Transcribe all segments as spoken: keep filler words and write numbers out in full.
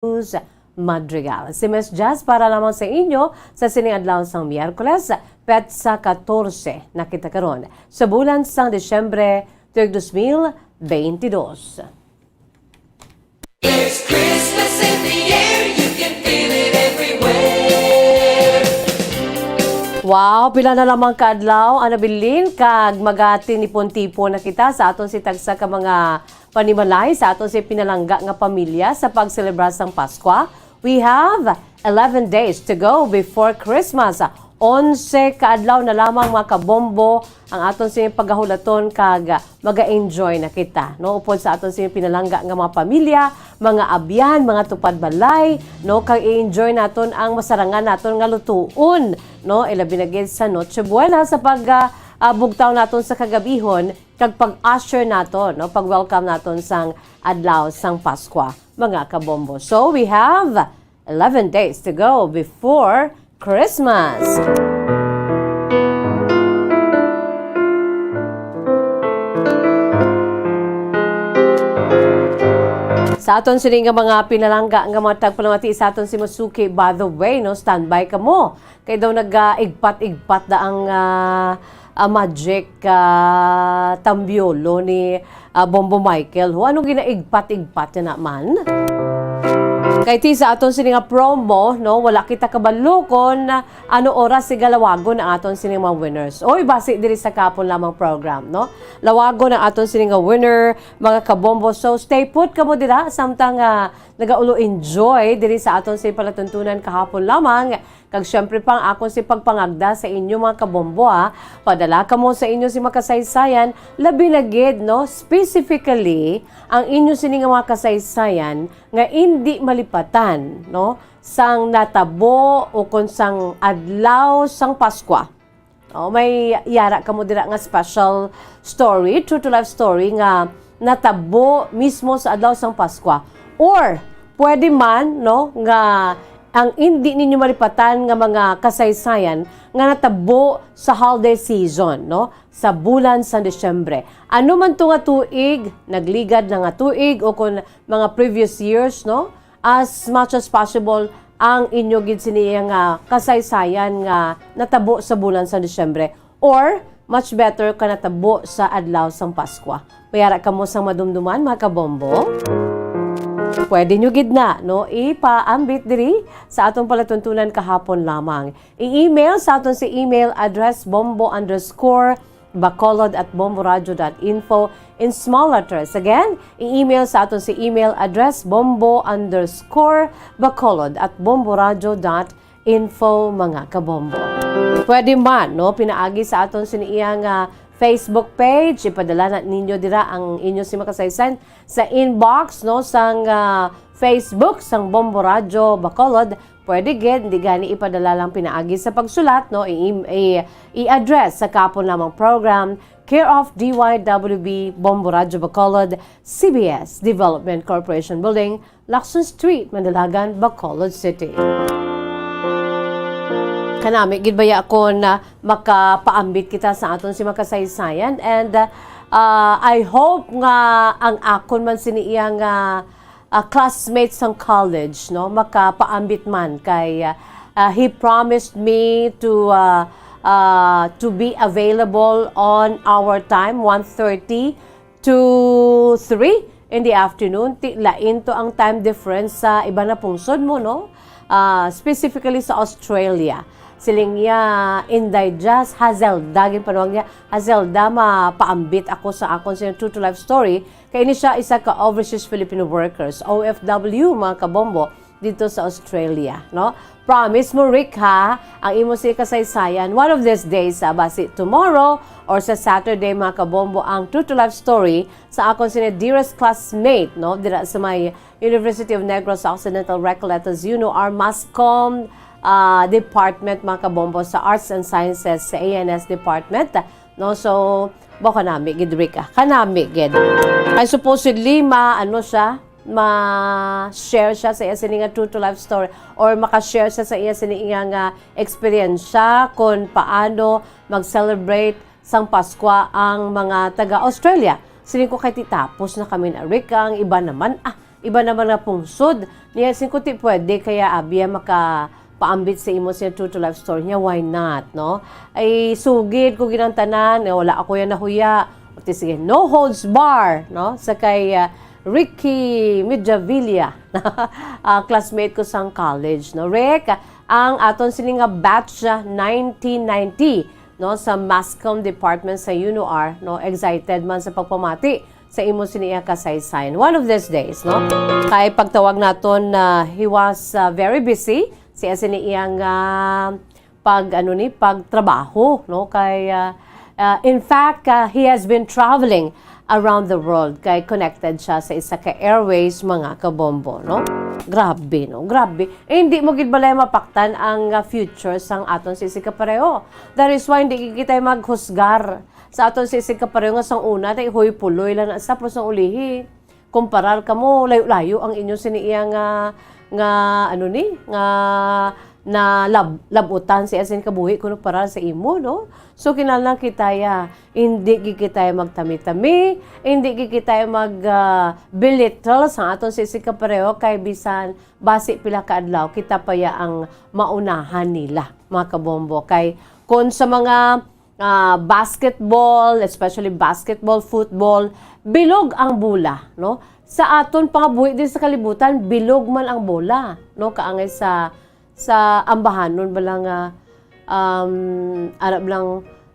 Cruz Madrigal. Si Miss Jazz para lamang sa inyo sa sining adlaw sang Miyerkules, petsa katorse na kita karon sa bulan sang Disyembre, tuig dos mil beintidos. There's Christmas in the air, you can feel it everywhere. Wow, pila na lamang ka adlaw ang nabilin kag magatinipon-tipon na kita sa aton si tagsa ka mga panimalay sa aton si pinalangga nga pamilya sa pagselebrar sang Paskwa. We have eleven days to go before Christmas. Onse ka adlaw na lamang, mga kabombo, ang aton sini pagahulaton kag maga-enjoy na kita, no? Upod sa aton sini pinalangga nga mga pamilya, mga abyan, mga tupad balay, no? Kag i-enjoy naton ang masarangan naton nga lutuon, no? Ilabi na gid sa Noche Buena sa pag, ah, ah, bugtaw naton sa kagabihon kag pag-usher naton, no? Pag-welcome naton sang adlaw sang Paskwa, mga kabombo. So, we have eleven days to go before Christmas. Sa aton sini nga mga pinalangga nga mga tagpalamati sa aton si Masuki, by the way, no, standby kamo. Kay daw nag-igpat-igpat da ang, ah, ah, magic, ah, tambiolo ni, ah, Bombo Michael. Ho, ano ginaigpat-igpat niya naman? Kay ti sa aton sini nga promo, no, wala kita kabalo kon, ah, ano oras sigalawagon ang aton sini mga winners. Oy, basi diri sa kapon lamang program, no? Lawagon ang aton sini nga winner, mga kabombo. So, stay put kamo dira, samtang, ah, nagaulo enjoy diri sa aton sini palatuntunan kahapon lamang. Kag siyempre pa, ang akon si pagpangagda sa inyo, mga kabombo, ha. Padala kamo sa inyo si makasaysayan, labi na gid, no, specifically ang inyo sini nga mga kasaysayan nga indi malipatan, no, sang natabo o kon sang adlaw sang Paskwa. Oh, may yara kamo dira nga special story, true to life story nga natabo mismo sa adlaw sang Paskwa. Or pwede man, no, nga ang indi ninyo malipatan nga mga kasaysayan nga natabo sa holiday season, no, sa bulan sa Disyembre. Ano man to nga tuig, nagligad na nga tuig, o kon mga previous years, no, as much as possible ang inyo gid sini nga kasaysayan nga natabo sa bulan sa Disyembre, or much better ka natabo sa adlaw sang Paskwa. May ara kamo sang madumduman, mga kabombo? Pwede nyo gid na, no, ipaambit diri sa atong palatuntunan kahapon lamang. I-email sa aton si email address bombo underscore bacolod at bomboradio dot info in small letters. Again, i-email sa aton si email address bombo underscore bacolod at bomboradio dot info, mga kabombo. Pwede man, no, pinaagi sa aton sini iya nga Facebook page, ipadala na ninyo dira ang inyo si makasaysayan sa inbox, no, sang, ah, Facebook sang Bombo Radyo Bacolod. Pwede gid, hindi gani ipadala lang pinaagi sa pagsulat, no, i-, i-, i-address sa kapon lamang program, care of D Y W B, Bombo Radyo Bacolod, C B S Development Corporation Building, Lacson Street, Mandalagan, Bacolod City. Kanami gid baya kon makapaambit kita sa aton si makasaysayan, and, uh, uh, I hope nga ang akon man sini iya nga, uh, classmates sang college, no, makapaambit man kay, uh, uh, he promised me to, uh, uh, to be available on our time, one thirty to three in the afternoon. Ti-, lain to ang time difference sa iban na pungsod mo, no? Ah, specifically sa Australia. Siling niya, "Inday Jazz, Hazelda," ginpanuwag niya, "Hazelda, mapaambit ako sa akon sa true to life story." Kay ini siya isa ka overseas Filipino workers, O F W, mga kabombo, dito sa Australia, no? Promise mo, Rick, ha? Ang imo si kasaysayan, one of these days, ah, basi tomorrow or sa Saturday, mga kabombo, ang true to life story sa akon sini dearest classmate, no? Dira sa may University of Negros Occidental Recoletos, you know, our mass comm, ah, department, mga kabombo, sa Arts and Sciences, sa A N S department, no? So, ba kanami gid, Rick, ah. Kanami gid. Ay, supposedly, ma-, ano siya, ma-share siya sa iya sini nga true to life story, or maka-share siya sa iya sini iya nga eksperyensya kung paano mag-celebrate sang Paskwa ang mga taga-Australia. Siling ko, "Kay ti tapos na kami na, Rick, ang iba naman, ah, iba naman nga pungsod. Niya, sin kuti pwede, kaya abya makapaambit sa imo sa True to Life Story niya, why not, no? Ay, sugid ko ginang tanan, eh, wala ako yan nahuya. Ti sige, no holds bar, no? Sa kay, ah, Ricky Midjavilla, ah, classmate ko sang college, no? Rick, ang aton sini nga batch, ah, nineteen ninety, no, sa Mass Comm Department sa UNOR, no, excited man sa pagpamati sa imo sini nga kasaysayan. One of these days, no? Kay pagtawag naton, ah, he was, ah, very busy. Siya sini iyang, ah, pag, ano ni, pagtrabaho, no? Kay, ah, ah, in fact, ah, he has been traveling around the world kay connected siya sa isa ka airways, mga kabombo, no? Grabe, no? Grabe. Eh, hindi mo gid balay mapaktan ang, ah, future sang aton sisig kapareho. That is why hindi gid kita maghusgar sa aton sisig kapareho nga sang una, tay huy puloy lang na sa, pero sang ulihi, kumparar kamo, layo-layo ang inyo sini iya nga, nga, ano ni, nga na lab-, labutan si asin kabuhi kuno para sa imo, no? So, kinahanglan kita ya, hindi gid kita ya magtami-tami, hindi gid kita ya mag, ah, belittle sa aton sisig kapareho kay bisan basi pila ka adlaw, kita pa ya ang maunahan nila, mga kabombo. Kay kung sa mga, ah, basketball, especially basketball, football, bilog ang bola, no? Sa aton pangabuhi din sa kalibutan, bilog man ang bola, no? Kaangay sa, sa ambahanon ba lang, ah, um, arab lang,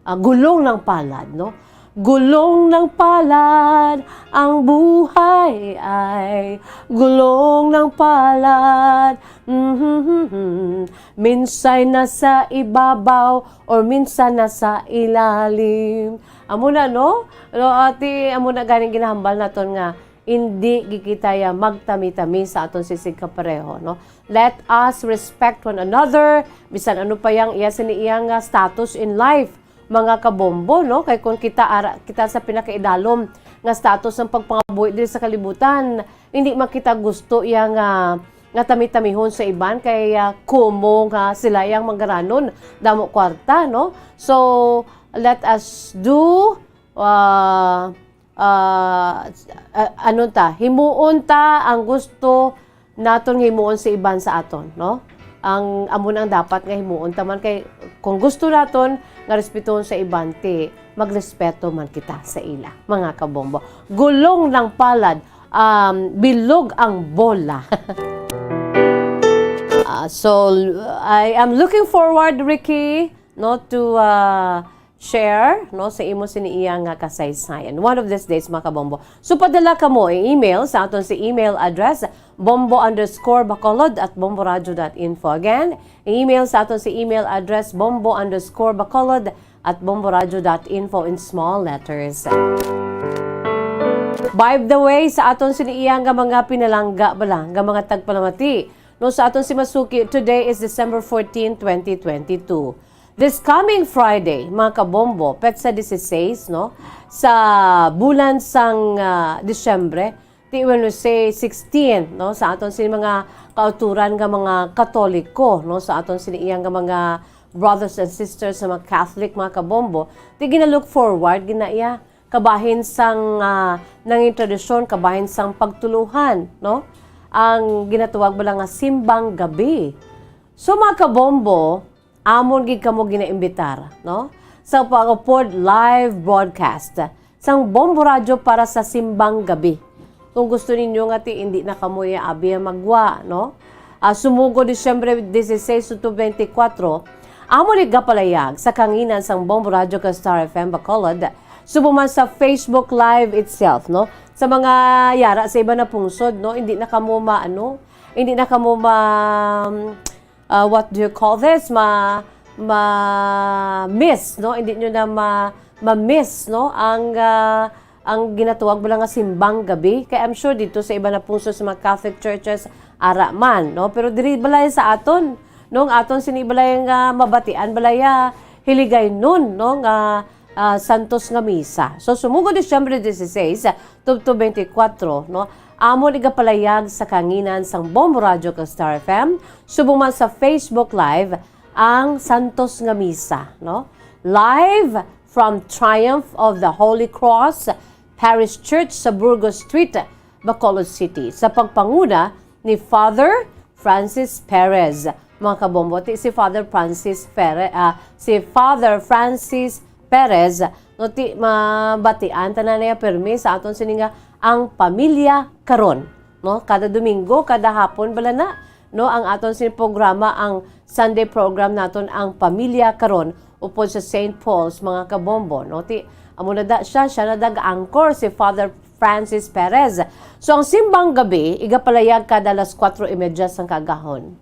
ah, gulong ng palad, no? Gulong ng palad, ang buhay ay gulong ng palad. Mhm. Minsan nasa ibabaw or minsan nasa ilalim. Amo na, no? No, ati, amo na ganing ginahambal naton nga hindi gid kita ya magtami-tami sa aton sisig kapareho, no? Let us respect one another, bisan ano pa yang iya sini iya nga status in life, mga kabombo, no? Kay kung kita ara, kita sa pinakaidalom nga status ng pagpangabuhi diri sa kalibutan, hindi man kita gusto iya nga, nga tami-tamihon sa iban kay, ah, kumo nga sila yang manggaranon, damo kwarta, no? So, let us do, ah, ah, ah, ano ta, himuon ta ang gusto naton nga himuon sa iban sa aton, no? Ang amo nang dapat nga himuon ta man kay kung gusto naton nga respetuhon sa iban, ti magrespeto man kita sa ila, mga kabombo. Gulong ng palad, um, bilog ang bola. Ah, so, I am looking forward, Ricky, no, to, ah, share, no, sa imo sini iya nga kasaysayan. One of these days, mga kabombo. So, padala kamo ang email sa aton si email address, bombo underscore bacolod at bomboradio dot info. Again, email sa aton si email address, bombo underscore bacolod at bomboradio dot info in small letters. By the way, sa aton sini iya nga mga pinalangga bala, nga mga tagpalamati, no, sa aton si Masuki, today is December fourteen, twenty twenty-two. This coming Friday, mga kabombo, petsa dieciséis, no, sa bulan sang, ah, Disyembre, ti, when we say sixteen, no, sa aton sini mga kauturan nga mga Katoliko, no, sa aton sini iya nga mga brothers and sisters sa mga Catholic, mga kabombo, ti gina-look forward gina iya kabahin sang, ah, nangin tradisyon, kabahin sang pagtuluhan, no, ang ginatawag bala nga simbang gabi. So, mga kabombo, amon gid kamo ginaimbitar, no, sa pag-upod live broadcast sang Bombo Radyo para sa Simbang Gabi. Kung gusto ninyo nga ti, hindi na kamo iya abi magwa, no? Ah, sumugod Disyembre dieciséis to twenty-four, amo ni gapalayag sa kanginan sang Bombo Radyo kag Star F M Bacolod, subong man sa Facebook Live itself, no? Sa mga yara sa iba na pungsod, no? Hindi na kamo ma-, ano, hindi na kamo ma-, ah, what do you call this? Ma-, ma-miss, no? Hindi nyo na ma-, ma-miss, no? Ang, ah, ang ginatawag mo lang nga simbang gabi. Kaya I'm sure dito sa iba na pungsod sa mga Catholic churches, ara man, no? Pero diri balay sa aton, no? Ang aton sini balay nga mabatian, balay, ah, Hiligaynon, no? Nga, ah, Santos nga Misa. So, sumugod Disyembre dieciséis, tubtob twenty-four, no? Amo ni gapalayag sa kanginan sang Bombo Radyo kag Star F M, subong man sa Facebook Live ang Santos nga Misa, no? Live from Triumph of the Holy Cross Parish Church sa Burgos Street, Bacolod City, sa pagpanguna ni Father Francis Perez. Mga kabombo, ti si Father Francis Perez, ah, si Father Francis Perez, no, ti mabatian tanan niya permi sa aton sini nga Ang Pamilya Karon, no? Kada Domingo, kada hapon bala na, no, ang aton sini programa, ang Sunday program naton, Ang Pamilya Karon, upod sa Saint Paul's, mga kabombo, no? Ti, amo na da siya, siya na dag-anchor, si Father Francis Perez. So, ang simbang gabi, igapalayag kada alas kuwatro y medya sang kaagahon.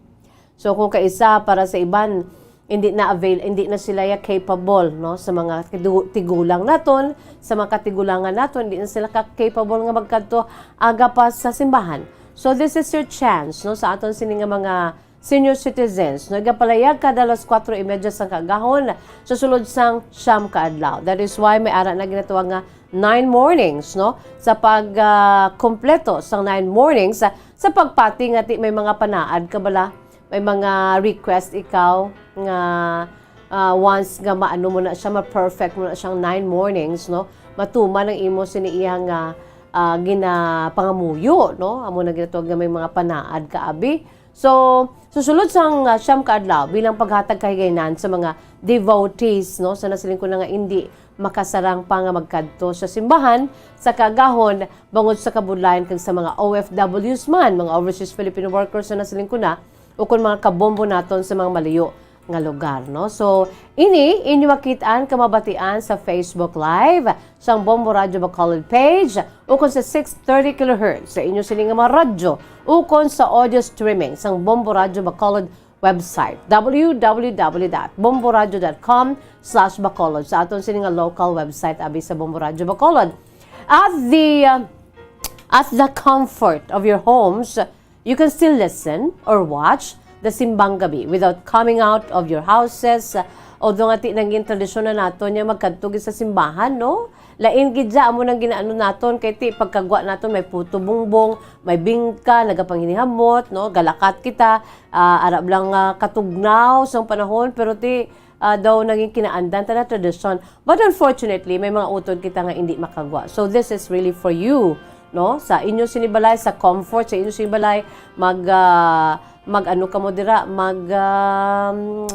So, kung kaisa para sa iban, hindi na avail, hindi na sila ya capable, no, sa mga tigu-, tigulang naton, sa mga katigulangan naton, hindi na sila ka capable nga magkadto aga pa sa simbahan. So, this is your chance, no, sa aton sini nga mga senior citizens, no, igapalayag kada alas kuwatro y medya sang kaagahon sa sulod sang siyam ka adlaw. That is why may ara na ginatawag nga nine mornings, no, sa pag, ah, kompleto sang nine mornings, ah, sa pagpati nga ti may mga panaad ka bala, may mga request ikaw nga, ah, once nga maano mo na siya, ma-perfect mo na siyang nine mornings, no, matuman ang imo sini iya nga, ah, ginapangamuyo, no, amo na ginatawag nga may mga panaad ka abi. So, susulod sang, ah, siyam ka adlaw bilang paghatag kahigaynan sa mga devotees, no, sa nasiling ko na nga indi makasarang pa nga magkadto sa simbahan sa kaagahon bangod sa kabudlayan kag sa mga O F Ws man, mga overseas Filipino workers na nasiling ko na, ukon mga kabombo naton sa mga malayo nga lugar, no? So, ini inyo makit-an kag mabatian sa Facebook Live sang Bombo Radyo Bacolod page ukon sa six thirty kilohertz sa inyo sini nga mga radyo ukon sa audio streaming sang Bombo Radyo Bacolod website, w w w dot bomboradyo dot com slash bacolod, sa aton sini nga local website abi sa Bombo Radyo Bacolod. At the, uh, at the comfort of your homes, you can still listen or watch the Simbang Gabi without coming out of your houses. Although nga ti naging tradisyon na naton nga magkadto gid sa simbahan, no? Lain gid siya, amo nang ginaano naton, kay ti pagkagwa naton may puto bungbong, may bingka, nagapanghinihambot, no? Galakat kita, ah, ara lang nga katugnaw sang panahon, pero ti, ah, daw naging kinaandan ta na tradisyon. But unfortunately, may mga utod kita nga indi makagwa. So this is really for you, no? Sa inyo sini balay, sa comfort sa inyo sini balay, mag, ah, mag-ano kamo dira, mag, um,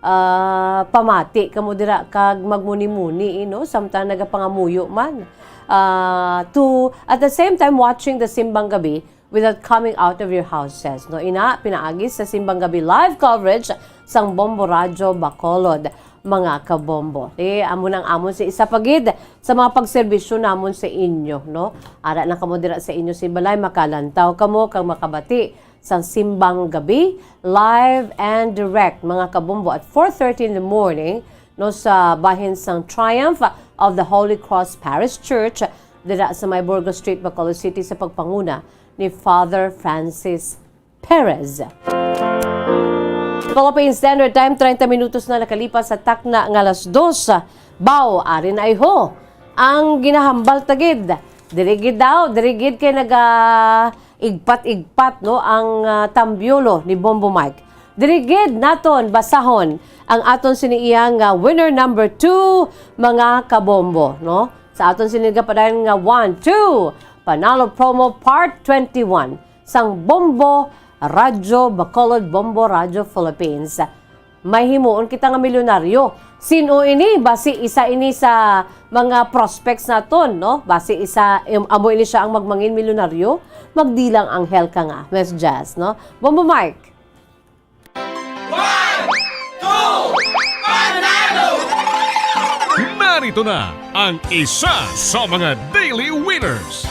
ah, pamati kamo dira kag magmuni-muni, eh, no? Samtang nagapangamuyo man. Ah, to, at the same time, watching the Simbang Gabi without coming out of your houses, no? Ina, pinaagi sa Simbang Gabi live coverage sang Bombo Radyo Bacolod, mga kabombo. Eh, amo nang amon si isa pa gid sa mga pagserbisyo namon sa inyo, no? Ara na kamo dira sa inyo si balay, makalantaw kamo kag makabati sang Simbang Gabi, live and direct, mga kabombo, at four thirty in the morning, no, sa bahin sang Triumph of the Holy Cross Parish Church, dira sa may Burgos Street, Bacolod City, sa pagpanguna ni Father Francis Perez. Philippine Standard Time, treinta minutos na nakalipas sa takna nga alas dos. Baw, ari na, ayho, ang ginahambal ta gid. Diri gid daw, diri gid kay naga igpat-igpat, no, ang, ah, tambyolo ni Bombo Mike. Diri gid naton basahon ang aton sini iya nga winner number two, mga kabombo, no? Sa aton sini gapadayon nga one, two, Panalo Promo Part twenty-one sang Bombo Radyo Bacolod, Bombo Radyo Philippines. May himuon kita nga milyonaryo. Sin-o ini? Basi isa ini sa mga prospects naton, no? Basi isa, em, amo ini siya ang magmangin milyonaryo. Magdilang anghel ka nga, Miss Jess, no? Bombo Mike. One, two, panalo! Narito na ang isa sa mga daily winners.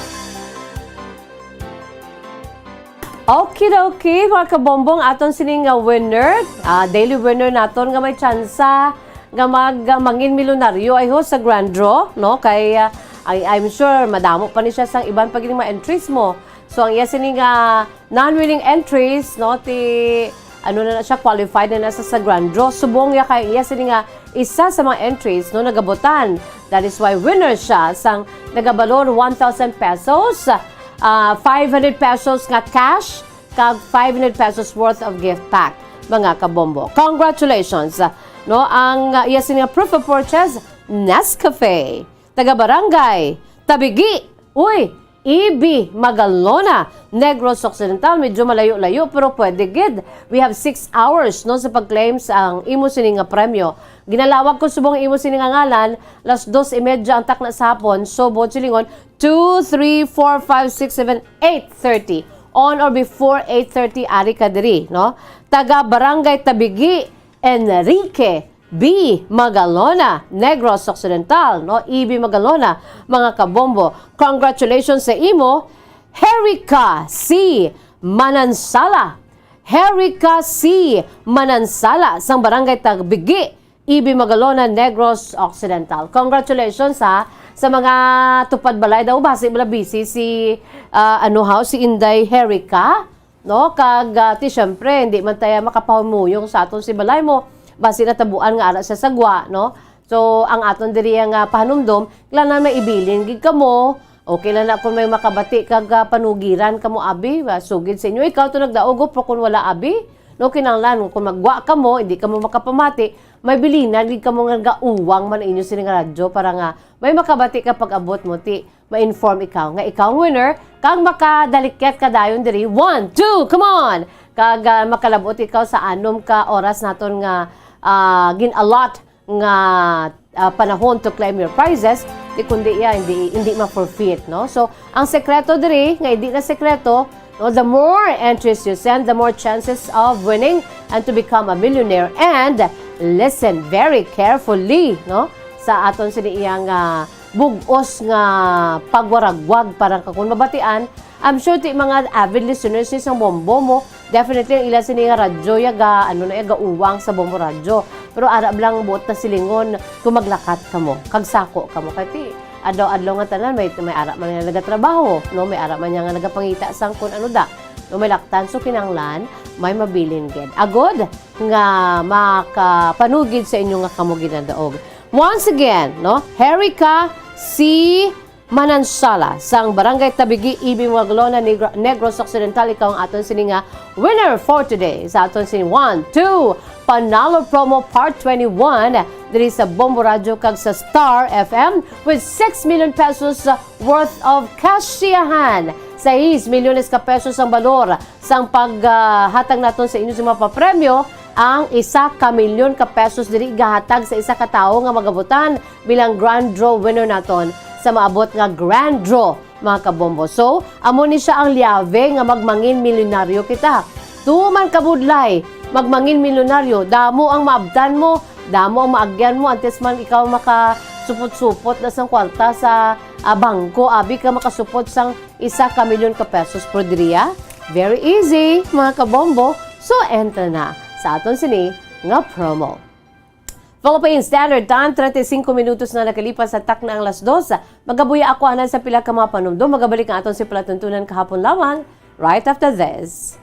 Okidoki, mga kabombong, aton sining nga winner, ah, daily winner naton nga may tsansa nga mag, ah, mangin milyonaryo, ayho, sa grand draw, no? Kay, ah, I, I'm sure madamo pa ni siya sang iban pa gid mga entries mo. So, ang iya sini nga non-winning entries, no, ti, ano na na siya, qualified na na sa, sa grand draw. Subong ya kay iya sini nga isa sa mga entries, no, nagabutan. That is why winner siya sang nagabalor one thousand pesos, ah, five hundred pesos nga cash, kag five hundred pesos worth of gift pack, mga kabombo. Congratulations! No, ang, ah, iya sini nga proof of purchase, Nescafe. Taga Barangay Tabigi. Uy, E B Magalona, Negros Occidental. Medyo malayo-layo, pero pwede gid. We have six hours, no, sa pag-claim sa ang imo sini nga premyo. Ginalawag ko subong imo sini nga ngalan, las dos y media ang takna sa hapon. So, buot silingon, two, three, four, five, six, seven, eight thirty. On or before eight thirty, ari ka diri, no? Taga Barangay Tabigi, Enrique B. Magalona, Negros Occidental, no? E B Magalona, mga kabombo. Congratulations sa imo, Herika C. Manansala. Herika C. Manansala, sang Barangay Tabigi, E B Magalona, Negros Occidental. Congratulations, ha, sa mga tupad balay daw. Basi bala busy si, ah, ano, haw, si Inday Herika, no? Kag, ah, ti, syempre, hindi man tayo makapahumuyong sa aton si balay mo. Basi natabuan nga ara siya sa gwa, no? So, ang aton diri nga pahanumdom, kailangan may ibilin gid kamo. Okay lang na kung may makabati kag, ah, panugiran kamo, abi, ah, sugid sa inyo. Ikaw to nagdaog, oh, pero kung wala, abi, no, kinahanglan, kung maggwa kamo, hindi kamo makapamati, may bilinan gid kamo nga nagauwang man inyo sini nga radyo para nga may makabati ka pag-abot mo, ti ma-inform ikaw nga ikaw ang winner, kag makadalikyat ka dayon diri. One, two, come on! Kag, ah, makalabot ikaw sa anom ka oras naton nga, ah, gin-allot nga, ah, panahon to claim your prizes, di kundi iya, hindi, hindi ma-forfeit, no? So, ang sekreto diri, nga hindi na sekreto, no, the more entries you send, the more chances of winning and to become a millionaire. And listen very carefully, no, sa aton sini iyang, ah, bug-os nga pagwaragwag para ka kung mabatian. I'm sure ti mga avid listeners ni sang Bombo mo, definitely ang ila sini nga radyo ya ga, ano na, ya gauwang sa Bombo Radyo. Pero ara lang buot na silingon kung maglakat kamo, kag sako kamo. Kay ti, adlaw-adlaw nga tanan, may, may ara man nga nagatrabaho, no? May ara man nga nagapangita sang kun ano da. No, may laktan, so kinanglan, may mabilin gid. Agod nga makapanugid sa inyo nga kamo ginadaog. Once again, no? Herika C. Manansala, sang Barangay Tabigi, E B Maglona, Negro-, Negros Occidental, ikaw ang aton sini nga winner for today. Sa aton sini one, two, Panalo Promo Part twenty-one, diri sa Bombo Radyo kag sa Star F M with six million pesos worth of cash siyahan. Sais milyones ka pesos ang balor sang paghatag naton sa inyo sa mga papremyo. Ang isa ka milyon ka pesos diri gahatag sa isa ka tawo nga magabutan bilang grand draw winner naton sa maabot nga grand draw, mga kabombo. So, amo ni siya ang liyabe nga magmangin milyonaryo kita. Tuman kabudlay, magmangin milyonaryo, damo ang maabtan mo, damo ang maagyan mo, antes man ikaw makasupot-supot na sang kwarta sa, ah, bangko, abi ka makasupot sang isa ka milyon ka pesos. Pero diriya, very easy, mga kabombo. So, enter na sa aton sini nga promo. Philippine Standard Time, treinta y cinco minutos na nakalipas sa takna ang las dos. Magabuya ako, anan sa pila ka mga panumdom. Magabalik ang aton si Palatuntunan kahapon lamang, right after this.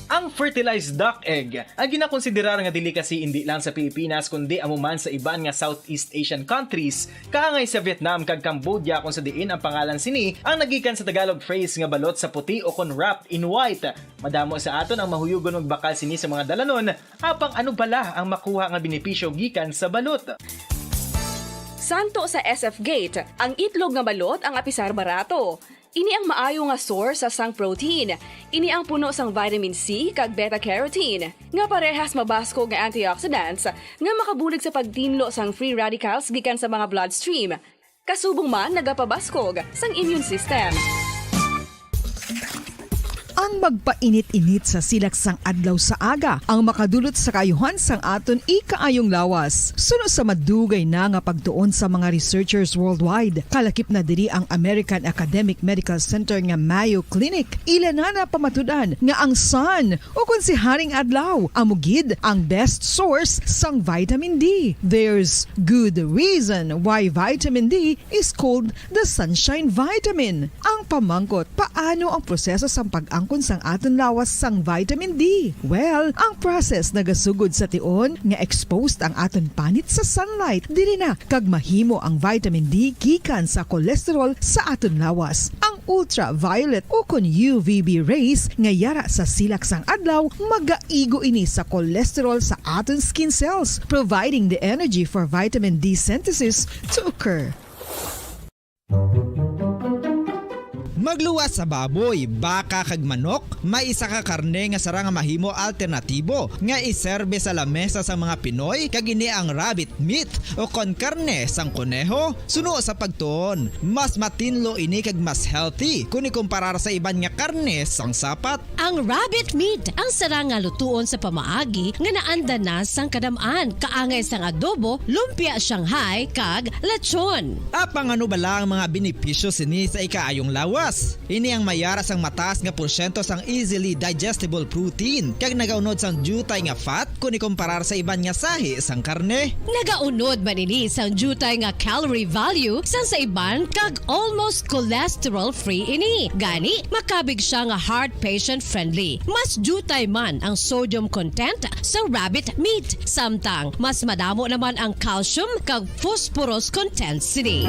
Ang fertilized duck egg ay ginakonsiderar nga delicacy indi lang sa Pilipinas, kundi amo man sa iban nga Southeast Asian countries, kaangay sa Vietnam kag Cambodia, kung sa diin ang pangalan sini ang nagikan sa Tagalog phrase nga balot sa puti o kon wrapped in white. Madamo sa aton ang mahuyugon magbakal sini sa mga dalanon, apang ano bala ang makuha nga benepisyo gikan sa balot? Santo sa S F Gate, ang itlog nga balot ang apisar barato. Ini ang maayo nga source sa sang protein. Ini ang puno sang vitamin C kag beta carotene, nga parehas mabaskog nga antioxidants nga makabulig sa pagtinlo sang free radicals gikan sa mga bloodstream. Kasubong man nagapabaskog sang immune system. Ang magpainit-init sa silak sang adlaw sa aga ang makadulot sa kaayuhan sang aton ikaayong lawas. Suno sa madugay na nga pagtuon sa mga researchers worldwide, kalakip na diri ang American Academic Medical Center nga Mayo Clinic. Ila na napamatud-an nga ang sun, o kon si Haring Adlaw, amo gid ang best source sang vitamin D. There's good reason why vitamin D is called the sunshine vitamin. Ang pamangkot, paano ang proseso sang pag-angkon sang aton lawas sang vitamin D? Well, ang process nagasugod sa tion nga exposed ang aton panit sa sunlight. Diri na kag mahimo ang vitamin D gikan sa cholesterol sa aton lawas. Ang ultraviolet o kon U V B rays nga yara sa silak sang adlaw, magaigo ini sa cholesterol sa aton skin cells, providing the energy for vitamin D synthesis to occur. Magluwas sa baboy, baka kag manok, may isa ka karne nga sarang nga mahimo alternatibo nga iserbe sa lamesa sang mga Pinoy, kag ini ang rabbit meat o kon karne sang koneho. Suno sa pagtuon, mas matinlo ini kag mas healthy kon ikumparar sa iban nga karne sang sapat. Ang rabbit meat ang sarang nga lutuon sa pamaagi nga naanda na sang kadam-an, kaangay sang adobo, lumpia Shanghai, kag lechon. Apang ano bala ang mga benepisyo sini sa ikaayong lawas? Ini ang may ara sang mataas nga porsyento sang easily digestible protein, kag nagaunod sang diutay nga fat kon ikumparar sa iban nga sahi sang karne. Nagaunod man ini sang diutay nga calorie value sang sa iban, kag almost cholesterol-free ini. Gani, makabig sia nga heart patient-friendly. Mas diutay man ang sodium content sa rabbit meat, samtang mas madamo naman ang calcium kag phosphorus content sini.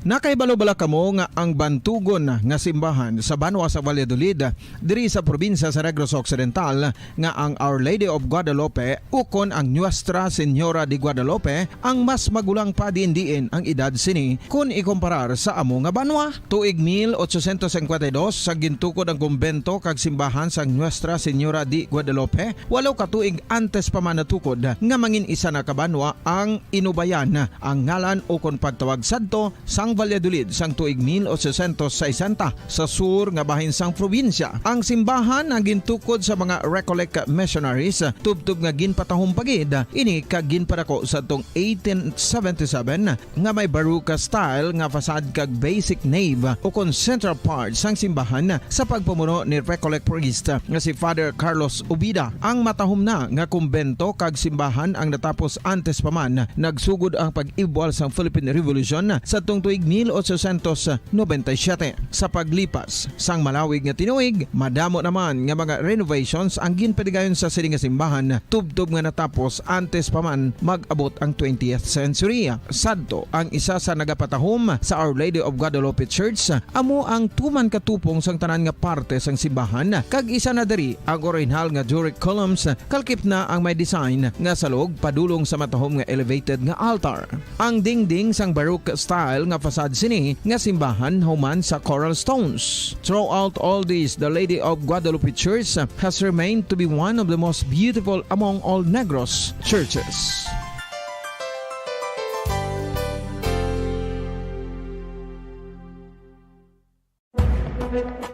Nakahibalo bala kamo nga ang bantugon nga simbahan sa banwa sa Valladolid, diri sa probinsya sa Negros Occidental, nga ang Our Lady of Guadalupe ukon ang Nuestra Señora de Guadalupe ang mas magulang pa diin-diin ang edad sini kon ikumparar sa amo nga banwa? Tuig mil ochocientos cincuenta y dos sa gintukod ang kumbento kag simbahan sang Nuestra Señora de Guadalupe, walo ka tuig antes pa man natukod nga mangin isa na ka banwa ang Inubayan, ang ngalan ukon pagtawag sadto sang Valladolid sang tuig mil ochocientos sesenta sa sur nga bahin sang probinsya. Ang simbahan ang gintukod sa mga Recollect missionaries, tubtob nga ginpatahom pa gid ini kag ginpadako sadtong eighteen seventy-seven, nga may Baroque style nga facade kag basic nave ukon central part sang simbahan sa pagpamuno ni Recollect priest nga si Father Carlos Ubida. Ang matahom na nga kumbento kag simbahan ang natapos antes pa man nagsugod ang pag-ibwal sang Philippine Revolution sadtong tuig mil ochocientos noventa y siete. Sa paglipas sang malawig nga tinuig, madamo naman nga mga renovations ang ginpadigayon sa sini nga simbahan, tubtob nga natapos antes pa man mag-abot ang twentieth century. Sadto, ang isa sa nagapatahom sa Our Lady of Guadalupe Church amo ang tuman ka tupong sang tanan nga parte sang simbahan, kag isa na diri ang orihinal nga Doric columns, kalkip na ang may design nga salog padulong sa matahom nga elevated nga altar. Ang dingding sang Baroque style nga facade sini nga simbahan human sa coral stones. Throughout all this, the Lady of Guadalupe Church has remained to be one of the most beautiful among all Negros churches.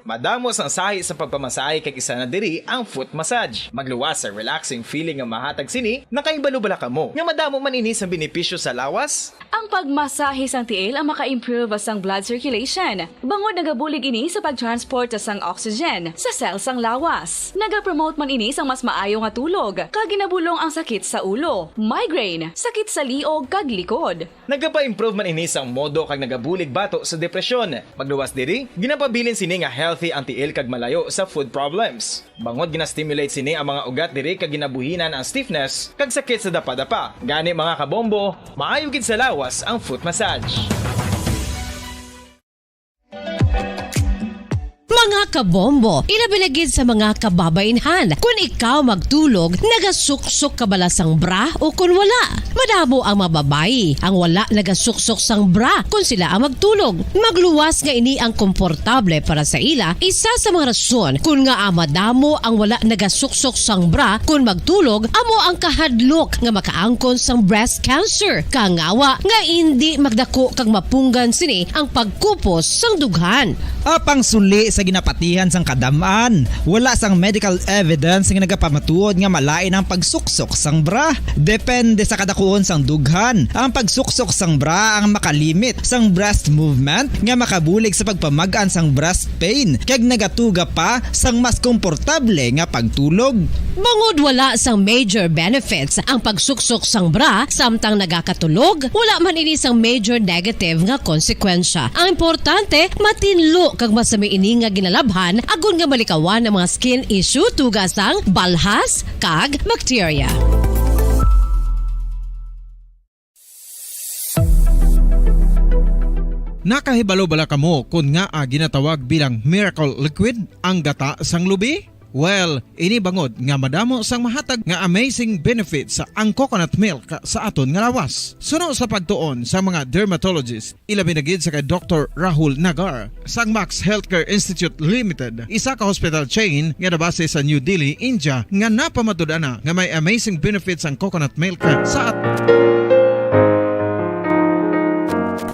Madamo sang sahi sa pagpamasahe, kag isa na diri ang foot massage. Magluwas sa relaxing feeling nga mahatag sini. Nakahibalo bala kamo nga madamo man ini sa benepisyo sa lawas? Ang pagmasahe sang tiil ang maka-improve sang blood circulation, bangod nagabulig ini sa pag-transport sang oxygen sa cell sang lawas. Nagapromote man ini sang mas maayo nga tulog, kag ginabulong ang sakit sa ulo, migraine, sakit sa liog, kag likod. Nagapa-improve man ini sang modo kag nagabulig bato sa depresyon. Magluwas diri, ginapabilin sini nga healthy ang tiil kag malayo sa foot problems. Bangod gina-stimulate sini ang mga ugat diri kag ginabuhinan ang stiffness kag sakit sa dapadapa. Gani, mga kabombo, maayo gid sa lawas ang foot massage. Mga kabombo, ilabi na gid sa mga kababainhan, kun ikaw magtulog, nagasuksok ka bala sang bra o kun wala? Madamo ang mga babayi ang wala nagasuksok sang bra kun sila ang magtulog. Magluwas nga ini ang komportable para sa ila, isa sa mga rason kun ngaa madamo ang wala nagasuksok sang bra kun magtulog amo ang kahadlok nga makaangkon sang breast cancer, kangawa nga indi magdako kag mapunggan sini ang pagkupos sang dughan. Apang suli sa ginapatihan sang kadam-an, wala sang medical evidence nga nagapamatuod nga malain ang pagsuksok sang bra. Depende sa kadakuon sang dughan. Ang pagsuksok sang bra ang makalimit sang breast movement nga makabulig sa pagpamag-an sang breast pain kag nagatuga pa sang mas komportable nga pagtulog. Bangod wala sang major benefits ang pagsuksok sang bra samtang nagakatulog, wala man ini sang major negative nga konsekwensya. Ang importante, matinlo kag masami ini nga ginalabhan agod nga malikawan ang mga skin issue, tuga sang balhas kag bakterya. Nakahibalo bala kamo kon ngaa ginatawag bilang miracle liquid ang gata sang lubi? Well, ini bangod nga madamo sang mahatag nga amazing benefits ang coconut milk sa aton nga lawas. Suno sa pagtuon sa mga dermatologist, ilabi na gid sa kay Doktor Rahul Nagar sang Max Healthcare Institute Limited, isa ka hospital chain nga nabase sa New Delhi, India, nga napamatud-an na nga may amazing benefits ang coconut milk sa at-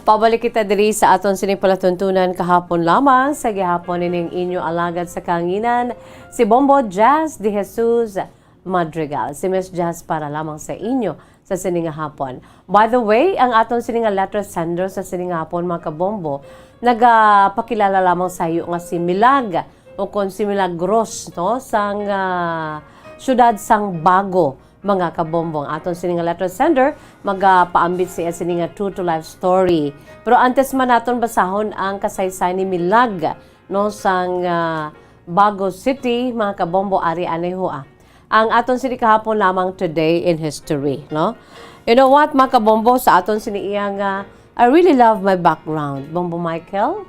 Pabalik kita diri sa aton sining palatuntunan kahapon lamang. Sa gihapon ining inyo alagad sa kanginan, si Bombo Jazz de Jesus Madrigal. Si Miss Jazz para lamang sa inyo sa sini nga hapon. By the way, ang aton sini nga letter sender sa sini nga hapon, mga kabombo, nagapakilala lamang sa iyo nga si Milag o kon si Milagros, no, sang, ah, siyudad sang Bago, mga kabombo. Ang aton sini nga letter sender, magapaambit siya sini nga true to life story. Pero antes man naton basahon ang kasaysay ni Milag, no, sang, ah, Bago City, mga kabombo, ari anay ho, ah. Ang aton sini kahapon lamang, today in history, no? You know what, mga kabombo, sa aton sini iya nga, I really love my background, Bombo Michael.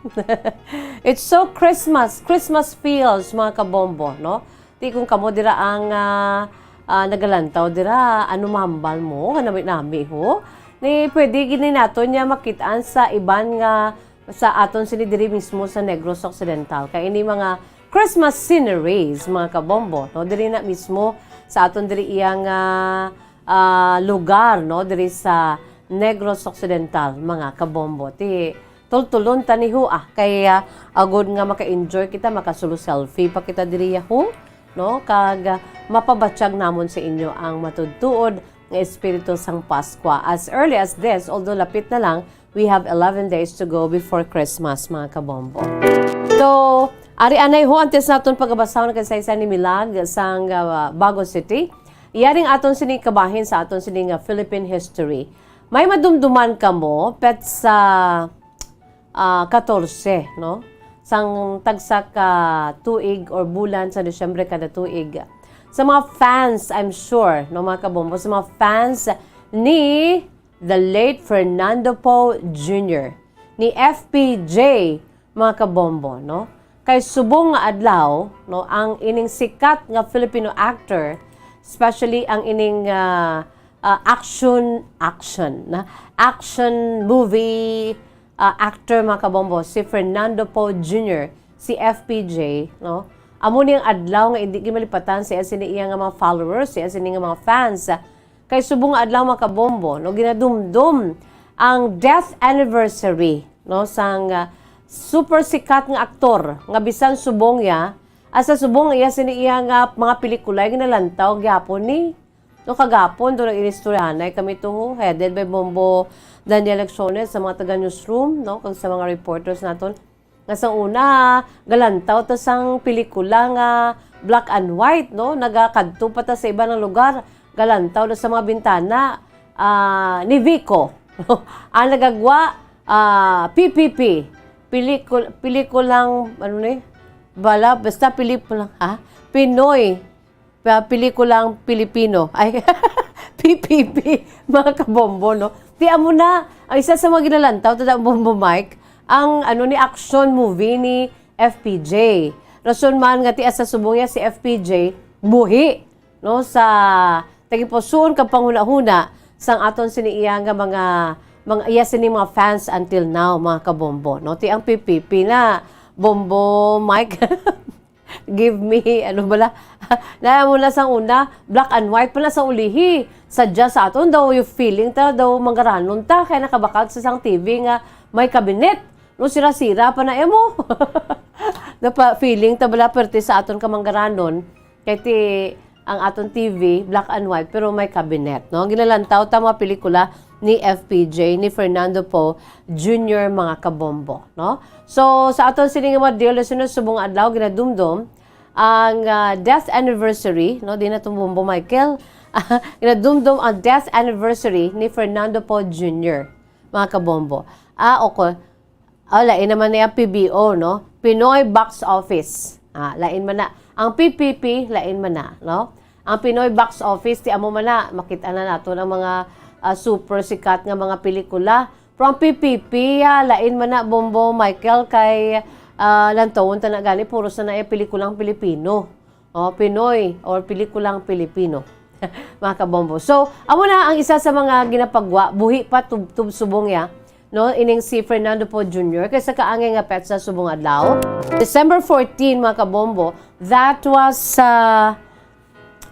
It's so Christmas, Christmas feels, mga kabombo, no? Ti kung kamo dira ang, ah, ah, nagalantaw dira, ano mahambal mo nga nami-nami, ho? Ni pwede gini naton niya makit-an sa iban nga, sa aton sini diri mismo sa Negros Occidental. Kay ini mga Christmas sceneries, mga kabombo, no? Diri na mismo sa aton diri iyang, ah, ah, lugar, no? Diri sa Negros Occidental, mga kabombo. Ti tultulon ta ni ho, ah, kay, ah, agod nga maka-enjoy kita, makasulo selfie pa kita diri, ho, no? Kag, ah, mapabatyag namon sa inyo ang matuod-tuod nga espiritu sang Paskwa. As early as this, although lapit na lang, we have eleven days to go before Christmas, mga kabombo. So, ari anay ho, antes naton pagabasahon ang kasaysay ni Milag sang, ah, Bago City. Yaring aton sini kabahin sa aton sini nga Philippine history. May madumduman kamo, petsa, ah, katorse, no? Sang tagsa ka tuig or bulan sa Disyembre kada tuig. Sa mga fans, I'm sure, no, mga kabombo, sa mga fans ni the late Fernando Poe Junior, ni F P J, mga kabombo, no? Kay subong nga adlaw, no, ang ining sikat nga Filipino actor, especially ang ining, ah, ah, action, action, na action movie, ah, actor, mga kabombo, si Fernando Poe Junior, si F P J, no? Amo ni ang adlaw nga indi gid malipatan sa sini iya nga mga followers, sa sini nga mga fans. Kay subong nga adlaw, mga kabombo, no, ginadumdom ang death anniversary, no, sang, ah, super sikat nga aktor nga bisan subong iya, asa subong iya sini iya nga mga pelikula ginalantaw gyapon ni, no, kagapon do nag-inistoryahanay kami to, ho, headed by Bombo Daniel Lecciones sa mga taga newsroom, no, kag sa mga reporters naton. Nga sa una, galantaw ta sang pelikula nga black and white, no? Nagakadto pa ta sa iban nga lugar, galantaw na sa mga bintana, ah, ni Vico. Ang nagagwa, ah, P P P. Pelikul-, pelikulang, ano ni? Bala, basta pelikula, ha? Pinoy. Pa-, pelikulang Pilipino. Ay, P P P, mga kabombo, no? Ti amo na, ang isa sa mga ginalantaw, tada Bombo Mike, ang, ano, ni action movie ni F P J. Rason man nga ti asa subong niya si F P J, buhi, no, sa tagipusoon kag panghunahuna sang aton sini iya nga mga, mga iya sini mga fans until now, mga kabombo, no? Ti ang P P P na, Bombo Mike. Give me, ano bala? Na mo na sang una, black and white pa na sa ulihi. Sadya sa aton daw, yung feeling ta daw, manggaranon ta, kaya nakabakal sa sang T V nga may kabinet. No, sira-sira pa na emo. Napa feeling ta bala, perte sa aton ka manggaranon. Kay ti, ang aton T V, black and white, pero may kabinet, no? Ginalantaw ta mga pelikula ni F P J, ni Fernando Poe Junior, mga kabombo, no? So, sa aton sini nga mga dear listeners, subong adlaw, ginadumdom ang, ah, death anniversary, no? Di na tong Bombo Michael. Ginadumdom ang death anniversary ni Fernando Poe Junior, mga kabombo. Ah, okay. Oh, lain naman niya P B O, no? Pinoy Box Office. Ah, lain man na. Ang P P P, lain man na, no? Ang Pinoy Box Office, ti amo man na, makita na nato ang mga, ah, super sikat nga mga pelikula. From P P P, ah, lain man na, Bombo Michael, kay, ah, lantawon ta na gani, puro sa na iya pelikulang Pilipino. Oh, Pinoy or pelikulang Pilipino. Mga kabombo. So, amo na ang isa sa mga ginapagwa, buhi pa tub-, tub-, subong ya, no? Ining si Fernando Poe Junior, kay sa kaangay nga petsa subong adlaw, December fourteen, mga kabombo, that was, ah,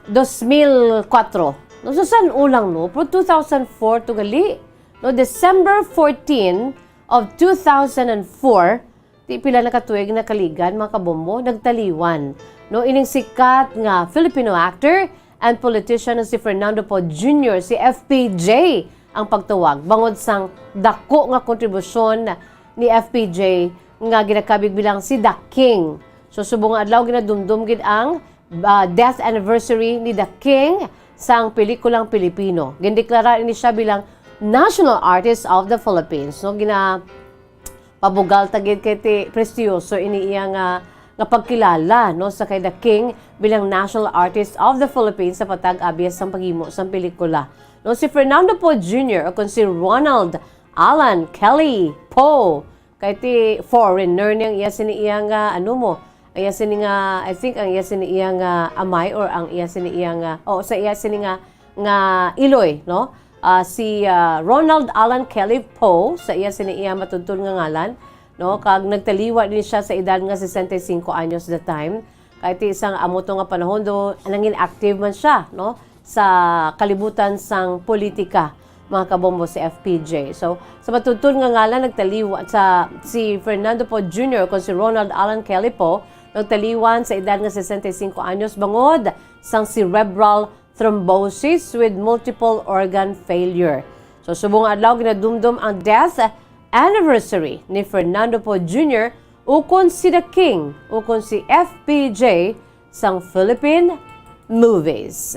dos mil kuwatro. No, so san ulang, no? Pero two thousand four to gali. No, December fourteen of two thousand and four, di pila na ka tuig nakaligan, mga kabombo, nagtaliwan, no, ining sikat nga Filipino actor and politician nga si Fernando Poe Junior, si F P J ang pagtawag, bangod sang dako nga kontribusyon ni F P J nga ginakabig bilang si The King. So, subong nga adlaw, ginadumdom gid ang, ah, death anniversary ni The King sang pelikulang Pilipino. Gindeklara ini siya bilang National Artist of the Philippines. No, gina-, pabugal ta gid kay ti prestiyoso ini iya nga, nga pagkilala, no, sa kay The King bilang National Artist of the Philippines sa pagtag-abi sang paghimo sang pelikula. No, si Fernando Poe Junior o kon si Ronald Alan Kelly Poe, kay ti foreigner ni ang iya sini iya nga, ano mo, ang iya sini nga, I think ang iya sini iya nga amay or ang iya sini iya nga, o sa iya sini nga, nga iloy, no? Ah, si, ah, Ronald Alan Kelly Poe, sa iya sini iya matudtod nga ngalan, no? Kag nagtaliwa din siya sa edad nga sesenta y cinco anyos the time. Kay ti isang amo to nga panahon do, nangin active man siya, no? Sa kalibutan sang politika, mga kabombo, si F P J. So, sa matudtod nga ngalan, nagtaliwa sa, si Fernando Poe Junior kon si Ronald Alan Kelly Poe, nagtaliwan sa edad nga sesenta y cinco anyos bangod sang cerebral thrombosis with multiple organ failure. So, subong nga adlaw, ginadumdom ang death anniversary ni Fernando Poe Junior ukon si The King, ukon si F P J sang Philippine movies.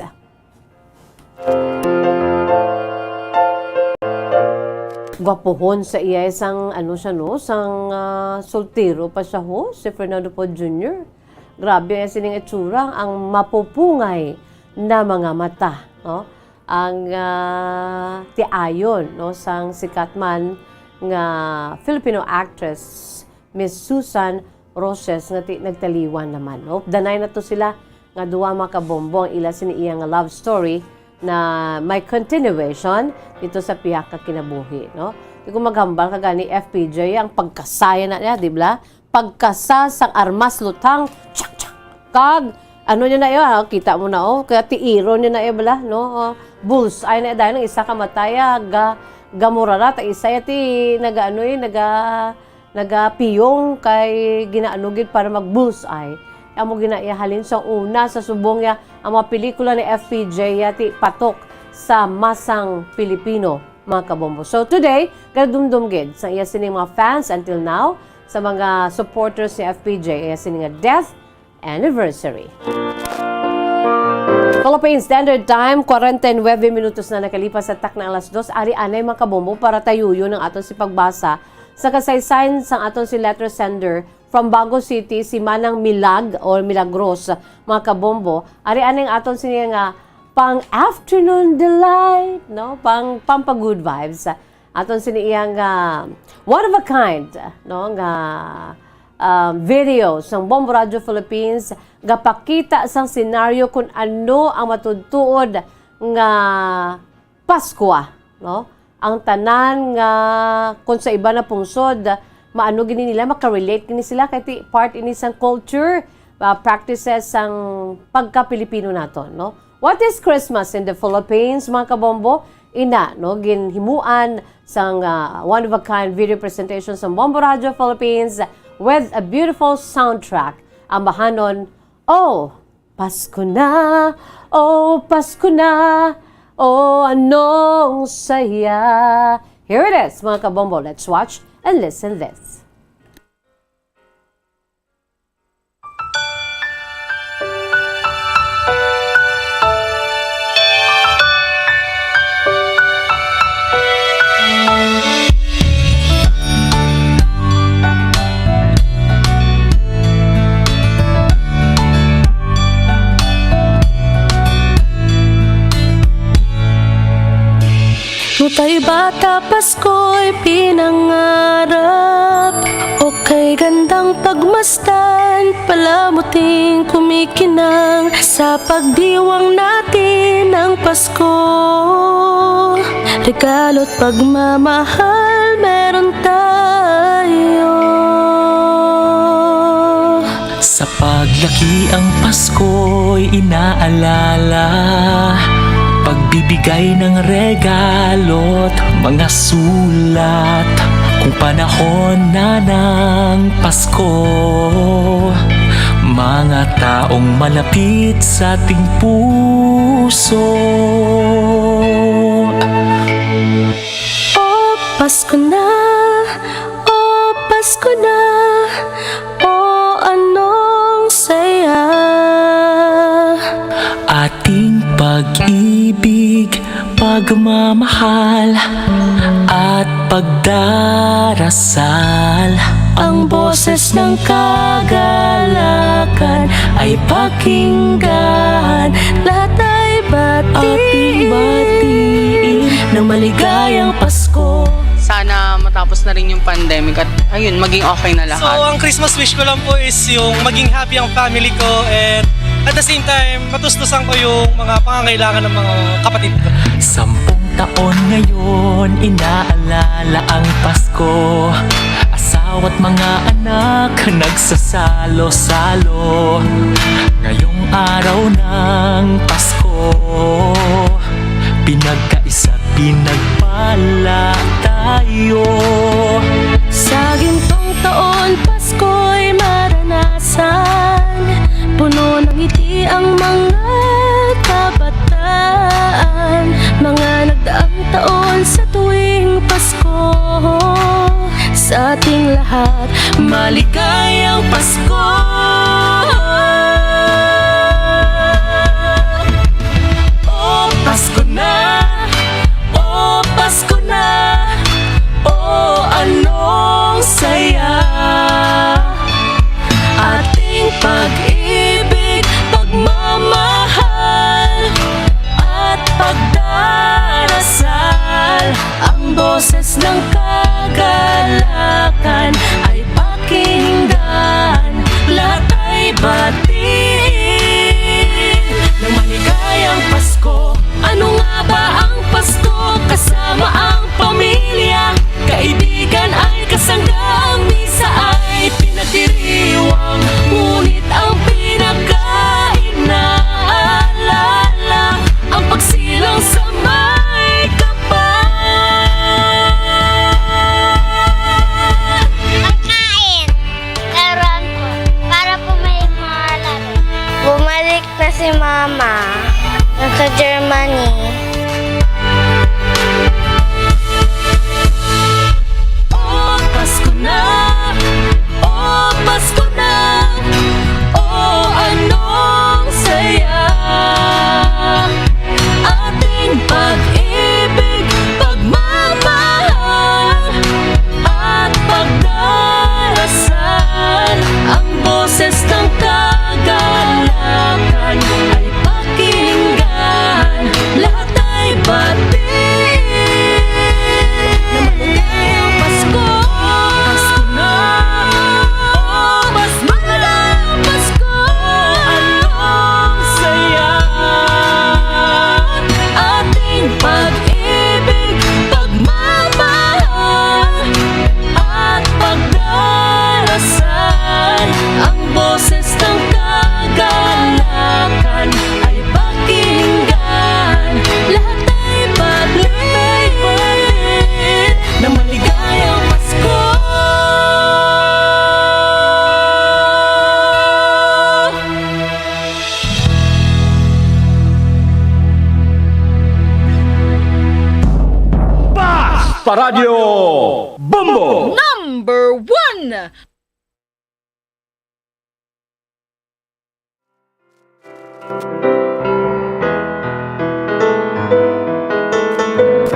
Gwapuhon sa iya sang, ano siya, no, sang, ah, soltero pa siya, ho, si Fernando Poe Junior. Grabe ang sining itsura, ang mapupungay na mga mata, no? Ang, ah, tiayon, no, sang sikat man nga Filipino actress, Miss Susan Roses, nga ti-, nagtaliwan naman, no? Danay na to sila nga duwa, mga kabombo, ang ila sini iya nga love story na may continuation dito sa pihak nga kinabuhi, no? Di ko maghambal ka gani, F P J, ang pagkasaya na niya, di ba? Pagkasa sang armas lutang, tsak, tsak. Kag, ano niya na iya, ah, kita mo na, oh, kaya tiiron niya na iya, bala, no? Ah, bullseye na iya, dahil ang isa ka matay, ah, ga-, gamurarat, ang isa ya ti, naga, ano, eh, naga, nagapiyong kay ginaano gid para mag-bullseye. Amo gina iya halin sa una sa subong ya ang mga pelikula ni F P J ya ti patok sa masang Pilipino, mga kabombo. So today, gadumdom gid sa iya sining mga fans until now, sa mga supporters ni F P J, iya sini nga death anniversary. Philippine Standard Time, kwarenta y nuebe minutos na nakalipas sa takna alas dos. Ari anay, mga kabombo, para tayuyon ang aton si pagbasa sa kasaysayan sang aton si letter sender from Bago City, si Manang Milag or Milagros, mga kabombo. Ari anay ang aton sini nga pang afternoon delight, no? Pang pampa good vibes. Aton sini iyang, ah, one of a kind, no, nga, ah, video sang Bombo Radio Philippines, gapakita sang senaryo kung ano ang matuod-tuod nga Paskwa, no? Ang tanan nga, kung sa iba na pungsod, maano gini nila, makarelate gini sila, kay ti-, part ini sang culture, ah, practices sang pagka-Pilipino naton, no? What is Christmas in the Philippines, mga kabombo? Ina, no, ginhimuan sang, ah, one-of-a-kind video presentation sang Bombo Radio Philippines with a beautiful soundtrack. Ang bahanon, Oh, Pasko na, oh, Pasko na, oh, anong saya. Here it is, mga kabombo. Let's watch and listen this. Nutay bata, Pasko'y pinangarap, o kay gandang pagmasdan, Palamuting kumikinang sa pagdiwang natin ng Pasko. Regalo't pagmamahal meron tayo. Sa paglaki ang Pasko'y inaalala, pagbibigay ng regalo't mga sulat. Kung panahon na ng Pasko, mga taong malapit sa ating puso. O Pasko na, o Pasko na, o anong saya. Ating pag-ibig, pagmamahal, at pagdarasal. Ang boses ng kagalakan ay pakinggan. Lahat ay batiin. Ating batiin ng maligayang Pasko. Sana matapos na rin yung pandemic at, ayun, maging okay na lahat. So, ang Christmas wish ko lang po is yung maging happy ang family ko and at the same time, matustusan ko yung mga pangangailangan ng mga kapatid ko. Sampung taon ngayon, inaalala ang Pasko. Asawa't mga anak, nagsasalo-salo. Ngayong araw ng Pasko, pinagkaisa't pinagpala tayo. Sa gintong taon, Pasko'y maranasan. Puno ng ngiti ang mga kabataan. Mga nagdaang taon sa tuwing Pasko, sa ating lahat, maligayang Pasko. O Pasko na, o Pasko na, o anong saya. Ating pag-ibig, pagmamahal, at pagdarasal. Ang boses ng kagalakan ay pakinggan. Lahat ay batiin ng maligayang Pasko. Ano nga ba ang Pasko? Kasama ang pamilya, kaibigan ay kasangga, ang misa ay pinagdiriwang. Ngunit ang pinakainaalala, ang pagsilang sa may kapal. Pagkain. Laruan po. Para po may mga laro. Bumalik na si Mama. Nasa Germany. O Pasko na, o Pasko na, o anong saya. Ating pag-ibig, pagmamahal, at pagdarasal. Ang boses ng kagalakan ay pakinggan. Lahat ay batiin. Na maligayang Pasko. Pasko na. O, mas maligayang Pasko. Anong saya. Ating pag-ibig, pagmamahal, at pagdarasal. Ang boses ng kagalakan ay pakinggan. Lahat ay batiin na maligayang Pasko. Basta Radyo Bombo! Number one!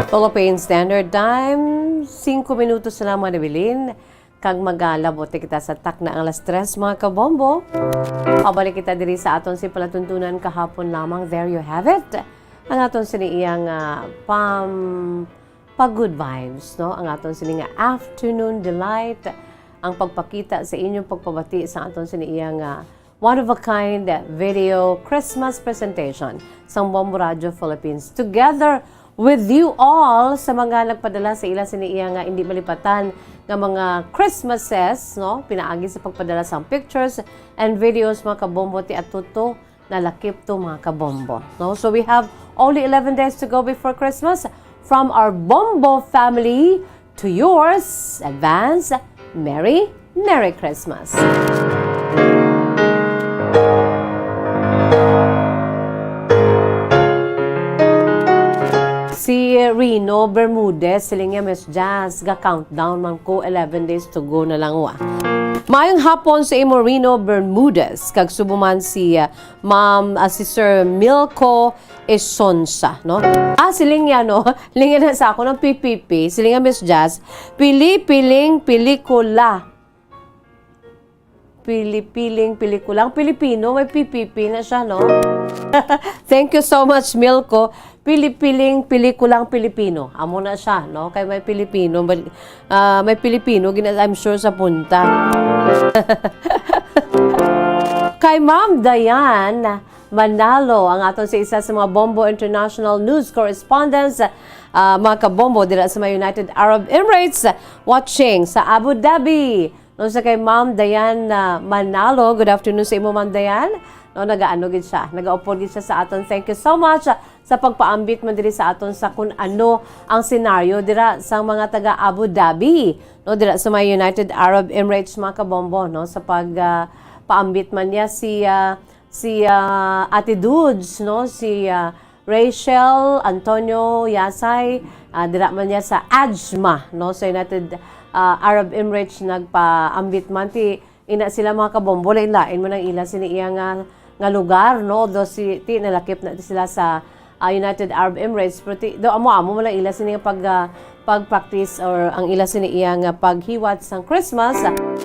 Philippine Standard Time, singko minutos na lamang, Evelyn. Kag magalabot kita sa takna ang alas tres, mga kabombo. Pabalik kita diri sa aton si palatuntunan kahapon lamang. There you have it. Ang aton sini iyang, ah, pam-, pa good vibes, no? Ang aton sini nga afternoon delight. ang pagpakita sa inyong pagpabati sa aton sini iya nga one-of-a-kind video Christmas presentation sang Bombo Radio Philippines. Together with you all, sa mga nagpadala sa ila sini iya nga hindi malipatan nga mga Christmases, no? Pinaagi sa pagpadala sang pictures and videos, mga kabombo, ti atuto nalakip to, mga kabombo, no? So we have only eleven days to go before Christmas. From our Bombo family to yours, advance Merry, Merry Christmas. Si Rino Bermudez, siling niya, "Miss Jazz, ga-countdown man ko, eleven days to go na lang, wa." Maayong hapon sa imo, Rino Bermudez, kag subong man si, ah, Ma'am, ah, si Sir Milko Esonsa, no? Ah, siling niya, no? Lingi na sa ako ng P P P. Siling niya, "Miss Jazz, pili-piling pelikula." Pili-piling pelikulang Pilipino, may P P P na siya, no? Thank you so much, Milko. Pili-piling pelikulang Pilipino. Amo na siya, no? Kay may Pilipino, bal-, ah, may Pilipino, gina-, I'm sure, sa punta. Kay Ma'am Diane Manalo, ang aton sa isa sa mga Bombo International News Correspondents, ah, mga kabombo, dira sa mga United Arab Emirates, watching sa Abu Dhabi. No, sa kay Ma'am Diane, ah, Manalo, good afternoon sa imo, Ma'am Diane. No, nagaano gid siya, nagaupod gid siya sa aton. Thank you so much, ah, sa pagpaambit man diri sa aton sa kun ano ang senaryo dira sa mga taga Abu Dhabi, no, dira sa mga United Arab Emirates, mga kabombo, no, sa pag, ah, paambit man niya si, ah, si, ah, Ate Dudes, no, si, ah, Rachel Antonio Yasay, ah, dira man niya sa AJMA, no, sa United, ah, Arab Emirates, nagpaambit man ti ina sila, mga kabombo, lain-lain man ang ila sini iya nga, nga lugar, no, do si, ti nalakip na ti sila sa, ah, United Arab Emirates, pero ti, do amo-amo man ang ila sini nga pag, ah, pag-practice or ang ila sini iya nga paghiwat sang Christmas,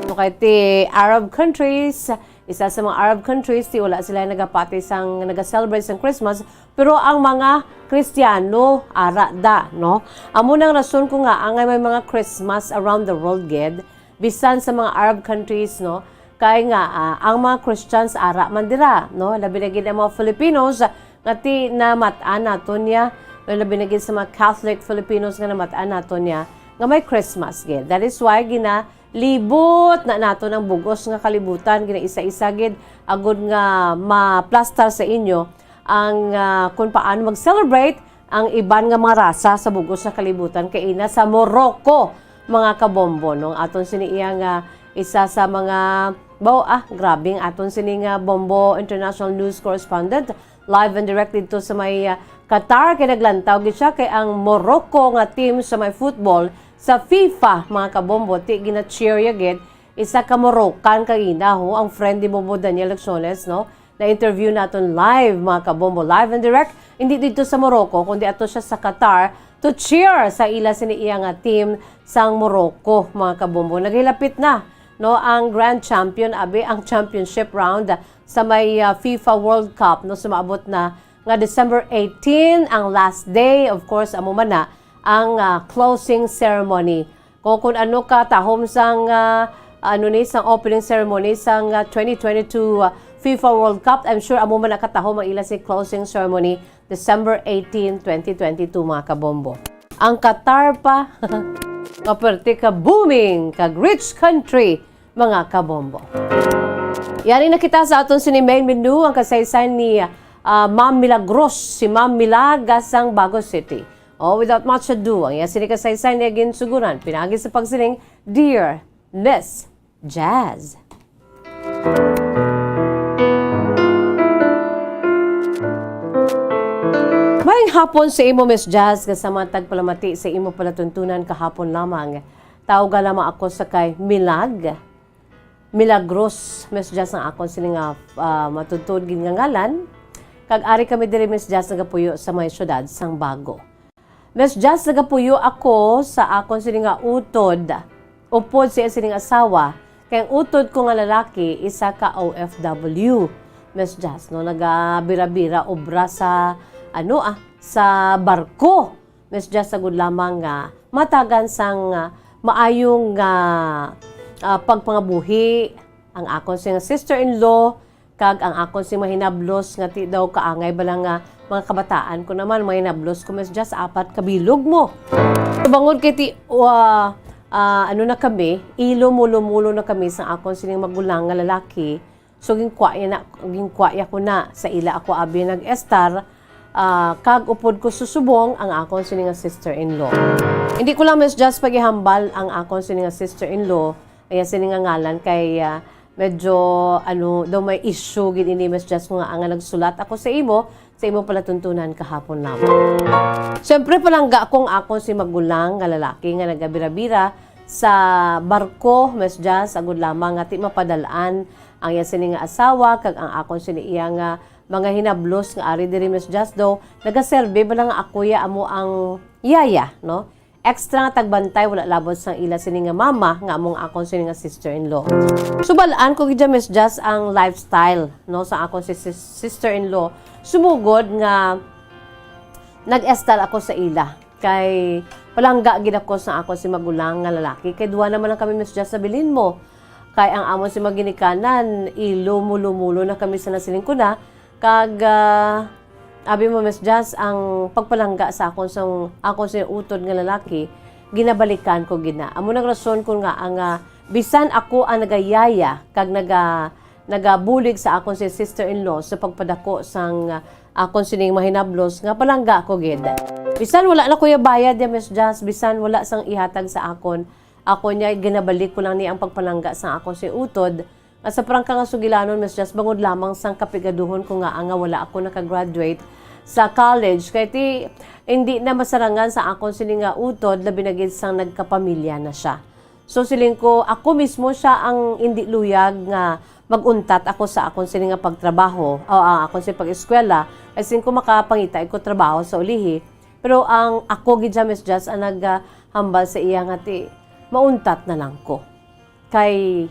no, kay ti Arab countries, isa sa mga Arab countries, ti wala sila nagapati sang, naga-celebrate sang Christmas, pero ang mga Kristiyano, ara da, no? Amo nang rason ko nga, angay may mga Christmas around the world, gid, bisan sa mga Arab countries, no? Kay nga, ah, ang mga Christians, ara man dira, no? Labi na gid ang mga Filipinos, nga ti namat-an naton niya, no? Labi na gid sa mga Catholic Filipinos nga namat-an naton niya, nga may Christmas, gid. That is why gina-, libot na naton ang bug-os nga kalibutan, ginaisa-isa gid, agod nga maplastar sa inyo ang, ah, kung paano mag-celebrate ang iban nga mga rasa sa bug-os nga kalibutan, kay ina sa Morocco, mga kabombo, no? Ang aton sini iya nga isa sa mga, baw, ah, grabe ang aton sini nga Bombo International News Correspondent, live and direct dito sa may, ah, Qatar, kay naglantaw gid siya kay ang Morocco nga team sa may football sa FIFA, mga kabombo, ti gina-cheer ya gid, isa ka Moroccan kagina, ho, ang friend ni Bobo Daniel Lacsones, no? Na-interview naton live, mga kabombo, live and direct, hindi dito sa Morocco, kundi ato siya sa Qatar to cheer sa ila sini iya nga team sang Morocco, mga kabombo. Naghilapit na, no, ang grand champion, abi, ang championship round sa may, ah, FIFA World Cup, no, sumabot na nga December eighteen ang last day. Of course, amo man na ang, ah, closing ceremony. Kung, kung ano ka tahom sang, ah, ano ni, sang opening ceremony sang, ah, twenty twenty-two, ah, FIFA World Cup, I'm sure amo man na katahom ang ila si closing ceremony, December eighteen, twenty twenty-two, mga kabombo. Ang Qatar pa, kaperte ka booming, kag rich country, mga kabombo. Yari na kita sa aton sini main menu, ang kasaysayan ni, ah, Ma'am Milagros, si Ma'am Milaga sang Bago City. Oh, without much ado, ang iya sini kasaysayan niya ginsuguran, pinagi sa pagsiling, "Dear Miss Jazz." Maayong hapon sa imo, Miss Jazz, nga sa mga tagpalamati sa imo palatuntunan kahapon lamang. Tawga lamang ako sa kay Milag. Milagros, Miss Jazz, ang akon sini nga, ah, matuod-tuod gid nga ngalan. Kag ari kami diri, Miss Jazz, nagapuyo sa may siyudad sang Bago. Miss Jazz, nagapuyo ako sa akon sini nga utod, upod sa iya sining asawa, kay ang utod ko nga lalaki, isa ka O F W. Miss Jazz, no, nagabira-bira obra sa, ano, ah, sa barko. Miss Jazz, sagod lamang nga matagan sang, ah, maayong, ah, ah, pagpangabuhi, ang akon sini nga sister-in-law, kag ang akon sini mahinablos nga ti daw kaangay bala nga mga kabataan ko naman, mahinablos ko, Miss Jazz, apat ka bilog mo. Bangod kay ti, wa-, ah, ano na kami, ilo mulo-mulo na kami sa akon sining magulang nga lalaki. So, ginkuha ya na, ginkuha ya ko na sa ila ako abi nag-estar, ah, kag upod ko susubong ang akon sini nga sister-in-law. Hindi ko lang, Miss Jazz, pagihambal ang akon sini nga sister-in-law, iya sini nga ngalan kay, ah, medyo, ano, daw may issue gid ini, Miss Jazz, nga, nga nagsulat ako sa imo, sa imo palatuntunan kahapon lamang. Siyempre, palangga ko ang akon si magulang nga lalaki nga nagabira-bira sa barko, Miss Jazz, agud lamang nga ti mapadal-an ang iya sini nga asawa kag ang akon sini iya nga mga hinablos nga ari diri, Miss Jazz, daw nagaserbi bala nga ako ya amo ang yaya, no? Extra nga tagbantay, wala labot sang ila sini nga mama nga amo ang akon sini nga sister-in-law. Subal-an ko gid, Miss Jazz, ang lifestyle, no, sa akon si sis-, sister-in-law. Sumugod nga nag-estar ako sa ila. Kay palangga gid ako sa akon si magulang nga lalaki. Kay duha naman lang kami, Miss Jazz, sa bilin mo. Kay ang amon si maginikanan, ilo mulo-mulo na kami sa nasiling ko na. Kag, ah, abi mo, Miss Jazz, ang pagpalangga sa akon sang, akon sa utod nga lalaki, ginabalikan ko gid na. Amo nang rason ko nga ang, ah, bisan ako ang nagayaya kag naga-, nagabulig sa akon si sister-in-law sa pagpadako sang, ah, akon sining mahinablos nga palangga ko gid. Bisan wala na ko ya bayad ya, Miss Jazz, bisan wala sang ihatag sa akon, ako niya, ginabalik ko lang ni ang pagpalangga sang akon si utod, nga sa prangka nga sugilanon, Miss Jazz, bangod lamang sang kapigaduhon ko nga, nga wala ako naka-graduate sa college, kay ti, hindi na masarangan sa akon sini nga utod, labi na gid sang nagkapamilya na siya. So, siling ko, ako mismo siya ang hindi luyag nga mag-untat ako sa akon sini nga pagtrabaho, o ang akon sini pag-eskwela, kay siling ko makapangita ko trabaho sa ulihi. Pero ang ako gid siya, Miss Jazz, ang naghambal sa iya nga ti, mauntat na lang ko. Kay,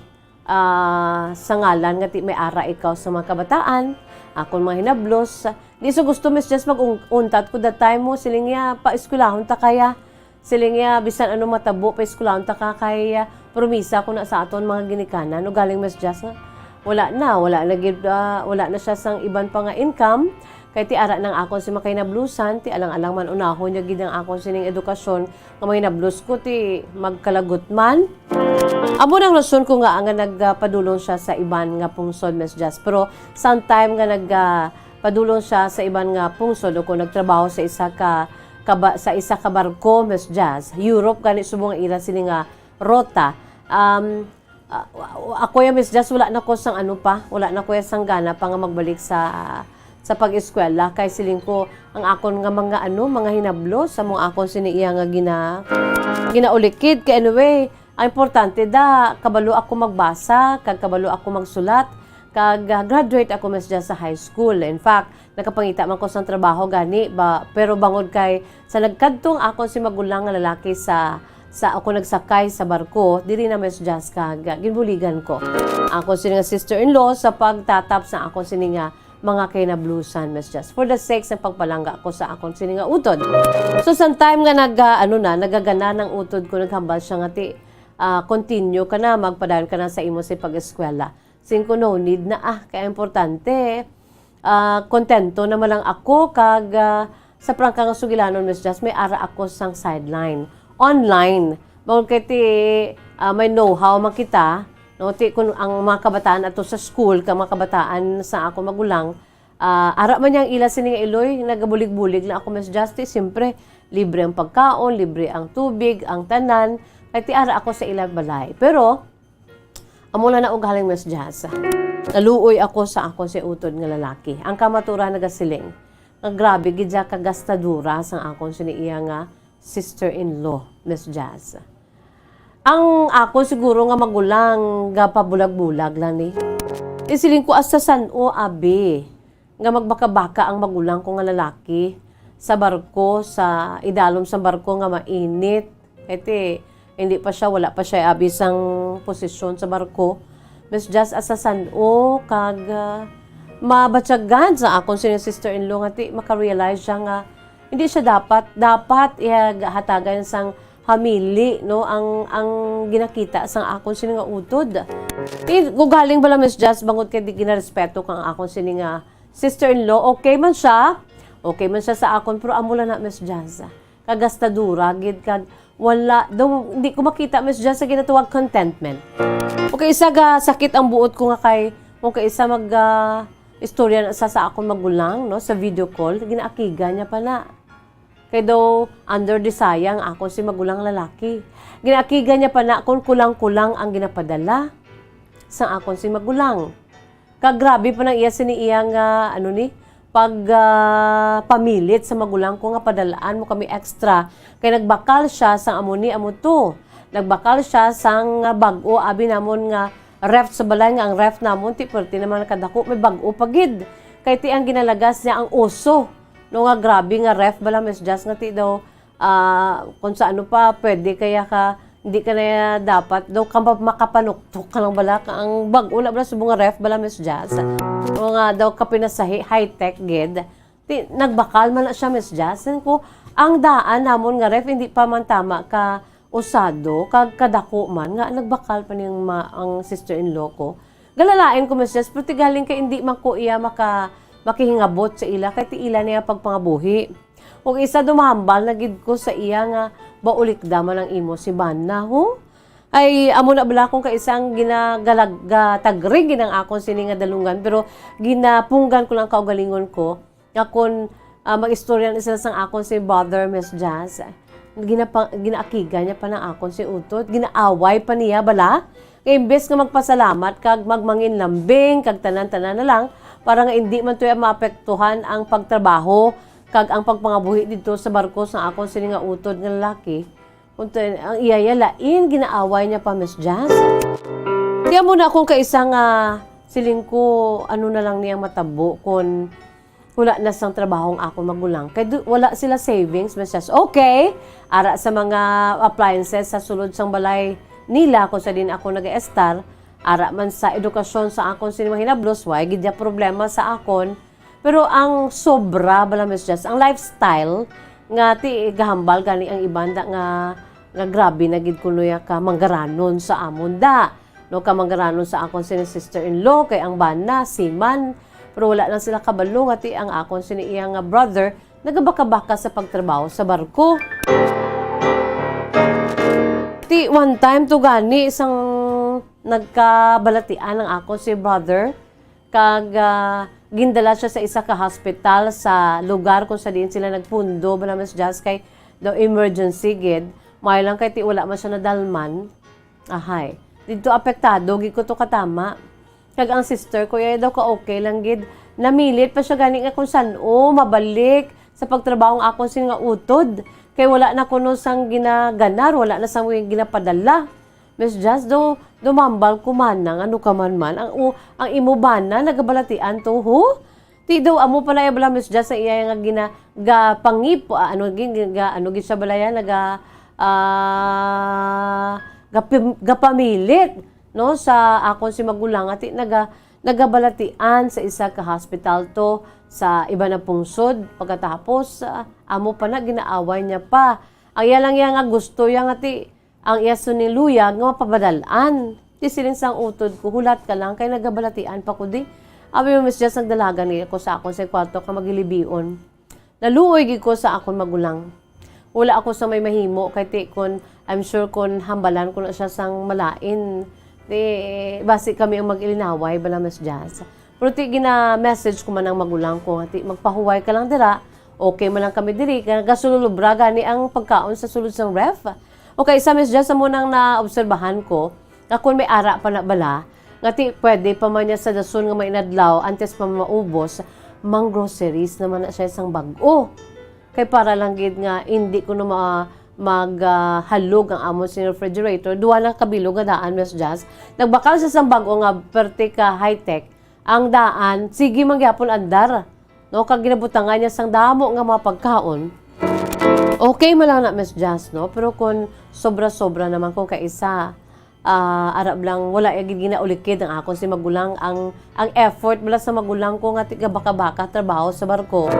ah, sa ngalan nga ti may ara ikaw sa mga kabataan, akon mga hinablos, di sa gusto, Miss Jess, mag-un-, untat ko that time mo, siling niya, paeskwelahon ta kaya. Siling niya, bisan ano matabo, paeskwelahon ta ka kay, ah, promisa ko na sa aton mga ginikanan. Ugaling, Miss Jess, nga, wala na, wala na gid, ah, wala na siya sang iban pa nga income. Kay ti ara nang akon si makahinablusan, ti alang-alang man unahon niya gid ang akon sining edukasyon nga mahinablos ko ti magkalagot man. Amo nang rason ko nga, nga nagpadulong siya sa iban nga pungsod, Miss Jess. Pero sang time nga nag, ah, padulong siya sa iban nga pungsod o kung nagtrabaho sa isa ka, ka ba-, sa isa ka barko, Miss Jess, Europe gani subong ang ila sini nga rota. Um, Ah, wa-, wa-, ako ya, Miss Jess, wala na ko sang ano pa, wala na ko ya sang gana pa nga magbalik sa, sa pag-eskwela, kay siling ko, ang akon nga mga ano, mga hinablo sa mga akon sini iya nga gina-, ginaulikid. Kay anyway, ang importante da, kabalo ako magbasa, kag kabalo ako magsulat, kag, ah, graduate ako, Miss Jess, sa high school. In fact, nakapangita man ko sang trabaho gani ba, pero bangod kay sa nagkadtong akon si magulang nga lalaki sa, sa ako nagsakay sa barko, diri na, Miss Jazz, kag ginbuligan ko akon sini nga sister-in-law sa pagtatap sa akon sini nga mga kahinablusan, Miss Jazz, for the sake sa pagpalangga ko sa akon sini nga utod. So, sa time nga nag, ah, ano na, nagagana nang utod ko, naghambal siya nga, "Ti, ah, continue ka na, magpadayon ka na sa imo si pag-eskwela." Sing ko, "No need na, ah, kay importante, ah, kontento naman lang ako, kag, ah, sa prangka nga sugilanon, Miss Jazz, may ara ako sang sideline. Online. Bangod kay ti, ah, may know-how man kita, no? Ti, kun ang mga kabataan ato sa school, kag mga kabataan sa akon magulang, ah, ara man yang ila sini nga iloy, nagabulig-bulig lang ako, Miss Jazz, ti, siyempre, libre ang pagkaon, libre ang tubig, ang tanan, kay ti ara ako sa ila balay." Pero, amo lang na ugaling, Miss Jazz. Naluoy ako sa akon si utod nga lalaki. Ang kamaturan nagasiling nga grabe gid siya kagastadura sang akon sini iya nga sister-in-law, Miss Jazz. Ang akon siguro nga magulang gapabulag-bulag lang ni. Isiling ko, hasta san-o, abi, nga magbaka-baka ang magulang ko nga lalaki sa barko, sa idalom sang barko nga mainit. Iti, hindi pa siya, wala pa siya abi sang posisyon sa barko. Miss Jazz, hasta san-o, kag, ah, mabatyagan sa akon sini sister-in-law nga ti makarealize siya nga hindi siya dapat, dapat iya hatagan sang hamili, no, ang, ang ginakita sang akon sini nga utod. Ti, gugaling bala, Miss Jazz, bangod kay di ginarespeto kang akon sini nga sister-in-law, okay man siya, okay man siya sa akon, pero amo lang na, Miss Jazz, kagastadura gid, kag wala daw, di ko makita, Miss Jazz, sa ginatawag contentment. Okay, isa ga sakit ang buot ko nga kay, okay, isa mag, ah, istorya na sa, sa akon magulang, no, sa video call, ginaakigan niya pa na. Kay daw under the saya ang akon si magulang lalaki. Ginaakigan niya pa na kung kulang-kulang ang ginapadala sang akon si magulang. Kag grabe pa nang iya sini iya nga, ano ni, pag, ah, pamilit sa magulang ko nga padalaan mo kami extra. Kay nagbakal siya sang amo ni, amo to. Nagbakal siya sang, ah, bag-o, abi namon nga ref sa balay, nga ang ref namon, ti, perti naman kadako, may bag-o pa gid. Kay ti ang ginalagas niya ang uso. No, nga grabe nga ref bala, Miss Jazz, nga ti daw, ah, kung sa ano pa, pwede kaya ka, hindi ka na dapat daw ka ma-, makapanuktok ka lang bala, ka ang bag-o na bala subong nga ref bala, Miss Jazz. O nga daw ka pinasahi, high-tech gid. Ti, nagbakal man na siya, Miss Jazz. Yan ko, ang daan namon nga ref, hindi pa man tama ka usado, kag kadako man, nga nagbakal pa niyang ma-, ang sister-in-law ko. Galalain ko, Miss Jazz, pero ti galing kay hindi man ko iya maka-, makihingabot sa ila, kay ti ila niya pagpangabuhi. Ug isa, dumahambal na gid ko sa iya nga baulikda man ang imo si bana, ho? Ay, amo na bala kung kaisang ginagalag-, gatagrig gid ang akon sini nga dalungan, pero ginapunggan ko lang kaugalingon ko nga kun, ah, mag-istorya na sila sang akon si brother, Miss Jazz, ginapa-, ginaakigan niya pa ng akon si utod, ginaaway pa niya bala. Nga imbes nga magpasalamat kag magmanginlambing kag tanan-tanan na lang, para nga indi man tuya maapektuhan ang pagtrabaho kag ang pagpangabuhi didto sa barko sang akon sini nga utod nga lalaki, unta ang iya, iya lain ginaaway niya pa, Miss Jazz. Kaya mo na akong kaisa nga siling ko, ano na lang niyang matabo kun wala na sang trabaho ang akon magulang. Kay du-, wala sila savings, Miss Jazz. Okay, ara sa mga appliances sa sulod sang balay nila kung sa din ako nag-estar, ara man sa edukasyon sa akon sini mga hinablos, way gid ya problema sa akon. Pero ang sobra bala, Miss Jazz, ang lifestyle nga ti gahambal gani ang iban da nga, nga grabe na gid kuno ya ka manggaranon sa amon da. No, ka manggaranon sa akon sini sister-in-law, kay ang bana, seaman. Pero wala lang sila kabalo nga ti ang akon sini iya nga brother nagabaka-baka sa pagtrabaho sa barko. Ti one time to gani sang nagkabalatian ang akon si brother, kag, ah, gindala siya sa isa ka hospital sa lugar kung sa diin sila nagpundo, bala, Miss Jazz, kay daw emergency gid. Maayo lang kay ti wala man siya nadalman. Ahay. Didto apektado gid ko to katama. Kag ang sister ko, iya daw ka okay lang gid. Namilit pa siya gani nga kung san-o mabalik sa pagtrabaho ang akon sini nga utod. Kay wala na kuno sang ginaganar, wala na sang ginapadala. Miss Jazz, do, dumambal ko man, ano ka man man. Ang, u-, ang imo bana, nagabalatian to, ho? Ti daw, amo pa na iya bala, Miss Jazz, ang iya nga gina-, gapangip-, ah, ano, gin-, ga-, ano, gid siya bala yan, naga-, ah, gapim-, gapamilit, no, sa akon si magulang, ati, naga-, nagabalatian sa isa ka hospital to, sa iba na pungsod, pagkatapos, ah, amo pa na, ginaaway niya pa. Ang iya lang iya nga gusto, iya nga ti, ang iya sini luyag nga mapabadal-an. Ti siling sang utod ko, "Hulat ka lang, kay nagabalatian pa ko di." Abi mo, Miss Jess, nagdalagan gid ako sa akon sa kwarto ka magilibion. Naluoy gid ko sa akon magulang. Wala ako sa may mahimo, kay ti kun, I'm sure kun hambalan ko na siya sang malain, ti basi kami ang mag-ilinaway bala, Miss Jess. Pero ti gina-message ko man ang magulang ko nga ti magpahuway ka lang dira, okay man lang kami diri, kay gasululubra gani ang pagkaon sa sulod sang ref. O kay sa Miss Jess, amo nang naobserbahan ko nga kun may ara pa na bala, nga ti pwede pa man niya sa dason nga may inadlaw antes pa maubos, mang-groceries naman na siya sang bag-o. Kay para lang gid nga indi ko na ma-, mag, ah, halog ang amon sa refrigerator, duha na kabilog nga daan, Miss Jess. Nagbakal siya sang bag-o nga perte ka high-tech. Ang daan, sige man gyapon andar. No, kag ginabutangan niya sang damo nga mga pagkaon. Okay man lang na, Miss Jess, no? Pero kung sobra-sobra naman kung kaisa, ah, arab lang, wala ya gid ginaulikid ang akon si magulang. Ang, ang effort bala sa magulang ko nga ti gabaka-baka trabaho sa barko.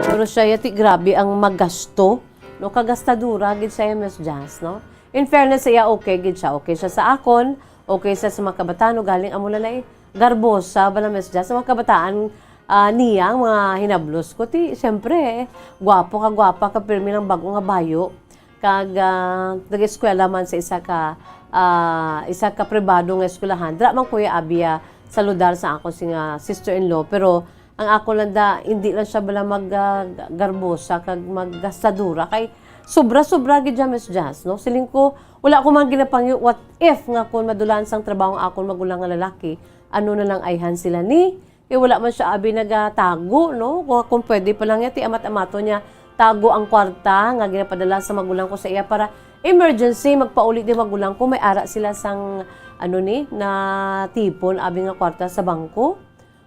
Pero siya ya ti grabe ang magasto. no, kagastadora gid siya, Miss Jazz, no? In fairness sa iya, okay gid siya. Okay siya sa akon, okay siya sa mga kabataan, no? Galing amo na na eh. Garbosa ba na, Miss Jazz? Sa mga kabataan, ah, niya, ang mga hinablos ko, ti, siyempre, eh, gwapo ka, gwapa ka, pirmi lang bago nga bayo. Kag, ah, nag-eskwela man sa isa ka, ah, isa ka pribado nga eskwelahan. Dira man kuya abi, ah, sa lugar sa akon si nga sister-in-law, pero ang ako lang da, hindi lang siya bala mag, ah, garbosa kag maggastadora kay sobra-sobra gid siya, Miss Jazz, no? Siling ko, wala ko man ginapangyo, what if nga kung madulaan sang trabaho ang akon magulang nga lalaki, ano na lang ayhan sila ni? Kay wala man siya abi nagatago, no? Kung, kung pwede pa lang niya, ti amat-amato niya, tago ang kwarta nga ginapadala sa magulang ko sa iya para emergency, magpauli di magulang ko, may ara sila sang, ano ni, na tipon, abi nga kwarta sa bangko.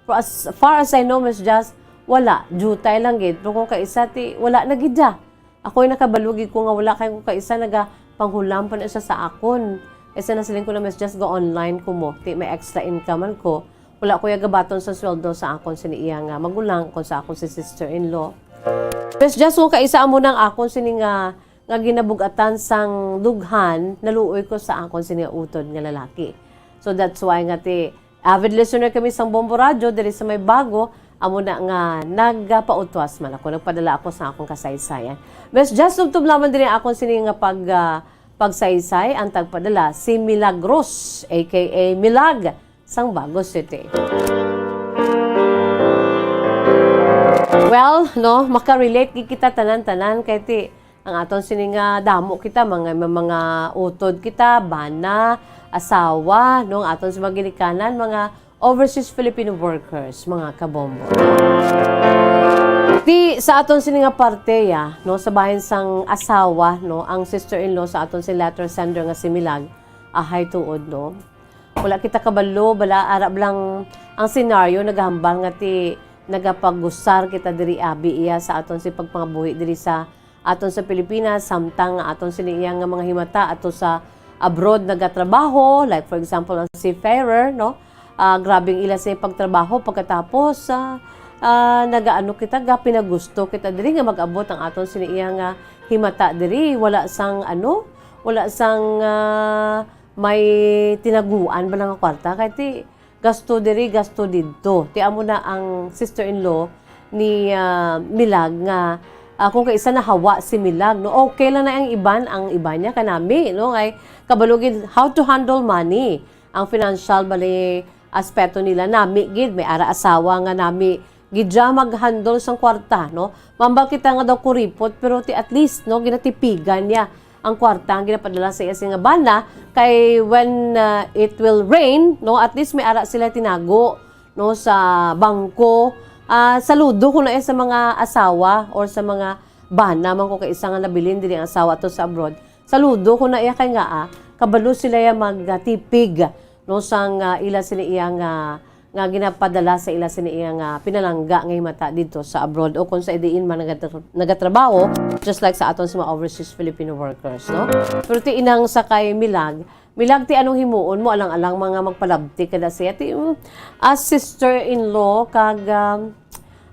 Pero as far as I know, Miss Jazz, wala. Jutay lang gid. Pero kung kaisa, ti, wala na gid ya. Ako'y nakabalo gid ko nga wala, kay kung kaisa nagapanghulam pa na siya sa akon. Kaysa nasiling ko na, Miss Jazz, ga-online ko mo. Ti, may extra income man ko. Wala ko ya gabaton sa sweldo sa akon sini iya nga magulang, kung sa akon si sister-in-law. Miss Jazz, kung kaisa amo nang akon sini nga, nga ginabugatan sang dughan, naluoy ko sa akon sini nga utod nga lalaki. So that's why nga ti, avid listener kami sang Bombo Radyo diri sa may bago, amo na nga nagapautwas man ako, nagpadala ako sa akong kasaysayan. Miss Jazz, tubtob lamang diri akon sini nga pag, ah, pagsaysay, ang tagpadala si Milagros, A K A Milag, sang Bago City. Well, no, makarelate gid kita tanan-tanan kay ti ang aton sini nga damo kita, mga, mga utod kita, bana, asawa, no, ang aton sa mga ginikanan, mga overseas Filipino workers, mga kabombo. Ti sa aton sini nga parte, ya, no, sa bahin sang asawa, no, ang sister-in-law sa aton si letter sender nga si Milag, ahay tuod, no. Wala kita kabalo, bala, ara lang ang senaryo nagahambal nga ti nagapagusar kita diri abi iya sa aton si pagpangabuhi diri sa aton sa Pilipinas, samtang nga aton sini iya nga mga himata ato sa abroad nagatrabaho, like for example ang seafarer, no? Ah, grabing ila sa pagtrabaho pagkatapos, ah, ah, nagaano kita, ga pinagusto kita diri nga mag-abot ang aton sini iya nga himata diri, wala sang ano, wala sang, ah, may tinaguan ba nga kwarta kay ti gasto diri, gasto didto. Ti amo na ang sister-in-law ni, ah, Milag nga, ah, kung kaisa nahawa si Milag, no? Okay lang na ang iban, ang iban niya kanami, no? Kay kabalo gid how to handle money. Ang financial bali aspeto nila nami gid, may ara asawa nga nami gid ya mag-handle sang kwarta, no? Mambal kita nga daw kuripot, pero ti at least, no, ginatipigan niya ang kwarta ang ginapadala sa iya sini nga bana, kay when, uh, it will rain, no, at least may ara sila tinago, no, sa bangko. Ah, saludo ko na iya sa mga asawa or sa mga bana man ko kay isa nga nabilin diri ang asawa to sa abroad. Saludo ko na iya kay nga, ah, kabalo sila ya magtipig, no, sang, ah, ila sini iya nga nga ginapadala sa ila sini iya nga pinalangga nga himata didto sa abroad o kung sa diin man nagatra-, nagatrabaho, just like sa aton sa mga overseas Filipino workers, no? Pero ti inang sa kay Milag, Milag, ti anong himuon mo alang-alang mga magpalabti kada siya? Ti, mm, as sister-in-law kag, um,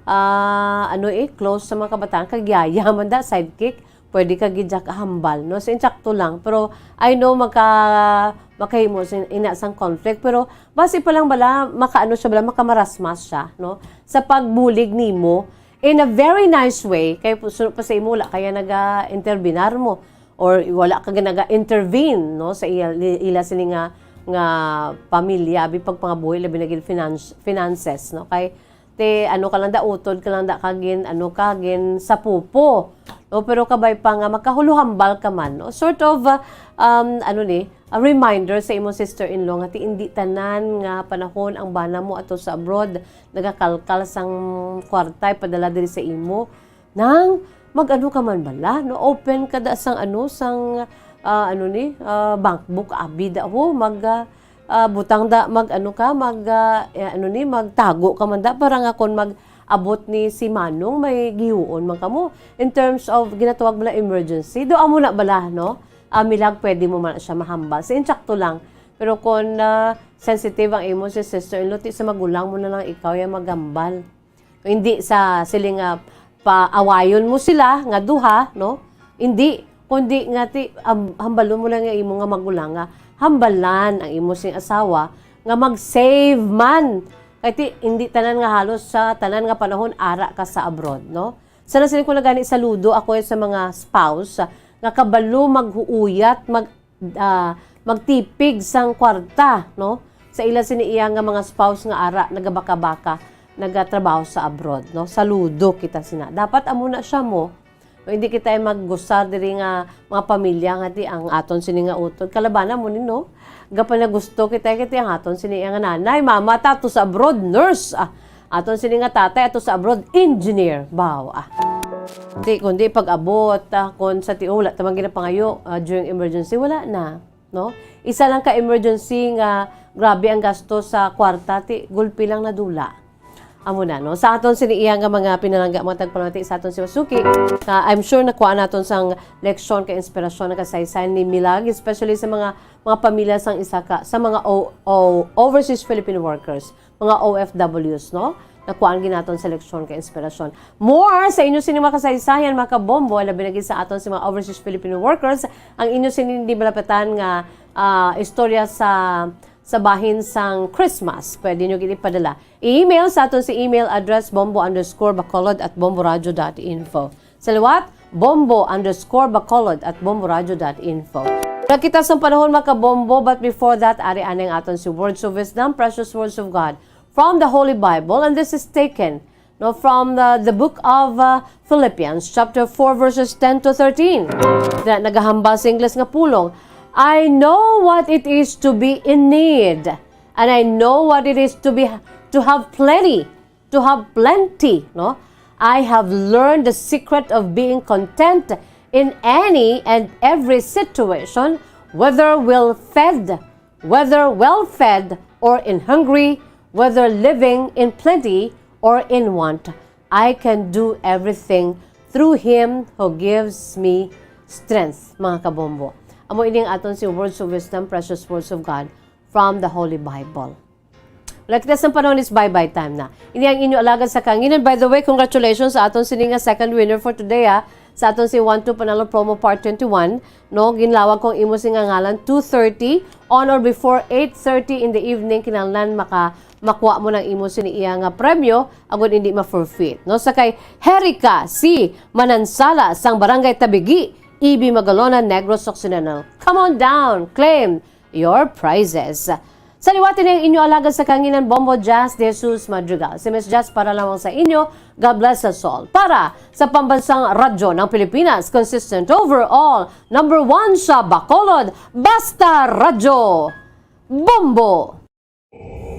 ah, ano eh, close sa mga kabataan, kag yaya man da, sidekick, pwede ka gid ya kahambal, no? So, insakto lang. Pero I know maka-, makahimo sin-, ina sang conflict, pero basi pa lang bala, makaano siya bala, makamarasmas siya, no? Sa pagbulig nimo, in a very nice way, kay pu-, su-, pa sa imo, wala kaya naga-interbinar mo, or wala ka naga-intervene, no? Sa iya, ila sini nga, nga pamilya, abi pagpangabuhi, labi na gid finance, finances, no? Kay ti ano ka lang da, utod ka lang da, kagin, ano, kagin sa pupo. No, pero kabay pa nga makahuluhambal ka man, no? Sort of, uh, um, ano ni, a reminder sa imong sister-in-law nga ti indi tanan nga panahon ang bana mo ato sa abroad nagakalkal sang kwarta ipadala diri sa imo. Nang mag-ano ka man bala, no? Open ka da sang ano, sang, ah, ano ni, ah, bank book, abi da ho, mag, ah, ah, butang da, mag-ano ka, mag, ah, eh, ano ni, magtago ka man da, para nga kon mag-abot ni si Manong, may gihuon man kamo. In terms of, ginatawag bala emergency, do amo na bala, no? Ah, Milag, pwede mo man siya mahambal. Sa insakto lang. Pero kon, ah, sensitive ang imo si sister-in-law, ti sa magulang mo na lang ikaw ya maghambal. Hindi sa siling nga paawayon mo sila nga duha, no? Hindi, kundi nga ti, am-, hambalon mo lang ang imo nga magulang nga hambalan ang imo sing asawa nga mag-save man. Kay ti, hindi tanan nga halos sa tanan nga panahon ara ka sa abroad, no? Sana sila ko na gani saludo ako sa mga spouse, ah, nga kabalo maghuuyat, mag, ah, magtipig sang kwarta, no? Sa ila sini iya nga mga spouse nga ara nagabaka-baka, nagatrabaho sa abroad, no? Saludo kita sina. Dapat amo na siya mo. No, hindi kita ay maggusar diri nga mga pamilya nga di ang aton sini nga utod. Kalabana mo ni, no? Gapanagusto kita, kita ang aton sini nga nanay, mama, tato sa abroad, nurse. Ah, aton sini nga tatay, ato sa abroad, engineer. Baw, ah. Di, kundi pag-abot, ah, kung sa tiyo, wala tamang ginapangayo, ah, during emergency, wala na. No? Isa lang ka emergency nga grabe ang gasto sa kwarta, ti gulpi lang nadula. Amo na, no? Sa aton sini iya nga mga pinalangga, mga tagpalamati sa aton si Masuki, ah, I'm sure nakuha naton sang leksyon kay inspirasyon ang kasaysayan ni Milag, especially sa mga, mga pamilya sang isa ka, sa mga o, o, overseas Philippine workers, mga O F Ws, no? Nakuhaan ginaton sa leksyon kay inspirasyon. More sa inyo sini mga kasaysayan, mga kabombo, labi na gid sa aton si mga overseas Filipino workers, ang inyo sini di malapatan nga, ah, istorya sa, sa bahin sang Christmas. Pwede nyo gid ipadala. I-email sa aton si email address bombo underscore bacolod at bomboradio dot info. Sa liwat, bombo underscore bacolod at bomboradio dot info. Nakita sang panahon, mga kabombo, but before that, ari anay ang aton si Words of Wisdom, Precious Words of God, from the Holy Bible, and this is taken, no, from the, the book of, uh, Philippians, chapter four, verses ten to thirteen. Na nagahambal sa Ingles nga pulong, "I know what it is to be in need, and I know what it is to be, to have plenty, to have plenty," no? "I have learned the secret of being content in any and every situation, whether well fed, whether well fed or in hungry, whether living in plenty or in want. I can do everything through him who gives me strength." Mga kabombo, amo ini ang aton si Words of Wisdom, Precious Words of God, from the Holy Bible. Wala kita sang panahon, is bye-bye time na. Ini ang inyo alagad sa kanginan. By the way, congratulations sa aton sini nga second winner for today, ah. Sa aton si One Two Panalo Promo Part twenty-one, no? Ginlawag kong imo sini nga ngalan, two thirty on or before eight thirty in the evening, kinahanglan maka-, makuha mo ng imo sini iya nga premyo, agud hindi ma-forfeit, no? Sa kay Herika C. Manansala sang Barangay Tabigi, E B Magalona, Negros Occidental. Come on down, claim your prizes. Sa liwat ini ang inyo alagad sa kanginan, Bombo Jazz de Jesus Madrigal. Si Miss Jazz para lamang sa inyo. God bless us all. Para sa Pambansang Radyo ng Pilipinas, consistent overall, number one sa Bacolod, Basta Radyo, Bombo!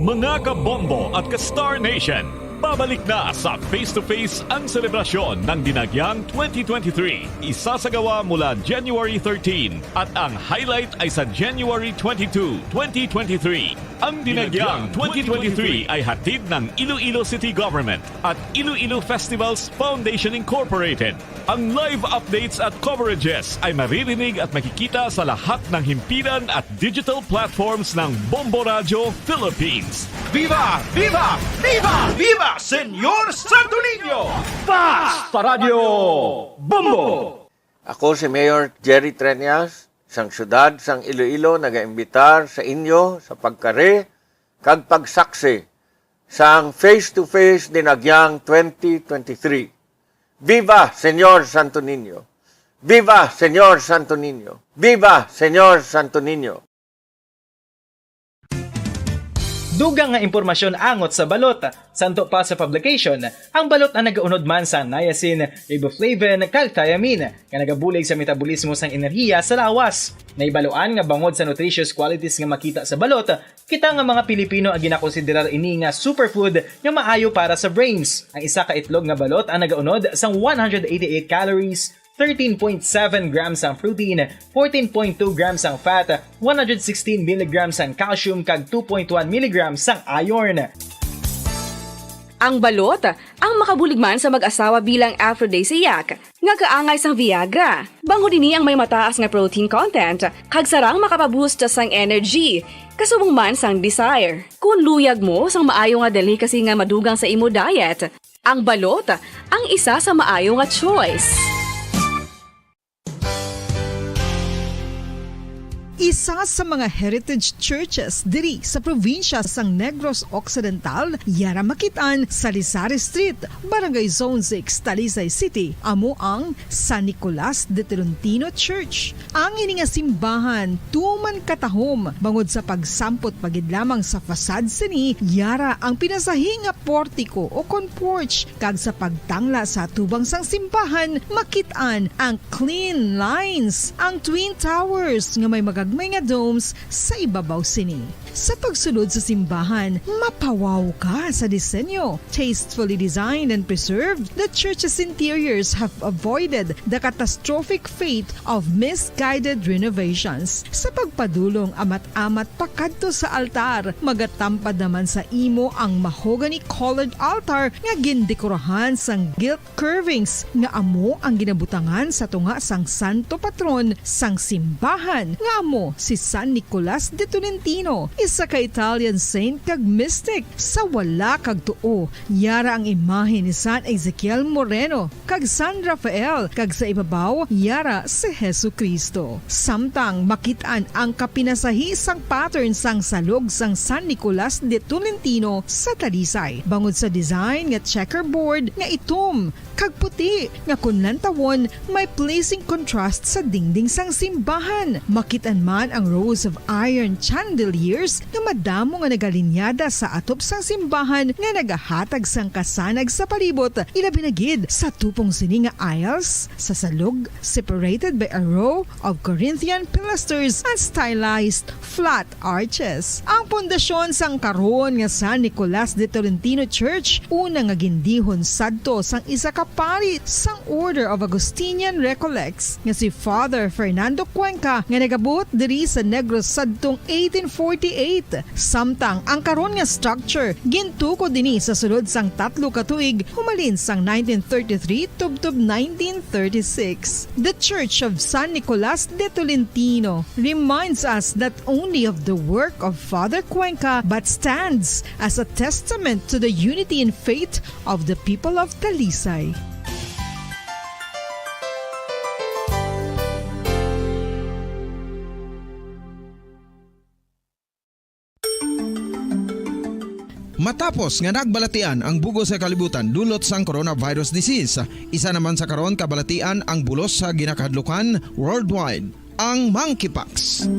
Mga kabombo at ka-Star Nation, babalik na sa Face to Face ang selebrasyon ng Dinagyang twenty twenty-three. Isasagawa mula January thirteen at ang highlight ay sa January twenty-two, twenty twenty-three. Ang Dinagyang twenty twenty-three ay hatid ng Iloilo City Government at Iloilo Festivals Foundation Incorporated. Ang live updates at coverages ay maririnig at makikita sa lahat ng himpilan at digital platforms ng Bombo Radyo Philippines. Viva! Viva! Viva! Viva Señor Santo Niño! Basta Radyo Bombo! Ako si Mayor Jerry Treñas, sang siyudad sang Iloilo, nagaimbitar sa inyo sa pagkari kag pagsaksi sang Face to Face Dinagyang twenty twenty-three. Viva Señor Santo Niño! Viva Señor Santo Niño! Viva Señor Santo Niño! Dugang nga impormasyon angot sa balot. Santo pa sa publication, ang balot ang nagaunod man sa niacin, riboflavin, kag thiamine, nga nagabulig sa metabolismo sang enerhiya sa lawas. Nahibaluan nga bangod sa nutritious qualities nga makita sa balot, kita nga mga Pilipino ang ginakonsiderar ini nga superfood nga maayo para sa brains. Ang isa ka itlog nga balot ang nagaunod sang one hundred eighty-eight calories, thirteen point seven grams ang protein, fourteen point two grams ang fat, one hundred sixteen milligrams ang calcium, kag two point one milligrams ang iron. Ang balot, ang makabulig man sa mag-asawa bilang aphrodisiac, nga kaangay sang Viagra. Bangod ini ang may mataas nga protein content, kag sarang makapaboost sang energy. Kasubong man sang desire. Kung luyag mo sang maayo nga delicacy nga madugang sa imo diet, ang balot ang isa sa maayo nga choice. Isa sa mga heritage churches diri sa probinsya sang Negros Occidental, yara makit-an sa Lisari Street, Barangay Zone six, Talisay City, amo ang San Nicolas de Tolentino Church. Ang ini nga simbahan tuman katahom bangod sa pagsampot pa gid lamang sa facade sini, yara ang pinasahi nga portiko o kon porch, kag sa pagtangla sa atubang sang simbahan, makit-an ang clean lines, ang twin towers nga may magagmay nga domes sa ibabaw sini. Sa pagsulod sa simbahan, mapawaw ka sa disenyo. Tastefully designed and preserved, the church's interiors have avoided the catastrophic fate of misguided renovations. Sa pagpadulong amat-amat pakadto sa altar, magatampad naman sa imo ang mahogany-colored altar nga gindekorahan sang gilt curvings nga amo ang ginabutangan sa tunga sang santo patron sang simbahan, nga amo si San Nicolas de Tolentino, isa ka Italian saint kag mystic. Sa wala kag tuo, yara ang imahe ni San Ezekiel Moreno kag San Rafael, kag sa ibabaw, yara si Jesu-Cristo. Samtang makit-an ang kapinasahi sang pattern sang salog sang San Nicolas de Tolentino sa Talisay, bangod sa design nga checkerboard nga itom kag puti, nga kun lantawon, may pleasing contrast sa dingding sang simbahan. Makit-an man ang rows of iron chandeliers nga madamo nga nagalinyada sa atop sang simbahan nga nagahatag sang kasanag sa palibot, ilabi na gid sa tupong sini nga aisles sa salog, separated by a row of Corinthian pilasters and stylized flat arches. Ang pundasyon sang karon nga San Nicolas de Tolentino Church, una nga gindihon sadto sang isa ka pari sang Order of Augustinian Recollects nga si Father Fernando Cuenca, nga nagabuot diri sa Negros sadtong eighteen forty-eight. Samtang ang karon nga structure gintukod ini sa sulod sang tatlo ka tuig, humalin sang nineteen thirty-three tubtob nineteen thirty-six. The Church of San Nicolas de Tolentino reminds us not only of the work of Father Cuenca, but stands as a testament to the unity in faith of the people of Talisay. Matapos nga nagbalatian ang bug-os nga kalibutan dulot sang coronavirus disease, isa naman sa karon kabalatian ang bulos sa ginakahadlukan worldwide, ang monkeypox.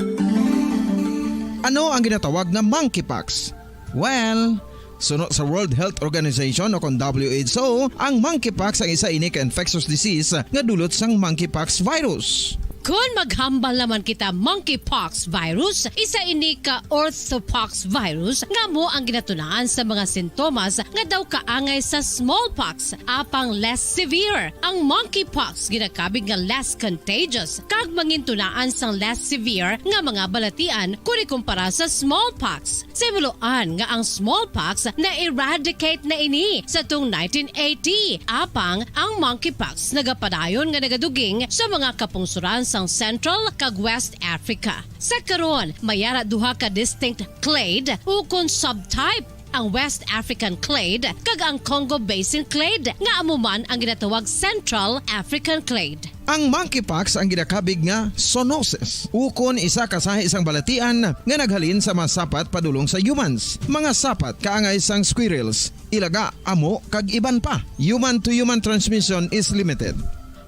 Ano ang ginatawag nga monkeypox? Well, suno sa World Health Organization o kon W H O, ang monkeypox ang isa ini ka infectious disease nga dulot sang monkeypox virus. Kon maghambal naman kita monkeypox virus, isa ini ka orthopox virus nga amo ang ginatunaan sa mga sintomas nga daw kaangay sa smallpox, apang less severe. Ang monkeypox ginakabig nga less contagious kag mangintunaan sang less severe nga mga balatian kon ikumpara sa smallpox. Sa himuloan nga ang smallpox na-eradicate na ini sa tung nineteen eighty, apang ang monkeypox nagapadayon nga nagaduging sa mga kapungsoran sang Central kag West Africa. Sa karon, may ara duha ka distinct clade ukon subtype, ang West African clade kag ang Congo Basin clade, nga amo man ang ginatawag Central African clade. Ang monkeypox ang ginakabig nga zoonosis, ukon isa ka sahi sang balatian nga naghalin sa mga sapat padulong sa humans, mga sapat kaangay sang squirrels, ilaga, amo, kag iban pa. Human to human transmission is limited.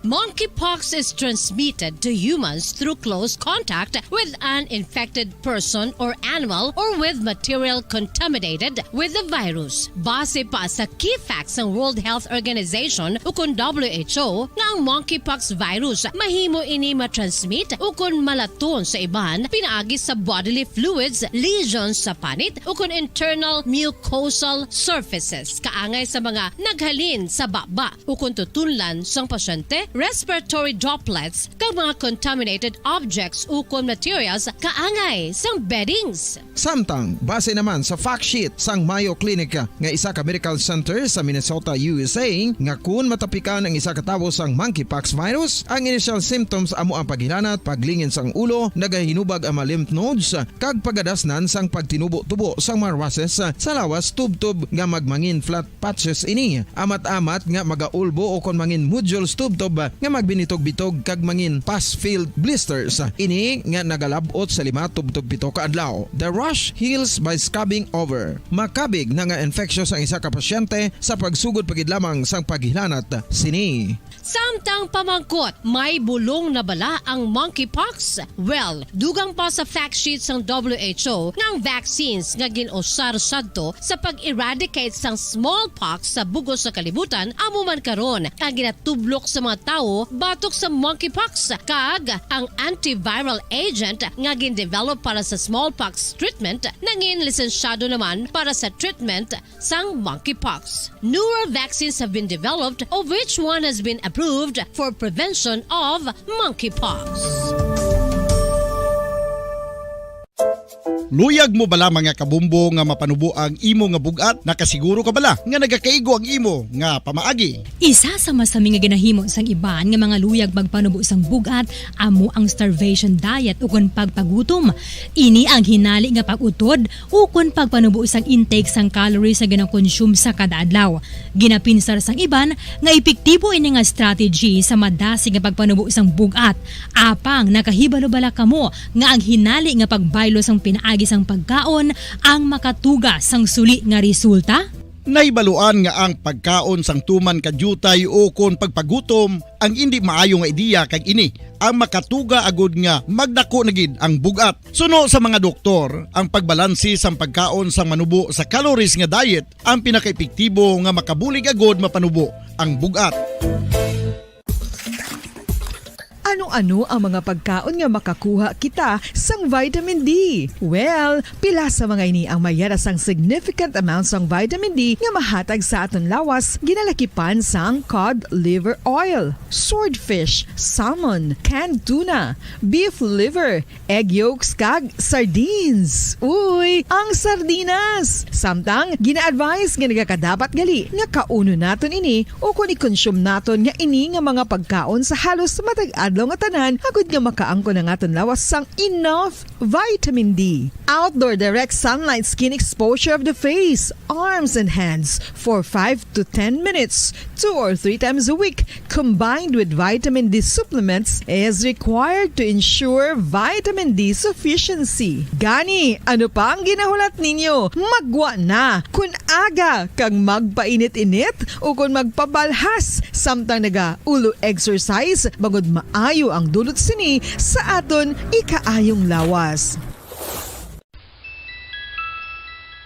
Monkeypox is transmitted to humans through close contact with an infected person or animal or with material contaminated with the virus. Base pa sa key facts sang World Health Organization ukon W H O nga ang monkeypox virus mahimo ini matransmit ukon malaton sa iban pinaagi sa bodily fluids, lesions sa panit ukon internal mucosal surfaces kaangay sa mga naghalin sa baba ukon tutunlan sang pasyente, respiratory droplets, kag mga contaminated objects ukon materials kaangay sang beddings. Samtang, base naman sa fact sheet sang Mayo Clinic nga isa ka medical center sa Minnesota, U S A, nga kun matapikan ang isa ka tawo sang monkeypox virus, ang initial symptoms amo ang paghilanat, paglingin sang ulo, nagahinubag ang mga lymph nodes, kag pagadasnan sang pagtinubo-tubo sang mga rashes sa lawas tubtob nga magmangin flat patches ini. Amat-amat nga magaulbo o kon mangin nodules tubtob nga magbinitog-bitog kag mangin pus-filled blisters. Ini nga nagalab-ot sa lima tubtob pito ka adlaw. The rash heals by scrubbing over. Makabig na nga infectious ang isa ka pasyente sa pagsugod pa gid lamang sang paghilanat sini. Samtang pamangkot, may bulong na bala ang monkeypox? Well, dugang pa sa fact sheet sang W H O nga ang vaccines nga gin-usar sadto sa pag-eradicate sang smallpox sa bug-os sa kalibutan amo man karon ang ginatublok sa mga tawo batok sa monkeypox, kag ang antiviral agent nga gin-develop para sa smallpox treatment nangin lisensyado naman para sa treatment sang monkeypox. Newer vaccines have been developed, of which one has been approved for prevention of monkeypox. Luyag mo bala, mga kabumbo, nga mapanubo ang imo nga bug-at? Nakasiguro ka bala nga nagakaigo ang imo nga pamaagi? Isa sa masami nga ginahimo sang iban nga mga luyag magpanubo sang bug-at amo ang starvation diet ukon pagpagutom. Ini ang hinali nga pag-utod ukon pagpanubo sang intake sang calories nga ginakonsume sa kada adlaw. Ginapinsar sang iban nga epektibo ini nga strategy sa madasig nga pagpanubo sang bug-at. Apang nakahibalo bala kamo nga ang hinali nga pagbaylo sang pinaagi sang pagkaon ang makatuga sang suli nga resulta? Nahibaluan nga ang pagkaon sang tuman ka diutay ukon pagpagutom ang indi maayo nga ideya, kag ini ang makatuga agud nga magdako na gid ang bug-at. Suno sa mga doktor, ang pagbalanse sang pagkaon sang manubo sa calories nga diet ang pinakaepektibo nga makabulig agud mapanubo ang bug-at. Ano-ano ang mga pagkaon nga makakuha kita sang vitamin D? Well, pila sa mga ini ang mayara sang significant amount sang vitamin D nga mahatag sa aton lawas, ginalakipan sang cod liver oil, swordfish, salmon, canned tuna, beef liver, egg yolks, kag sardines. Uy, ang sardinas! Samtang, gina-advise nga nagakadapat gali nga kaunon naton ini ukon i-consume naton nga ini nga mga pagkaon sa halos matag adlaw nga tanan, agud nga makaangkon ang aton lawas sang enough vitamin D. Outdoor direct sunlight skin exposure of the face, arms, and hands for five to ten minutes, two or three times a week, combined with vitamin D supplements, is required to ensure vitamin D sufficiency. Gani, ano pa ang ginahulat ninyo? Maggwa na! Kun aga kag magpainit-init ukon magpabalhas samtang naga-ulo exercise, bangod maayo ang dulot sini sa aton ikaayong lawas.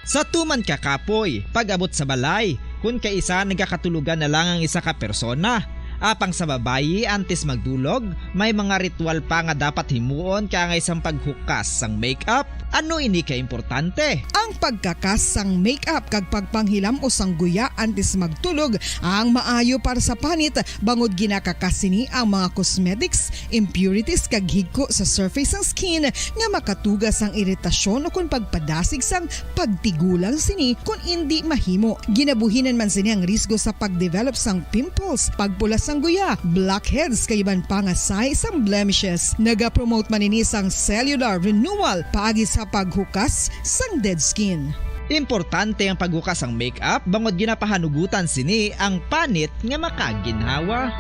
Sa tuman ka kapoy, pag-abot sa balay, kun kaisa nagakatulogan na lang ang isa ka persona. Apang sa babayi, antes magdulog, may mga ritual pa nga dapat himuon kaangay sang paghukas sang makeup. Ano ini ka importante? Ang pagkakas sang makeup kag pagpanghilam-os sang guya antes magtulog ang maayo para sa panit, bangod ginakakas sini ang mga cosmetics, impurities, kag higko sa surface sang skin nga makatuga sang iritasyon ukon pagpadasig sang pagtigulang sini kon indi mahimo. Ginabuhinan man sini ang risgo sa pagdevelop sang pimples, pagpula sang guya, blackheads, kag iban pa nga sahi sang blemishes. Nagapromote man ini sang cellular renewal paagi sa paghukas sang dead skin. Importante ang paghukas sang makeup bangod ginapahanugutan sini ang panit nga makaginhawa.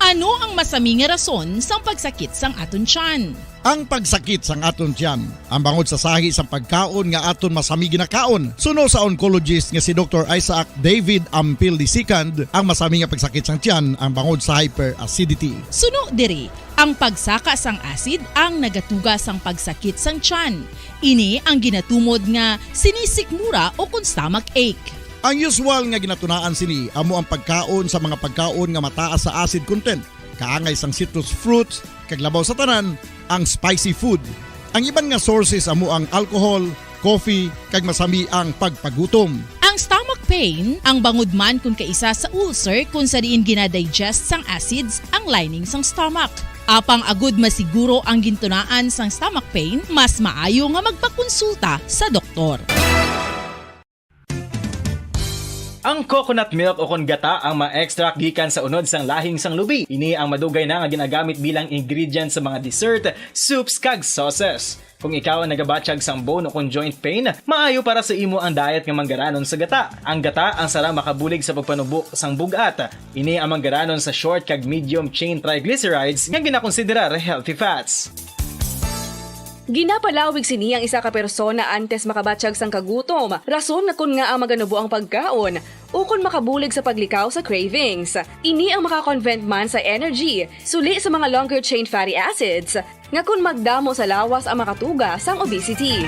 Ano ang masami nga rason sang pagsakit sang aton tiyan? Ang pagsakit sang aton tiyan, ang bangod sa sahi sang pagkaon nga aton masami ginakaon, suno sa oncologist nga si Doktor Isaac David Ampil the second, ang masami nga pagsakit sang tiyan, ang bangod sa hyperacidity. Suno diri, ang pagsaka sang acid ang nagatuga sang pagsakit sang tiyan. Ini ang ginatumod nga sinisikmura ukon stomach ache. Ang usual nga ginatunaan sini amo ang pagkaon sa mga pagkaon nga mataas sa acid content, kaangay sang citrus fruits, kag labaw sa tanan, ang spicy food. Ang iban nga sources amo ang alcohol, coffee, kag masami ang pagpagutom. Ang stomach pain, ang bangod man kun kaisa sa ulcer kun sa diin ginadigest sang acids ang lining sang stomach. Apang agud masiguro ang gintunaan sang stomach pain, mas maayo nga magpakonsulta sa doktor. Ang coconut milk ukon gata ang ma-extract gikan sa unod sang lahing sang lubi. Ini ang madugay na nga ginagamit bilang ingredient sa mga dessert, soups, kag sauces. Kung ikaw ang nagabatyag sang bone o kon joint pain, maayo para sa imo ang diet nga manggaranon sa gata. Ang gata ang sarang makabulig sa pagpanubo sang bug-at. Ini ang manggaranon sa short kag medium chain triglycerides nga ginakonsiderar healthy fats. Ginapalawig sini ang isa ka persona antes makabatyag sang kagutom, rason nga kon ngaa maganubo ang pagkaon, ukon makabulig sa paglikaw sa cravings. Ini ang makakonvert man sa energy, suli sa mga longer chain fatty acids, nga kon magdamo sa lawas ang makatuga sang obesity.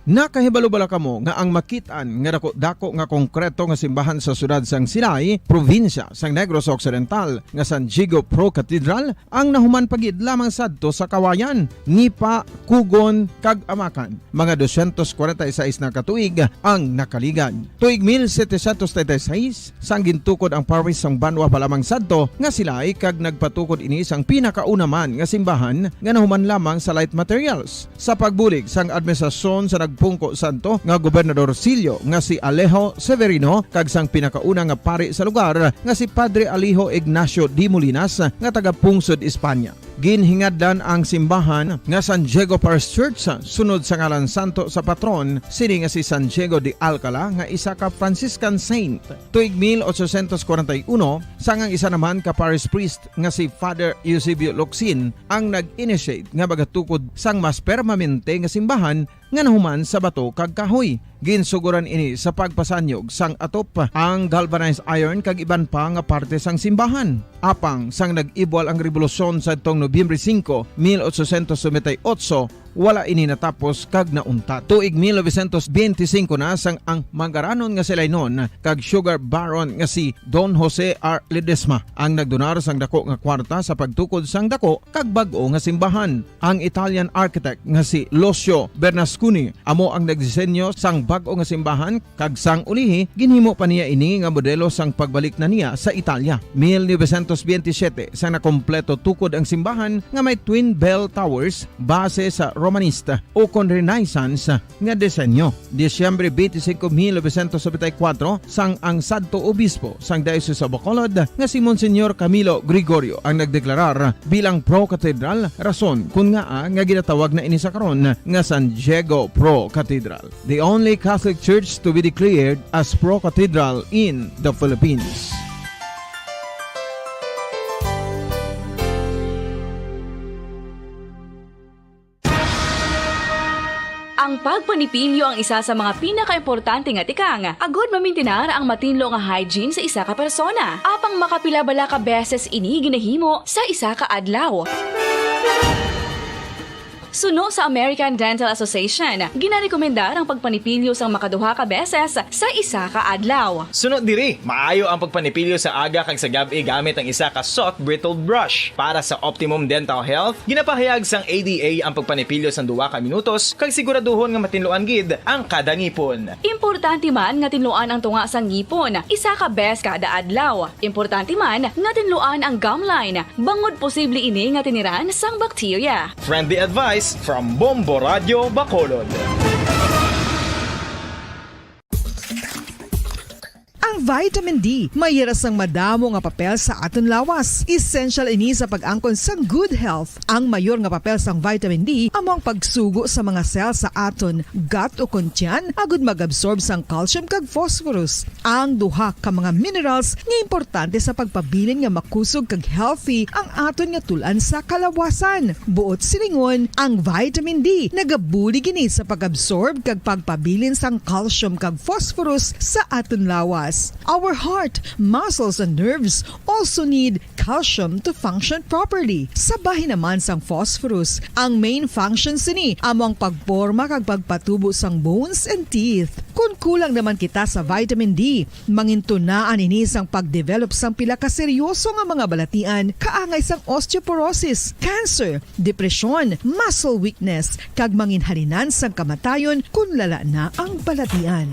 Nakahibalo bala kamo nga ang makit-an nga dako-dako nga konkreto nga simbahan sa siyudad sang Silay, probinsya sang Negros Occidental, nga San Diego Pro Cathedral, ang nahuman pa gid lamang sadto sa kawayan, nipa kugon, kag amakan. Mga dosyentos kwarenta y seis na ka tuig ang nakaligad. Tuig mil setecientos treinta y seis, sang gintukod ang parish sang banwa pa lamang sadto nga Silay, kag nagpatukod ini sang pinakauna man nga simbahan nga nahuman lamang sa light materials. Sa pagbulig sang administrasyon sa nagpungko sadto nga gobernadorsilyo nga si Alejo Severino kag sang pinakauna nga pari sa lugar nga si Padre Alejo Ignacio de Molinas nga taga-pungsod Espanya. Ginhingadlan ang simbahan nga San Diego Parish Church sunod sa ngalan santo sa patron sini nga si San Diego de Alcala nga isa ka Franciscan saint. Tuig mil ochocientos kwarenta y uno, sang ang isa naman ka parish priest nga si Father Eusebio Locsin ang nag-initiate nga magatukod sang mas permanente nga simbahan nga nahuman sa bato kag kahoy. Ginsugoran ini sa pagpasanyog sang atop, ang galvanized iron kag iban pa nga parte sang simbahan. Apang sang nag-ibwal ang rebolusyon sadtong Nobyembre singko, mil ochocientos noventa y ocho, wala ini natapos kag nauntat. Tuig mil novecientos benti singko na sang ang manggaranon nga Silaynon kag sugar baron nga si Don Jose R. Ledesma ang nagdonar sang dako nga kwarta sa pagtukod sang dako kag bag-o nga simbahan. Ang Italian architect nga si Lucio Bernasconi amo ang nagdisenyo sang bag-o nga simbahan, kag sang ulihi, ginhimo pa niya ini nga modelo sang pagbalik na niya sa Italia. Mil novecientos benti siyete, sang nakompleto tukod ang simbahan nga may twin bell towers base sa Romanista o kon Renaissance nga disenyo. Disyembre twenty-five, mil novecientos noventa y cuatro, sang ang sadto obispo sang Diocese of Bacolod nga si Monsignor Camilo Gregorio ang nagdeklarar bilang pro-cathedral, rason kon ngaa nga ginatawag na ini sa karon nga San Diego Pro Cathedral, the only Catholic church to be declared as pro-cathedral in the Philippines. Ang pagpanipilyo ang isa sa mga pinakaimportante nga tikang agod mamintinar ang matinlo nga hygiene sa isa ka persona. Apang makapila bala ka beses ini ginahimo sa isa ka adlaw? Suno sa American Dental Association, ginarekomendar ang pagpanipilyo sang makaduha ka beses sa isa ka adlaw. Suno diri, maayo ang pagpanipilyo sa aga kag sa gab-i gamit ang isa ka soft bristled brush. Para sa optimum dental health, ginapahayag sang A D A ang pagpanipilyo sang duha ka minutos kag siguraduhon nga matinluan gid ang kada ngipon. Importante man nga tinluan ang tunga sang ngipon isa ka beses kada adlaw. Importante man nga tinluan ang gum line, bangod posible ini nga tiniran sang bakterya. Friendly advice from Bombo Radio Bacolod. Ang vitamin D may hira sang madamo nga papel sa aton lawas. Essential ini sa pag-angkon sang good health. Ang mayor nga papel sang vitamin D amo ang pagsugo sa mga cell sa aton gut o kon tiyan agud mag-absorb sang calcium kag phosphorus, ang duha ka mga minerals nga importante sa pagpabilin nga makusog kag healthy ang aton nga tul-an sa kalawasan. Buot silingon, ang vitamin D nagabulig ini sa pag-absorb kag pagpabilin sang calcium kag phosphorus sa aton lawas. Our heart, muscles, and nerves also need calcium to function properly. Sa bahin naman sang phosphorus, ang main function sini amo ang pagporma kag pagpatubo sang bones and teeth. Kon kulang naman kita sa vitamin D, mangintunaan ini sang pag-develop sang pila ka seryoso nga mga balatian, kaangay sang osteoporosis, cancer, depresyon, muscle weakness, kag manginhalinan sang kamatayon kon lala na ang balatian.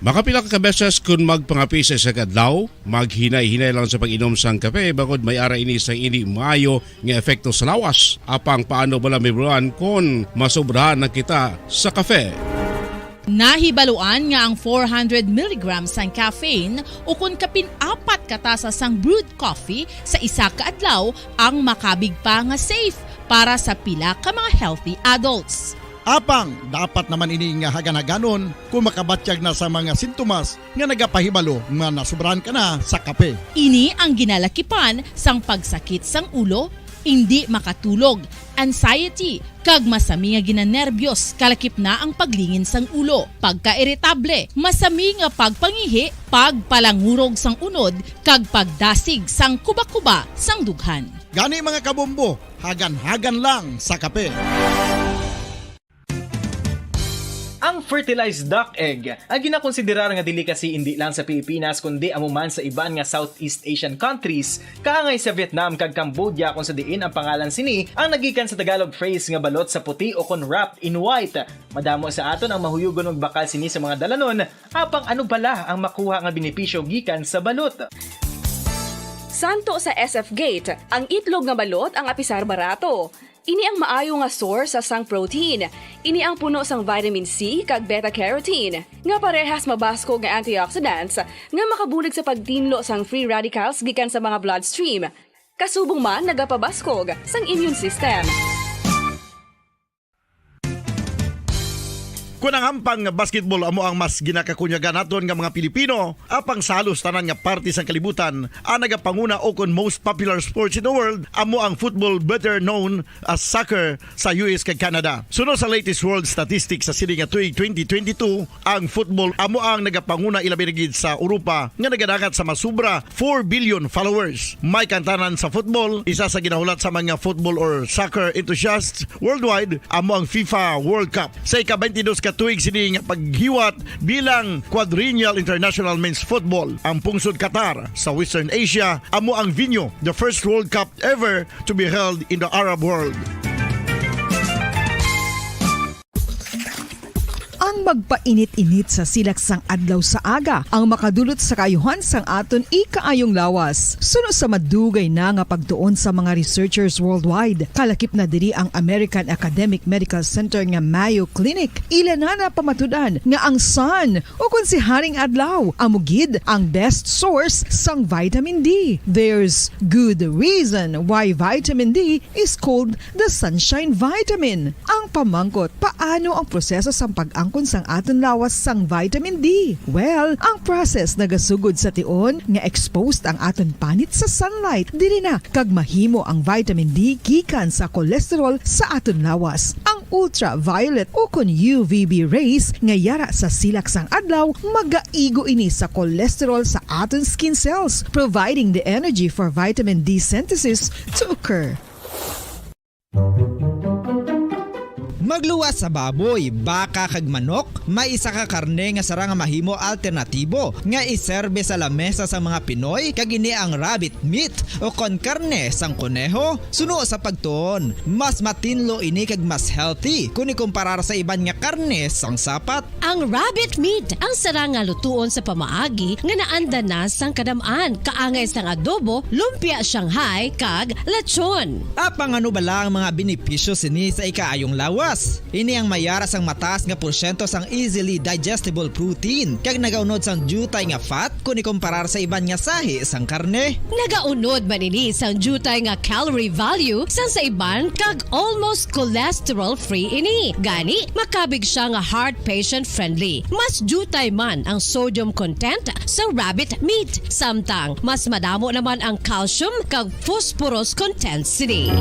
Makapila ka beses kon magpangape sa isa ka adlaw, maghinay-hinay lang sa pag-inom sang kape, bangod may ara ini sang indi maayo nga epekto sa lawas. Apang paano bala, Mibruan, kon masobrahan na kita sa kape? Nahibaluan nga ang four hundred milligrams sang caffeine ukon kapin apat ka tasa sang brewed coffee sa isa ka adlaw ang makabig pa nga safe para sa pila ka mga healthy adults. Apang dapat naman ini nga hagan-haganon kung makabatyag na sa mga sintomas nga nagapahibalo nga nasubrahan ka na sa kape. Ini ang ginalakipan sang pagsakit sang ulo, indi makatulog, anxiety, kag masami nga ginanerbiyos, kalakip na ang paglingin sang ulo, pagkairitable, masami nga pagpangihi, pagpalangurog sang unod, kag pagdasig sang kubakuba sang dughan. Gani, mga kabombo, hagan-hagan lang sa kape. Ang fertilized duck egg ang ginakonsiderar nga delicacy indi lang sa Pilipinas kundi amo man sa iban nga Southeast Asian countries, kaangay sa Vietnam kag Cambodia, kung sa diin ang pangalan sini ang nagikan sa Tagalog phrase nga balot sa puti o kon wrapped in white. Madamo sa aton ang mahuyugon magbakal sini sa mga dalanon, apang ano bala ang makuha nga benepisyo gikan sa balot? Santo sa S F Gate, ang itlog nga balot ang apisar barato. Ini ang maayo nga source sa sang protein. Ini ang puno sang vitamin C kag beta carotene, nga parehas mabaskog nga antioxidants nga makabulig sa pagtinlo sang free radicals gikan sa mga bloodstream. Kasubong man nagapabaskog sang immune system. Kon ang hampang nga basketball amo ang mas ginakakunyagan naton nga mga Pilipino, apang sa halos tanan nga parte sang kalibutan, ang nagapanguna o kon most popular sports in the world amo ang football, better known as soccer, sa U S kag Canada. Suno sa latest world statistics sa sini nga tuig twenty twenty-two, ang football amo ang nagapanguna, ilabi na gid sa Europa, nga nagadangat sa masubra four billion followers. May kantanan sa football, isa sa ginahulat sa mga football or soccer enthusiasts worldwide amo ang FIFA World Cup. Sa ika-twenty-dos ka tuig sini nga paghiwat bilang Quadrennial International Men's Football, ang pungsod Qatar sa Western Asia amo ang venue, the first World Cup ever to be held in the Arab world. Ang magpainit-init sa silak sang adlaw sa aga ang makadulot sa kaayuhan sang aton ikaayong lawas. Suno sa madugay na nga pagtuon sa mga researchers worldwide, kalakip na diri ang American Academic Medical Center nga Mayo Clinic. Ila na napamatud-an nga ang sun, o kon si Haring Adlaw, amo gid ang best source sang vitamin D. There's good reason why vitamin D is called the sunshine vitamin. Ang pamangkot, paano ang proseso sang pag-angkon sang aton lawas sang vitamin D? Well, ang process nagasugod sa tion nga exposed ang aton panit sa sunlight. Diri na kag mahimo ang vitamin D gikan sa cholesterol sa aton lawas. Ang ultraviolet o kon U V B rays nga yara sa silak sang adlaw, magaigo ini sa cholesterol sa aton skin cells, providing the energy for vitamin D synthesis to occur. Magluwas sa baboy, baka, kag manok, may isa ka karne nga sarang nga mahimo alternatibo nga iserbe sa lamesa sa mga Pinoy, kag ini ang rabbit meat o kon karne sang koneho. Suno sa pagtuon, mas matinlo ini kag mas healthy kon ikumparar sa iban nga karne sang sapat. Ang rabbit meat ang sarang nga lutuon sa pamaagi nga naanda na sang kadam-an, kaangay sang adobo, lumpia Shanghai, kag lechon. Apang ano bala ang mga benepisyo sini sa ikaayong lawas? Ini ang mayara sang mataas nga porsyento sang easily digestible protein kag nagaunod sang diutay nga fat kon ikumparar sa iban nga sahi sang karne. Nagaunod man ini sang diutay nga calorie value sang sa iban kag almost cholesterol-free ini. Gani, makabig sia nga heart patient-friendly. Mas diutay man ang sodium content sang rabbit meat, samtang mas madamo naman ang calcium kag phosphorus content sini.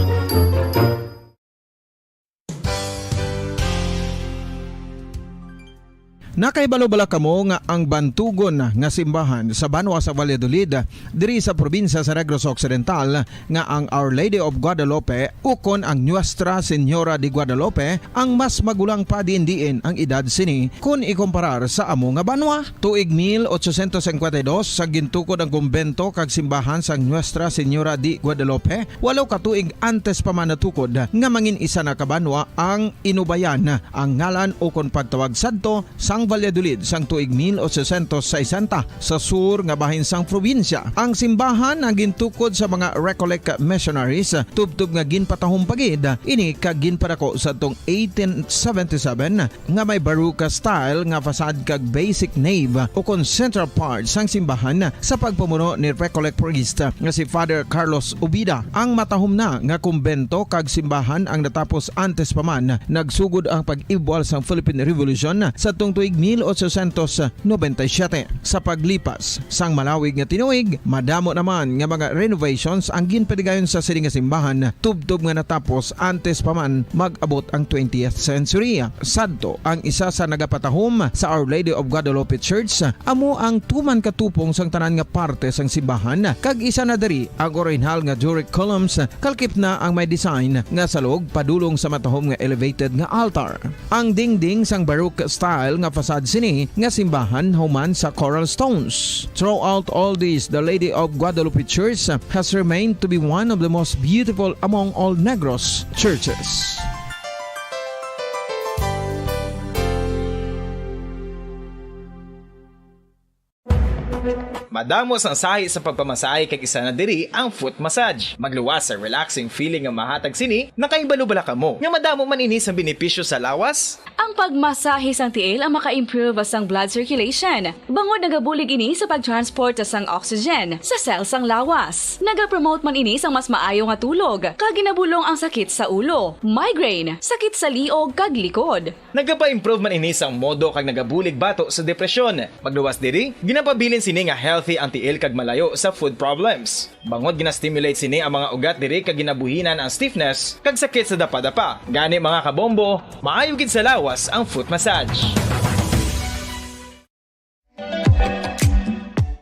Nakahibalo bala kamo nga ang bantugon nga simbahan sa banwa sa Valladolid, diri sa probinsya sa Negros Occidental, nga ang Our Lady of Guadalupe ukon ang Nuestra Señora de Guadalupe ang mas magulang pa diin-diin ang edad sini kon ikumparar sa amo nga banwa? Tuig mil ochocientos cincuenta y dos sa gintukod ang kumbento kag simbahan sang Nuestra Señora de Guadalupe, walo ka tuig antes pa man natukod nga mangin isa na ka banwa ang Inubayan, ang ngalan ukon pagtawag sadto sang Valladolid sang tuig mil ochocientos sesenta sa sur nga bahin sang probinsya. Ang simbahan ang gintukod sa mga Recollect missionaries, tubtob nga ginpatahom pa gid ini kag ginpadako sadtong eighteen seventy-seven, nga may Baroque style nga facade kag basic nave ukon central part sang simbahan sa pagpamuno ni Recollect priest nga si Father Carlos Ubida. Ang matahom na nga kumbento kag simbahan ang natapos antes pa man nagsugod ang pag-ibwal sang Philippine Revolution sadtong tuig mil ochocientos noventa y siete. Sa paglipas sang malawig nga tinuig, madamo naman nga mga renovations ang ginpadigayon sa sini nga simbahan, tubtob nga natapos antes pa man mag-abot ang twentieth century. Sadto, ang isa sa nagapatahom sa Our Lady of Guadalupe Church amo ang tuman katupong sang tanan nga parte sang simbahan, kag isa na diri ang orihinal nga Doric columns, kalkip na ang may design nga salog padulong sa matahom nga elevated nga altar. Ang dingding sang Baroque style nga facade sini nga simbahan human sa coral stones. Throughout all this, the Lady of Guadalupe Church has remained to be one of the most beautiful among all Negros churches. Madamo sang sahi sa pagpamasahe, kag isa na diri ang foot massage. Magluwas sa relaxing feeling nga mahatag sini. Nakahibalo bala kamo nga madamo man ini sang benepisyo sa lawas? Ang pagmasahe sang tiil ang maka-improve sang blood circulation, bangod nagabulig ini sa pag-transport sang oxygen sa cell sang lawas. Nagapromote man ini sang mas maayo nga tulog, kag ginabulong ang sakit sa ulo, migraine, sakit sa liog, kag likod. Nagapa-improve man ini sang modo kag nagabulig bato sa depresyon. Magluwas diri, ginapabilin sini nga healthy ang tiil kag malayo sa foot problems. Bangod gina-stimulate sini ang mga ugat diri kag ginabuhinan ang stiffness kag sakit sa dapadapa. Gani, mga kabombo, maayo gid sa lawas ang foot massage.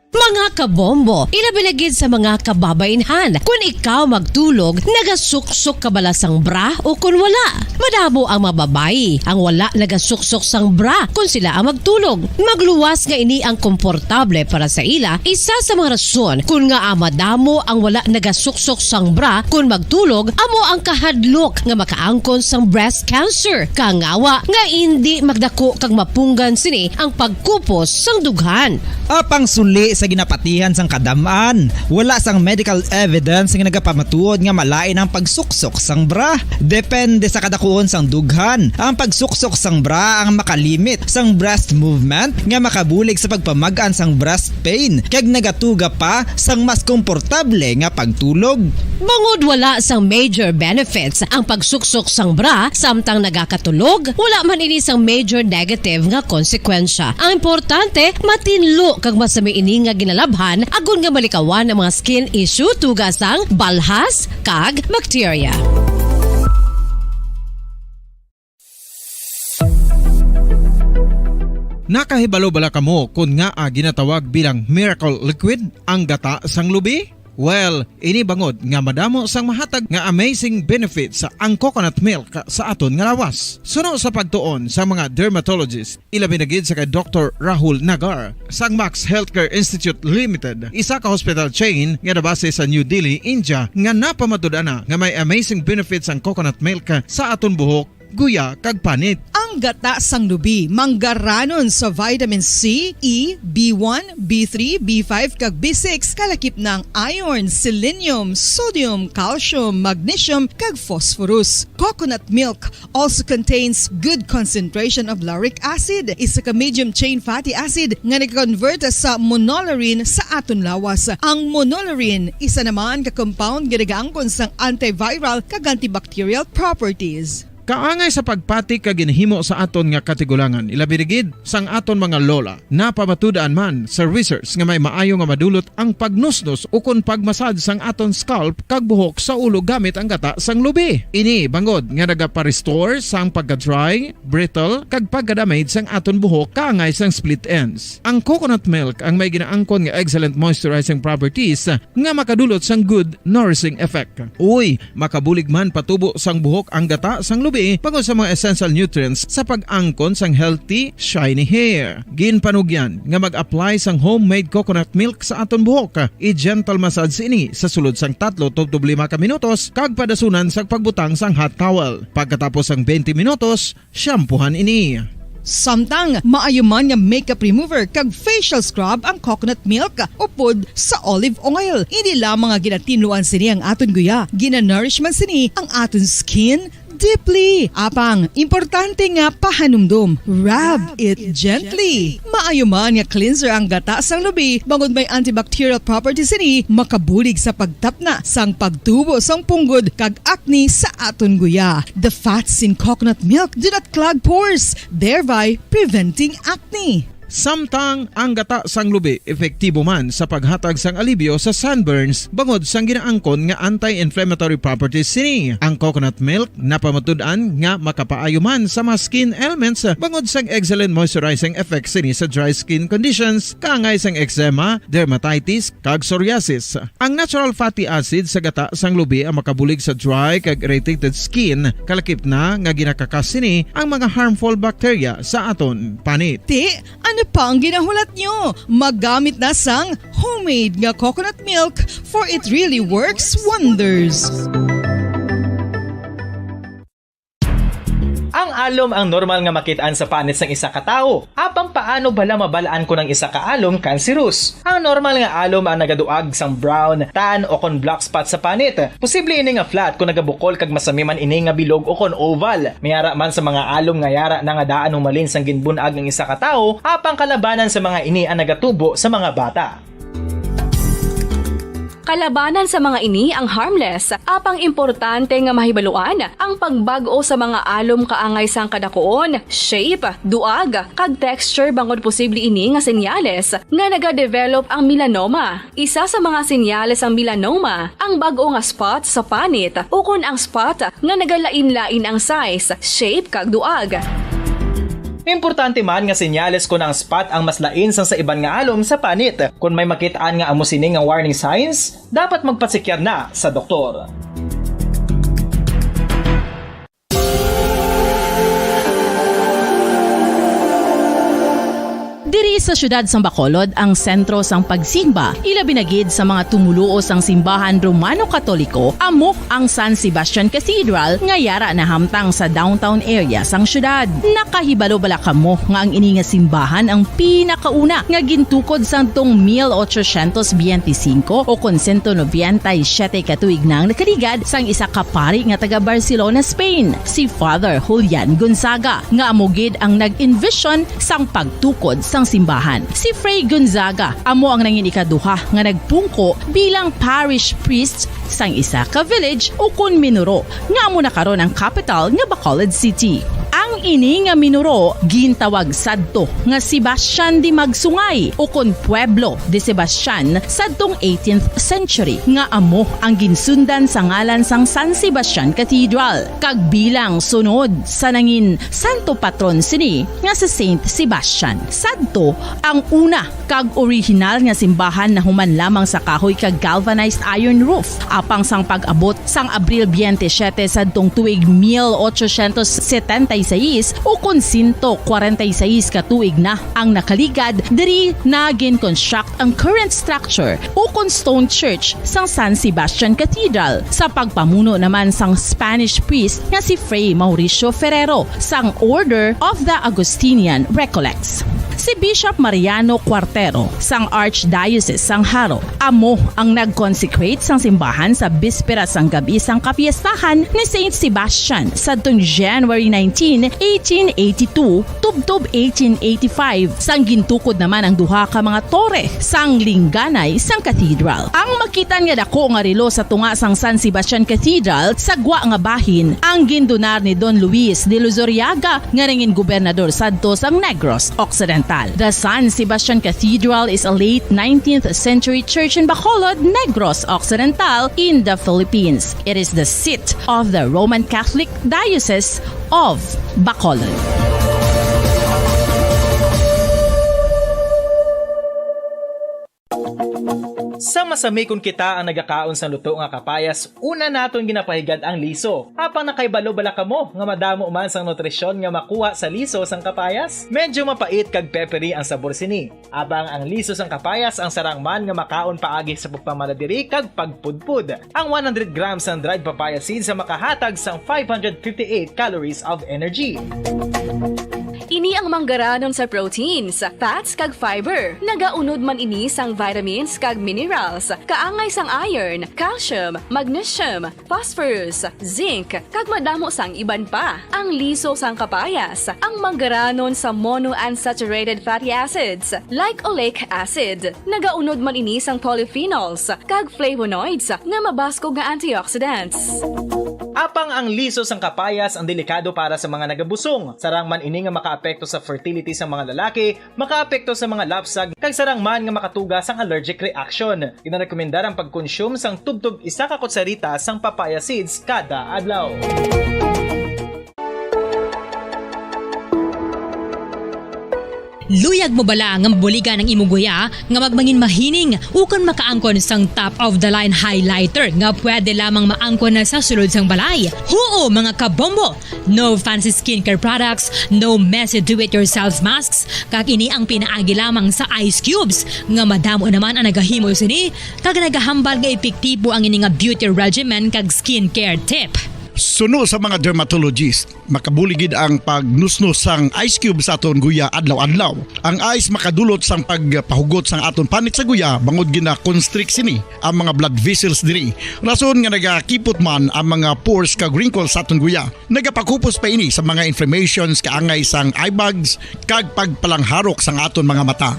Mga kabombo, ilabi na gid sa mga kababainhan, kun ikaw magtulog, nagasuksok ka bala sang bra o kun wala? Madamo ang mga babayi ang wala nagasuksok sang bra kun sila ang magtulog. Magluwas nga ini ang komportable para sa ila, isa sa mga rason kun ngaa madamo ang wala nagasuksok sang bra kun magtulog amo ang kahadlok nga makaangkon sang breast cancer. Kangawa nga indi magdako kag mapunggan sini ang pagkupos sang dughan. Apang suli sa ginapatihan sang kadam-an, wala sang medical evidence nga nagapamatuod nga malain ang pagsuksok sang bra. Depende sa kadakuon sang dughan. Ang pagsuksok sang bra ang makalimit sang breast movement nga makabulig sa pagpamag-an sang breast pain kag nagatuga pa sang mas komportable nga pagtulog. Bangod wala sang major benefits ang pagsuksok sang bra samtang nagakatulog, wala man ini sang major negative nga konsekwensya. Ang importante, matinlo kag masami ini nga ginalabhan agod nga malikawan ang mga skin issue tuga sang balhas kag bakterya. Nakahibalo bala kamo kon ngaa ginatawag bilang miracle liquid ang gata sang lubi? Well, ini bangod nga madamo sang mahatag nga amazing benefits ang coconut milk sa aton nga lawas. Suno sa pagtuon sa mga dermatologist, ilabi na gid sa kay Doktor Rahul Nagar sang Max Healthcare Institute Limited, isa ka hospital chain nga nabase sa New Delhi, India, nga napamatud-an na nga may amazing benefits ang coconut milk sa aton buhok, guya, kag panit. Ang gata sang lubi manggaranon sa vitamin C, E, B one, B three, B five, kag B six, kalakip na ang iron, selenium, sodium, calcium, magnesium, kag phosphorus. Coconut milk also contains good concentration of lauric acid, isa ka medium chain fatty acid nga nag-convert sa monolaurin sa aton lawas. Ang monolaurin, isa naman ka compound nga nagaangkon sang antiviral kag antibacterial properties. Kaangay sa pagpati kag ginhimo sa aton nga katigulangan, ilabi na gid sang aton mga lola. Napamatud-an man sa research nga may maayo nga madulot ang pagnusnos ukon pagmasad sang aton scalp kag buhok sa ulo gamit ang gata sang lubi. Ini bangod nga nagapa-restore sang pagka-dry, brittle, kag pagka-damage sang aton buhok kaangay sang split ends. Ang coconut milk ang may ginaangkon nga excellent moisturizing properties nga makadulot sang good nourishing effect. Uy, makabulig man patubo sang buhok ang gata sang lubi bangod sa mga essential nutrients sa pag-angkon sang healthy, shiny hair. Ginpanugyan nga mag-apply sang homemade coconut milk sa aton buhok. I-gentle massage ini sa sulod sang tatlo tubtob lima ka minutos kag padasunan sa pagbutang sang hot towel. Pagkatapos sang twenty minutos, shampoohan ini. Samtang maayo man nga makeup remover kag facial scrub ang coconut milk upod sa olive oil. Hindi lamang nga ginatinluan sini ang aton guya, ginanourish man sini ang aton skin deeply. Apang, importante nga pahanumdom, rub it gently. Maayo man nga cleanser ang gata sang lubi bangod may antibacterial properties sini, makabulig sa pagtapna sang pagtubo sang punggod kag acne sa aton guya. The fats in coconut milk do not clog pores, thereby preventing acne. Samtang ang gata sang lubi epektibo man sa paghatag sang alibyo sa sunburns bangod sang ginaangkon nga anti-inflammatory properties sini. Ang coconut milk napamatud-an nga makapaayo man sa mga skin ailments bangod sang excellent moisturizing effects sini sa dry skin conditions kaangay sang eczema, dermatitis, kag psoriasis. Ang natural fatty acid sa gata sang lubi ang makabulig sa dry kag irritated skin, kalakip na nga ginakakas sini ang mga harmful bacteria sa aton panit. Ti, ano pa ang ginahulat nyo? Maggamit na sang homemade nga coconut milk, for it really works wonders. Ang alom ang normal nga makit-an sa panit sang isa ka tawo. Apang paano bala mabal-an kon ang isa ka alom cancerous? Ang normal nga alom ang nagaduag sang brown, tan, o kon black spot sa panit. Posible ini nga flat kon nagabukol kag masami man ini nga bilog o kon oval. May ara man sa mga alom nga yara na nga daan humalin sang ginbun-ag ang isa ka tawo, apang kalabanan sa mga ini ang nagatubo sa mga bata. Kalabanan sa mga ini ang harmless, apang importante nga mahibaluan ang pagbag-o sa mga alom kaangay sang kadakuon, shape, duag, kag texture bangod posible ini nga senyales nga nagadevelop ang melanoma. Isa sa mga senyales sang melanoma ang bag-o nga spot sa panit ukon ang spot nga nagalain-lain ang size, shape, kag duag. Importante man nga senyales kon ang spot ang mas lain sang sa iban nga alom sa panit. Kon may makit-an nga amo sini nga warning signs, dapat magpatsikyar na sa doktor. Diri sa siyudad sang Bacolod ang sentro sang pagsimba, ilabi na gid sa mga tumoluo sang simbahan Romano Katoliko, amo ang San Sebastian Cathedral nga yara nahamtang sa downtown area sang siyudad. Nakahibalo bala kamo nga ang ini nga simbahan ang pinakauna nga gintukod sadtong mil ochocientos biyente singko o kon sento nobenta y siyete ka tuig na ang nakaligad sang isa ka pari nga taga Barcelona, Spain, si Father Julian Gonzaga, nga amo gid ang nag-envision sang pagtukod sang simbahan. Si Fray Gonzaga amo ang nangin ikaduha nga nagpungko bilang parish priest sang isa ka village ukon minuro nga amo na karon ang kapital nga Bacolod City. Ang ini nga minuro gintawag sadto nga Sebastian de Magsungay ukon Pueblo de Sebastian sadtong eighteenth century, nga amo ang ginsundan sa ngalan sang San Sebastian Cathedral, kag bilang sunod sa nangin santo patron sini nga si Saint Sebastian. Sadto ang una kag orihinal nga simbahan nahuman lamang sa kahoy kag galvanized iron roof. Apang sang pag-abot sang Abril biyente siyete sadtong tuig mil ochocientos setenta y seis, ukon sento kwarenta y seis ka tuig na ang nakaligad, diri na gin-construct ang current structure ukon stone church sang San Sebastian Cathedral, sa pagpamuno naman sang Spanish priest nga si Fray Mauricio Ferrero sang Order of the Augustinian Recollects. Si Bishop Mariano Cuartero sang Archdiocese sang Jaro amo ang nag-consecrate sang simbahan sa bispera sang gab-i sang kapiestahan ni Saint Sebastian sadtong January nineteen, eighteen eighty-two, tubtob eighteen eighty-five, sang gintukod naman ang duha ka mga tore sang lingganay sang cathedral. Ang makit-an nga dako nga relo sa tunga sang San Sebastian Cathedral sa gwa nga bahin ang gindunar ni Don Luis de Luzuriaga nga nangin gobernador sadto sang Negros Occidental. The San Sebastian Cathedral is a late nineteenth century church in Bacolod, Negros Occidental, in the Philippines. It is the seat of the Roman Catholic Diocese of Bacolod. Sa masami kon kita ang nagakaon sang luto nga kapayas, una naton ginapahigad ang liso. Apang nakahibalo bala kamo nga madamo man sang nutrisyon nga makuha sa liso sang kapayas? Medyo mapait kag peppery ang sabor sini. Apang ang liso sang kapayas ang sarang man nga makaon paagi sa pagpamalabiri kag pagpudpod. Ang one hundred grams sang dried papaya seeds ang makahatag sang five hundred fifty-eight calories of energy. Ini Ang manggaranon sa proteins, fats, kag fiber. Nagaunod man ini sang vitamins kag minerals, kaangay sang iron, calcium, magnesium, phosphorus, zinc, kag madamo sang iban pa. Ang liso sang kapayas, ang manggaranon sa monounsaturated fatty acids, like oleic acid. Nagaunod man ini sang polyphenols kag flavonoids nga mabaskog nga antioxidants. Apang ang liso sang kapayas ang delikado para sa mga nagabusong. Sarang man ini nga makaapekto sa fertility sang mga lalaki, makaapekto sa mga lapsag, kag sarang man nga makatuga sang allergic reaction. Ginarekomendar ang pagkonsume sang tubtob isa ka kutsarita sang papaya seeds kada adlaw. Luyag mo bala nga mabuligan ang imo guya nga magmangin mahining ukon makaangkon sang top of the line highlighter nga pwede lamang maangkon na sa sulod sang balay? Huo, mga kabombo! No fancy skincare products, no messy do-it-yourself masks, kag ini ang pinaagi lamang sa ice cubes, nga madamo naman ang nagahimo sini, kag nagahambal nga epektibo ang ini nga beauty regimen kag skincare tip. Suno sa mga dermatologist, makabulig gid ang pagnusnos sang ice cube sa aton guya adlaw-adlaw. Ang ice makadulot sang pagpahugot sang aton panit sa guya, bangod gina-constrict sini ang mga blood vessels diri. Rason nga nagakipot man ang mga pores kag wrinkles sa aton guya. Nagapakupos pa ini sa mga inflammations kaangay sang eye bags kag pagpalangharok sang aton mga mata.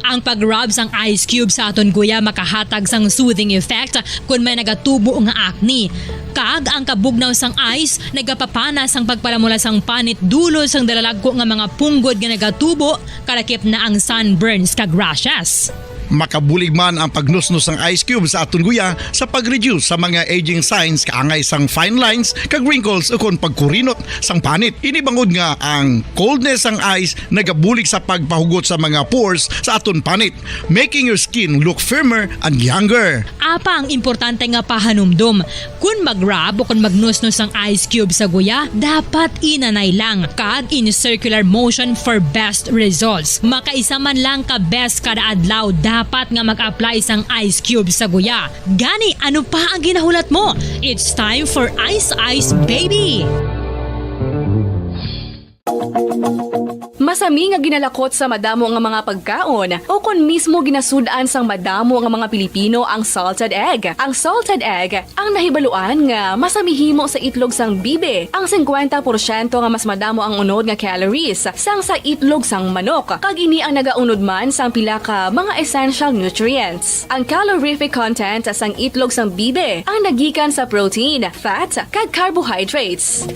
Ang pag-rub sang ice cube sa aton guya makahatag sang soothing effect kon may nagatubo nga acne. Kag ang kabugnaw sang ice nagapapana sang pagpalamula sang panit dulot sang dalalagko nga mga punggod nga nagatubo, kalakip na ang sunburns kag rashes. Makabulig man ang pagnusnos sang ice cube sa aton guya sa pag-reduce sa mga aging signs kaangay sang fine lines kag wrinkles ukon pagkurinot sang panit. Ini bangod nga ang coldness sang ice nagabulig sa pagpahugot sa mga pores sa aton panit, making your skin look firmer and younger. Apang importante nga pahanumdom, kon mag-rub o kon magnusnos ang ice cube sa guya, dapat inanay lang kag in circular motion for best results. Makaisa man lang ka beses kada adlaw dapat nga mag-apply sang ice cube sa guya. Gani, ano pa ang ginahulat mo? It's time for Ice Ice Baby! Masami nga ginalakot sa madamo nga mga pagkaon, o kon mismo ginasud-an sang madamo nga mga Pilipino ang salted egg. Ang salted egg ang nahibaluan nga masami himo sa itlog sang bibi, ang singkwenta porsyento nga mas madamo ang unod nga calories sang sa itlog sang manok, kag ini ang nagaunod man sang pila ka mga essential nutrients. Ang calorific content sang itlog sang bibi ang nagikan sa protein, fat, kag carbohydrates.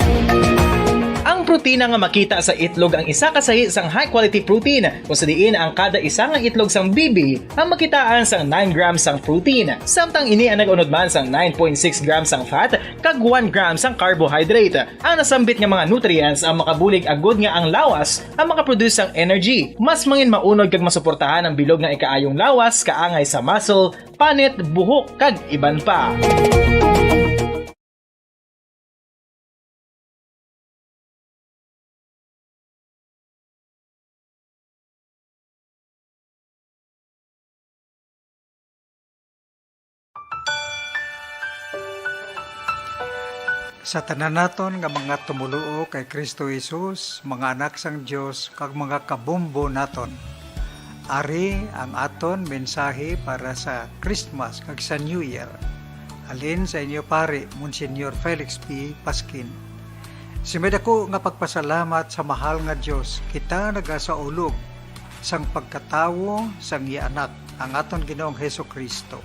Ang protina nga makita sa itlog ang isa ka sahi sang high-quality protein, kung sa diin ang kada isa nga itlog sang bibi ang makitaan sang nine grams sang protein, samtang ini ang nag-unod man sang nine point six grams sang fat kag one gram sang carbohydrate. Ang nasambit nga mga nutrients ang makabulig agud nga ang lawas ang makaproduce sang energy. Mas mangin maunod kag masuportahan ang bilog nga ikaayong lawas kaangay sa muscle, panit, buhok, kag iban pa. Sa tanan naton nga mga tumoluo kay Kristo Jesus, mga anak sang Dios, kag mga kabombo naton, ari ang aton mensahe para sa Christmas kag sa New Year. Halin sa inyo pari, Monsignor Felix P. Pasquin. Sa may dako nga pagpasalamat sa mahal nga Dios, kita nagasaulog sang pagkatawo sang iya Anak, ang aton Ginoong Jesu-Cristo.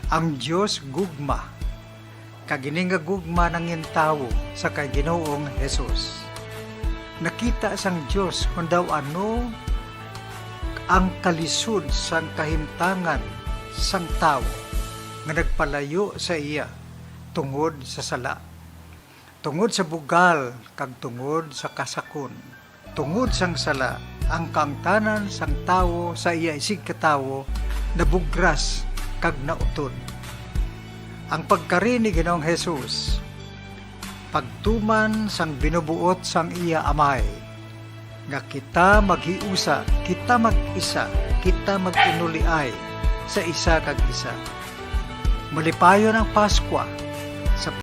Ang Dios gugma, kag ini nga gugma nangintawo sa kay Ginoong Jesus. Nakita sang Dios kon daw ano ang kalisod sang kahimtangan sang tawo nga nagpalayo sa iya tungod sa sala, tungod sa bugal, kag tungod sa kasakon. Tungod sang sala, ang kaangtanan sang tawo sa iya isigkatawo nabugras kag nautod. Ang pagkari ni Ginoong Jesus, pagtuman sang binubuot sang iya Amay, nga kita maghiusa, kita mag-isa, kita mag-inuliay sa isa kag isa. Malipayon ang Paskwa sa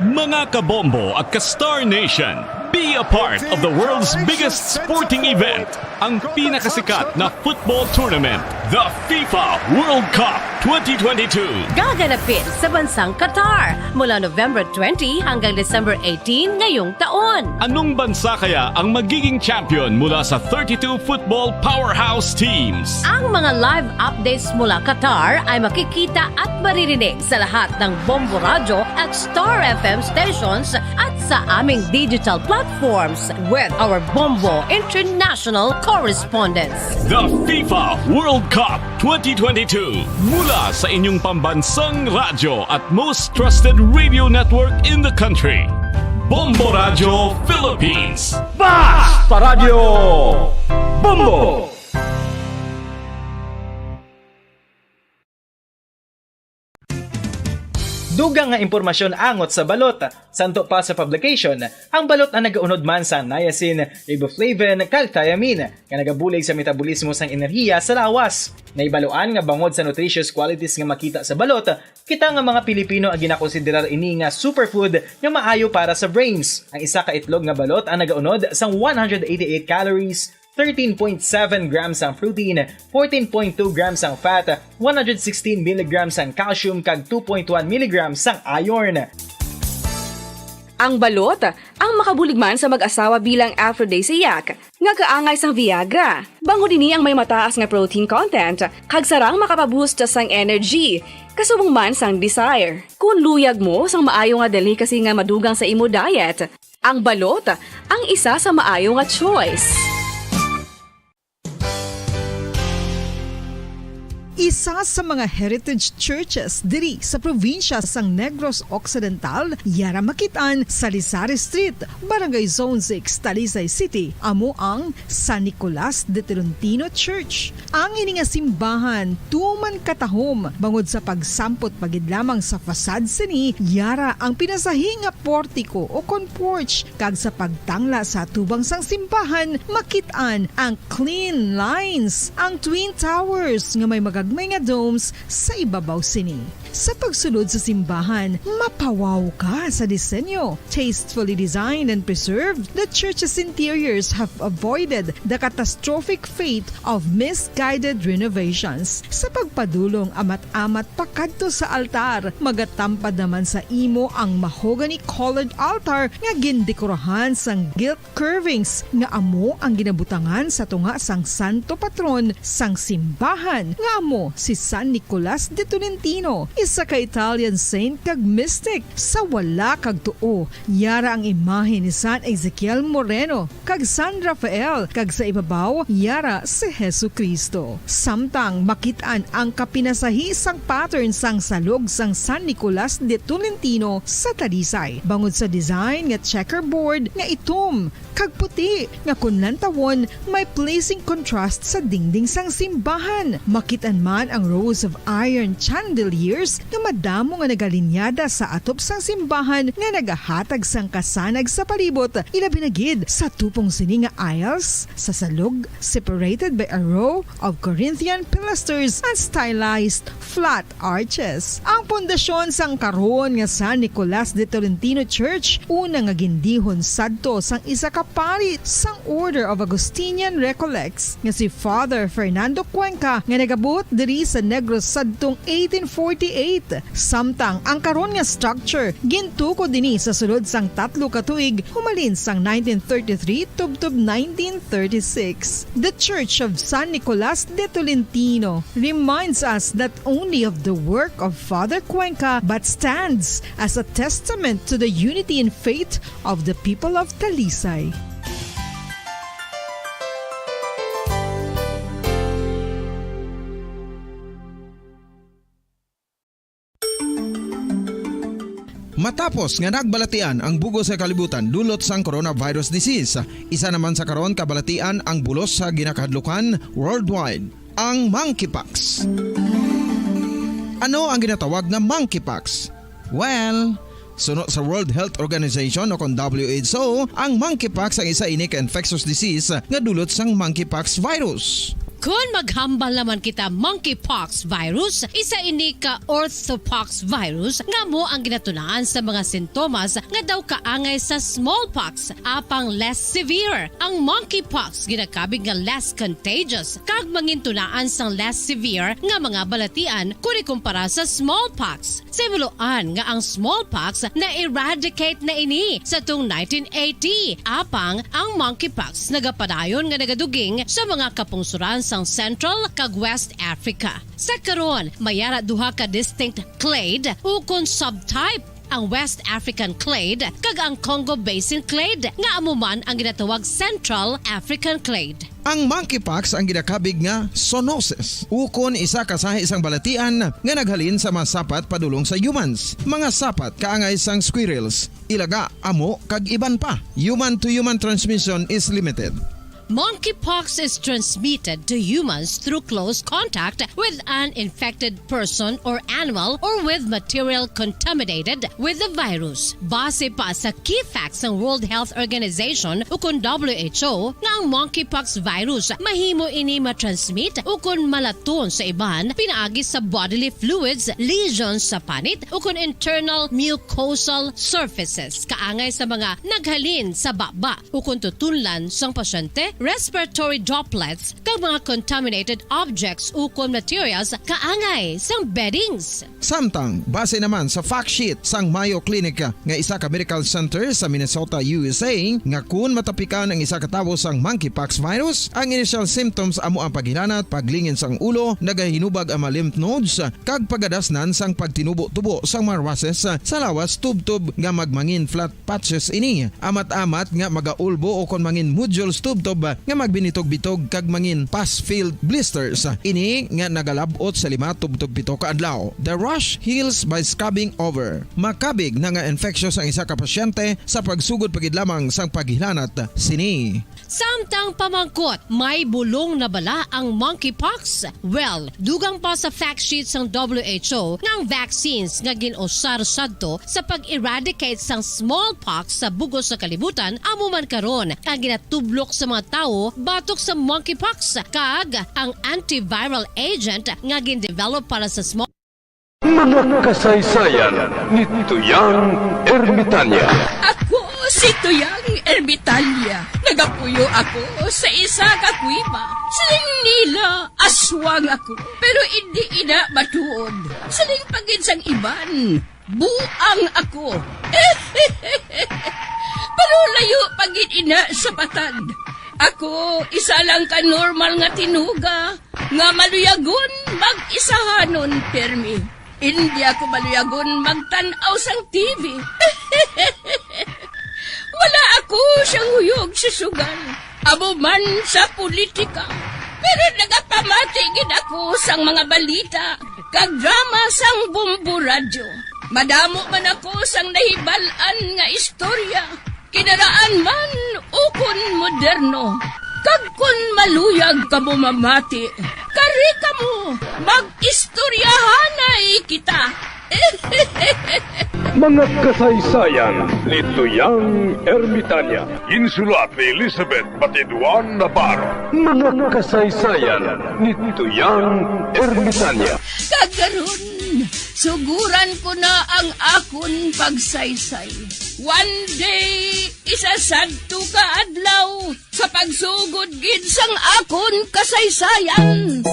Mga kabombo at ka-Star Nation, be a part of the world's biggest sporting event, ang pinakasikat na football tournament, the FIFA World Cup twenty twenty-two. Gaganapin sa bansang Qatar mula November twenty hanggang December eighteen ngayong taon. Anong bansa kaya ang magiging champion mula sa thirty-two football powerhouse teams? Ang mga live updates mula Qatar ay makikita at maririnig sa lahat ng Bombo Radyo at Star F M stations at sa aming digital platforms with our Bombo International correspondents. The FIFA World Cup twenty twenty-two, mula sa inyong pambansang radyo at most trusted radio network in the country, Bombo Radyo Philippines. Basta Radyo Bombo! Dugang nga impormasyon angot sa balot. Santo pa sa publication, ang balot ang nagaunod man sa niacin, riboflavin, kag thiamine, nga nagabulig sa metabolismo sang enerhiya sa lawas. Nahibaluan nga bangod sa nutritious qualities nga makita sa balot, kita nga mga Pilipino ang ginakonsiderar ini nga superfood nga maayo para sa brains. Ang isa ka itlog nga balot ang nagaunod sang one hundred eighty-eight calories, thirteen point seven grams ang protein, fourteen point two grams ang fat, one hundred sixteen milligrams ang calcium, kag two point one milligrams ang iron. Ang balot, ang makabulig man sa mag-asawa bilang aphrodisiac, nga kaangay sang Viagra. Bangod ini ang may mataas nga protein content, kag sarang makapaboost sang energy, kasubong man sang desire. Kon luyag mo sang maayo nga delicacy nga madugang sa imo diet, ang balot ang isa sa maayo nga choice. Isa sa mga heritage churches diri sa probinsya sang Negros Occidental, yara makit-an sa Lisari Street, Barangay Zone six, Talisay City, amo ang San Nicolas de Tolentino Church. Ang ini nga simbahan tuman katahom bangod sa pagsampot pa gid lamang sa facade sini, yara ang pinasahi nga portiko o kon porch, kag sa pagtangla sa atubang sang simbahan makit-an ang clean lines, ang twin towers nga may magagmay nga domes sa ibabaw sini. Sa pagsulod sa simbahan, mapawaw ka sa disenyo. Tastefully designed and preserved, the church's interiors have avoided the catastrophic fate of misguided renovations. Sa pagpadulong amat-amat pakadto sa altar, magatampad naman sa imo ang mahogany-colored altar nga gindekorahan sang gilt curvings nga amo ang ginabutangan sa tunga sang santo patron sang simbahan, nga amo si San Nicolas de Tolentino, isa ka Italian saint kag mystic. Sa wala kag tuo, yara ang imahe ni San Ezekiel Moreno kag San Rafael, kag sa ibabaw, yara si Jesu-Cristo. Samtang makit-an ang kapinasahi sang pattern sang salog sang San Nicolas de Tolentino sa Talisay, bangod sa design nga checkerboard nga itom kag puti, nga kon lantawon, may pleasing contrast sa dingding sang simbahan. Makit-an man ang rows of iron chandeliers nga madamo nga nagalinyada sa atop sang simbahan nga nagahatag sang kasanag sa palibot, ilabi na gid sa tupong sini nga aisles sa salog, separated by a row of Corinthian pilasters and stylized flat arches. Ang pundasyon sang karon nga San Nicolas de Tolentino Church, una nga gindihon sadto sang isa ka pari sang Order of Augustinian Recollects, nga si Father Fernando Cuenca, nga nagabuot diri sa Negros sadtong eighteen forty-eight. Samtang ang karon nga structure gintukod ini sa sulod sang tatlo ka tuig, humalin sang nineteen thirty-three tubtob nineteen thirty-six. The Church of San Nicolas de Tolentino reminds us not only of the work of Father Cuenca, but stands as a testament to the unity in faith of the people of Talisay. Matapos nga nagbalatian ang bug-os nga kalibutan dulot sang coronavirus disease, isa naman sa karon kabalatian ang bulos sa ginakahadlukan worldwide, ang monkeypox. Ano ang ginatawag nga monkeypox? Well, suno sa World Health Organization o kon W H O, ang monkeypox ang isa ini ka infectious disease nga dulot sang monkeypox virus. Kon maghambal naman kita monkeypox virus, isa ini ka orthopox virus nga amo ang ginatunaan sa mga sintomas nga daw kaangay sa smallpox, apang less severe. Ang monkeypox ginakabig nga less contagious kag mangintunaan sang less severe nga mga balatian kon ikumpara sa smallpox. Sa himuloan nga ang smallpox na-eradicate na ini sa tung nineteen eighty, apang ang monkeypox nagapadayon nga nagaduging sa mga kapungsuran sang Central kag West Africa. Sa karon, may ara duha ka distinct clade ukon subtype, ang West African clade kag ang Congo Basin clade, nga amo man ang ginatawag Central African clade. Ang monkeypox ang ginakabig nga zoonosis, ukon isa ka sahi sang balatian nga naghalin sa mga sapat padulong sa humans, mga sapat kaangay sang squirrels, ilaga, amo, kag iban pa. Human-to-human transmission is limited. Monkeypox is transmitted to humans through close contact with an infected person or animal or with material contaminated with the virus. Base pa sa key facts sang World Health Organization ukon W H O, nga ang monkeypox virus mahimo ini matransmit ukon malaton sa iban pinaagi sa bodily fluids, lesions sa panit, ukon internal mucosal surfaces kaangay sa mga naghalin sa baba ukon tutunlan sang pasyente, respiratory droplets, kag mga contaminated objects ukon materials kaangay sang beddings. Samtang, base naman sa fact sheet sang Mayo Clinic nga isa ka medical center sa Minnesota, U S A, nga kun matapikan ang isa ka tawo sang monkeypox virus, ang initial symptoms amo ang paghilanat, paglingin sang ulo, nagahinubag ang mga lymph nodes, kag pagadasnan sang pagtinubo-tubo sang mga rushes sa lawas tubtob nga magmangin flat patches ini. Amat-amat nga magaulbo ukon mangin nodules tubtob nga magbinitog-bitog kag mangin pus-filled blisters. Ini nga nagalab-ot sa lima tubtob pito ka adlaw. The rash heals by scabbing over. Makabig na nga infectious ang isa ka pasyente sa pagsugod pa gid lamang sang paghilanat sini. Samtang pamangkot, may bulong na bala ang monkeypox? Well, dugang pa sa fact sheet sang W H O nga ang vaccines nga gin-usar sadto sa pag-eradicate sang smallpox sa bug-os nga kalibutan amo man karon ang ginatublok sa mga tawo batok sa monkeypox, kag ang antiviral agent nga gin-develop para sa small Mga kasaysayan ni Tuyang Ermitanya. Ako si Tuyang Ermitanya. Nagapuyo ako sa isa ka kuweba. Siling nila, aswang ako, pero indi ina matuod. Siling pa gid sang iban, buang ako. Pero layo pa gid ina sa patad. Ako, isa lang ka normal nga tinuga nga maluyagon mag-isahanon pirmi. Indi ako maluyagon magtan-aw sang T V. Wala ako siyang huyog sa sugal, amo man sa politika. Pero nagapamati gid ako sang mga balita kag drama sang Bombo Radyo. Madamo man ako sang nahibal-an nga istorya, kinaraan man ukon moderno. Kag kon maluyag kamo mamati, kari kamo, mag-istoryahanay kita. Mga kasaysayan ni Tuyang Ermitanya. Ginsulat ni Elizabeth Batiduan Navarro. Mga kasaysayan ni Tuyang Ermitanya. Kag karon, suguran ko na ang akon pagsaysay. One day, isa sadto ka adlaw, sa pagsugod gid sang akon kasaysayan.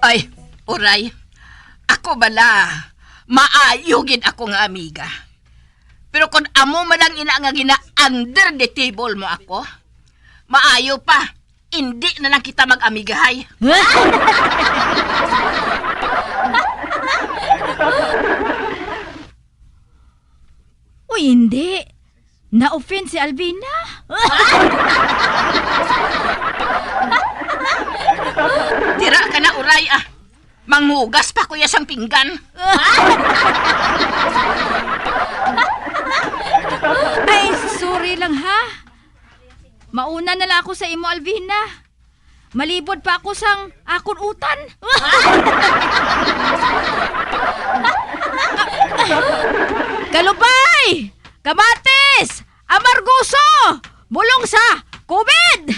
Ay, Uray, ako bala, maayo gid ako nga amiga. Pero kon amo man lang ina nga gina-under the table mo ako, maayo pa, indi na lang kita mag-amigahay. Uy, hindi. Na-offend si Alvina. Tira ka na, Uray, ah. Manghugas pa ko ya sang pinggan. Ay, sorry lang, ha? Mauna na lang ako sa imo, Alvina. Malibod pa ako sang akon utan. Kalupay! Kamatis! Amargoso! Bulong sa COVID!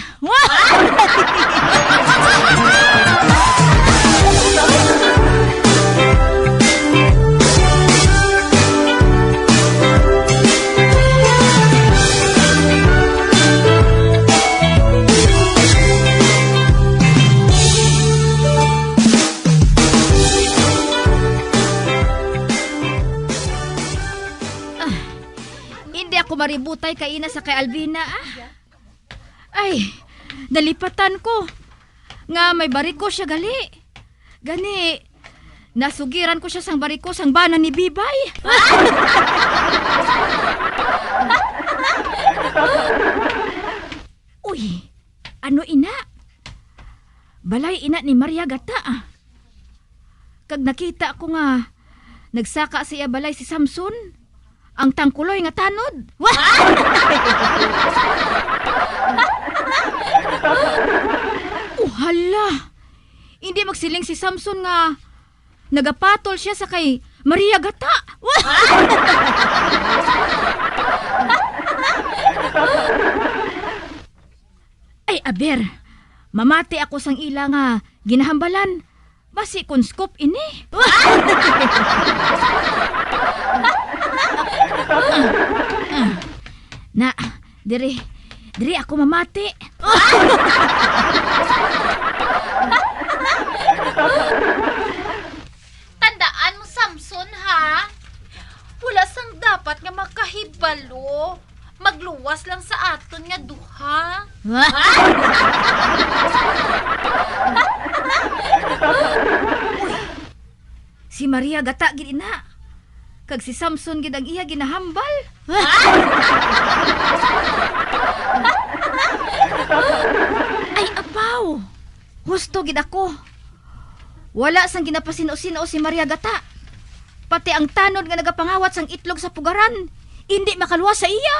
Ah, hindi ako maributay kay ina sa kay Alvina, ah. Ay, nalipatan ko nga may bariko siya gali. Gani, nasugiran ko siya sang bariko sang bana ni Bibay. Uy, ano ina? Balay ina ni Maria Gata, ah. Kag nakita ko nga nagsaka sa iya balay si Samson, ang tangkuloy nga tanod. Oh, hala! Hindi magsiling si Samson nga nagapatol siya sa kay Maria Gata. Ay, aber, mamati ako sang ila nga ginahambalan. Basi kon scoop ini. Ah, ah. Na, diri, diri ako mamati. Tandaan mo, Samson, ha? Wala sang dapat nga makahibalo. Magluwas lang sa aton nga duha. Uy, si Maria Gata gid ina. Kag si Samson gid ang iya ginahambal. Ay, apaw! Husto gid ako. Wala sang ginapasin-o-sin-o si Maria Gata. Pati ang tanod nga nagapangawat sang itlog sa pugaran, indi makaluwas sa iya.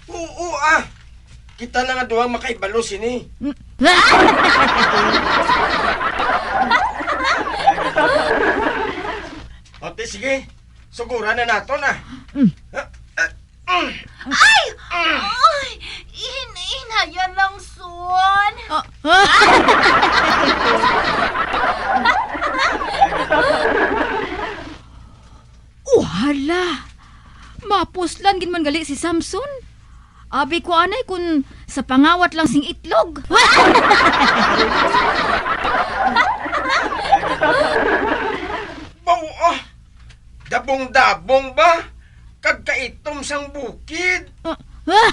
Oo, ah. Kita na nga duha makahibalo sini. Mm. Ate, sige. Suguran na nato na. Mm. Ah, ah, mm. Ay! Ay! Hin-, hinaya lang, Son. Ah, ah. Oh, hala! Mapuslan gid man gali si Samson. Abi ko anay kun sa pangawat lang sing itlog. Baw, ah! Dabong-dabong ba? Kag kaitom sang bukid. Ah, ah!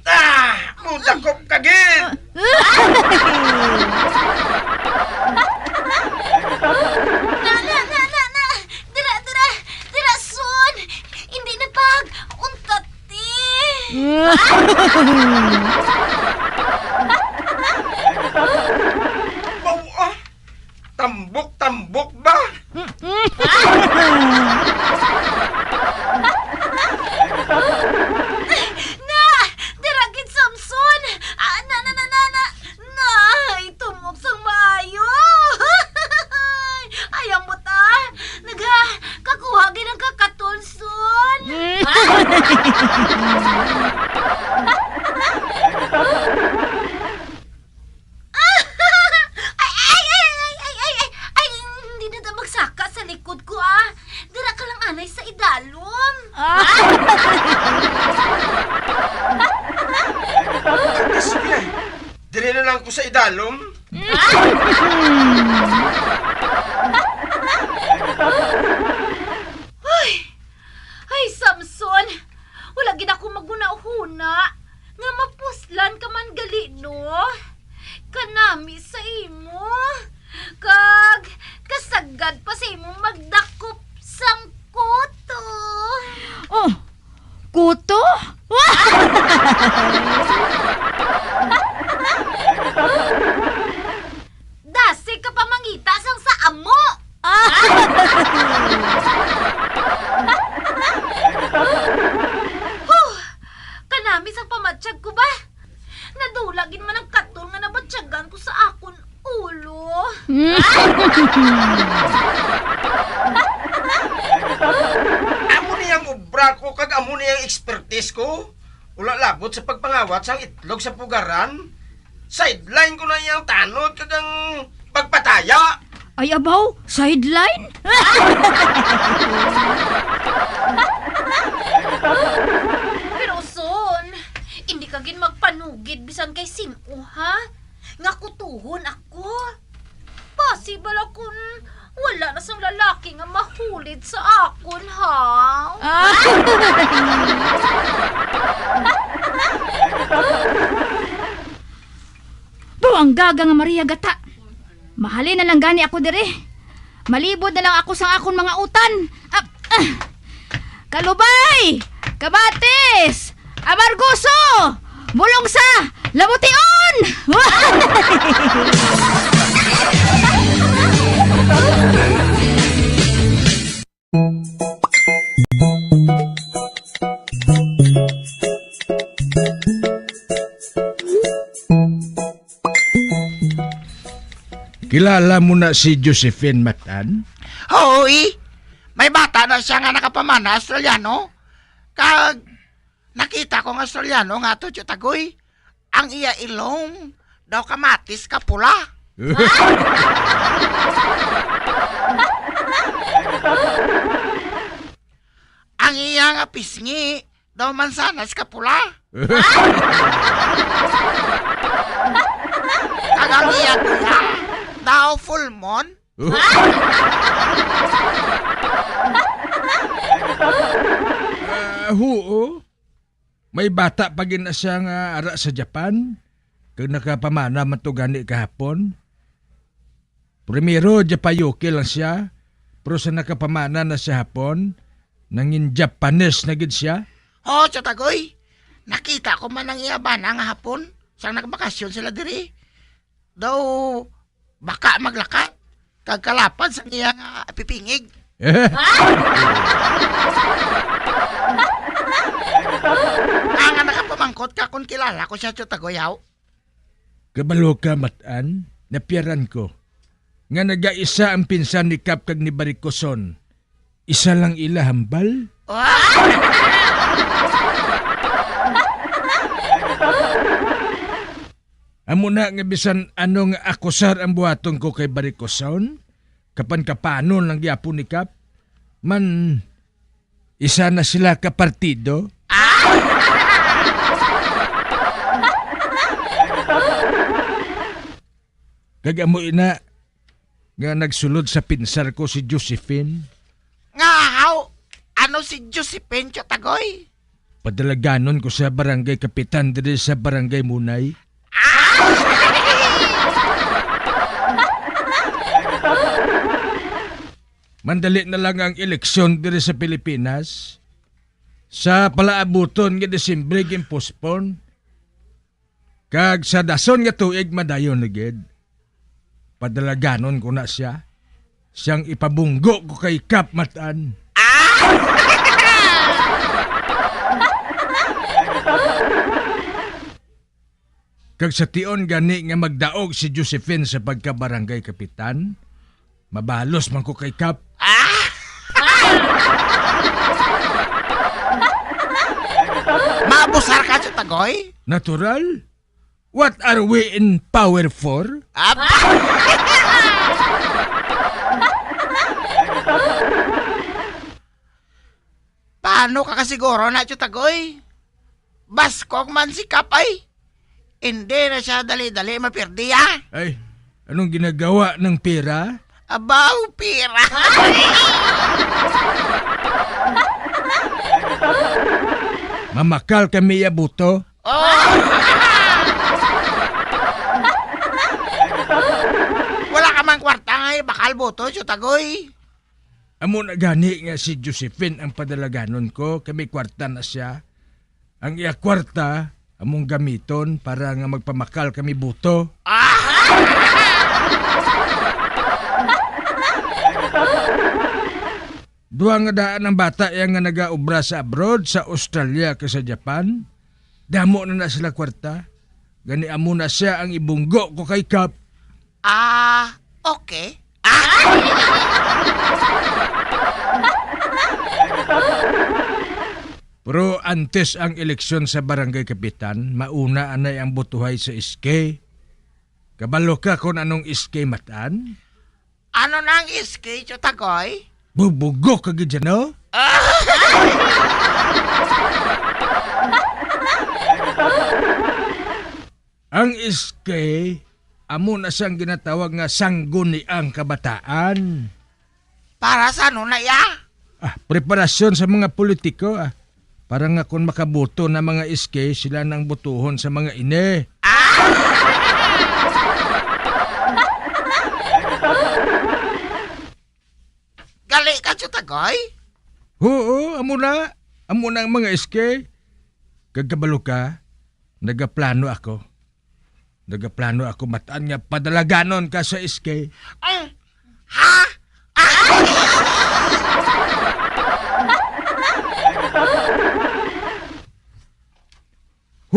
Ah! Mudakop ka gid! Na, na, na, na, na! Dira, dira! Dira, Son! Hindi na pag! Untati! Baw, ah! Tambok-tambok ba? Na! Dira gid, Samson! Ah, na, na, na, na, na! Na! Itumok sang maayo! Ay, ambot, ah! Naga, kakuha gid ang kakatulson! Ay, ay, ay, ay, ay, ay, ay, ay, hindi na ta magsaka sa likod ko, ah. Dira ka lang anay sa idalom. Ah. Ate, sige. Diri na lang ko sa idalom. Ay! Ay, Samson! Wala gid ako maghunahuna nga mapuslan ka man gali, no? Kanami sa imo, kag kasagad pa sa imo magdakop sang kuto. Oh, kuto? Dasi ka pa mangita sang sa amo! Ah! Huh! Kanami sang Amo ni ang obra ko kag amo ni ang expertise ko. Wala labot sa pagpangawat sang itlog sa pugaran. Sideline ko na iyang tanod kag ang pagpataya. Ay, abaw, sideline? Pero, Son, hindi ka gid magpanugid bisan kay sin-o, ha? Nga kutuhon ako. Basi bala kun wala na sang lalaki nga mahulid sa akon, ha? Ah. Buang gaga nga Maria gata. Mahalin na lang gani ako diri. Malibod na lang ako sang akon mga utan. Ah, ah. Kalubay! Kabatis! Amargoso! Bulong sa Labution! Kilala mo na si Josephine Matan? Oo, eh. May bata na siya nga nakapamana Australiano. Kag nakita ko nga Australiano nga ato, Tio Tagoy. Ang iya ilong daw kamatis ka pula. Ang iya nga pisngi daw mansanas ka pula. Kag ang iya tuya daw full moon. Ah, huo. May bata pa gid na siya nga ara sa Japan, kag nakapamana man to gani kahapon. Primero, Japayuki lang siya, pero sa nakapamana na siya hapon, nangin Japanese na gid siya. Oo, Tio Tagoy. Nakita ko man ang iya bana nga hapon, sang nagbakasyon sila diri. Daw baka maglakat kag kalapad sang iya nga pipingig. Nga nakapamangkot ka kon kilala ko siya, Tio Tagoy, haw? Kabalo ka, Matan, napiyaran ko nga nagaisa ang pinsan ni Kap kag ni Barikoson. Isa lang ila hambal? Amo na nga bisan ano nga akusar ang buhaton ko kay Barikoson, kapan-kapanon lang gyapon ni Kap, man isa na sila ka partido. Kag amo ina nga nagsulod sa pinsar ko si Josephine. Nga haw? Ano si Josephine, Tio Tagoy? Padalaganon ko sa barangay kapitan diri sa Barangay Munay. Mandali na lang ang eleksyon diri sa Pilipinas. Sa palaabuton nga Disyembre, gin-postpone. Kag sa dason nga tuig, madayon na gid. Padalaganon ko na siya. Siyang ipabunggo ko kay Kap, Matan. Kag sa tion gani nga magdaog si Josephine sa pagka-barangay kapitan, mabalos man ko kay Kap. Ah! Maabusar ka, Tio Tagoy? Natural. What are we in power for? Aba! Paano ka kasiguro na, Tio Tagoy? Baskog man si Kap, ay. Hindi na siya dali-dali mapirdi, ah. Ay, anong ginagawa ng pera? Abaw, pera. Mamakal kami ya buto. Oh! Wala ka man kwarta nga ibakal buto, Tio Tagoy. Amo na gani nga si Josephine ang padalaganon ko, kay may kwarta na siya. Ang iya kwarta, among gamiton para nga magpamakal kami buto. Ah! Duha nga daan ang bata iya nga nagaobra sa abroad, sa Australia kag sa Japan. Damo na na sila kwarta. Gani amo na siya ang ibunggo ko kay Kap. Ah, Okay. Ah! Pero antes ang eleksyon sa barangay kapitan, mauna anay ang botohay sa S K. Kabalo ka kon anong S K, Matan? Ano na ang S K, Tio Tagoy? Bubugok ka gid dyan, no? Ah! Ang S K, amo na siyang ginatawag nga sangguniang kabataan. Para sa ano na iya? Ah, preparasyon sa mga politiko, ah. Para nga kung makaboto na mga S K, sila nang botohon sa mga ini. Ah! Gali ka, Tio Tagoy? Oo, amo na. Amo na ang mga S K. Kag kabalo ka, nagaplano ako. Nagaplano ako, Matan, nga padalaganon ka sa S K. Ang, ha? Ah!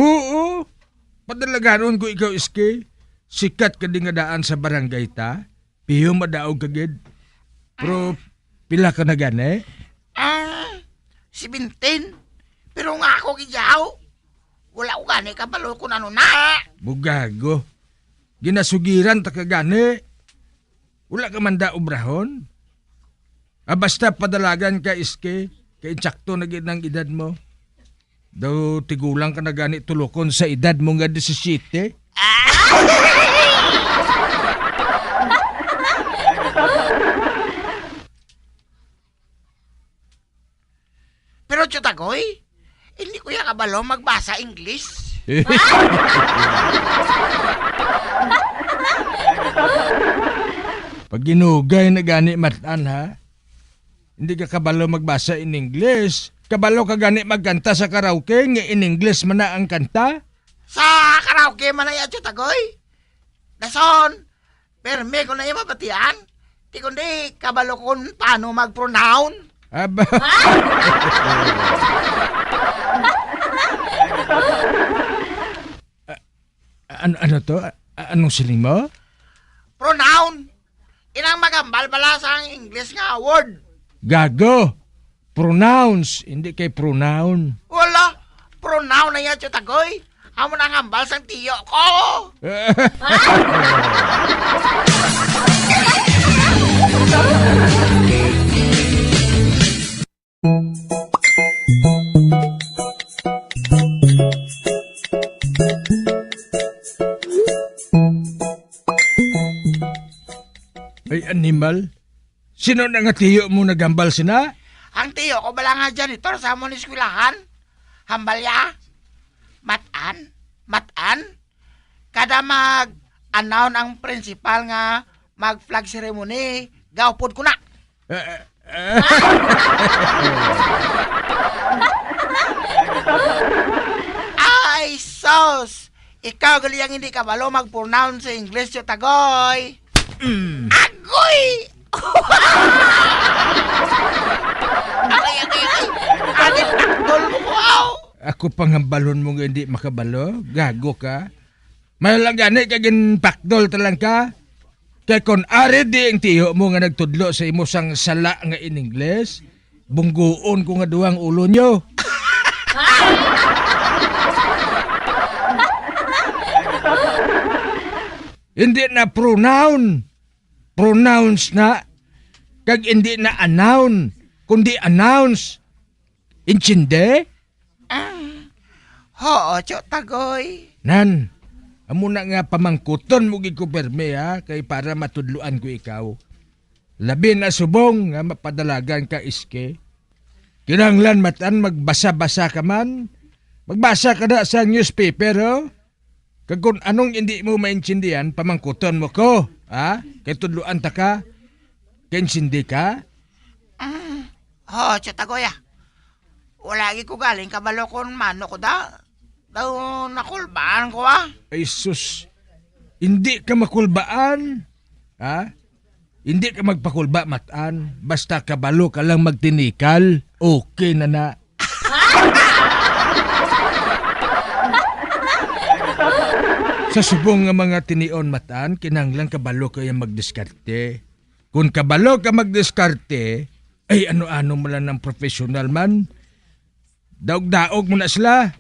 Oo, padalaganon ko ikaw, S K. Sikat ka di nga daan sa barangay ta. Piyo madaog ka gid. Pero pila ka na gani? Ah, seventeen. Pero nga ako gid yaw. Wala ko gani kabalo kung ano na. Bugago. Ginasugiran ta ka gani. Wala ka man da obrahon? Ah, basta padalagan ka, S K, kay insakto na gid ang edad mo. Daw tigulang ka na gani tulokon sa edad mo nga disisiete. Pero, Tio Tagoy, hindi ko ya kabalo magbasa English. Pag ginugay na gani, Matan, ha? Hindi ka kabalo magbasa in English. Kabalo ka gani magkanta sa karaoke nga in English man na ang kanta? Sa karaoke man na ya, Tio Tagoy. Dason, permi ko na iya mabatian. Ti kundi kabalo ko kung paano mag-pronoun. Aba. A-, ano, ano to? A-, anong siling mo? Pronoun. Inang magambal bala sa ang English nga word. Gago. Pronounce, hindi kay pronoun. Wala. Pronoun na yan, Tio Tagoy. Amo na ang hambal sang tiyo ko. Ay, animal. Sino na nga tiyo mo naghambal sina? Ang tiyo ko bala nga janitor sa amon eskwelahan. Hambal ya. Matan, matan. Kada mag-announce ang principal nga mag-flag ceremony, gaupod ko na. Eh, eh, eh. Ay, sus! Ikaw gali ang hindi kabalo mag-pronounce sa English, Tio Tagoy. Mm. Agoy! Agoy, agoy, agoy! Agin takdol mo ko, aw! Ako pang hambalon mo nga hindi makabalo? Gago ka? May lang gani ka ginpakdol ta lang ka? Kay kon ari di ang tiyo mo nga nagtudlo sa imo sang sala nga in English, bungguon ko nga duwang ulo nyo. Hindi na pronoun. Pronouns na. Kag hindi na a noun, kundi announce. Intindi? Ah, hoo, Tio Tagoy. Nan, amo na nga pamangkuton mo gid ko permi, ha, kay para matudloan ko ikaw. Labi na subong nga mapadalagan ka, S K. Kinahanglan matan magbasa-basa ka man. Magbasa ka na sa newspaper, oh. Kag kung anong hindi mo maintindihan, pamangkuton mo ko, ha? Kay tudloan ta ka. Kaintindi ka? Ah, ho, Tio Tagoy, ah. Wala gid ko galing kabalo kon mano ko da. Daw nakulbaan ko, ah. Ay, sus. Hindi ka makulbaan. Ha? Hindi ka magpakulba, matan. Basta kabalo ka lang magtinikal. Okay na na. Sa subong nga mga tinion matan, kinahanglan kabalo ka magdiskarte. Kung kabalo ka magdiskarte, ay ano-ano mo lang ng professional man, daog-daog mo na sila.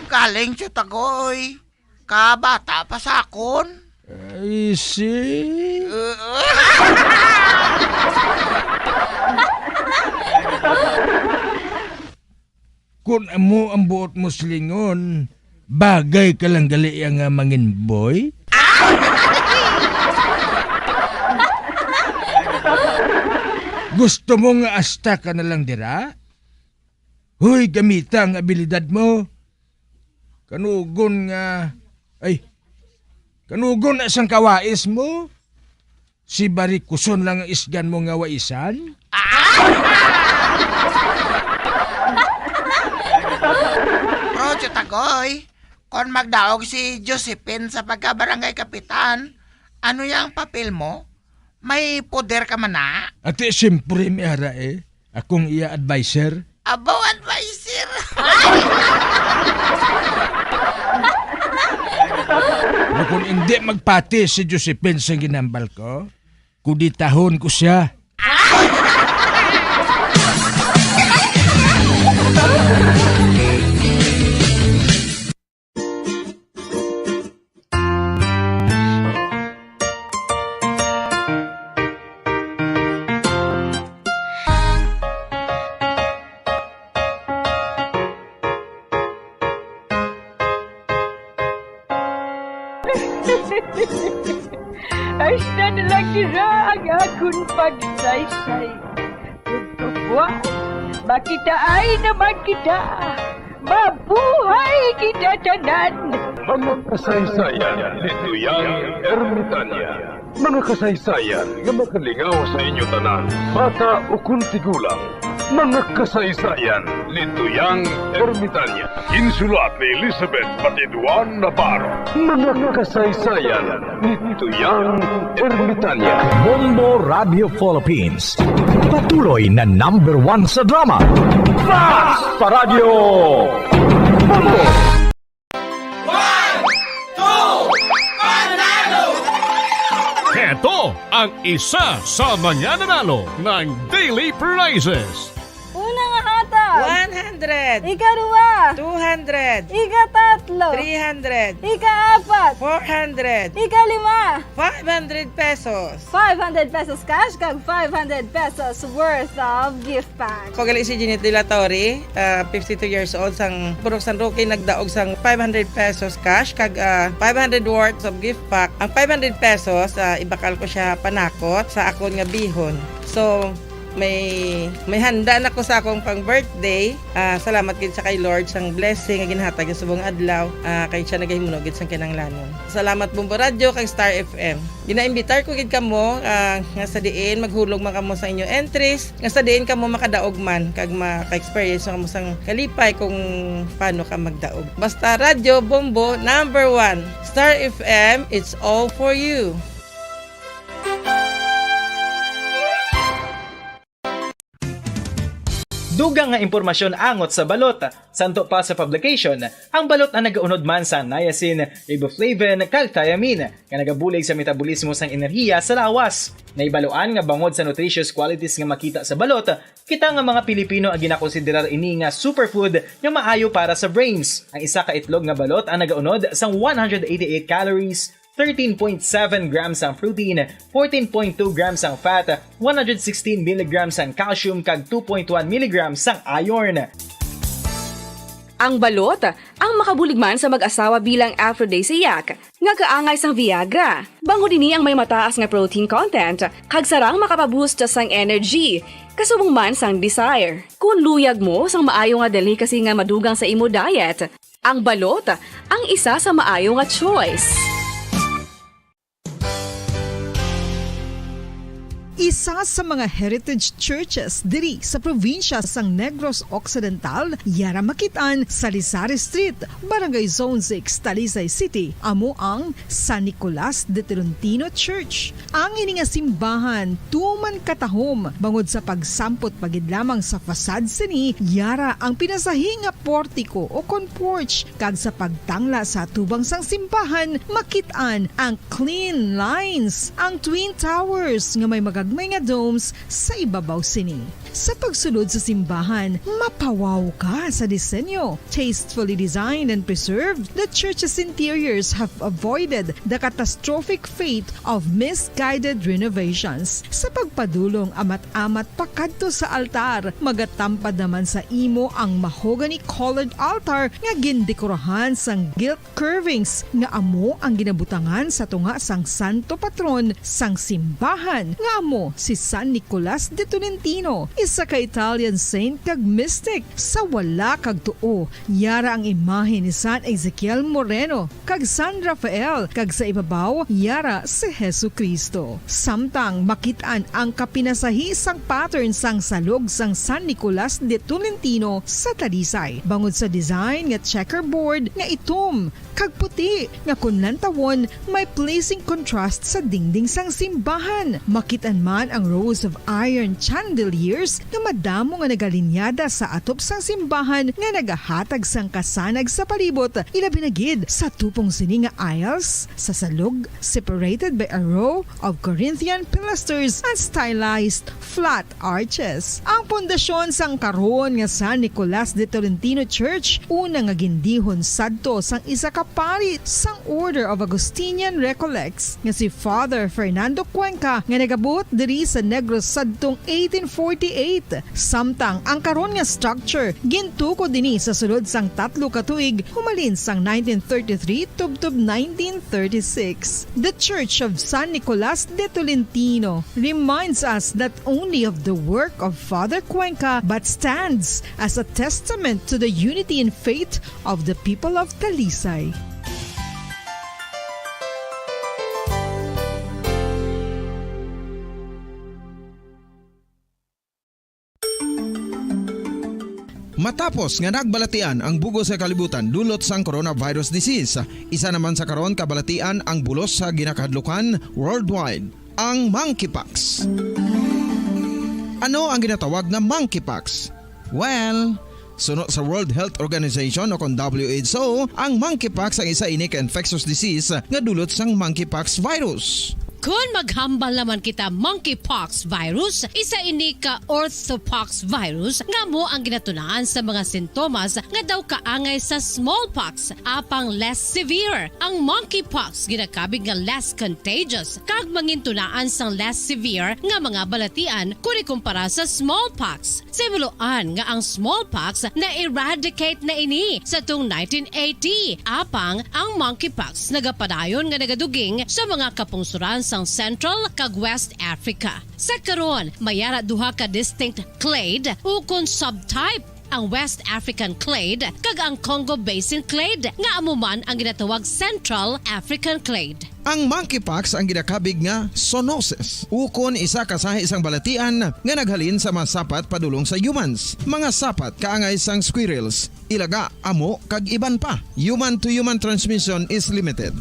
Galing siya, Tagoy. Kabata pa sa akon. I see. Kun amo ang buot mo silingon, bagay ka lang gali iya nga mangin boy? Gusto mo nga asta ka na lang dira? Hoy, gamita ang abilidad mo. Kanugon nga, ay, kanugon na sang kawais mo. Si Barikuson lang ang isgan mo nga waisan? Bro Chutagoy, kon magdaog si Josephine sa pagka-barangay kapitan, ano yang papel mo? May poder ka man na? Ati, siyempre, may ara eh. Akong iya adviser. Abo, adviser! Pero kung hindi magpati si Josephine sa ginambal ko, kuditahon ko siya. Hasta na lang dira ang akon pagsaysay. Ug kabuas, makitaay naman kita. Mabuhay kita tanan! Mga kasaysayan ni Tuyang Ermitanya. Mga kasaysayan nga makalingaw sa inyo tanan, bata ukon tigulang. Mga kasaysayan ni Tuyang Ermitanya. Ginsulat ni Elizabeth Batiduan Navarro. Mga kasaysayan ni Tuyang Ermitanya. Bombo Radio Philippines. Patuloy na number one sa drama. Fast Paradyo! Bombo! One, two, panalo! Heto ang isa sa mga nanalo ng daily prizes. Una nga hatag. One hundred. Ikaduha. Two hundred. Ikatatlo. Three hundred. Ikaapat. Four hundred. Ikalima. Five hundred pesos. Five hundred pesos cash kag five hundred pesos worth of gift pack. Ako gali si Jeanette de la Torre, ah, fifty-two years old, sang Purok San Roque, nagdaog sang five hundred pesos cash kag, ah, five hundred worth of gift pack. Ang five hundred pesos, ah, ibakal ko siya panakot sa akon nga bihon. So, may, may handa na ko sa akong pang birthday. Ah, salamat gid sa kay Lord sang blessing nga ginhatag sa subong adlaw. Ah, kay siya nagahimuno gid sang kinahanglanon. Salamat, Bombo Radyo kag Star F M. Ginaimbitar ko gid kamo, ah, nga sa diin maghulog man kamo sa inyo entries, nga sa diin kamo makadaog man kag maka-experience kamo sang kalipay kung paano ka magdaog. Basta Radyo Bombo number one, Star F M, it's all for you. Dugang nga impormasyon angot sa balot. Santo pa sa publication, ang balot ang nagaunod man sang niacin, riboflavin, kag thiamine, nga nagabulig sa metabolismo sang enerhiya sa lawas. Nahibaluan nga bangod sa nutritious qualities nga makita sa balot, kita nga mga Pilipino ang ginakonsiderar ini nga superfood nga maayo para sa brains. Ang isa ka itlog nga balot ang nagaunod sang one hundred eighty-eight calories, thirteen point seven grams ang protein, fourteen point two grams ang fat, one hundred sixteen milligrams ang calcium, kag two point one milligrams ang iron. Ang balot, ang makabulig man sa mag-asawa bilang aphrodisiac, nga kaangay sang Viagra. Bangod ini ang may mataas nga protein content, kag sarang makapaboost sang energy, kasubong man sang desire. Kung luyag mo sang maayo nga delicacy nga madugang sa imo diet, ang balot ang isa sa maayo nga choice. Isa sa mga heritage churches diri sa probinsya sang Negros Occidental, yara makit-an sa Lisari Street, Barangay Zone six, Talisay City, amo ang San Nicolas de Tolentino Church. Ang ini nga simbahan tuman katahom bangod sa pagsampot pa gid lamang sa facade sini, yara ang pinasahi nga portiko o kon porch, kag sa pagtangla sa atubang sang simbahan, makit-an ang clean lines, ang twin towers nga may magagmay nga domes sa ibabaw sini. Sa pagsulod sa simbahan, mapawaw ka sa disenyo. Tastefully designed and preserved, the church's interiors have avoided the catastrophic fate of misguided renovations. Sa pagpadulong amat-amat pakadto sa altar, magatampad naman sa imo ang mahogany-colored altar nga gindekorahan sang gilt curvings nga amo ang ginabutangan sa tunga sang santo patron sang simbahan, nga amo si San Nicolas de Tolentino, isa ka Italian saint kag mystic. Sa wala kag tuo, yara ang imahe ni San Ezekiel Moreno kag San Rafael, kag sa ibabaw, yara si Jesu-Cristo. Samtang makit-an ang kapinasahi sang pattern sang salog sang San Nicolas de Tolentino sa Talisay, bangod sa design nga checkerboard nga itom kag puti nga kon lantawon may pleasing contrast sa dingding sang simbahan. Makit-an man ang rows of iron chandeliers nga madamo nga nagalinyada sa atop sang simbahan nga nagahatag sang kasanag sa palibot, ilabi na gid sa tupong sini nga aisles sa salog, separated by a row of Corinthian pilasters and stylized flat arches. Ang pundasyon sang karon nga San Nicolas de Tolentino Church, una nga gindihon sadto sang isa ka pari sang Order of Augustinian Recollects nga si Father Fernando Cuenca, nga nagabot diri sa Negros sadtong eighteen forty-eight. Samtang ang karon nga structure gintukod dinhi sa sulod sang tatlo ka tuig, humalin sang nineteen thirty-three tubtob nineteen thirty-six. The Church of San Nicolas de Tolentino reminds us not only of the work of Father Cuenca, but stands as a testament to the unity in faith of the people of Talisay. Matapos nga nagbalatian ang bug-os nga kalibutan dulot sang coronavirus disease, isa naman sa karon kabalatian ang bulos sa ginakahadlukan worldwide, ang monkeypox. Ano ang ginatawag nga monkeypox? Well, suno sa World Health Organization o kon W H O, ang monkeypox ang isa ini ka infectious disease nga dulot sang monkeypox virus. Kon maghambal naman kita monkeypox virus, isa ini ka orthopox virus nga amo ang ginatunaan sa mga sintomas nga daw kaangay sa smallpox, apang less severe. Ang monkeypox ginakabig nga less contagious kag mangintunaan sang less severe nga mga balatian kon ikumpara sa smallpox. Sa himuloan nga ang smallpox na-eradicate na ini sa tung nineteen eighty, apang ang monkeypox nagapadayon nga nagaduging sa mga kapungsoran sang Central kag West Africa. Sa karon, may ara duha ka distinct clade ukon subtype, ang West African clade kag ang Congo Basin clade, nga amo man ang ginatawag Central African clade. Ang monkeypox ang ginakabig nga zoonosis, ukon isa ka sahi sang balatian nga naghalin sa mga sapat padulong sa humans. Mga sapat kaangay sang squirrels, ilaga, amo, kag iban pa. Human to human transmission is limited.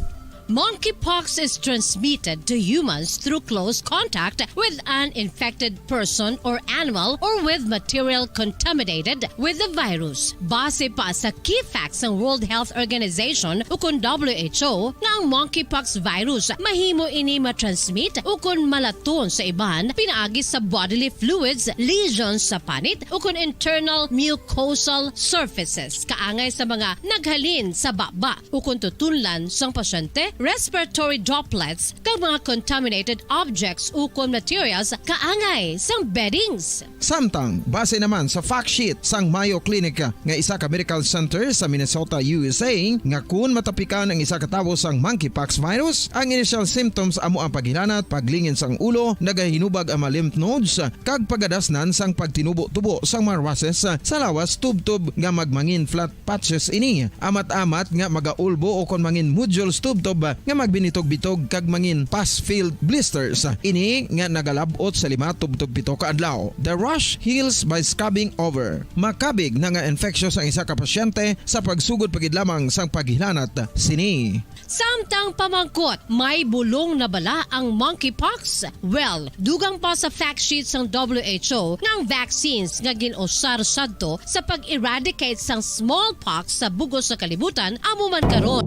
Monkeypox is transmitted to humans through close contact with an infected person or animal or with material contaminated with the virus. Base pa sa key facts sang World Health Organization ukon W H O, nga ang monkeypox virus mahimo ini matransmit ukon malaton sa iban pinaagi sa bodily fluids, lesions sa panit, ukon internal mucosal surfaces kaangay sa mga naghalin sa baba ukon tutunlan sang pasyente, respiratory droplets, kag mga contaminated objects ukon materials kaangay sang beddings. Samtang, base naman sa fact sheet sang Mayo Clinic, nga isa ka medical center sa Minnesota, U S A, nga kun matapikan ang isa ka tawo sang monkeypox virus, ang initial symptoms amo ang paghilanat, paglingin sang ulo, nagahinubag ang mga lymph nodes, kag pagadasnan sang pagtinubo-tubo sang mga rushes sa lawas tubtob nga magmangin flat patches ini, amat-amat nga magaulbo o kon mangin nodules tubtob nga magbinitog-bitog kag mangin pus-filled blisters. Ini nga nagalab-ot sa lima tubtob pito ka adlaw. The rash heals by scabbing over. Makabig na nga infectious ang isa ka pasyente sa pagsugod pa gid lamang sang paghilanat sini. Samtang pamangkot, may bulong na bala ang monkeypox? Well, dugang pa sa fact sheet sang W H O nga ang vaccines nga gin-usar sadto sa pag-eradicate sang smallpox sa bug-os nga kalibutan amo man karon.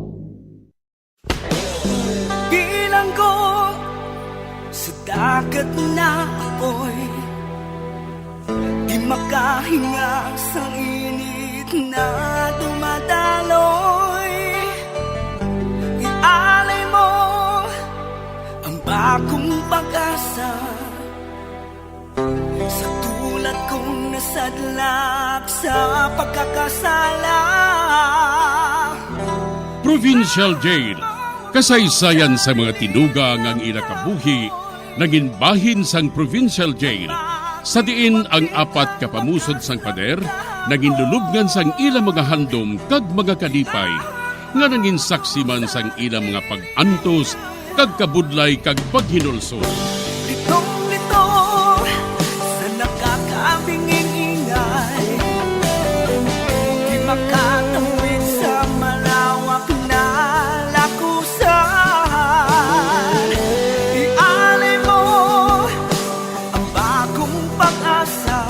Bilanggo sa dagat na apoy, di makahinga sang init na dumadaloy. Ialay mo ang bagong pag-asa. Sa tulad kong nasadlak sa pagkakasala. Provincial Jail, kasaysayan sa mga tinuga nga ang ila kabuhi nangin bahin sang Provincial Jail, sa diin ang apat ka pamusod sang pader nangin lulubngan sang ila mga handom kag mga kalipay, nga nangin saksi man sang ila mga pag-antos kag kabudlay kag paghinulsol. Litong-lito sa nakakabinging ingay, di makatawid sa malawak na lakusan. Ialay mo ang bagong pag-asa.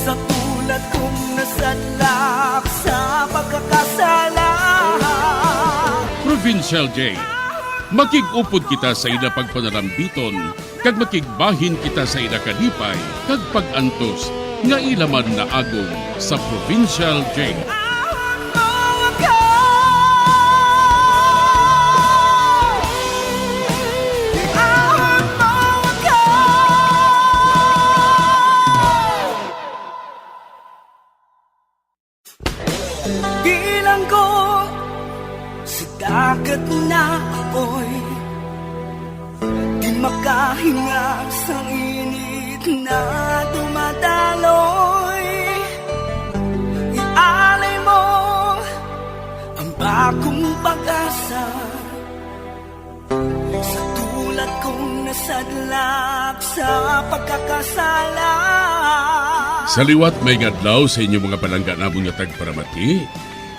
Sa tulad kong nasadlak sa pagkakasala. Provincial Jail. Makig-upod kita sa ila pagpanalambiton, kag makigbahin kita sa ila kalipay kag pag-antos nga ila man naagom sa Provincial Jail. Bilanggo sa dagat na apoy, di makahinga sang init na dumadaloy. Ialay mo ang bagong pag-asa. Sa tulad kong nasadlak sa pagkakasala. Sa liwat, may nga adlaw sa inyo mga palangga namon nga tagparamati.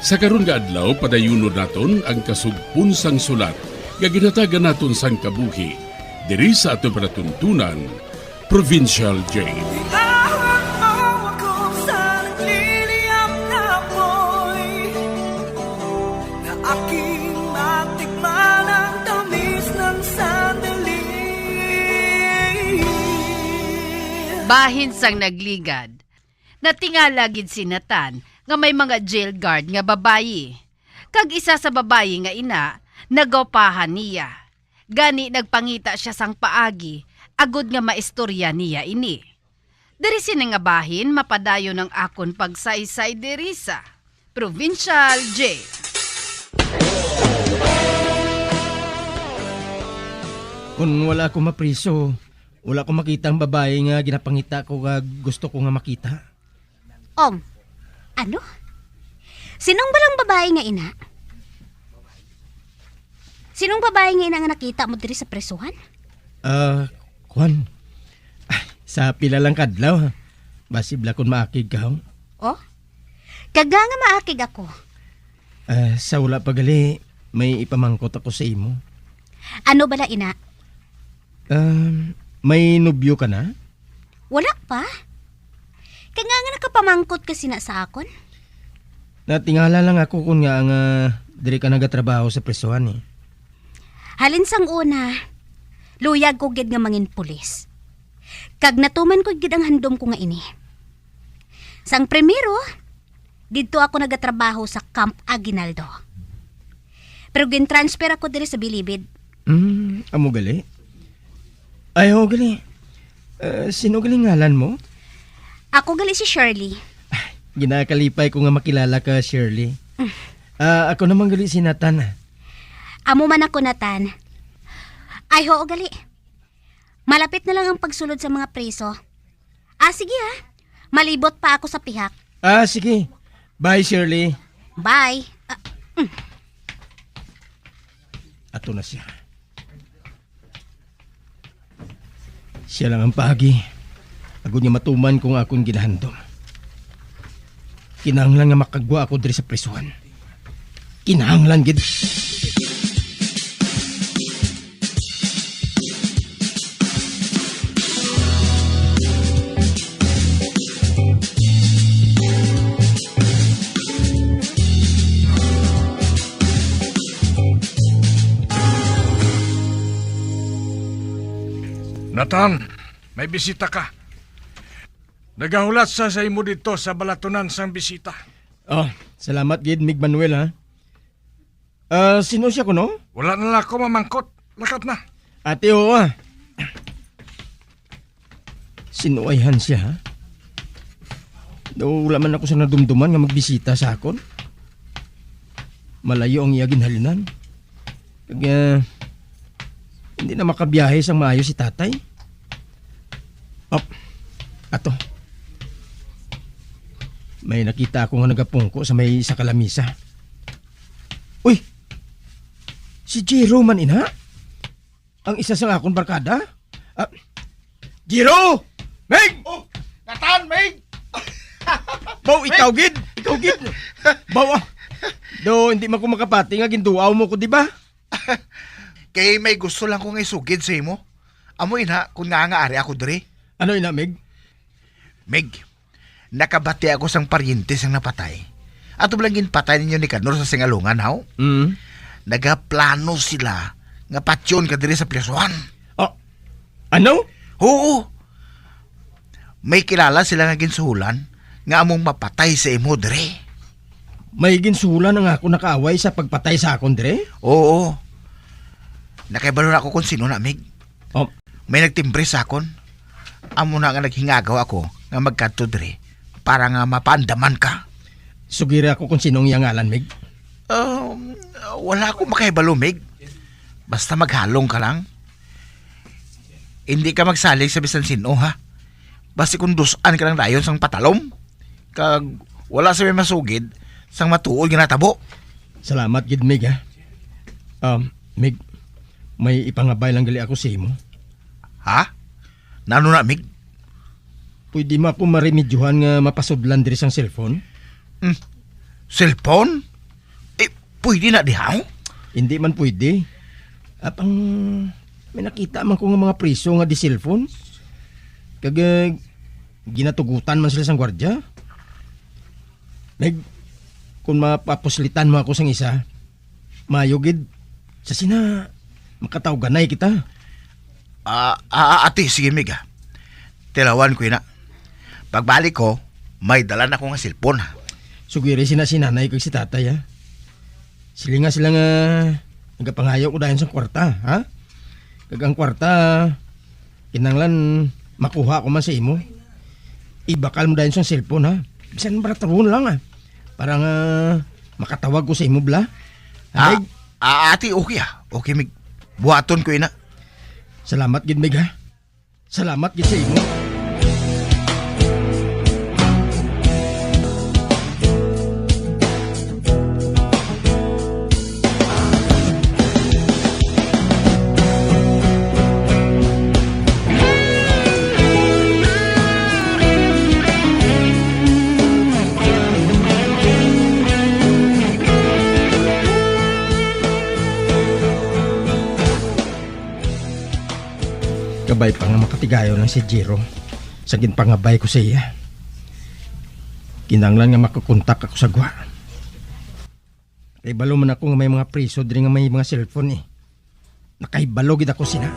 Sa karon nga adlaw, padayunon naton ang kasugpon sang sulat nga ginhatagan naton sang kabuhi diri sa aton palatuntunan, Provincial Jail. Iahon mo ako sa nagliliyab na apoy, na aking matikman ang tamis ng sandali. Bahin sang nagligad, natingala gid si Nathan nga may mga jail guard nga babayi. Kag isa sa babayi nga ina, nagwapahan niya. Gani nagpangita sia sang paagi, agod nga maistorya niya ini. Diri sini nga bahin mapadayon ang akon pagsaysay diri sa Provincial Jail. Kon wala ako mapriso, wala ko makita ang babayi nga ginapangita ko nga gusto ko nga makita. Ong, ano? Sinong balang babayi nga ina? Sinong babayi nga ina nga nakita mo diri sa presohan? Ah, kwan. Ah, sa pila lang kadlaw, ha? Basi bala kon maakig ka, ho? Oh? Kag nga nga maakig ako? Ah, sa wala pa gali, may ipamangkot ako sa imo. Ano bala ina? Um, may nobyo ka na? Wala pa. Kag nga nga nakapamangkot ka sina sa akon? Natingala lang ako kon nga nga diri ka nagatrabaho sa presohan, eh. Halin sang una, luyag ko gid nga mangin pulis. Kag natuman ko gid ang handom ko nga ini. Sang primero, didto ako nagatrabaho sa Camp Aguinaldo. Pero gin-transfer ako diri sa Bilibid. Mm, amo gali? Ay, ho gali. Ah, sino gali ngalan mo? Ako gali si Shirley. Ah, ginakalipay ko nga makilala ka, Shirley. Mm. Ah, ako naman gali si Nathan, ah. Amo man ako, Nathan. Ay, ho gali. Malapit na lang ang pagsulod sa mga preso. Ah, sige, ah. Malibot pa ako sa pihak. Ah, sige. Bye, Shirley. Bye. Ah, mm. Adto na siya. Siya lang ang paagi, agod nga matuman ko ang akon ginahandom. Kinahanglan nga makagwa ako diri sa prisuhan. Kinahanglan gid. Nathan, may bisita ka. Nagahulat sa, sa imo dito sa balatunan sang bisita. Oh, salamat gid, Mig Manuel, ha? Ah, sino siya kuno? Wala na lang ako mamangkot. Lakat na. Ate, oo, ah. Sinuwayhan siya, ha? Daw wala man ako sa nadumduman nga magbisita sa akon. Malayo ang iya ginhalinan. Kag, ah, hindi na makabiyahe sang maayo si tatay. Op, ato. May nakita ako nga nagapungko sa may isa ka lamisa. Uy! Si Jiro man ina? Ang isa sang akon barkada? Ah, Jiro! Meg! Oh, Nathan, Meg! Baw, ikaw gid! Ikaw gid! Baw, ah. Do, hindi man ko makapati nga ginduaw mo ko, di ba? Kay may gusto lang ko nga isugid sa imo. Amo ina, kung nga nga ari ako diri. Ano ina, Meg? Meg, nakabati ako sang paryente sang napatay. Ato lang ginpatay ninyo ni Kanor sa Singalongan, haw? Mm. Nagaplano sila nga patyon ka diri sa prisuhan. Oh, ano? Oo. May kilala sila nga ginsuhulan nga among mapatay sa imo diri. May ginsuhulan ang ako nakaaway sa pagpatay sa akon diri? Oo. Nakahibalo na ako kung sino na, Mig. Oh. May nagtimbre sa akon. Amo na nga naghingagaw ako nga magkadto diri para nga mapaandaman ka. Sugiri ako kung sino ang iya ngalan, Mig. Um, wala ako makahibalo, Mig. Basta maghalong ka lang. Hindi ka magsalig sa bisan sin-o, ha? Basi kung dus-an ka lang dayon sang patalom, kag wala sa may masugid sang matuod nga natabo. Salamat gid, Mig, ha? Um, Mig, may ipangabay lang gali ako sa imo. Ha? Nano na, Mig? Pwede mo ako maremedyohan nga mapasudlan diri sang cellphone? Hmm. Cellphone? Eh, pwede na diha? Hindi man pwede. Apang may nakita man ko nga mga priso nga di cellphone. Kag, eh, ginatugutan man sila sang gwardya. Nag, kung mapapuslitan mo ako sang isa, mayo gid. Sa sina, makatawganay kita. Ah, ah, ati, sige, Mig, ah. Tilawan ko ina. Pagbalik ko, may dala na ko nga cellphone, ha. Sugiri sina si nanay kag si tatay, ha. Silinga sila nga nagapangayo ko dayon sa kwarta, ha? Kag ang kwarta, kinahanglan makuha ko man sa imo. Ibakal mo dayon sa cellphone, ha? Bisan baraturon lang, ha? Para nga makatawag ko sa imo, bala. Ah, Ay, ah, ati, okay, ah. Okay, Mig. Buhaton ko ina. Salamat gid, Mig, ha? Salamat gid sa imo. Kabay pa nga makatigayon lang si Jiro sa ginpangabay ko sa iya. Kinahanglan nga makakontak ako sa gwa. Kay balo man ako nga may mga priso diri nga may mga cellphone, eh. Nakahibalo gid ako sina.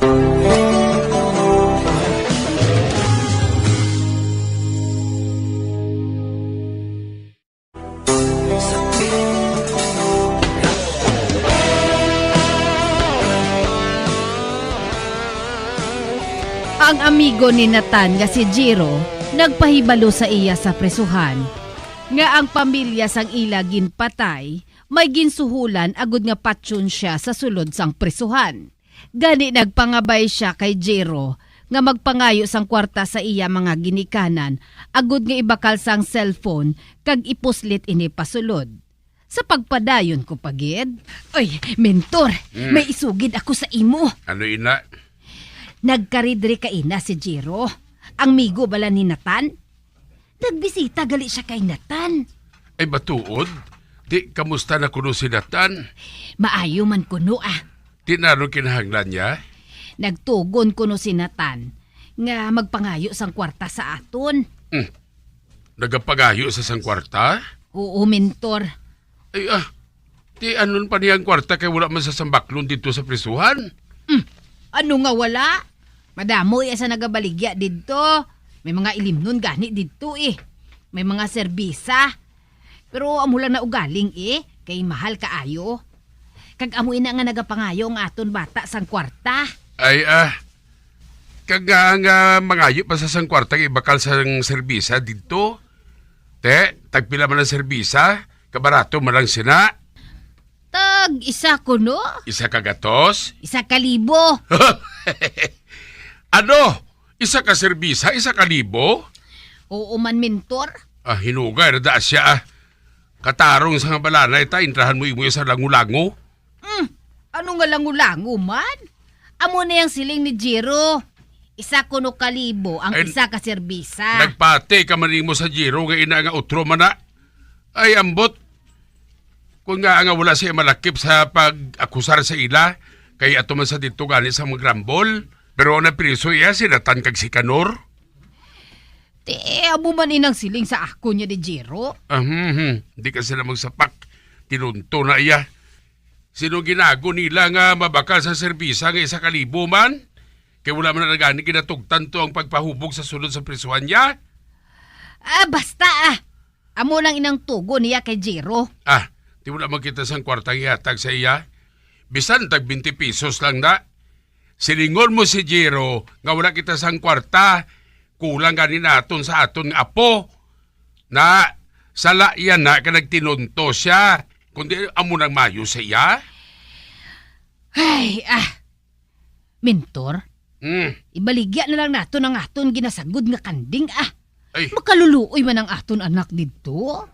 Ang amigo ni Nathan nga si Jiro nagpahibalo sa iya sa prisuhan nga ang pamilya sang ila ginpatay may ginsuhulan agud nga patyon sia sa sulod sang prisuhan. Gani nagpangabay sia kay Jero nga magpangayo sang kwarta sa iya mga ginikanan agod nga ibakal sang cellphone kag ipuslit ini pasulod. Sa pagpadayon ko pa gid. Oy, Mentor, Mm. may isugid ako sa imo. Ano ina? Nagkari diri kaina si Jiro, ang migo bala ni Nathan. Nagbisita gali siya kay Nathan. Ay, matuod? Di, kamusta na kuno si Nathan? Maayo man kuno, ah. Di na ron kinahanglan niya? Nagtugon kuno si Nathan nga magpangayo sang kwarta sa aton. Hmm. Nagapangayo sa sang kwarta? Oo, Mentor. Ay, ah, di anon pa niya ang kwarta kay wala man sa sambaklon didto sa prisuhan? Hmm. Ano nga wala? Madamo iya sa nagabaligya didto. May mga ilimnon gani didto, eh. May mga serbisa. Pero amo lang na ugaling, eh, kay mahal kaayo. Kag amo ina nga nagapangayo ang aton bata sang kwarta. Ay, ah, kag nga, nga mangayo pa sa sang kwarta nga ibakal sang serbisa didto? Te, tagpila man ang serbisa? Kabarato man lang sina? Tag isa kuno? Isa ka gatos? Isa ka libo. Ano? Isa ka serbisa, isa ka libo? Oo man, Mentor. Ah, hinugay ra da siya, ah. Katarong sa nga balanay ta, intrahan mo imo sa lango-lango. Hmm, ano nga lango-lango man? Amo na yang siling ni Jiro. Isa kuno ka libo ang Ay, isa ka serbisa. Nagpati ka man nimo sa Jiro nga ina nga utro man na. Ay, ambot. Kung nga nga wala siya malakip sa pag-akusar sa ila, kay ato man sa dito gani sa mga grambol. Pero ang napriso iya, si Nathan kag si Kanor. Ti, amo man inang siling sa akon niya ni Jiro. Ah, hmm, hmm. Di ka sila magsapak. Tinunto na iya. Sino ginago nila nga mabakal sa serbisa nga isa ka libo man? Kay wala man na gani ginatugtan to ang pagpahubog sa sulod sa prisuhan niya? Ah, basta ah. Amo nang inang tugon niya kay Jiro. Ah, di wala man kita sang kwartang ihatag sa iya. Bisan tag twenty pesos lang na. Silingon mo si Jiro nga wala kita sang kwarta. Kulang gani naton sa aton nga apo. Na, sala iya na ka nagtinunto siya. Kundi amo nang mayo sa iya. Ay, ah. Mentor, Hmm. ibaligya na lang naton ang aton ginasagod nga kanding, ah. Ay. Makaluluoy man ang aton anak didto.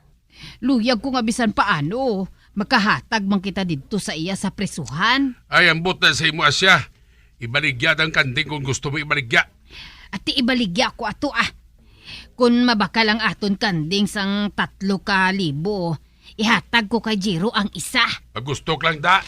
Luyag ko nga bisan paano, makahatag man kita didto sa iya sa prisuhan. Ay, ambot na sa imo, Asya. Ibaligya ang kanding kung gusto mo ibaligya. Ati, ibaligya ko ato, ah. Kun mabakal ang aton kanding sang tatlo ka libo, ihatag ko kay Jiro ang isa. Pagustok lang, da.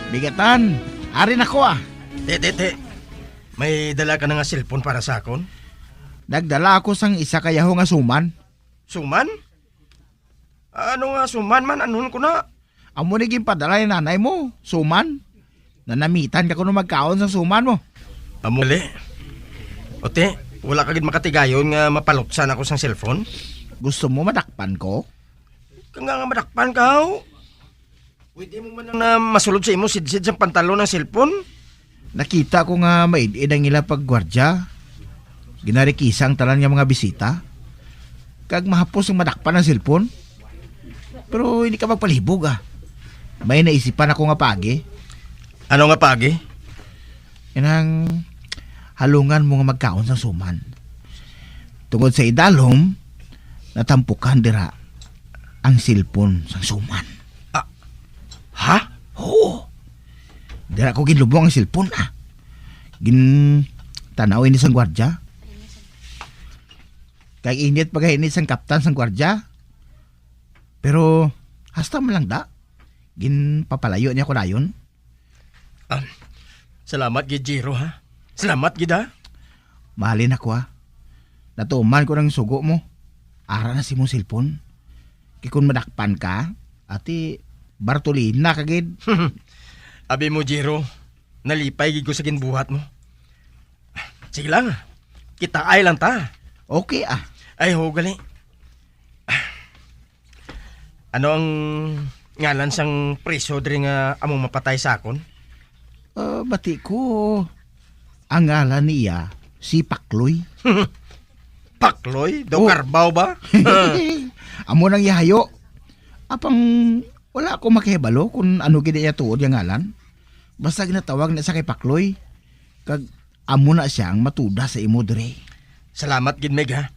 Bigatan, ari na ko, ah. Te, te, te. May dala ka na nga cellphone para sa akon? Nagdala ako sang isa ka yaho nga suman. Suman? Ano nga suman man? Anon ko na? Amo ni ginpadala ni nanay mo, suman. Nanamitan ka kuno magkaon sang suman mo. Amo gali. Ote, wala ka gid makatigayon nga mapalutsan ako sang cellphone? Gusto mo madakpan ko? Kang nga, nga madakpan ka, ho? Pwede mo man lang na masulod sa imo sidsid sang pantalon ang cellphone? Nakita ko nga maid-id ang ila paggwardya. Ginarikisa ang tanan nga mga bisita. Kag mahapos ang madakpan ang cellphone. Pero hindi ka magpalibog, ah. May naisipan ako nga paagi. Ano nga paagi? Inang halungan mo nga magkaon sang suman. Tungod sa idalom, natampukan dira ang cellphone sang suman. Ah, ha? Oo. Dira ko ginlubong ang cellphone, ah. Gin-tanaw ini sang gwardya. Kag init pa gani sang kaptan sang gwardya. Pero hasta man lang da. Ginpapalayo niya ko dayon. Ah, salamat gid, Jiro, ha? Salamat gid, ha? Mahalin ako, ha? Natuman ko nang sugo mo. Ara na si mong cellphone. Kay kung madakpan ka, ati, Bartolina ka gid. Abi mo, Jiro, nalipay gid ko sa ginbuhat mo. Sige lang, kitaay lang ta. Okay, ah. Ay, ho, gali. Ano ang ngalan sang preso diri nga amo mapatay sa akon? Ah, bati ko, ang ngalan niya si Pakloy. Pakloy? Daw Oh. karbaw ba? Amo nang ihayo. Apang wala ko makahibalo kung ano gid iya tuod nga ngalan. Basta ginatawag na siya kay Pakloy. Kag amo na siya ang matuda sa imo diri. Salamat gid, Meg, ha?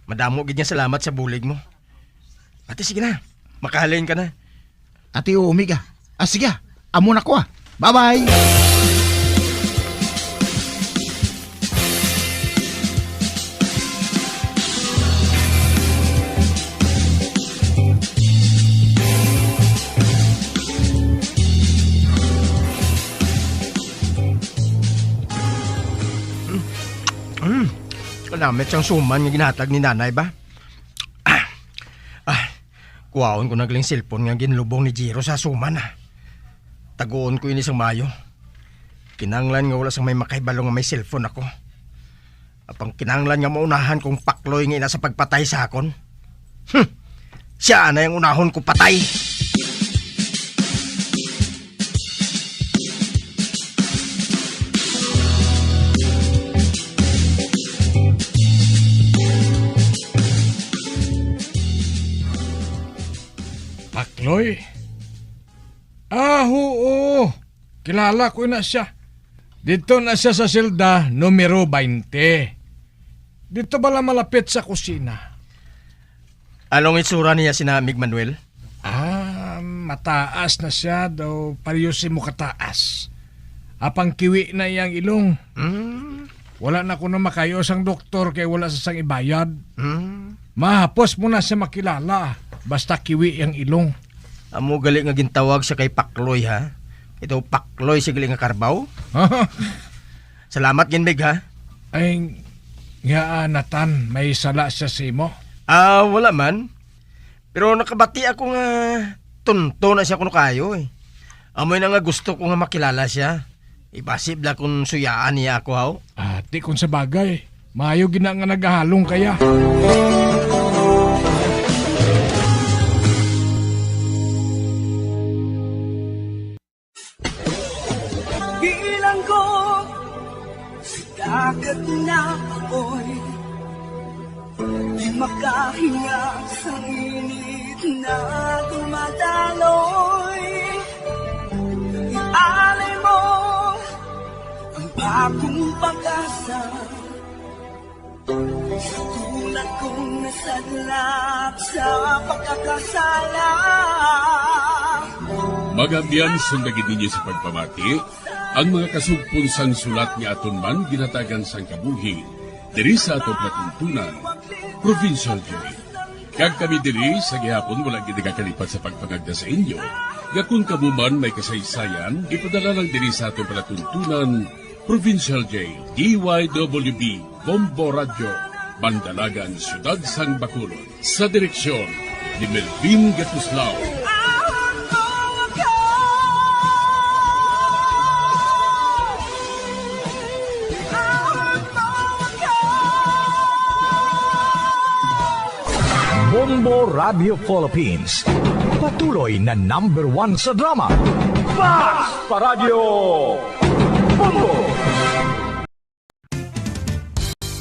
Madamo gid nga salamat sa bulig mo. Ate, sige na. Makahalin ka na. Ate, oo, Mig, ah. Ah, sige, ah. Amo na ko, ah. Bye-bye! Mm. Kanamit sang suman nga ginhatag ni nanay ba? Ah. Ah. Kuhaon ko na gali ang cellphone nga ginlubong ni Jiro sa suman, ah. Taguon ko ini sang maayo. Kinahanglan nga wala sang may makahibalo nga may cellphone ako. Apang kinahanglan nga maunahan kong Pakloy nga ina sa pagpatay sa akon. Hmm. Siya na ang unahon ko patay. Pakloy? Ah, oo. Kilala ko na siya. Dito na siya sa selda numero twenty. Dito bala malapit sa kusina. Anong itsura niya sina Mig Manuel? Ah, mataas na siya daw, pareho si mo kataas. Apang kiwi na iyang ilong. Hmm. Wala na kuno makayo sang doktor kay wala sa sang ibayad. Hmm. Mahapos mo na siya makilala, basta kiwi ang ilong. Amo gali nga gintawag siya kay Pakloy, ha? Ito Pakloy siya gali nga karbaw. Salamat gid, Mig, ha? Ay, nga, ah, Nathan, may sala siya sa imo? Ah, wala man. Pero nakabati ako nga tunto na siya kuno kayo, eh. Amoy na nga gusto ko nga makilala siya. Ibasi bala kung suyaan niya ako, haw? Ah, di kung sa bagay. Maayo gina nga nagahalong kaya. Bilanggo sa dagat na apoy, di makahinga sa init na dumadaloy. Ialay mo ang bagong pag-asa. Sa tulad kong nasadlak sa pagkakasala. Mga abyan, sundagin ninyo sa pagpamati ang mga kasugpon sang sulat nga aton man ginhatagan sang kabuhi diri sa aton palatuntunan, Provincial Joy. Kag kami diri sa gihapon wala gid nagakalipat sa pagpangagda sa inyo nga kon kamo man may kasaysayan, ipadala lang diri sa aton palatuntunan, Provincial J, D Y W B, Bombo Radyo, Bandalagan, Siyudad sang Bacolod. Sa direksyon ni Melvin Gatuslao. Bombo Radio Philippines, patuloy na number one sa drama. Fast Paradyo! Bombo!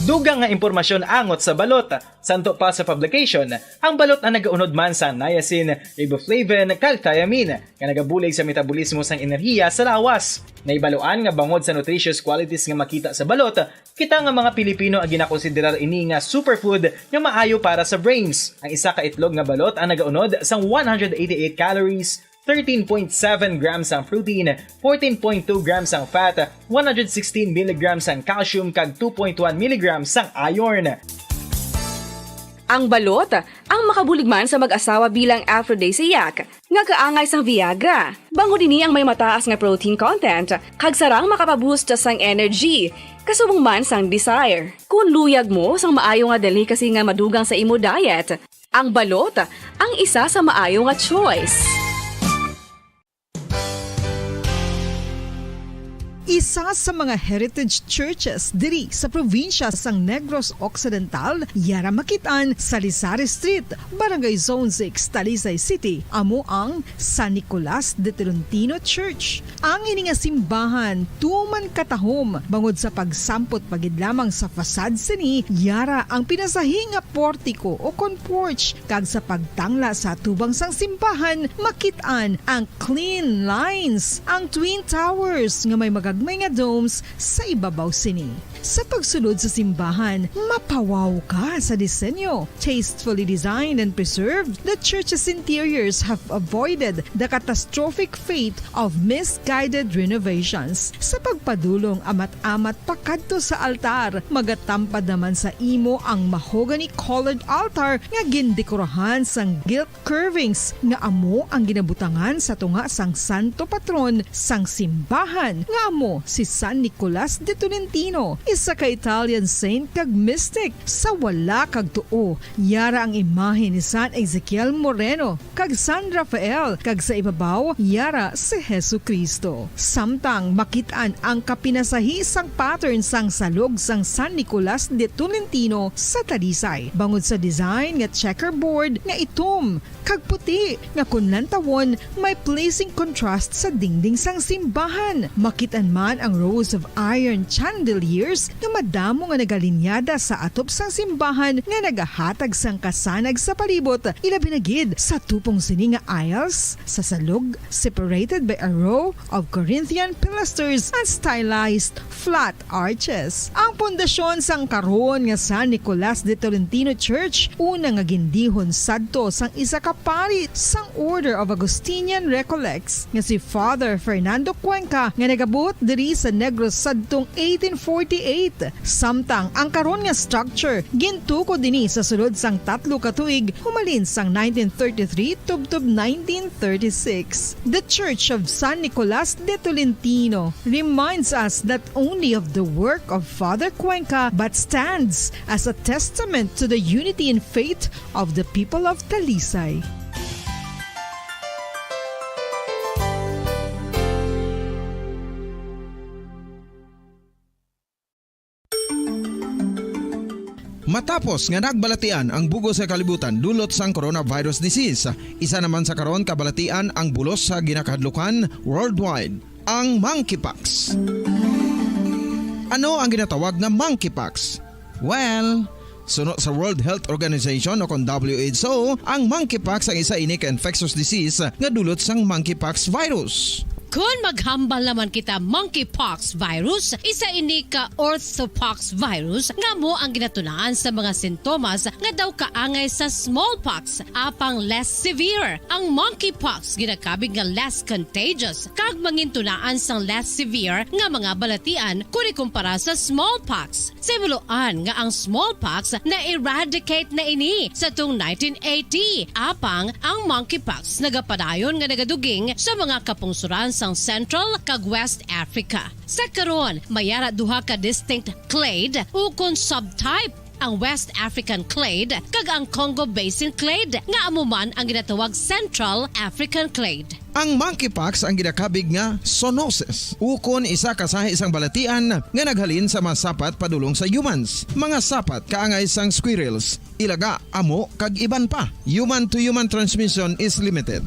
Dugang nga impormasyon angot sa balot. Santo pa sa publication, ang balot ang nagaunod man sa niacin, riboflavin, kag thiamine, nga nagabulig sa metabolismo sang enerhiya sa lawas. Nahibaluan nga bangod sa nutritious qualities nga makita sa balot, kita nga mga Pilipino ang ginakonsiderar ini nga superfood nga maayo para sa brains. Ang isa ka itlog nga balot ang nagaunod sang one hundred eighty-eight calories, thirteen point seven grams ang protein, fourteen point two grams ang fat, one hundred sixteen milligrams ang calcium, kag two point one milligrams ang iron. Ang balot, ang makabulig man sa mag-asawa bilang aphrodisiac, nga kaangay sang Viagra. Bangod ini ang may mataas nga protein content, kag sarang makapaboost sang energy, kasubong man sang desire. Kung luyag mo sang maayo nga delicacy nga madugang sa imo diet, ang balot ang isa sa maayo nga choice. Isa sa mga heritage churches diri sa probinsya sang Negros Occidental, yara makit-an sa Lisari Street, Barangay Zone six, Talisay City, amo ang San Nicolas de Tolentino Church. Ang ini nga simbahan tuman katahom bangod sa pagsampot pa gid lamang sa facade sini, yara ang pinasahi nga portiko o kon porch, kag sa pagtangla sa atubang sang simbahan, makit-an ang clean lines, ang twin towers nga may magagmay nga domes sa ibabaw sini. Sa pagsulod sa simbahan, mapawaw ka sa disenyo. Tastefully designed and preserved, the church's interiors have avoided the catastrophic fate of misguided renovations. Sa pagpadulong amat-amat pakadto sa altar, magatampad naman sa imo ang mahogany-colored altar nga gindekorahan sang gilt curvings nga amo ang ginabutangan sa tunga sang santo patron sang simbahan, nga amo si San Nicolas de Tolentino, isa ka Italian saint kag mystic. Sa wala kag tuo, yara ang imahe ni San Ezekiel Moreno kag San Rafael, kag sa ibabaw, yara si Jesu-Cristo. Samtang makit-an ang kapinasahi sang pattern sang salog sang San Nicolas de Tolentino sa Talisay, bangod sa design nga checkerboard nga itom kag puti, nga kon lantawon, may pleasing contrast sa dingding sang simbahan. Makit-an man ang rows of iron chandeliers nga madamo nga nagalinyada sa atop sang simbahan nga nagahatag sang kasanag sa palibot, ilabi na gid sa tupong sini nga aisles sa salog, separated by a row of Corinthian pilasters and stylized flat arches. Ang pundasyon sang karon nga San Nicolas de Tolentino Church, una nga gindihon sadto sang isa ka pari sang Order of Augustinian Recollects nga si Father Fernando Cuenca, nga nagabot diri sa Negros sadtong eighteen forty-eight. Samtang ang karon nga structure gintukod ini sa sulod sang tatlo ka tuig, humalin sang nineteen thirty-three tubtob nineteen thirty-six. The Church of San Nicolas de Tolentino reminds us not only of the work of Father Cuenca, but stands as a testament to the unity in faith of the people of Talisay. Matapos nga nagbalatian ang bug-os nga kalibutan dulot sang coronavirus disease, isa naman sa karon kabalatian ang bulos sa ginakahadlukan worldwide, ang monkeypox. Ano ang ginatawag nga monkeypox? Well, suno sa World Health Organization o kon W H O, ang monkeypox ang isa ini ka infectious disease nga dulot sang monkeypox virus. Kon maghambal naman kita monkeypox virus, isa ini ka orthopox virus nga amo ang ginatunaan sa mga sintomas nga daw kaangay sa smallpox, apang less severe. Ang monkeypox ginakabig nga less contagious kag mangintunaan sang less severe nga mga balatian kon ikumpara sa smallpox. Sa himuloan nga ang smallpox na-eradicate na ini sa tung nineteen eighty, apang ang monkeypox nagapadayon nga nagaduging sa mga kapungsoran sang Central kag West Africa. Sa karon, may ara duha ka distinct clade ukon subtype, ang West African clade kag ang Congo Basin clade, nga amo man ang ginatawag Central African clade. Ang monkeypox ang ginakabig nga zoonosis, ukon isa ka sahi sang balatian nga naghalin sa mga sapat padulong sa humans. Mga sapat kaangay sang squirrels, ilaga, amo, kag iban pa. Human-to-human transmission is limited.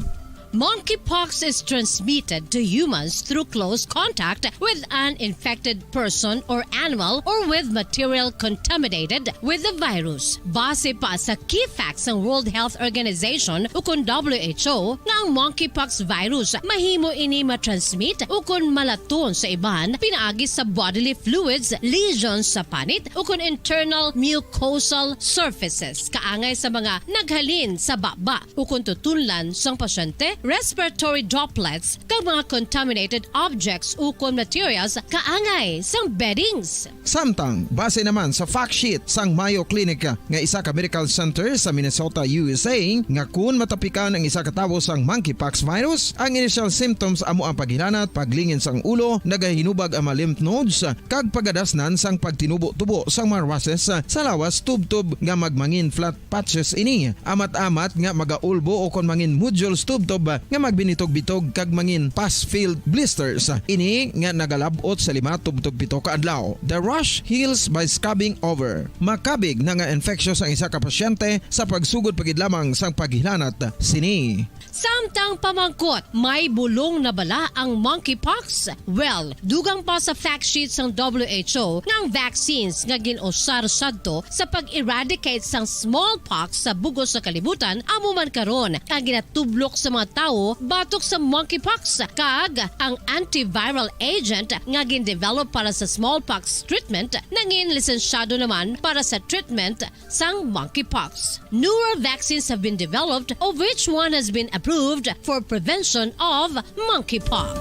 Monkeypox is transmitted to humans through close contact with an infected person or animal or with material contaminated with the virus. Base pa sa key facts sang World Health Organization ukon W H O, nga ang monkeypox virus mahimo ini matransmit ukon malaton sa iban pinaagi sa bodily fluids, lesions sa panit, ukon internal mucosal surfaces kaangay sa mga naghalin sa baba ukon tutunlan sang pasyente, respiratory droplets, kag mga contaminated objects ukon materials kaangay sang beddings. Samtang, base naman sa fact sheet sang Mayo Clinic nga isa ka medical center sa Minnesota, U S A, nga kun matapikan ang isa ka tawo sang monkeypox virus, ang initial symptoms amo ang paghilanat, paglingin sang ulo, nagahinubag ang mga lymph nodes, kag pagadasnan sang pagtinubo-tubo sang mga rushes sa lawas tubtob nga magmangin flat patches ini. Amat-amat nga magaulbo ukon mangin nodules tubtob nga magbinitog-bitog kag mangin pus-filled blisters. Ini nga nagalab-ot sa lima tubtob pito ka adlaw. The rash heals by scabbing over. Makabig na nga infectious ang isa ka pasyente sa pagsugod pa gid lamang sang paghilanat sini. Samtang pamangkot, may bulong na bala ang monkeypox? Well, dugang pa sa fact sheet sang W H O nga ang vaccines nga gin-usar sadto sa pag-eradicate sang smallpox sa bug-os nga kalibutan amo man karon ang ginatublok sa mga tawo batok sa monkeypox, kag ang antiviral agent nga gin-develop para sa smallpox treatment nangin lisensyado naman para sa treatment sang monkeypox. Newer vaccines have been developed, of which one has been approved for prevention of monkeypox.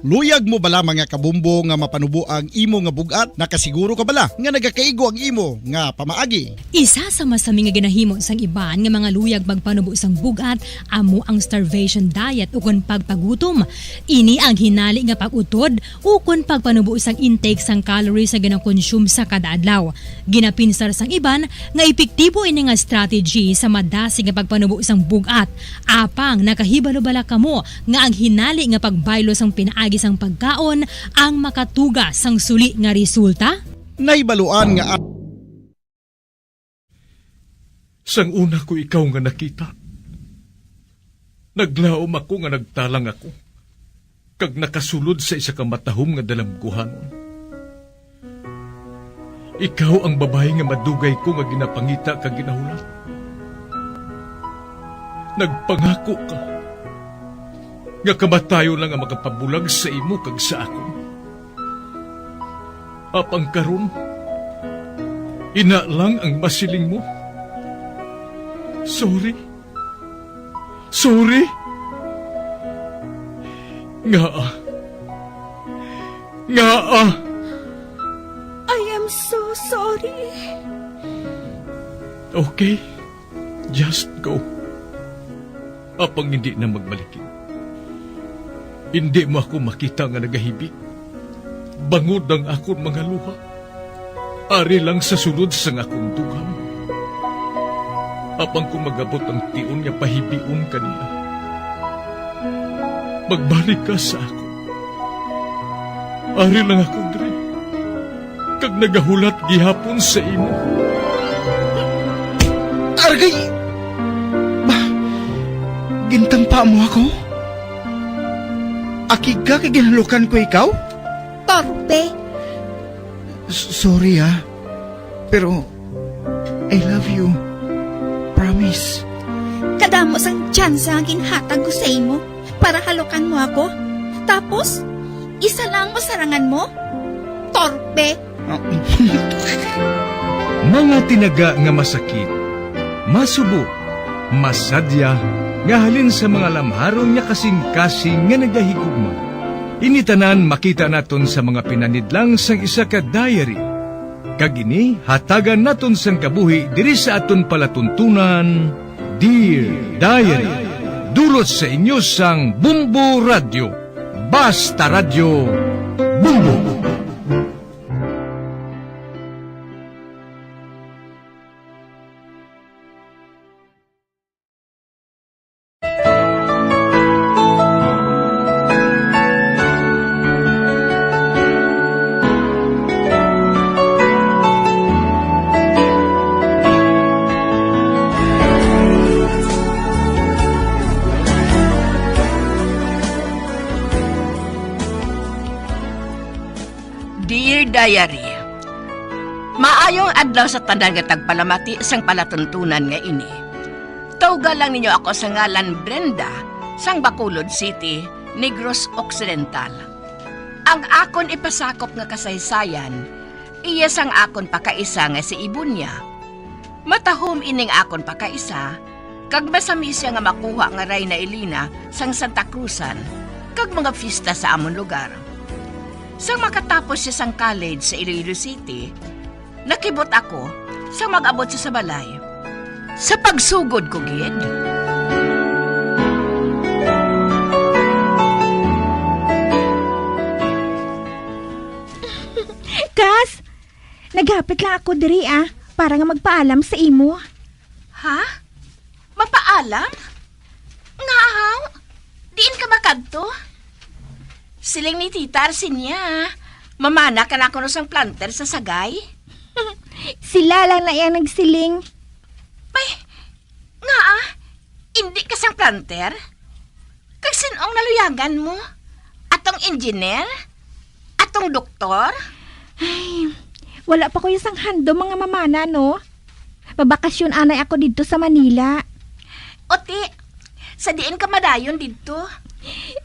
Luyag mo bala, mga kabumbo, nga mapanubo ang imo nga bug-at? Nakasiguro ka bala nga nagakaigo ang imo nga pamaagi? Isa sa masami nga ginahimo sang iban nga mga luyag magpanubo sang bug-at amo ang starvation diet ukon pagpagutom. Ini ang hinali nga pag-utod ukon pagpanubo sang intake sang calories nga ginakonsume sa kada adlaw. Ginapinsar sang iban nga epektibo ini nga strategy sa madasig nga pagpanubo sang bug-at. Apang nakahibalo bala kamo nga ang hinali nga pagbaylo sang pinaagi sang pagkaon ang makatuga sang suli nga resulta? Nahibaluan nga a- Sang una ko ikaw nga nakita, naglaom ako nga nagtalang ako, kag nakasulod sa isa ka matahom nga dalamguhanon. Ikaw ang babayi nga madugay ko nga ginapangita kag ginahulat. Nagpangako ka nga kamatayon lang ang makapabulag sa imo kag sa akon. Apang karon, ina lang ang masiling mo. Sorry. Sorry. Ngaa? Ngaa? I am so sorry. Okay. Just go. Apang hindi na magbalikid. Hindi mo ako makita nga nagahibi. Bangod ang akon mga luha. Ari lang sa sulod sang akon dughan. Apang kung mag-abot ang tion nga pahibion ka niya, magbalik ka sa akon. Ari lang ako diri, kag nagahulat gihapon sa imo. Argay! Ba, gintampa mo ako? Akig ka kay ginhalukan ko ikaw? Torpe! S-, sorry, ah. Pero, I love you. Promise. Kadamo sang tsansa nga ginhatag ko sa imo para halukan mo ako. Tapos, isa lang ang masarangan mo? Torpe! Mga tinaga nga masakit, masubo, masadya, nga halin sa mga lamharon nga kasing-kasing nga nagahigugma. Ini tanan makita naton sa mga pinanidlang sang isa ka diary. Kag ini hatagan naton sang kabuhi diri sa aton palatuntunan, Dear Diary. Dulot sa inyo sang Bombo Radyo. Basta Radyo, Bombo! Dear Diary, maayong adlaw sa tanan nga tagpalamati sang palatuntunan nga ini. Tawga lang ninyo ako sa ngalan Brenda, sang Bacolod City, Negros Occidental. Ang akon ipasakop nga kasaysayan, iya sang akon pakaisa nga si Ibunya. Matahom ining akon pakaisa, kag masami sia nga makuha nga Reyna Elena sang Santa Cruzan, kag mga fiesta sa amon lugar. Sang makatapos sia sang college sa Iloilo City, nakibot ako sang mag-abot sia sa balay. Sa pagsugod ko gid. Kas, naghapit lang ako diri, ah, para nga magpaalam sa imo. Ha? Alan? Ngaa haw? Diin ka makadto? Siling ni Tita Arsinia, mamana ka na kuno sang planter sa Sagay. Sila lang na iya nagsiling. Bay, ngaa? Indi ka sang planter? Kag sin-ong naluyagan mo? Atong engineer? Atong doktor? Ay, wala pa ko sang handom, mga mamana, no? Mabakasyon anay ako didto sa Manila. O ti, sa diin ka madayon didto?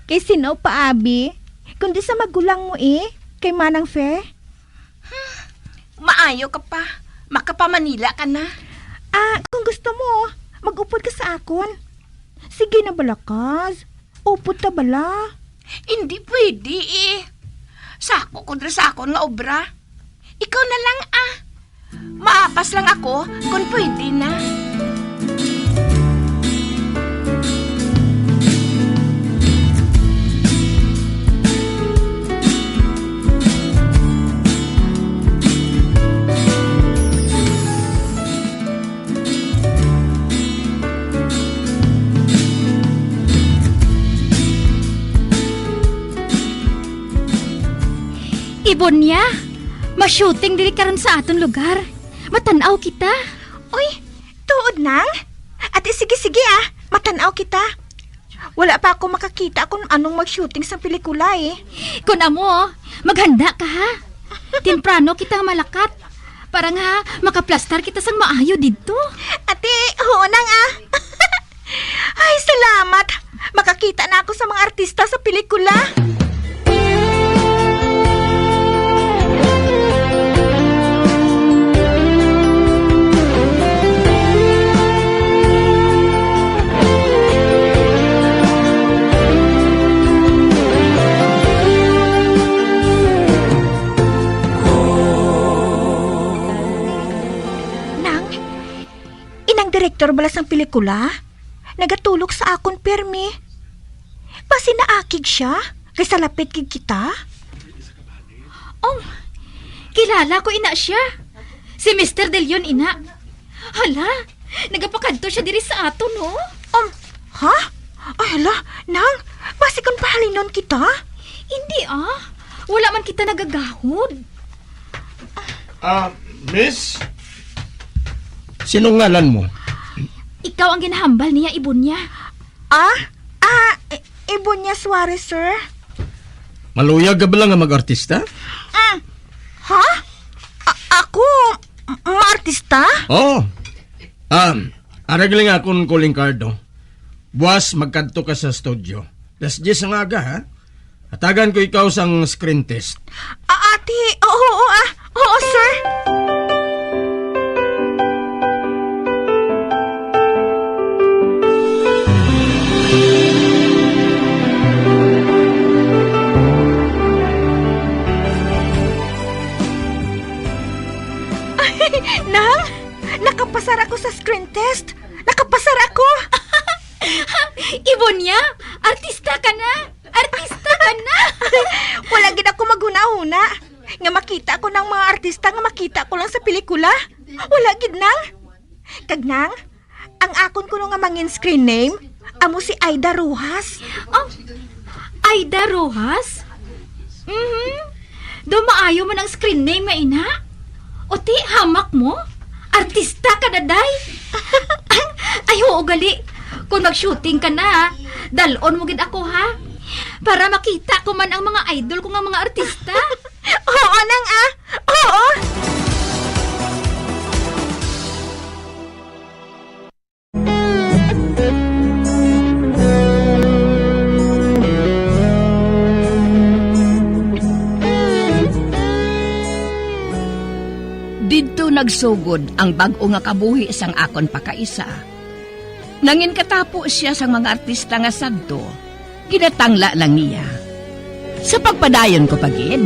Kay sino pa, abi? Kundi sa magulang mo, eh, kay Manang Fe. Maayo ka pa. Makapamanila ka na. Ah, kung gusto mo, mag-upod ka sa akon. Sige na bala, Kaz. Upod ta bala. Hindi pwede eh. Sako ko dira sa akon nga obra. Ikaw na lang ah. Maapas lang ako kung pwede na. Ibonia, ma-shooting diri karon sa aton lugar. Matan-aw kita. Uy, tuod, Nang? Ati, sige, sige, ah. Matan-aw kita. Wala pa ako makakita kung anong mag-shooting sang pelikula, eh. Kun amo, maghanda ka, ha? Temprano kita nga malakat. Para nga makaplastar kita sang maayo didto. Ati, huo, Nang, ah. Ay, salamat. Makakita na ako sa mga artista sa pelikula. Nang, inang direktor bala sang pelikula? Nagatulok sa akon pirmi. Basi naakig sia, kay salapit gid kita. Oh, kilala ko ina sia. Si Mister De Leon ina. Hala, nagapakadto sia diri sa aton, no? Um, ha? Ay, hala, Nang, basi kon pahalinon kita? Hindi, ah. Wala man kita nagagahod. Ah, miss? Sinong ngalan mo? Ikaw ang ginahambal niya, Ibunya. Ah? Ah, I-, Ibunya Suarez, sir. Maluyag ka bala nga mag-artista? Mm. Ha? A-, ako? M-, maartista? Oo. Um, aragli nga akong calling card, oh. Buwas, magkadto ka sa studio. Alas diyes ang aga, ha? Hatagan ko ikaw sang screen test. Ah, ati, oo, oo, ah. Oo, sir. Nang, nakapasar ako sa screen test. Nakapasar ako. Ibonya, artista ka na. Artista ka na. Wala gid ako maghunahuna nga makita ko ng mga artista nga makita ko lang sa pelikula. Wala gid, Nang. Kag, Nang, ang akon kuno nga mangin screen name, amo si Aida Rojas. Oh, Aida Rojas? Mhm. Do maayo man ang screen name nga ina. O ti, hamak mo? Artista ka na, day. Ay, oo, gali. Kung mag-shooting ka na, dalon mo gid ako, ha? Para makita ko man ang mga idol ko nga mga artista. Oo, Nang, ah. Oo. Didto nagsugod ang bag-o nga kabuhi sang akon pakaisa. Nangin katapo sia sang mga artista nga sadto, ginatangla lang niya. Sa pagpadayon ko pa gid.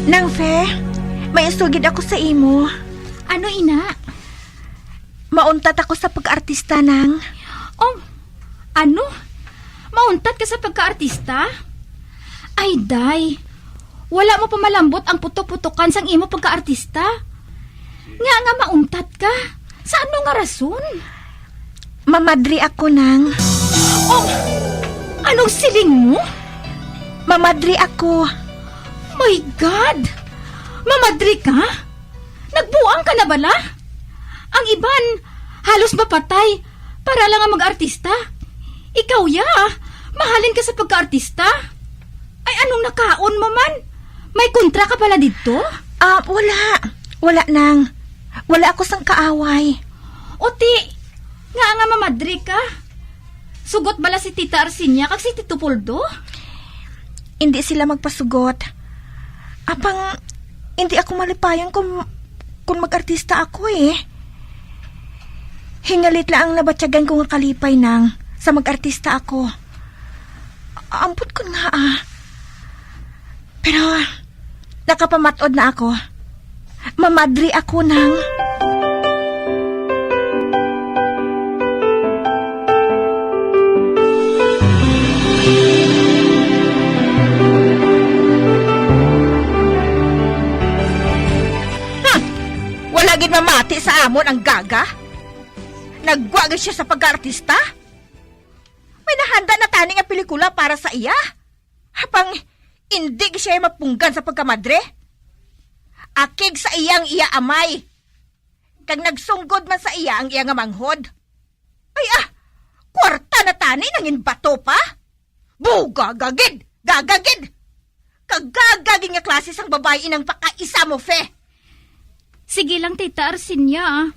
Nang Fe, may isugid ako sa imo. Ano, ina? Mauntat ako sa pag-artista, Nang. Oh, ano? Mauntat ka sa pagkaartista? Ay, day. Wala mo pa malambot ang putok-putokan sang imo pagkaartista. Nga nga mauntat ka? Sa ano nga rason? Mamadri ako, Nang. Oh, anong siling mo? Mamadri ako. My God! Mamadri ka? Nagbuang ka na bala? Ang iban, halos mapatay para lang nga mag-artista. Ikaw, ya, mahalin ka sa pagkaartista. Ay, anong nakaon mo man? May kontra ka pala didto? Ah, wala. Wala, Nang. Wala ako sang kaaway. O ti, nga nga mamadre ka? Sugot bala si Tita Arsinia kag si Tito Poldo? Hindi sila magpasugot. Apang, hindi ako malipayon kung, kung mag-artista ako, eh. Hingalit lang ang nabatyagan ko nga kalipay, Nang, sa mag-artista ako. Ambot ko nga, ah. Pero, nakapamatod na ako. Mamadri ako, Nang. Hmm! Wala gid mamati sa amon ang Gaga. Naggwa gid siya sa pagkaartista. May nahanda na tani nga pelikula para sa iya. Apang indi siya mapunggan sa pagkamadre. Akig sa iya ang iya amay. Kag nagsunggod man sa iya ang iya nga manghod. Ay, ah, kwarta na tani nangin bato pa. Buga gagid, gagagid. Kagagagid nga klase sang babayi nang pakaisa mo, Fe. Sige lang, Tita Arsinia, ah.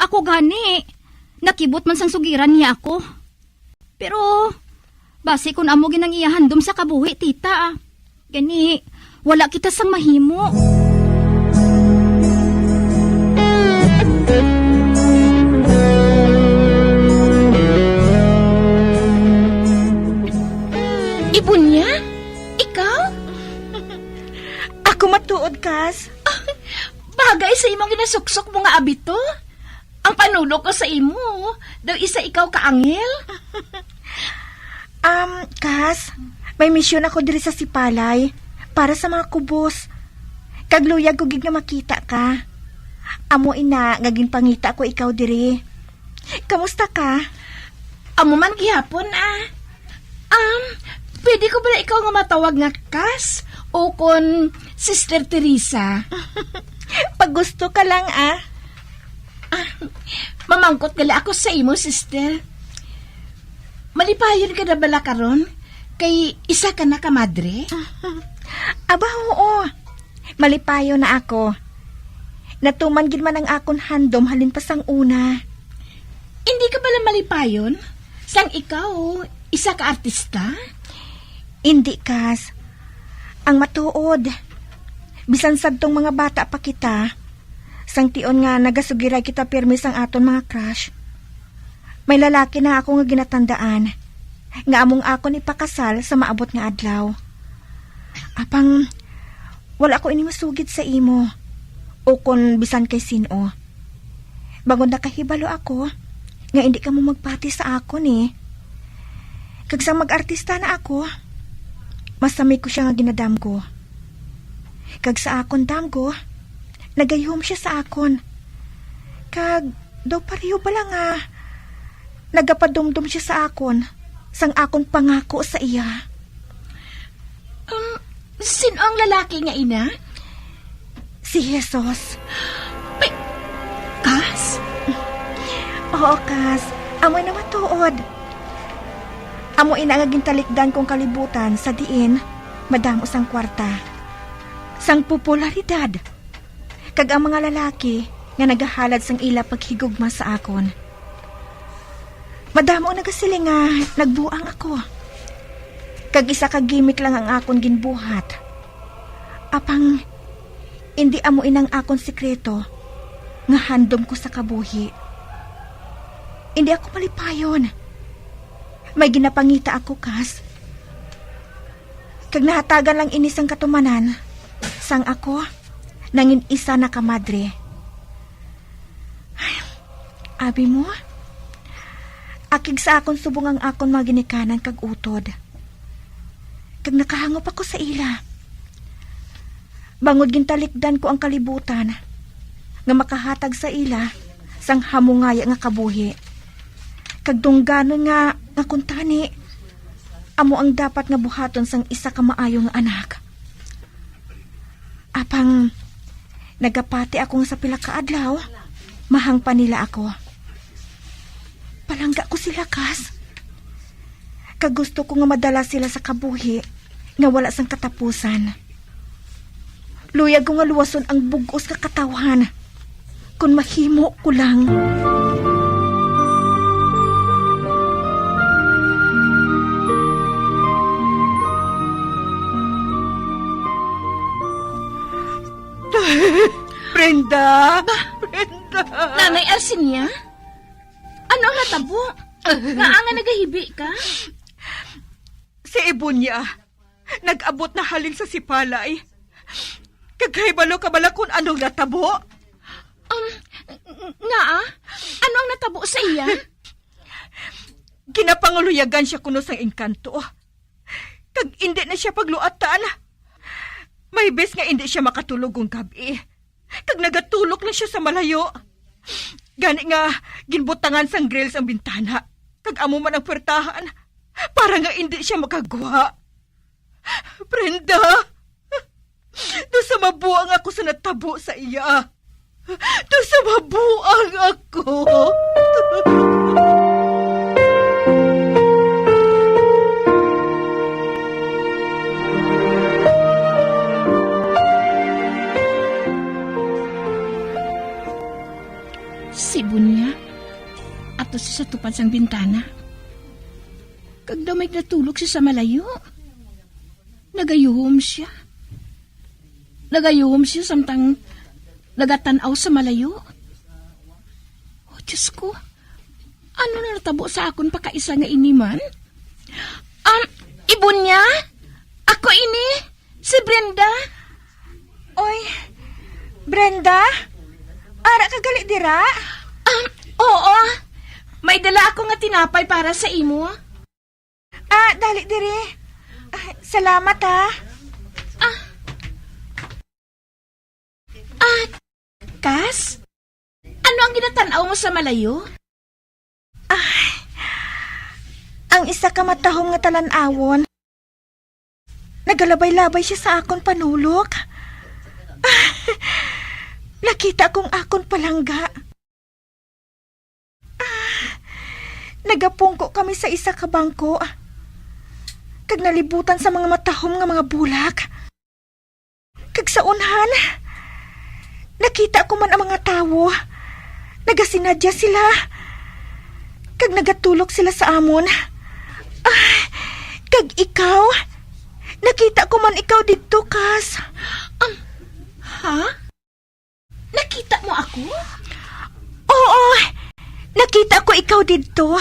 Ako gani, nakibot man sang sugiran niya ako. Pero, basi kun amo gid ang iya handom sa kabuhi, tita, ah. Gani, wala kita sang mahimo. Ibunya? Ikaw? Ako matuod, Kas. Bagay sa imong ginasuksok mo nga abito. Ang panulok ko sa imo, daw isa ikaw ka anghel. Um, Kas, may misyon ako diri sa Sipalay para sa mga kubos. Kag luyag ko gid nga makita ka. Amo ina nga ginpangita ko ikaw diri. Kamusta ka? Amo man gihapon, ah. Um, pwede ko bala ikaw nga matawag nga Kas o kon Sister Teresa? Pag gusto ka lang, ah. Ah, mamangkot gali ako sa imo, sister. Malipayon ka na bala karon? Kay isa ka na ka madre? Aba, oo. Malipayon na ako. Natuman gid man ang akon handom halin pa sang una. Hindi ka bala malipayon? Sang ikaw, isa ka artista? Indi, Kas. Ang matuod, bisan sadtong mga bata pa kita, sang tion nga nagasugiray kita pirmi sang aton mga crush, may lalaki na ako nga ginatandaan nga among akon ipakasal sa maabot nga adlaw. Apang wala ko ini masugid sa imo, o kon bisan kay sin-o. Bangod nakahibalo ako nga indi kamo magpati sa akon, eh. Kag sang mag-artista na ako, masamig ko sia nga ginadamgo. Kag sa akon damgo, nagayhom sia sa akon. Kag daw pareho bala nga nagapadumdom sia sa akon sang akon pangako sa iya. Um, sin-o ang lalaki nga ina? Si Jesus. May, Kas? Oo, Kas. Amoy na matuod. Amo ina nga gintalikdan kong kalibutan sa diin madamo sang kwarta, sang popularidad, kag ang mga lalaki nga nagahalad sang ila paghigugma sa akon. Madamo ang nagasiling nga nagbuang ako. Kag isa ka gimik lang ang akon ginbuhat. Apang indi amo inang akon sikreto nga handom ko sa kabuhi. Indi ako malipayon. May ginapangita ako, Kas. Kag nahatagan lang ini sang katumanan, sang ako nangin isa na ka madre. Ay, abi mo, Akig sa akon subong ang akon mga ginikanan kag utod, kag nakahangop ako sa ila. Bangod gintalikdan ko ang kalibutan nga makahatag sa ila sang hamungaya nga kabuhi, kag dungganon nga, nga kuntani amo ang dapat nga buhaton sang isa ka maayo nga anak. Apang nagapati ako nga sa pila ka adlaw, mahangpan nila ako. Palangga ko sila, Kas. Kag gusto ko nga madala sila sa kabuhi nga wala sang katapusan. Luyag ko nga luwason ang bug-os nga katawhan, kon mahimo ko lang. Brenda! Brenda! Nanay Arsinia? Ano ang natabo? Ngaa nga nagahibi ka? Si Ibunya, nag-abot na halin sa sipalay. Kag kahibalo ka bala kon anong natabo? Um, ng-, ngaa? Ano ang natabo sa iya? Ginapangaluyagan siya kuno sang engkanto. Kag indi na siya pagluatan. May bes nga indi siya makatulog kon gab-i. Kag nagatulok lang siya sa malayo. Gani nga, ginbutangan sang grills ang bintana. Kag amo man ang puwertahan, para nga indi siya makagwa. Brenda! Daw sa mabuang ako sa natabo sa iya. Daw sa mabuang ako. Si Bunya, ato siya sa tupad sang bintana. Kag daw may natulog siya sa malayo. Nagayuhom siya. Nagayuhom siya samtang nagatan-aw sa malayo. Oh, Diyos ko. Ano na natabo sa akon pakaisa nga ini man? Um, Ibunya? Ako ini, si Brenda. Oy, Brenda? Ara ka gali dira? Um, oo. May dala ako nga tinapay para sa imo. Ah, dali diri. Ah, salamat, ha. Ah. Ah, Kas? Ano ang ginatan-aw mo sa malayo? Ah, ang isa ka matahom nga talan-awon. Nagalabay-labay siya sa akon panulok. Ah, nakita kong akon palangga. Ah, nagapungko kami sa isa ka bangko, kag nalibutan sa mga matahom nga mga bulak. Kag sa unhan, nakita ko man ang mga tawo. Nagasinadya sila, kag nagatulok sila sa amon. Ah, kag ikaw, nakita ko man ikaw didto, Kas. Um, ha? Nakita mo ako? Oo, nakita ko ikaw didto.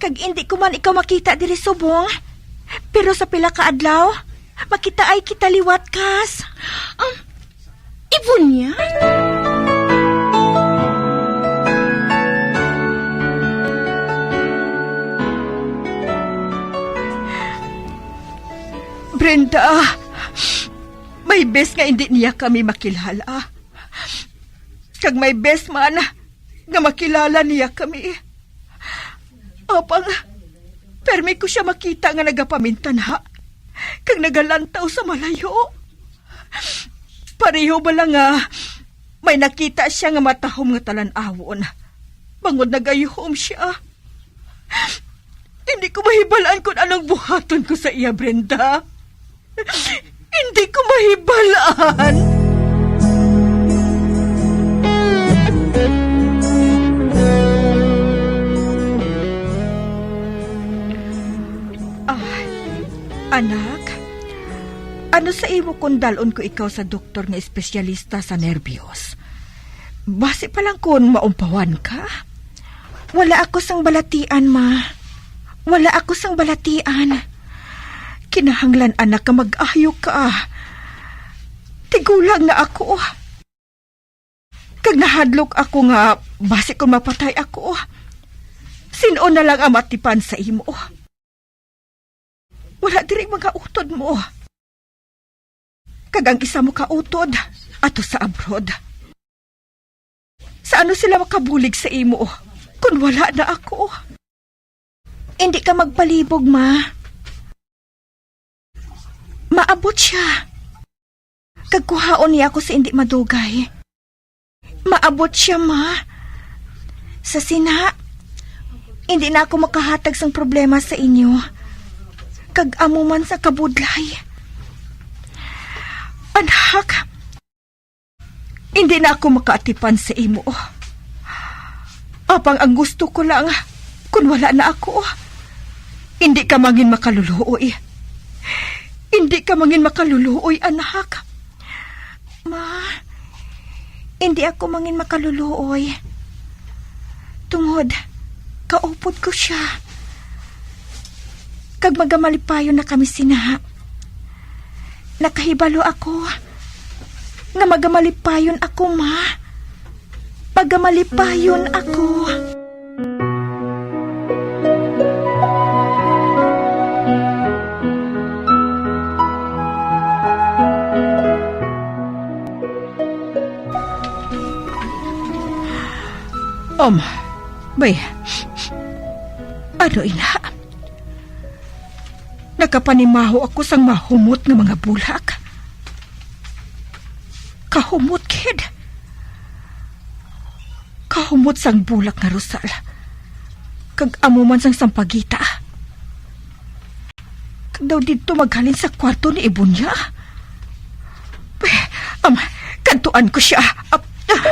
Kag indi ko man ikaw makita diri subong. Pero sa pila ka adlaw, makitaay kita liwat, Kas. Um, Ibunya? Brenda, may bes nga indi niya kami makilala. Kag may bes man nga makilala niya kami. Apang, permi ko siya makita nga nagapamintana kag nagalantaw sa malayo. Pareho bala nga may nakita siya nga matahom nga talan-awon, bangod nagayuhom siya. Hindi ko mahibalaan kung anong buhaton ko sa iya, Brenda. Hindi ko mahibalaan. Ah, anak, ano sa imo kung dalon ko ikaw sa doktor nga espesyalista sa nerbiyos? Basi pa lang kun maumpawan ka. Wala ako sang balatian, ma. Wala ako sang balatian. Kinahanglan, anak, nga mag-ayo ka. Tigulang na ako. Kag nahadlok ako nga basi kon mapatay ako, Sin-o na lang ang matipan sa imo? Wala diri mga utod mo. Kag ang isa mo ka utod ato sa abroad. Sa ano sila makabulig sa imo kon wala na ako? Indi ka magpalibog, ma. Maabot siya. Kag kuhaon niya ako sa indi madugay. Maabot siya, ma. Sa sina, hindi na ako makahatag sang problema sa inyo. Kag amo man sa kabudlay. Anak, hindi na ako makaatipan sa imo. Apang ang gusto ko lang, kun wala na ako, hindi ka mangin makaluluoy. Hindi ka mangin makaluluoy, anak. Ma, hindi ako mangin makaluluoy. Tungod, kaupod ko siya. Kag magamalipayon na kami sina. Nakahibalo ako nga magamalipayon ako, ma. Magamalipayon ako. Um, bay, ano ina? Nakapanimaho ako sang mahumot nga mga bulak. Kahumot gid. Kahumot sang bulak nga rosal. Kag amo man sang sampagita. Kag daw didto maghalin sa kwarto ni Ibunya. Am, kadtuan ko sia. Ap-, ah.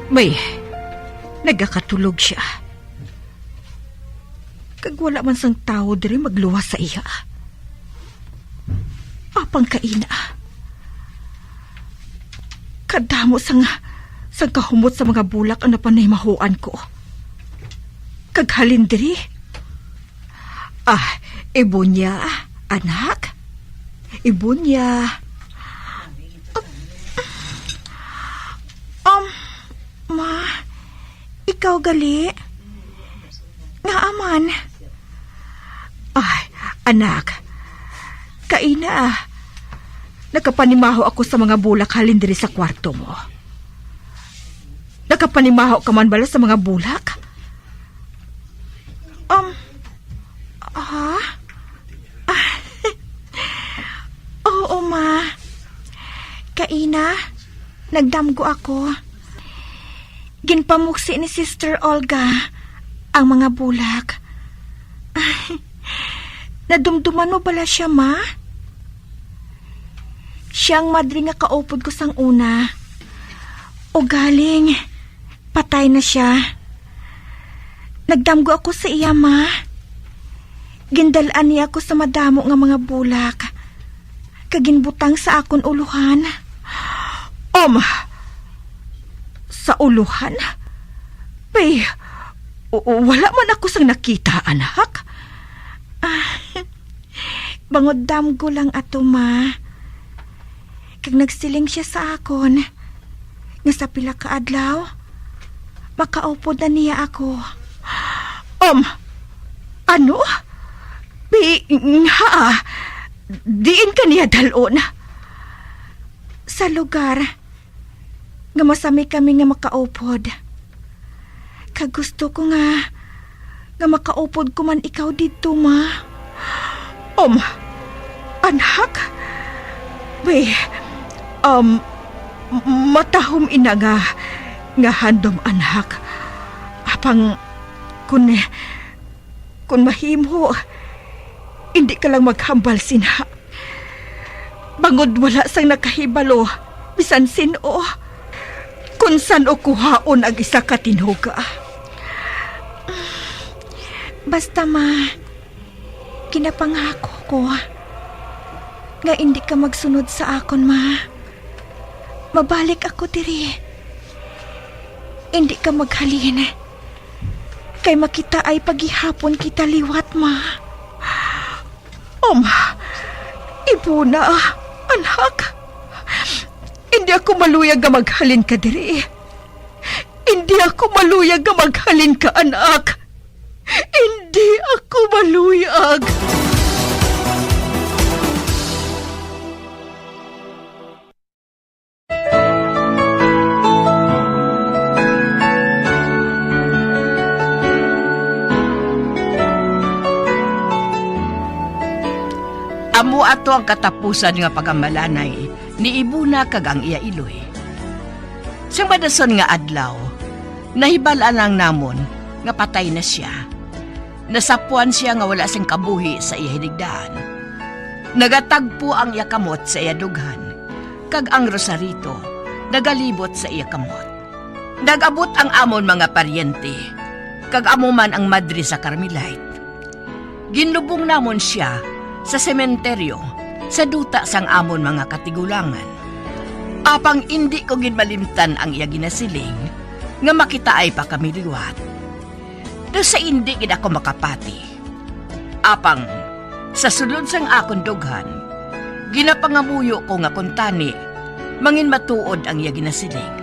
May, nagakatulog sia. Kag wala man sang tawo diri magluwas sa iya. Apang kaina, kadamo sang, sang kahumot sa mga bulak ang napanimahuan ko. Kag halin diri. Ah, Ibunya, anak. Ibunya. Um, ma, ikaw gali? Ngaa man? Ay, anak. Kaina, ah. Nakapanimaho ako sa mga bulak halin diri sa kwarto mo. Nakapanimaho ka man bala sa mga bulak? Um, ha? Oo, ma. Kaina, nagdamgo ako. Ginpamuksi ni Sister Olga ang mga bulak. Nadumduman mo bala sia, ma? Sia ang madre nga kaupod ko sang una. Ugaling, patay na sia. Nagdamgo ako sa iya, ma. Gindal-an niya ako sa madamo nga mga bulak, kag ginbutang sa akon ulohan. Um, sa ulohan? Bay, u-, u-, wala man ako sang nakita, anak. Ah, bangod damgo lang ato, ma. Kag nagsiling sia sa akon nga sa pila ka adlaw, makaupod na niya ako. Um, ano? Bi-, nga, diin ka niya dalon? Sa lugar nga masami kami nga makaupod. Kag gusto ko nga, nga makaupod ko man ikaw didto, ma. Um, anak? Wi, um, m-, matahom ina nga, nga handom, anak. Apang kun, kun mahimo, indi ka lang maghambal sina. Bangod wala sang nakahibalo bisan sin-o kon san-o kuhaon ang isa ka tinuga. Basta, ma, ginapangako ko nga indi ka magsunod sa akon, ma. Mabalik ako diri. Indi ka maghalin. Kay makitaay pa gihapon kita liwat, ma. Ama, Ibuna, anak, indi ako maluyag nga maghalin ka diri. Indi ako maluyag nga maghalin ka, anak. Indi ako maluyag. Amo ato ang katapusan nga pagamalanay ni Ibuna kag ang iya iloy. Sa madason nga adlaw, nahibal-an lang namon nga patay na sia. Nasapuan sia nga wala sing kabuhi sa iya hinigdaan. Nagatagpo ang iya kamot sa iya dughan, kag ang rosarito nagalibot sa iya kamot. Nag-abot ang amon mga paryente, kag amo man ang madre sa Carmelite. Ginlubong namon sia sa sementeryo, sa duta sang amon mga katigulangan. Apang indi ko gid malimtan ang iya ginasiling nga makitaay pa kami liwat. Daw sa indi gid ako makapati. Apang sa sulod sang akon dughan, ginapangamuyo ko nga kuntani manginmatuod ang iya ginasiling.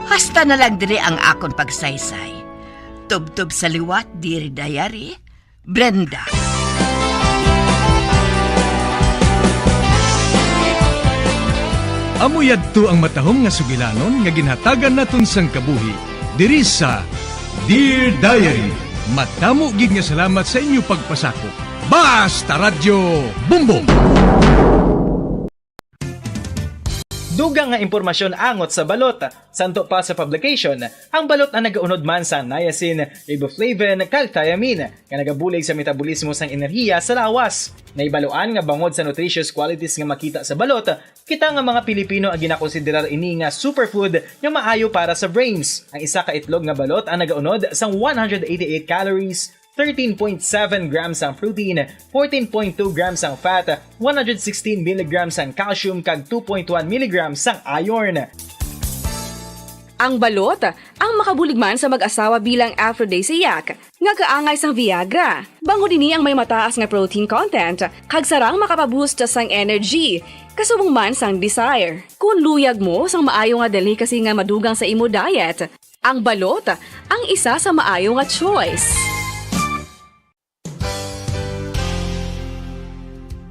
Hasta na lang diri ang akon pagsaysay. Tubtob sa liwat, Dear Diary, Brenda. Amo yadto ang matahom nga sugilanon nga ginhatagan naton sang kabuhi diri sa Dear Diary. Madamo gid nga salamat sa inyo pagpasakop. Basta Radyo Bumbong! Dugang nga impormasyon angot sa balot. Santo pa sa publication, ang balot ang nagaunod man sa niacin, riboflavin, kag thiamine, nga nagabulig sa metabolismo sang enerhiya sa lawas. Nahibaluan nga bangod sa nutritious qualities nga makita sa balot, kita nga mga Pilipino ang ginakonsiderar ini nga superfood nga maayo para sa brains. Ang isa ka itlog nga balot ang nagaunod sang one hundred eighty-eight calories, thirteen point seven grams ang protein, fourteen point two grams ang fat, one hundred sixteen milligrams ang calcium, kag two point one milligrams ang iron. Ang balot, ang makabulig man sa mag-asawa bilang aphrodisiac, nga kaangay sang Viagra. Bangod ini ang may mataas nga protein content, kag sarang makapaboost sang energy, kasubong man sang desire. Kon luyag mo sang maayo nga delicacy nga madugang sa imo diet, ang balot ang isa sa maayo nga choice.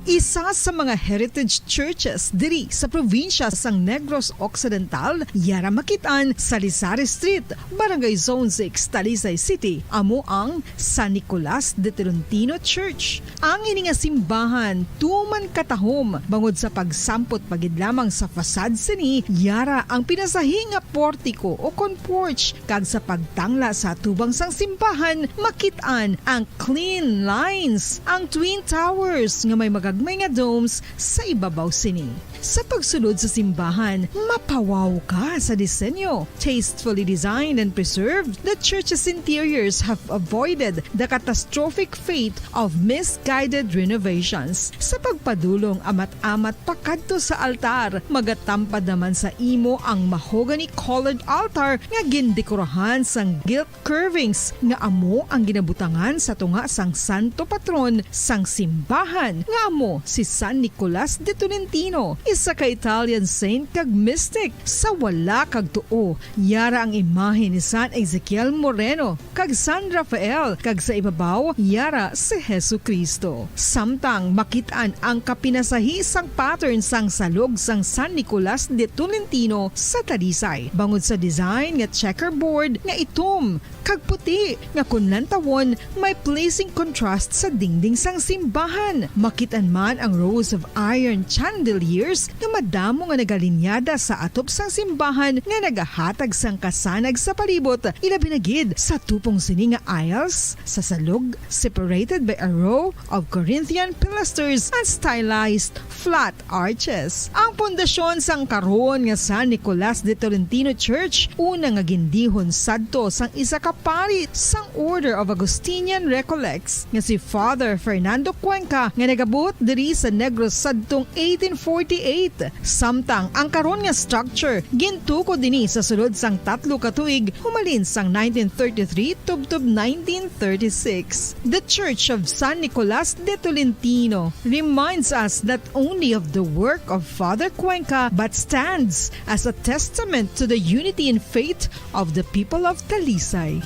Isa sa mga heritage churches diri sa probinsya sang Negros Occidental, yara makit-an sa Sari-Sari Street, Barangay Zone six, Talisay City, amo ang San Nicolas de Tolentino Church. Ang ini nga simbahan tuman katahom bangod sa pagsampot pa gid lamang sa facade sini, yara ang pinasahi nga portiko o kon porch, kag sa pagtangla sa atubang sang simbahan makit-an ang clean lines, ang twin towers nga may magagmay nga domes sa ibabaw sini. Sa pagsulod sa simbahan, mapawaw ka sa disenyo. Tastefully designed and preserved, the church's interiors have avoided the catastrophic fate of misguided renovations. Sa pagpadulong amat-amat pakadto sa altar, magatampad naman sa imo ang mahogany-colored altar nga gindekorahan sang gilt curvings nga amo ang ginabutangan sa tunga sang santo patron sang simbahan, nga amo si San Nicolas de Tolentino, isa ka Italian saint kag mystic. Sa wala kag tuo, yara ang imahe ni San Ezekiel Moreno kag San Rafael, kag sa ibabaw, yara si Jesu-Cristo. Samtang makit-an ang kapinasahi sang pattern sang salog sang San Nicolas de Tolentino sa Talisay, bangod sa design nga checkerboard nga itom kag puti, nga kon lantawon, may pleasing contrast sa dingding sang simbahan. Makit-an man ang rows of iron chandeliers nga madamo nga nagalinyada sa atop sang simbahan nga nagahatag sang kasanag sa palibot, ilabi na gid sa tupong sini nga aisles sa salog, separated by a row of Corinthian pilasters and stylized flat arches. Ang pundasyon sang karon nga San Nicolas de Tolentino Church, una nga gindihon sadto sang isa ka pari sang Order of Augustinian Recollects nga si Father Fernando Cuenca, nga nagabot diri sa Negros sadtong eighteen forty-eight. eight, samtang ang karon nga structure gintukod ini sa sulod sang tatlo ka tuig, humalin sang nineteen thirty-three tubtob nineteen thirty-six. The Church of San Nicolas de Tolentino reminds us not only of the work of Father Cuenca but stands as a testament to the unity in faith of the people of Talisay.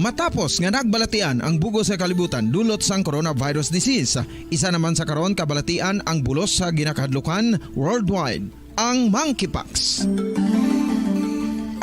Matapos nga nagbalatian ang bug-os nga kalibutan dulot sang coronavirus disease, isa naman sa karon kabalatian ang bulos sa ginakahadlukan worldwide, ang monkeypox.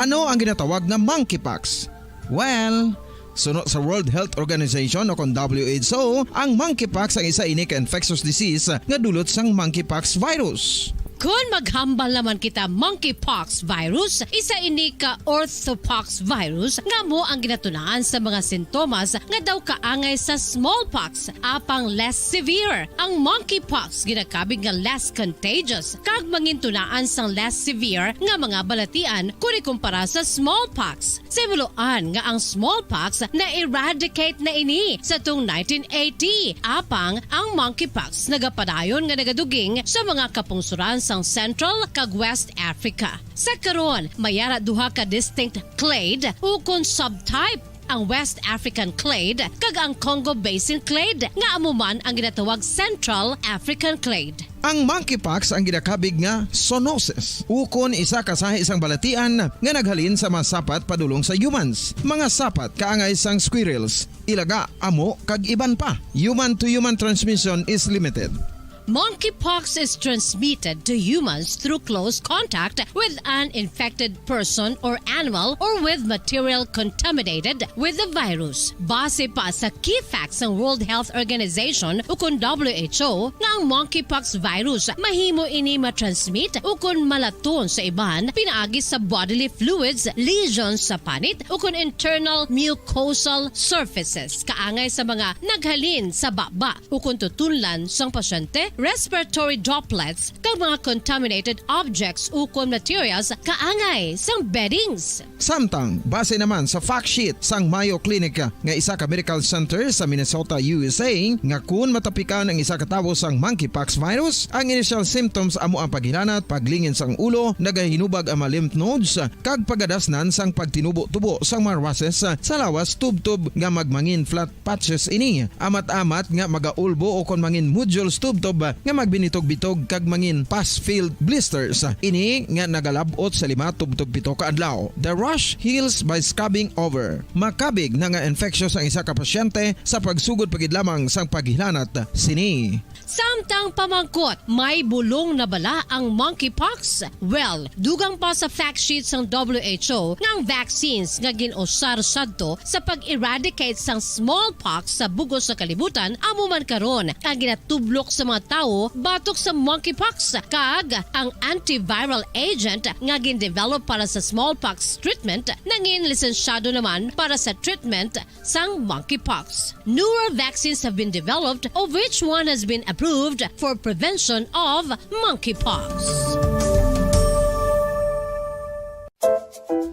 Ano ang ginatawag nga monkeypox? Well, suno sa World Health Organization o kon W H O, ang monkeypox ang isa ini ka infectious disease nga dulot sang monkeypox virus. Kon maghambal naman kita monkeypox virus, isa ini ka orthopox virus nga amo ang ginatunaan sa mga sintomas nga daw kaangay sa smallpox, apang less severe. Ang monkeypox ginakabig nga less contagious kag mangintunaan sang less severe nga mga balatian kon ikumpara sa smallpox. Sa himuloan nga ang smallpox na-eradicate na ini sa tuong nineteen eighty, apang ang monkeypox nagapadayon nga nagaduging sa mga kapungsoran sang Central kag West Africa. Sa karon, may ara duha ka distinct clade ukon subtype, ang West African clade kag ang Congo Basin clade, nga amo man ang ginatawag Central African clade. Ang monkeypox ang ginakabig nga zoonosis, ukon isa ka sahi sang balatian nga naghalin sa mga sapat padulong sa humans, mga sapat kaangay sang squirrels, ilaga, amo, kag iban pa. Human-to-human transmission is limited. Monkeypox is transmitted to humans through close contact with an infected person or animal or with material contaminated with the virus. Base pa sa key facts sang World Health Organization ukon W H O nga ang monkeypox virus mahimo ini matransmit ukon malaton sa iban pinaagi sa bodily fluids, lesions sa panit ukon internal mucosal surfaces kaangay sa mga naghalin sa baba ukon tutunlan sang pasyente, respiratory droplets, kag mga contaminated objects ukon materials kaangay sang beddings. Samtang, base naman sa fact sheet sang Mayo Clinic nga isa ka medical center sa Minnesota, U S A, nga kun matapikan ang isa ka tawo sang monkeypox virus, ang initial symptoms amo ang paghilanat, paglingin sang ulo, nagahinubag ang mga lymph nodes, kag pagadasnan sang pagtinubo-tubo sang mga rushes sa lawas tubtob nga magmangin flat patches ini, amat-amat nga magaulbo o kon mangin nodules tubtob nga magbinitog-bitog kag mangin pus-filled blisters. Ini nga nagalab-ot sa lima tubtob pito ka adlaw. The rash heals by scabbing over. Makabig na nga infectious ang isa ka pasyente sa pagsugod pa gid lamang sang paghilanat sini. Samtang pamangkot, may bulong na bala ang monkeypox? Well, dugang pa sa fact sheet sang W H O nga ang vaccines nga gin-usar sadto sa pag-eradicate sang smallpox sa bug-os nga kalibutan amo man karon ang ginatublok sa mga tawo batok sa monkeypox, kag ang antiviral agent nga gin-develop para sa smallpox treatment nangin lisensyado naman para sa treatment sang monkeypox. Newer vaccines have been developed, of which one has been approved for prevention of monkeypox.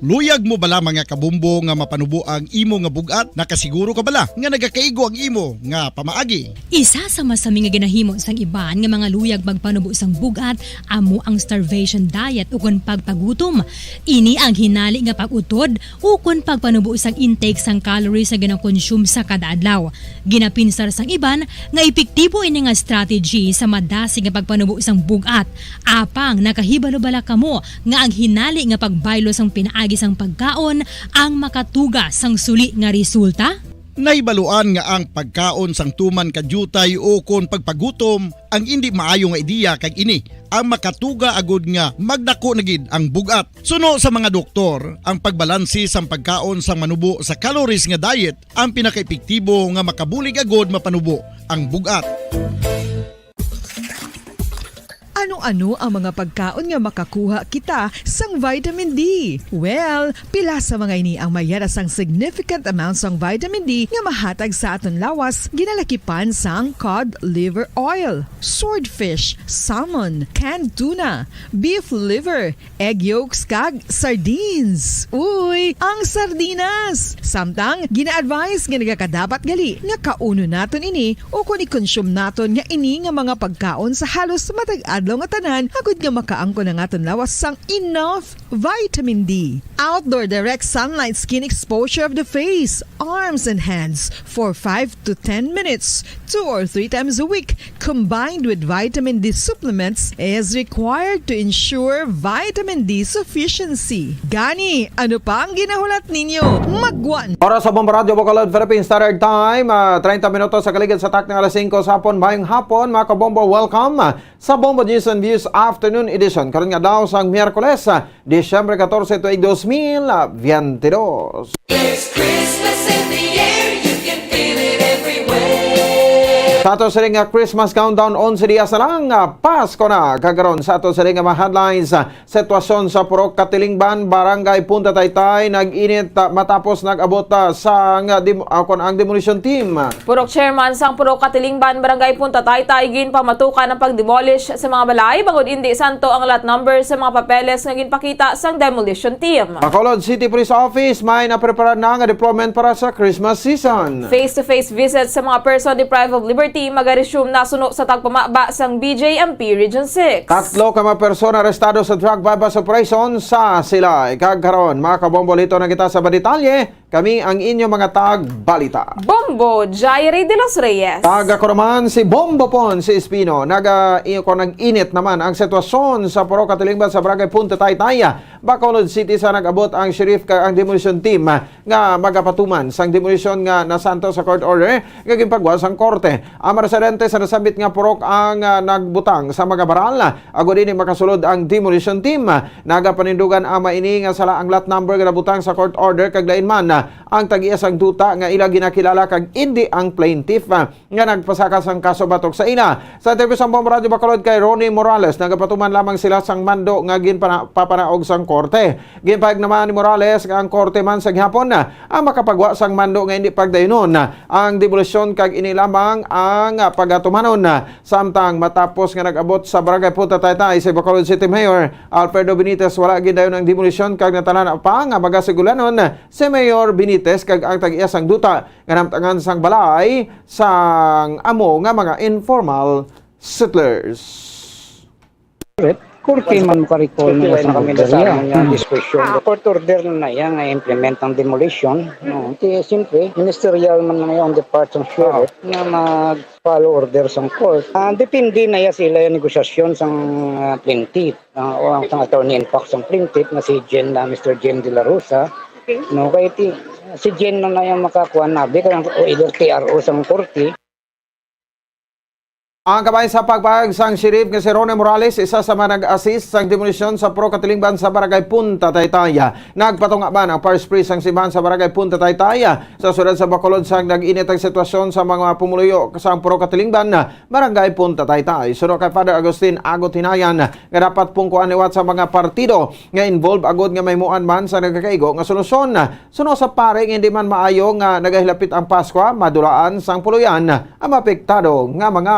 Luyag mo bala, mga kabumbo, nga mapanubo ang imo nga bug-at? Nakasiguro ka bala nga nagakaigo ang imo nga pamaagi? Isa sa masami nga ginahimo sang iban nga mga luyag magpanubo sang bug-at amo ang starvation diet ukon pagpagutom. Ini ang hinali nga pag-utod ukon pagpanubo sang intake sang calories nga ginakonsume sa kada adlaw. Ginapinsar sang iban nga epektibo ini nga strategy sa madasig nga pagpanubo sang bug-at. Apang nakahibalo bala kamo nga ang hinali nga pagbaylo sang pinaagi sang pagkaon ang makatuga sang suli nga resulta? Nahibaluan nga ang pagkaon sang tuman ka diutay ukon pagpagutom ang indi maayo nga ideya, kag ini ang makatuga agud nga magdako na gid ang bug-at. Suno sa mga doktor, ang pagbalanse sang pagkaon sang manubo sa calories nga diet ang pinakaepektibo nga makabulig agud mapanubo ang bug-at. Ano Ano ang mga pagkaon nga makakuha kita sang vitamin D? Well, pila sa mga ini ang mayara sang significant amount sang vitamin D nga mahatag sa aton lawas, ginalakipan sang cod liver oil, swordfish, salmon, canned tuna, beef liver, egg yolks, kag sardines. Uy, ang sardinas! Samtang, gina-advise nga nagakadapat gali nga kaunon naton ini o kon i-consume naton nga ini nga mga pagkaon sa halos matag adlaw nga tanan, agud nga makaangkon ang aton lawas sang enough vitamin D. Outdoor direct sunlight skin exposure of the face, arms, and hands for five to ten minutes, two or three times a week, combined with vitamin D supplements, is required to ensure vitamin D sufficiency. Gani, ano pa ang ginahulat ninyo? Magwa na! Oras sa Bombo Radyo Bacolod, Philippine Standard Time, ah, treinta minutos sa kaligid sa takna nga alas singko sa hapon. Mayong hapon, mga kabombo. Welcome sa Bombo News and Views Afternoon Edition. Karon nga adlaw sang Miyerkules, ah, Disyembre catorce, tuig dos mil veintidós. There's Christmas in the air, you can feel it everywhere. Sa ato sining nga Christmas countdown, onse dias na lang, ah, Pasko na. Kag karon sa ato sining nga mga headlines, ah, sitwasyon sa Purok Katilingban, Barangay Punta Taytay, nag-init, ah, matapos nag-abot, ah, sang, ah, dem-, ah, kon ang demolition team. Purok chairman sang Purok Katilingban, Barangay Punta Taytay, ginpamatukan ang pag-demolish sa mga balay, bangod indi santo ang lot number sa mga papeles nga ginpakita sang demolition team. Bacolod City Police Office, may napreparar na nga deployment para sa Christmas season. Face-to-face visit sa mga person deprived of liberty magaresume na suno sa tagpamaba sang B J M P Region six. Tatlo ka mga persona arestado sa drug buy-bust operation sa Silay. Kag karon, mga kabombo, lito na kita sa mga detalye. Kami ang inyo mga tagbalita. Bombo Jairi de los Reyes. Kag ako naman si Bombo Pon, si Espino. Naga, iyo ko, nag-init naman ang sitwasyon sa Purok Katilingban sa Barangay Punta Taytay, Bacolod City, sa nag-abot ang sheriff kag ang demolition team nga magapatuman sang demolition nga nasanto sa court order nga ginpagwa sang korte. Ang mga residente sa nasambit nga purok ang, ah, nagbutang sa mga baral, agod ini makasulod ang demolition team. Nagapanindugan ama ini nga sala ang lot number nga nabutang sa court order, kag lain man, ah, ang tag-iya sang duta nga ila ginakilala kag indi ang plaintiff, ah, nga nagpasaka sang kaso batok sa ila. Sa interview sa Bombo Radyo Bacolod kay Ronnie Morales, nagapatuman lamang sila sang mando nga ginpana-, papanaog sang korte. Ginpahayag naman ni Morales nga ang korte man sa gihapon, ah, ang makapagwa sang mando nga indi pagdayunon, ah, ang demolisyon kag ini lamang ang, ah, pagatumanon, ah, Samtang matapos nga nag-abot sa Barangay Punta Taytay si Bacolod City Mayor Alfredo Benitez, wala gindayon ang demolisyon kag natanan pa nga magasigulanhon si Mayor Benitez kag ang tag-iya sang duta nga namtangan sang balay sang amo nga mga informal settlers. Korte man mo ka-recall na sa kami sa among diskusyon. Court order na na iya nga implement ang demolition. No? Ti, siyempre, ministerial man na iya on the part sang sheriff nga mag-follow order sang court. Ah, depende na iya sa ila yung negosasyon sang, ah, plaintiff, ah, o ang sang attorney in fact sang plaintiff na si Jen, na Mister Jen De La Rosa. No, kay ti, si Jen na na yung makakuha na, o either T R O sang korte. Ang kabahin sa pagpahayag sang sheriff nga si Ronnie Morales, isa sa mga nag-assist sang demolisyon sa Purok Katilingban sa Barangay Punta Taytay. Nagpatunga man ang parish priest sang simbahan sa Barangay Punta Taytay sa siyudad sa Bacolod sang nag-init ang sitwasyon sa mga pumuluyo sang Purok Katilingban, Barangay Punta Taytay. Suno kay Father Agustin Agot, hinayan nga dapat pungkuan liwat sa mga partido nga involved agod nga mahimuan man sa nagakaigo nga solusyon. Suno sa pari nga hindi man maayo nga nagahilapit ang Paskwa, madulaan sang puloy-an ang maapektado nga mga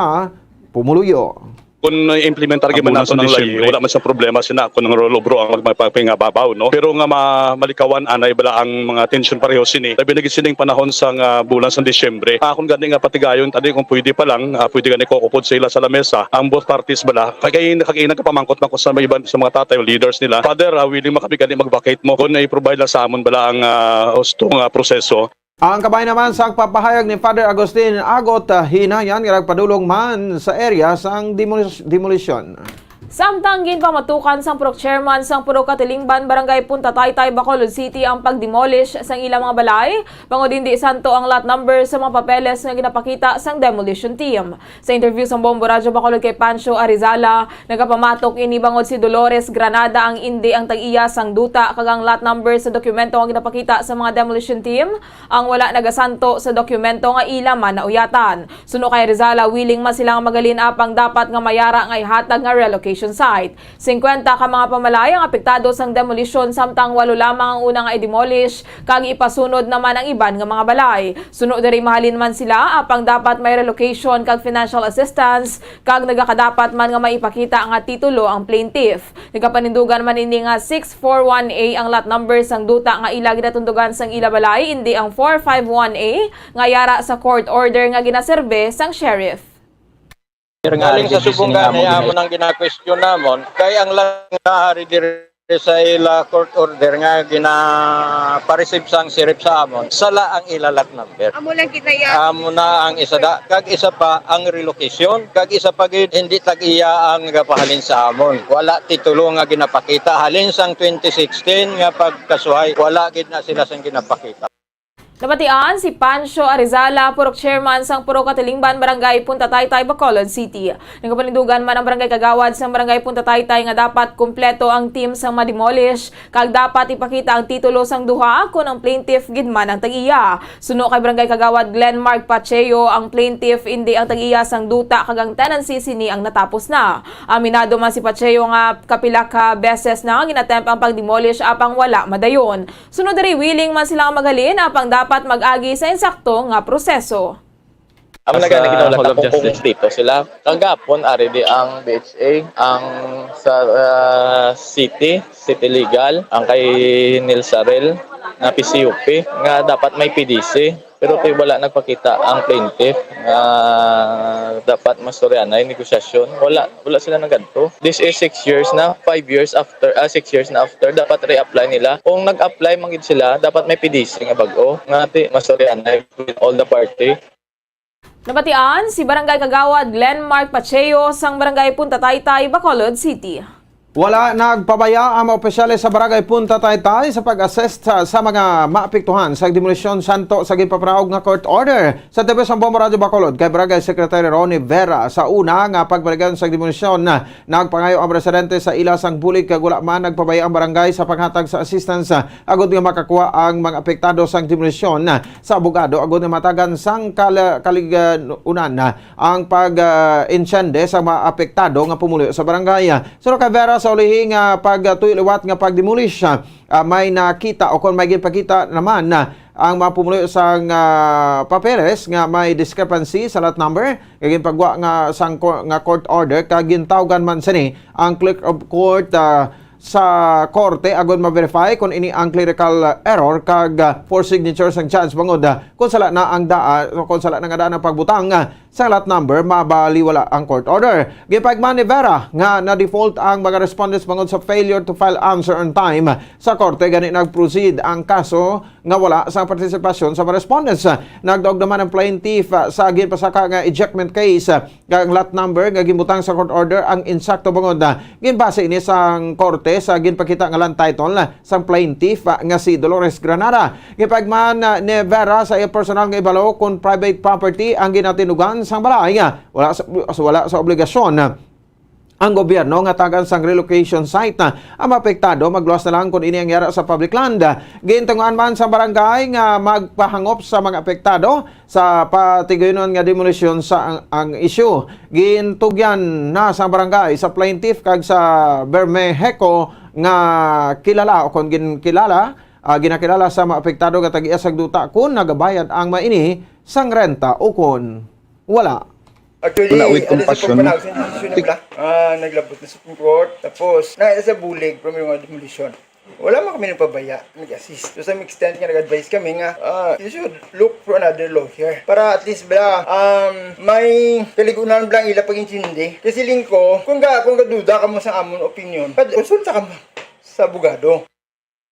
pumuluyo. Kung implementar gyud man nato ang layi, wala man sa problema sina kung ang rule of law ang magpapingababaw, no? Pero nga ma-, malikawan anay bala ang mga tensyon pareho sini. Labi na gid sining panahon sa nga bulan sa Disyembre. Akon gani nga patigayon tani kung pwede pa lang, ah, pwede gani ko upod sa ila sa lamesa ang both parties bala. Kay, kay, kay nagkapamangkot man ko sa mga iban, sa mga tatay o leaders nila. Father, ah, willing man kami gani mag-vacate mo kung i-provide lang sa amon bala ang, ah, husto nga proseso. Ang kabahin naman sa pagpahayag ni Father Agustin Agot, ah, hinayan nga nagpadulong man sa area sang demolis-, demolisyon. Samtang ginpamatukan sang Purok Chairman sang Purok Katilingban, Barangay Punta Taytay, Bacolod City ang pag-demolish sang ilang mga balay, bangod hindi santo ang lot number sa mga papeles nga ginapakita sang demolition team. Sa interview sang Bombo Radyo Bacolod kay Pancho Arizala, nagapamatok ini bangod si Dolores Granada ang indi ang tag-iya sang duta kag ang lot number sa dokumento nga ginapakita sa mga demolition team ang wala nagasanto sa dokumento nga ila man nauyatan. Suno kay Arizala, willing man sila nga magalin-up ang dapat nga mayara nga ihatag nga relocation site. Singkwenta ka mga pamalaay ang apektado sang demolisyon, samtang walo lamang ang una nga i-demolish, kag ipasunod naman ang iban nga mga balay. Suno diri, mahalin man sila, apang dapat may relocation kag financial assistance, kag nagakadapat man nga maipakita nga titulo ang plaintiff. Nagapanindugan man ini nga six four one A ang lot number sang duta nga ila ginatundugan sang ila balay, indi ang four five one A nga yara sa court order nga ginaserbe sang sheriff. Galing sa Subongan, amo nang gina-question namon, kay ang lang nga ari diri sa ila court order nga gina-receive sang sheriff sa amon, sala ang ila lot number. Amo lang kita ya. Amo na ang isa da, kag isa pa ang relocation, kag isa pa gid hindi tag-iya ang gapahalin sa amon. Wala titulo nga ginapakita halin sang twenty sixteen nga pagkasuhay, wala gid na sila sang ginapakita. Nabatian si Pancho Arizala, purok chairman sang Purok Katilingban, Barangay Punta Taytay, Bacolod City. Nagapanindugan man ang barangay kagawad sang Barangay Punta Taytay nga dapat kumpleto ang team sang ma-demolish, kag dapat ipakita ang titulo sang duha kon ang plaintiff gid man ang tag-iya. Suno kay Barangay Kagawad Glenn Mark Pacheco, ang plaintiff indi ang tag-iya sang duta kag ang tenancy sini ang natapos na. Aminado man si Pacheco nga kapila ka beses na nga ginatempt ang pag-demolish apang wala madayon. Sunod diri, willing man sila nga maghalin, apang dapat mag-agi sa insakto nga proseso. Amo na gani ginahulat na kung, kung dito sila. Kagapon, ari di ang B H A, ang sa ah, city, city legal, ang kay Nilsarel na P C U P, nga dapat may P D C. Pero kay wala nagpakita ang plaintiff nga dapat mastoryanay negosasyon. Wala, wala sila nagadto. This is six years na, five years after, ah, six years na after, dapat reapply nila. Kung nag-apply man gid sila, dapat may P D C nga bag-o nga ti mastoryanay with all the party. Nabatian si Barangay Kagawad Glenn Mark Pacheco sang Barangay Punta Taytay, Bacolod City. Wala nagpabaya ang mga opisyales sa Barangay Punta Taytay sa pag-assist sa, sa mga maapektuhan sa demolisyon santo sa ginpapanaog nga court order. Sa T V sang Bombo Radyo Bacolod kay Barangay Secretary Ronnie Vera, sa una nga pagbaligyan sa demolisyon, nagpangayo ang residente sa ila sang bulig kag wala man nagpabaya ang barangay sa paghatag sa assistance agud nga makakuha ang mga apektado sang demolisyon sa abogado agud nga matagan sang kal- kalig-unan ang pag-insyende sa mga apektado nga pumuluyo sa barangay. Suno kay Vera, sa ulihi nga pagtuyo liwat nga pag-demolish, ah, may nakita o kon may ginpakita naman, ah, ang mga pumuluyo sang, ah, papeles nga may discrepancy sa lot number nga ginpagwa nga sang co- nga court order, kag gintawgan man sini ang clerk of court, ah, sa korte agud ma-verify kon ini ang clerical error kag, ah, for signature sang judge bangod, ah, kon sala na ang daa kon sala na nga daan ang pagbutang, ah, sa lot number, mabaliwala ang court order. Ginpaigma ni Vera nga na-default ang mga respondents bangod sa failure to file answer on time sa korte, gani nag-proceed ang kaso nga wala sa partisipasyon sa mga respondents. Nagdaog naman ang plaintiff, ah, sa ginpasaka nga ejectment case, ah, nga ang lot number nga ginbutang sa court order ang insakto bangod, ah, ginbase ini sang korte sa ginpakita nga land title, ah, sang plaintiff, ah, nga si Dolores Granada. Gipaigma ni Vera sa iya personal nga ibalo kon private property ang ginatinugan sang balay, ah, wala sa, wala sa obligasyon ang gobyerno nga tagan sang relocation site ang mga apektado, magluwas na lang kon ini ang yara sa public land. Gintinguhan man sa barangay nga magpahangop sa mga apektado sa patigayunon nga demolisyon sa ang, ang isyu. Gintugyan na sa barangay sa plaintiff kag sa Bermejeco nga kilala o kon ginkilala, ah, ginakilala sa mga apektado nga tag-iya sang duta kon nagabayad ang mga ini sang renta o kon wala. Actually, wala, with compassion, sa pagpanaw sa desisyon nila, ah, naglabot na sa Supreme Court. Tapos, na sa bulig from yung demolition. Wala man kami nagpabaya, nag-assist. To some extent nga nag-advise kami nga, ah, you should look for another lawyer. Para at least bala, um, may kaligunan bala ang ila pag-intindi. Kasi lingko, kung ga, kung gaduda ka mo sa amon opinion, pag konsulta ka mo sa abogado.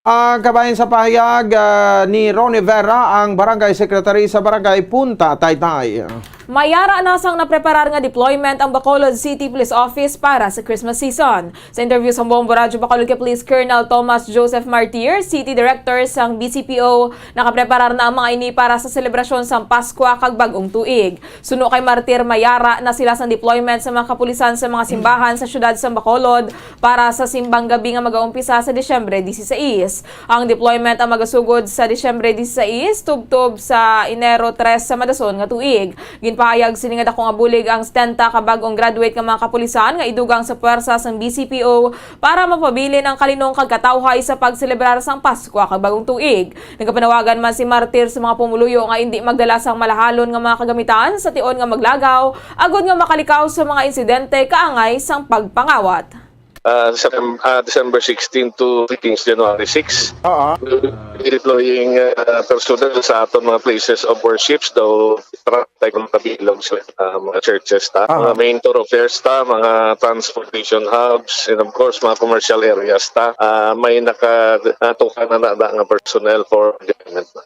Ang kabahin sa pahayag, ah, ni Ronnie Vera, ang barangay secretary sa barangay Punta Taytay. Mayara na sang napreparar nga deployment ang Bacolod City Police Office para sa Christmas season. Sa interview sa Bombo Radyo Bacolod kay Police Colonel Thomas Joseph Martir, City Director sang B C P O, nakapreparar na ang mga ini para sa selebrasyon sang Paskwa kag Bag-ong Tuig. Suno kay Martir, mayara na sila sang deployment sa mga kapulisan sa mga simbahan sa siyudad sang Bacolod para sa simbang gabi nga magaumpisa sa Disyembre dieciséis. Ang deployment ang magasugod sa Disyembre dieciséis, tubtob sa Enero tres sa madason nga tuig. Ginpahayag sini nga dako nga bulig ang setenta ka bag-ong graduate nga mga kapulisan nga idugang sa puwersa sang B C P O para mapabilin ang kalinong kag katawhay sa pagselebrar sang Paskwa kag Bagong Tuig. Nagapanawagan man si Martir sa mga pumuluyo nga indi magdala sang malahalon nga mga kagamitan sa tion nga maglagaw, agod nga makalikaw sa mga insidente kaangay sang pagpangawat. Uh, December, uh, December sixteen to sixteen, January six. Oo. We'll be deploying uh, personnel sa aton mga places of worships, daw trantay kung kabilog sa uh, mga churches ta, Aha. mga main thoroughfares ta, mga transportation hubs, and of course, mga commercial areas ta. Uh, may naka, uh, tuka na na nga personnel for deployment na.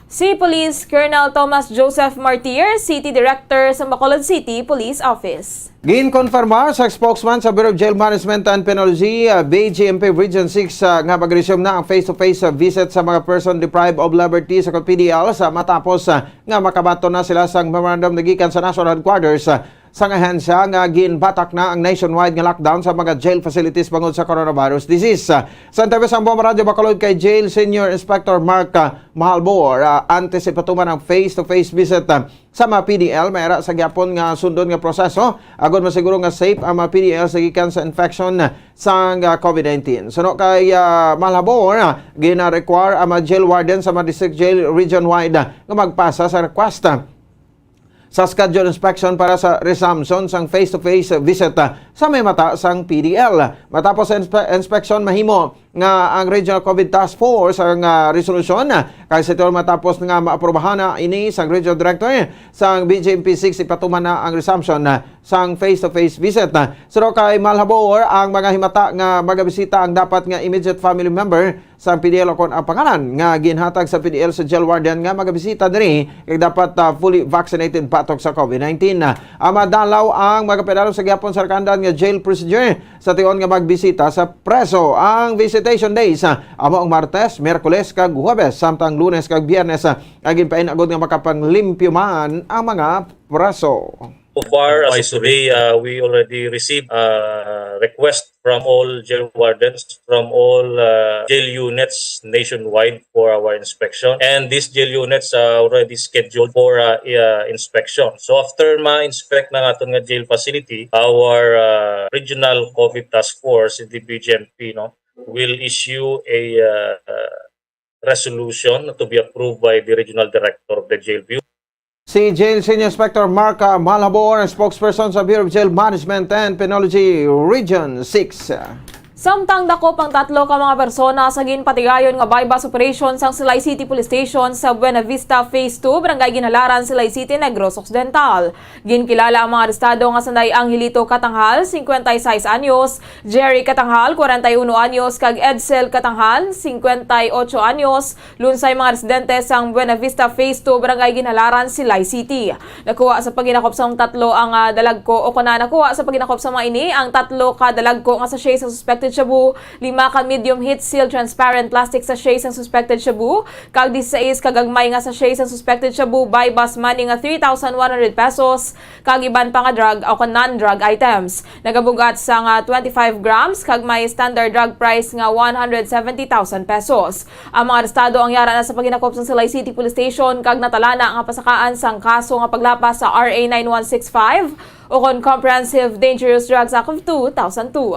Si Police Colonel Thomas Joseph Martir, City Director sa Bacolod City Police Office. Ginkonfirma sa spokesman sa Bureau of Jail Management and Penology, uh, B J M P Region six, uh, nga mag-resume na ang face-to-face, uh, visit sa mga person deprived of liberty sa P D L sa matapos, uh, nga makabaton na sila sang memorandum nagikan sa National Headquarters, uh, sang ahensya nga ginbatak na ang nationwide nga lockdown sa mga jail facilities bangod sa coronavirus disease. Sa interview sang Bomba Radyo Bacolod kay Jail Senior Inspector Mark, ah, Mahalbor, ah, antes ipatuman ang face-to-face visit, ah, sa mga P D L, may ara sa gyapon nga sundon nga proseso agod masiguro nga safe ang mga P D L sa gikan sa infection sang, ah, COVID nineteen. Suno kay, ah, Mahalbor, ah, gina-require ang mga jail warden sa mga district jail region-wide, ah, nga magpasa sa request, ah, sa schedule inspection para sa resumption sang face-to-face visit, ah, sa may mata sang P D L. Matapos ang inspe-, inspection, mahimo nga ang Regional COVID Task Force ang, ah, resolusyon, ah, kay sa ito matapos nga maaprubahan na ini sang Regional Director sang B J M P six, ipatuman na ang resumption, ah, sang face-to-face visit. Ah, suno kay Mahalbor, ang mga himata nga magabisita ang dapat nga immediate family member sa P D L, kon ang pangalan nga ginhatag sa P D L sa jail warden nga magabisita diri kay dapat, ah, fully vaccinated batok sa COVID nineteen. Ah, madalaw ang magapedalo sa gihapon sa kandan nga jail procedure sa tion nga magbisita sa preso. Ang visitation days, ah, amo ang Martes, Miyerkules, kag Huwebes, samtang Lunes kag Biyernes, ah, ang ginpain-agod nga makapanglimpyo man ang mga preso. So far, as of today, uh, we already received uh, request from all jail wardens, from all uh, jail units nationwide for our inspection. And these jail units are already scheduled for uh, uh, inspection. So after ma-inspect na aton nga jail facility, our uh, regional COVID task force, the B J M P, no, will issue a uh, resolution to be approved by the regional director of the jail bureau. Si Jail Senior Inspector Mark, ah, Malhabor, ang spokesperson sa Bureau of Jail Management and Penology Region six. Samtang dakop ang tatlo ka mga persona sa ginpatigayon nga buy-bust operation sang Silay City Police Station sa Buena Vista Phase two, Barangay Ginhalaran, Silay City, Negros Occidental. Ginkilala ang mga arestado nga sanday Angelito Catanghal, cincuenta y seis anyos, Jerry Catanghal, cuarenta y uno anyos, kag Edsel Catanghal, cincuenta y ocho anyos, lunsay mga residente sang Buena Vista Phase two, Barangay Ginhalaran, Silay City. Nakuha sa paghinakop sang tatlo ang, ah, dalagko, o kon nakuha sa paghinakop sa mga ini ang tatlo ka dalagko nga sachet sa suspected shabu, lima ka medium heat seal transparent plastic sachet sang suspected shabu, kag disisais ka gagmay nga sachet sang suspected shabu buy-bust money nga three thousand one hundred pesos, kag iban pa nga drug o kon non-drug items. Nagabug-at sang twenty-five grams kag may standard drug price nga one hundred seventy thousand pesos. Ang mga arestado ang yara na sa paghinakop sa Silay City Police Station kag natalana nga pasakaan sang kaso nga paglapas sa R A nine one six five o kon Comprehensive Dangerous Drugs Act of two thousand two.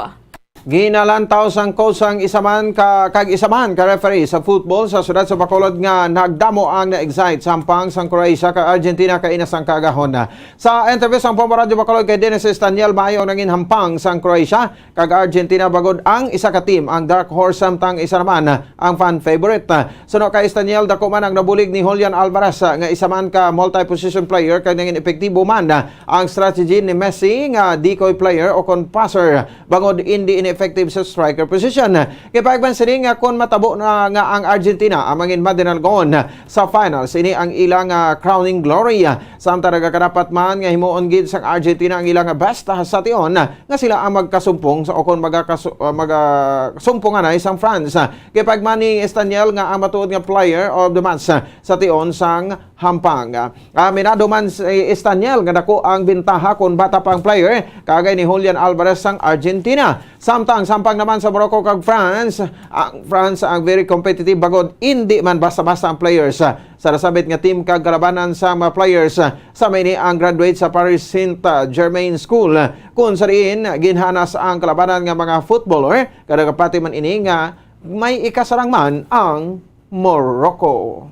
Ginalantaw sang coach sang isa man ka, kag isa man ka referee sa football sa siyudad sa Bacolod nga nagdamo ang na-excite sa hampang sang Croatia kag Argentina kaina sang kaagahon. Sa interview sang Bomba Radyo Bacolod kay Dennis Estaniel, maayo nangin hampang sang Croatia kag Argentina, bangod ang isa ka team ang dark horse samtang isa naman ang fan favorite. Suno kay Estaniel, dako man ang nabulig ni Julian Alvarez nga isa man ka multi-position player kag nangin epektibo man ang strategy ni Messi nga decoy player o kon passer, bangod indi ini effective sa striker position. Gipahayag man sini nga kon matabo na nga ang Argentina ang mangin madinalgon sa finals, ini ang ilang, ah, crowning glory. Samtang nagakadapat man nga himuon gid sang Argentina ang ilang best sa tion nga sila ang magkasumpong sa, o kon magakasu-, ah, magasumpong anay sang France. Gipahayag man ni Estaniel nga ang matuod nga player of the match sa tion sang hampang. Aminado man si Estaniel nga dako ang bintaha kon bata pa ang player, kaagay ni Julian Alvarez sang Argentina. Sa Samtang, samtang naman sa Morocco kag France, ang France ang very competitive, bangod indi man basta-basta ang players, ah, sa nasabit nga team kag kalabanan sa mga players, ah, sa maini ang graduate sa Paris Saint-Germain School, kun sa diin ginhanas ang kalabanan nga mga footballer, kag nagapati man ini nga may ikasarang man ang Morocco.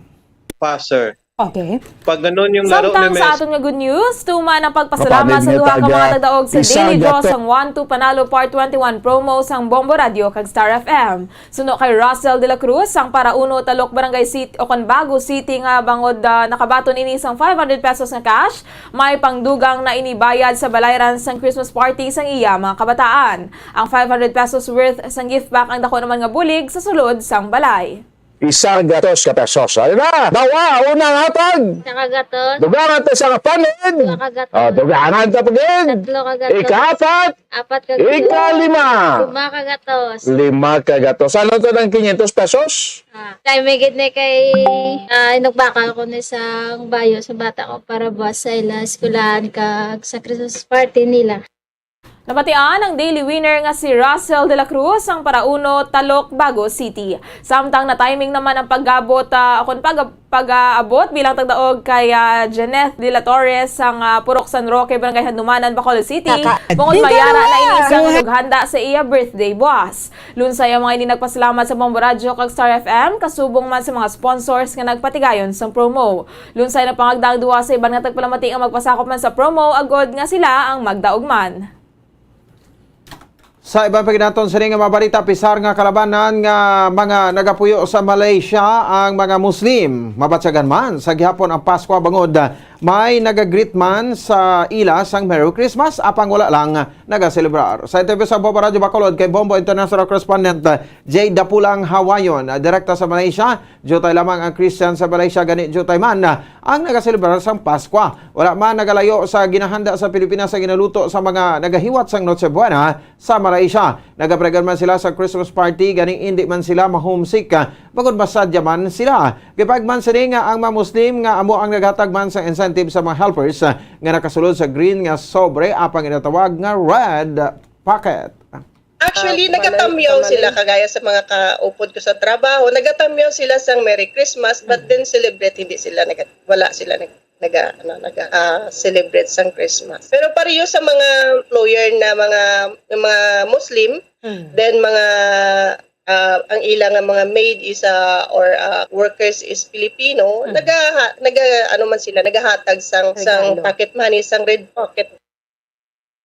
Passer. Okay. Pag ganun yung laro ni Samtang sa Messi. Aton nga good news, tuman ang pagpasalamat Mapanig sa nga duha ka taga mga tagdaog sa Daily Draw Isagat. Sang One Two Panalo Part twenty-one promo sang Bombo Radio kag Star F M. Suno kay Russell de la Cruz, sang Parauno, Talok, Barangay City, o kon Bago City nga bangod, ah, nakabaton ini sang five hundred pesos nga cash, may pangdugang na ini bayad sa balayran sang Christmas party sang iya mga kabataan. Ang five hundred pesos worth sang gift pack ang dako naman nga bulig sa sulod sang balay. Isa gatos ka pesos. Ano na? Dawa, unang hatag. Isa ka gatos. Dugangan ta sa kapanid. Dua ka gatos. Oh, dugangan ta pagid. Tatlo ka gatos. Ikaapat. Apat ka gatos. Ikalima. Lima ka gatos. Lima ka gatos. Ano to ng quinientos pesos? Ah, kay may gid ni kay, ah, inugbakal ko ni sang bayo sa bata ko para buwas sa ila eskwelahan kag sa Christmas party nila. Nabatian ang daily winner nga si Russell de la Cruz, ang Parauno, Talok, Bago City. Samtang na-timing naman ang pag-abot, ah, akon pag-, pag-aabot bilang tagdaog kay, ah, Jeneth de la Torres, ang, ah, Purok San Roque, Barangay Handumanan, Bacolod City. Kaka- Bangod mayara na ini sang Go ahead. Inughanda sa iya birthday buwas. Lunsay ang mga ini nagpasalamat sa Bombo Radyo kag Star F M, kasubong man sa mga sponsors nga nagpatigayon sang promo. Lunsay nagpangagda ang duha sa iban nga tagpalamati nga magpasakop man sa promo agod nga sila ang magdaog man. Sa iban pa gid naton sini nga mga balita, pisar nga kalabanan nga mga nagapuyo sa Malaysia ang mga Muslim. Mabatyagan man sa gihapon ang Paskwa bangod may nagagreet man sa ila sang Merry Christmas, apang wala lang nagaselebrar. Sa interview sa Bombo Radyo Bacolod kay Bombo International Correspondent Jay Dapulang Hawayon, direkta sa Malaysia, diutay lamang ang Christian sa Malaysia, gani diutay man ang nagaselebrar sang Paskwa. Wala man nagalayo sa ginahanda sa Pilipinas sa ginaluto sa mga nagahiwat sang Noche Buena sa Malaysia. Nagapregon man sila sa Christmas party, gani indi man sila ma-homesick, ah, bangod masadya man sila. Gipahayag man sini nga ang mga Muslim nga amo ang naghatag man sa incentive sa mga helpers, ah, nga nakasulod sa green nga sobre apang ginatawag nga red packet. Actually, ah, nagatamyaw sila, kagaya sa mga kaupod ko sa trabaho, nagatamyaw sila sang Merry Christmas, but then celebrate, hindi sila nag-, wala sila nag-, naga-, ano, naga, ah, celebrate sang Christmas. Pero pareho sa mga employer na mga, mga Muslim, then mga, ah, ang ila nga mga maid is, ah, or, ah, workers is Filipino, naga-, naga-, ano man sila, nagahatag sang, sang pocket money, sang red pocket.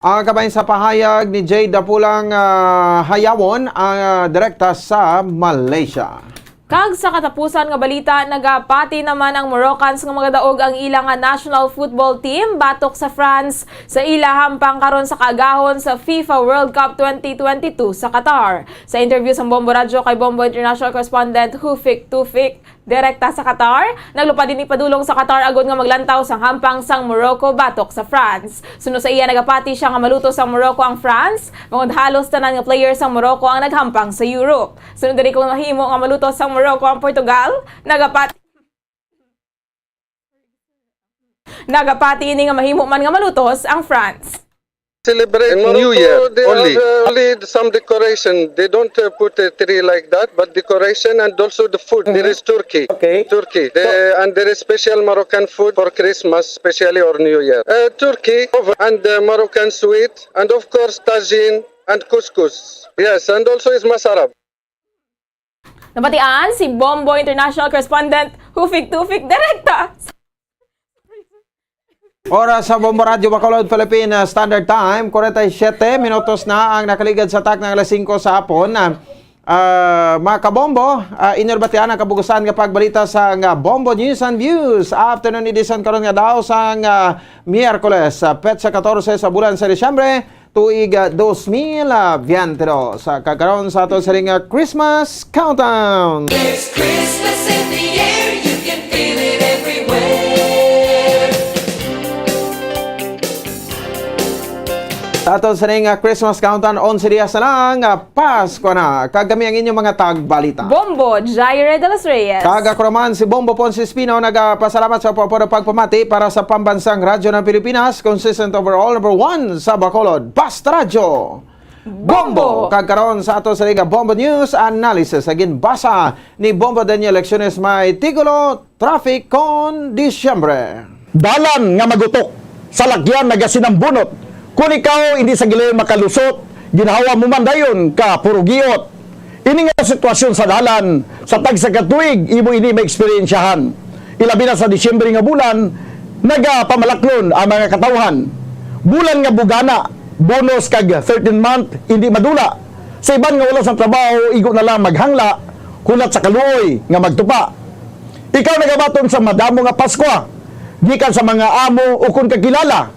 Ang kabahin sa pahayag ni Jade Dapulang, ah, Hayawon, ah, direkta sa Malaysia. Kag sa katapusan nga balita, nagapati naman ang Moroccans nga magadaog ang ila nga national football team batok sa France sa ila hampang karon sa kaagahon sa FIFA World Cup twenty twenty-two sa Qatar. Sa interview sa Bombo Radyo kay Bombo International Correspondent Hufik Tufik, direkta sa Qatar, naglupad ini padulong sa Qatar agod nga maglantaw sang hampang sang Morocco batok sa France. Suno sa iya, nagapati siya nga malutos sang Morocco ang France, bangod halos tanan nga player sang Morocco ang naghampang sa Europe. Suno diri, kung mahimo nga malutos sang Morocco ang Portugal, nagapati Nagapati ini nga mahimo man nga malutos ang France. Celebrate In New Morocco, Year they only. Have, uh, only some decoration. They don't, uh, put a tree like that, but decoration and also the food. There is turkey. Okay. Turkey. The, and there is special Moroccan food for Christmas, especially or New Year. Uh, turkey over and, uh, Moroccan sweet, and of course, tagine and couscous. Yes, and also is masarab. Nabatian si Bombo International Correspondent Hufik Tufik direkta. Oras sa Bombo Radyo Bacolod, Philippine, ah, Standard Time, forty-seven minutos na ang nakaligad sa takna nga alas singko sa hapon. Ah, ah, mga kabombo, ah, inyo nabatian ang kabugusan nga pagbalita sa nga Bombo News and Views Afternoon Edition karon nga daw sang, ah, Miyerkules, sa petsa katorse sa bulan sa Disyembre, tuig, ah, dos mil biyente dos. Sa kakaron sa aton sining, ah, Christmas Countdown. There's Christmas in the air, you can feel it everywhere. Sa aton sining, ah, Christmas Countdown, onse dias na lang, ah, Pasko na. Kag kami ang inyong mga tagbalita. Bombo, Jaire de los Reyes. Kag ako naman si Bombo Ponce Espino, nagapasalamat sa pagpapuro pagpamati para sa Pambansang Radyo ng Pilipinas, consistent overall, number one sa Bacolod. Basta Radyo! Bombo! Kag karon sa ato sa Liga Bombo News Analysis, sa ginbasa ni Bombo Daniel Lecciones, may titulo, Traffic kon Disyembre. Dalan nga magutok, salakyan nagasinambunot. Kon ikaw hindi sa gilay makalusot, ginhawa mo man dayon ka puro giot. Ini nga sitwasyon sa dalan sa tagsa ka tuig, imo ini maeksperiensyahan. Ilabi na sa Disyembre nga bulan, nagapamalaklon ang mga katawhan. Bulan nga bugana, bonus kag thirteenth month, hindi madula. Sa iban nga wala sang trabaho, igo na lang maghangla, hulat sa kaluoy nga magtupa. Ikaw nagabaton sa madamo nga Paskwa gikan sa mga amo ukon kakilala.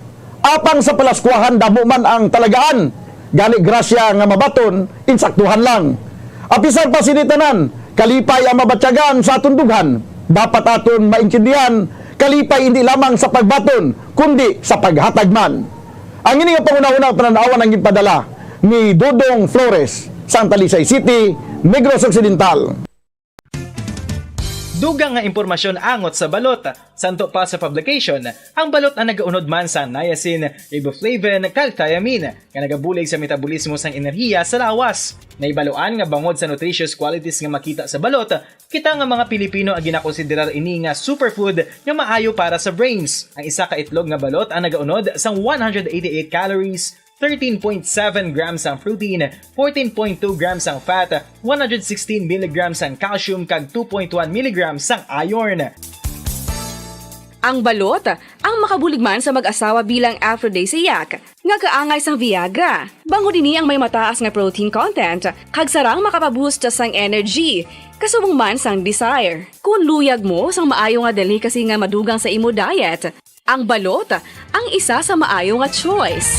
Apang sa Palaskwahan damo man ang talagaan, gani grasya nga mabaton, insaktuhan lang. Apisar pa sini tanan, kalipay ang mabatyagan sa aton dughan. Dapat aton maintindihan, kalipay hindi lamang sa pagbaton, kundi sa paghatag man. Ang ini nga panghunahuna, panan-awan ang ginpadala ni Dodong Flores, sang Talisay City, Negros Occidental. Dugang nga impormasyon angot sa balot. Santo pa sa publication, ang balot ang nagaunod man sa niacin, riboflavin, kag thiamine, nga nagabulig sa metabolismo sang enerhiya sa lawas. Nahibaluan nga bangod sa nutritious qualities nga makita sa balot, kita nga mga Pilipino ang ginakonsiderar ini nga superfood nga maayo para sa brains. Ang isa ka itlog nga balot ang nagaunod sang one hundred eighty-eight calories, thirteen point seven grams ang protein, fourteen point two grams ang fat, one hundred sixteen milligrams ang calcium, kag two point one milligrams ang iron. Ang balot ang makabulig man sa mag-asawa bilang aphrodisiac nga kaangay sang Viagra. Bangod ini ang may mataas nga protein content kag sarang makapaboost sang energy, kasubong man sang desire. Kung luyag mo sang maayo nga delicacy nga madugang sa imo diet, ang balot ang isa sa maayo nga choice.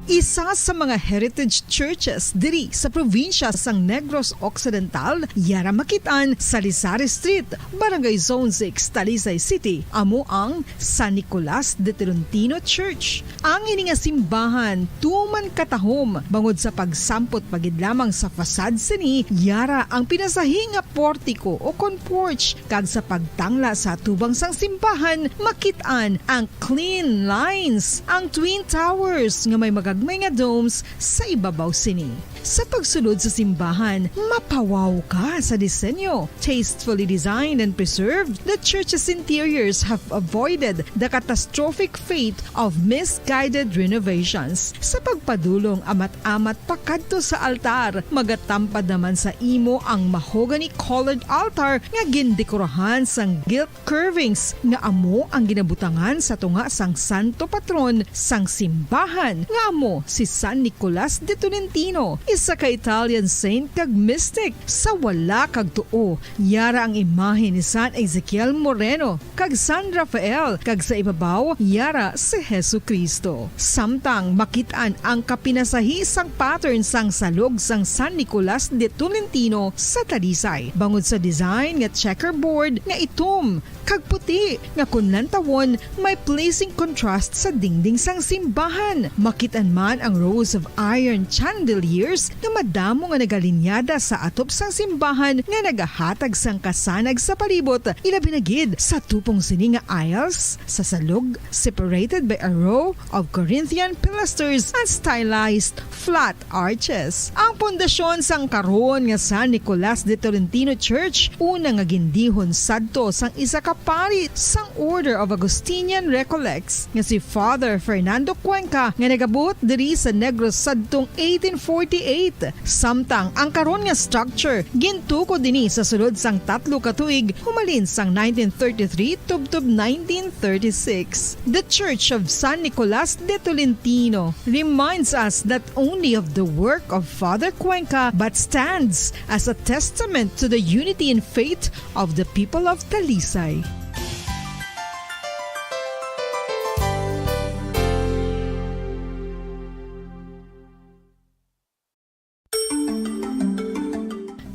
Isa sa mga heritage churches diri sa probinsya sang Negros Occidental, yara makit-an sa Lisari Street, Barangay Zone six, Talisay City, amo ang San Nicolas de Tolentino Church. Ang ini nga simbahan tuman katahom bangod sa pagsampot pa gid lamang sa facade sini, yara ang pinasahi nga portico o kon porch, kag sa pagtangla sa atubang sang simbahan, makit-an ang clean lines, ang twin towers nga may magagmay nga domes sa ibabaw sini. Sa pagsulod sa simbahan, mapawaw ka sa disenyo. Tastefully designed and preserved, the church's interiors have avoided the catastrophic fate of misguided renovations. Sa pagpadulong amat-amat pakadto sa altar, magatampad naman sa imo ang mahogany-colored altar nga gindekorahan sang gilt curvings nga amo ang ginabutangan sa tunga sang santo patron sang simbahan, nga amo si San Nicolas de Tolentino, isa ka Italian saint kag mystic. Sa wala kag tuo, yara ang imahe ni San Ezekiel Moreno kag San Rafael, kag sa ibabaw yara si Jesu-Cristo. Samtang makit-an ang kapinasahi sang pattern sang salog sang San Nicolas de Tolentino sa Talisay, bangod sa design nga checkerboard nga itom kag puti nga kon lantawon may pleasing contrast sa dingding sang simbahan. Makit-an man ang rows of iron chandeliers nga madamo nga nagalinyada sa atop sang simbahan nga nagahatag sang kasanag sa palibot, ilabi na gid sa tupong sini nga aisles sa salog, separated by a row of Corinthian pilasters and stylized flat arches. Ang pundasyon sang karon nga San Nicolas de Tolentino Church una nga gindihon sadto sang isa ka pari sang Order of Augustinian Recollects nga si Father Fernando Cuenca nga nagabuot diri sa Negros sadtong eighteen forty-eight. Samtang ang karon nga structure gintukod ini sa sulod sang tatlo ka tuig humalin sang nineteen thirty-three tubtob nineteen thirty-six. The Church of San Nicolas de Tolentino reminds us not only of the work of Father Cuenca but stands as a testament to the unity in faith of the people of Talisay.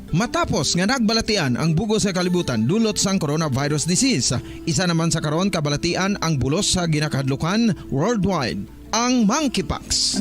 Matapos nga nagbalatian ang bug-os nga kalibutan dulot sang coronavirus disease, isa naman sa karon kabalatian ang bulos sa ginakahadlukan worldwide, ang monkeypox.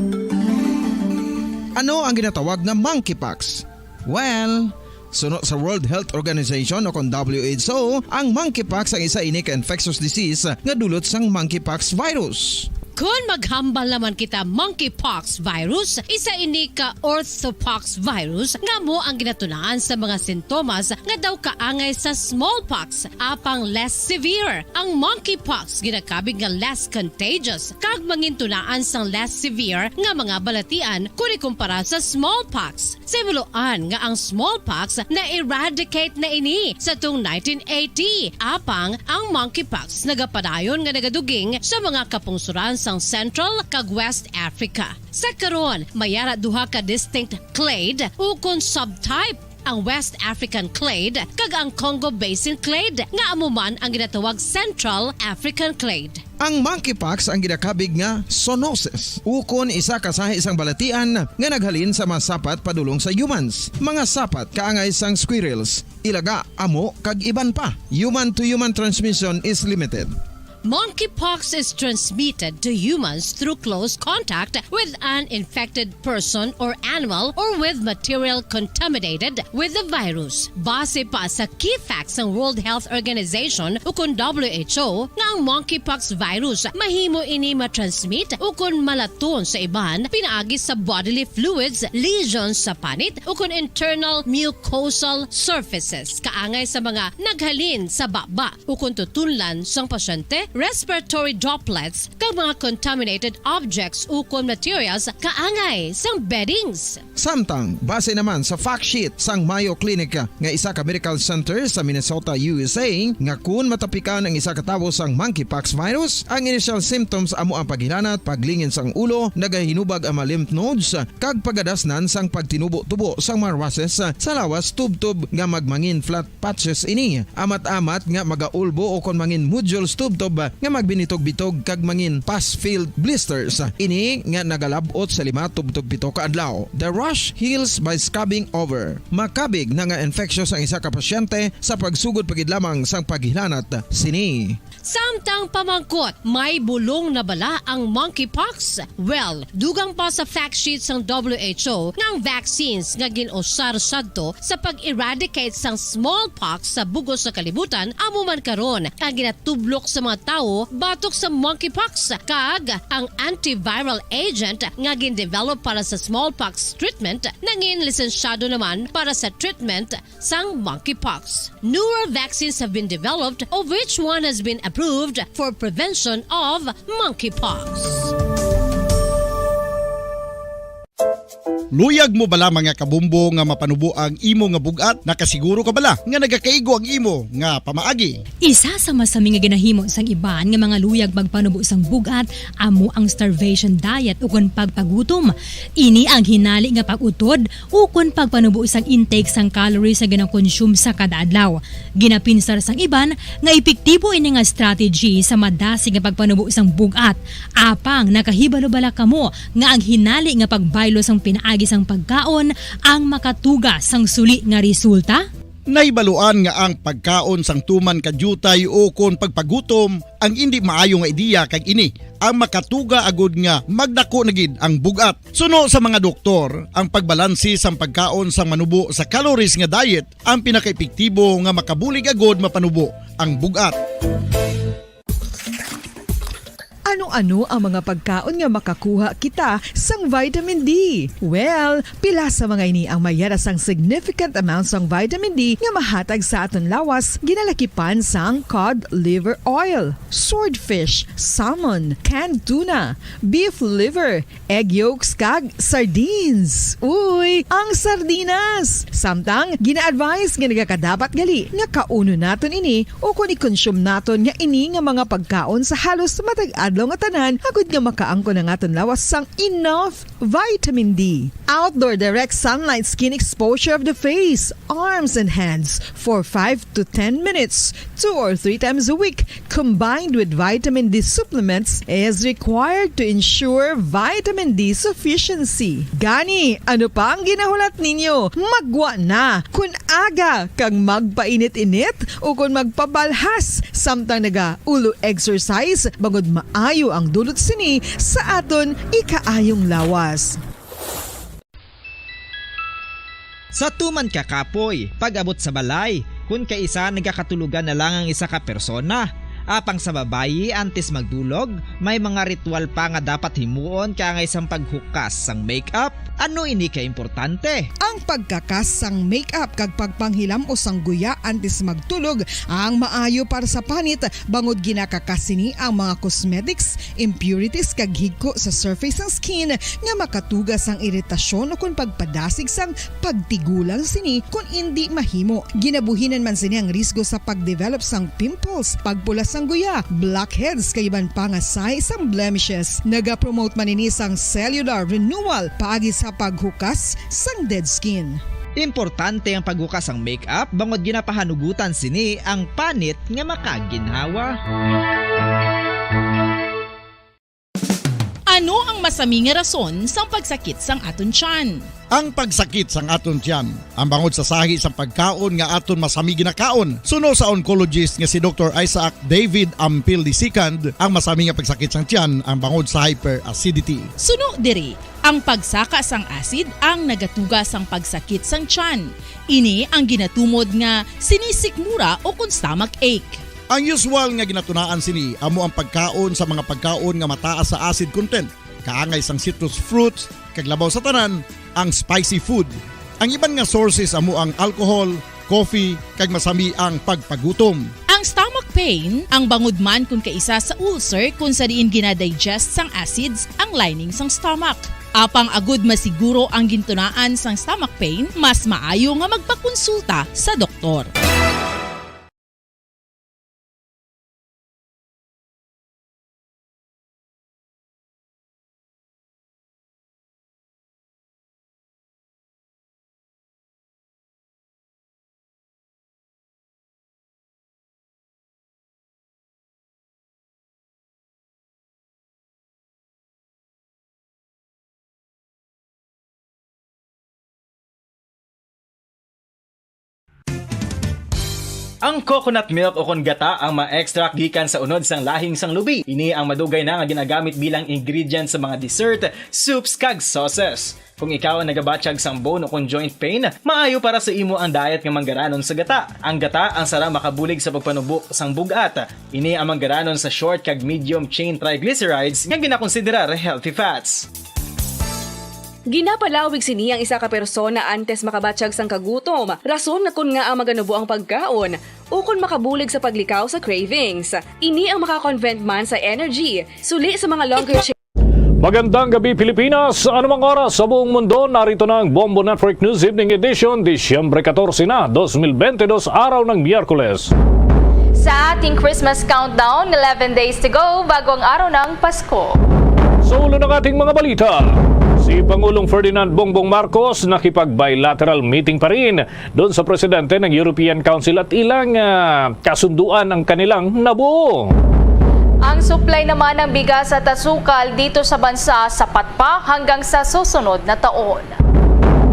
Ano ang ginatawag nga monkeypox? Well, suno sa World Health Organization o kon W H O, ang monkeypox ang isa ini ka infectious disease nga dulot sang monkeypox virus. Kon maghambal naman kita monkeypox virus, isa ini ka orthopox virus nga amo ang ginatunaan sa mga sintomas nga daw kaangay sa smallpox, apang less severe. Ang monkeypox ginakabig nga less contagious kag mangintunaan sang less severe nga mga balatian kon ikumpara sa smallpox. Sa himuloan nga ang smallpox na-eradicate na ini sa tung nineteen eighty, apang ang monkeypox nagapadayon nga nagaduging sa mga kapungsoran sang Central kag West Africa. Sa karon, may ara duha ka distinct clade ukon subtype, ang West African clade kag ang Congo Basin clade, nga amo man ang ginatawag Central African clade. Ang monkeypox ang ginakabig nga zoonosis, ukon isa ka sahi sang balatian nga naghalin sa mga sapat padulong sa humans, mga sapat kaangay sang squirrels, ilaga, amo, kag iban pa. Human-to-human transmission is limited. Monkeypox is transmitted to humans through close contact with an infected person or animal or with material contaminated with the virus. Base pa sa key facts sang World Health Organization ukon W H O, nga ang monkeypox virus mahimo ini matransmit ukon malaton sa iban pinaagi sa bodily fluids, lesions sa panit, ukon internal mucosal surfaces, kaangay sa mga naghalin sa baba ukon tutunlan sang pasyente, respiratory droplets, kag mga contaminated objects ukon materials kaangay sang beddings. Samtang, base naman sa fact sheet sang Mayo Clinic nga isa ka medical center sa Minnesota, U S A, nga kun matapikan ang isa ka tawo sang monkeypox virus, ang initial symptoms amo ang paghilanat, paglingin sang ulo, nagahinubag ang mga lymph nodes, kag pagadasnan sang pagtinubo-tubo sang mga rushes sa lawas tubtob nga magmangin flat patches ini, amat-amat nga magaulbo ukon mangin nodules tubtob nga magbinitog-bitog kag mangin pus-filled blisters. Ini nga nagalab-ot sa lima tubtob pito ka adlaw. The rash heals by scabbing over. Makabig na nga infectious ang isa ka pasyente sa pagsugod pa gid lamang sang paghilanat sini. Samtang pamangkot, may bulong na bala ang monkeypox? Well, dugang pa sa fact sheet sang W H O nga ang vaccines nga gin-usar sadto sa pag-eradicate sang smallpox sa bug-os nga kalibutan amo man karon ang ginatublok sa mga tawo batok sa monkeypox, kag ang antiviral agent nga gin-develop para sa smallpox treatment nangin lisensyado naman para sa treatment sang monkeypox. Newer vaccines have been developed, of which one has been approved for prevention of monkeypox. Luyag mo bala, mga kabumbo, nga mapanubo ang imo nga bug-at? Nakasiguro ka bala nga nagakaigo ang imo nga pamaagi? Isa sa masami nga ginahimo sang iban nga mga luyag magpanubo sang bug-at amo ang starvation diet ukon pagpagutom. Ini ang hinali nga pag-utod ukon pagpanubo sang intake sang calories nga ginakonsume sa kada adlaw. Ginapinsar sang iban nga epektibo ini nga strategy sa madasig nga pagpanubo sang bug-at. Apang nakahibalo bala kamo nga ang hinali nga pagbaylo sang pinaagi sang pagkaon ang makatuga sang suli nga resulta? Nahibaluan nga ang pagkaon sang tuman ka diutay ukon pagpagutom ang indi maayo nga ideya, kag ini ang makatuga agud nga magdako na gid ang bug-at. Suno sa mga doktor, ang pagbalanse sang pagkaon sang manubo sa calories nga diet ang pinakaepektibo nga makabulig agud mapanubo ang bug-at. Ano-ano ang mga pagkaon nga makakuha kita sang vitamin D? Well, pila sa mga ini ang may yara sang significant amount sang vitamin D nga mahatag sa aton lawas, ginalakipan sang cod liver oil, swordfish, salmon, canned tuna, beef liver, egg yolks, kag sardines. Uy, ang sardinas! Samtang, gina-advise nga nagakadapat gali nga kaunon naton ini ukon i-consume naton nga ini nga mga pagkaon sa halos matag adlaw nga tanan, agud nga makaangkon ang aton lawas sang enough vitamin D. Outdoor direct sunlight skin exposure of the face, arms, and hands for five to ten minutes, two or three times a week, combined with vitamin D supplements, is required to ensure vitamin D sufficiency. Gani, ano pa ang ginahulat ninyo? Maggwa na! Kun aga kag magpainit-init ukon magpabalhas samtang nagaulo exercise, bangod maayo ang dulot sini sa aton ikaayong lawas. Sa tuman ka kapoy, pag-abot sa balay, kun kaisa nagakatulogan na lang ang isa ka persona, Apang sa babayi, antes magdulog, may mga ritual pa nga dapat himuon kaangay sang paghukas sang makeup. Ano ini ka importante? Ang pagkakas sang makeup kag pagpanghilam-os sang guya antes magtulog ang maayo para sa panit, bangod ginakakas sini ang mga cosmetics, impurities, kag higko sa surface sang skin nga makatuga sang iritasyon ukon pagpadasig sang pagtigulang sini kon indi mahimo. Ginabuhinan man sini ang risgo sa pag-develop sang pimples, pagpula sang guya, blackheads, kag iban pa nga sahi sang blemishes. Nagapromote man ini sang cellular renewal paagi sa paghukas sang dead skin. Importante ang paghukas sang makeup bangod ginapahanugutan sini ang panit nga makaginhawa. Ano ang masami nga rason sang pagsakit sang aton tiyan? Ang pagsakit sang aton tiyan, ang bangod sa sahi sang pagkaon nga aton masami ginakaon, suno sa oncologist nga si Doktor Isaac David Ampil the second, ang masami nga pagsakit sang tiyan ang bangod sa hyperacidity. Suno diri, ang pagsaka sang acid ang nagatuga sang pagsakit sang tiyan. Ini ang ginatumod nga sinisikmura o kon stomach ache. Ang usual nga ginatunaan sini amo ang pagkaon sa mga pagkaon nga mataas sa acid content, kaangay sang citrus fruits, kag labaw sa tanan, ang spicy food. Ang iban nga sources amo ang alcohol, coffee, kag masami ang pagpagutom. Ang stomach pain, ang bangod man kon kaisa sa ulcer kon sa diin ginadigest sang acids ang lining sang stomach. Apang agud masiguro ang gintunaan sang stomach pain, mas maayo nga magpakonsulta sa doktor. Ang coconut milk o kon gata ang ma-extract gikan sa unod sang lahing sang lubi. Ini ang madugay na nga ginagamit bilang ingredient sa mga dessert, soups, kag sauces. Kung ikaw ang nagabatyag sang bone o kon joint pain, maayo para sa imo ang diet nga manggaranon sa gata. Ang gata ang sara makabulig sa pagpanubo sang bug-at. Ini ang manggaranon sa short kag medium chain triglycerides nga ginakonsiderar healthy fats. Ginapalawig sini ang isa ka persona antes makabatyag sang kagutom, rason nga kon ngaa maganubo ang pagkaon, ukon makabulig sa paglikaw sa cravings. Ini ang maka-convert man sa energy, suli sa mga longer chain. Magandang gabi, Pilipinas. Anumang oras sa buong mundo, narito na ang Bombo Network News Evening Edition, Disyembre katorse na, dos mil bente dos, araw ng Miyerkules. Sa ating Christmas countdown, eleven days to go bago ang araw ng Pasko. Sa ulo ng ating mga balita, si Pangulong Ferdinand Bongbong Marcos nakipag-bilateral meeting pa rin doon sa presidente ng European Council at ilang, ah, kasunduan ang kanilang nabuo. Ang supply naman ng bigas at asukal dito sa bansa sapat pa hanggang sa susunod na taon.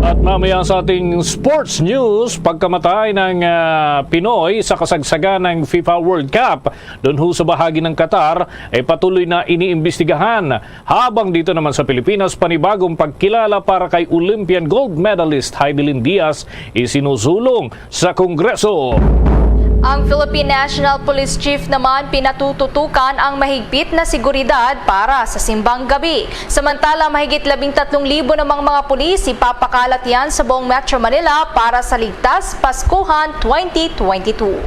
At mamaya sa ating sports news, pagkamatay ng, ah, Pinoy sa kasagsagan ng FIFA World Cup, doon ho sa bahagi ng Qatar, ay patuloy na iniimbestigahan. Habang dito naman sa Pilipinas, panibagong pagkilala para kay Olympian gold medalist Heidelin Diaz isinusulong sa Kongreso. Ang Philippine National Police Chief naman pinatututukan ang mahigpit na seguridad para sa simbang gabi. Samantala, mahigit labing tatlong libo namang mga pulis ipapakalat yan sa buong Metro Manila para sa Ligtas Paskuhan twenty twenty-two.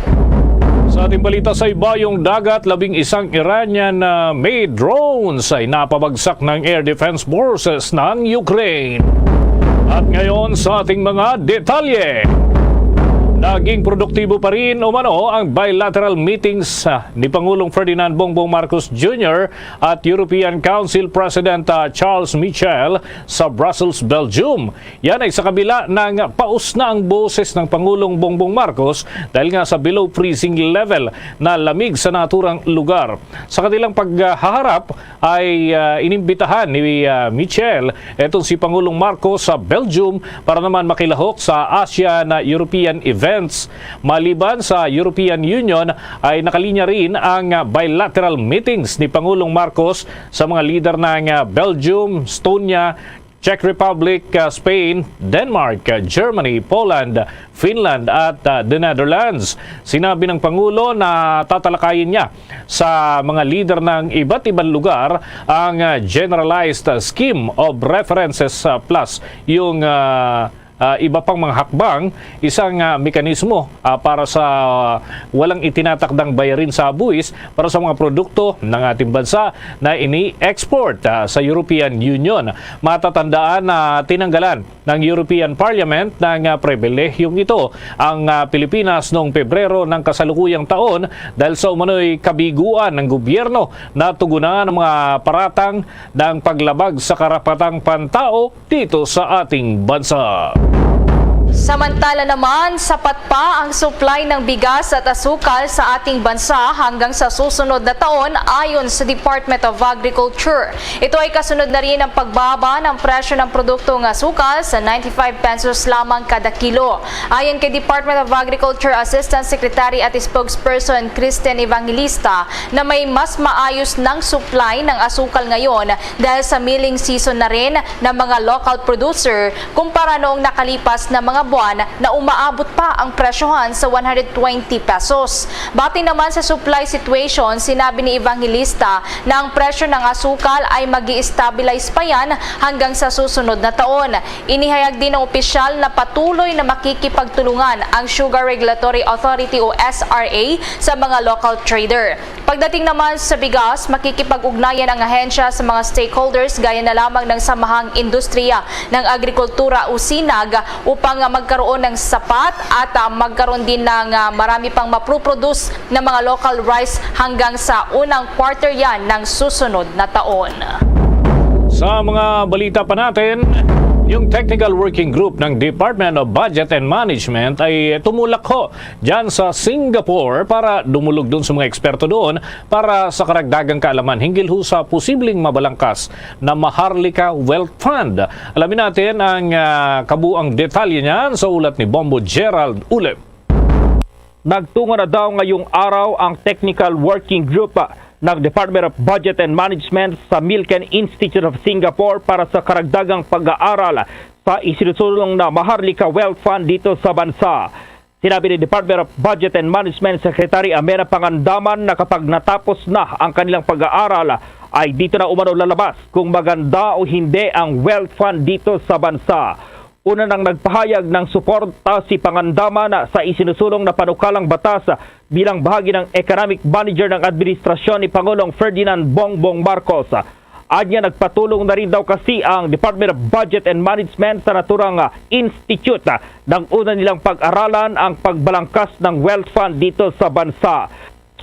Sa ating balita, sa ibayong dagat, labing isang Iranian, ah, made drones ay napabagsak ng air defense forces ng Ukraine. At ngayon sa ating mga detalye. Naging produktibo pa rin umano ang bilateral meetings, ah, ni Pangulong Ferdinand Bongbong Marcos Junior at European Council President, ah, Charles Michel sa Brussels, Belgium. Yan ay sa kabila ng paus na ang boses ng Pangulong Bongbong Marcos dahil nga sa below freezing level na lamig sa naturang lugar. Sa kanilang paghaharap ay, ah, inimbitahan ni, ah, Michel etong si Pangulong Marcos sa Belgium para naman makilahok sa ASEAN European events. Maliban sa European Union ay nakalinya rin ang, ah, bilateral meetings ni Pangulong Marcos sa mga lider ng, ah, Belgium, Estonia, Czech Republic, ah, Spain, Denmark, ah, Germany, Poland, Finland at, ah, the Netherlands. Sinabi ng Pangulo na tatalakayin niya sa mga lider ng iba't ibang lugar ang, ah, Generalized Scheme of References, ah, Plus, yung, ah, ah, iba pang mga hakbang, isang, ah, mekanismo, ah, para sa walang itinatakdang bayarin sa buwis para sa mga produkto ng ating bansa na ini-export, ah, sa European Union. Matatandaan na tinanggalan ng European Parliament ng, ah, pribilehiyong ito ang, ah, Pilipinas noong Pebrero ng kasalukuyang taon dahil sa umano'y kabiguan ng gobyerno na tugunan ang mga paratang ng paglabag sa karapatang pantao dito sa ating bansa. Samantala naman, sapat pa ang supply ng bigas at asukal sa ating bansa hanggang sa susunod na taon, ayon sa Department of Agriculture. Ito ay kasunod na rin ng pagbaba ng presyo ng produktong asukal sa ninety-five pesos lamang kada kilo. Ayon kay Department of Agriculture Assistant Secretary at Spokesperson Kristen Evangelista, na may mas maayos ng supply ng asukal ngayon dahil sa milling season na rin ng mga local producer kumpara noong nakalipas na mga buwan na umaabot pa ang presyohan sa one hundred twenty pesos. Batay naman sa supply situation, sinabi ni Evangelista na ang presyo ng asukal ay mag-i-stabilize pa yan hanggang sa susunod na taon. Inihayag din ng opisyal na patuloy na makikipagtulungan ang Sugar Regulatory Authority o S R A sa mga local trader. Pagdating naman sa bigas, makikipag-ugnayan ang ahensya sa mga stakeholders gaya na lamang ng Samahang Industriya ng Agrikultura o sinag upang magkaroon ng sapat at, ah, magkaroon din ng, ah, marami pang maproproduce ng mga local rice hanggang sa unang quarter yan ng susunod na taon. Sa mga balita pa natin, yung Technical Working Group ng Department of Budget and Management ay tumulak ho dyan sa Singapore para dumulog doon sa mga eksperto doon para sa karagdagang kaalaman hinggil ho sa posibleng mabalangkas na Maharlika Wealth Fund. Alamin natin ang, ah, kabuang detalye niyan sa ulat ni Bombo Gerald Ulep. Nagtungo na daw ngayong araw ang Technical Working Group ng Department of Budget and Management sa Milken Institute of Singapore para sa karagdagang pag-aaral sa isinusulong na Maharlika Wealth Fund dito sa bansa. Sinabi ni Department of Budget and Management Secretary Amena Pangandaman na kapag natapos na ang kanilang pag-aaral, ay dito na umano lalabas kung maganda o hindi ang wealth fund dito sa bansa. Una nang nagpahayag ng suporta si Pangandaman sa isinusulong na panukalang batas bilang bahagi ng economic manager ng administrasyon ni Pangulong Ferdinand Bongbong Marcos. Anya, nagpatulong na rin daw kasi ang Department of Budget and Management sa naturang, ah, institute, ah, nang una nilang pag-aralan ang pagbalangkas ng wealth fund dito sa bansa.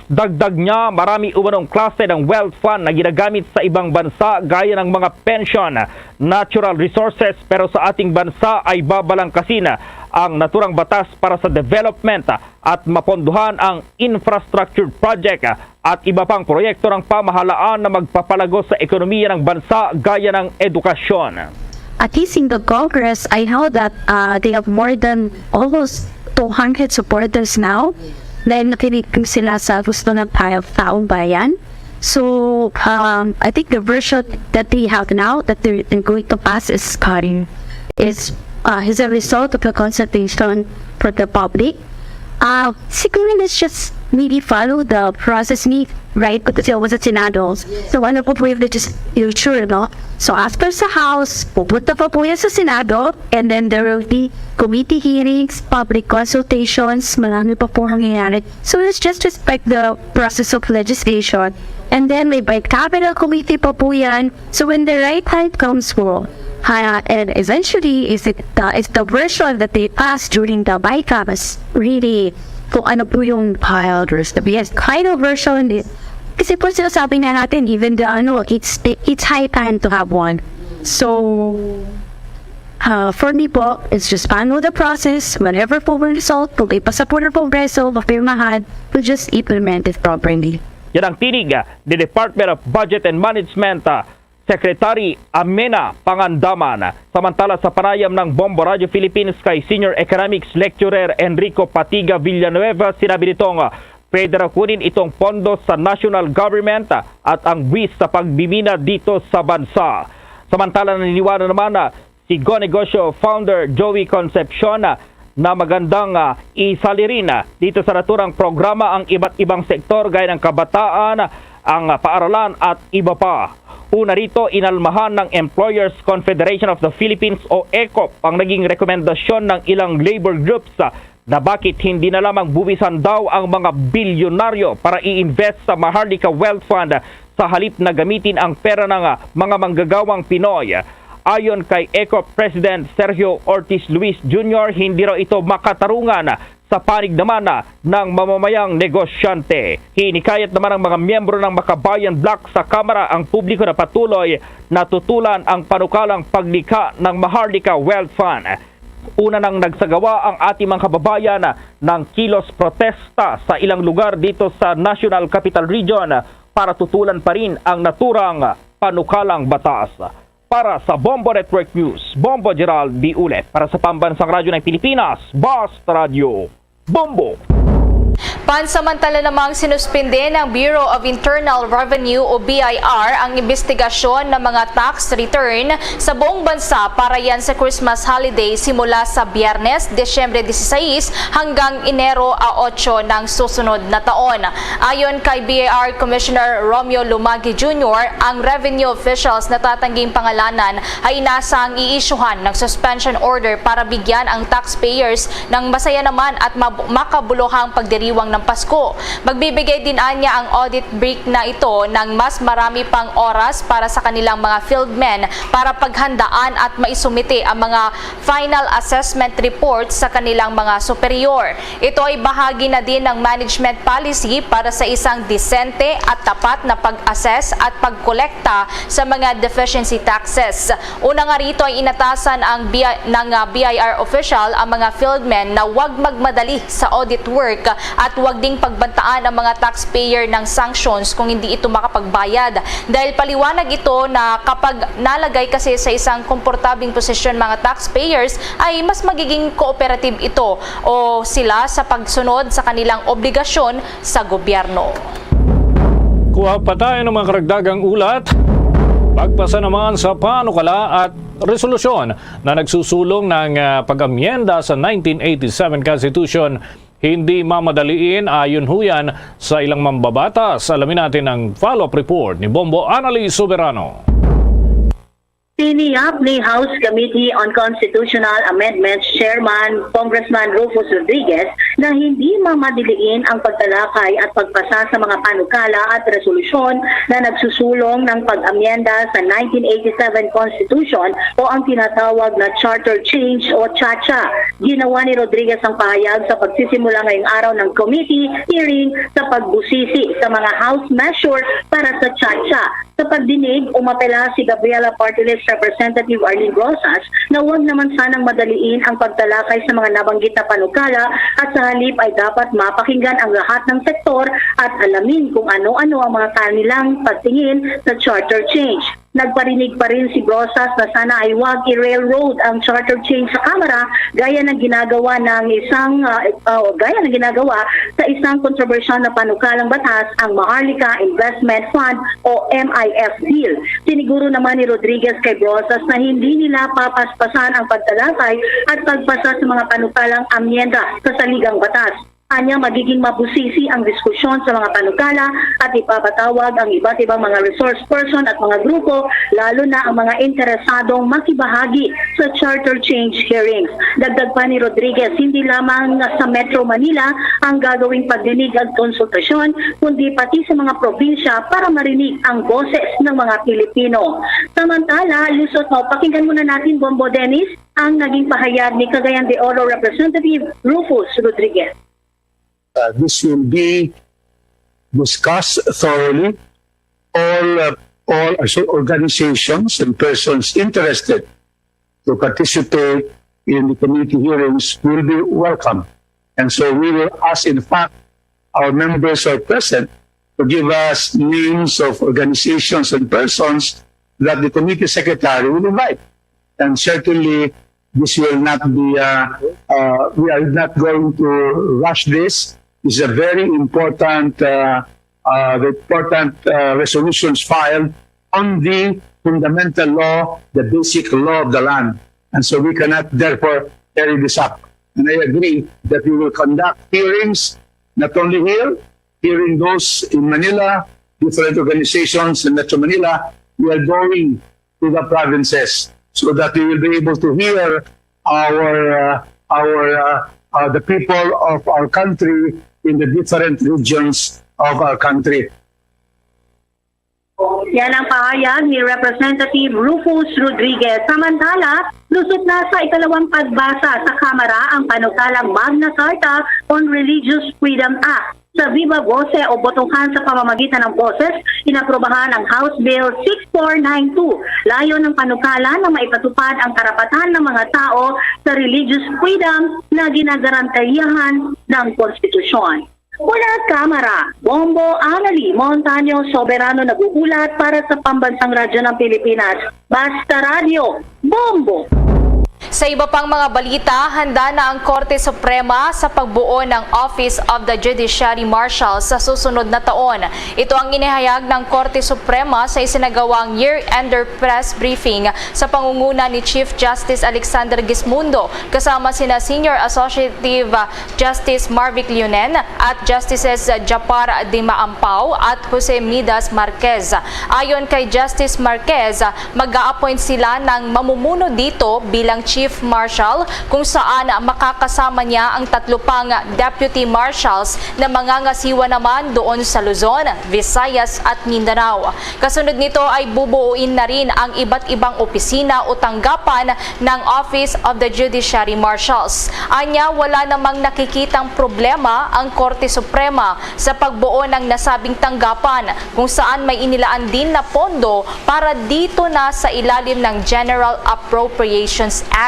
Dagdag niya, marami umanong klase ng wealth fund na ginagamit sa ibang bansa gaya ng mga pension, natural resources, pero sa ating bansa ay babalangkasin ang naturang batas para sa development at mapondohan ang infrastructure project at iba pang proyekto ng pamahalaan na magpapalago sa ekonomiya ng bansa gaya ng edukasyon. At least in the Congress, I know that uh, they have more than almost two hundred supporters now. Dahil nakinig sila sa gusto ng taong bayan. So um, I think the version that they have now that they're, they're going to pass is um, is uh, is a result of the consultation for the public. Uh, siguro, let's just maybe follow the process ni, right? Because it was a Senado. So ano po po yung legislature, no? So after sa House, pupunta pa po yan sa Senado, and then there will be committee hearings, public consultations, marami pa po nangyayari. So let's just respect the process of legislation. And then may bicameral committee pa po yan. So when the right time comes po, uh, and eventually, is it the, is the version that they passed during the bicameral really kung ano po yung uh, the best kind of version? Kasi po sinasabi na natin, even the ano, it's it's high time to have one. So uh, for me po, it's just follow the process. Whenever po may result, kung may pasaport ng Kongreso, mapirmahan, to just implement it properly. Yan ang tinig ni Department of Budget and Management, ah, Secretary Amena Pangandaman. Samantala, sa panayam ng Bombo Radio Philippines kay Senior Economics Lecturer Enrico Patiga Villanueva, sinabi nitong pwede raw kunin itong pondo sa national government at ang buwis sa pagmimina dito sa bansa. Samantala, naniniwala naman, ah, si Go Negosyo founder Joey Concepcion, ah, na magandang, ah, isali rin, ah, dito sa naturang programa ang iba't ibang sektor gaya ng kabataan, ang, ah, paaralan at iba pa. Una rito, inalmahan ng Employers Confederation of the Philippines o ECOP ang naging rekomendasyon ng ilang labor groups, ah, na bakit hindi na lamang buwisan daw ang mga bilyonaryo para i-invest sa Maharlika Wealth Fund sa halip na gamitin ang pera ng, ah, mga manggagawang Pinoy. Ayon kay ECOP President Sergio Ortiz Luis Junior, hindi raw ito makatarungan sa panig naman, ah, ng mamamayang negosyante. Hinikayat naman ng mga miyembro ng Makabayan Bloc sa Kamara ang publiko na patuloy na tutulan ang panukalang paglikha ng Maharlika Wealth Fund. Una nang nagsagawa ang ating mga kababayan ng kilos protesta sa ilang lugar dito sa National Capital Region para tutulan pa rin ang naturang panukalang batas. Para sa Bombo Network News, Bombo Gerald B. Ulet. Para sa Pambansang Radyo ng Pilipinas, Basta Radyo, Bombo. Pansamantala namang sinuspinde ng Bureau of Internal Revenue o B I R ang imbestigasyon ng mga tax return sa buong bansa para yan sa Christmas holiday simula sa Biyernes, Disyembre dieciséis hanggang Enero a ocho ng susunod na taon. Ayon kay B I R Commissioner Romeo Lumagi Junior, ang revenue officials na tatangging pangalanan ay inasang iisyuhan ng suspension order para bigyan ang taxpayers ng masaya naman at mab- makabuluhang pagdiriwang ng Pasko. Magbibigay din anya ang audit break na ito ng mas marami pang oras para sa kanilang mga fieldmen para paghandaan at maisumite ang mga final assessment report sa kanilang mga superior. Ito ay bahagi na din ng management policy para sa isang disente at tapat na pag-assess at pagkolekta sa mga deficiency taxes. Una nga rito ay inatasan ang B I, ng, ah, B I R official ang mga fieldmen na wag magmadali sa audit work at wag ding pagbantaan ang mga taxpayer ng sanctions kung hindi ito makapagbayad. Dahil paliwanag ito na kapag nalagay kasi sa isang komportabling posisyon mga taxpayers, ay mas magiging cooperative ito o sila sa pagsunod sa kanilang obligasyon sa gobyerno. Kuha pa tayo ng mga karagdagang ulat. Pagpasa naman sa panukala at resolusyon na nagsusulong ng, ah, pag-amyenda sa nineteen eighty-seven Constitution, hindi mamadaliin ayon huyan sa ilang mambabatas. Alamin natin ang follow-up report ni Bombo Annalie Soberano. Tiniyap ni House Committee on Constitutional Amendments Chairman Congressman Rufus Rodriguez na hindi mamadiliin ang pagtalakay at pagpasa sa mga panukala at resolusyon na nagsusulong ng pag-amyenda sa nineteen eighty-seven Constitution o ang tinatawag na Charter Change o CHACHA. Ginawa ni Rodriguez ang pahayag sa pagsisimula ngayong araw ng committee hearing sa pagbusisi sa mga House measure para sa CHACHA. Sa pagdinig, umapela si Gabriela Party List Representative Arlene Rosas na huwag naman sanang madaliin ang pagtalakay sa mga nabanggit na panukala at sa halip ay dapat mapakinggan ang lahat ng sektor at alamin kung ano-ano ang mga kanilang pagtingin sa charter change. Nagparinig pa rin si Brosas na sana ay wag i-railroad ang charter change sa Kamara gaya ng ginagawa ng isang, ah, ah, gaya ng ginagawa sa isang kontrobersyal na panukalang batas, ang Maharlika Investment Fund o M I F Bill. Siniguro naman ni Rodriguez kay Brosas na hindi nila papaspasan ang pagtalakay at pagpasa sa mga panukalang amyenda sa saligang batas. Anya, magiging mabusisi ang diskusyon sa mga panukala at ipapatawag ang iba't ibang mga resource person at mga grupo, lalo na ang mga interesadong makibahagi sa charter change hearings. Dagdag pa ni Rodriguez, hindi lamang sa Metro Manila ang gagawing pagdinig at konsultasyon, kundi pati sa mga probinsya para marinig ang boses ng mga Pilipino. Samantala, lusot mo, pakinggan muna natin, Bombo Dennis, ang naging pahayag ni Cagayan de Oro Representative Rufus Rodriguez. Uh, this will be discussed thoroughly. All, uh, all, uh, so organizations and persons interested to participate in the committee hearings will be welcome. And so we will ask, in fact, our members are present to give us names of organizations and persons that the committee secretary will invite. And certainly, this will not be, uh, uh, we are not going to rush this. This is a very important, uh, uh, important, uh, resolutions filed on the fundamental law, the basic law of the land. And so we cannot therefore carry this up. And I agree that we will conduct hearings not only here, hearing those in Manila, different organizations in Metro Manila. We are going to the provinces so that we will be able to hear our uh, our uh, uh, the people of our country in the different regions of our country. Yan ang pahayag ni Representative Rufus Rodriguez. Samantala, lusot na sa ikalawang pagbasa sa Kamara ang panukalang Magna Carta on Religious Freedom Act. Sa Viva Voce o botohan sa pamamagitan ng boses, inaprobahan ang House Bill six four nine two. Layon ng panukala na maipatupad ang karapatan ng mga tao sa religious freedom na ginagarantiyahan ng konstitusyon. Mula Kamara, Bombo Anali Montaño Soberano nag-uulat para sa Pambansang Radyo ng Pilipinas, Basta Radyo, Bombo! Sa iba pang mga balita, handa na ang Korte Suprema sa pagbuo ng Office of the Judiciary Marshal sa susunod na taon. Ito ang inihayag ng Korte Suprema sa isinagawang year-ender press briefing sa pangunguna ni Chief Justice Alexander Gismundo kasama sina Senior Associative Justice Marvic Leonen at Justices Japar Dimaampao at Jose Midas Marquez. Ayon kay Justice Marquez, mag-a-appoint sila ng mamumuno dito bilang Chief Marshal, kung saan makakasama niya ang tatlo pang Deputy Marshals na mangangasiwa naman doon sa Luzon, Visayas at Mindanao. Kasunod nito ay bubuuin na rin ang iba't ibang opisina o tanggapan ng Office of the Judiciary Marshals. Anya, wala namang nakikitang problema ang Korte Suprema sa pagbuo ng nasabing tanggapan, kung saan may inilaan din na pondo para dito na sa ilalim ng General Appropriations Act.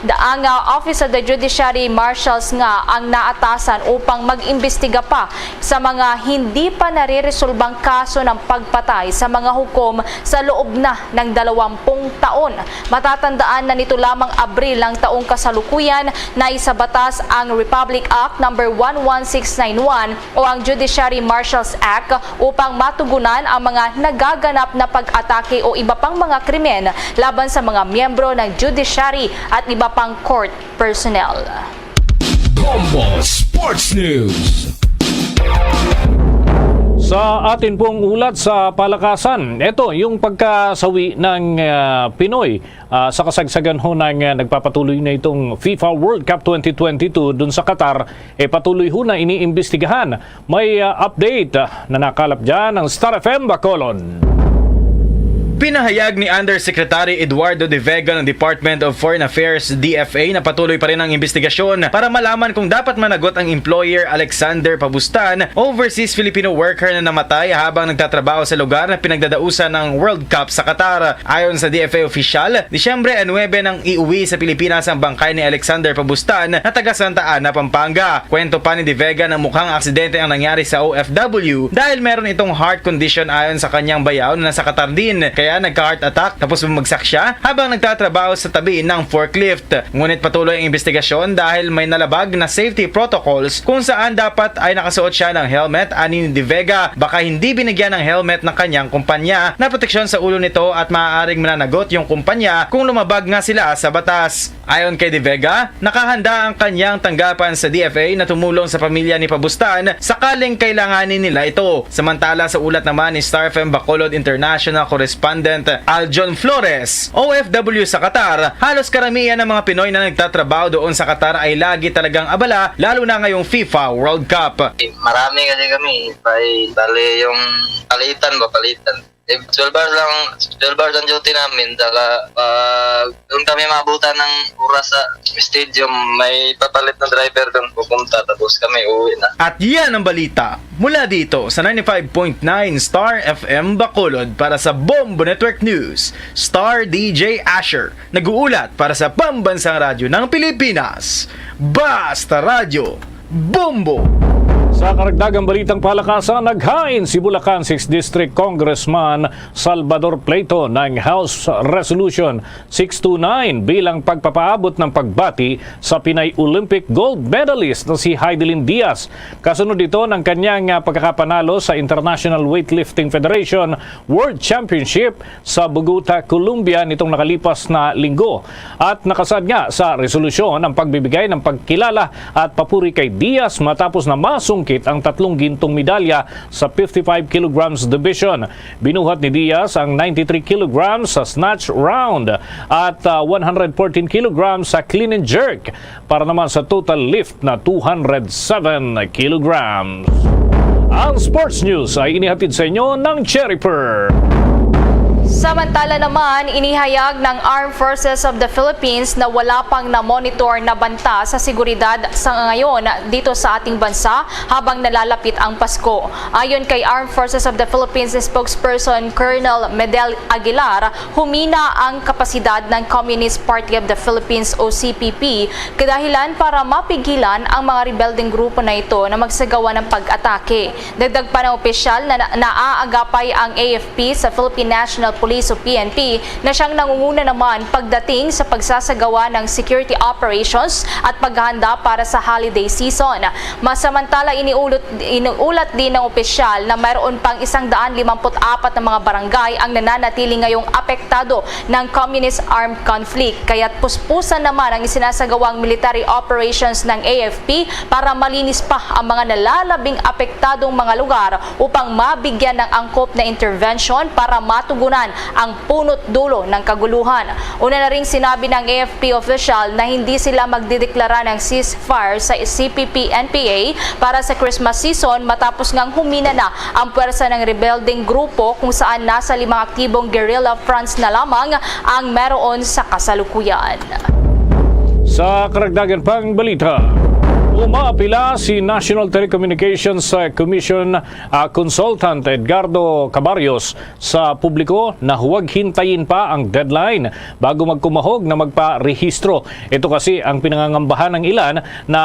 Ang Office of the Judiciary Marshals nga ang naatasan upang mag-imbestiga pa sa mga hindi pa nariresolbang kaso ng pagpatay sa mga hukom sa loob na ng dalawampung taon. Matatandaan na nito lamang Abril ng taong kasalukuyan na isabatas ang Republic Act number one one six nine one o ang Judiciary Marshals Act upang matugunan ang mga nagaganap na pag-atake o iba pang mga krimen laban sa mga miyembro ng judiciary at iba pang court personnel. Bombo Sports News. Sa atin pong ulat sa palakasan, ito yung pagkasawi ng ah, Pinoy ah, sa kasagsagan ho ng ah, nagpapatuloy na itong FIFA World Cup twenty twenty-two dun sa Qatar. Eh, patuloy ho na iniimbestigahan. May ah, update ah, na nakalap dyan ng Star F M Bacolod. Pinahayag ni Undersecretary Eduardo De Vega ng Department of Foreign Affairs, D F A, na patuloy pa rin ang imbestigasyon para malaman kung dapat managot ang employer Alexander Pabustan, overseas Filipino worker na namatay habang nagtatrabaho sa lugar na pinagdadausan ng World Cup sa Qatar. Ayon sa D F A official, Disyembre nuebe nang iuwi sa Pilipinas ang bangkay ni Alexander Pabustan na taga Santa Ana, Pampanga. Kwento pa ni De Vega na mukhang aksidente ang nangyari sa O F W dahil meron itong heart condition ayon sa kanyang bayaw na nasa Qatar din, kaya nagka-heart attack tapos bumagsak siya habang nagtatrabaho sa tabi ng forklift. Ngunit patuloy ang imbestigasyon dahil may nalabag na safety protocols kung saan dapat ay nakasuot siya ng helmet, ani ni De Vega. Baka hindi binigyan ng helmet ng kanyang kumpanya na proteksyon sa ulo nito at maaaring mananagot yung kumpanya kung lumabag nga sila sa batas. Ayon kay De Vega, nakahanda ang kanyang tanggapan sa D F A na tumulong sa pamilya ni Pabustan sakaling kailanganin nila ito. Samantala, sa ulat naman ni Star F M Bacolod International Correspondent Aljon Flores, O F W sa Qatar, halos karamihan ng mga Pinoy na nagtatrabaho doon sa Qatar ay lagi talagang abala, lalo na ngayong FIFA World Cup. Marami kasi kami, bali yung palitan ba, palitan. Eh, twelve hours lang, twelve hours ang duty namin. Saka pag doon kami maabutan ng oras sa stadium, may papalit na driver doon pupunta, tapos kami uwi na. At yan ang balita mula dito sa ninety-five point nine Star F M Bacolod. Para sa Bombo Network News, Star D J Asher, nag-uulat para sa Pambansang Radyo ng Pilipinas, Basta Radyo, Bombo! Sa karagdagang balitang palakasan, naghain si Bulacan Sixth District Congressman Salvador Plato ng House Resolution six two nine bilang pagpapaabot ng pagbati sa Pinay Olympic gold medalist na si Heidelin Diaz. Kasunod ito ng kanyang, ah, pagkakapanalo sa International Weightlifting Federation World Championship sa Bogota, Colombia nitong nakalipas na linggo. At nakasaad nga sa resolusyon ang pagbibigay ng pagkilala at papuri kay Diaz matapos na masungkit ang tatlong gintong medalya sa fifty-five kilograms division. Binuhat ni Diaz ang ninety-three kilograms sa snatch round at, ah, one hundred fourteen kilograms sa clean and jerk, para naman sa total lift na two hundred seven kilograms. Ang sports news ay inihatid sa inyo ng Cherry Pearl. Samantala naman, inihayag ng Armed Forces of the Philippines na wala pang na-monitor na banta sa seguridad sa ngayon dito sa ating bansa habang nalalapit ang Pasko. Ayon kay Armed Forces of the Philippines spokesperson Colonel Medel Aguilar, humina ang kapasidad ng Communist Party of the Philippines o C P P kadahilan para mapigilan ang mga rebeldeng grupo na ito na magsagawa ng pag-atake. Dagdag pa ng opisyal na na-, naaagapay ang A F P sa Philippine National Police o P N P na siyang nangunguna naman pagdating sa pagsasagawa ng security operations at paghahanda para sa holiday season. Masamantala, iniulot, iniulat din ng opisyal na mayroon pang isang daan limampu't apat na mga barangay ang nananatili ngayong apektado ng communist armed conflict, kaya't puspusan naman ang isinasagawang military operations ng A F P para malinis pa ang mga nalalabing apektadong mga lugar upang mabigyan ng angkop na intervention para matugunan ang punot dulo ng kaguluhan. Una na ring sinabi ng A F P official na hindi sila magdideklara ng ceasefire sa C P P N P A para sa Christmas season matapos ngang humina na ang pwersa ng rebeldeng grupo kung saan nasa limang aktibong guerrilla fronts na lamang ang meron sa kasalukuyan. Sa karagdagan pang balita, umaapila si National Telecommunications, uh, Commission, uh, Consultant Edgardo Cabarrios sa publiko na huwag hintayin pa ang deadline bago magkumahog na magparehistro. Ito kasi ang pinangangambahan ng ilan na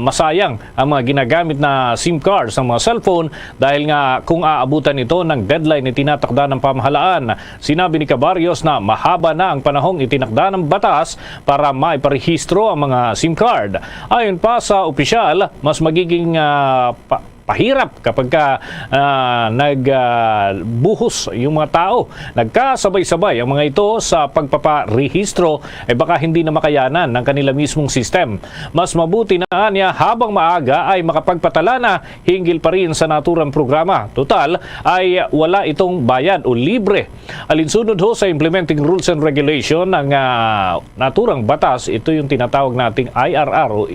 masayang ang mga ginagamit na SIM card sa mga cellphone dahil nga kung aabutan ito ng deadline na itinatakda ng pamahalaan. Sinabi ni Cabarrios na mahaba na ang panahong itinakda ng batas para maiparehistro ang mga SIM card. Ayon pa sa opisyal, mas magiging, ah, pa- pahirap kapag ka, ah, nag, ah, buhos yung mga tao, nagkasabay-sabay ang mga ito sa pagpaparehistro, ay baka hindi na makayanan ng kanila mismong system. Mas mabuti na niya habang maaga ay makapagpatala na hinggil pa rin sa naturang programa. Total ay wala itong bayad o libre. Alinsunod ho sa implementing rules and regulation ng, ah, naturang batas, ito yung tinatawag nating I R R o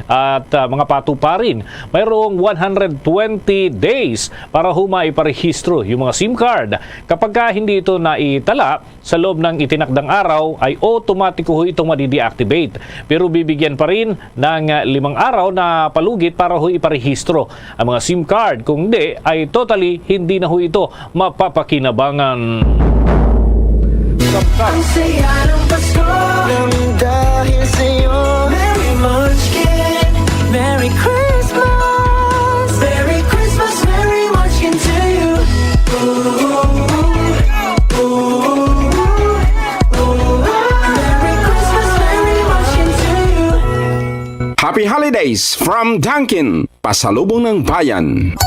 at, ah, mga patuparin. Mayroong one hundred twenty days para ho maiparehistro yung mga SIM card. Kapag ka hindi ito naitala sa loob ng itinakdang araw, ay otomatiko ho itong madi-deactivate. Pero bibigyan pa rin ng, ah, limang araw na palugit para ho iparehistro ang mga SIM card. Kung di, ay totally hindi na ho ito mapapakinabangan. Ang saya ng Pasko. Nang dahil sa'yo. Merry Munchkin. Merry Christmas. Merry Christmas, Merry Munchkin to you. Ooh, ooh, ooh, ooh. Merry Christmas, Merry Munchkin to you. Happy Holidays from Dunkin', pasalubong ng bayan.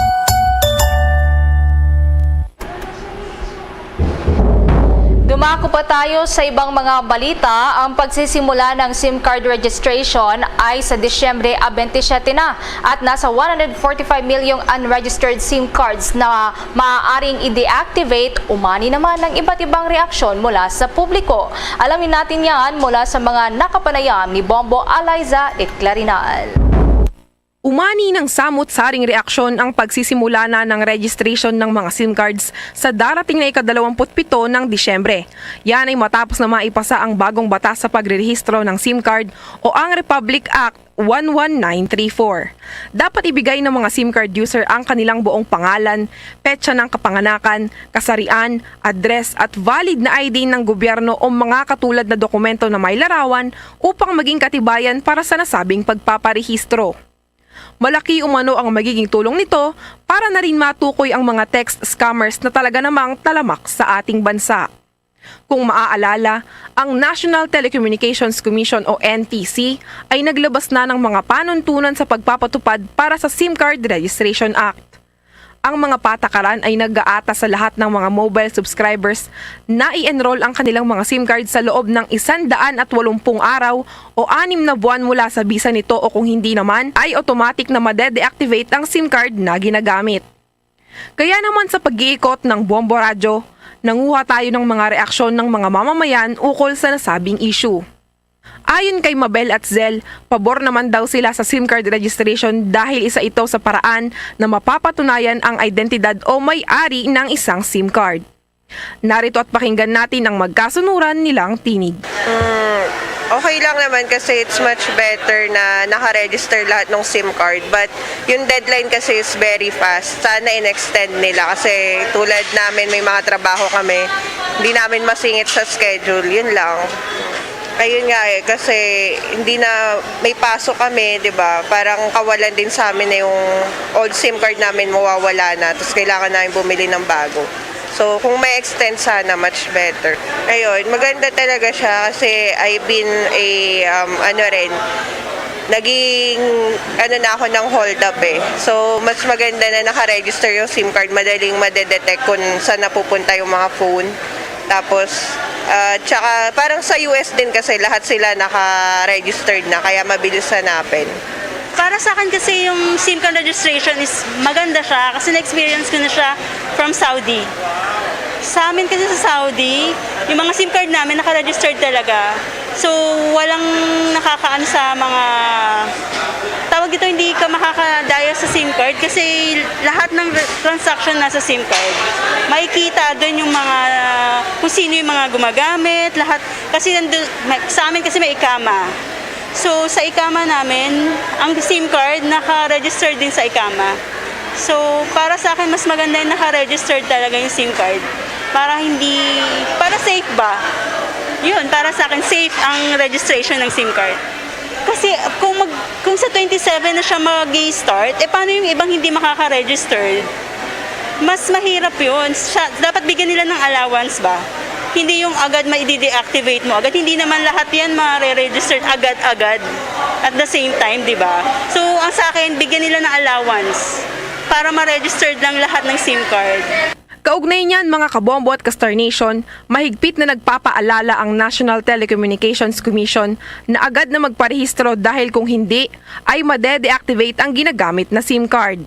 Dumako pa tayo sa ibang mga balita. Ang pagsisimula ng SIM card registration ay sa Disyembre twenty-seven na at nasa one hundred forty-five million unregistered SIM cards na maaaring i-deactivate. Umani naman ang iba't ibang reaksyon mula sa publiko. Alamin natin yan mula sa mga nakapanayam ni Bombo Eliza Eclarinal. Umani nang samot saring reaksyon ang pagsisimula na ng registration ng mga SIM cards sa darating na ikadalawamput pito ng Disyembre. Yan ay matapos na maipasa ang bagong batas sa pagrerehistro ng SIM card o ang Republic Act one one nine three four. Dapat ibigay ng mga SIM card user ang kanilang buong pangalan, petsa ng kapanganakan, kasarian, address at valid na I D ng gobyerno o mga katulad na dokumento na may larawan upang maging katibayan para sa nasabing pagpaparehistro. Malaki umano ang magiging tulong nito para na rin matukoy ang mga text scammers na talaga namang talamak sa ating bansa. Kung maaalala, ang National Telecommunications Commission o N T C ay naglabas na ng mga panuntunan sa pagpapatupad para sa SIM Card Registration Act. Ang mga patakaran ay nag-aata sa lahat ng mga mobile subscribers na i-enroll ang kanilang mga SIM card sa loob ng isandaan at walumpung araw o anim na buwan mula sa bisa nito, o kung hindi naman, ay automatic na made-deactivate ang SIM card na ginagamit. Kaya naman, sa pag-iikot ng Bombo Radyo, nanguha tayo ng mga reaksyon ng mga mamamayan ukol sa nasabing issue. Ayon kay Mabel at Zel, pabor naman daw sila sa SIM card registration dahil isa ito sa paraan na mapapatunayan ang identidad o may-ari ng isang SIM card. Narito at pakinggan natin ang magkasunuran nilang tinig. Mm, okay lang naman kasi it's much better na naka-register lahat ng SIM card. But yung deadline kasi is very fast. Sana in-extend nila kasi tulad namin, may mga trabaho kami. Hindi namin masingit sa schedule. Yun lang. Ayun nga eh, kasi hindi na, may pasok kami, di ba? Parang kawalan din sa amin na yung old SIM card namin mawawala na, tapos kailangan namin bumili ng bago. So, kung may extend sana, much better. Ayun, maganda talaga siya kasi I've been a, um, ano rin, naging, ano na ako ng hold up eh. So, mas maganda na naka-register yung SIM card, madaling madedetect kung saan napupunta yung mga phone. Tapos, ah, tsaka parang sa U S din kasi lahat sila naka-registered na, kaya mabilis hanapin. Para sa akin kasi yung SIM card registration is maganda siya kasi na-experience ko na siya from Saudi. Sa amin kasi sa Saudi, yung mga SIM card namin naka-registered talaga. So, walang nakakaano sa mga tawag dito, hindi ka makakadaya sa SIM card kasi lahat ng re- transaction nasa SIM card. Makikita doon yung mga, kung sino yung mga gumagamit, lahat. Kasi nandun, may- sa amin kasi may ikama. So, sa ikama namin, ang SIM card naka-register din sa ikama. So, para sa akin, mas maganda yung naka-registered talaga yung SIM card. Para hindi, para safe ba? Yun, para sa akin, safe ang registration ng SIM card. Kasi kung mag, kung sa twenty-seven na siya mag-start, eh paano yung ibang hindi makaka-register? Mas mahirap yun. Siya, dapat bigyan nila ng allowance ba? Hindi yung agad ma-deactivate mo agad. Hindi naman lahat yan ma-registered agad-agad at the same time, di ba? So, ang sa akin, bigyan nila ng allowance para ma-registered lang lahat ng SIM card. Kaugnay niyan, mga kabombo at ka-Star Nation, mahigpit na nagpapaalala ang National Telecommunications Commission na agad na magparehistro dahil kung hindi, ay made-deactivate ang ginagamit na SIM card.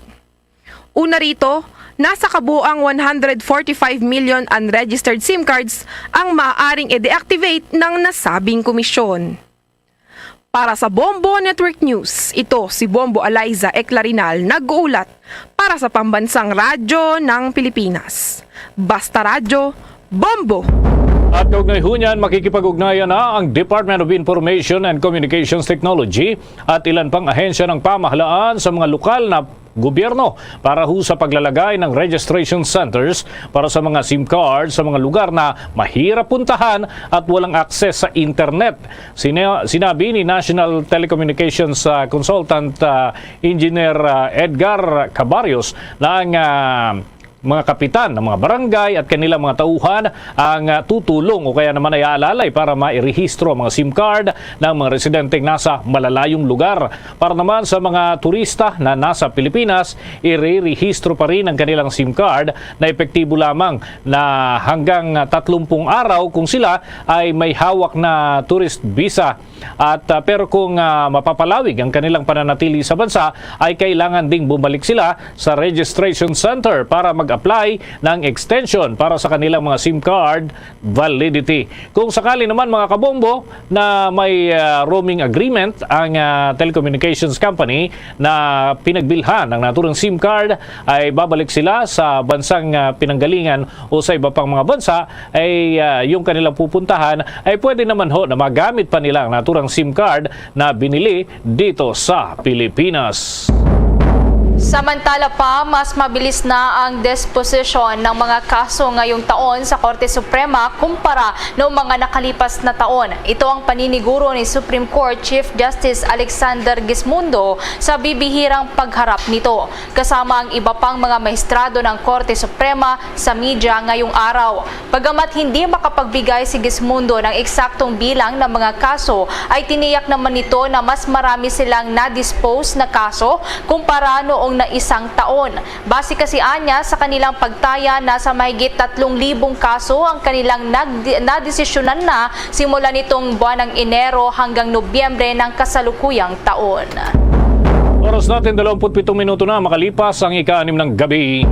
Una rito, nasa kabuoang one hundred forty-five million unregistered SIM cards ang maaaring i-deactivate ng nasabing komisyon. Para sa Bombo Network News, ito si Bombo Eliza Eclarinal nag-uulat para sa Pambansang Radyo ng Pilipinas. Basta Radyo, Bombo! At kaugnay ho niyan, makikipag-ugnayan na ang Department of Information and Communications Technology at ilan pang ahensya ng pamahalaan sa mga lokal na gobyerno para ho sa paglalagay ng registration centers para sa mga SIM card sa mga lugar na mahirap puntahan at walang access sa internet. Sina- sinabi ni National Telecommunications ah, Consultant ah, Engineer ah, Edgar Cabarrios na ang ah, mga kapitan ng mga barangay at kanilang mga tauhan ang ah, tutulong o kaya naman ay aalalay para mairehistro ang mga SIM card ng mga residenteng nasa malalayong lugar. Para naman sa mga turista na nasa Pilipinas, irirehistro pa rin ang kanilang SIM card na epektibo lamang na hanggang tatlumpung araw kung sila ay may hawak na tourist visa. At ah, pero kung ah, mapapalawig ang kanilang pananatili sa bansa, ay kailangan ding bumalik sila sa registration center para mag-apply ng extension para sa kanilang mga SIM card validity. Kung sakali naman, mga kabombo, na may ah, roaming agreement ang ah, telecommunications company na pinagbilhan ng naturang SIM card, ay babalik sila sa bansang ah, pinanggalingan o sa iba pang mga bansa, ay ah, yung kanilang pupuntahan ay pwede naman ho na magamit pa nila ang naturang SIM card na binili dito sa Pilipinas. Samantala pa, mas mabilis na ang disposisyon ng mga kaso ngayong taon sa Korte Suprema kumpara noong mga nakalipas na taon. Ito ang paniniguro ni Supreme Court Chief Justice Alexander Gismundo sa bibihirang pagharap nito, kasama ang iba pang mga maestrado ng Korte Suprema sa media ngayong araw. Bagamat hindi makapagbigay si Gismundo ng eksaktong bilang ng mga kaso, ay tiniyak naman nito na mas marami silang na-dispose na kaso kumpara noong naisang taon. Base kasi anya sa kanilang pagtaya, nasa mahigit tatlong libong kaso ang kanilang nagdi-, nadesisyonan na simula nitong buwan ng Enero hanggang Nobyembre ng kasalukuyang taon. Oras natin, dalawampu't pitong minuto na makalipas ang ika-anim ng gabi.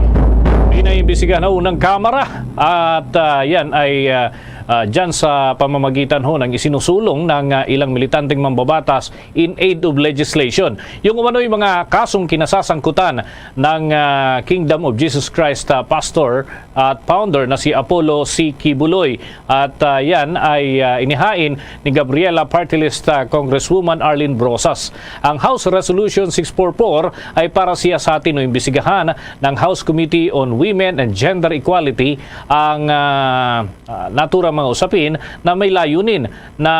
Pinaimbestigahan na unang kamara at, ah, yan ay, ah, ah, dyan sa pamamagitan ho ng isinusulong ng, ah, ilang militanteng mambabatas in aid of legislation. Yung umano'y mga kasong kinasasangkutan ng, ah, Kingdom of Jesus Christ, ah, pastor at founder na si Apollo C. Quiboloy. At, ah, yan ay, ah, inihain ni Gabriela Party List, ah, Congresswoman Arlene Brosas. Ang House Resolution six four four ay para siya sa atin o imbestigahan ng House Committee on Women and Gender Equality ang, ah, ah, naturang mga usapin na may layunin na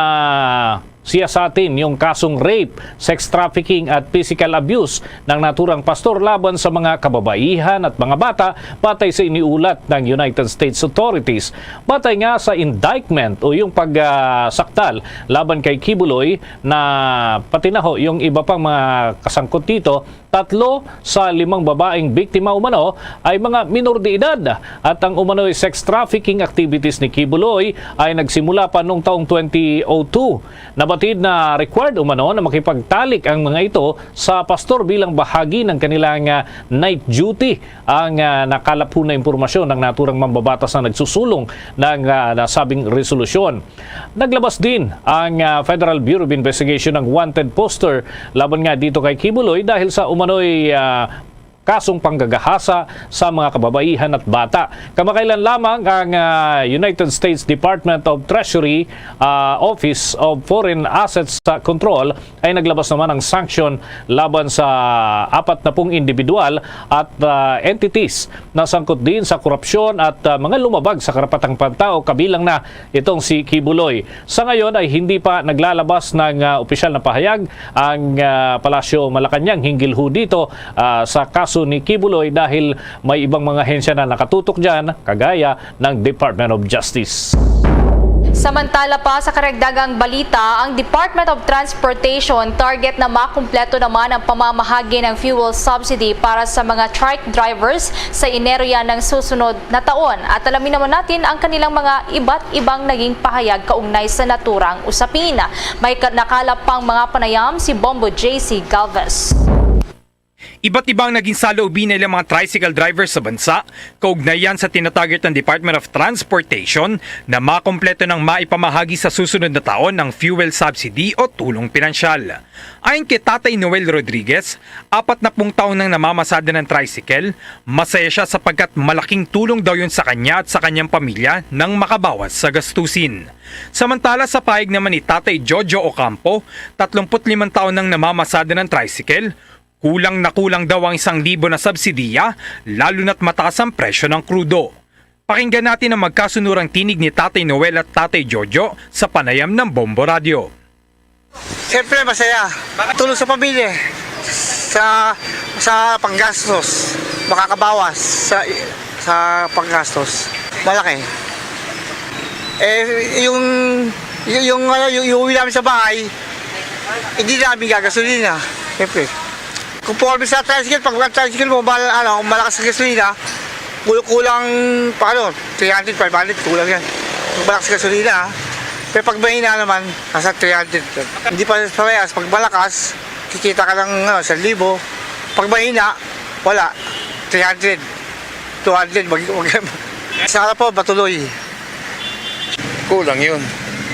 siya sa atin yung kasong rape, sex trafficking at physical abuse ng naturang pastor laban sa mga kababaihan at mga bata, batay sa iniulat ng United States authorities. Batay nga sa indictment o yung pagsakdal laban kay Quiboloy na pati na ho yung iba pang mga kasangkot dito, tatlo sa limang babaeng biktima umano ay mga minor de edad at ang umano'y sex trafficking activities ni Quiboloy ay nagsimula pa noong taong twenty oh two. Nabatid na required umano na makipagtalik ang mga ito sa pastor bilang bahagi ng kanilang, ah, night duty. Ang, ah, nakalap ho na impormasyon ng naturang mambabatas na nagsusulong ng, ah, nasabing resolusyon. Naglabas din ang, ah, Federal Bureau of Investigation ng wanted poster laban nga dito kay Quiboloy dahil sa umano'y, ah, kasong panggagahasa sa mga kababaihan at bata. Kamakailan lamang ang, ah, United States Department of Treasury, ah, Office of Foreign Assets Control ay naglabas naman ng sanction laban sa apat na pung individual at, ah, entities na sangkot din sa korupsyon at, ah, mga lumabag sa karapatang pantao, kabilang na itong si Quiboloy. Sa ngayon ay hindi pa naglalabas ng, ah, opisyal na pahayag ang, ah, Palasyo Malacañang hinggil ho dito, ah, sa kaso ni Quiboloy dahil may ibang mga ahensya na nakatutok dyan, kagaya ng Department of Justice. Samantala pa, sa karagdagang balita, ang Department of Transportation target na makumpleto naman ang pamamahagi ng fuel subsidy para sa mga trike drivers sa Enero yan ng susunod na taon. At alamin naman natin ang kanilang mga iba't ibang naging pahayag kaugnay sa naturang usapin. May ka-, nakalap pang mga panayam si Bombo J C Galvez. Iba't ibang naging saloobin nila mga tricycle driver sa bansa, kaugnay yan sa tinatarget ng Department of Transportation na makompleto ng maipamahagi sa susunod na taon ang fuel subsidy o tulong pinansyal. Ayon kay Tatay Noel Rodriguez, apat na pung taon nang namamasada ng tricycle, masaya siya sapagkat malaking tulong daw yun sa kanya at sa kanyang pamilya nang makabawas sa gastusin. Samantala, sa pahayag naman ni Tatay Jojo Ocampo, tatlumpu't limang taon nang namamasada ng tricycle, kulang na kulang daw ang isang libo na subsidiya, lalo na't mataas ang presyo ng krudo. Pakinggan natin ang magkasunurang tinig ni Tatay Noel at Tatay Jojo sa panayam ng Bombo Radio. Siyempre, masaya. Tulong sa pamilya, eh. Sa, sa panggastos, makakabawas sa, sa panggastos. Malaki. Eh, yung, yung, yung, ano, yung iuwi namin sa bahay, hindi namin gagasolina. Siyempre. Conforme sa tricycle, pag ang tricycle mo, mal-, ano, malakas ang gasolina, kul-, kulang, pa, ano, three hundred, five hundred, kulang yan. Pag malakas ang gasolina, ah. Pero pag mahina naman, nasa three hundred. Hindi pa parehas. Pag malakas, kikita ka ng, ano, isang libo. Pag mahina, wala. Three hundred, two hundred, mag-, mag-, sana po matuloy. Kulang yun.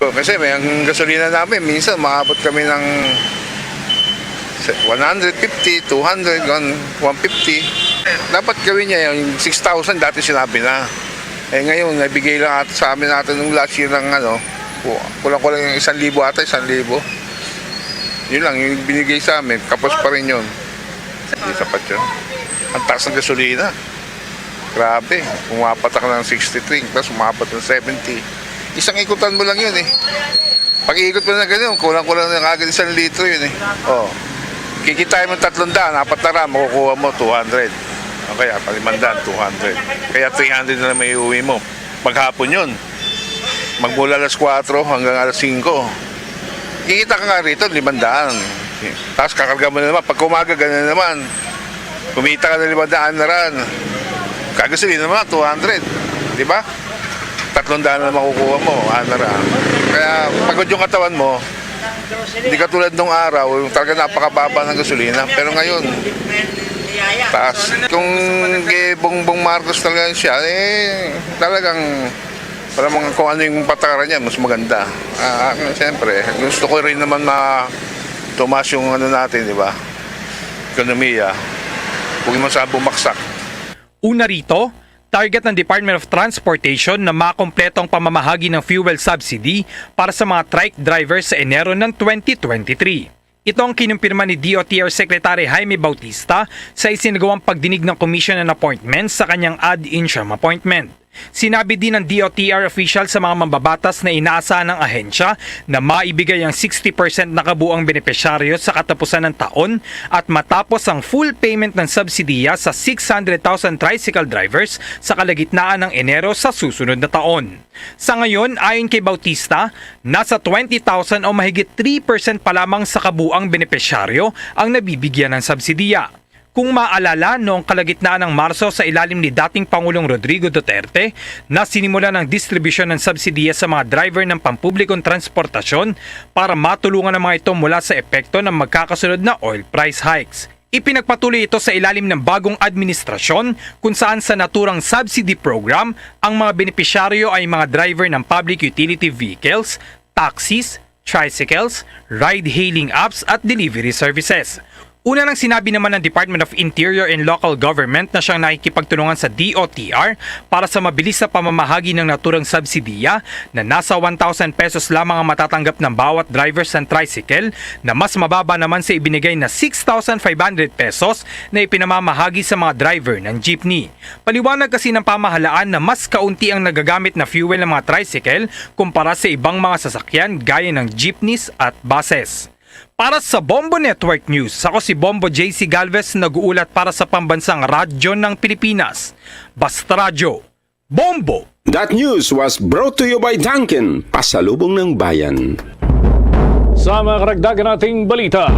Kasi may, ang gasolina namin, minsan maabot kami ng one hundred fifty, two hundred, one, one fifty. Dapat gawin niya yung six thousand, dati sinabi na. Eh, ngayon, nabigay lang at sa amin natin nung last year ng, ano, ku-, kulang-kulang yung isang libo ata, isang libo. Yun lang, yung binigay sa amin, kapos pa rin yun. Hindi sapat yun. Ang taas ng gasolina. Grabe. Umapat ako ng sixty-three, tapos umapat ng seventy. Isang ikutan mo lang yun eh. Pag-iikot mo na ganyan, kulang-kulang na agad isang litro yun eh. Oh. Kikitain mo tatlong daan, apat na raan, makukuha mo two hundred. O kaya, palimandaan, two hundred. Kaya three hundred na lang may iuwi mo. Maghapon yun. Magmula alas kwatro hanggang alas singko. Kikita ka nga rito, limandaan. Tapos kakarga mo na naman. Pag umaga, gano'n naman. Kumita ka na limandaan na ran. Kagasolina naman, two hundred. Di ba? Tatlong daan na makukuha mo, ano ra. Kaya pagod yung katawan mo, hindi katulad nung araw, yung talaga napakababa ng gasolina. Pero ngayon, taas. Kung kay Bongbong Marcos talaga siya, eh, talagang para mga kung ano yung patakaran niya, mas maganda. Ah, siyempre, gusto ko rin naman ma tumaas yung ano natin, di ba? Ekonomiya. Huwag naman sa bumaksak. Una rito, target ng Department of Transportation na makompleto ang pamamahagi ng fuel subsidy para sa mga trike drivers sa Enero ng twenty twenty-three. Ito ang kinumpirma ni D O T R Secretary Jaime Bautista sa isinagawang pagdinig ng Commission on Appointments sa kanyang ad interim appointment. Sinabi din ng D O T R official sa mga mambabatas na inaasahan ng ahensya na maibigay ang sixty percent na kabuang benepisyaryo sa katapusan ng taon at matapos ang full payment ng subsidiya sa six hundred thousand tricycle drivers sa kalagitnaan ng Enero sa susunod na taon. Sa ngayon, ayon kay Bautista, nasa twenty thousand o mahigit three percent pa lamang sa kabuang benepisyaryo ang nabibigyan ng subsidiya. Kung maalala, noong kalagitnaan ng Marso sa ilalim ni dating Pangulong Rodrigo Duterte, na sinimulan ang distribusyon ng subsidiya sa mga driver ng pampublikong transportasyon para matulungan ang mga ito mula sa epekto ng magkakasunod na oil price hikes. Ipinagpatuloy ito sa ilalim ng bagong administrasyon kung saan sa naturang subsidy program ang mga benepisyaryo ay mga driver ng public utility vehicles, taxis, tricycles, ride-hailing apps at delivery services. Una nang sinabi naman ng Department of Interior and Local Government na siyang nakikipagtulungan sa D O T R para sa mabilis na pamamahagi ng naturang subsidiya na nasa one thousand pesos lamang ang matatanggap ng bawat driver ng tricycle na mas mababa naman sa ibinigay na six thousand five hundred pesos na ipinamamahagi sa mga driver ng jeepney. Paliwanag kasi ng pamahalaan na mas kaunti ang nagagamit na fuel ng mga tricycle kumpara sa ibang mga sasakyan gaya ng jeepneys at buses. Para sa Bombo Network News, ako si Bombo J C Galvez, nag-uulat para sa Pambansang Radyo ng Pilipinas, Basta Radyo, Bombo! That news was brought to you by Dunkin, Pasalubong ng Bayan. Sa mga karagdagan nating balita,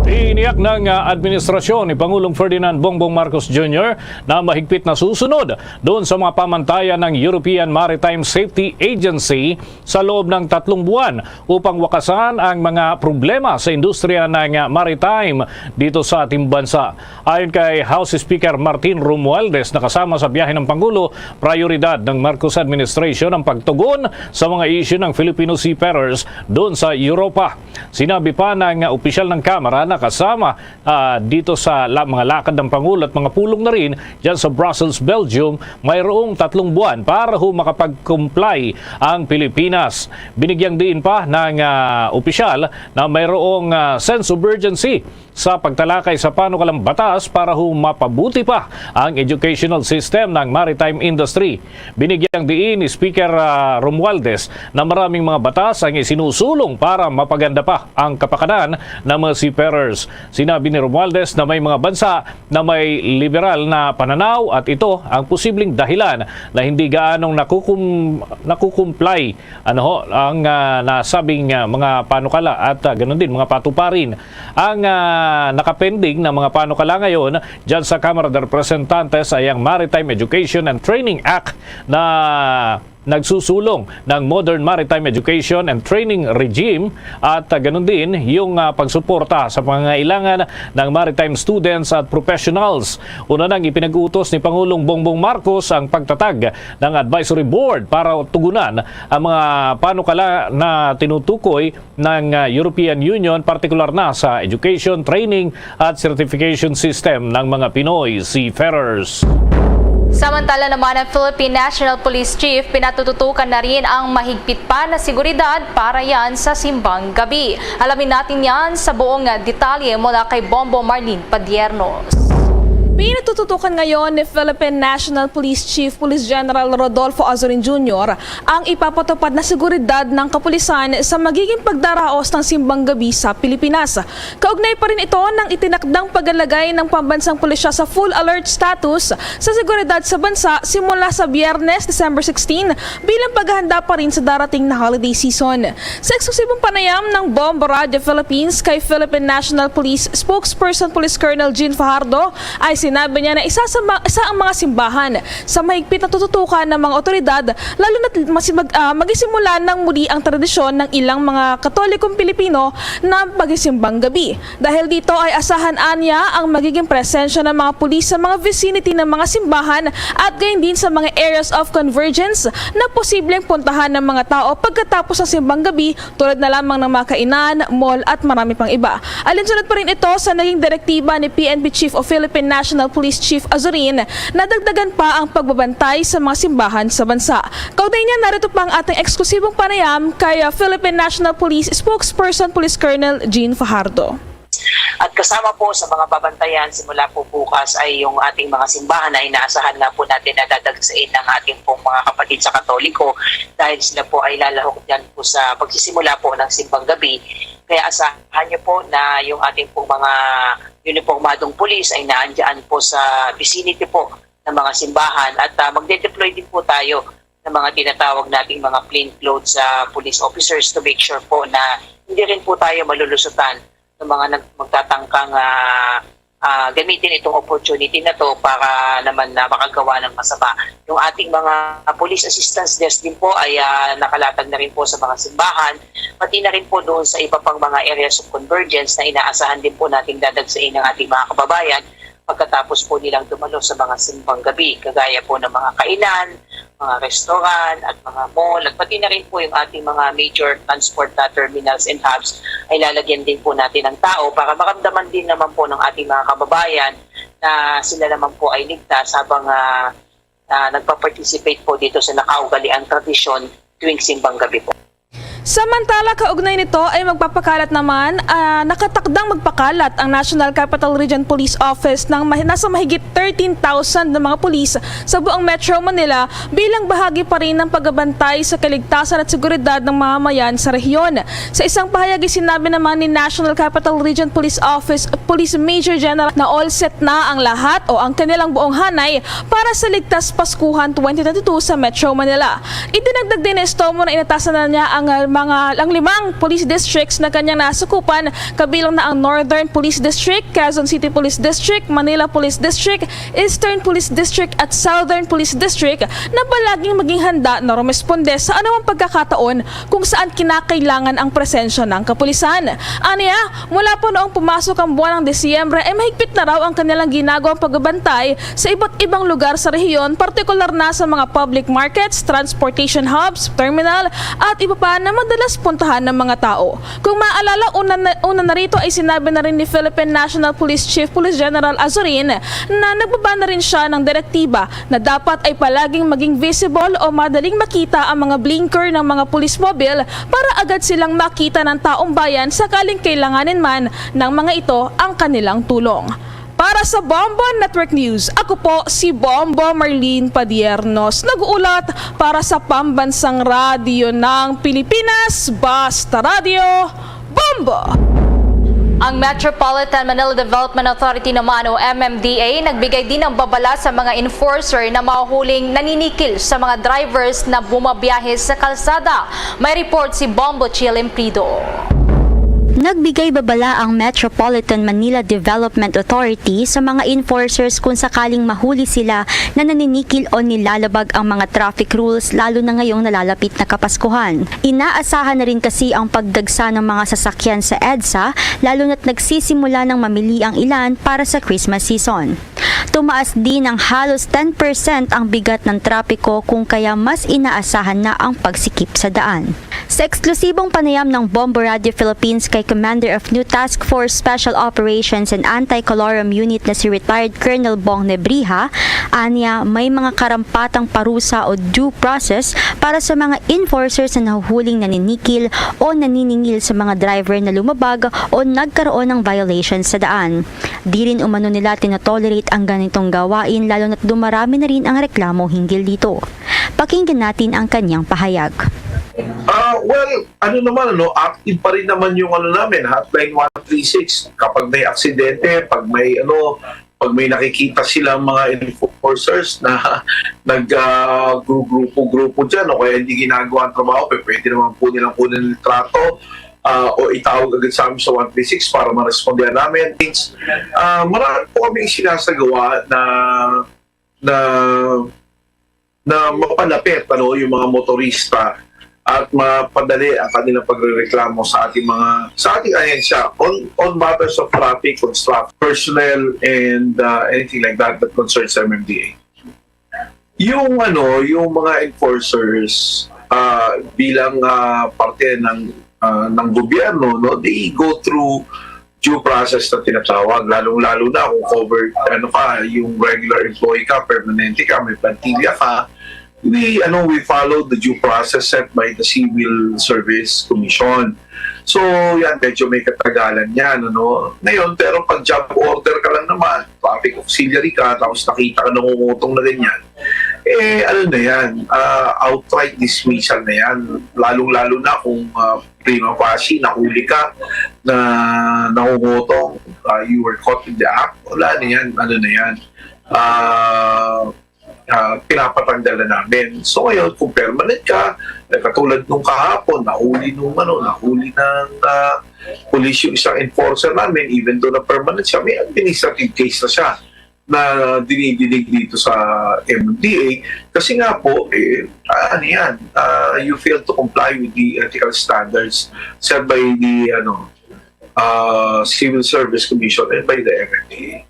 tiniyak ng ah, administrasyon ni Pangulong Ferdinand Bongbong Marcos Junior na mahigpit na susunod doon sa mga pamantayan ng European Maritime Safety Agency sa loob ng tatlong buwan upang wakasan ang mga problema sa industriya ng ah, maritime dito sa ating bansa. Ayon kay House Speaker Martin Romualdez, na kasama sa biyahe ng Pangulo, prayoridad ng Marcos administration ang pagtugon sa mga isyu ng Filipino seafarers doon sa Europa. Sinabi pa ng opisyal ng Kamara na kasama ah, dito sa la- mga lakad ng Pangulo at mga pulong na rin dyan sa Brussels, Belgium, mayroong tatlong buwan para ho makapag-comply ang Pilipinas. Binigyang diin pa ng ah, opisyal na mayroong ah, sense of urgency sa pagtalakay sa panukalang batas para ho mapabuti pa ang educational system ng maritime industry. Binigyang diin ni Speaker ah, Romualdez na maraming mga batas ang isinusulong para mapaganda pa ang kapakanan ng mga seafarers. Sinabi ni Romualdez na may mga bansa na may liberal na pananaw at ito ang posibleng dahilan na hindi gaanong nakukum- nakukumply ano ho, ang ah, nasabing ah, mga panukala at ah, ganun din mga patuparin. Ang ah, nakapending na mga panukala ngayon dyan sa Kamara de Representantes ay ang Maritime Education and Training Act na nagsusulong ng modern maritime education and training regime at ah, ganun din yung ah, pagsuporta sa pangangailangan ng maritime students at professionals. Una nang ipinag-utos ni Pangulong Bongbong Marcos ang pagtatag ng advisory board para tugunan ang mga panukala na tinutukoy ng ah, European Union, partikular na sa education, training at certification system ng mga Pinoy seafarers. Samantala naman, ang Philippine National Police Chief pinatututukan na rin ang mahigpit pa na seguridad para yan sa simbang gabi. Alamin natin yan sa buong detalye mula kay Bombo Marlene Padiernos. Pinatututukan ngayon ni Philippine National Police Chief Police General Rodolfo Azorin Junior ang ipapatupad na seguridad ng kapulisan sa magiging pagdaraos ng simbang gabi sa Pilipinas. Kaugnay pa rin ito ng itinakdang paglalagay ng pambansang pulisya sa full alert status sa seguridad sa bansa simula sa Biyernes, December sixteen, bilang paghahanda pa rin sa darating na holiday season. Sa eksklusibong panayam ng Bombo Radio Philippines kay Philippine National Police Spokesperson Police Colonel Jean Fajardo, ay sinabi niya na isa sa ma- isa ang mga simbahan sa mahigpit na tututukan ng mga otoridad, lalo na't masimag- ah, magisimula ng muli ang tradisyon ng ilang mga Katolikong Pilipino na pagsimbang gabi. Dahil dito ay asahan anya ang magiging presensya ng mga pulis sa mga vicinity ng mga simbahan at gayon din sa mga areas of convergence na posibleng puntahan ng mga tao pagkatapos ng simbang gabi, tulad na lamang ng mga kainan, mall at marami pang iba. Alinsunod pa rin ito sa naging direktiba ni P N P Chief o Philippine National Police Chief Azorin na dagdagan pa ang pagbabantay sa mga simbahan sa bansa. Kaugnay niya, narito pa ang ating eksklusibong panayam kay, uh, Philippine National Police Spokesperson Police Colonel Jean Fajardo. At kasama po sa mga babantayan simula po bukas ay yung ating mga simbahan na inaasahan nga po natin na dadagsain ng ating pong mga kapatid sa Katoliko dahil sila po ay lalahok dyan po sa pagsisimula po ng simbang gabi. Kaya asahan niyo po na yung ating pong mga unipormadong pulis ay naandyan po sa vicinity po ng mga simbahan at, ah, magde-deploy din po tayo ng mga tinatawag nating mga plain clothes, ah, police officers to make sure po na hindi rin po tayo malulusutan ng mga nag- magtatangkang, ah, ah, gamitin itong opportunity na to para naman na makagawa ng masama. Yung ating mga police assistance desk din po ay, ah, nakalatag na rin po sa mga simbahan, pati na rin po doon sa iba pang mga areas of convergence na inaasahan din po nating dadagsain ng ating mga kababayan pagkatapos po nilang dumalo sa mga simbang gabi, kagaya po ng mga kainan, mga restaurant, at mga mall, at pati na rin po yung ating mga major transport na terminals and hubs ay lalagyan din po natin ng tao para maramdaman din naman po ng ating mga kababayan na sila naman po ay ligtas habang, ah, ah, nagpa-participate po dito sa nakaugaliang tradisyon tuwing simbang gabi po. Samantala, kaugnay nito ay magpapakalat naman, ah, nakatakdang magpakalat ang National Capital Region Police Office ng mahi- nasa mahigit thirteen thousand na mga pulis sa buong Metro Manila bilang bahagi pa rin ng pagbabantay sa kaligtasan at seguridad ng mamamayan sa rehiyon. Sa isang pahayag, sinabi naman ni National Capital Region Police Office Police Major General na all set na ang lahat o ang kanilang buong hanay para sa Ligtas Paskuhan twenty twenty-two sa Metro Manila. Idinagdag din ni Estomo na inatasan na niya ang, ah, mga, ang limang police districts na kanyang nasakupan, kabilang na ang Northern Police District, Quezon City Police District, Manila Police District, Eastern Police District at Southern Police District, na palaging maging handa na rumesponde sa anumang pagkakataon kung saan kinakailangan ang presensya ng kapulisan. Aniya, mula po noong pumasok ang buwan ng Disyembre ay mahigpit na raw ang kanilang ginagawang pagbabantay sa iba't ibang lugar sa rehiyon, partikular na sa mga public markets, transportation hubs, terminal, at iba pa na madalas puntahan ng mga tao. Kung maalala, una na, una na rito ay sinabi na rin ni Philippine National Police Chief Police General Azurin na nagbaba na rin siya ng direktiba na dapat ay palaging maging visible o madaling makita ang mga blinker ng mga police mobile para agad silang makita ng taong bayan sakaling kailanganin man ng mga ito ang kanilang tulong. Para sa Bombo Network News, ako po si Bombo Marlene Padiernos, nag-uulat para sa Pambansang Radyo ng Pilipinas, Basta Radyo, Bombo! Ang Metropolitan Manila Development Authority naman o M M D A nagbigay din ng babala sa mga enforcer na mahuhuling naninikil sa mga drivers na bumabiyahe sa kalsada. May report si Bombo Chill Imprido. Nagbigay babala ang Metropolitan Manila Development Authority sa mga enforcers kung sakaling mahuli sila na naninikil o nilalabag ang mga traffic rules, lalo na ngayong nalalapit na Kapaskuhan. Inaasahan na rin kasi ang pagdagsa ng mga sasakyan sa EDSA, lalo na't nagsisimula ng mamili ang ilan para sa Christmas season. Tumaas din ng halos ten percent ang bigat ng trapiko, kung kaya mas inaasahan na ang pagsikip sa daan. Sa eksklusibong panayam ng Bombo Radio Philippines kay Commander of New Task Force Special Operations and Anti-Colorum Unit na si retired Colonel Bong Nebriha, anya may mga karampatang parusa o due process para sa mga enforcers na nahuhuling naninikil o naniningil sa mga driver na lumabag o nagkaroon ng violation sa daan. Di rin umano nila tinotolerate ang ganitong gawain, lalo na't dumarami na rin ang reklamo hinggil dito. Pakinggan natin ang kanyang pahayag. Ah, well, ano naman, ano, active pa rin naman yung ano namin, Hotline one three six. Kapag may aksidente, pag may ano, pag may nakikita silang mga enforcers na nag-grupo-grupo dyan o kaya hindi ginagawa ang trabaho, pe- pwede naman po nilang kunin ang litrato ah, o itawag agad sa amin sa one three six para marespondihan namin. Things, ah, marami po kami sinasagawa na na na mapalapit ano yung mga motorista at mapadali ang kanilang pagrereklamo sa ating mga sa ating ahensya on on matters of traffic, construction, personnel, and uh, anything like that that concerns M M D A. Yung ano, yung mga enforcers uh, bilang uh, parte ng uh, ng gobyerno, no, they go through due process na tinatawag, lalong-lalo na kung covered, ano ka, yung regular employee ka, permanente ka, may plantilla ka, we, ano, we follow the due process set by the Civil Service Commission. So, yan, medyo may katagalan yan, ano. Ngayon, pero pag job order ka lang naman, traffic auxiliary ka, tapos nakita ka nangungutong na ganyan, eh, ano na yan, uh, outright dismissal na yan. Lalong-lalo na kung uh, prima facie, nahuli ka na nangungutong, uh, you were caught in the act, wala na yan, ano na yan. Uh, uh, pinapatanggal na namin. So ngayon, kung permanent ka, eh, katulad nung kahapon, nahuli nung ano, nahuli ng uh, police yung isang enforcer namin, even though na permanent siya, may administrative case na siya na dinidinig dito sa M D A kasi nga po eh uh, ano yan uh, you fail to comply with the ethical standards set by the ano uh, Civil Service Commission and by the M M D A.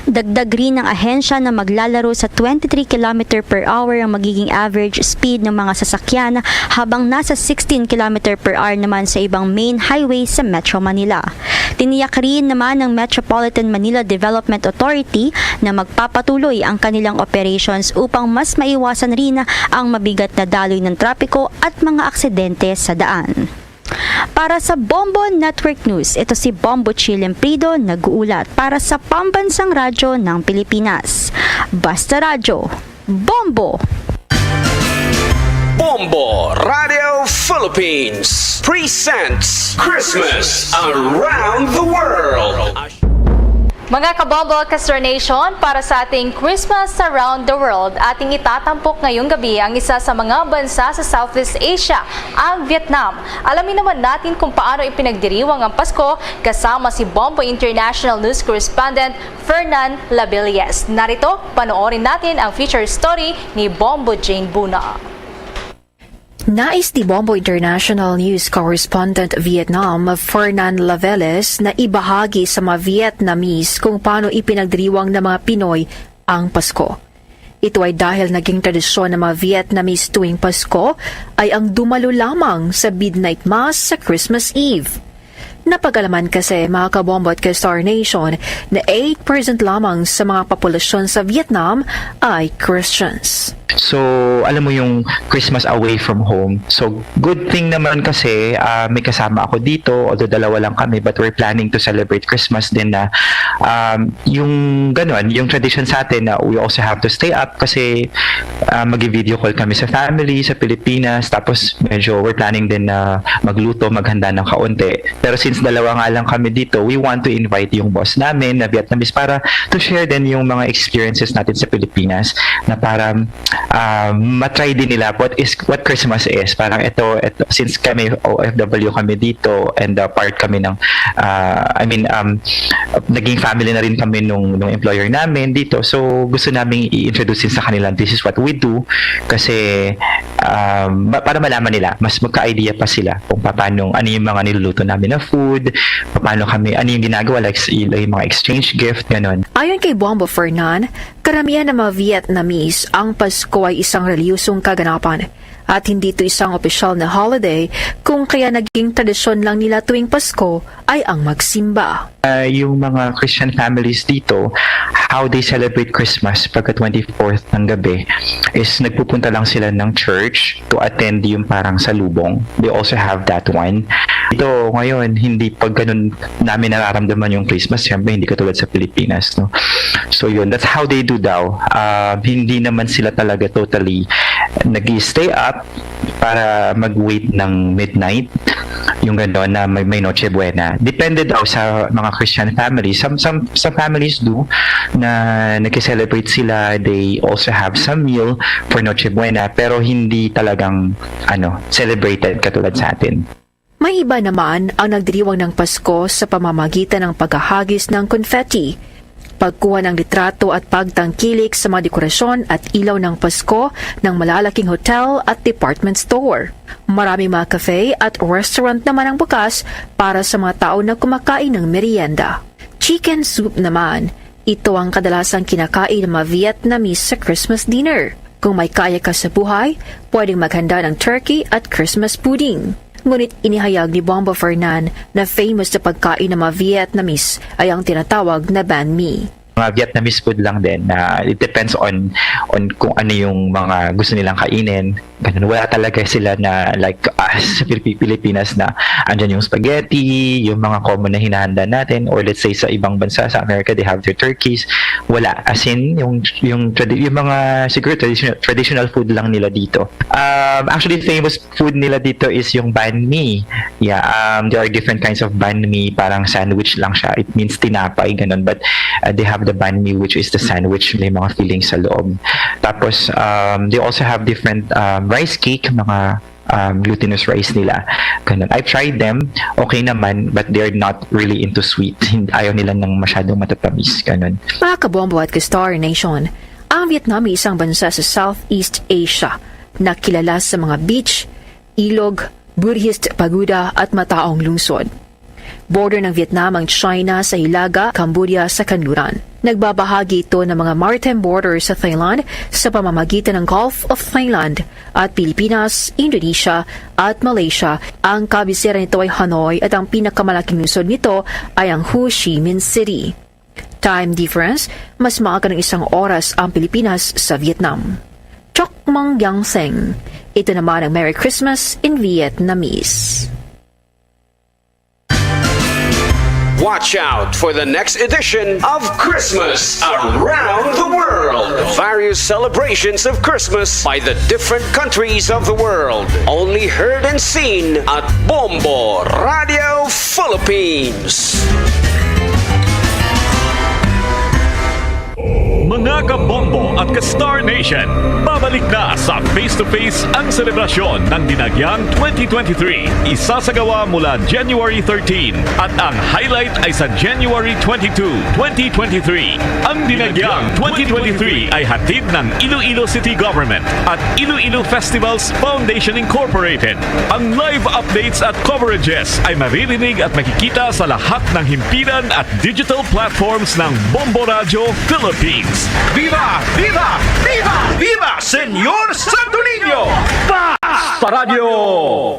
Dagdag rin ng ahensya na maglalaro sa twenty-three kilometer per hour ang magiging average speed ng mga sasakyan, habang nasa sixteen kilometer per hour naman sa ibang main highway sa Metro Manila. Tiniyak rin naman ng Metropolitan Manila Development Authority na magpapatuloy ang kanilang operations upang mas maiwasan rin ang mabigat na daloy ng trapiko at mga aksidente sa daan. Para sa Bombo Network News, ito si Bombo Chill Emprido nag-uulat para sa Pambansang Radyo ng Pilipinas. Basta Radyo, Bombo! Bombo Radio Philippines presents Christmas Around the World. Mga kabombo, Castor Nation, para sa ating Christmas Around the World, ating itatampok ngayong gabi ang isa sa mga bansa sa Southeast Asia, ang Vietnam. Alamin naman natin kung paano ipinagdiriwang ang Pasko kasama si Bombo International News Correspondent Fernan Labilles. Narito, panoorin natin ang feature story ni Bombo Jane Buna. Nais ni Bombo International News Correspondent Vietnam, Fernan Laveles, na ibahagi sa mga Vietnamese kung paano ipinagdiriwang ng mga Pinoy ang Pasko. Ito ay dahil naging tradisyon ng mga Vietnamese tuwing Pasko ay ang dumalo lamang sa midnight mass sa Christmas Eve. Napag-alaman kasi, mga kabombo at ka-Star Nation, na eight percent lamang sa mga populasyon sa Vietnam ay Christians. So, alam mo yung Christmas away from home. So, good thing naman kasi uh, may kasama ako dito, although dalawa lang kami, but we're planning to celebrate Christmas din na um, yung ganun, yung tradition sa atin na we also have to stay up kasi uh, mag-video call kami sa family, sa Pilipinas, tapos medyo we're planning din na magluto, maghanda ng kaunti. Pero since dalawa nga lang kami dito, we want to invite yung boss namin na Vietnamese para to share din yung mga experiences natin sa Pilipinas na para uh, matry din nila what is what Christmas is. Parang ito, ito since kami O F W kami dito and uh, part kami ng uh, I mean um naging family na rin kami nung nung employer namin dito. So gusto namin i-introduce din sa kanila this is what we do kasi um, para malaman nila, mas magka-idea pa sila kung paano, ano yung mga niluluto namin na food, paano kami, ano yung ginagawa, like yung mga exchange gift, ganon. Ayon kay Bombo Fernan, karamihan ng mga Vietnamese ang Pasko Pasko ay isang relihiyosong kaganapan at hindi ito isang opisyal na holiday, kung kaya naging tradisyon lang nila tuwing Pasko ay ang magsimba. Ah, yung mga Christian families dito, how they celebrate Christmas pagka twenty-fourth ng gabi is nagpupunta lang sila ng church to attend yung parang salubong. They also have that one. Ito ngayon, hindi pag ganun namin nararamdaman yung Christmas, siyempre hindi katulad sa Pilipinas, no? So yun, that's how they do daw. Ah, hindi naman sila talaga totally nag-stay up para mag-wait ng midnight, yung gano'n na may, may Noche Buena. Depende daw sa mga Christian families. Some, some, some families do na nag-celebrate sila. They also have some meal for Noche Buena, pero hindi talagang, ano, celebrated katulad sa atin. May iba naman ang nagdiriwang ng Pasko sa pamamagitan ng paghahagis ng confetti, pagkuha ng litrato at pagtangkilik sa mga dekorasyon at ilaw ng Pasko ng malalaking hotel at department store. Maraming mga cafe at restaurant naman ang bukas para sa mga tao na kumakain ng merienda. Chicken soup naman, ito ang kadalasang kinakain ng mga Vietnamese sa Christmas dinner. Kung may kaya ka sa buhay, pwedeng maghanda ng turkey at Christmas pudding. Ngunit inihayag ni Bombo Fernan na famous na pagkain ng mga Vietnamese ay ang tinatawag na banh mi. Mga Vietnamese food lang din na it depends on on kung ano yung mga gusto nilang kainin. Ganun, wala talaga sila na like us sa Pilipi-, Pilipinas na andyan yung spaghetti, yung mga common na hinahanda natin, or let's say sa ibang bansa, sa America, they have their turkeys. Wala. As in, yung, yung, tradi- yung mga siguro traditional, traditional food lang nila dito. Um, actually, famous food nila dito is yung banh mi. Yeah, um, there are different kinds of banh mi. Parang sandwich lang siya. It means tinapay, ganun. But uh, they have the banh mi, which is the sandwich, may mga filling sa loob. Tapos, um, they also have different um, rice cake, mga um, glutinous rice nila. Ganun. I've tried them. Okay naman, but they're not really into sweet. Hin- Ayaw nila ng masyadong matatamis. Ganun. Mga kabombo at ka-Star Nation, ang Vietnam ay isang bansa sa Southeast Asia na kilala sa mga beach, ilog, Buddhist pagoda at mataong lungsod. Border ng Vietnam ang China sa hilaga, Cambodia sa kanluran. Nagbabahagi ito ng mga maritime border sa Thailand sa pamamagitan ng Gulf of Thailand at Pilipinas, Indonesia at Malaysia. Ang kabisera nito ay Hanoi at ang pinakamalaking lungsod nito ay ang Ho Chi Minh City. Time difference, mas maaga ng isang oras ang Pilipinas sa Vietnam. Chok Mong Yang Seng. Ito naman ang Merry Christmas in Vietnamese. Watch out for the next edition of Christmas Around the World. Various celebrations of Christmas by the different countries of the world. Only heard and seen at Bombo Radio Philippines. Mga kabombo at ka-Star Nation, babalik na sa Face to Face ang selebrasyon ng Dinagyang twenty twenty-three. Isasagawa mula January thirteen at ang highlight ay sa January twenty-two, twenty twenty-three. Ang Dinagyang twenty twenty-three ay hatid ng Iloilo City Government at Iloilo Festivals Foundation Incorporated. Ang live updates at coverages ay maririnig at makikita sa lahat ng himpilan at digital platforms ng Bombo Radio Philippines. Viva! Viva! Viva! Viva, Señor Santo Niño! Basta Radio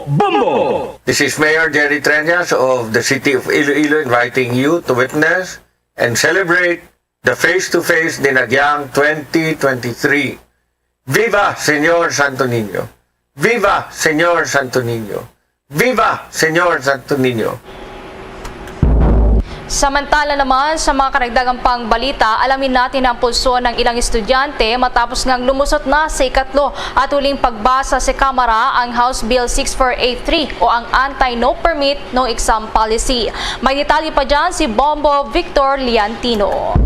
Bombo! This is Mayor Jerry Treñas of the City of Iloilo inviting you to witness and celebrate the Face to Face Dinagyang twenty twenty-three. Viva Señor Santo Niño! Viva Señor Santo Niño! Viva Señor Santo Niño! Samantala naman, sa mga karagdagang pang balita, alamin natin ang pulso ng ilang estudyante matapos ngang lumusot na sa ikatlo at huling pagbasa sa Kamara ang House Bill six four eight three o ang Anti-No Permit, No Exam Policy. May detalye pa dyan si Bombo Victor Liantino.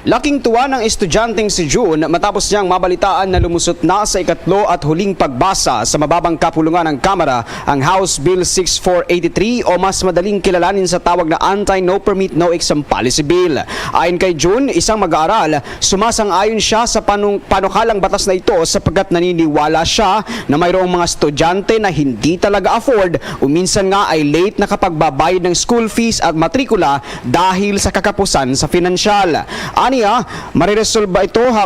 Laking tuwa ng estudyanteng si June matapos niyang mabalitaan na lumusot na sa ikatlo at huling pagbasa sa mababang kapulungan ng Kamara ang House Bill six four eighty-three o mas madaling kilalanin sa tawag na Anti-No Permit, No Exam Policy Bill. Ayon kay June, isang mag-aaral, sumasang-ayon siya sa panung- panukalang batas na ito sapagkat naniniwala siya na mayroong mga estudyante na hindi talaga afford o minsan nga ay late nakapagbabayad ng school fees at matrikula dahil sa kakapusan sa pinansyal. Aniya, mariresolba ito ha,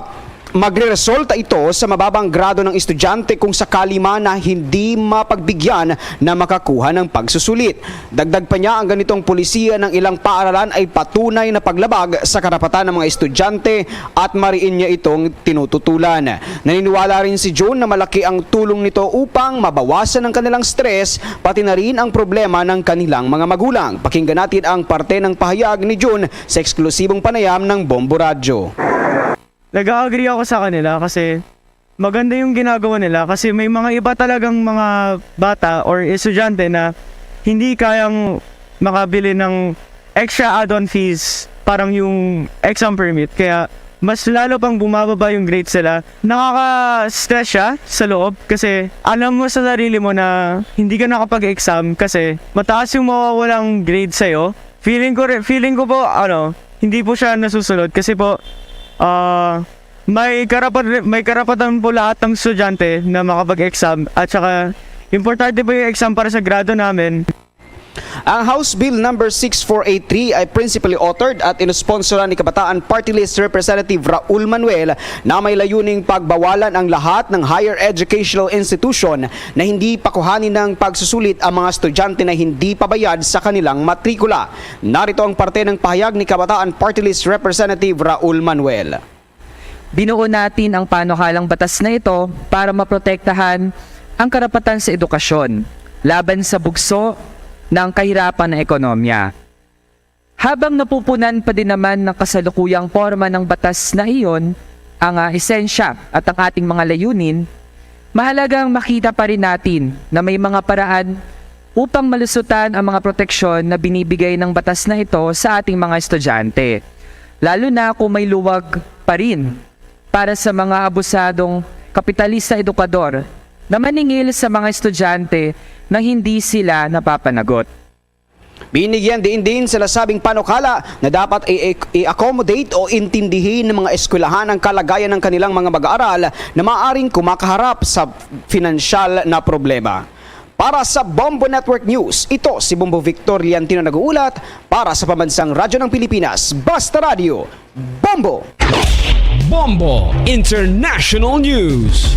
Magreresulta ito sa mababang grado ng estudyante kung sakali man na hindi mapagbigyan na makakuha ng pagsusulit. Dagdag pa niya, ang ganitong polisiya ng ilang paaralan ay patunay na paglabag sa karapatan ng mga estudyante at mariin niya itong tinututulan. Naniniwala rin si June na malaki ang tulong nito upang mabawasan ang kanilang stress, pati na rin ang problema ng kanilang mga magulang. Pakinggan natin ang parte ng pahayag ni June sa eksklusibong panayam ng Bombo Radyo. Nag-agree ako sa kanila kasi maganda yung ginagawa nila kasi may mga iba talagang mga bata or estudyante na hindi kayang makabili ng extra add-on fees, parang yung exam permit. Kaya mas lalo pang bumababa yung grades nila. Nakaka-stress siya sa loob kasi alam mo sa sarili mo na hindi ka nakapag-exam kasi mataas yung mawawalang grade sa'yo. Feeling ko, ri- feeling ko po, ano, hindi po siya nasusunod kasi po, ah, may karapat may karapatan po lahat ng estudyante na makapag-exam at saka importante po yung exam para sa grado namin. Ang House Bill number six four eight three ay principally authored at inosponsoran ni Kabataan Party List Representative Raul Manuel na may layuning pagbawalan ang lahat ng higher educational institution na hindi pakuhanin ng pagsusulit ang mga estudyante na hindi pabayad sa kanilang matrikula. Narito ang parte ng pahayag ni Kabataan Party List Representative Raul Manuel. Binuo natin ang panukalang batas na ito para maprotektahan ang karapatan sa edukasyon laban sa bugso ng kahirapan ng ekonomiya. Habang napupunan pa din naman ng kasalukuyang porma ng batas na iyon ang ah, esensya at ang ating mga layunin, mahalagang makita pa rin natin na may mga paraan upang malusutan ang mga proteksyon na binibigay ng batas na ito sa ating mga estudyante, lalo na kung may luwag pa rin para sa mga abusadong kapitalista edukador na maningil sa mga estudyante na hindi sila napapanagot. Binigyan diin din sa nasabing panukala na dapat i- i-accommodate o intindihin ng mga eskwelahan ang kalagayan ng kanilang mga mag-aaral na maaring kumakaharap sa pinansyal na problema. Para sa Bombo Network News, ito si Bombo Victor Liantino nag-uulat para sa Pambansang Radyo ng Pilipinas, Basta Radyo, Bombo! Bombo International News.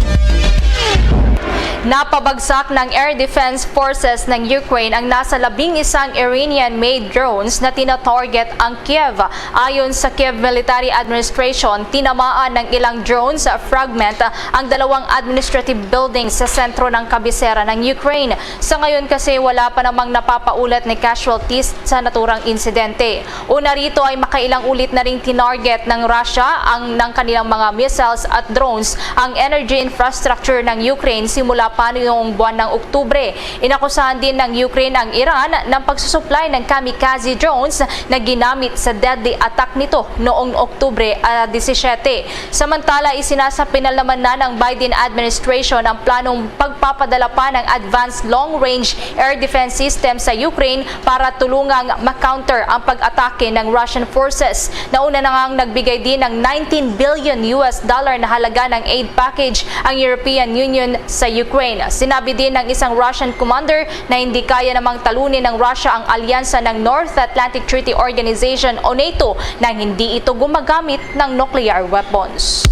Napabagsak ng Air Defense Forces ng Ukraine ang nasa labing isang Iranian-made drones na tina-target ang Kiev. Ayon sa Kiev Military Administration, tinamaan ng ilang drones fragment ang dalawang administrative buildings sa sentro ng kabisera ng Ukraine. Sa ngayon kasi, wala pa namang napapaulat na casualties sa naturang insidente. Una rito ay makailang ulit na ring tinarget ng Russia ang ng kanilang mga missiles at drones ang energy infrastructure ng Ukraine simula pa noong buwan ng Oktubre. Inakusahan din ng Ukraine ang Iran ng pagsusuplay ng kamikaze drones na ginamit sa deadly attack nito noong Oktubre ah, disisiete. Samantala, isinasapinal naman na ng Biden administration ang planong pagpapadala pa ng advanced long-range air defense system sa Ukraine para tulungang ma-counter ang pag-atake ng Russian forces. Nauna na ngang nagbigay din ng nineteen billion U S dollar na halaga ng aid package ang European Union sa Ukraine. Sinabi din ng isang Russian commander na hindi kaya namang talunin ng Russia ang alyansa ng North Atlantic Treaty Organization o NATO nang hindi ito gumagamit ng nuclear weapons.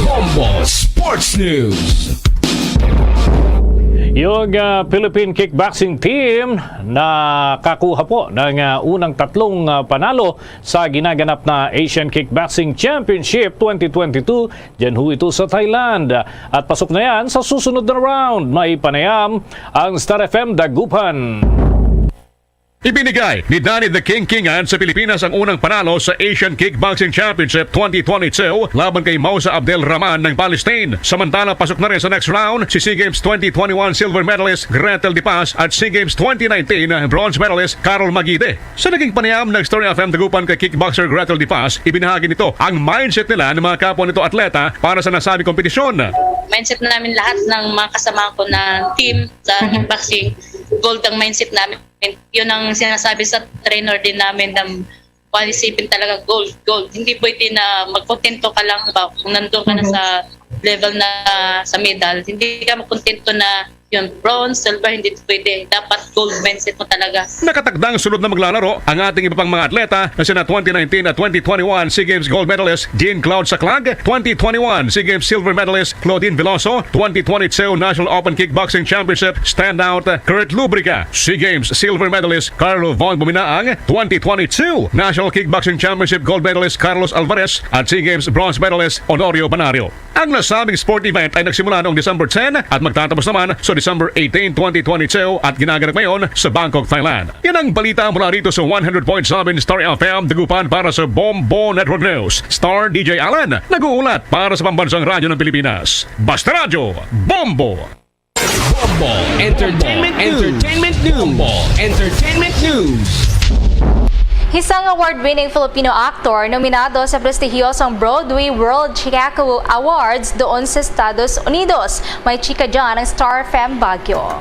Bombo Sports News. Yung ah, Philippine Kickboxing Team nakakuha po ng ah, unang tatlong ah, panalo sa ginaganap na Asian Kickboxing Championship twenty twenty-two dyan ho ito sa Thailand. At pasok na yan sa susunod na round. May panayam ang Star F M Dagupan. Ibinigay ni Danny the King Kingan sa Pilipinas ang unang panalo sa Asian Kickboxing Championship twenty twenty-two laban kay Mausa Abdel Rahman ng Palestine. Samantala, pasok na rin sa next round si SEA Games twenty twenty-one silver medalist Gretel De Paz at SEA Games twenty nineteen bronze medalist Carol Magide. Sa naging panayam ng Story F M Dagupan kay kickboxer Gretel De Paz, ibinahagi nito ang mindset nila ng mga kapwa nito atleta para sa nasabing kompetisyon. Mindset namin lahat ng mga kasama ko na team sa kickboxing, gold ang mindset namin. Yun ang sinasabi sa trainer din namin na kung isipin talaga gold, gold. Hindi pwede na magkontento ka lang ba kung nandun ka na sa level na sa medal. Hindi ka magkontento na Yun, bronze, silver, hindi pwede. Dapat gold mindset mo talaga. Nakatakdang sunod na maglalaro ang ating iba pang mga atleta na sina twenty nineteen at twenty twenty-one SEA Games gold medalist Jean Claude Saclag, twenty twenty-one SEA Games silver medalist Claudine Veloso, twenty twenty-two National Open Kickboxing Championship standout Kurt Lubrica, SEA Games silver medalist Carlo Von Buminaang, twenty twenty-two National Kickboxing Championship gold medalist Carlos Alvarez, at SEA Games bronze medalist Honorio Banario. Ang nasabing sport event ay nagsimula noong December ten at magtatapos naman sa December eighteen, twenty twenty-two at ginaganap ngayon sa Bangkok, Thailand. Yan ang balita mula rito sa one hundred point seven Star F M Dagupan para sa Bombo Network News. Star D J Alan, nag-uulat para sa Pambansang Radyo ng Pilipinas. Basta Radyo, Bombo! Bombo Entertainment News. Entertainment News. Bombo Entertainment News. Isang award-winning Filipino actor nominado sa prestihiyosong Broadway World Chicago Awards doon sa Estados Unidos. May chika dyan ang Star F M Baguio.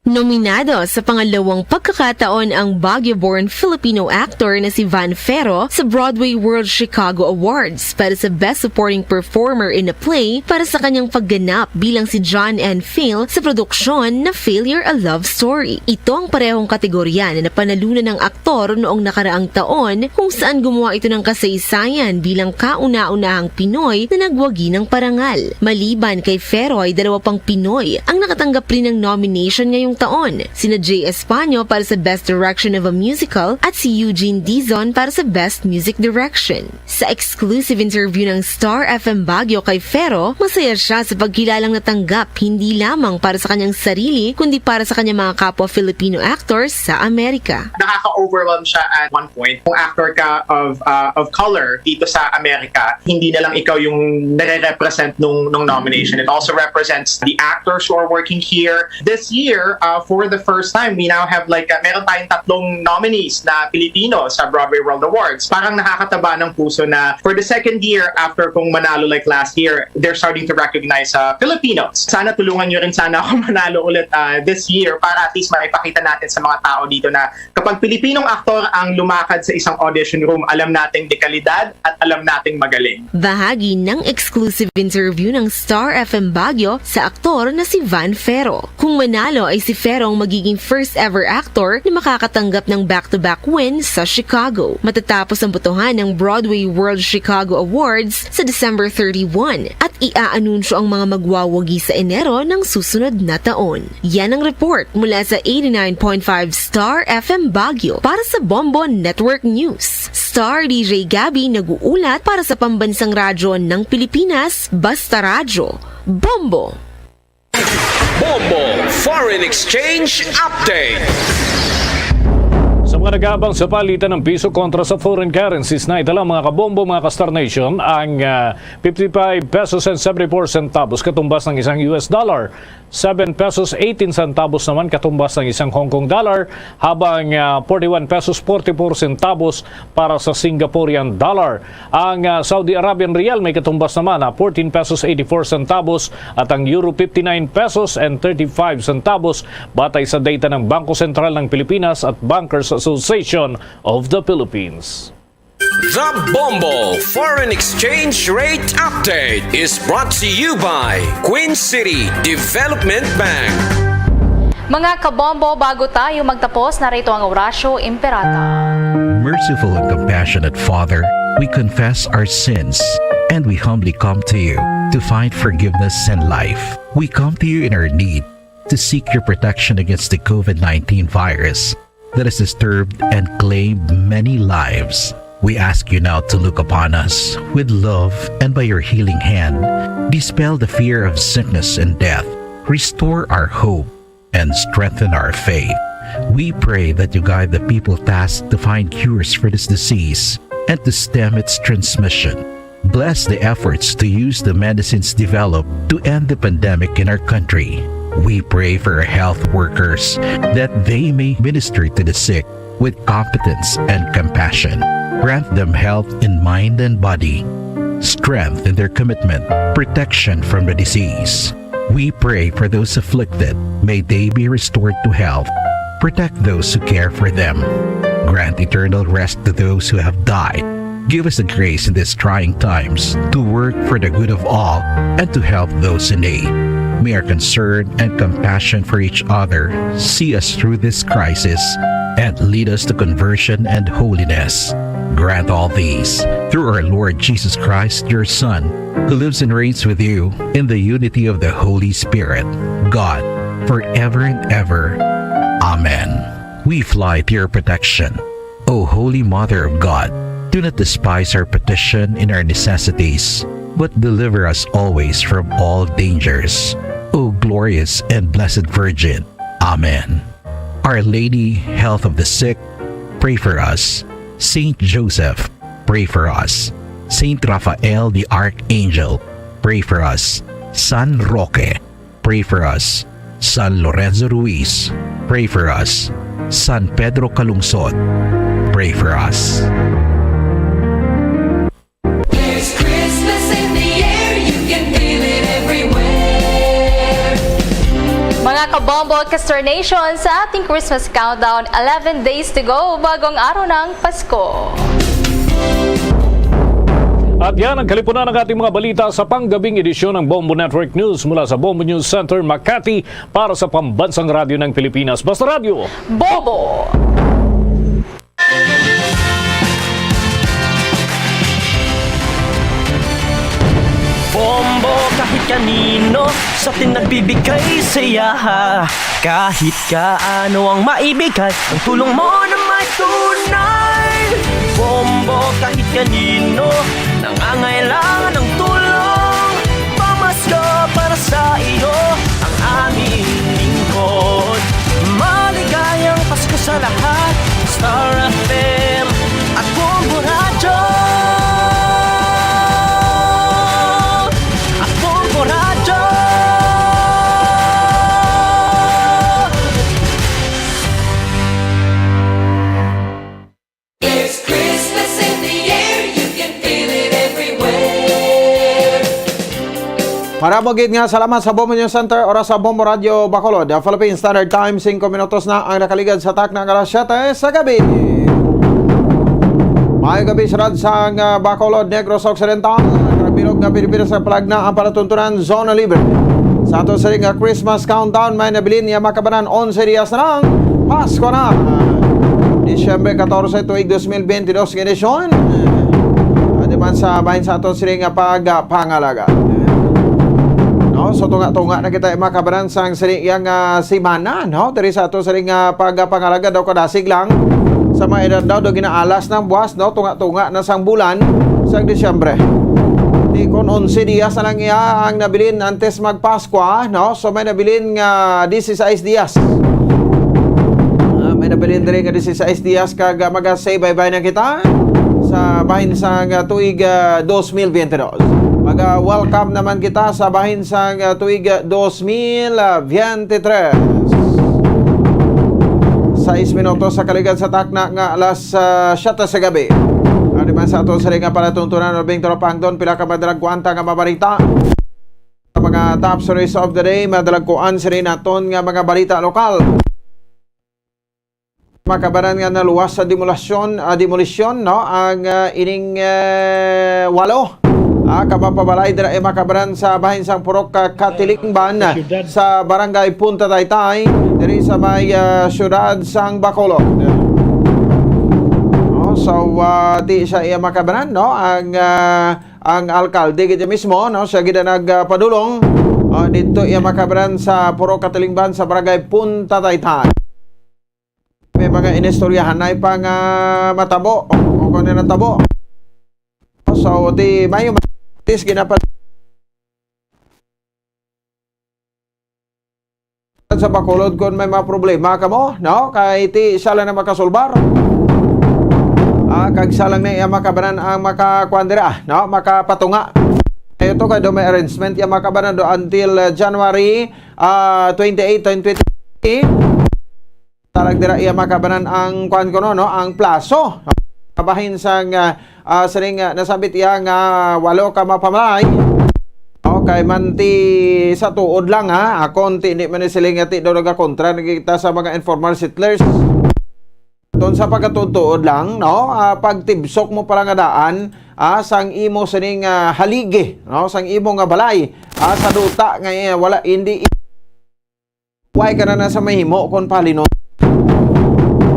Nominado sa pangalawang pagkakataon ang Baguio-born Filipino actor na si Van Ferro sa Broadway World Chicago Awards para sa Best Supporting Performer in a Play para sa kanyang pagganap bilang si John N. Phil sa produksyon na Failure, A Love Story. Ito ang parehong kategorya na napanalunan ng aktor noong nakaraang taon, kung saan gumawa ito ng kasaysayan bilang kauna-unahang Pinoy na nagwagi ng parangal. Maliban kay Ferro ay dalawa pang Pinoy ang nakatanggap rin ng nomination ngayong taon, sina Jay Españo para sa Best Direction of a Musical at si Eugene Dizon para sa Best Music Direction. Sa exclusive interview ng Star F M Baguio kay Ferro, masaya siya sa pagkilalang natanggap hindi lamang para sa kanyang sarili kundi para sa kanyang mga kapwa Filipino actors sa Amerika. Nakaka-overwhelm siya at one point. Kung actor ka of uh, of color dito sa Amerika, hindi na lang ikaw yung nare-represent nung, nung nomination. It also represents the actors who are working here. This year, uh, for the first time, we now have like, uh, meron tayong tatlong nominees na Pilipino sa Broadway World Awards. Parang nakakataba ng puso na for the second year after kong manalo like last year, they're starting to recognize uh, Filipinos. Sana tulungan nyo rin sana ako manalo ulit uh, this year para at least maipakita natin sa mga tao dito na kapag Pilipinong aktor ang lumakad sa isang audition room, alam nating dekalidad at alam nating magaling. Bahagi ng exclusive interview ng Star F M Baguio sa aktor na si Van Ferro. Kung manalo ay si Ferro ang magiging first ever actor na makakatanggap ng back-to-back win sa Chicago. Matatapos ang botohan ng Broadway World Chicago Awards sa December thirty-one at iaanunsyo ang mga magwawagi sa Enero ng susunod na taon. Yan ang report mula sa eighty-nine point five Star F M Baguio para sa Bombo Network News. Star D J Gabby nag-uulat para sa Pambansang Radyo ng Pilipinas, Basta Radyo, Bombo! Bombo Foreign Exchange Update. Sa mga nag-aabang sa palitan ng piso kontra sa foreign currencies, naitala, mga kabombo, mga ka-Star Nation, ang ah, fifty-five pesos and seventy-four centavos katumbas ng isang U S dollar. Seven pesos eighteen centavos naman katumbas ng isang Hong Kong dollar, habang ah, forty-one pesos forty-four centavos para sa Singaporean dollar. Ang ah, Saudi Arabian riyal may katumbas naman na fourteen pesos eighty-four centavos at ang euro fifty-nine pesos and thirty-five centavos, batay sa data ng Bangko Sentral ng Pilipinas at Bankers Association of the Philippines. The Bombo Foreign Exchange Rate Update is brought to you by Queen City Development Bank. Mga kabombo, bago tayo magtapos, narito ang Orasyo Imperata. Merciful and compassionate Father, we confess our sins and we humbly come to you to find forgiveness and life. We come to you in our need to seek your protection against the COVID nineteen virus that has disturbed and claimed many lives. We ask you now to look upon us with love and by your healing hand, dispel the fear of sickness and death, restore our hope, and strengthen our faith. We pray that you guide the people tasked to find cures for this disease and to stem its transmission. Bless the efforts to use the medicines developed to end the pandemic in our country. We pray for our health workers that they may minister to the sick with competence and compassion. Grant them health in mind and body, strength in their commitment, protection from the disease. We pray for those afflicted. May they be restored to health. Protect those who care for them. Grant eternal rest to those who have died. Give us the grace in these trying times to work for the good of all and to help those in need. May our concern and compassion for each other see us through this crisis and lead us to conversion and holiness. Grant all these through our Lord Jesus Christ, your Son, who lives and reigns with you in the unity of the Holy Spirit, God, forever and ever. Amen. We fly to your protection, O Holy Mother of God. Do not despise our petition in our necessities, but deliver us always from all dangers, O glorious and blessed Virgin. Amen. Our Lady, Health of the Sick, pray for us. Saint Joseph, pray for us. Saint Raphael the Archangel, pray for us. San Roque, pray for us. San Lorenzo Ruiz, pray for us. San Pedro Calungsod, pray for us. There's Christmas in the air, you can feel it everywhere. Mga kabombo, Kastro Nation, sa ating Christmas countdown, eleven days to go bago ang araw ng Pasko. At yan ang kalipunan ng ating mga balita sa panggabing edisyon ng Bombo Network News mula sa Bombo News Center, Makati, para sa Pambansang Radyo ng Pilipinas. Basta Radyo. Bombo! Bombo kahit kanino, sa atin nagbibigay saya. Kahit kaano ang maibigay, ang tulong mo na may tunay. Bombo kahit kanino, nangangailangan ng tulong. Pamasko para sa iyo, ang aming lingkod. Maligayang Pasko sa lahat, Star F M at Bombo Radyo. At Bombo Radyo. There's Christmas in the air, you can feel it everywhere. Maramo gid nga salamat sa Bombo News Center, oras sa Bombo Radyo Bacolod, Philippine Standard Time, singko minutos na ang nakaligad sa takna nga alas siyete sa gabi. Maayong gabi, syudad sang, ah, Bacolod, Negros Occidental, kag bilog nga Pilipinas, sa palagna ang palatuntunan, zona libre. Sa ato sini nga Christmas countdown, may nabilin nga makabanan, onse dias na lang, Pasko na. Disyembre katorse, tuig dos mil bentidós nga edisyon. Adi man sa bahin sa ato sini nga pagpangalaga. No, so tunga-tunga na kita, mga kabanan, sang sini yang, ah, semana, no? Diri sa ato sini nga pagpangalaga daw, kadasig lang sa mga edad daw, daw ginaalas ng buwas, no? Tunga-tunga na sang bulan sang Disyembre. Di kon onse dias na lang iya ang nabilin antes magpaskwa, no? So may nabilin nga dieciséis dias. Ah, may nabilin diri nga dieciséis dias kag, ah, maga-say bye-bye na kita sa bahin sang, ah, tuig, ah, dos mil bentidós. Maga-welcome naman kita sa bahin sang, ah, tuig, ah, dos mil bentidós. Sais minutos sa kaligad sa takna nga alas, ah, siyete sa gabi. Ano man sa ato sini nga palatuntunan, labing tropangdon, pila ka madalagkuan ta nga mabalita. Sa mga top stories of the day, madalagkuan sini naton nga mga balita lokal. Makabaran nga naluwas sa demolisyon, ah, demolisyon, no, ang, ah, ining, eh, walo, ah, ka mapabalay dira, eh, makabaran sa bahin sang Purok, ah, Katilingban, sa Barangay Punta Taytay, diri sa may, ah, siyudad sang Bacolod. No, so, ah, ti siya iya makabaran, no, ang, ah, ang alkalde gid mismo, no, siya gid ang nagpadulong, ah, didto iya makabaran sa Purok Katilingban sa Barangay Punta Taytay. May mga inistoryahanay pa nga matabo o kung ano natabo. So, ti mayo tis ginapa sa Bacolod kung may mga problema kamo, no? Kay ti siya lang na makasulbar. Ah, kag siya lang na iya makabanan ang makakuan dira, no? Makapatunga. Kay ito kay do may arrangement iya makabanan do until, uh, January, ah, twenty-eight, twenty twenty. Talag dira iya makabanan ang kuan kuno, no, ang plaso. Kabahin sang, ah, ah, sining, ah, nasabit iya nga walo ka mapamalay. Okay, man ti sa tuod lang, ha. Akon ti hindi man ni sila nga ti daw nagakontra na kita sa mga informal settlers. Ton sa pagkatuod-tuod lang, no, ah, pagtibsok mo pala nga daan, ah, sang imo sining, ah, haligi, no, sang imo nga balay. Ah, sa duta nga, eh, wala, hindi, why ka na na sa mahimo kon palinon?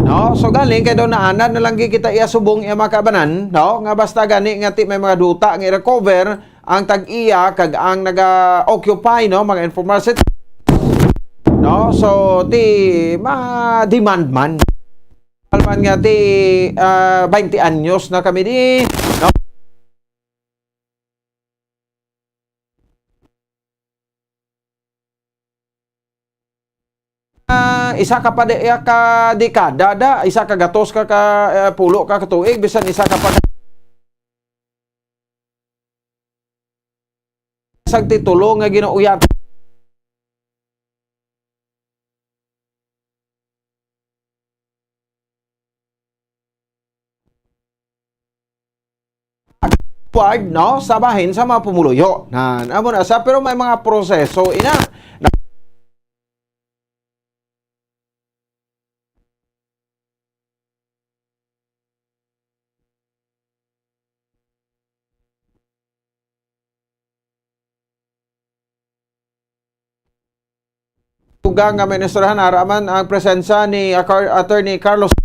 No? So, galing kay daw naanad na lang gid kita iya subong, iya mga kabanan, no? Nga basta gani nga ti may mga duta nga i-recover ang tag-iya kag ang naga-occupy, no? Mga informal set-, no? So, ti ma-demand man. Alman nga ti, ah, twenty anyos na kami di, no? Ah, isa ka pa di, ka dekada da, isa ka gatos ka, ka, eh, pulo ka, ka tuig, bisan isa ka pa ka-, sa titulo nga ginauyat. Ward, no, sa bahin sa mga pumuluyo. Na, amo na sa, pero may mga proseso ina. Na, tugang nga ministrahan, ara man ang presensya ni Acar-, Attorney Carlos,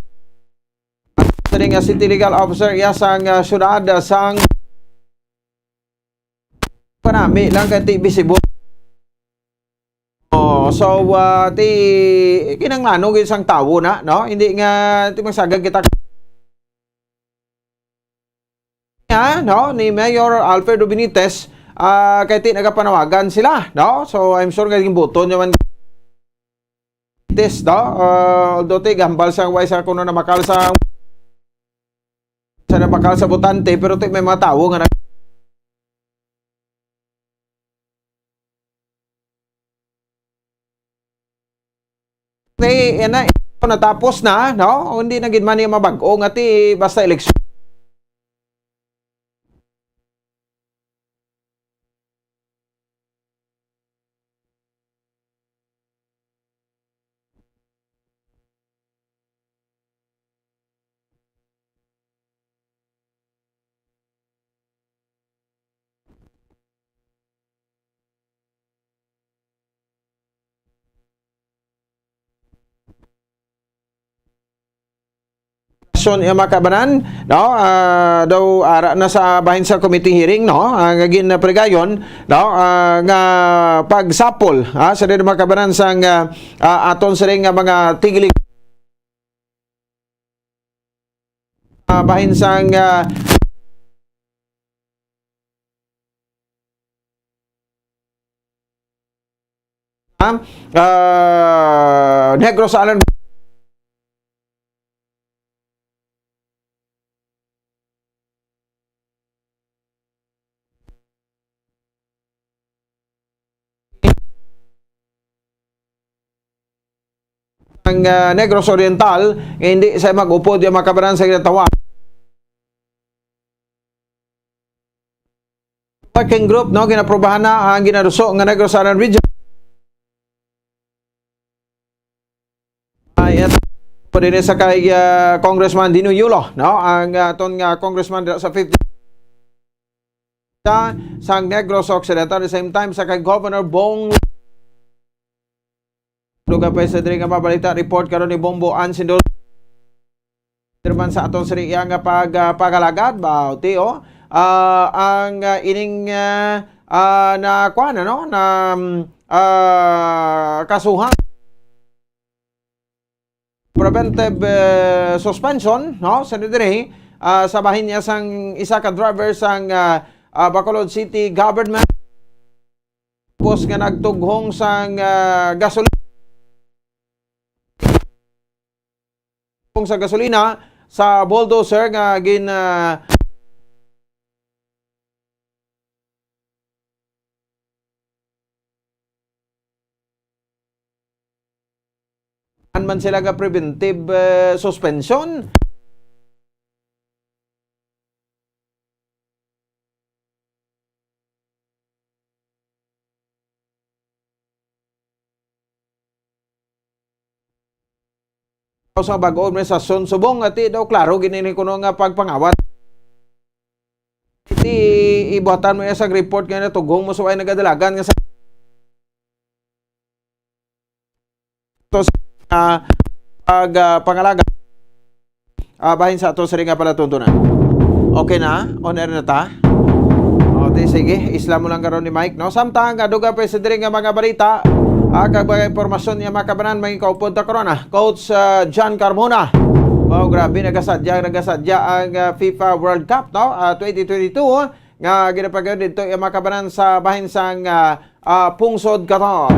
sini nga City Legal Officer iya sang, ah, syudad, ah, sang panami lang kay ti visible. Oh, so, ah, ti kinahanglan gyud sang tawo na, no? Hindi nga ti magsagad kita nga, no, ni Mayor Alfredo Benitez, ah, kay ti nagapanawagan sila, no? So, I'm sure nga ginbuton naman Benitez, no? Ah, although ti gambal sa way sa kuno na makal sa, sa na makal sa botante, pero ti may mga tawo nga nag-, Ti, yan na, natapos na, no? Hindi na gid man niya mabag-o nga ti basta eleksyon. Son, iya mga kabanan, no? Ah, daw ara na sa bahin sa committee hearing, no? Ang gin pregayon, no? Ah, nga pagsapol, ah, sa mga kabanan sang, ah, ah, aton siring nga mga tigili-, ah, bahin sang, ah, ah, Negros Island. Ang, ah, Negros Oriental, nga hindi sa mag-upod yung mga kabanan sa ginatawa. Working group, no, ginaprobahan na ang ginaduso nga Negros Island Region. Ay, at pa din sa kay, ah, Congressman Dino Yulo, no? Ang, ah, aton nga congressman dira sa fifth sa, sang Negros Occidental, at the same time sa kay Governor Bong. Dugang pa sa diri nga mabalita, report karon ni Bombo Ansindo. Pero man sa aton sini iya nga pag, ah, paghalagad ba, Tio? Ah, ang, ah, ining, ah, ah, na kuan, ano, na, mm, ah, kasuhan. Preventive, eh, suspension, no? Sa diri, ah, sa bahin niya sang isa ka driver sang, ah, ah, Bacolod City Government. Tapos nga nagtughong sang, ah, gasolina. Sa gasolina sa bulldozer nga gin, ah, an man sila nga preventive, eh, suspension. Sa bag-o administrasyon subong nga ti daw klaro gid ini kuno nga pagpangawat. Ti ibuhatan mo iya sang report nga natugong mo sa way nagadalagan nga sa to sa, ah, pag, ah, pangalaga. Ah, bahin sa ato sa ring nga palatuntunan. Okay na? On air na ta? O, di, sige. Isla mo lang karon ni Mike, no? Samtang, ah, dugang pa sa diri nga mga balita, ah, kag mga impormasyon nga makabanan, may kaupod ta karon, ah. Coach, ah, John Carmona. Wow, grabe, nagasadya, nagasadya ang, ah, FIFA World Cup, no? Ah, twenty twenty-two, nga ginapagayon dito, eh, makabanan sa bahin sang, ah, ah, pungsod Qatar.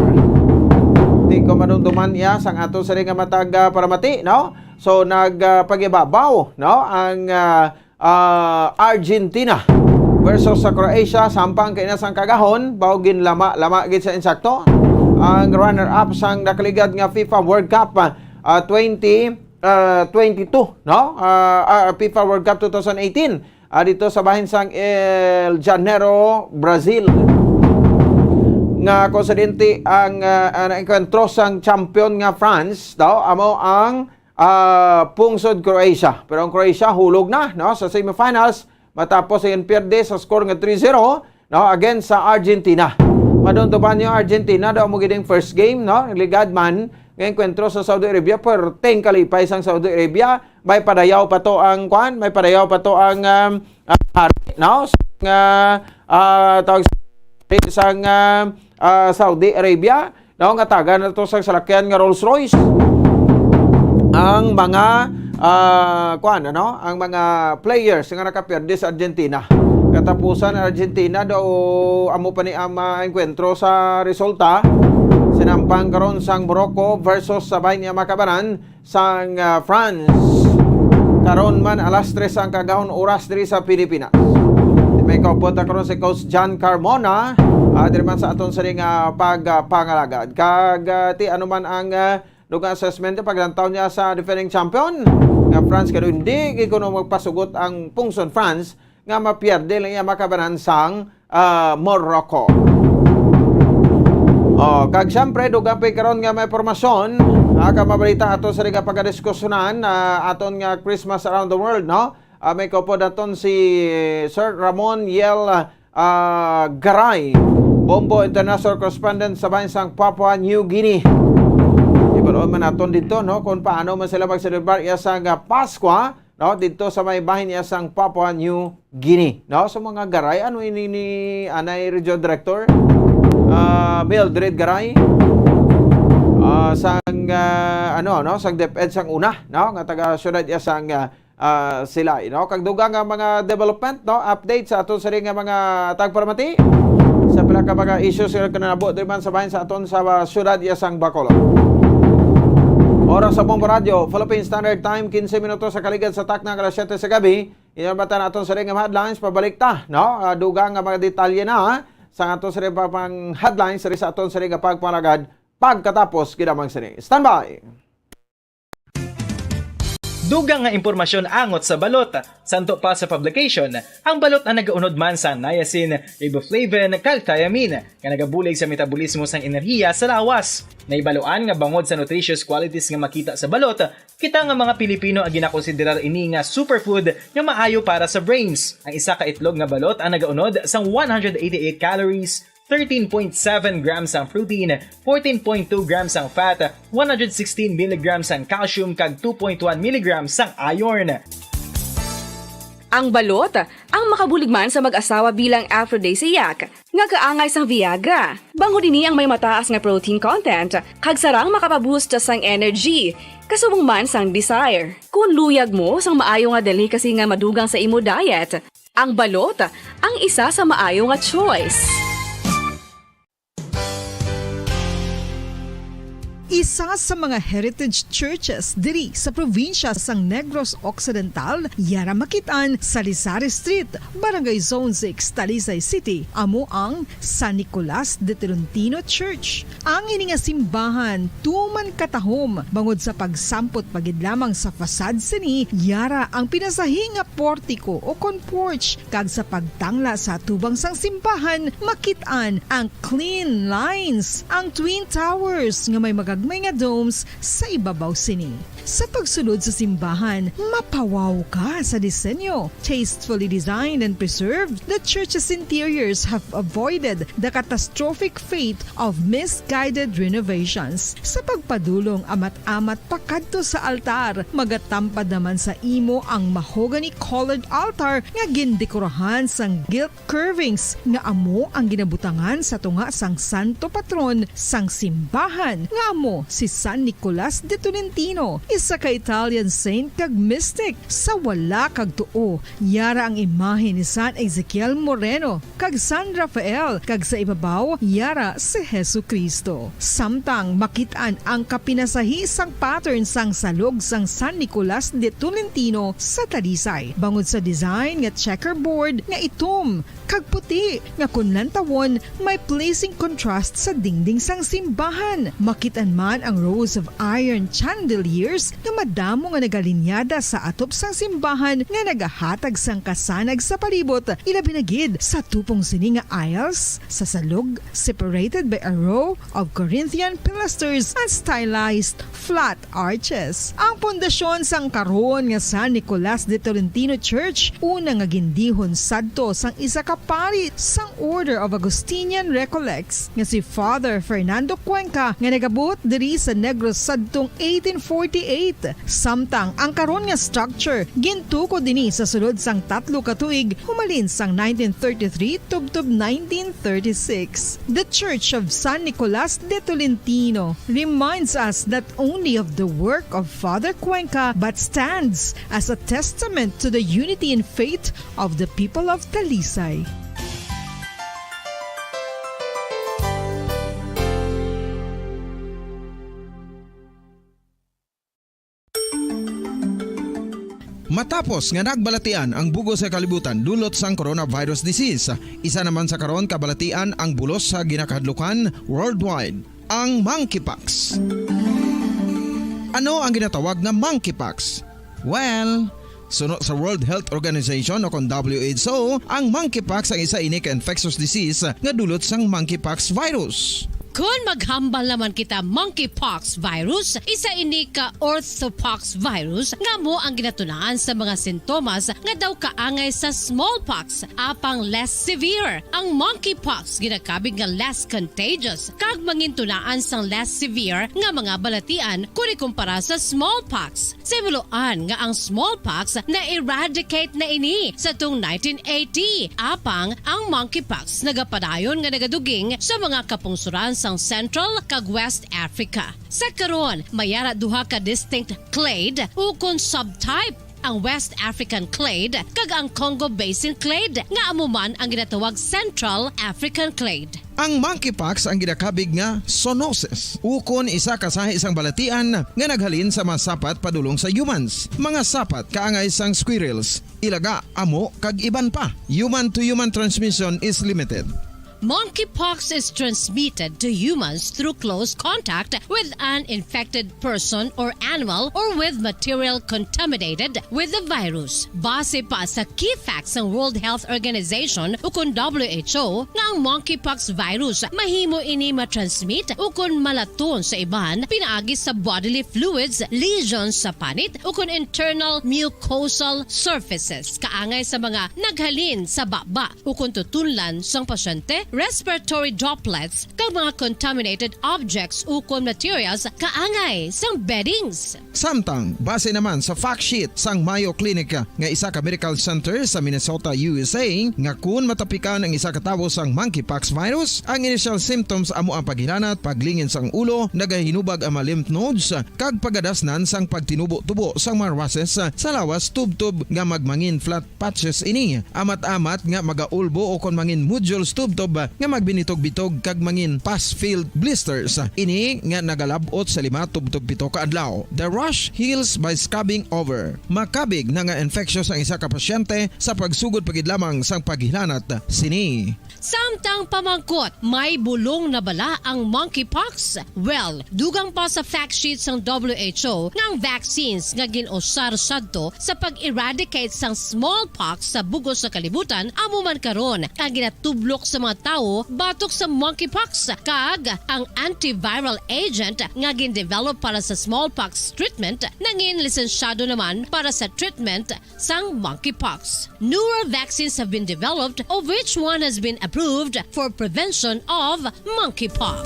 Di ko madumduman iya sang ato sa ring nga matag, ah, paramati, no? So, nag, ah, pagibabaw, no? Ang, ah, ah, Argentina versus sa Croatia, samtang kaina sang kagahon, baw ginlama-lama gid sa insakto ang runner-up sang nakaligad nga FIFA World Cup, ah, twenty, ah, twenty-two, no? Ah, ah, FIFA World Cup two thousand eighteen, ah, dito sa bahin sang El Janeiro, Brazil. Nga konsidente ang, ah, ang enkwentro sang champion nga France, daw, amo ang, ah, pungsod Croatia. Pero ang Croatia hulog na, no, sa semifinals matapos ang pierde sa score nga three zero, no, against sa Argentina. Madumduman niyo, Argentina daw mo gid ang first game, no, ligad man nga enkwentro sa Saudi Arabia, perting kalipay sang Saudi Arabia, may padayaw pa to ang kwan, may padayaw pa to ang, um, ah, hari, no? Sang, ah, ah, tawag sa, sang, ah, ah, Saudi Arabia, no? Nga taga na to sa salakyan nga Rolls Royce. Ang mga, ah, kwan, ano? Ang mga players nga nakapierde sa Argentina. Katapusan, Argentina daw amo pa ni ang mga enkwentro sa resulta. Sinampang karon sang Morocco versus sa bahin niya makabanan sang, ah, France. Karon man alas tres ang kagahon oras diri sa Pilipinas. May kaupod na karon si Coach John Carmona, ah, diri man sa aton sa ring, ah, pag, ah, pangalagad. Kag, ah, ti ano man ang, ah, dugang assessment paglantaw niya sa defending champion nga France, kay hindi gid kuno magpasugot ang pungsod France nga mapierde lang iya makabanan sang, ah, Morocco. Oh, kag siyempre, dugang pa karon nga may impormasyon, ah, kag mabalita ato sa ring nga pagkadiskusyonan, ah, aton nga Christmas around the world, no? Ah, may kaupod naton si Sir Ramon Yel, ah, Garay, Bombo International Correspondent sa bahin sang Papua New Guinea. Ibalon man naton dito, no, kung paano man sila magselebrar iya sa nga Paskwa, no, dito sa may bahin niya sang Papua New Guinea, no? So, mga Garay, ano ini ni anay Region Director, ah, Mildred Garay, ah, sang, ah, ano, no, sang DepEd sang una, no, nga taga siyudad iya sang, ah, ah, Silay, no? Kag dugang nga mga development, no, update sa aton sa ring nga mga tagparamati sa pila ka mga issues nga kanabo diri man sa bahin sa aton sa, ah, siyudad iya sang Bacolod. Oras sa Bombo Radyo, Philippine Standard Time, quince minutos sa kaligad sa takna nga alas siyete sa gabi. Inyo mata naton sa ring nga headlines, pabalik ta, no? Ah, dugang nga mga detalye na, ha? Sa aton sa ring pa-, pang headlines, diri sa aton sa ring nga pagpangalagad, pagkatapos, ginamang sini. Standby! Dugang nga impormasyon angot sa balot. Santo pa sa publication, ang balot ang nagaunod man sa niacin, riboflavin, kag thiamine, nga nagabulig sa metabolismo sang enerhiya sa lawas. Nahibaluan nga bangod sa nutritious qualities nga makita sa balot, kita nga mga Pilipino ang ginakonsiderar ini nga superfood nga maayo para sa brains. Ang isa ka itlog nga balot ang nagaunod sang one hundred eighty-eight calories, thirteen point seven grams ang protein, fourteen point two grams ang fat, one hundred sixteen milligrams ang calcium, kag two point one milligrams ang iron. Ang balot, ang makabulig man sa mag-asawa bilang aphrodisiac, nga kaangay sang Viagra. Bangod ini ang may mataas nga protein content, kag sarang makapaboost sang energy, kasubong man sang desire. Kung luyag mo sang maayo nga delicacy nga madugang sa imo diet, ang balot ang isa sa maayo nga choice. Isa sa mga heritage churches diri sa probinsya sang Negros Occidental, yara makit-an sa Lizares Street, Barangay Zone six, Talisay City, amo ang San Nicolas de Tolentino Church. Ang ini nga simbahan tuman katahom bangod sa pagsampot pa gid lamang sa facade sini, yara ang pinasahi nga portiko o kon porch, kag sa pagtangla sa atubang sang simbahan, makit-an ang clean lines, ang twin towers nga may magagmay nga domes sa ibabaw sini. Sa pagsulod sa simbahan, mapawaw ka sa disenyo. Tastefully designed and preserved, the church's interiors have avoided the catastrophic fate of misguided renovations. Sa pagpadulong amat-amat pakadto sa altar, magatampad naman sa imo ang mahogany-colored altar nga gindekorahan sang gilt curvings nga amo ang ginabutangan sa tunga sang santo patron sang simbahan, nga amo si San Nicolas de Tolentino, isa ka Italian saint kag mystic. Sa wala kag tuo, yara ang imahe ni San Ezekiel Moreno kag San Rafael, kag sa ibabaw yara si Jesu-Cristo. Samtang makit-an ang kapinasahi sang pattern sang salog sang San Nicolas de Tolentino sa Talisay, bangod sa design nga checkerboard nga itom kag puti, nga kon lantawon, may pleasing contrast sa dingding sang simbahan. Makit-an man ang rows of iron chandeliers nga madamo nga nagalinyada sa atop sang simbahan nga nagahatag sang kasanag sa palibot, ilabi na gid sa tupong sini nga aisles sa salog, separated by a row of Corinthian pilasters and stylized flat arches. Ang pundasyon sang karon nga San Nicolas de Tolentino Church, una nga gindihon sadto sang isa ka pari sang Order of Augustinian Recollects nga si Father Fernando Cuenca, nga nag-abot diri sa Negros sadtong eighteen forty-eight. Samtang ang karon nga structure gintukod dinhi sa sulod sang tatlo ka tuig, humalin sang nineteen thirty-three tubtob nineteen thirty-six. The Church of San Nicolas de Tolentino reminds us not only of the work of Father Cuenca, but stands as a testament to the unity and faith of the people of Talisay. Matapos nga nagbalatian ang bug-os nga kalibutan dulot sang coronavirus disease, isa naman sa karon kabalatian ang bulos sa ginakahadlukan worldwide, ang monkeypox. Ano ang ginatawag nga monkeypox? Well, suno sa World Health Organization o kon W H O, ang monkeypox ang isa ini ka infectious disease nga dulot sang monkeypox virus. Kon maghambal naman kita, monkeypox virus, isa ini ka orthopox virus nga amo ang ginatunaan sa mga sintomas nga daw kaangay sa smallpox, apang less severe. Ang monkeypox ginakabig nga less contagious kag mangintunaan sang less severe nga mga balatian kon ikumpara sa smallpox. Sa himuloan nga ang smallpox na-eradicate na ini sa tong nineteen eighty, apang ang monkeypox nagapadayon nga nagaduging sa mga kapungsoran sang Central kag West Africa. Sa karon, may ara duha ka distinct clade ukon subtype, ang West African clade kag ang Congo Basin clade, nga amo man ang ginatawag Central African clade. Ang monkeypox ang ginakabig nga zoonosis, ukon isa ka sahi sang balatian nga naghalin sa mga sapat padulong sa humans, mga sapat kaangay sang squirrels, ilaga, amo, kag iban pa. Human-to-human transmission is limited. Monkeypox is transmitted to humans through close contact with an infected person or animal or with material contaminated with the virus. Base pa sa key facts sang World Health Organization ukon W H O, nga ang monkeypox virus mahimo ini matransmit ukon malaton sa iban pinaagi sa bodily fluids, lesions sa panit, ukon internal mucosal surfaces, kaangay sa mga naghalin sa baba ukon tutunlan sang pasyente, respiratory droplets, kag mga contaminated objects ukon materials kaangay sang beddings. Samtang, base naman sa fact sheet sang Mayo Clinic, nga isa ka medical center sa Minnesota, U S A, nga kun matapikan ang isa ka tawo sang monkeypox virus, ang initial symptoms amo ang paghilanat, paglingin sang ulo, nagahinubag ang mga lymph nodes, kag pagadasnan sang pagtinubo-tubo sang mga rushes sa lawas tubtob nga magmangin flat patches ini. Amat-amat nga magaulbo ukon mangin nodules tubtob nga magbinitog-bitog kag mangin pus-filled blisters. Ini nga nagalab-ot sa lima tubtob pito ka adlaw. The rash heals by scabbing over. Makabig na nga infectious ang isa ka pasyente sa pagsugod pa gid lamang sang paghilanat sini. Samtang pamangkot, may bulong na bala ang monkeypox? Well, dugang pa sa fact sheet sang W H O nga ang vaccines nga gin-usar sadto sa pag-eradicate sang smallpox sa bug-os nga kalibutan amo man karon ang ginatublok sa mga tawo batok sa monkeypox, kag ang antiviral agent nga gindevelop para sa smallpox treatment nangin lisensyado naman para sa treatment sang monkeypox. Newer vaccines have been developed, of which one has been approved for prevention of monkeypox.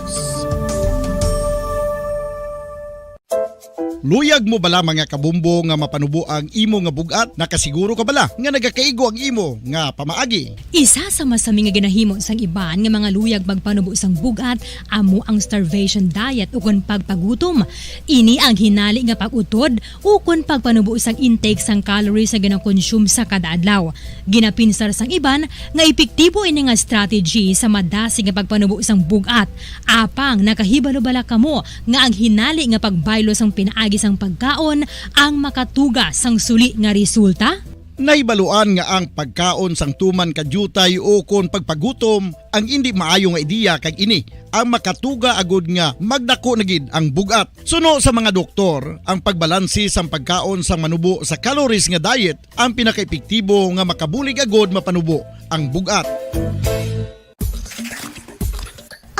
Luyag mo bala, mga kabombo, nga mapanubo ang imo nga bug-at? Nakasiguro ka bala nga nagakaigo ang imo nga pamaagi? Isa sa masami nga ginahimo sang iban nga mga luyag magpanubo sang bug-at amo ang starvation diet ukon pagpagutom. Ini ang hinali nga pag-utod ukon pagpanubo sang intake sang calories nga ginakonsume sa kada adlaw. Ginapinsar sang iban nga epektibo ini nga strategy sa madasig nga pagpanubo sang bug-at. Apang nakahibalo bala kamo nga ang hinali nga pagbaylo sang pinaagi sang pagkaon ang makatuga sang suli nga resulta? Nahibaluan nga ang pagkaon sang tuman ka diutay ukon pagpagutom ang indi maayo nga ideya, kag ini ang makatuga agud nga magdako na gid ang bug-at. Suno sa mga doktor, ang pagbalanse sang pagkaon sang manubo sa calories nga diet ang pinakaepektibo nga makabulig agud mapanubo ang bug-at.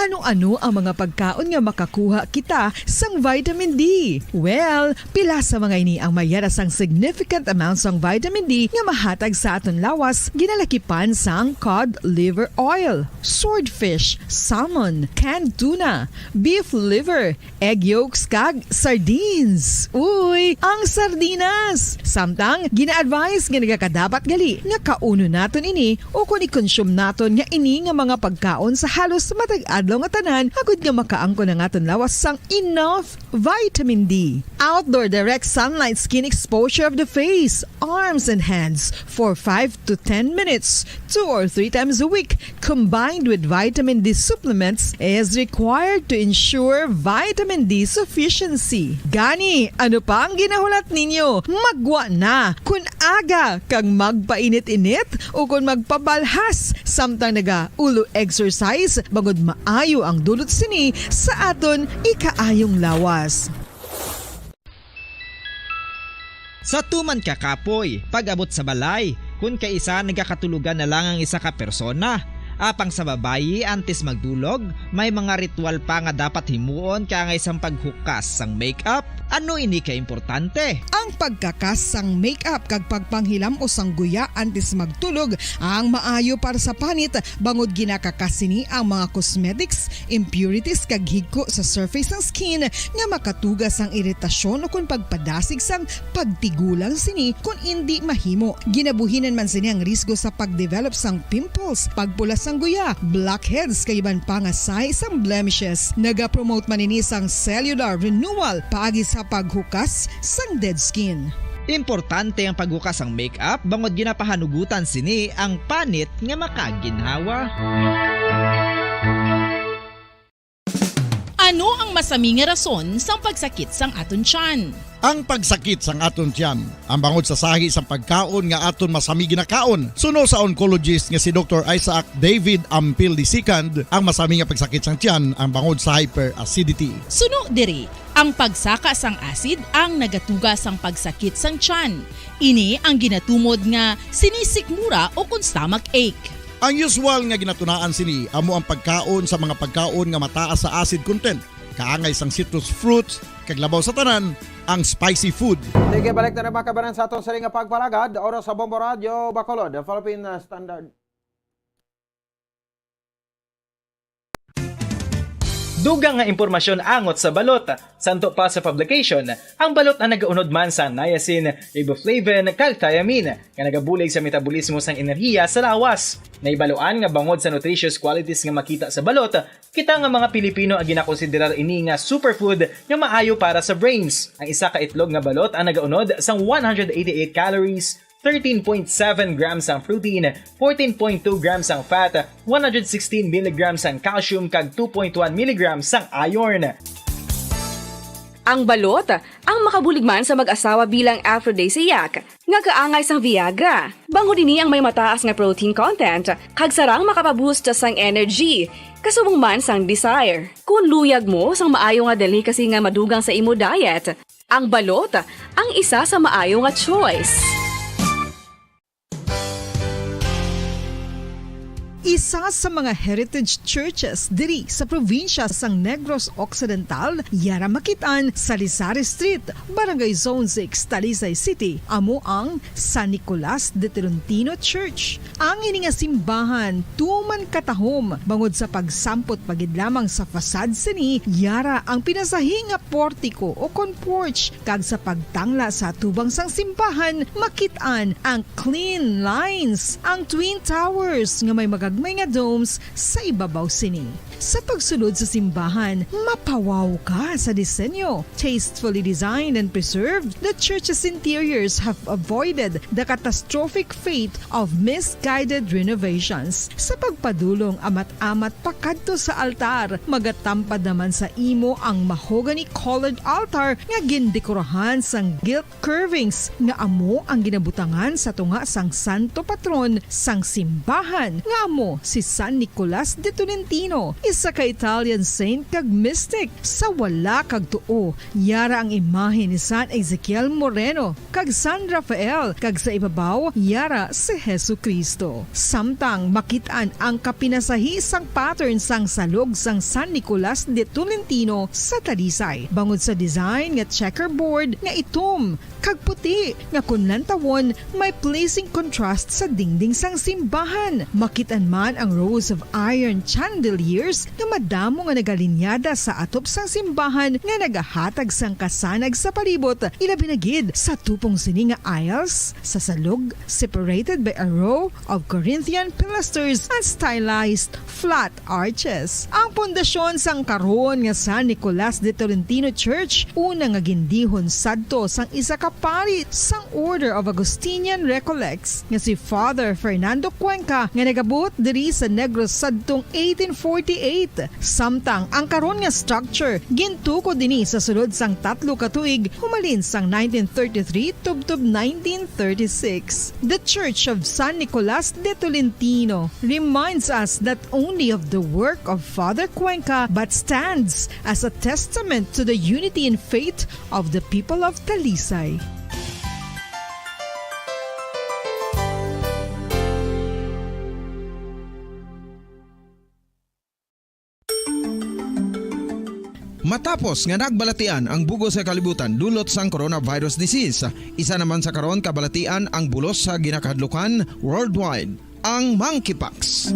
Ano-ano ang mga pagkaon nga makakuha kita sang vitamin D? Well, pila sa mga ini ang mayara sang significant amount sang vitamin D nga mahatag sa aton lawas, ginalakipan sang cod liver oil, swordfish, salmon, canned tuna, beef liver, egg yolks, kag sardines. Uy, ang sardinas! Samtang gina-advise nga nagakadapat gali nga kaunon naton ini ukon i-consume naton nga ini nga mga pagkaon sa halos matag adlaw nga tanan, agud nga makaangkon ang aton lawas sang enough vitamin D. Outdoor direct sunlight skin exposure of the face, arms, and hands for five to ten minutes, two or three times a week, combined with vitamin D supplements, is required to ensure vitamin D sufficiency. Gani, ano pa ang ginahulat ninyo? Maggwa na! Kun aga kag magpainit-init ukon magpabalhas samtang naga-ulo exercise, bangod maayo ang dulot sini sa aton ikaayong lawas. Sa tuman ka kapoy, pag-abot sa balay, kun kaisa nagakatulogan na lang ang isa ka persona. Apang sa babayi, antes magdulog, may mga ritual pa nga dapat himuon kaangay sang paghukas sang makeup. Ano ini ka importante? Ang pagkakas sang makeup kag pagpanghilam-os sang guya antes magtulog ang maayo para sa panit, bangod ginakakas sini ang mga cosmetics, impurities, kag higko sa surface sang skin nga makatuga sang iritasyon ukon pagpadasig sang pagtigulang sini kon indi mahimo. Ginabuhinan man sini ang risgo sa pagdevelop sang pimples, pagpula sang guya, blackheads, kag iban pa nga sahi sang blemishes. Nagapromote man ini sang cellular renewal paagi sa paghukas sang dead skin. Importante ang paghukas sang makeup bangod ginapahanugutan sini ang panit nga makaginhawa. Ano ang masami nga rason sang pagsakit sang aton tiyan? Ang pagsakit sang aton tiyan ang bangod sa sahi sang pagkaon nga aton masami ginakaon. Suno sa oncologist nga si Doktor Isaac David Ampil the second, ang masami nga pagsakit sang tiyan ang bangod sa hyperacidity. Suno diri, ang pagsaka sang acid ang nagatuga sang pagsakit sang tiyan. Ini ang ginatumod nga sinisikmura ukon stomach ache. Ang usual nga ginatunaan sini amo ang pagkaon sa mga pagkaon nga mataas sa acid content, kaangay sang citrus fruits, kag labaw sa tanan, ang spicy food. Sige, balik na naman, kabanan, sa aton sini nga pagpalagad. Oras sa Bombo Radyo Bacolod, Philippine Standard. Dugang nga impormasyon angot sa balot. Santo pa sa publication, ang balot ang nagaunod man sa niacin, riboflavin, kag thiamine, nga nagabulig sa metabolismo sang enerhiya sa lawas. Nahibaluan nga bangod sa nutritious qualities nga makita sa balot, kita nga mga Pilipino ang ginakonsiderar ini nga superfood nga maayo para sa brains. Ang isa ka itlog nga balot ang nagaunod sang one hundred eighty-eight calories, thirteen point seven grams ang protein, fourteen point two grams ang fat, one hundred sixteen milligrams ang calcium, kag two point one milligrams ang iron. Ang balot ang makabulig man sa mag-asawa bilang aphrodisiac nga kaangay sang Viagra. Bangod ini ang may mataas nga protein content kag sarang makapaboost sang energy, kasubong man sang desire. Kung luyag mo sang maayo nga delicacy nga madugang sa imo diet, ang balot ang isa sa maayo nga choice. Isa sa mga heritage churches diri sa probinsya sang Negros Occidental, yara makit-an sa Lisari Street, Barangay Zone six, Talisay City, amo ang San Nicolas de Tolentino Church. Ang ini nga simbahan tuman katahom bangod sa pagsampot pa gid lamang sa facade sini, yara ang pinasahi nga portiko o kon porch, kag sa pagtangla sa atubang sang simbahan, makit-an ang clean lines, ang twin towers nga may magagmay nga domes sa ibabaw sini. Sa pagsulod sa simbahan, mapawaw ka sa disenyo. Tastefully designed and preserved, the church's interiors have avoided the catastrophic fate of misguided renovations. Sa pagpadulong amat-amat pakadto sa altar, magatampad naman sa imo ang mahogany-colored altar nga gindekorahan sang gilt curvings nga amo ang ginabutangan sa tunga sang santo patron sang simbahan, nga amo si San Nicolas de Tolentino, isa ka Italian saint kag mystic. Sa wala kag tuo, yara ang imahe ni San Ezekiel Moreno kag San Rafael, kag sa ibabaw, yara si Jesu-Cristo. Samtang makit-an ang kapinasahi sang pattern sang salog sang San Nicolas de Tolentino sa Talisay, bangod sa design nga checkerboard nga itom kag puti, nga kon lantawon, may pleasing contrast sa dingding sang simbahan. Makit-an man ang rows of iron chandeliers nga madamo nga nagalinyada sa atop sang simbahan nga nagahatag sang kasanag sa palibot, ilabi na gid sa tupong sini nga aisles sa salog, separated by a row of Corinthian pilasters and stylized flat arches. Ang pundasyon sang karon nga San Nicolas de Tolentino Church, una nga gindihon sadto sang isa ka pari sang Order of Augustinian Recollects nga si Father Fernando Cuenca, nga nagabot diri sa Negros sadtong eighteen forty-eight. Samtang ang karon nga structure gintukod ini sa sulod sang tatlo ka tuig, humalin sang nineteen thirty-three tubtob nineteen thirty-six. The Church of San Nicolas de Tolentino reminds us not only of the work of Father Cuenca, but stands as a testament to the unity in faith of the people of Talisay. Matapos nga nagbalatian ang bug-os nga kalibutan dulot sang coronavirus disease, isa naman sa karon kabalatian ang bulos sa ginakahadlukan worldwide, ang monkeypox.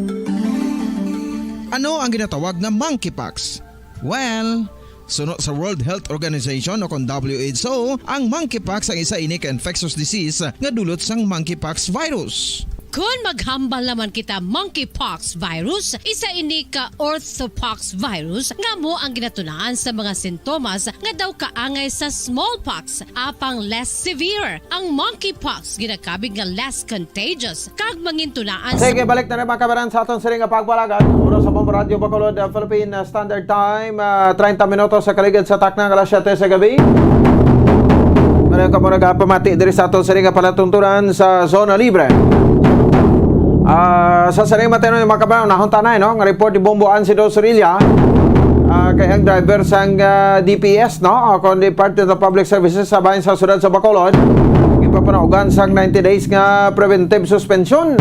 Ano ang ginatawag nga monkeypox? Well, suno sa World Health Organization o kon W H O, ang monkeypox ang isa ini ka infectious disease nga dulot sang monkeypox virus. Kon maghambal naman kita monkeypox virus, isa ini ka orthopox virus nga amo ang ginatunaan sa mga sintomas nga daw kaangay sa smallpox, apang less severe. Ang monkeypox ginakabig nga less contagious kag mangintunaan sa Sige, balik na naman kabaran sa aton sining nga pagpalagan. Oras sa Bombo Radyo Bacolod, uh, Philippine, uh, Standard Time, uh, treinta minutos sa kaligid sa takna nga alas siyete sa gabi. Ano ka mo nagapamati diri sa aton sining nga palatuntunan sa Zona Libre? Ah, sa sining matinuod, mga kabayan, nahuntanay, no, nga report ni Bombo Ansido Sorilla, ah, kay ang driver sang, ah, D P S, no, o kon Department of Public Services sa bahin sa siyudad sa Bacolod, gipapanaugan sang ninety days nga preventive suspension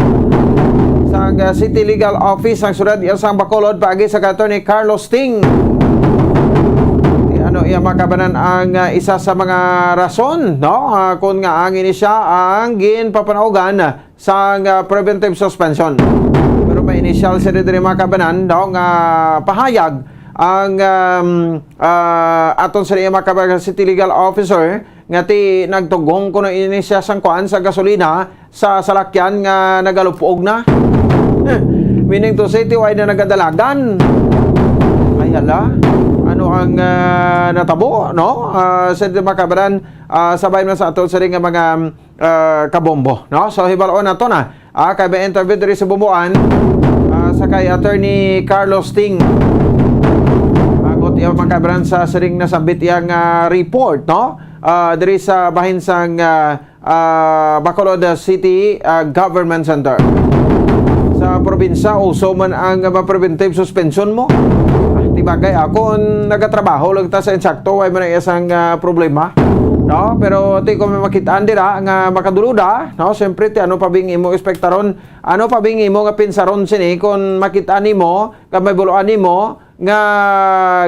sang, ah, City Legal Office sang siyudad sang Bacolod paagi sa kay Attorney Carlos Ting. Ano iya, mga kabayan, ang, ah, isa sa mga rason, no, ah, kung nga ang ini siya ang ginpapanaugan sang, ah, preventive suspension. Pero may initial sila diri, mga kabayan, no, nga pahayag ang, um, ah, aton sa iya, mga kabayan, City Legal Officer nga ti nagtugong kuno ini siya sang kuan sa gasolina sa salakyan nga nagalupog na. Meaning to say, ti way na nagadalagan. Ay, hala. Ano ang, ah, natabo, no? Ah, sa, mga kabayan, ah, sabay man sa aton sa ring nga mga ah, kabombo, no? So, hibal-on nato na. Ah, kay may interview diri sa Bumboan, ah, sa kay Attorney Carlos Ting. Agot iya, mga kabayan, sa siring nasambit iyang, ah, report, no? Ah, diri sa bahin sang, ah, ah, Bacolod City, ah, Government Center. Sa probinsya, uso man ang, ah, preventive suspension mo. Ah, di bagay, ako, nagatrabaho lang ta sa insakto, way man ang isang, ah, problema. No? Pero ti kung may makitaan dira nga makaduloda, no? Siyempre, ti ano pa bing imo ekspektaron? Ano pa bing imo nga pinsaron sini kung makitaan nimo, nga may buluan nimo, nga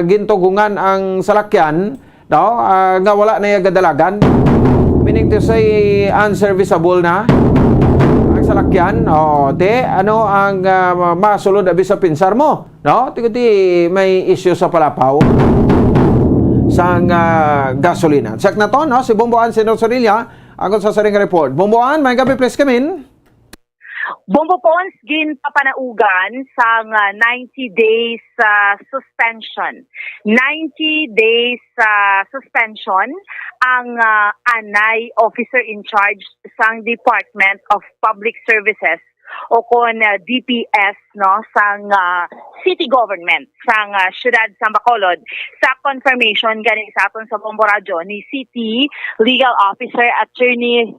gintugungan ang salakyan, no? Ah, nga wala na iya gadalagan? Meaning to say, unserviceable na ang salakyan. O, ti, ano ang, ah, masulod abi sa pinsar mo? No? Ti, ti may issue sa palapaw sang, ah, gasolina. Check na to, no? Si Bomboan Senior Sorilla, ang sa saring report. Bomboan, may gabi, please come in. Bombo Pons, ginpapanaugan sang, ah, ninety days, ah, suspension. Ninety days, ah, suspension ang, ah, anay officer in charge sang Department of Public Services o kon, ah, D P S, no, sang, ah, city government sang, ah, siyudad sang Bacolod, sa confirmation gani sa aton sa Bombo Radyo ni City Legal Officer Attorney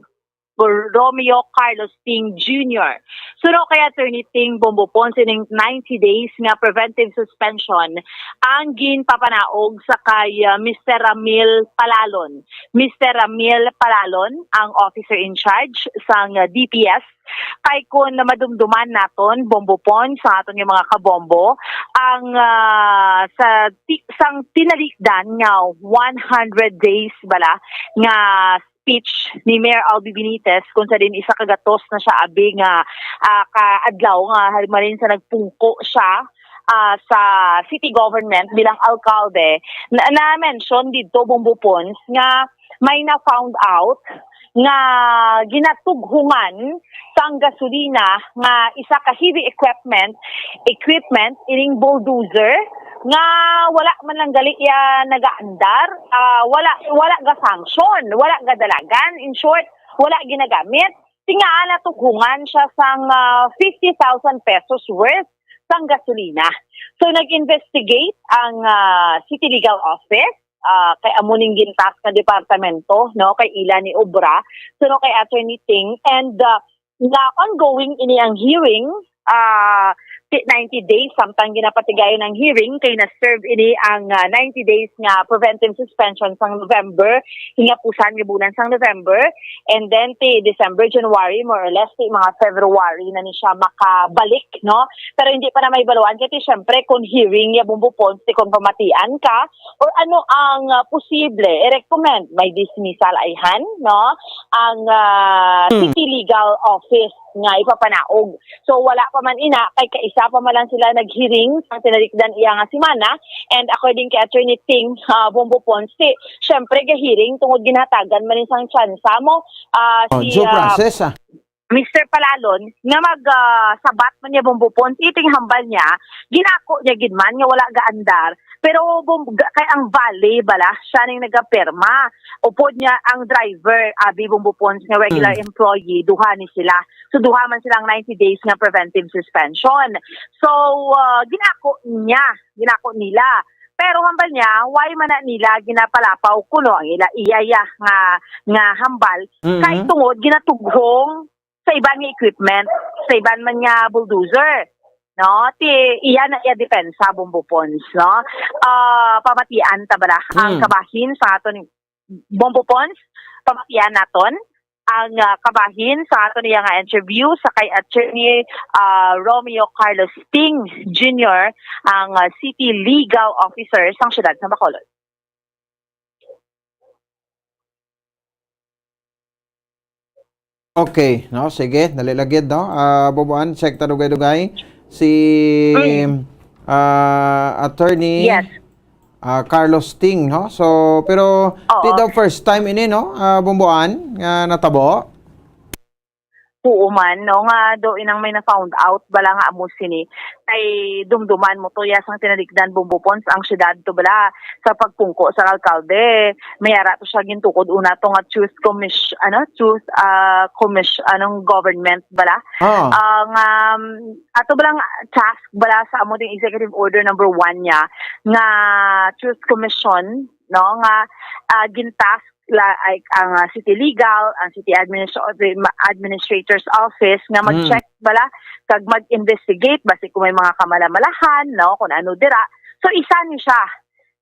Romeo Carlos Ting Junior. Suno kay Attorney Ting, Bombo Pons, ining ninety days nga preventive suspension ang ginpapanaog sa kay, ah, Mister Ramil Palalon. Mister Ramil Palalon ang officer in charge sang, ah, D P S. Kay kun madumduman naton, Bombo Pons, sa aton nga mga kabombo, ang, ah, sa ti-, sang tinalikdan nga one hundred days bala nga speech ni Mayor Albee Benitez, kung sa din isa ka gatos na siya abi nga, ah, ka adlaw nga halin sa nagpungko siya, ah, sa city government bilang alkalde, na, na-mention dito, Bombo Pons, nga may na-found out nga ginatughungan sang gasolina nga isa ka heavy equipment, equipment ining bulldozer nga wala man lang gali iya nagaandar, ah, wala, wala ga sanction, wala ga dalagan, in short, wala ginagamit. Tinga natughungan siya sang, ah, fifty thousand pesos worth sang gasolina. So, nag-investigate ang, ah, City Legal Office, ah, kay amo ning gintas nga departamento, no, kay ila ni obra, suno kay Attorney Ting, and, ah, na ongoing ini ang hearing, ah, ti-, ninety days, samtang ginapatigayon ang hearing, kay na-serve ini ang, ah, ninety days nga preventive suspension sang November, hingapusan nga bulan sang November, and then ti December, January, more or less, ti mga February na ni siya makabalik, no? Pero hindi pa na may baluan, kay ti, syempre, kung hearing ya, Bombo Pons, ti kung pamatian ka, or ano ang, ah, posible i-recommend? May dismissal ayhan, no? Ang, ah, Hmm. City Legal Office nga ipapanaog. So, wala pa man ina, kay kaisa pa man lang sila naghiring sa tinalikdan iya nga semana. And according kay Attorney Ting, ah, Bombo Ponce, syempre, gahiring tungod ginhatagan man ni sang tsansa mo, ah, Oh, si, due ah, process, ah. Mister Palalon, nga mag, ah, sabat man niya, Bombo Ponce, iting hambal niya, ginako niya gid man nga wala gaandar, pero bum-, ga-, kay ang vale bala, siya ning nagapirma. Upod niya ang driver, abi, Bombo Ponce, nga regular Mm. employee, duha ni sila. So, duha man silang ninety days nga preventive suspension. So, ah, ginako niya, ginako nila. Pero hambal niya, why man na nila ginapalapaw kuno ang ila iya, iya nga, nga hambal? Mm-mm. Kay tungod ginatughong sa iban nga equipment, sa iban man nga bulldozer, no? Ti iya na iya depensa, Bombo Ponce, no? Ah, pamatian ta bala ang Hmm. kabahin sa aton, Bombo Ponce, pamatian naton ang, ah, kabahin sa aton iya nga interview sa kay Attorney, ah, Romeo Carlos Ting Junior, ang, ah, City Legal Officer sang siyudad sa Bacolod. Okay, no? Sige, dali lagid, no? Ah, Boboan, check ta dugay-dugay. Si, Mm. ah, Attorney, Yes. ah, Carlos Ting, no? So, pero Oo. Di daw first time ini, no? Ah, Bomboan, nga natabo? Oo man, no? Nga do inang may na-found out bala nga amo sini. Kay dumduman mo to, ya sang tinalikdan, Bombo Ponce, ang siyudad to bala sa pagpungko sa alkalde. May ara to siya gintukod una to nga truth commis-, ano, truth, ah, commis-, anong government bala. Ah. Ah, nga, um, ato bala nga task bala sa amo ding executive order number one niya nga truth commission, no, nga, ah, gintask la-, ay, ang, ah, city legal, ang city administ-, administrator's office nga Mm. mag-check bala kag mag-investigate basi kung may mga kamalamalahan, no, kung ano dira. So, isa ni siya.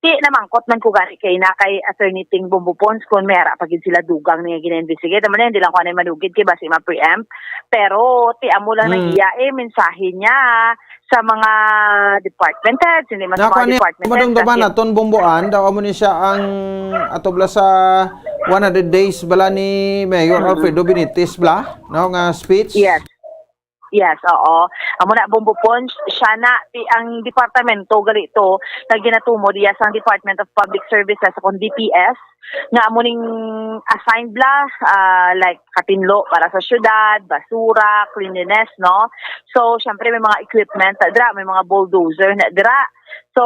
Ti, namangkot man ko gani kay na kay Attorney Ting Bombo Pons kung may ara pa gid sila dugang niya gina-investigate. Amo na, hindi lang ko anay manugid kay basi ma-preempt. Pero ti, amo lang na Mm. iya, eh, mensahe niya sa mga department heads, hindi man sa mga Nakuha niya department heads, madungdaman kasi naton, Bomboan, daw amo ni siya ang atubla sa one hundred days bala ni Mayor Mm. Alfredo Benitez bala, no, nga speech. Yes. Yes, oo. Amo na, Bombo Pons, siya na, ti, ang departamento gali to nga ginatumod iya sang Department of Public Services, kung D P S, nga amo ning assigned bala, ah, like, katinlo para sa syudad, basura, cleanliness, no? So, syempre, may mga equipment na dira, may mga bulldozer na dira. So,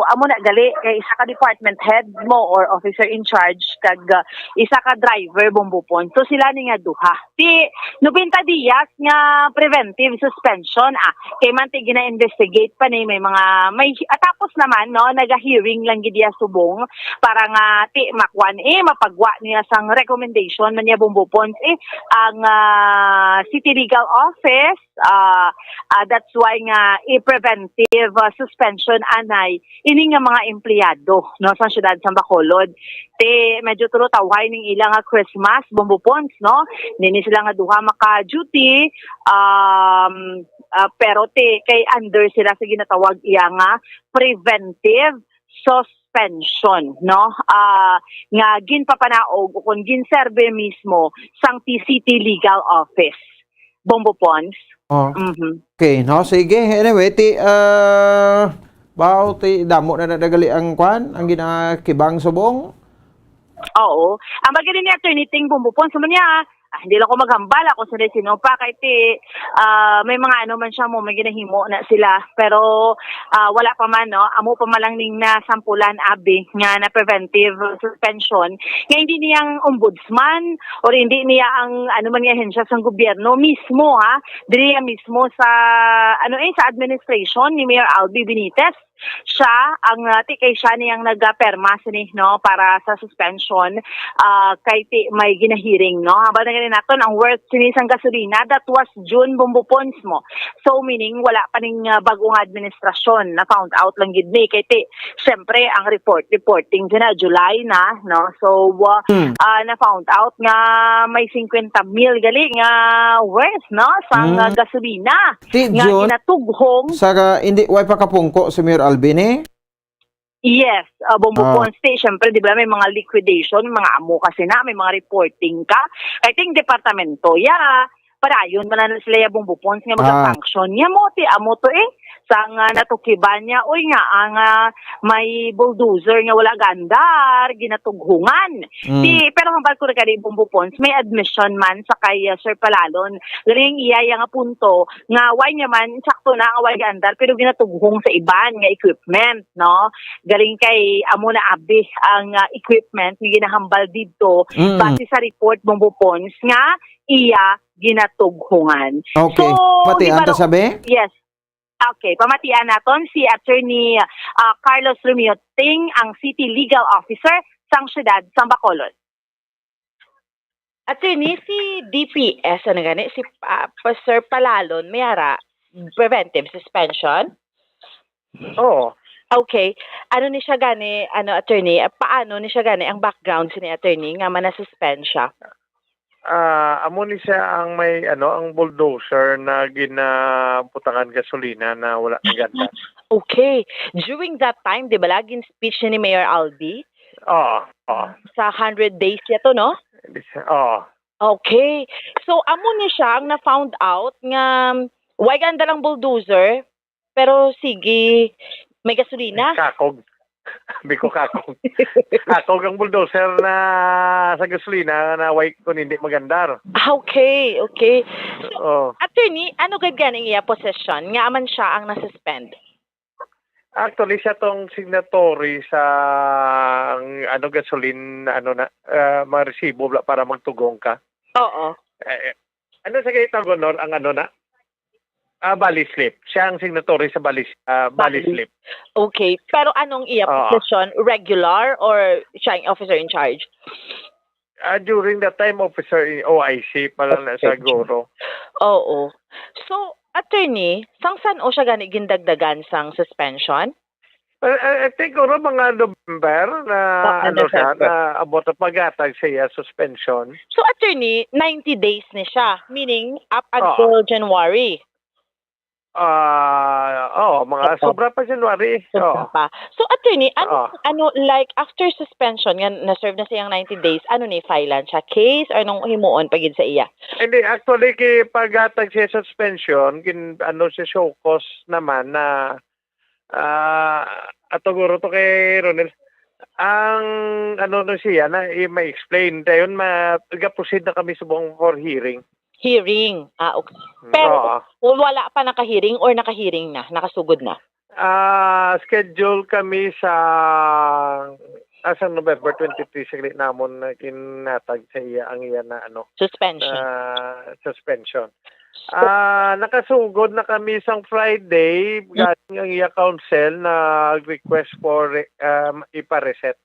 amo na gali, kay isa ka department head mo or officer in charge, kag, ah, isa ka driver, Bombo Pons. So, sila ni nga duha. Ti, nobenta diyas nga preventive suspension, ah, kay man ti gina-investigate pa ni, may mga, may, ah, tapos naman, no, naga-hearing lang gid iya subong para nga ti makwan, eh, mapagwa niya sang recommendation man niya, Bombo Pons, eh, ang, ah, City Legal Office, ah, ah, that's why nga i-preventive, ah, suspension anay ini nga mga empleyado, no, sa siyudad sa Bacolod. Ti, medyo tulo tawhay ning ila nga Christmas, Bombo Pons, no? Nini sila nga duha maka-duty, um, ah, pero ti, kay under sila sa ginatawag iya nga preventive suspension, no? Ah, nga ginpapanaog o kung ginserbe mismo sang T C T Legal Office. Bombo Pons. Oh. Mhm. Okay, no? Sige. Anyway, ti, ah, baw, ti, damo na nadagali ang kwan, ang ginakibang subong. Oo. Ang bagay ni Attorney Ting, Bombo Pons, naman niya, ah, hindi lang ko maghambal ako sa sino pa, kay ti, ah, may mga ano man siya mo, may ginahimo na sila. Pero, ah, wala pa man, no? Amo pa man lang ning nasampulan, abi, nga na preventive suspension, nga hindi niya ang ombudsman or hindi niya ang ano man nga ahensya sang gobyerno mismo, ha? Diri niya mismo sa, ano eh, sa administration ni Mayor Albi Benitez. Siya ang, ah, ti kay siya niyang nagperma sini, no, para sa suspension, ah, kay ti may ginahearing, no. Hambal na gani naton ang worth sini sang gasolina, that was June, Bombo Pons mo. So, meaning, wala pa ning, ah, bag-o nga administrasyon, na found out lang gid ni, kay ti, syempre, ang report, reporting sina, July na, no. So, ah, Hmm. ah, na found out nga may fifty mil gali nga worth, no, sang, ah, Hmm. gasolina Ti, nga June, ginatughong. Sa ka, hindi, way pa kapungko si Mayor Albi ni? Yes, ah, Bombo Ah. Pons ti, syempre, di ba, may mga liquidation, mga amo kasi na, may mga reporting ka. I think, departamento, ya, padayon man na sila ya, Bombo Pons, nga Ah. maga-sanction. Ya mo, ti, amo to, eh, sang, ah, natukiban niya, oy, nga, ang, ah, may bulldozer nga wala gaandar, ginatughungan. Mm. Ti, pero hambal ko na kani, Bombo Pons, may admission man sa kay, ah, Sir Palalon. Galing iya, iya nga punto, nga, why niya man, sakto na, nga wala gaandar, pero ginatughong sa iban nga equipment, no? Galing kay, amo na abi ang, ah, equipment nga ginahambal dito, Mm. base sa report, Bombo Pons, nga iya ginatughungan. Okay. So, Pati di ba ang ro-, kasabi? Yes. Okay, pamatian naton si Attorney, ah, Carlos Romeo Ting, ang City Legal Officer sang siyudad sang Bacolod. Attorney, si D P S, ano gani, si, ah, pa-, Sir Palalon, may ara, preventive suspension? Oo. Okay. Ano ni siya gani, ano, attorney, ah, paano ni siya gani ang background sini, attorney, nga mana-suspend siya? Ah, amo ni siya ang may, ano, ang bulldozer na ginabutangan gasolina na wala naganda. Okay. During that time, di ba, laging speech ni Mayor Albi? Oo, oo. Sa hundred days niya to, no? Oo. Okay. So, amo ni siya ang na-found out nga, um, way ganda lang bulldozer, pero sige, may gasolina. Kakog. Sabi ko, kakog. Kakog ang bulldozer na sa gasolina na way kung hindi magandar. Ah, okay, okay. So, Oo. Attorney, ano gid gani ang iya posisyon nga aman siya ang na-suspend? Actually, siya tong signatory sa, ang, ano, gasolin, ano na, ah, mga resibo bla-, para magtugong ka. Oo. Eh, eh, ano sa kay tawag, Honor, ang ano na? Ah, bali slip. Siya ang signatory sa bali, ah, bali Bali. slip. Okay. Pero anong iya Oo. posisyon? Regular or siya ang officer in charge? Ah, during that time, officer in O I C pa lang na Officer. siguro. Oo. So, attorney, sang san-o siya gani gindagdagan sang suspension? I, I, I think, oro, mga November na, Ah, ano siya, November. Na abot ang paghatag siya suspension. So, attorney, ninety days ni siya, meaning up Ah. until January. Ah, oo, mga Opo. sobra pa January. Sobra Oo. pa. So, attorney, ano, Oo. ano, like, after suspension, nga na-serve na siyang ninety days, ano ni, filean siya case or nung himuon pa gid sa iya? Hindi, actually, kay paghatag siya suspension, gin-, ano, siya show cause naman na, ah, ato guro to kay Ronel. Ang, ano, no siya, na, i-, ma-explain. Dayon, ma-, ga-proceed na kami subong for hearing. Hearing. Ah, okay. Mm, Pero oo. wala pa naka-hearing or naka-hearing na, nakasugod na? Ah, schedule kami sa, ah, sa November twenty-three, saglit namon na ginhatag sa iya ang iya na, ano, Suspension. ah, suspension. So Ah, nakasugod na kami sang Friday, Mm. galing ang iya counsel na request for, um, ipa-reset.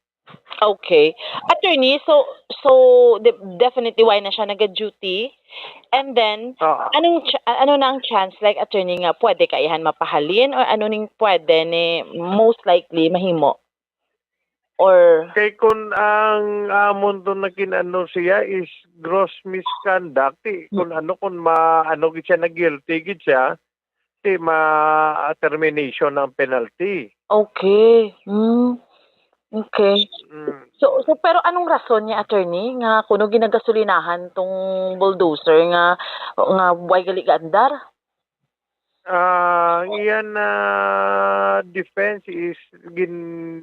Okay. Attorney, so, so de-, definitely why na siya naga-duty? And then, Oo. anong ch-, ano na ang chance, like, attorney, nga pwede ka ihan mapahalin or ano ning pwede ni most likely mahimo? Or Kay kun ang amon to na gin-ano siya is gross misconduct, eh, Hmm. kun ano, kun ma-, ano gid siya, na guilty gid siya, ti ma-, termination ang penalty. Okay. Hmm. Okay. Mm. So, so, pero anong rason niya, attorney, nga kuno ginagasolinahan tong bulldozer nga, nga way gali gaandar? Ah, ang iya na defense is gin-,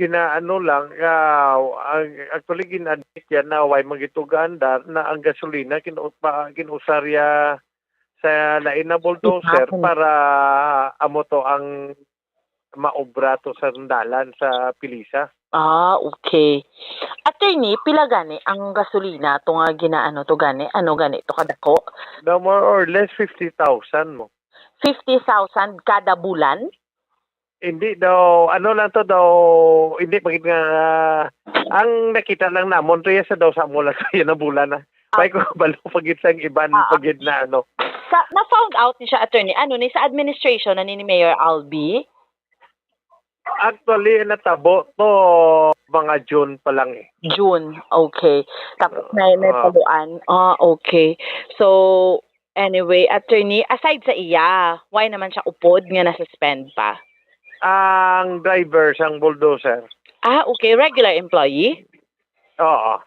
ginaano lang, ah, ang, actually, gin-admit yan na way magitugaandar na ang gasolina kin-, pa-, gin-usar ya sa lain na bulldozer Ipahon. para amo to ang maobra to sa dalan sa Pilisa. Ah, okay. Attorney, pila gani ang gasolina to nga ginaano to gani? Ano gani to kadako? Daw more or less fifty thousand mo. Fifty thousand kada bulan? Hindi daw, ano lang to daw, hindi pa gid nga, ang nakita lang namon to, yes, daw sa amo lang to, yan ang bulan na. Ah. May ko kabalo pa gid sa iban Ah. pa gid na, ano. Sa, na-found out ni siya, attorney, ano ni, sa administration na ni, ni Mayor Albee? Actually, natabo to mga June pa lang eh. June, okay. Tapos na, Ah. natabuan. Ah, okay. So, anyway, attorney, aside sa iya, why naman siya upod nga na-suspend pa? Ang driver sang bulldozer. Ah, okay. Regular employee? Oo.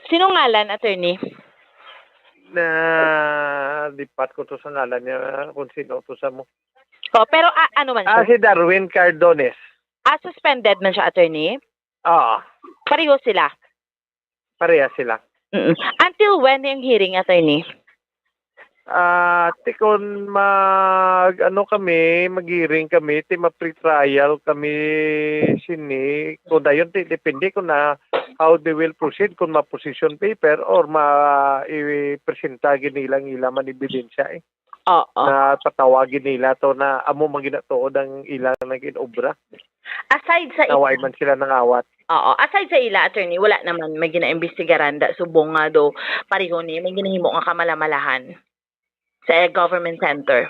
Sino ngalan, attorney? Na, lipat ko to sa ngalan niya, kung sino to sa mo. Oh, pero, ah, ano man Ah, siya? Si Darwin Cardones. Ah, suspended man siya, attorney? Oo. Pareho sila? Pareha sila. Mm. Until when yung hearing, attorney? Ah, ti kun mag, ano kami, mag-hearing kami, ti ma-pretrial kami sini. Kung dayon, ti depende kung na, how they will proceed, kung ma-position paper or ma-, i-presenta gid nila ang ila man ebidensya, eh. Oo. Na patawagin nila to na amo man ginatuod ang ila nga gin-obra. Aside sa Na ila way man sila nangawat. Oo. Aside sa ila, attorney, wala naman may ginaimbestigaran da subong nga do pareho ni may ginahimo nga kamalamalahan sa government center.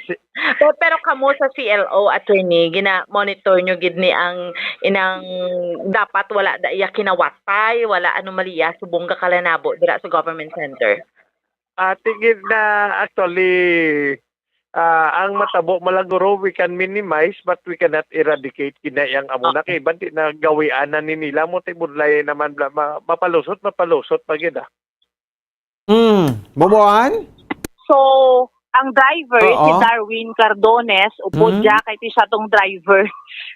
Si Pe-, pero kamo sa C L O, attorney, gina-monitor nyo gid ni ang inang dapat wala da iya kinawatay, wala anomalya subong gakalanabo dira sa government center? Ah, tingin na actually, ah, ang matabo malaguro, we can minimize, but we cannot eradicate gid na yang amo na. Okay. Kay iban ti na gawian na ni nila mo, ti budlay naman bla-, ma-, mapalusot, mapalusot pa gid, ah. Mm, Boboan? So, ang driver, Oo. si Darwin Cardones, upod Mm. siya kay ti siya tong driver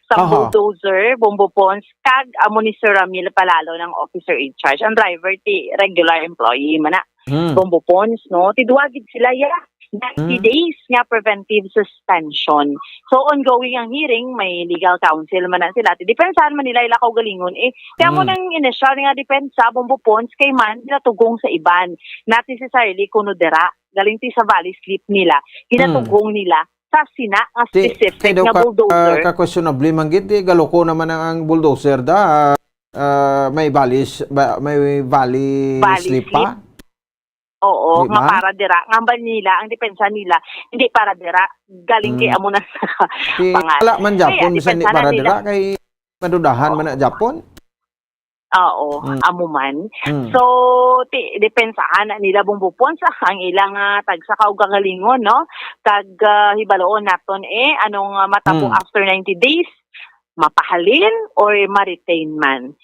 sa Aha. bulldozer, Bombo Pons, kag amo ni Sir Ramil Palalo ng officer in charge. Ang driver, ti regular employee man na. Mm. Bombo Pons, no? Ti duwa gid sila, ya. Ninety Mm. days nga preventive suspension. So, ongoing ang hearing, may legal counsel man na sila. Ti depensahan man nila ila kaugalingon, eh. Kaya mo Mm. nang initial nga depensa, Bombo Pons, kay man, ginatugong sa iban. Not necessarily kuno dira. Galing ti sa valley slip nila. Ginatugong Mm. nila sa sina nga Ti-, specific ti daw nga ka, bulldozer. Ka-questionable man gid, ti galuko naman ang, ang bulldozer da, ah, ah, may valley s-, ba, may valley Valley slip pa? slip. Oo, Di nga ba? para dira, nga ba nila, ang depensa nila, hindi para dira, galing kay Mm. amo na sa Kay pangalan. wala man Kaya Japon, bisan di depensa na para nila. dira, kay madudahan man na Oo. Japon. Oo, Mm. amo man. Mm. So, ti-, depensahan na nila, Bombo Pons, ang ilang, ah, tagsa ka kaugalingon, no? Kag, ah, hibaloon naton, eh, anong, ah, matabo Mm. after ninety days? Mapahalin or ma-retain man?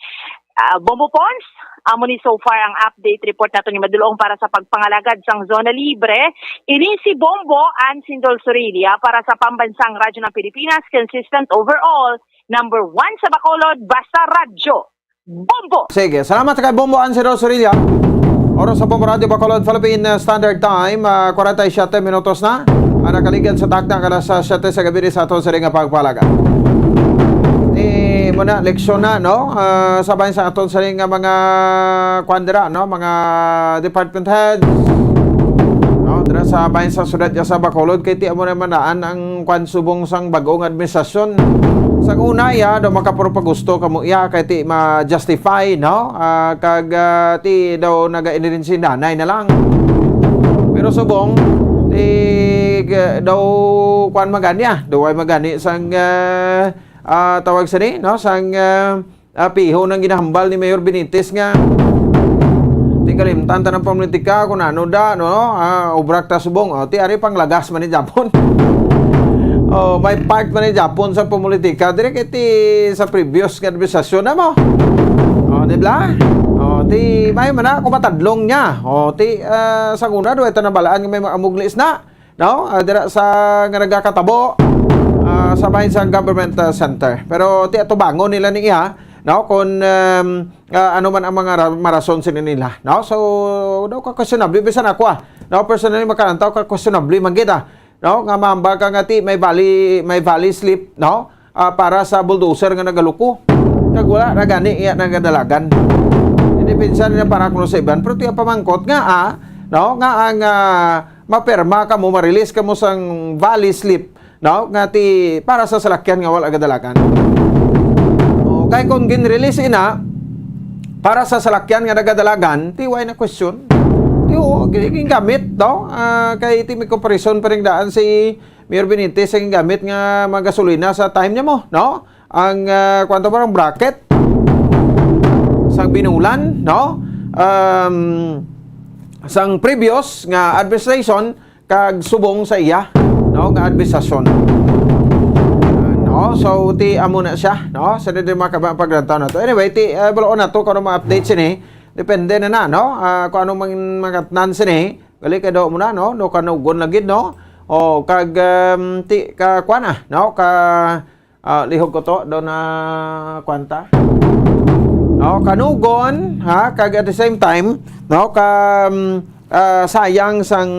Ah, Bombo Pons, amo ni so far ang update report naton ni madulong para sa pagpangalagad sang Zona Libre. Ini si Bombo Ansindol Sorilia para sa Pambansang Radyo ng Pilipinas, consistent overall, number one sa Bacolod, basta radyo. Bombo! Sige, salamat kay Bombo Ansindol Sorilia. Oras sa Bombo Radyo Bacolod, Philippine, uh, Standard Time, uh, kwarenta y siyete minutos na. Ang nakaligad sa takna nga alas, uh, siyete sa gabi sa aton sining nga pagpalaga. Di mo na, leksyon na, no? Uh, sa bahin sa aton sining nga mga kwan dira, no? Mga department heads, no? Dira sa bahin sa siyudad ya sa Bacolod, kay ti amo na manaan ang kwan subong sang bag-ong administrasyon. Sang una, iya, daw makapropagusto kamo iya, kay ti ma-justify, no? Ah, kag, ah, ti daw naga-, ini rin si nanay na lang. Pero subong, ti, g-, daw kwan magani, ah. Daw ay magani sang, ah, ah, tawag sini, no? Sang, ah, ah, piho nang ginahambal ni Mayor Benitez nga, "Di kalimtan ta ng politika kung ano da, no? Ah, ubrak ta subong." O, ti ari panglagas man ni Japon. Oh, may part man ni Japon sa politika. Dire kay ti sa previous nga administrasyon na mo. Oh, di ba? Oh, ti may man ako matadlong niya. Oh, ti, ah, sa una, do ito nabalaan nga may mga amuglis na. No? Ah, dira sa, nga nagakatabo, ah, sa bahin sa government, ah, center. Pero ti atubangon nila ni iya, no? Kung, um, ah, ano man ang mga ra-, marason sini nila, no? So, daw ka questionable, bisan ako, ah. No, personally, makalantaw ka questionable man gid, ah. No? Nga mahambal ka nga ti may valley, may valley slip, no? Ah, para sa bulldozer nga nagaluko. Kag wala na gani iya nagadalagan. Hindi pinsan na para kuno sa iban, pero ti ang pamangkot nga, ah, no? Nga ang, ah, mapirma kamo, ma-release kamo sang valley slip, no? Nga ti para sa salakyan nga wala gadalagan. O, kay kung gin-release ina para sa salakyan nga nagadalagan, ti why na question? Ti, oo, gi-, gingamit, no? Ah, kay ti may comparison pa rin daan si Mayor Benitez sa gingamit nga mga gasolina sa time niya mo, no? Ang, ah, kwanto ba ang bracket sang binulan, no? Um, sang previous nga administration kag subong sa iya, no, nga administrasyon. Ah, no? So, ti amo na siya, no? Sa dili makaba ang paglantaw na to. Anyway, ti, ah, baloon na to kung ano mga updates ini. Depende na na, no? Ah, kung ano mang mga tanan sini. Gali kay daw mo na, no? No, kanugon lagi, no? O, kag, um, ti, ka, kuwan na, no? Ka, ah, lihog ko to, daw na, kuwan ta. No, kanugon, ha? Kag at the same time, no? Ka, um, ah, sayang sang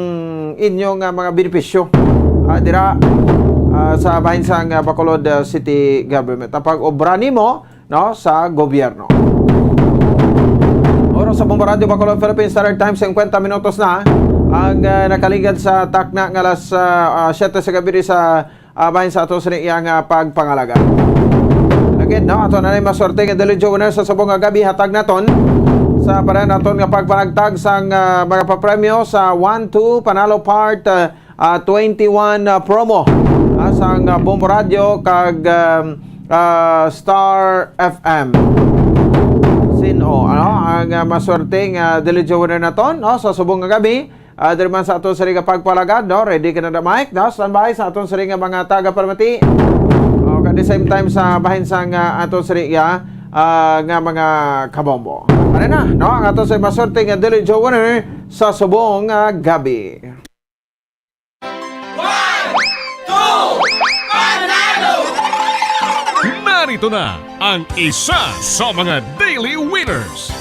inyo nga mga benepisyo. Ah, dira, ah, sa bahin sang, ah, Bacolod, ah, City Government. Ang pag-obra nimo, no, sa gobyerno. Oras sa Bombo Radyo Bacolod, Philippine Standard Time, singkwenta minutos na ang, ah, nakaligad sa takna nga alas, ah, ah, siyete sa gabi sa, ah, bahin sa ato sa iyang, ah, pagpangalaga. Again, no, ato na ni maswerte nga Daily Joe winner sa subong nga gabi, hatag naton sa para naton nga pagpanagtag sang, ah, mga papremyo sa one two Panalo Part, ah, ah, twenty-one, ah, promo, ah, sang, ah, Bombo Radio kag, um, ah, Star F M. Sino, ano, ang, ah, maswerteng, ah, Daily Joe winner naton, no, sa subong nga gabi, ah, diri man sa aton sini nga pagpalagad, no? Ready ka na, Mike, no? Standby sa aton sini nga mga taga-palamati. O, at the same time, sa bahin sang, ah, aton sini, ah, nga mga kabombo. Ano na, no? Ang aton sa maswerteng, ah, Daily Joe winner sa subong nga gabi. One, two, panalo! Narito na ang isa sa mga daily winners.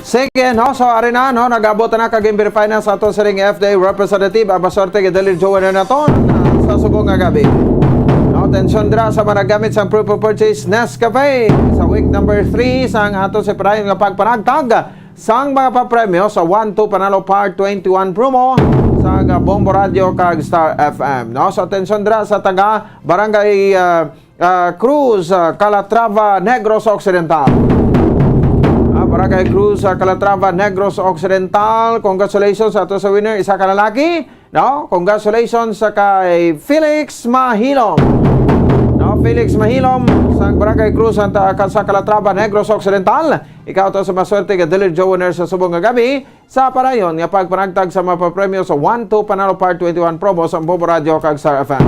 Sige, no? So, ari na, no? Nag-abot na, kag verify na sa aton sining F D A representative, ang maswerte nga Daily Joe winner naton, ah, sa subong nga gabi. No, atensyon dira sa mga gamit sa proof of purchase Nescafe sa week number three sa ang ato sa padayon nga pagpanagtag sang mga papremyo sa one two Panalo Part twenty-one promo sa Bombo Radio kag Star F M. No? So, atensyon dira sa taga Barangay, ah, ah, Cruz, ah, Calatrava, Negros Occidental. Ah, Para kay Cruz sa Calatrava, Negros Occidental, congratulations sa ato sa winner, isa ka lalaki, no? Congratulations sa kay Felix Mahilom. No, Felix Mahilom, sa Barangay Cruz, Santa, sa Calatrava, Negros Occidental. Ikaw to sa maswerte nga Daily Draw winner sa subong nga gabi sa padayon nga pagpanagtag sa mapapremyo sa One Two Panalo Part twenty-one promo sa Bombo Radio kag Star F M.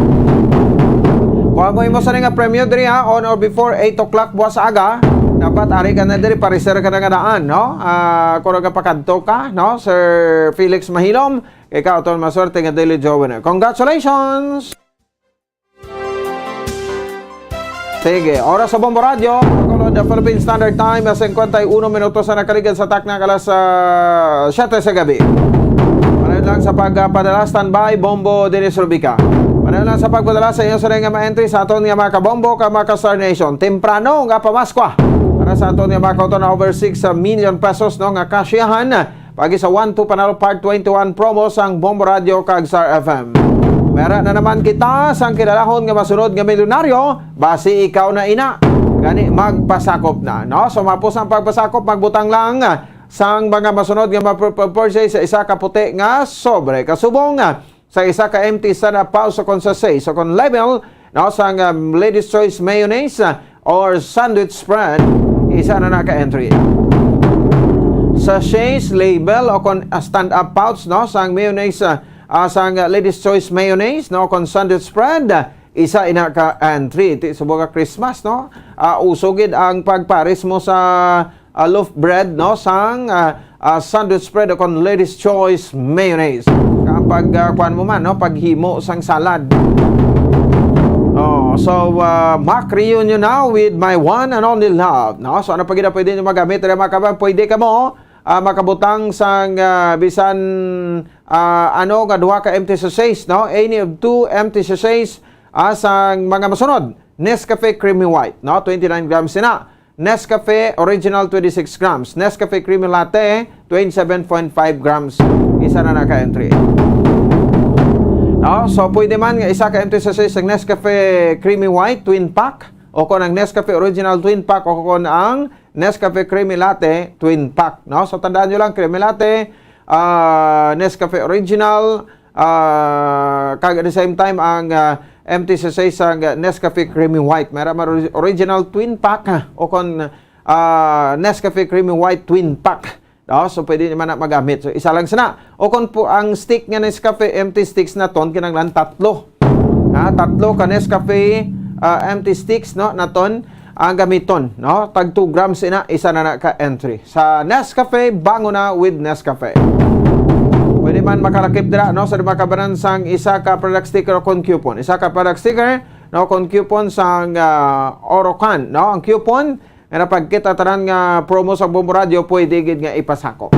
Kung mo imo sa nga premyo diri, ha, on or before eight o'clock buwas sa aga, dapat ari ka na diri, pareserve ka na nga daan, no? Ah, kung nagapakadto ka, no, Sir Felix Mahilom, ikaw to maswerte nga Daily Draw winner. Congratulations! Sige, oras sa Bombo Radio, Bacolod, the Philippine Standard Time, cincuenta y uno minutos na nakaligad sa takna alas, ah, siyete sa gabi. Panayon lang sa pagpadala, standby, Bombo Dennis Rubica. Panayon lang sa pagpadala sa inyo sa nga mga entry sa aton nga mga kabombo ka mga ka-Star Nation. Temprano nga pamaskwa para sa aton nga mga kauton na over six million pesos, no, nga kasyahan pagi sa One Two Panalo Part twenty-one promo sang Bombo Radio kag Star F M. Mera na naman kita sang kilalahon nga masunod nga milyonaryo, basi ikaw na ina. Gani, magpasakop na, no? So, mapos ang pagpasakop, magbutang lang sang mga masunod nga mapurpose sa isa ka puti nga sobre kasubong sa isa ka empty stand-up pouch o kon sachet o kon label, no, sang, um, Ladies Choice Mayonnaise, uh, or sandwich spread, isa na na ka entry. Sachets, label, o kon, uh, stand-up pouch, no, sang mayonnaise, uh, uh, sang, uh, Ladies Choice Mayonnaise, no, kon sandwich spread, uh, isa ina ka entry. Ti, subong nga Christmas, no? Uh, uso gid ang pagpares mo sa, uh, loaf bread, no, sang, uh, uh, sandwich spread o kon Ladies Choice Mayonnaise. Kapag, uh, kuan mo man, no, paghimo sang salad. Oh, so, uh, Mac Reunion now with My One and Only Love, no? So, ano pa gid ang pwede nyo magamit? Ano, mga kaban, pwede ka mo, uh, makabutang sang, uh, bisan, uh, ano nga duha ka empty sachets, no? Any of two empty sachets, uh, sang mga masunod. Nescafe Creamy White, no? Twenty-nine grams na. Nescafe Original, twenty-six grams. Nescafe Creamy Latte, twenty-seven point five grams. Isa na na ka entry. No? So, pwede man nga isa ka empty sachet sa Nescafe Creamy White Twin Pack, o kon ang Nescafe Original Twin Pack, o kon ang Nescafe Creamy Latte Twin Pack, no? So, tandaan nyo lang, Creamy Latte, ah, Nescafe Original, ah, kag at the same time, ang, ah, empty sachet sa Nescafe Creamy White. Meron man ori-, Original Twin Pack, ha? O kon, ah, Nescafe Creamy White Twin Pack. No? So, pwede naman na magamit. So, isa lang sana. O kon po ang stick nga Nescafe empty sticks naton, kinahanglan tatlo. Ha? Tatlo ka Nescafe, ah, empty sticks, no? Naton ang gamiton, no? Tag two grams ina, isa na na ka entry. Sa Nescafe, bangon na with Nescafe. Pwede man makalakip dira, no? Sa makabanan sang isa ka product sticker o kon coupon. Isa ka product sticker, no? Kon coupon sang, ah, Orocan, no? Ang coupon, nga napagkita tanan nga promo sa Bombo Radio, pwede gid nga ipasakop.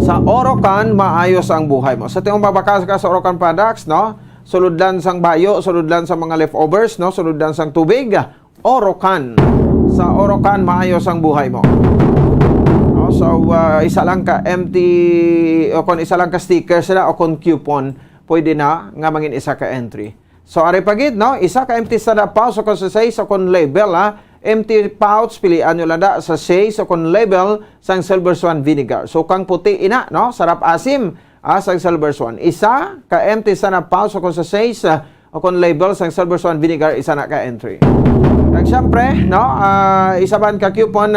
Sa Orocan, maayos ang buhay mo. Sa tingog mabakal ka sa Orocan products, no? Sulodlan sang bayo, sulodlan sa mga leftovers, no? Sulodlan sang tubig, Orocan. Sa Orocan, maayos ang buhay mo. No? So, uh, isa lang ka empty, o kon isa lang ka sticker sila, o kon coupon, pwede na nga mangin isa ka entry. So, ari pa gid, no? Isa ka empty stand-up pouch o kon sachet o kon label, ha? Empty pouch, pilian nyo lang da sa sachet o kon label sang Silver Swan vinegar. So, kang puti ina, no? Sarap asim, ah, sang Silver Swan. Isa ka empty stand-up pouch o kon sachet, ah, o kon label sang Silver Swan vinegar, isa na ka entry. Kag syempre, no? Ah, isa man ka coupon,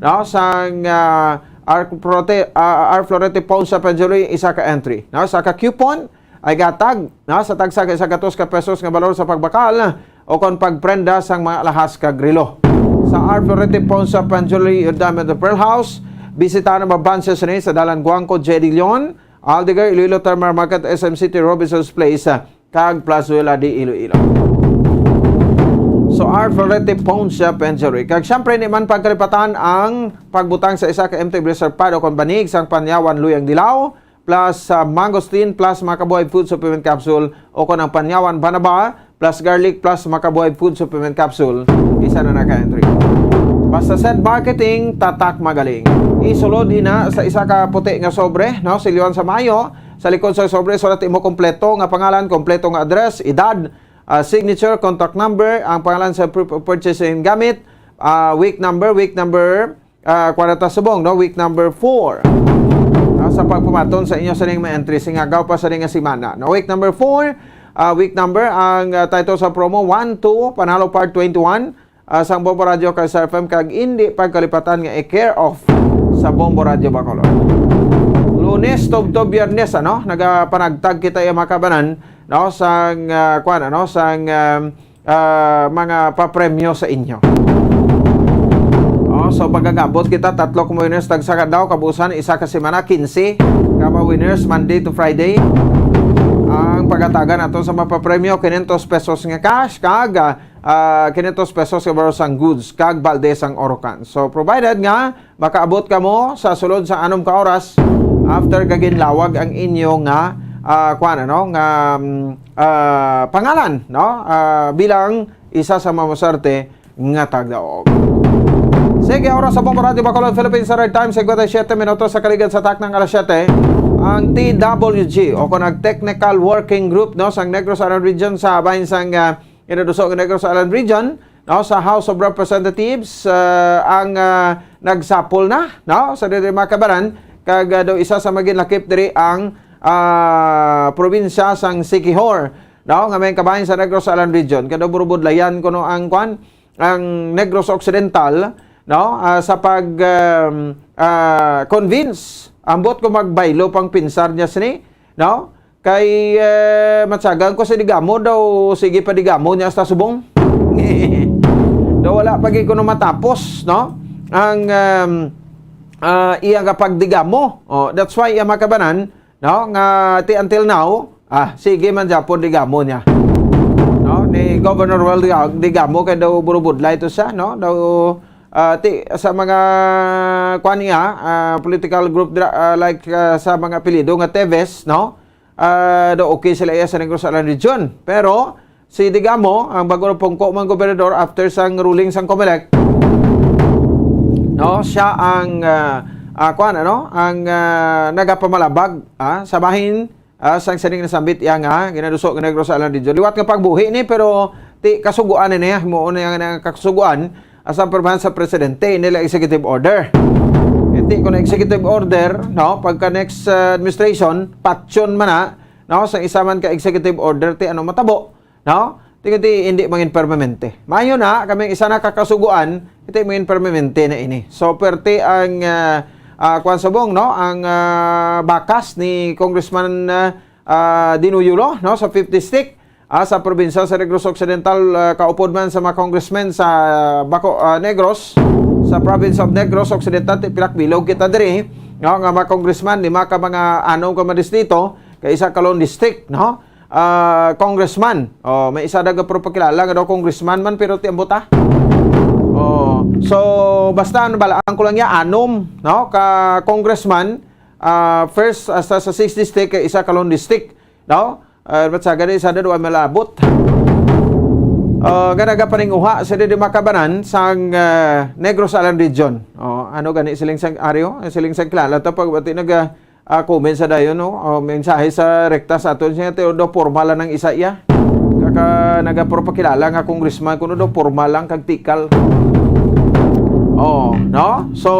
no? Sang, ah, Ar Florete, ah, Ar Florete Pawn Shop and Jewelry, isa ka entry. No? Sa ka coupon, ay gatag, no, sa tagsa ka isa gatos ka pesos nga balor sa pagbakal o kon pagprenda sang mga alahas kag relo. Sa R Florete Pawn Shop and Jewelry, Udam at the Pearl House, bisita ang mga branches ni sa Dalan Guangco, J D Leon, Aldegar, Iloilo Terminal Market, S M City, Robinson's Place, kag Plazuela de Iloilo. So, R Florete Pawn Shop and Jewelry. Kag siyempre, di man pagkalipatan ang pagbutang sa isa ka empty blister pad o kon banig sang Panyawan Luyang Dilaw, plus, ah, mangosteen, plus Makabuhay Food Supplement Capsule, o kon ang Panyawan Banaba, plus garlic, plus Makabuhay Food Supplement Capsule, isa na na ka entry. Basta Said Marketing, tatak magaling. Isulod ina sa isa ka puti nga sobre, no? Silyuhan sa mayo, sa likod sa sobre, sulat imo kompleto nga pangalan, kompleto nga address, edad, ah, signature, contact number, ang pangalan sa proof of purchase nga gamit, ah, week number, week number, ah, kwarta subong, no? Week number four. Ah, sa pagpamaton sa inyo sining mga entries, nga agaw pa sa nga semana, no? Week number four, ah, week number, ang, ah, title sa promo, one, two, Panalo Part twenty-one, ah, sang Bombo Radio kag Star F M, kag hindi pagkalipatan nga i-care of sa Bombo Radio Bacolod. Lunes tubtob Biyernes, ano, nagapanagtag kita, iya mga kabanan, no, sang, ah, kwan, ano, sang, um, ah, mga papremyo sa inyo. Oh, so, pagkagabot kita, tatlo ka winners, tagsa ka daw, kabusan, isa ka semana, quince ka mga winners, Monday to Friday. Ang pagatagan nato sa mapapremyo, quinientos pesos nga cash, kag, ah, ah, quinientos pesos ka baro sang goods, kag balde sang Orocan. So, provided nga makaabot kamo sa sulod sa anom ka oras after kaginlawag ang inyo nga, ah, kuwan, ano, nga, mm, ah, pangalan, no? Ah, bilang isa sa mamaswerte nga tagdaog. Sige, oras sa Bombo Radio Bacolod, Philippines Standard Time, singkwenta y siyete minutos sa kaligad sa taknang alas siyete. Ang T W G, o kung nag Technical Working Group, no, sang Negros Island Region sa bahin sang, ah, Inaduso nga Negros Island Region, no, sa House of Representatives, ah, ang, ah, nagsapol na, no, sa diri mga kabanan, kag, ah, daw isa sa maginlakip diri ang, ah, probinsya sang Siquijor, no, nga may kabahin sa Negros Island Region. Kay daw burubudlayan kuno ang kwan, ang Negros Occidental, no, ah, sa pag, um, ah, convince, ambot kung magbaylo pang pinsar niya sini, no? Kay, eh, matyagan ko si Digamo daw, sige pa Digamo niya hasta subong. Daw wala pa gid kuno matapos, no? Ang, um, ah, iya nga pagdigamo. Oh, that's why, iya mga kabanan, no? Nga ti until now, ah, sige man gyapon Digamo niya. No? Ni Governor Roel Digamo kay daw burubudlay to siya, no? Daw, ah, ti, sa mga, kuwan niya, ah, political group dra-, ah, like, ah, sa mga apelyido nga Teves, no? Ah, daw okay sila iya sa Negros Island Region. Pero si Digamo, ang bago na pungko man gobernador after sang ruling sang Comelec, no, siya ang, ah, ah, kuwan, ano, ang, ah, nagapamalabag, ah, sa bahin, ah, sang sining nasambit iya nga ginaduso nga Negros Island Region. Liwat nga pagbuhi ni, pero ti kasuguan ni niya, himuon niya nga kasuguan, asa ang pirmahan sa presidente, hindi lang executive order. Hindi ko na executive order, no, pagka next, ah, administration, patyon man na, no, sa isa man ka executive order, ti ano matabo, no? Ti, ti hindi mangin permanente. Maayo na, kami isa na kakasuguan, iti mangin permanente na ini. So, perte ang, ah, ah, kwan subong, no? Ang, ah, bakas ni Congressman, ah, ah, Dino Yulo, no, sa fifth District, ah, sa probinsya sa Negros Occidental, ah, kaupod man sa mga congressmen sa, ah, Baco, ah, Negros, sa province of Negros Occidental, ti pilak bilog kita diri, no, nga mga congressman, lima ka mga anom ka mga distrito, kay isa ka lone district, no? Ah, congressman. Oh, may isa daw pagpakilala nga daw congressman man, pero ti ambot, ah. Oh, so, basta, ano, balaan ko lang niya, anom, no, ka congressman, ah, first hasta sa sixth District, kay isa ka lone district, no? Ah, ba't sa gani, isa na duwa malabot? Ah, nga nagapaninguha sa di makabanan sang, ah, Negros Island Region. Oh, ano gani siling sang Ario? Siling sang kilala to pag bati naga, ah, comment sa dayon, no? Oh, mensahe sa rekta sa aton siya, ti, daw formal lang ang isa iya. Kaka nagapropakilala nga congressman, kuno daw formal lang kag tikal. Oh, no? So,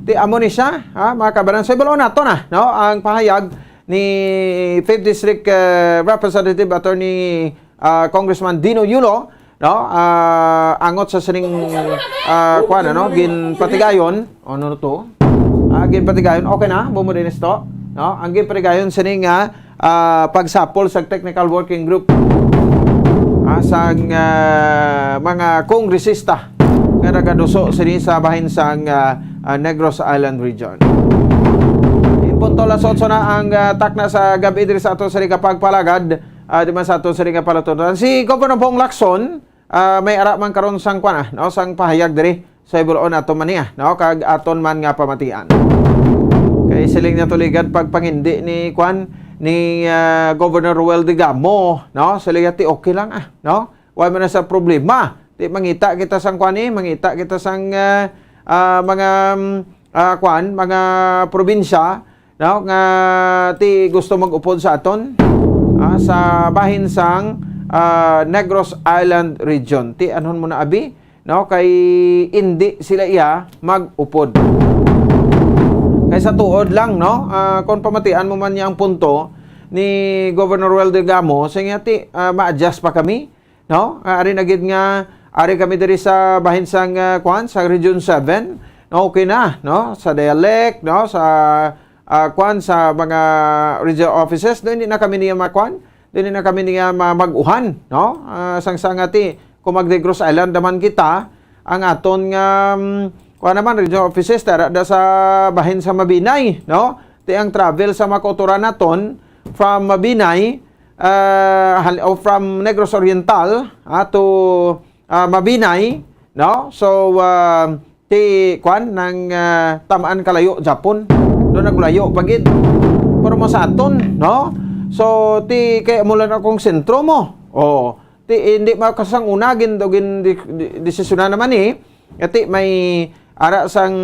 ti amo ni siya, ha, mga kabanan. So, ibalo nato na, no? Ang pahayag ni fifth District, eh, Representative Attorney, ah, Congressman Dino Yulo, no? Ah, angot sa sining, ah, kuwan, ano, ginpatigayon. Ano to? Ah, ginpatigayon. Okay na, bumudinis to. No? Ang ginpatigayon sining, ah, ah, pagsapol sa technical working group, ah, sang, ah, mga kongresista nga nagaduso sini sa bahin sang, ah, ah, Negros Island Region. In punto alas otso na ang, ah, takna sa gab-i diri sa ato sa Liga Pagpalagad, ah, di man sa ato sa Liga Palatuntunan. Si Governor Bong Lacson, ah, may ara man karon sang kwan, ah, no, sang pahayag diri sa ibulon ato man niya, no, kag aton man nga pamatian. Kay siling niya tuligan pagpangindi ni kwan, ni, ah, Governor Roel Digamo, no, siling niya ti okay lang, ah, no? Wa man na sa problema. Ti mangita kita sang kwan, eh, mangita kita sang, ah, ah, mga, mm, ah, kwan, mga probinsya, no, nga ti gusto mag-upod sa aton, ah, sa bahin sang, ah, Negros Island Region. Ti anhon mo na abi, no, kay indi sila iya mag-upod. Kay sa tuod lang, no, ah, kung pamatian mo man niya ang punto ni Governor Roel Degamo, siya nga ti, ah, ma-adjust pa kami, no? Ah, ari na gid nga, ari kami diri sa bahin sang, ah, kwan, sa Region seven, no? Okay na, no? Sa dialect, no? Sa, ah, kwan, sa mga regional offices, do hindi na kami niya makwan, do hindi na kami niya ma-, mag-uhan, no? Ah, sang, sang ati, kung mag-Negros Island naman kita, ang aton nga, mm, kwan naman, regional offices, tara da sa bahin sa Mabinay, no? Ti ang travel sa mga kautoran naton from Mabinay, ah, hal-, o from Negros Oriental, ah, to, ah, Mabinay, no? So, ah, ti, kwan, nang, ah, tamaan kalayo Japon. No, naglayo pa gid. Pero mo sa aton, no? So, ti, kay amo lang akong sentro mo. Oh, ti, hindi makasanguna gin, gin di, di, desisyonan naman eh. Ati may ara sang,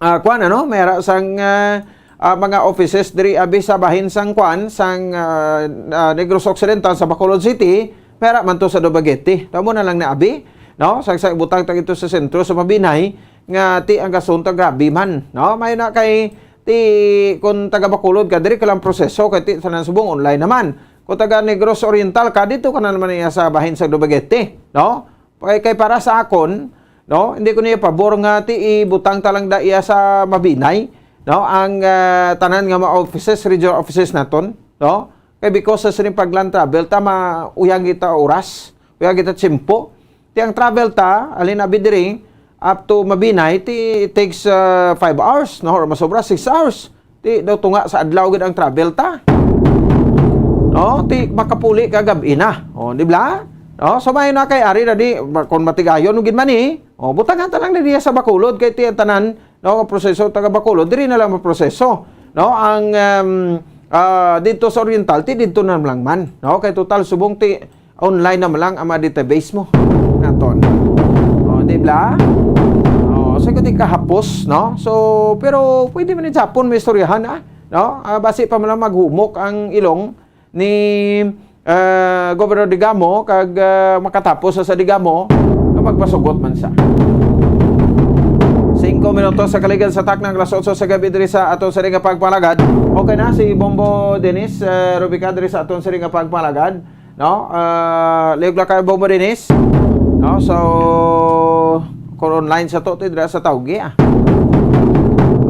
ah, kwan, ano? May ara sang, ah, ah, mga offices diri abi sa bahin sang kwan, sang, ah, ah, Negros Occidental sa Bacolod City, may ara man to sa Dumaguete. Tamo na lang na abi, no? Sang, sang butang tag ito sa sentro sa Mabinay nga ti ang gasunta grabe man, no? May na kay ti kung taga Bacolod ka diri ka lang proseso kay ti tanan subong online naman. Kung taga Negros Oriental ka dito ka na naman iya sa bahin sa Dumaguete, no? Kay, kay para sa akon, no, hindi ko niya pabor nga ti ibutang ta lang da iya sa Mabinay, no, ang, ah, tanan nga mga offices, regional offices naton, no? Kay because sa sining pag-land travel, ta mauyang kita oras, uyang kita tiyempo. Ti ang travel ta, alin abi diri, up to Mabinay, ti, it takes, ah, five hours, no, or masobra, six hours. Ti daw tunga sa adlaw gid ang travel ta. No? Ti makapuli ka gab-i na. O, di ba? No? So, may na kay ari na di, ma-, kung matigayon gid man eh. O, butangan ta lang na diya sa Bacolod kay ti ang tanan, no, ang proseso taga Bacolod, diri na lang maproseso. No? Ang, um, ah, dito sa Oriental, ti dito na lang man. No? Kay total subong ti online naman lang ang mga database mo. Naton. O, di ba? O, so, ikaw di kahapos, no? So, pero pwede man ni Japon may istoryahan, ah. No? Ah, basi pa man lang maghumok ang ilong ni, ah, Governor Digamo kag, ah, makatapos sa, sa Digamo nga magpasugot man siya. Singko minutos sa kaligad sa takna, alas otso sa gabi diri sa aton sa nga pagpalagad. Okay na si Bombo Dennis, ah, Rubica diri sa aton sa nga pagpalagad. No? Ah, liog lang kayo, Bombo Dennis. No? So, kung online sa to, to, dira sa Taogi, ah.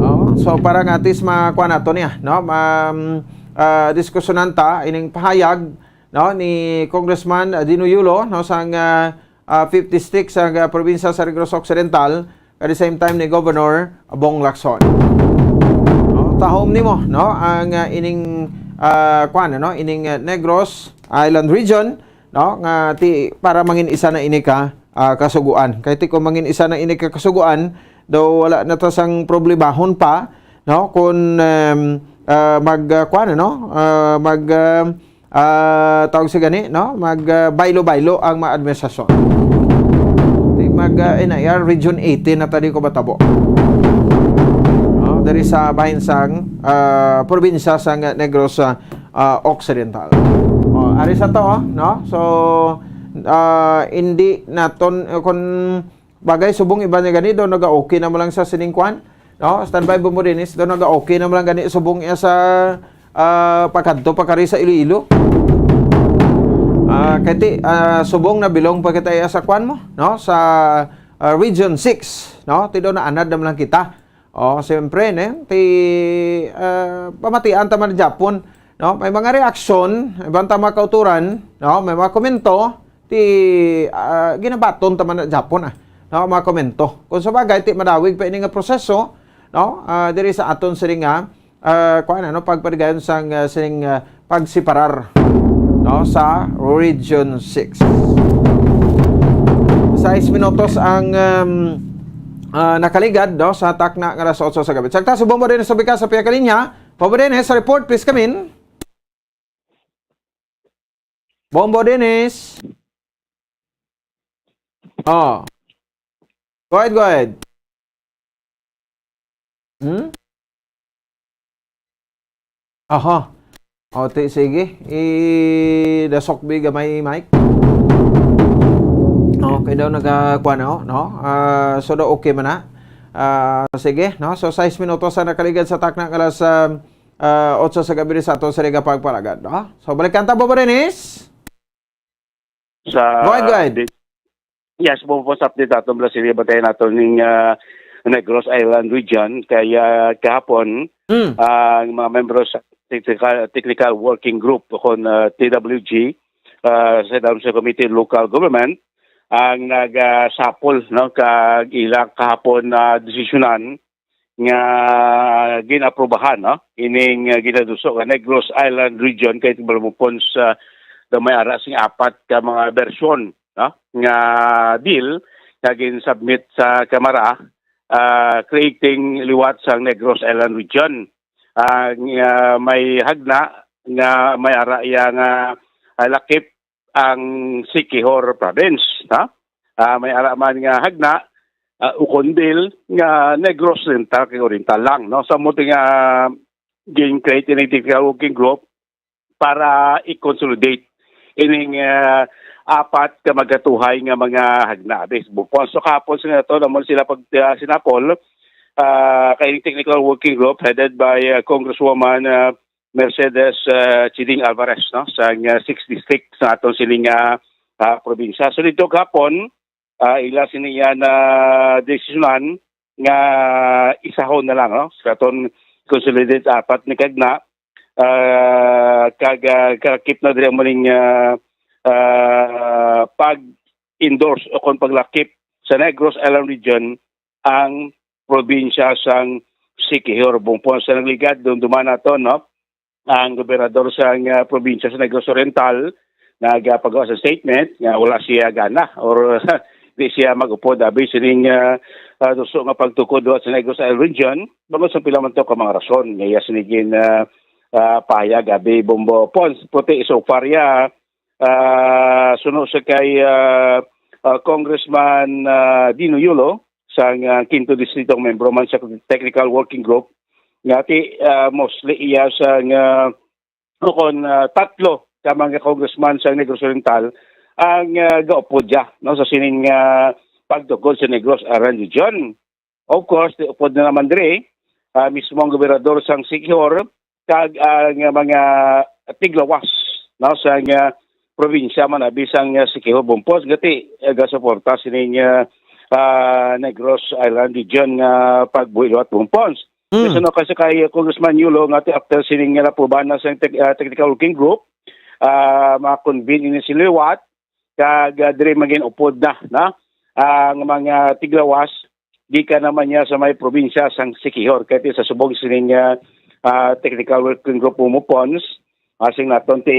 Oh, so, para nga at least makuha nato niya, no? Ma-, ah, diskusyonan ta ining pahayag, no, ni Congressman, ah, Dino Yulo, no, sang, ah, ah, fifth District sa, ah, probinsya sa Negros Occidental, at the same time ni Governor Bong Lacson. No? Tahom nimo, no, ang, ah, ining, ah, kuwan, ano, ining, ah, Negros Island Region, no, nga ti, para mangin isa na ini ka, ah, kasuguan. Kay ti kung mangin isa na ini ka kasuguan, daw wala na ta sang problemahon pa, no, kung, um, ah, mag, ah, kuwan, ano, ah, mag, ah, ah, tawag sa gani, no, mag, ah, baylo-baylo ang mga administrasyon. Ti mag, ah, N I R Region eighteen na tadi ko matabo. No, diri sa bahin sang, ah, probinsya sang Negros, ah, ah, Occidental. O, ari sa to, no? So, ah, hindi naton, eh, kun bagay, subong iba niya gani, daw naga-okay na mo lang sa sining kwan, no? Standby, Bombo Dennis, daw naga-okay na mo lang gani, subong iya sa, ah, pagkadto pa kari sa Iloilo. Ah, kay ti, ah, subong na bilong pa kita iya sa kwan mo, no? Sa, ah, Region six, no? Ti daw naanad na mo lang kita. Oh, siyempre, ne, ti, ah, pamatian ta man Japon, no? May mga reaksyon, may banta mga kauturan, no? May mga komento, ti, ah, ginabaton ta man Japon, ah, no? Mga komento. Kung sa bagay, ti madawig pa ini nga proseso, no? Ah, diri sa aton sini nga, ah, kuan, ano, pagpaligayon sang, ah, sining, ah, pagseparar, no, sa Region six. Sais minutos ang, um, ah, nakaligad, no, sa takna nga alas otso sa gabi. Sakta, subong mo din sa bikas sa piyakalinya. Pabudin, eh, sa report, please come in. Bombo Dennis. Oh. Go ahead, go ahead. Hmm? Aha. O, ti, sige. Idasok bi gamay, Mike. O, Okay daw, nagakuha na, oh, no? Ah, so daw okay man na. Ah, sige, no? So, sais minutos ang nakaligad sa takna nga alas, ah, ah, otso sa gabi sa aton sa Liga Pagpalagad, no? So, balikan ta, Bobo Dennis. Sa Go ahead, go ahead. Yes, po po sa update natin, Brasilia, batayan natin ning, ah, Negros Island region. Kaya kahapon, Mm. ang mga membro sa technical, technical working group o kon, ah, T W G, ah, sa Dam sa Committee on Local Government, ang nagasapol, no, kag ila kahapon na desisyonan nga ginaprobahan, no, ining, ah, ginaduso nga Negros Island region kay Tibalbupon sa daw may ara sing apat ka mga bersyon, no, nga bill nga gin-submit sa Kamara, ah, creating liwat sang Negros Island region. Ah, nga may hagna nga may ara iya nga, ah, lakip ang Siquijor province, ha? Ah, may ara man nga hagna, ah, ukon bill nga Negros Oriental kag Oriental lang, no? Sa mo nga gin-create ini technical working group para i-consolidate ining, ah, apat ka magkatuhay nga mga hagna. Bes, bukon. So, kahapon sila to, naman sila pag, ah, sinapol, ah, kay technical working group headed by, ah, Congresswoman, ah, Mercedes, ah, Chiding Alvarez, no, sa, ah, sixth District sa aton sining, ah, ah, probinsya. So, dito kahapon, ah, ila sini iya na desisyonan nga isahon na lang, no, sa aton consolidate apat ni kagna, ah, kag, ah, kalakip na diri ang muling, ah, ah, pag-endorse o kon paglakip sa Negros Island Region ang probinsya sang Siquijor. Bungpon sa nagligad, dumduman nato, no? Ang gobernador sang, ah, probinsya sa Negros Oriental nagapagawa sa statement nga wala siya gana or di siya mag-upod abi sining, ah, ah, duso nga pagtukod duha sa Negros Island Region, bangod sa pila man to ka mga rason nga iya sini gin, ah, ah, pahayag abi Bombo Pons. Puti so far ya, ah, suno sa kay, ah, ah, Congressman, ah, Dino Yulo, sang, ah, Quinto Distrito, membro man sa Technical Working Group, nga ti, ah, mostly iya sang, ah, o kon, ah, tatlo ka mga congressman sa Negros Oriental ang, ah, gaupod dya, no, sa sining, ah, pagtukod sa Negros Island Region. Of course, upod na naman diri, ah, mismo ang gobernador sang Siquijor kag ang mga tiglawas, no, sang, ah, probinsya man abi sang, ah, Siquijor, Bompons, gati, eh, gasuporta sining, ah, ah, Negros Island Region nga pagbuhi liwat, Bompons. Mm. Yes, ano, kasi kay Congressman Yulo nga ti after sining nga napubahan na sa tec-, ah, technical working group, ah, ma-convene ini si liwat, kag, ah, diri magin upod na, na ang mga tiglawas gikan naman niya sa may probinsya sang Siquijor. Kay ti sa subong sining, ah, ah, technical working group Umupons, asing naton ti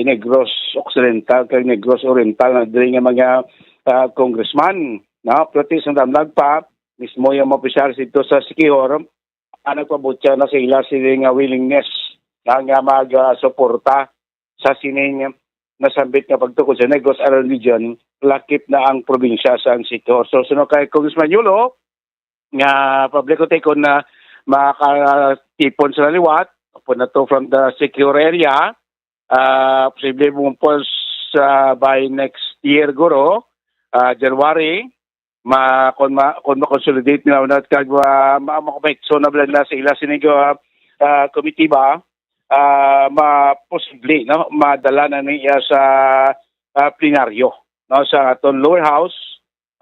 Negros Occidental kag Negros Oriental na diri nga mga, ah, congressman, no? Pero ti sa damlag pa, mismo yung mga opisyal dito sa Siquijor, ah, nagpabutya na sa ila sini nga willingness na nga mag, ah, suporta sa sining nasambit nga pagtukod sa Negros Island Region, lakip na ang probinsya sa Siquijor. So, suno kay Congressman Yulo, nga publiko ti kon na makatipon sila liwat, upod na to from the Siquijor area, ah, posible mo po sa by next year, guro, ah, January, ma-, kon ma-, kon ma-consolidate nila una kag ma-, ma-, makomekso na bala na sa ila sining, ah, ah, komitiba, ah, ma-, posible, no, madala na niya sa, ah, plenaryo, no, sa aton lower house,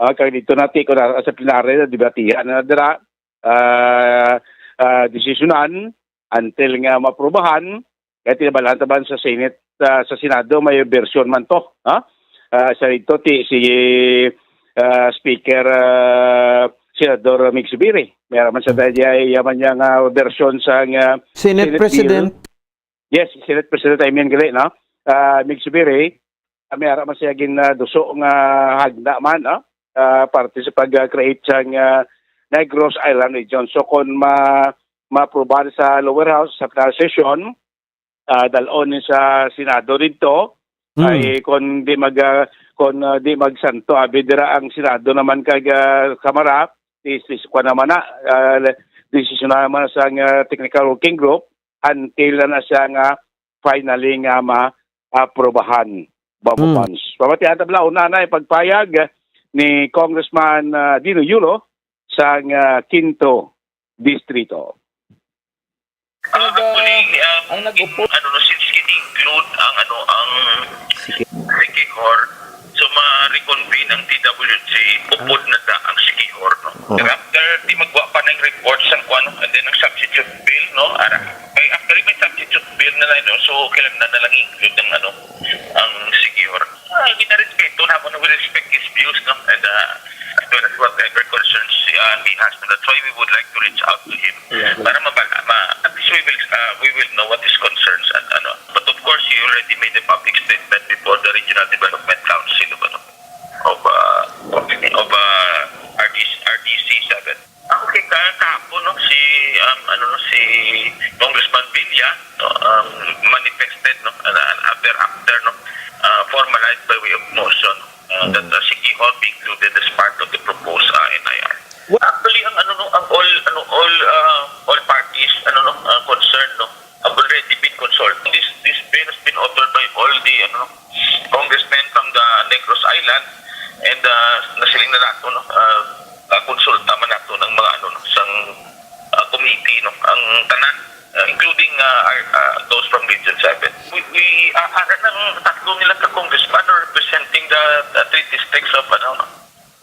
ah, kag dito na ti-, kon na sa plenaryo, debatihan na dira, ah, ah, desisyonan until nga maprobahan, kaya tinabalan taban sa Senate, ah, sa Senado, may version man to, ha? Ah, sa dito, ti, si, ah, Speaker, ah, Senador Mig Subiri. May araman sa daya, yaman niya nga version sa nga Senate Senate President. Bill. Yes, Senate President, I mean, gali, no? Ah, Mig Subiri, ah, may araman siya gin, ah, duso nga hagna man, no? Ah, parte sa pag-create sa nga Negros Island Region. So, kung ma-, ma-approve sa lower house, sa plenary session, ah, dalon ni sa Senado dito. Hmm. Ay, kung di mag, ah, kung, ah, di magsanto, abi dira ang Senado naman kag, ah, Kamara, is, is, kwa naman na, ah, desisyon naman sa nga technical working group until na, na siya nga finally nga ma-aprobahan, Bobo Hmm. Pons. Pamatian ta bala, una na ipagpayag, ni Congressman, ah, Dino Yulo sang, ah, Quinto Distrito. Ah, actually, ah, ang nag-upo, ano, no, since gin-include ang, ano, ang Siquijor, so ma-reconvene ang T W G, upod na da ang Siquijor, no? Oo. Pero after, di magwa pa ng report sa kuan, and then ang substitute bill, no? Ara, ay, after may substitute bill na lang, no? So, kailangan na lang include ang, ano, ang Siquijor. Ah, ginarespeto na ako, no? We respect his views, no? And, ah, as well as whatever concerns, ah, he has. That's why we would like to reach out to him. Yeah. Para mabala, ma-, at least we will, ah, we will know what his concerns and ano. But of course, he already made a public statement before the Regional Development Council of, ano, of, ah, of, of, ah, R D C, R D C seven. Ah, okay, ka-, kahapon, no, si, um, ano, no, si Congressman Villa, no, um, manifested, no, and, and after, after, no, ah, formalized by way of motion, ah, that, ah, Siquijor be included as part of the proposed, ah, N I R. Well, actually, ang, ano, no, ang all, ano, all, ah, all parties, ano, no, ah, concerned, no, have already been consulted. This, this bill has been authored by all the, ano, congressmen from the Negros Island, and, ah, nasiling na nato, no, ah, ah, konsulta man nato ng mga, ano, no, sang, ah, committee, no, ang tanan, ah, including, ah, our, ah, those from Region seven. We, we, ah, ara ng tatlo nila ka congressman are representing the, the three districts of, ano, no,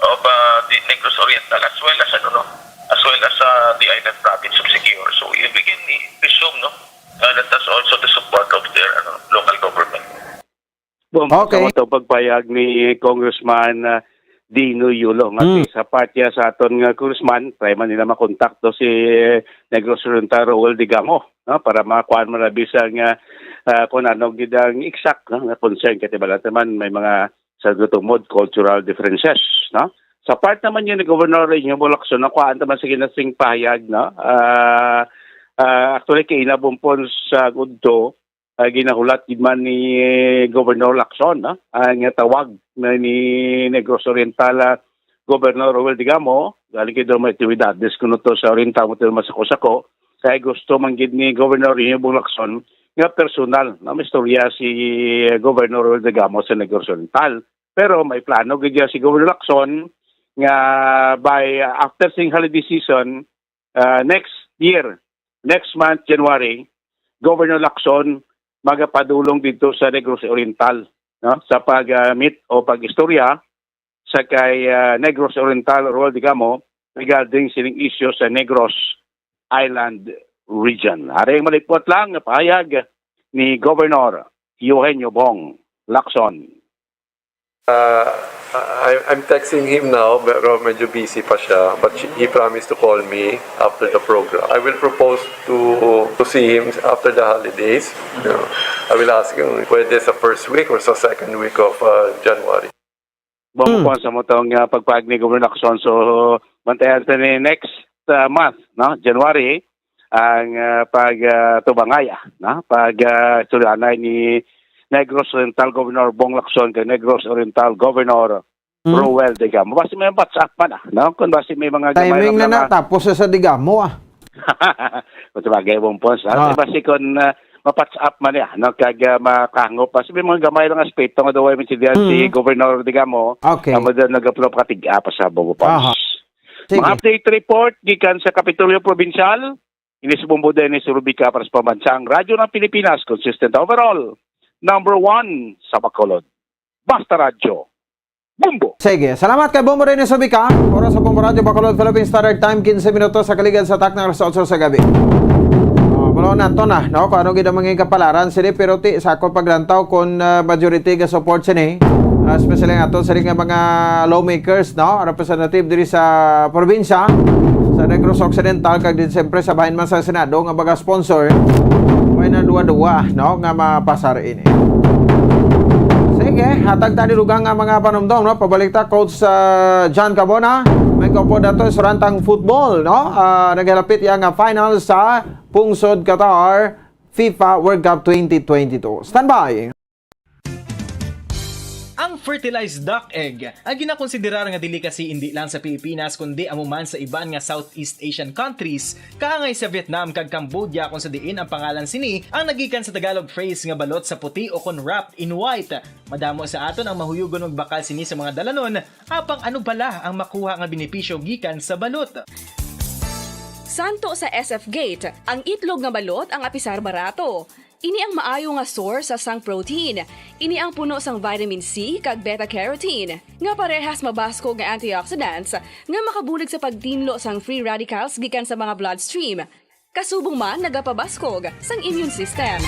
of, uh, the Negros Oriental, as well as, ano, no, as well as, uh, the island province of Siquijor. So, we can i-, presume, no, uh, that has also the support of their, ano, local government. Bom, Okay. Sa to pagpayag ni Congressman, uh, Dino Yulo, nga Mm. sa part niya sa aton nga congressman, try man nila makontakto si, uh, Negros Oriental Roel Digamo, no, para makuha mo na bisang, uh, uh, kung ano gid ang exact, no, nga concern, kay bala naman may mga sa gutumod cultural differences, no? Sa part naman yun ni Governor Eugenio Bong Lacson, nakuhaan naman sa ginasing pahayag, no? Ah, ah, actually, kay Ina Bumpon sa Gudto, ah, ginahulat gid man ni Governor Lacson, no? Ang tawag na ni Negros Oriental, ah, Governor Roel Digamo, galing kay Doma Actividades, kuno to sa Oriental mo to masako-sako, kay gusto man gid ni Governor Eugenio Bong Lacson nga personal, no? May istorya si Governor Roel Digamo sa Negros Oriental. Pero may plano gid niya si Governor Lacson nga by, uh, after sing holiday season, uh, next year, next month, January, Governor Lacson magapadulong dito sa Negros Oriental, no? Sa pag, uh, meet o pag-istorya sa kay, uh, Negros Oriental, Roel Digamo, regarding sining issue sa Negros Island region. Ari ang malipot lang nga pahayag ni Governor Eugenio Bong Lacson. Uh, I, I'm texting him now, pero medyo busy pa siya. But he, he promised to call me after the program. I will propose to, to see him after the holidays. You know, I will ask him, pwede sa first week or sa second week of, uh, January. Bang Hmm. kuwan sa mo tong, uh, pagpag ni Governor Lacson. So, bantayan sa ni next, uh, month, no? January, ang, ah, pag, ah, tubangay, ah, no? Pag, ah, istoryanay ni Negros Oriental Governor Bong Lacson kay Negros Oriental Governor Hmm. Roel Digamo. Basi may WhatsApp man, ah, no? Kung basi may mga gamay Timing lang na na, mga tapos sa Digamo, ah. Kung sabagay, Bong Pons, ah. Ah. Basi kung, ah, ma-WhatsApp man niya, no? Kag, ah, makahangop. Basi may mga gamay lang aspeto nga daw ay maintindihan si Hmm. Governor Digamo. Okay. Amo daw nagaplo katig-a pa sa Bong Pons. Aha. Sige. Mga update report gikan sa Kapitolyo Provincial. Ini si Bombo Dennis Rubica para sa Pambansang Radyo ng Pilipinas, consistent overall, number one sa Bacolod. Basta Radyo, Bombo! Sige, salamat kay Bombo Dennis Rubica. Oras sa Bombo Radyo Bacolod, Philippine Standard Time, quince minutos sa kaligad sa takna alas otso sa gabi. Oh, balo nato na, no? Kung ano gid ang mga kapalaran, sini, pero ti, sa akong paglantaw, kung, ah, majority ga support sini, ah, especially ang aton sini nga mga lawmakers, no? Representative diri sa probinsya, sa Negros Occidental, kag din siyempre sa bahin man sa Senado nga mga sponsor, may na duwa-duwa, no, nga mapasar ini. Sige, hatag ta ni dugang nga mga panumdom, no? Pabalik ta, Coach, ah, John Cabona. May kaupod nato, surantang football, no? Ah, naghalapit iya nga final sa Pungsod Qatar FIFA World Cup twenty twenty-two. Standby! Ang fertilized duck egg, ang ginakonsiderar nga delicacy indi lang sa Pilipinas kundi amo man sa iban nga Southeast Asian countries, kaangay sa Vietnam kag Cambodia, kung sa diin ang pangalan sini ang nagikan sa Tagalog phrase nga balot sa puti o kon wrapped in white. Madamo sa aton ang mahuyugon magbakal sini sa mga dalanon, apang ano bala ang makuha nga benepisyo gikan sa balot? Santo sa S F Gate, ang itlog nga balot ang apisar barato. Ini ang maayo nga source sa sang protein. Ini ang puno sang vitamin C kag beta carotene, nga parehas mabaskog nga antioxidants nga makabulig sa pagtinlo sang free radicals gikan sa mga bloodstream. Kasubong man nagapabaskog sang immune system.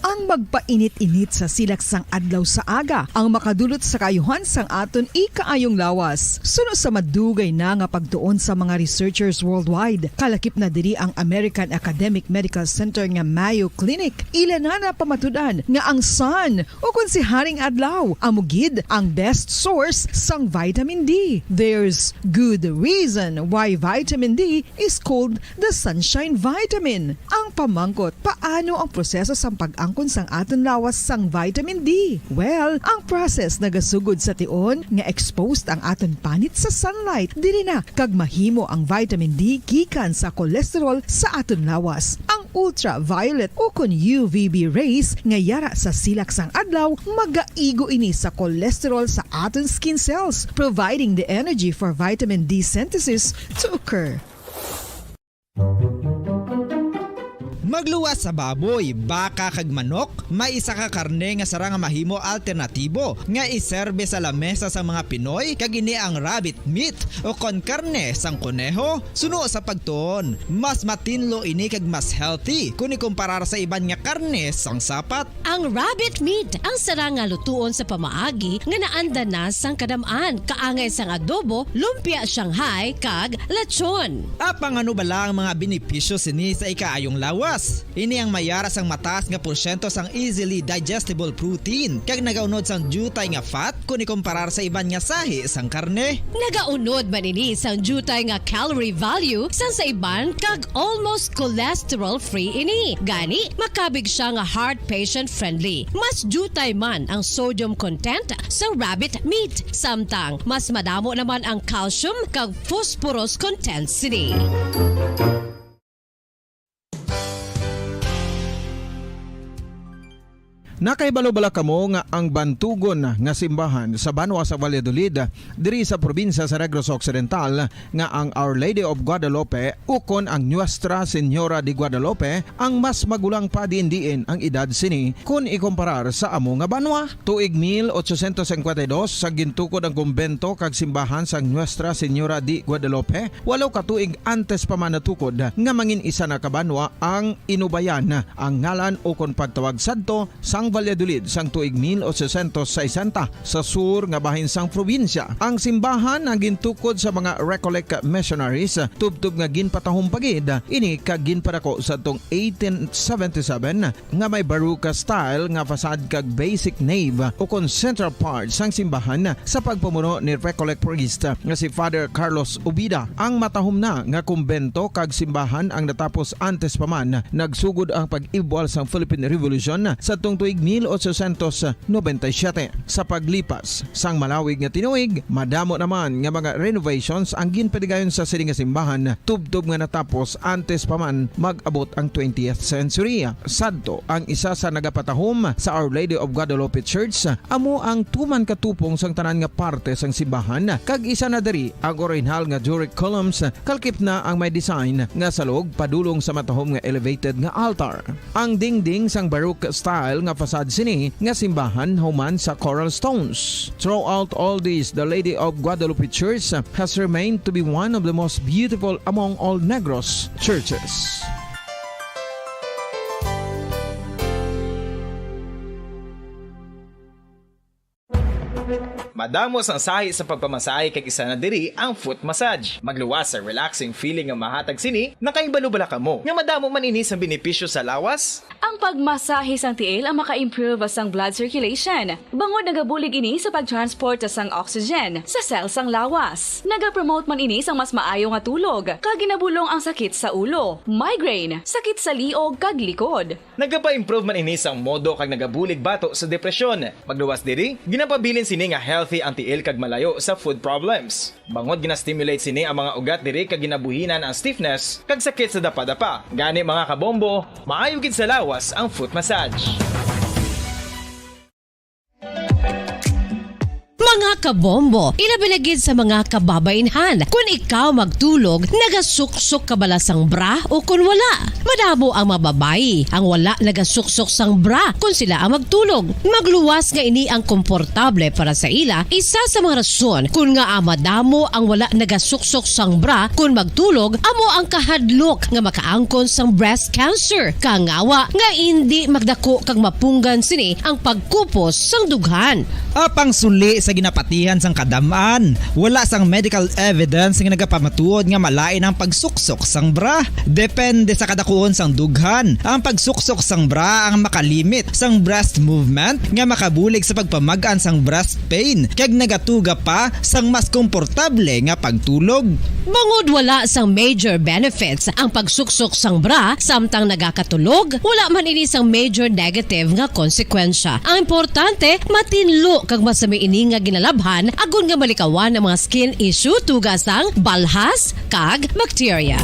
Ang magpainit-init sa silak sang adlaw sa aga ang makadulot sa kaayuhan sang aton ikaayong lawas. Suno sa madugay na nga pagtuon sa mga researchers worldwide, kalakip na diri ang American Academic Medical Center nga Mayo Clinic, ila na napamatud-an nga ang sun, o kon si Haring Adlaw, amo gid ang best source sang vitamin D. There's good reason why vitamin D is called the sunshine vitamin. Ang pamangkot, paano ang proseso sang pag-angkon sang aton lawas sang vitamin D? Well, ang process nagasugod sa tion nga exposed ang aton panit sa sunlight. Diri na kag mahimo ang vitamin D gikan sa cholesterol sa aton lawas. Ang ultraviolet o kon U V B rays nga yara sa silak sang adlaw magaigo ini sa cholesterol sa aton skin cells, providing the energy for vitamin D synthesis to occur. Magluwas sa baboy, baka kag manok, may isa ka karne nga sarang nga mahimo alternatibo nga iserbe sa lamesa sang mga Pinoy, kag ini ang rabbit meat o kon karne sang koneho. Suno sa pagtuon, mas matinlo ini kag mas healthy kon ikumparar sa iban nga karne sang sapat. Ang rabbit meat ang sarang nga lutuon sa pamaagi nga naanda na sang kadam-an, kaangay sang adobo, lumpia Shanghai, kag lechon. Apang ano bala ang mga benepisyo sini sa ikaayong lawas? Ini ang mayara sang mataas nga porsyento sang easily digestible protein, kag nagaunod sang diutay nga fat kon ikumparar sa iban nga sahi sang karne. Nagaunod man ini sang diutay nga calorie value sang sa iban, kag almost cholesterol-free ini. Gani, makabig sia nga heart patient-friendly. Mas diutay man ang sodium content sa rabbit meat, samtang mas madamo naman ang calcium kag phosphorus content sini. Nakahibalo bala kamo nga ang bantugon nga simbahan sa banwa sa Valladolid, diri sa probinsya sa Negros Occidental, nga ang Our Lady of Guadalupe ukon ang Nuestra Señora de Guadalupe ang mas magulang pa diin-diin ang edad sini kon ikumparar sa amo nga banwa? Tuig mil ochocientos cincuenta y dos sa gintukod ang kumbento kag simbahan sang Nuestra Señora de Guadalupe, walo ka tuig antes pa man natukod nga mangin isa na ka banwa ang Inubayan ang ngalan ukon pagtawag sadto sang Valladolid sang tuig mil ochocientos sesenta sa sur nga bahin sang probinsya. Ang simbahan ang gintukod sa mga Recollect missionaries, tubtob nga ginpatahom pa gid ini kag ginpadako sadtong eighteen seventy-seven nga may Baroque style nga facade kag basic nave ukon central part sang simbahan sa pagpamuno ni Recollect priest nga si Father Carlos Ubida. Ang matahom na nga kumbento kag simbahan ang natapos antes pa man nagsugod ang pag-ibwal sang Philippine Revolution sadtong tuig mil ochocientos noventa y siete. Sa paglipas sang malawig nga tinuig, madamo naman nga mga renovations ang ginpadigayon sa sini nga simbahan, tubtob nga natapos antes pa man mag-abot ang twentieth century. Sadto, ang isa sa nagapatahom sa Our Lady of Guadalupe Church amo ang tuman ka tupong sang tanan nga parte sang simbahan, kag isa na diri ang orihinal nga Doric columns, kalakip na ang may design nga salog padulong sa matahom nga elevated nga altar. Ang dingding sang Baroque style nga facade sini nga simbahan human sa coral stones. Throughout all this, the Lady of Guadalupe Church has remained to be one of the most beautiful among all Negros churches. Damo sang sahi sa pagpamasahe kag isa na diri ang foot massage. Magluwas sa relaxing feeling nga mahatag sini, nakahibalo bala kamo nga madamo man ini sang benepisyo sa lawas? Ang pagmasahe sang tiil ang maka-improve sang blood circulation, bangod nagabulig ini sa pag-transport sang oxygen sa cell sang lawas. Nagapromote man ini sang mas maayo nga tulog, kag ginabulong ang sakit sa ulo, migraine, sakit sa liog kag likod. Nagapa-improve man ini sang modo kag nagabulig bato sa depresyon. Magluwas diri, ginapabilin sini nga healthy ang tiil kag malayo sa foot problems. Bangod gina-stimulate sini ang mga ugat diri kag ginabuhinan ang stiffness kag sakit sa dapadapa. Gani, mga kabombo, maayo gid sa lawas ang foot massage. Mga kabombo, ilabi na gid sa mga kababainhan. Kun ikaw magtulog, nagasuksok ka bala sang bra o kun wala? Madamo ang mga babayi ang wala nagasuksok sang bra kun sila ang magtulog. Magluwas nga ini ang komportable para sa ila, isa sa mga rason kun ngaa madamo ang wala nagasuksok sang bra kun magtulog amo ang kahadlok nga makaangkon sang breast cancer, kangawa nga indi magdako kag mapunggan sini ang pagkupos sang dughan. Apang suli sa ginapatihan sang kadam-an, wala sang medical evidence nga nagapamatuod nga malain ang pagsuksok sang bra. Depende sa kadakuon sang dughan, ang pagsuksok sang bra ang makalimit sang breast movement nga makabulig sa pagpamag-an sang breast pain kag nagatuga pa sang mas komportable nga pagtulog. Bangod wala sang major benefits ang pagsuksok sang bra samtang nagakatulog, wala man ini sang major negative nga konsekwensya. Ang importante, matinlo kag masami ini nga ginalabhan agod nga malikawan ang mga skin issue, tuga sang balhas kag bakterya.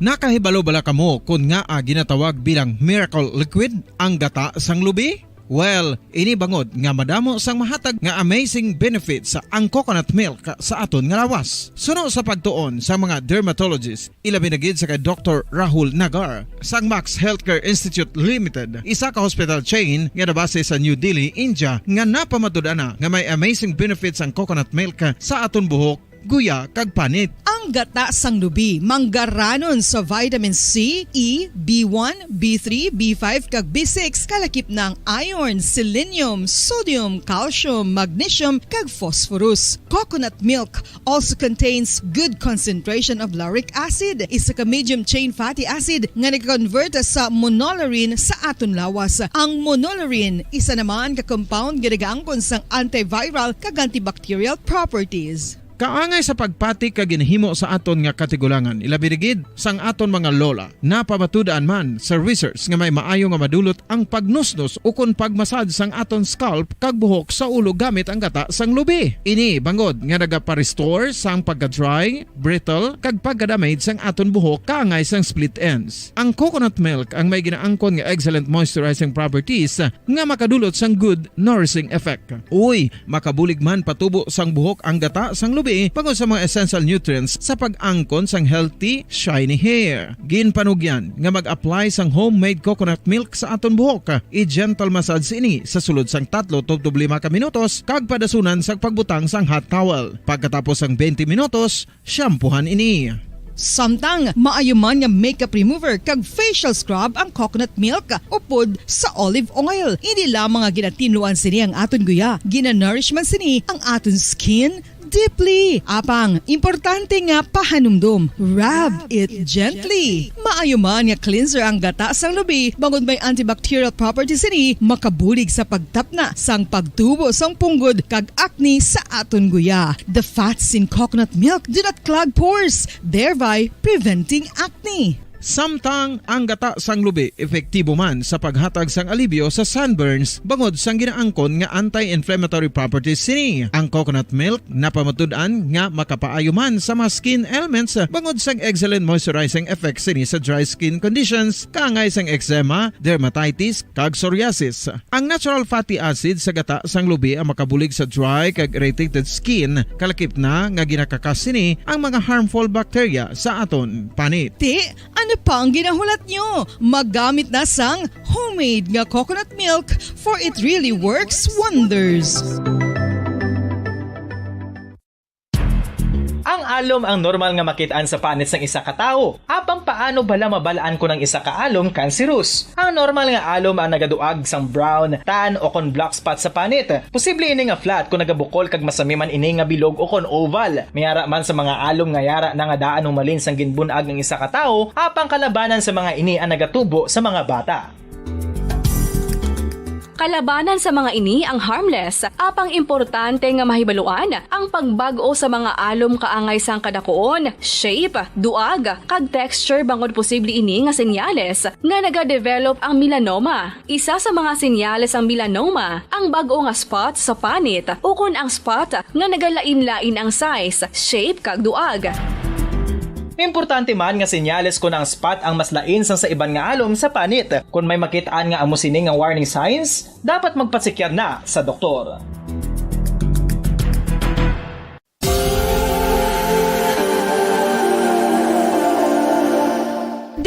Nakahibalo bala kamo kon ngaa ginatawag bilang miracle liquid ang gata sang lubi? Well, ini bangod nga madamo sang mahatag nga amazing benefits ang coconut milk sa aton nga lawas. Suno sa pagtuon sa mga dermatologist, ilabi na gid sa kay Doktor Rahul Nagar sang Max Healthcare Institute Limited, isa ka hospital chain nga nabase sa New Delhi, India, nga napamatud-an na nga may amazing benefits ang coconut milk sa aton buhok, guya, kag panit. Ang gata sang lubi manggaranon sa vitamin C, E, B one, B three, B five, kag B six, kalakip na ang iron, selenium, sodium, calcium, magnesium, kag phosphorus. Coconut milk also contains good concentration of lauric acid, isa ka medium chain fatty acid nga nag-convert sa monolaurin sa aton lawas. Ang monolaurin, isa naman ka compound nga nagaangkon sang antiviral kag antibacterial properties. Kaangay sa pagpati kag ginhimo sa aton nga katigulangan, ilabi na gid sang aton mga lola. Napamatud-an man sa research nga may maayo nga madulot ang pagnusnos ukon pagmasad sang aton scalp kag buhok sa ulo gamit ang gata sang lubi. Ini bangod nga nagapa-restore sang pagka-dry, brittle, kag pagka-damage sang aton buhok kaangay sang split ends. Ang coconut milk ang may ginaangkon nga excellent moisturizing properties nga makadulot sang good nourishing effect. Uy, makabulig man patubo sang buhok ang gata sang lubi bangod sa mga essential nutrients sa pag-angkon sang healthy, shiny hair. Ginpanugyan nga mag-apply sang homemade coconut milk sa aton buhok. I-gentle massage ini sa sulod sang tatlo tubtob lima ka minutos kag padasunan sang pagbutang sang hot towel. Pagkatapos sang twenty minutos, shampoohan ini. Samtang maayo man nga makeup remover kag facial scrub ang coconut milk upod sa olive oil. Indi lamang nga ginatinluan sini ang aton guya, ginanourish man sini ang aton skin deeply. Apang importante nga pahanumdom, rub it gently. Maayo man nga cleanser ang gata sang lubi bangod may antibacterial properties sini, makabulig sa pagtapna sang pagtubo sang punggod kag acne sa aton guya. The fats in coconut milk do not clog pores, thereby preventing acne. Samtang ang gata sang lubi epektibo man sa paghatag sang alibyo sa sunburns bangod sang ginaangkon nga anti-inflammatory properties sini. Ang coconut milk napamatud-an nga makapaayo man sa mga skin ailments bangod sang excellent moisturizing effects sini sa dry skin conditions, kaangay sang eczema, dermatitis, kag psoriasis. Ang natural fatty acid sa gata sang lubi ang makabulig sa dry kag irritated skin, kalakip na nga ginakakas sini ang mga harmful bacteria sa aton panit. Ti, ano pa ang ginahulat nyo? Maggamit na sang homemade nga coconut milk, for it really works wonders. Ang Alom ang normal nga makit-an sa panit sang isa ka tawo. Apang paano bala mabal-an kon ang isa ka alom kanseros? Ang normal nga alom ang nagaduag sang brown, tan, o kon black spot sa panit. Posible ini nga flat kon nagabukol kag masami man ini nga bilog o kon oval. May ara man sa mga alom nga yara na nga daan humalin sang ginbun-ag ang isa ka tawo, apang kalabanan sa mga ini ang nagatubo sa mga bata. Kalabanan sa mga ini ang harmless, apang importante nga mahibaluan ang pagbag-o sa mga alom kaangay sang kadakuon, shape, duag, kag texture, bangod posible ini nga senyales nga nagadevelop ang melanoma. Isa sa mga senyales sang melanoma, ang bag-o nga spot sa panit, ukon ang spot nga nagalain-lain ang size, shape, kag duag. Importante man nga senyales kon ang spot ang mas lain sang sa iban nga alom sa panit. Kon may makit-an nga amo sini nga warning signs, dapat magpasekyar na sa doktor.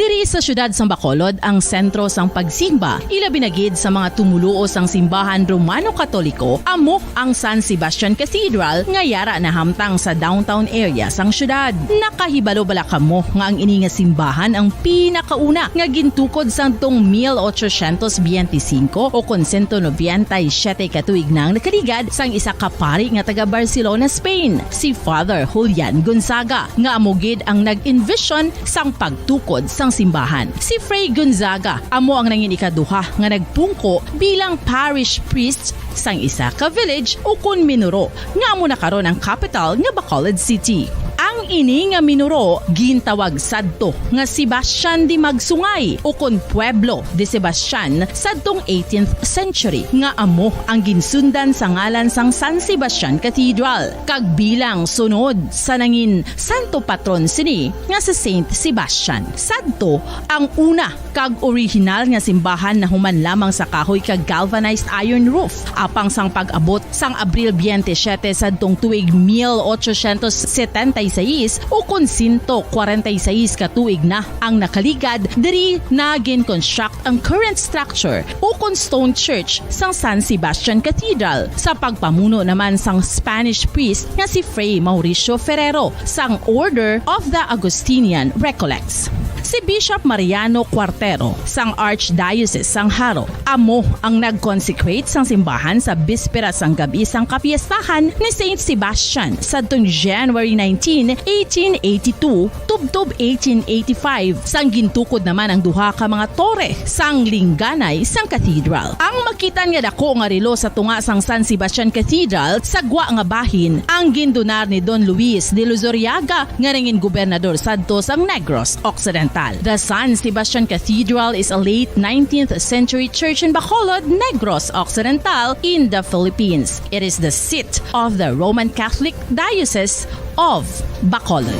Diri sa siyudad sang Bacolod ang sentro sang pagsimba, ilabi na gid sa mga tumoluo sang simbahan Romano-Katoliko, amo ang San Sebastian Cathedral nga yara nahamtang sa downtown area sang siyudad. Nakahibalo bala kamo nga ang ini nga simbahan ang pinakauna nga gintukod sadtong mil ochocientos biyente singko o kon sento nobenta y siyete ka tuig na ang nakaligad sang isa ka pari nga taga Barcelona, Spain, si Father Julian Gonzaga, nga amo gid ang nag-envision sang pagtukod sang simbahan. Si Fray Gonzaga amo ang nangin ikaduha nga nagpungko bilang parish priest sang isa ka village ukon minuro nga amo na karon ang kapital nga Bacolod City. Ang ini nga minuro gintawag sadto nga Sebastian de Magsungay ukon Pueblo de Sebastian sadtong eighteenth century, nga amo ang ginsundan sa ngalan sang San Sebastian Cathedral, kag bilang sunod sa nangin santo patron sini nga si Saint Sebastian. Sadto ang una kag orihinal nga simbahan nahuman lamang sa kahoy kag galvanized iron roof. Apang sang pag-abot sang Abril biyente siyete sadtong tuig mil ochocientos setenta y seis, ukon sento kwarenta y seis ka tuig na ang nakaligad, diri na gin-construct ang current structure ukon stone church sang San Sebastian Cathedral, sa pagpamuno naman sang Spanish priest nga si Fray Mauricio Ferrero sang Order of the Augustinian Recollects. Si Bishop Mariano Cuartero sang Archdiocese sang Jaro amo ang nag-consecrate sang simbahan sa bispera sang gab-i sang kapiestahan ni Saint Sebastian sadtong January nineteen, eighteen eighty-two, tubtob eighteen eighty-five, sang gintukod naman ang duha ka mga tore sang lingganay sang cathedral. Ang makit-an nga dako nga relo sa tunga sang San Sebastian Cathedral sa gwa nga bahin ang gindonar ni Don Luis de Luzuriaga, nga nangin gobernador sadto sang Negros Occidental. The San Sebastian Cathedral is a late nineteenth century church in Bacolod, Negros Occidental, in the Philippines. It is the seat of the Roman Catholic Diocese of Bacolod.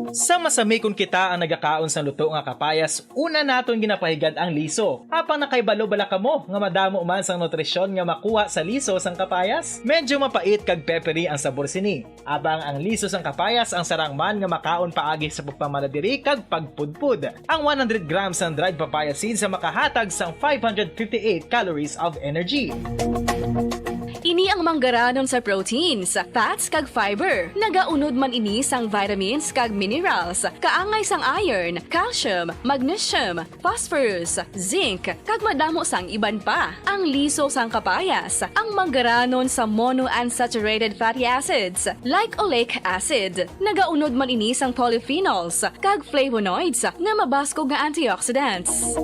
Sa masami kon kita ang nagakaon sang luto nga kapayas, una naton ginapahigad ang liso. Apang nakahibalo bala kamo nga madamo man sang nutrisyon nga makuha sa liso sang kapayas? Medyo mapait kag peppery ang sabor sini. Apang ang liso sang kapayas ang sarang man nga makaon paagi sa pagpamala diri kag pagpudpod. Ang one hundred grams sang dried papaya seeds ang makahatag sang five hundred fifty-eight calories of energy. Ini ang manggaranon sa proteins, fats, kag fiber. Nagaunod man ini sang vitamins kag minerals, kaangay sang iron, calcium, magnesium, phosphorus, zinc, kag madamo sang iban pa. Ang liso sang kapayas, ang manggaranon sa monounsaturated fatty acids, like oleic acid. Nagaunod man ini sang polyphenols kag flavonoids nga mabaskog nga antioxidants.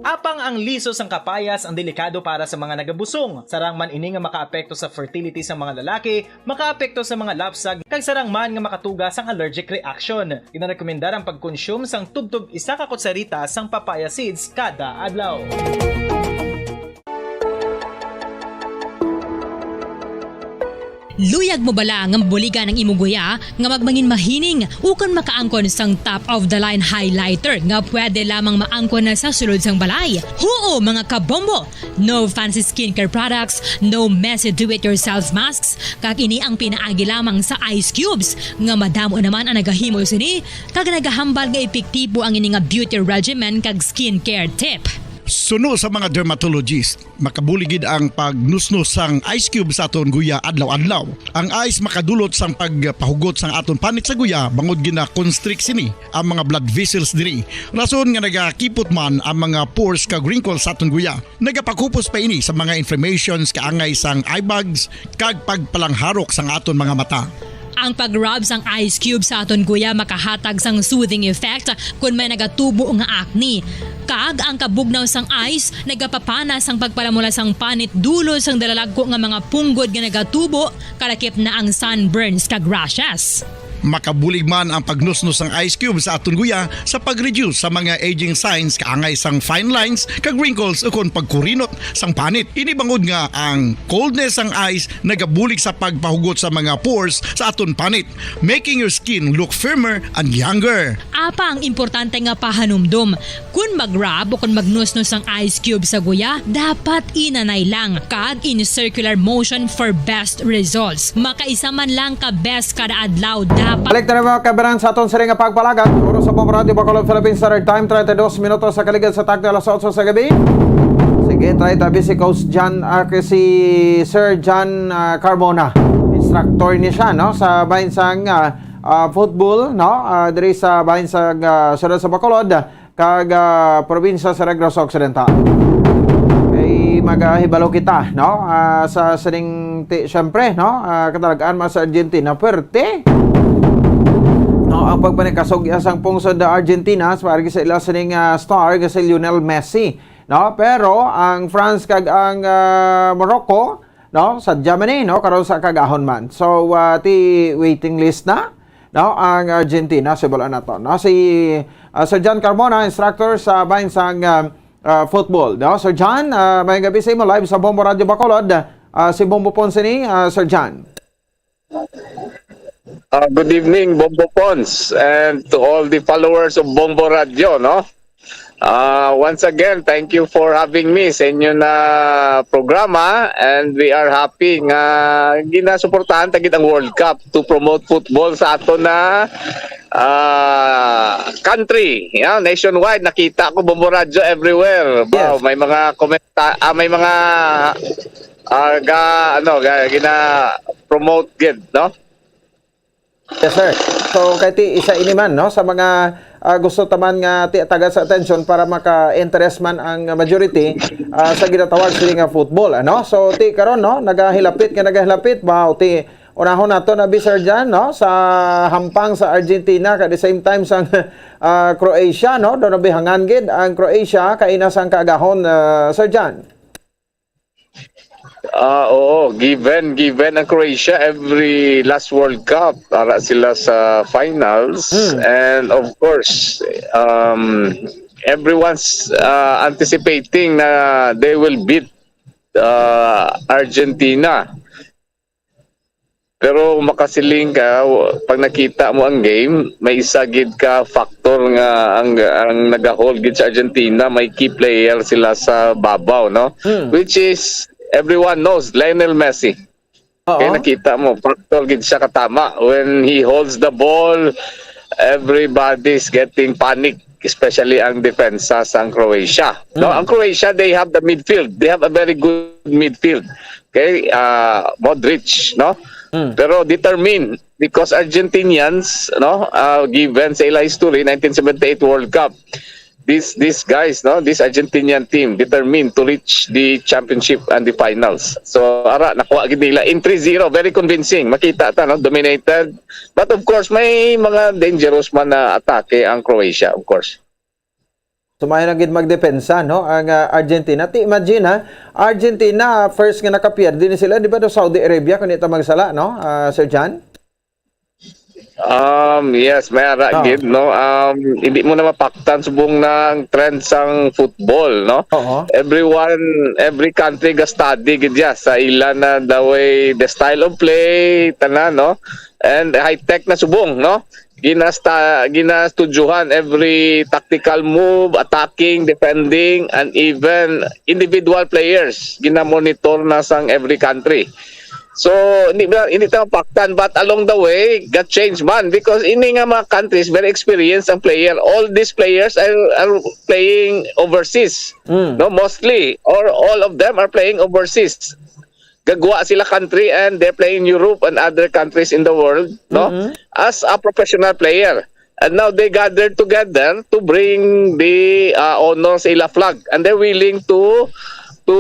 Apang ang liso sang kapayas ang delikado para sa mga nagabusong. Sarang man ini nga makaapekto sa fertility sa mga lalaki, makaapekto sa mga lapsag, kag sarang man nga makatuga sang allergic reaction. Ginarekomendar ang pagkonsume sang tubtob isa ka kutsarita sang papaya seeds kada adlaw. Luyag mo bala nga mabuligan ang imo guya nga magmangin mahining ukon makaangkon sang top-of-the-line highlighter nga pwede lamang maangkon na sa sulod sang balay? Huo, mga kabombo! No fancy skincare products, no messy do-it-yourself masks, kag ini ang pinaagi lamang sa ice cubes, nga madamo naman ang nagahimo sini, kag nagahambal nga epektibo ang ini nga beauty regimen kag skincare tip. Suno sa mga dermatologist, makabulig gid ang pagnusnos sang ice cube sa aton guya adlaw-adlaw. Ang ice makadulot sang pagpahugot sang aton panit sa guya bangod gina-constrict sini ang mga blood vessels diri. Rason nga nagakipot man ang mga pores kag wrinkles sa aton guya. Nagapakupos pa ini sa mga inflammations kaangay sang eye bags kag pagpalangharok sang aton mga mata. Ang pag-rub sang ice cube sa aton guya makahatag sang soothing effect kon may nagatubo nga acne. Kag ang kabugnaw sang ice nagapapana sang pagpalamula sang panit dulot sang dalalagko nga mga punggod nga nagatubo, kalakip na ang sunburns kag rashes. Makabulig man ang pagnusnos sang ice cube sa aton guya sa pag-reduce sa mga aging signs kaangay sang fine lines kag wrinkles ukon pagkurinot sang panit. Ini bangod nga ang coldness sang ice nagabulig sa pagpahugot sa mga pores sa aton panit, making your skin look firmer and younger. Apa ang importante nga pahanumdom, kon mag-rub o kon magnusnos ang ice cube sa guya, dapat inanay lang kag in circular motion for best results. Makaisa man lang ka beses kada adlaw dapat. Balik na naman, mga kabaran, sa aton siring nga pagpalagak. Oras sa Bombo Radyo Bacolod, Philippine Standard Time, treinta y dos minutos sa kaligad sa takna alas otso sa gabi. Sige, treinta, busy Coach John, ah, si Sir John, ah, Carmona. Instructor ni siya, no, sa bahin sang, ah, ah, football, no, ah, diri sa bahin sang, ah, siyudad sa Bacolod, kag, ah, probinsya sa Negros Occidental. Kay magahibalo kita, no, ah, sa sining ti-, syempre, no, ah, katalag-an man sa Argentina, puwerte. No, ang pagpanikasog sang pungsod sa Argentina, sa paagi sa ila sining, ah, star, nga si Lionel Messi, no? Pero ang France kag ang, ah, Morocco, no, sa Germany, no, karon sa kagahon man. So, ah, ti waiting list na, no, ang Argentina, sibulan nato, no? Si, ah, Sir John Carmona, instructor sa bahin sang, ah, ah, football, no? Sir John, ah, maayong gabi sa imo, live sa Bombo Radyo Bacolod. Ah, si Bombo Ponce ni, ah, Sir John. Ah, good evening, Bombo Pons, and to all the followers of Bombo Radio, no? Ah, once again, thank you for having me sa inyo na programa, and we are happy nga ginasuportahan ta gid ang World Cup to promote football sa aton na, ah, country. Yeah, nationwide, nakita ko Bombo Radio everywhere. Wow, yes, may mga komenta-, ah, may mga, ah, ga-, ano, ga-, gina-promote gid, no? Yes, sir. So, kay ti, isa ini man, no, sa mga, ah, gusto ta man nga ti, tagaan sa atensyon para maka-interest man ang majority, ah, sa ginatawag sini nga football, ano? So, ti karon, no, nagahilapit nga nagahilapit ba, ti, unahon nato na bi, Sir John, no, sa hampang sa Argentina, at the same time sang, ah, Croatia, no? Daw nabihangan gid ang Croatia kaina sang kagahon, ah, Sir John. Ah, oo, given, given ang Croatia, every last World Cup, ara sila sa finals. Hmm. And of course, um, everyone's, uh, anticipating na they will beat, uh, Argentina. Pero makasiling ka, w-, pag nakita mo ang game, may isa gid ka factor nga ang, ang nagahold gid sa Argentina, may key player sila sa babaw, no? Hmm. Which is, everyone knows, Lionel Messi. Oo. Kaya nakita mo, factor gid siya katama. When he holds the ball, everybody's getting panic, especially ang depensa sang Croatia. No, mm, ang Croatia, they have the midfield. They have a very good midfield. Okay, uh, Modric, no? Mm. Pero determined because Argentinians, no, uh, given sa ila history, nineteen seventy-eight World Cup, these, these guys, no, this Argentinian team determined to reach the championship and the finals. So, ara, nakuha gid nila in three zero. Very convincing. Makita ta, no, dominated. But of course, may mga dangerous man na atake ang Croatia, of course. So, maayo na gid magdepensa, no, ang, ah, Argentina. Ti, imagine, ha, Argentina, first nga nakapierde ni sila, di ba, do Saudi Arabia, kung di ta magsala, no, ah, Sir John? Um, yes, may ara, ah, gid, no? Um, hindi mo na mapaktan subong na ang trend sang football, no? Oo. Everyone, every country ga-study gid ya sa ila na the way, the style of play, tanan, no? And high-tech na subong, no? Ginasta-, ginastudyohan every tactical move, attacking, defending, and even individual players. Ginamonitor na sang every country. So, hindi ba, hindi ta mapaktan, but along the way, ga-change man because ini nga mga countries, very experienced ang player. All these players are, are playing overseas, Mm. no? Mostly, or all of them are playing overseas. Gagwa sila country and they're playing Europe and other countries in the world, no? Mhm. As a professional player. And now they gathered together to bring the uh, honor sa ila flag. And they're willing to to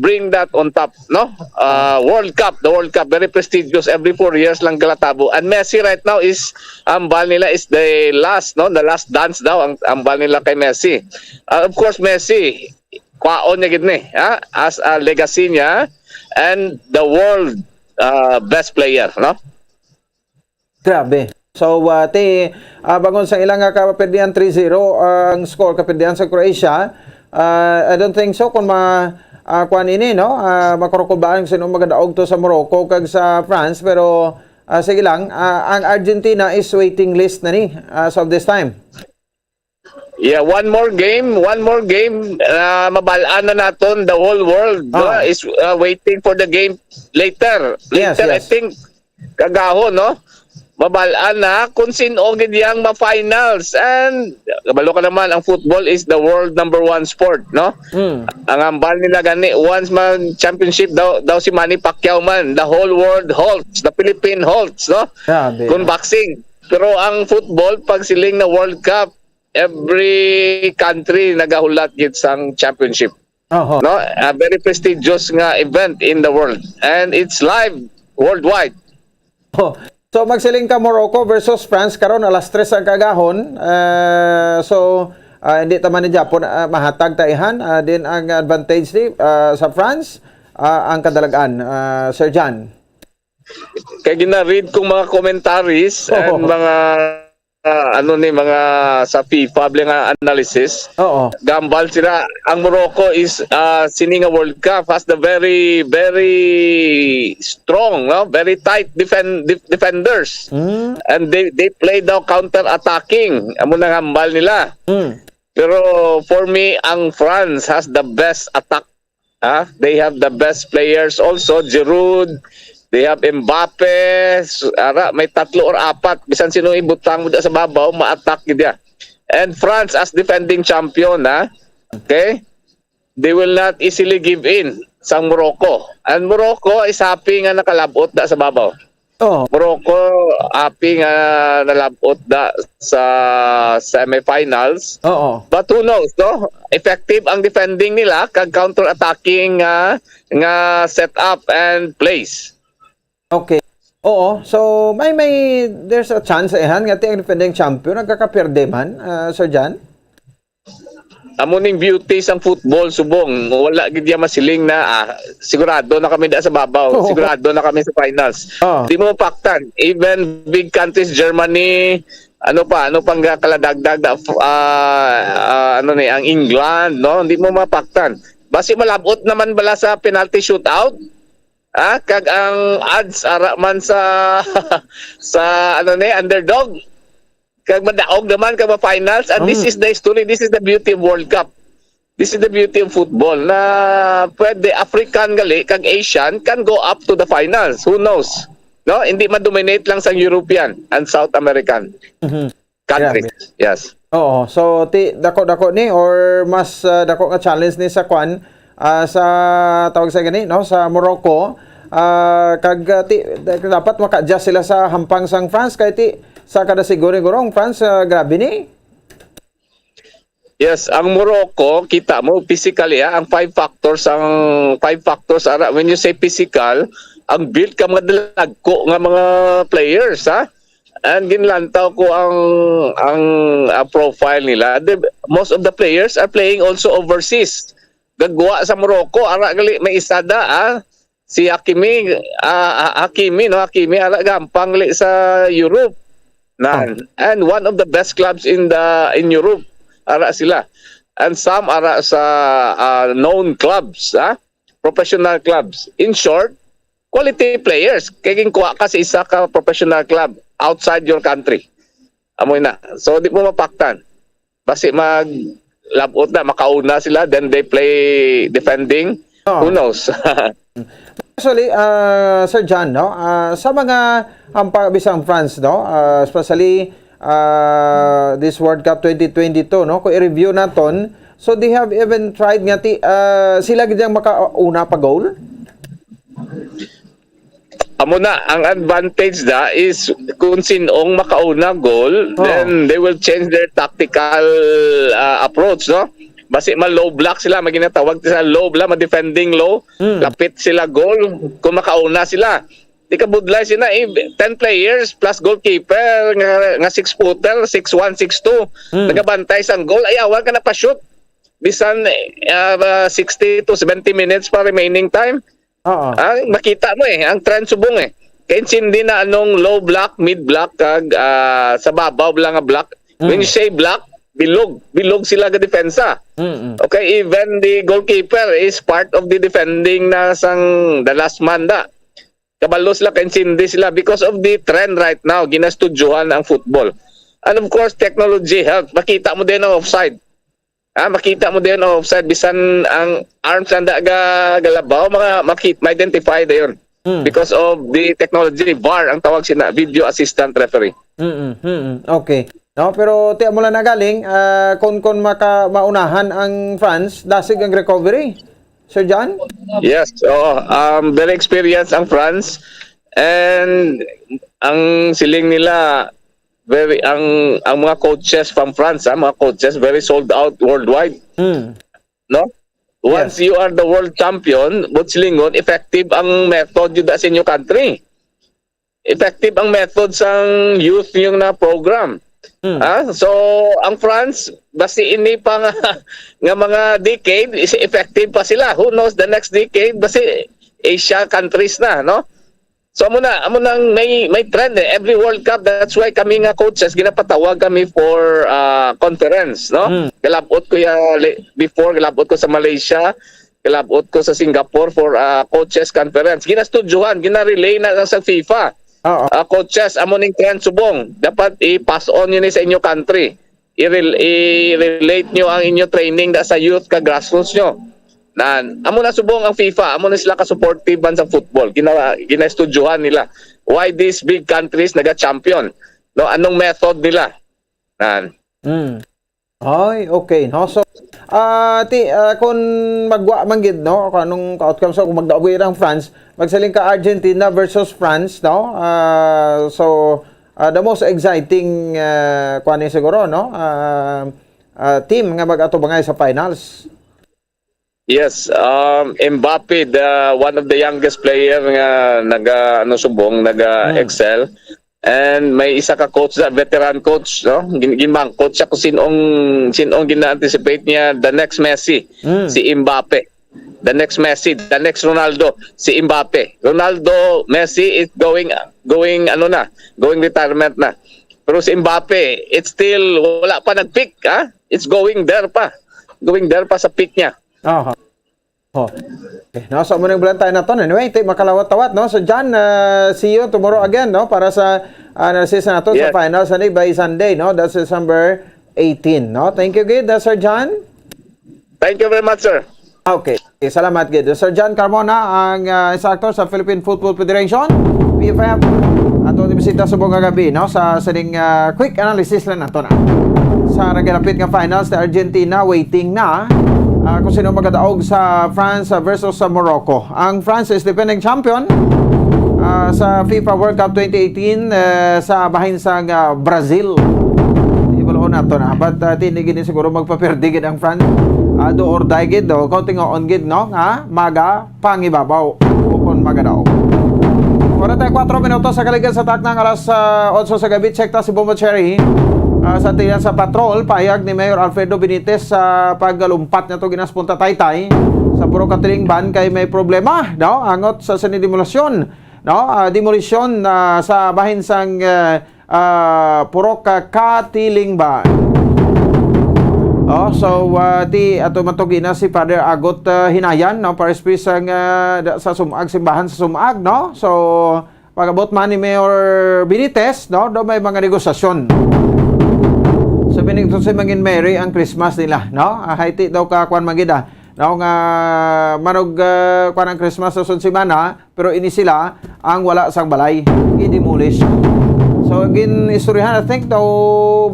bring that on top, no? Uh, World Cup, the World Cup, very prestigious. Every four years lang galatabo. And Messi right now is, ang bal nila is the last, no? The last dance daw ang, ang bal nila kay Messi. Uh, of course, Messi, kwaon niya gid ni, ha? As a legacy niya and the world uh, best player, no? Grabe. So, uh, ti, uh, bangon sa ilang nga kapirdihan three zero ang score kapirdihan sa Croatia. Uh, I don't think so kung ma uh, kuan ini, no? Uh, makurukubaan sino magadaog to sa Morocco kag sa France, pero uh, sige lang, uh, ang Argentina is waiting list na ni as of this time. Yeah, one more game, one more game, uh, mabal-an na naton the whole world, no, Ah. is uh, waiting for the game later. Yes, Later, I yes. think, kagahon, no? Mabal-an na kung sino gid yang ma-finals. And kabalo ka naman, ang football is the world number one sport, no? Mm. Ang hambal nila gani, once mag-championship daw, daw si Manny Pacquiao man, the whole world halts, the Philippine halts, no? Grabe. Kung boxing. Pero ang football, pag siling na World Cup, every country nagahulat gid sang championship. Oho. No? A very prestigious nga event in the world. And it's live worldwide. Oh. So magsiling ka Morocco versus France karon alas tres ang kagahon. Uh, so uh, hindi ta man ni Japon uh, mahatag ta ihan uh, din ang advantage ni uh, sa France uh, ang kadalagan uh, Sir John. Kay gina-read kong mga commentaries and mga uh, ano ni mga sa FIFA bali nga analysis. Oo. Gambal sila, ang Morocco is uh, sini nga World Cup has the very very strong, no? Very tight defend def- defenders. Mm. And they they play daw counter attacking. Amo nang hambal nila. Mm. Pero for me, ang France has the best attack. Ha? They have the best players also. Giroud, they have Mbappe, s- ara, may tatlo or apat. Bisan sino ibutang mo sa babaw, ma-attack gid ya. And France as defending champion, ha? Okay? They will not easily give in sang Morocco. And Morocco is happy nga nakalabot na sa babaw. Oh. Morocco, happy nga nalabot da sa semifinals. Oo. But who knows, no? Effective ang defending nila kag counter-attacking nga nga setup and plays. Okay. Oo. So may may there's a chance ihan nga ti ang defending champion nagkakaperde man, uh, Sir John. Amo ning beauty sang football, subong. Wala gid ya masiling na ah, sigurado na kami da sa babaw. Oo. Sigurado na kami sa finals. Oo. Di mo paktan. Even big countries, Germany, ano pa, ano pang kaladagdag na ah, ah, ano ni ang England, no? Hindi mo mapaktan. Basi malabot naman bala sa penalty shootout. Ah, kag ang odds ara man sa sa ano ni underdog. Kag madaog naman kag ma-finals, and this Mm. is the history, this is the beauty of World Cup. This is the beauty of football na pwede African gali kag Asian can go up to the finals. Who knows? No, hindi ma-dominate lang sang European and South American Mhm. countries. Yes. Oo. So ti dako-dako ni or mas uh, dako nga challenge ni sa kwan uh, sa tawag sa gani no sa Morocco uh, kag uh, ti, dapat maka-adjust sila sa hampang sang France kay ti sa kada siguro gurong France uh, grabe ni. Yes, ang Morocco, kita mo physically ha, ang five factors, ang five factors ara when you say physical, ang build ka mga dalagko nga mga players ha. And ginlantaw ko ang ang uh, profile nila. The, most of the players are playing also overseas. Gagwa sa Morocco, ara gali may isa da ah. Si Hakimi, ah, Hakimi no, Hakimi ara gampang li sa Europe. Nan. And one of the best clubs in the in Europe ara sila. And some ara sa uh, known clubs, ha? Professional clubs. In short, quality players. Kay ginkuha ka sa isa ka professional club outside your country. Amo na. So di mo mapaktan. Basi mag labot na makauna sila, then they play defending. Oo. Who knows? Actually, uh, Sir John, no? Uh, sa mga ang pa- bisang France, no? Uh, especially uh, this World Cup twenty twenty-two, no? Kung i-review naton, so they have even tried nga ti, uh, sila gid ang makauna pa goal. Amo na, ang advantage da is kung sinong makauna goal, Oo. then they will change their tactical uh, approach, no? Basi ma-low block sila, maginatawag sa low block, ma-defending low, Mm. lapit sila goal, kung makauna sila. Di ka budlay sila, eh, ten players plus goalkeeper, nga, nga six-footer, six one, six two. Mm. Nagabantay sang goal, ayawan ka na pa-shoot. Bisan uh, sixty to seventy minutes pa remaining time. Oo. Ah, makita mo eh, ang trend subong eh. Kay intindi na anong low block, mid block, kag ah, sa babaw lang nga block. When you say block, bilog. Bilog sila ga depensa. Mm-mm. Okay, even the goalkeeper is part of the defending na sang the last man da. Kabalo sila, kaintindi sila because of the trend right now. Ginastudyuhan ang football. And of course, technology help. Makita mo din ang offside. Ah, makita mo din ang offside. Bisan ang arms ang da ga, galabaw, mga, makit, ma-identify dayon. Mm. Because of the technology, var ang tawag sina, video assistant referee. Mm-mm, mm-mm. Okay. No, pero ti amo lang na galing, ah, kung kung maka maunahan ang France, dasig ang recovery. Sir John? Yes, oo. Um, very experienced ang France. And ang siling nila, very ang ang mga coaches from France, ha, mga coaches very sold out worldwide, Mm. no? Once you are the world champion, buot silingon, effective ang method yun sa inyo country. Effective ang method sang youth yung na program. Mm. Ah, so ang France, basi ini pa nga, nga mga decade, is effective pa sila. Who knows the next decade, basi Asia countries na, no? So amo na, amo nang may may trend eh. Every World Cup, that's why kami nga coaches ginapatawag kami for uh, conference, no? Mm. Galabot ko ya li- before, galabot ko sa Malaysia, galabot ko sa Singapore for uh, coaches conference. Ginastudyohan, ginarelay na lang sa FIFA. Oo. Uh, coaches, amo ning trend subong. Dapat i-pass on yun sa inyo country. I-rel- i-relate nyo ang inyo training da sa youth ka grassroots nyo. Nan, amo na subong ang FIFA, amo na sila ka-supportive man sa football. Gina, ginaestudyohan nila why these big countries naga-champion. No, anong method nila? Nan. Mm. Ay, okay, no? So, ah, ti, ah, kung magwa man gid, no? Kung anong outcome sa kung magdaog ang France, magsiling ka Argentina versus France, no? Ah, so, ah, the most exciting uh, kuan ni siguro, no? Ah, ah, team nga mag-atubangay sa finals. Yes, um, Mbappe, the one of the youngest player nga naga ano subong, naga excel. And may isa ka coach, sa veteran coach, no? Gin ginmangkot siya kung sinong sinong gina-anticipate niya the next Messi, Mm. si Mbappe. The next Messi, the next Ronaldo, si Mbappe. Ronaldo, Messi is going going ano na, going retirement na. Pero si Mbappe, it's still wala pa nag-peak, ha? It's going there pa. Going there pa sa peak niya. Aha. Oh. Okay. No, so muna yung bulan tayo na to. Anyway, ti makalawat-tawat, no? So, John, uh, see you tomorrow again, no? Para sa uh, analysis nato sa Yes. Finals ani by Sunday, no? That's December eighteen, no? Thank you gid, uh, Sir John. Thank you very much, sir. Okay. Okay, salamat gid. Sir John Carmona, ang uh, isa actor sa Philippine Football Federation, P F F. Ato ni bisita subong nga gabi, no? Sa sining uh, quick analysis lang nato na. Sa nagalapit nga finals ni Argentina, waiting na uh, kung sino magadaog sa France uh, versus sa Morocco. Ang France is defending champion uh, sa FIFA World Cup twenty eighteen uh, sa bahin sang uh, Brazil. Ibaloon nato na. But uh, tindi gini siguro magpaperde gid ang France. Uh, do or die gid, do. Kung tingoon gid, no? Nga, maga, pangibabaw. Ukon magadaog. Forty-four minutos sa kaligan sa taknang alas uh, otso sa gabi. Check ta si Bombo Cherry. Uh, sa tiyan sa patrol, pahayag ni Mayor Alfredo Benitez sa paggalumpat niya to ginaspunta taytay sa puro katilingban kay may problema, no? Angot sa sini demolisyon, no? Uh, demolisyon uh, sa bahin sang uh, uh, puro ka katilingban. Oh, so uh, ti ato matugina si Father Agot uh, Hinayan, no, parish priest sang uh, da- sa Sumag, simbahan sa Sumag, no? So pagabot man ni Mayor Benitez, no, do may mga negosasyon. Sabi ni Jose Mangin Mary ang Christmas nila, no? Ah, Haiti daw ka kwan magida. No, nga manog, ah, kuwan ang Christmas sa sunod semana, pero ini sila ang wala sang balay, i-demolish. So, gin-istoryahan, I think, daw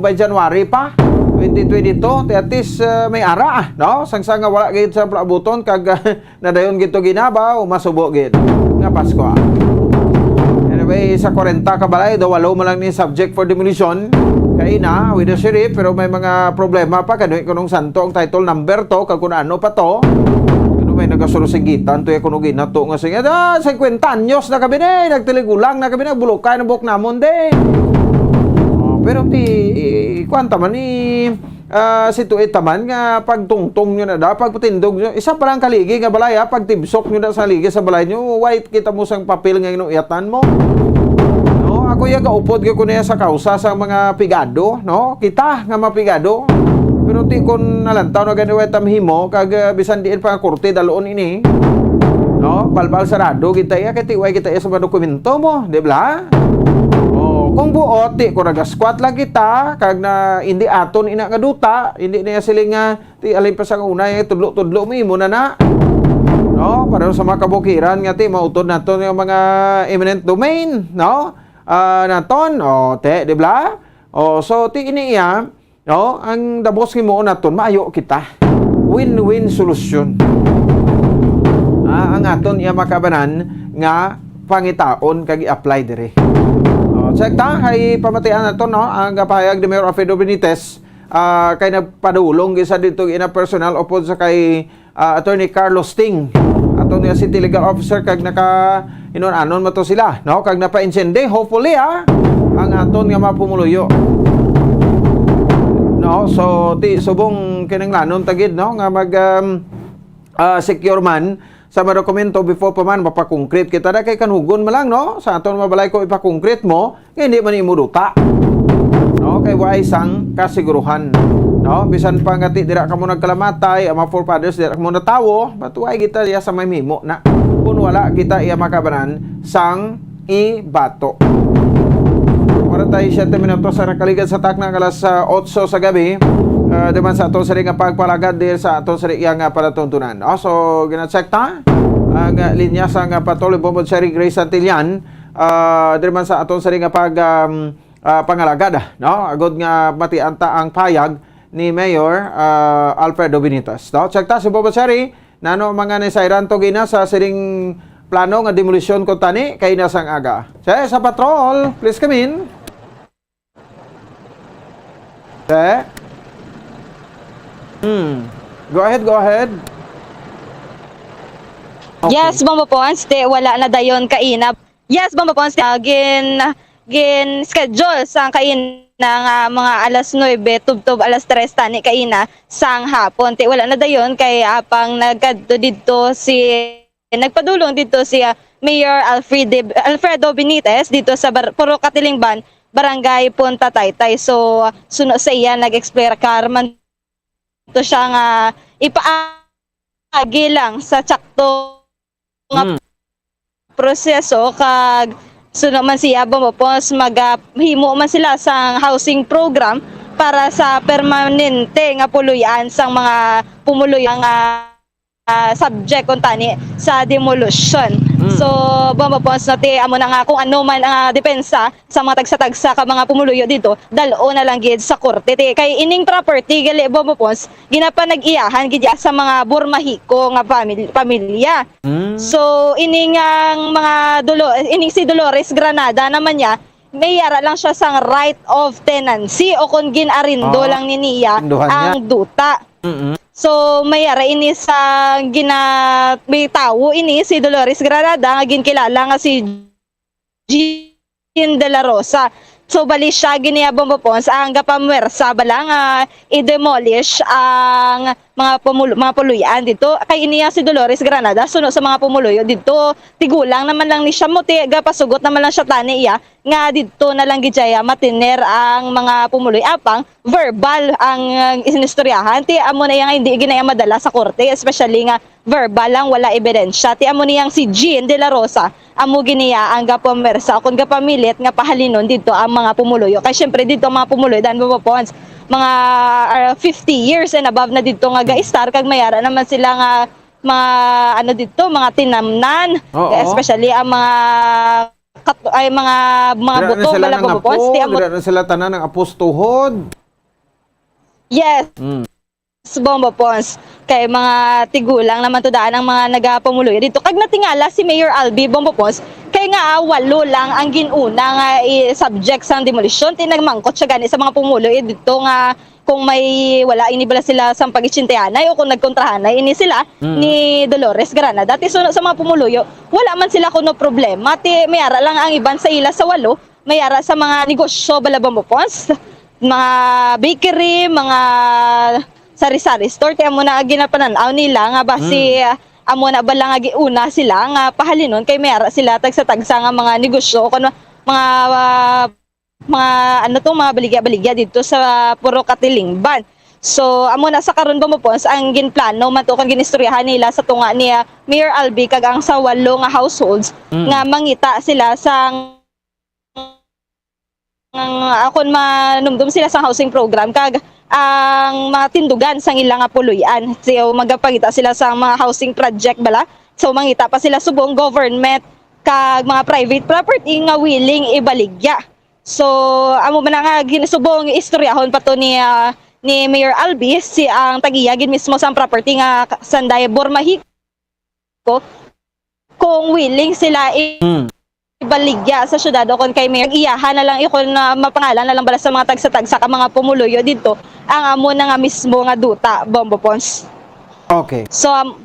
by January pa, twenty twenty-two, ti at least, ah, may ara, ah, no? Sang, sang nga wala gid sa paabuton, kag, ah, nadayon gid to ginaba o masubo gid nga Pasko, ah. Anyway, sa kwarenta ka balay, daw walo man lang ni subject for demolition. Kay na, with the sheriff, pero may mga problema pa, kay kunong santo ang title number to, kag kung ano pa to. Ano may nagasurusinggitan to, ya kuno ginato nga sige, ah, singkwenta anyos na kami ni, nagtiligulang na kami, nagbulokay na buhok namon, di. Oh, pero ti, kuwan ta man, i-, ah, situate ta man nga pagtungtong nyo na da, pagpatindog nyo, isa pa lang kaligi nga balay, ha, pagtibsok nyo na sa ligi sa balay nyo, wait kita mo sang papel nga inuyatan mo. No, ako ya gaupod gyud ko niya sa kausa sa mga pigado, no? Kita nga mapigado. Pero ti kon nalantaw na gani way ta mahimo, kag, ah, bisan diin pa nga korte dalon ini. No? Balbal sarado kita iya, kay ti way kita iya sa mga dokumento mo, di ba? Oh, kung buot, ti ko nagasquat lang kita, kag na hindi aton ina nga duta, hindi niya siling nga, ti alin pa sa una, eh, tudlo-tudlo mo, imo na na. No? Pareho sa mga kabukiran nga, ti, mautod naton yung mga eminent domain, no? Ah, naton, oh, te, di ba? Oh, so, ti ini iya, no? Ang dabos nga mo naton, maayo kita. Win-win solusyon. Ah, ang aton iya makabanan nga pangitaon kag i-apply diri. Oh, check ta, kay pamatian nato, no? Ang pahayag ni Mayor Alfredo Benitez, ah, kay nagpadulong gisa dito ina personal upod sa kay, ah, Attorney Carlos Ting. Ato niya City Legal Officer kag naka inon-anon mo to sila, no? Kag napa-insindi, hopefully, ah, ang aton nga mga pumuluyo. No? So, ti, subong kinahanglanon ta gid, no? Nga mag, um, ah, secure man sa mga dokumento before pa man mapa-concrete kita na kay kanugon man lang, no? Sa aton mabalay ko ipa-concrete mo, nga hindi man imo duta. No? Kay waay sang kasiguruhan. No? Bisan pa nga ti dira kamo nagkalamatay, ang mga forefathers dira kamo natawo, but why kita iya sa may mimo na? Kung wala kita iya makabanan sang ibato. Kwarenta y siyete minutos sa nakaligad sa takna nga alas, ah, otso sa gabi. Ah, di man sa aton sari nga pagpalagad, di sa aton sari nga palatuntunan. Oh, so, gina-check ta ang, ah, linya sa nga patol, Bombo Cherry Grace Santillan. Ah, diri man sa aton sari nga pag, um, ah, pangalagad, no? Agod nga matian ta ang payag ni Mayor, ah, Alfredo Benitez, no? Check ta si Bobo Cherry, nano ang mga nisayran to gina sa sining plano nga demolisyon ko tani kay nasang aga. Che, sa patrol, please come in. Che? Hmm. Go ahead, go ahead. Okay. Yes, Bombo Pons, te, wala na dayon kaina. Yes, Bombo Pons, te, ah, gin, gin schedule sa kaina nga mga alas nuebe, tubtob alas tres tani kaina sang hapon. Te, wala na dayon kay apang nagkadto didto si, nagpadulong didto si, ah, Mayor Alfred, Alfredo Benitez didto sa Bar-, Purok Katilingban, Barangay Punta Taytay. So, suno sa iya, nag-explain man to siya nga ipaagi lang sa tsakto nga Hmm. proseso, kag suno man siya, Bombo Pons, mag, ah, himo man sila sang housing program para sa permanente nga puloy-an sang mga pumuluyo nga, ah, subject kuntani sa demolition. Mm. So, Bombo Pons, no, ti amo na nga kung ano man ang, ah, depensa sa mga tagsa-tagsa ka mga pumuluyo dito, dal-o na lang gid sa korte. Ti, kay ining property, gali, Bombo Pons, ginapanag-iyahan gid ya sa mga Burmahiko nga pamil-, pamilya. Mm. So, ini nga ang mga Dolo-, ini si Dolores Granada naman niya, may yara lang siya sang right of tenancy o kung gin-arindo Ah, lang ni niya tinduhan niya. ang duta. Mm-mm. So, may yara ini sa gina-, may tawo ini si Dolores Granada nga ginkilala nga si Jean de la Rosa. So, bali siya gini, Bombo Pons, ang gapamwersa bala nga i-demolish ang mga pumul-, mga puluy-an dito. Kay ini yang si Dolores Granada, suno sa mga pumuluyo dito, tigulang naman lang ni siya mo, ti, gapasugot naman lang siya tani iya nga didto na lang gid siya matiner ang mga pumuluy. Apang verbal ang, uh, inistoryahan. Ti amo na iya nga hindi ginaya madala sa korte, especially nga verbal lang, wala ebidensya. Ti amo niyang si Jean de la Rosa, amo giniya ang gapumersa o kung gapamilit nga pahalinon didto ang mga pumuluyo. Kay syempre didto ang mga pumuluyo, dan mo, Pons, mga, ah, fifty years and above na didto nga ga-stay, kag may ara naman sila nga mga, ano, didto, mga tinamnan, Oo. especially ang mga kat-, ay, mga, mga Dira na buto, sila bala, nang Bombo Pons, apo, ti amo dira na sila tanan nang apostuhod. Yes. Mm. Bombo Pons, kay mga tigulang naman to daan ang mga nagapumuluyo didto. Kag natingala si Mayor Albi, Bombo Pons, kay nga, ah, walo lang ang gin-una nga i-subject sang demolisyon. Ti nagmangkot siya gani sa mga pumuluyo didto nga kung may, wala ini bala sila sang pag-itsintayanay o kung nagkontrahanay ini sila Mm. ni Dolores Granada. Ti suno sa mga pumuluyo, wala man sila kuno problema. Ti may ara lang ang iban sa ila sa walo, may ara sa mga negosyo, bala, Bombo Pons, mga bakery, mga sari-sari store. Kaya amo na ginapanan-aw nila nga basi, Mm. ah, amo na bala nga giuna sila nga pahalinon kay may ara sila tagsa-tagsa nga mga negosyo o kuno mga, ah, mga, ano to, mga baligya-baligya didto sa Purok Katilingban. So, amo na sa karon, Bombo Pons, ang ginplano man to kung ginistoryahan nila sa tunga ni, ah, Mayor Albi kag ang sa walo nga households Mm. nga mangita sila sa ang, akon manumdom sila sa housing program kag ang mga tindugan sang ila nga puloy-an. So, magapangita sila sa mga housing project bala. So, mangita pa sila subong government kag mga private property nga willing ibaligya. So, amo man na nga ginsubong istoryahon pa to ni, ah, ni Mayor Albi, si ang tag-iya gid mismo sang property nga ka-, sanday Bormahico, kung willing sila i-, Hmm. ibaligya sa syudad o kon kay Mayor, iyahan na lang, ikon na mapangalan na lang bala sa mga tagsa-tagsa ka mga pumuluyo didto ang amo na nga mismo nga duta, Bombo Pons. Okay. So, am-,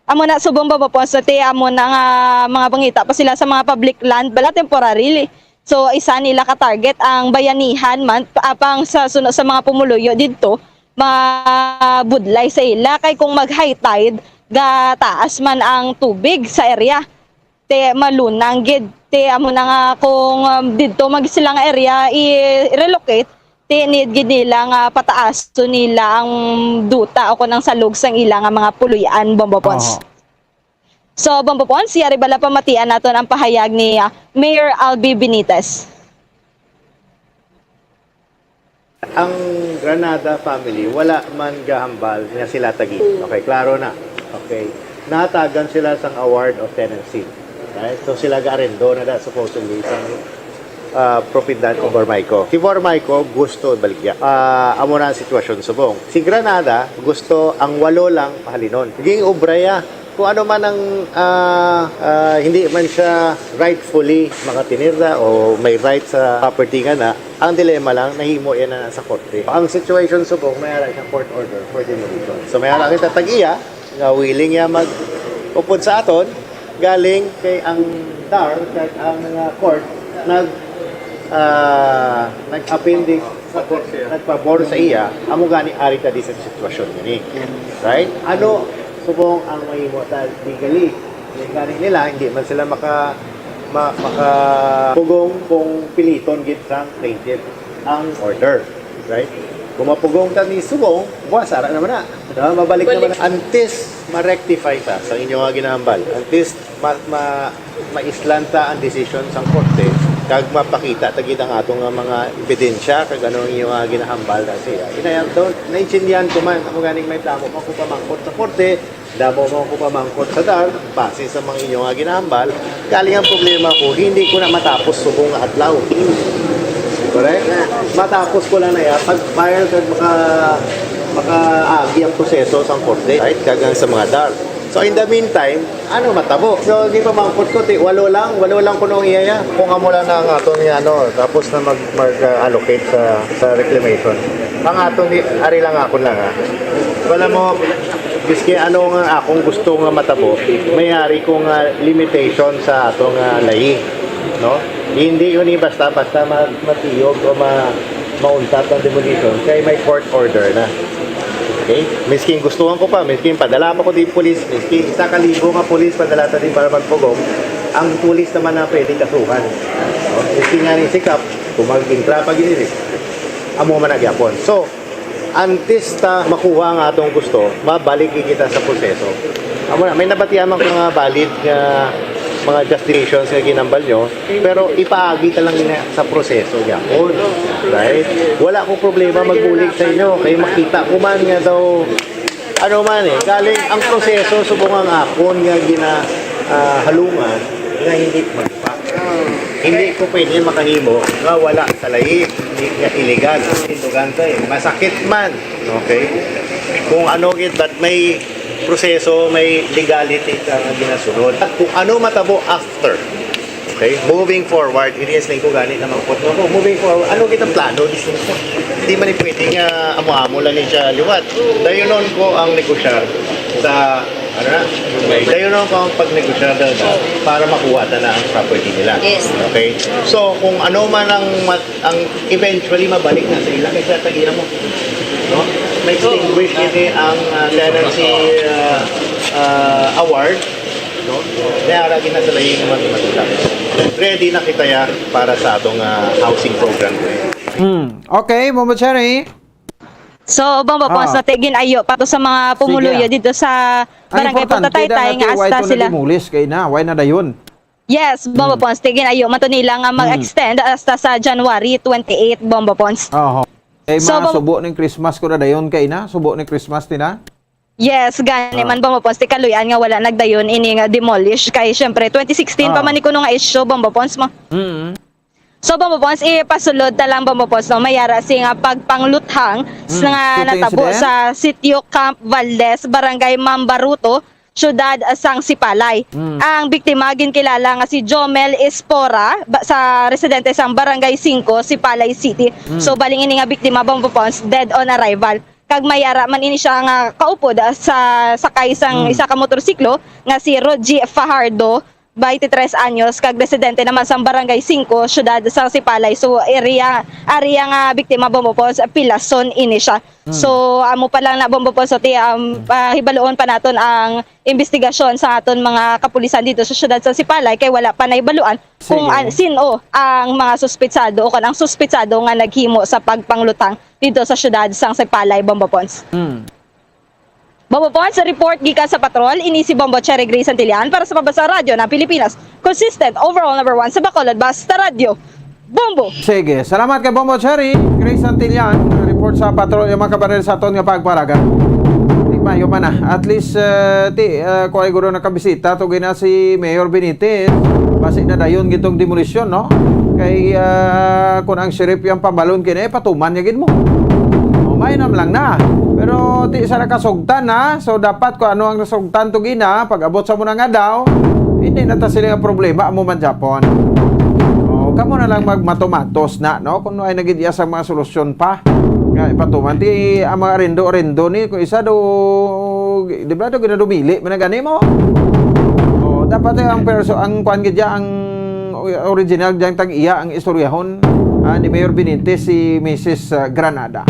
amo na subong, Bombo Pons, ti amo na nga mga pangita pa sila sa mga public land bala, temporarily. So, isa nila ka target ang bayanihan man, pa-, apang sa suno sa mga pumuluyo didto, mabudlay sa ila. Kay kung mag-high tide, gataas man ang tubig sa area, ti malunang gid. Ti amo na nga kung, um, didto man sila nga area i-relocate, ti need gid nila nga pataason nila ang duta o kon ang salog sang ila nga mga puloy-an, Bombo Pons. Aha. So, Bombo Pons, yari bala pamatian naton ang pahayag ni, ah, Mayor Albi Benitez. Ang Granada family, wala man gahambal nga sila tagi. Mm. Okay, klaro na. Okay. Nahatagan sila sang award of tenancy. Right? So, sila gaarendo na da, supposedly, sang, ah, propiedad ni Bormahico. Si Bormahico gusto baligya. Ah, amo na ang sitwasyon subong. Si Granada gusto ang walo lang pahalinon. Ging obra ya. Kung ano man ang, ah, ah, hindi man siya rightfully makatinirda o may right sa property nga na, ang dilema lang, nahimo yan na sa korte. Ang situation subong, may ara siya court order for demolition. So, may ara kita tag-iya nga willing niya mag-upod sa aton, galing kay ang dar, kag ang, ah, court nag, ah, nag-appendix, nagpabor sa iya, amo gani ari ta di sa sitwasyon gani. Right? Ano subong ang mahimo ta legally? Yung gani nila, hindi man sila maka, ma-, makapugong kung piliton gid sang plaintiff ang order. Right? Kung mapugong ta ni subong, buwas, ara naman na. Diba? Mabalik Balik. naman na. Antes ma-rectify ta sa inyo nga ginahambal, antes ma-, ma-, maislan ta ang desisyon sang korte, kag mapakita ta gid ang ato nga mga ebidensya, kag ano ang inyo nga ginahambal na siya. Inayang to, naintindihan ko man, amo ganing may damo man ko pamangkot sa korte, damo man ko pamangkot sa dar, base sa mga inyo nga ginahambal. Galing ang problema ko, hindi ko na matapos subong nga adlaw. Correct? Matapos ko lang na yan, pag-file kag maka-, makaagi ang proseso sa korte, right? Kag ang sa mga dar. So, in the meantime, ano matabo? So, di pa mangkot ko, ti, walo lang, walo lang kuno ang iyaya. Kung amo lang na ang aton nga, ano, tapos na mag, mag, uh, allocate sa, sa reclamation. Ang aton, di, ari lang akon lang, ha. Wala mo, biski ano nga akong gusto nga matabo, may ari ko nga limitation sa ato nga layi, no? Hindi yun yung basta-basta ma-, matiyog o ma-, mauntat ang demolition, kay may court order na. Okay? Miskin gustuhan ko pa, miskin padala pa ko di pulis, miskin isa ka libo nga pulis padala ta di para magpugong, ang pulis naman na pwede kasuhan. No? Miskin nga ni sikap, kung mag-intra pa gini, amo man nagyapon. So, antes ta makuha ang atong gusto, mabalik kita sa proseso. Amo na, may nabatian man ko nga valid nga mga justifications nga ginambal nyo, pero ipaagi ta lang na sa proseso gyapon. Right? Wala ko problema magbulig sa inyo kay makita ko man nga daw ano man eh, galing ang proseso subong ang akon nga gina ah, halungan nga hindi magpa. Hindi ko pwede makahimo nga wala sa lahi, hindi nga illegal. Tindugan ko eh. Masakit man. Okay? Kung ano gid, but may proseso, may legality ka nga ginasunod. At kung ano matabo after, okay? Moving forward, ilias lang ko gani naman po. Kung moving forward, ano kita plano? Di, di man pwede nga amo-amo lang ni siya liwat. Dayonon ko ang negosyar sa, ano na? Dayonon ko ang pagnegosyar na para makuha ta na ang property nila. Yes. Okay? So, kung ano man ang mat- ang eventually mabalik na sa ila kay sa tag-iya mo. No? Ma-extinguish ini ang ah, tenancy ah, ah, award. No? Kaya lagi na sa lahi naman matutap. Ready na kita ya para sa atong ah, housing program. Hmm. Okay, Bombo Cherry. So, Bombo Pons, Ah. natigin ayo pa to sa mga pumuluyo Sige. dito sa Ang Barangay importante Punta Taytay na nga why hasta to sila. Nag-demolish kay na, why na dayon? Yes, Bombo Pons, tigin ayo man to nila nga mag-extend hasta sa January twenty-eight, Bombo Pons. Oho. Kay So, mga bang- subo ning Christmas ko na dayon kay na, subo ning Christmas tina. Yes, gani Ah. man, Bombo Pons, ti kaluy-an nga wala nagdayon ini nga demolish kay syempre twenty sixteen pa Ah. man ni kuno nga issue, Bombo Pons mo. Mm. So, Bombo Pons, ipasulod ta lang, Bombo Pons, no, may ara sing ah, pagpangluthang sa Hmm, nga shooting natabo incident? Sa Sitio Camp Valdez, Barangay Mambaruto, Siyudad sang Sipalay. Hmm. Ang biktima ginkilala nga si Jomel Espora, ba- sa residente sang Barangay Cinco, Sipalay City. Hmm. So, baling ini nga biktima, Bombo Pons, dead on arrival. Kag may ara man ini siya nga kaupod ah, sa sakay sang Hmm. isa ka motorsiklo nga si Rogie Fajardo, twenty-three anyos, kag residente naman sang Barangay Cinco, Siyudad sang Sipalay. So, area, area nga biktima, Bombo Pons, Pilason ini siya. So, amo pa lang na, Bombo Pons, so, ti, um, pahibaluon pa naton ang investigasyon sa aton mga kapulisan dito sa siyudad sa Sipalay kay wala pa nahibaluan kung Sige. an- sino ang mga suspetsado o kung ang suspetsado nga naghimo sa pagpanglutang dito sa siyudad sang Sipalay, Bombo Pons. Mm. Bombo Pons, report gikan sa patrol, ini si Bombo Cherry Gray Santillan para sa Pabasa Radyo ng Pilipinas. Consistent, overall number one sa Bacolod, basta radyo. Bombo! Sige, salamat kay Bombo Cherry, Grace Santillan, report sa patrol yung mga kabaril sa aton nga pagpalagan. Di ba, yun man na. At least, uh, ti, uh, kung ay guro nakabisita, to gina si Mayor Benitez. Basi na dayon gitong demolisyon, no? Kay uh, kung ang sheriff yung pambalon kini, eh, patuman niya gid mo. O, mainam lang na. Pero ti sa nakasugtan na, so dapat kung ano ang nasugtan to gina, pag abot sa muna nga daw, hindi na ta sila nga problema, amo man Japon. O, kamo na lang magmatomatos na, no? Kung ay nagid iya sa mga solusyon pa. Nga, ipatuman, ti ang mga arindo-arindo ni, kung isa do, di ba do, ginadumili, man gani mo? O, dapat eh, ang perso, ang kwan gid ya, ang original diyang tag-iya, ang istoryahon ah, ni Mayor Benitez, si Missus ah, Granada.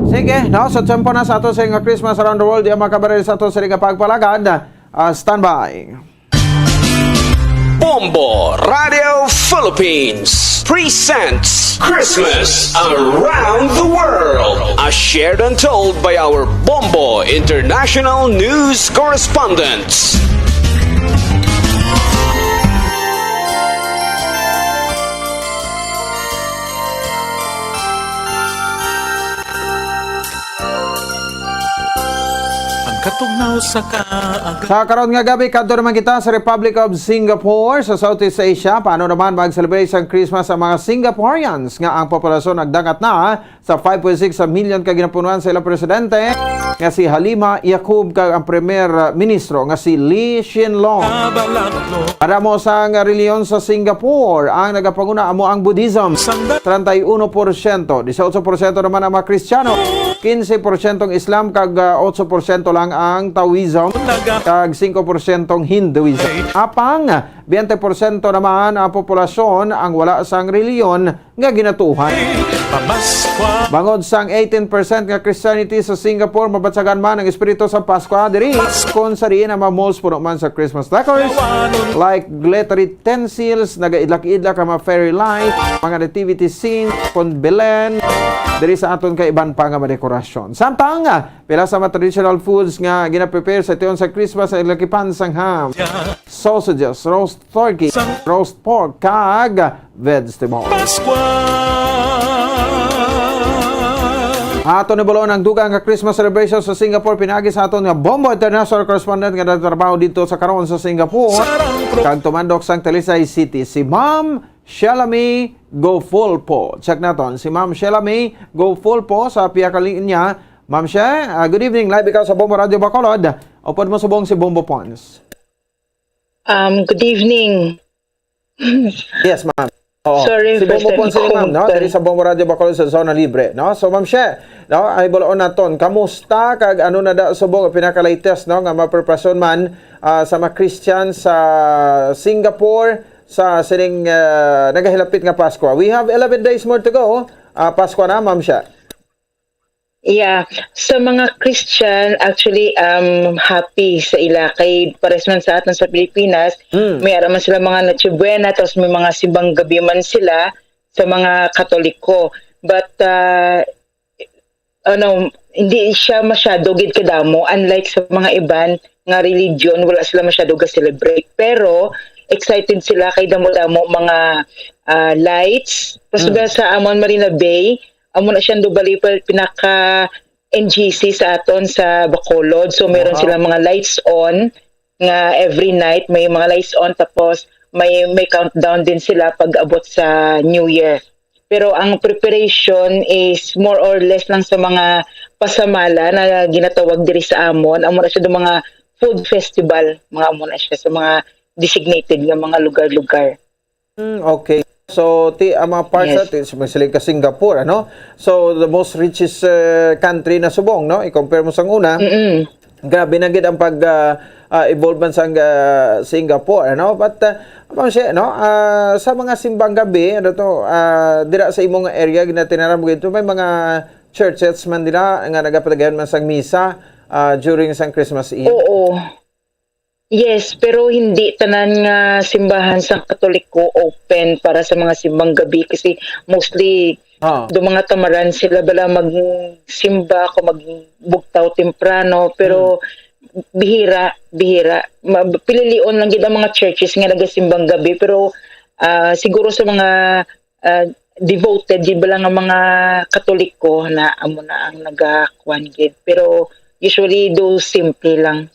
Sige, no? So, tempo na sa ato sa nga Christmas Around the World, yung mga kabaril sa ato sa nga pagpalagad. Ah, standby. Bombo Radio Philippines presents Christmas Around the World, as shared and told by our Bombo International News Correspondents. Ang katugnaw sa kaagaw. Sa karon nga gabi, kadto naman kita sa Republic of Singapore, sa Southeast Asia. Paano naman mag-celebrate sang Christmas ang mga Singaporeans nga ang populasyon nagdangat na sa five point six million ka ginapunuan sa ilang presidente nga si Halima Yacob kag ang Premier Ministro nga si Lee Hsien Loong? Para mo sang relihiyon sa Singapore, ang nagapanguna amo ang Buddhism, treinta y uno por ciento, dieciocho por ciento naman ang mga Kristiyano, quince por ciento ang Islam, kag ah, ocho por ciento lang ang Taoism, kag cinco por ciento ang Hinduism. Apang, veinte por ciento naman ang populasyon ang wala sang relihiyon nga ginatuohan. Bangod sang eighteen percent nga Christianity sa Singapore, mabatyagan man ang espiritu sa Paskwa diri, kung sa diin ang mga malls puno man sa Christmas decors, like glittery tinsels, nagaidlak-idlak ang mga fairy lights, mga nativity scenes, kon Belen, diri sa aton kaiban pa nga mga dekorasyon. Samtang, ah, pila sa mga traditional foods nga gina-prepare sa tion sa Christmas ay lakipan sang ham, sausages, roast turkey, roast pork, kag vegetable. Pascua! Ato ni bulon ang dugang nga Christmas celebration sa Singapore, pinagi sa aton nga Bombo International correspondent nga nagtrabaho dito sa karon sa Singapore, kag tumandok sang Talisay City, si Ma'am Shelami Gofulpo. Check naton si Ma'am Shelami Gofulpo sa pihak linya. Ma'am She, ah, good evening. Live ikaw sa Bombo Radio Bacolod. Upod mo subong si Bombo Pons. Um, good evening. Yes, ma'am. Oo. Sorry, si Bombo Pons ni ma'am, no? Diri sa Bombo Radio Bacolod sa Zona Libre, no? So, Ma'am She, no? Ay, bulaon naton. Kamusta? Kag ano na da subong ang pinaka-latest, no? Nga mapreparasyon man ah, sa mga Christian sa Singapore sa sining ah, nagahilapit nga Pasko. We have eleven days more to go. Ah, Pasko na, Ma'am She. Yeah, sa mga Christian, actually, um, happy sa ila. Kay pares man sa aton sa Pilipinas, Mm. may ara man sila mga Noche Buena, tapos may mga simbang gabi man sila sa mga Katoliko. But uh, ano, hindi siya masyado gid kadamo, unlike sa mga iban nga religion, wala sila masyado ga-celebrate. Pero excited sila kay damo-damo mga ah, lights. Tapos Mm. sa amon Marina Bay, amo na siya do bali pa pinaka N G C sa aton sa Bacolod. So meron Wow. silang mga lights on nga every night may mga lights on, tapos may may countdown din sila pag abot sa New Year. Pero ang preparation is more or less lang sa mga pasamala na ginatawag diri sa amon. Amo na siya do mga food festival, mga amo na siya sa mga designated nga mga lugar-lugar. Mm, okay. So, ti ang mga parts Yes. natin, siling ka Singapore, ano? So, the most richest uh, country na subong, no? I-compare mo sang una, Mm-mm. grabe na gid ang pag uh, uh, evolve man sang uh, Singapore, ano? But uh, Ma'am She, no? Uh, sa mga simbang gabi, ano to, uh, dira sa imong area, ginatinaram mo gito, may mga churches man dira nga nagapadayon man sang misa uh, during sang Christmas Eve. Oo. Yes, pero hindi tanan nga simbahan sa Katoliko open para sa mga simbang gabi kasi mostly Ah. do mga tamaran sila bala magsimba o magbugtaw temprano, pero Hmm. bihira, bihira. Ma- pililion lang gid ang mga churches nga nagasimbang gabi, pero ah, siguro sa mga ah, devoted gid bala nga mga Katoliko na amo na ang nagakuan gid. Pero usually do simple lang.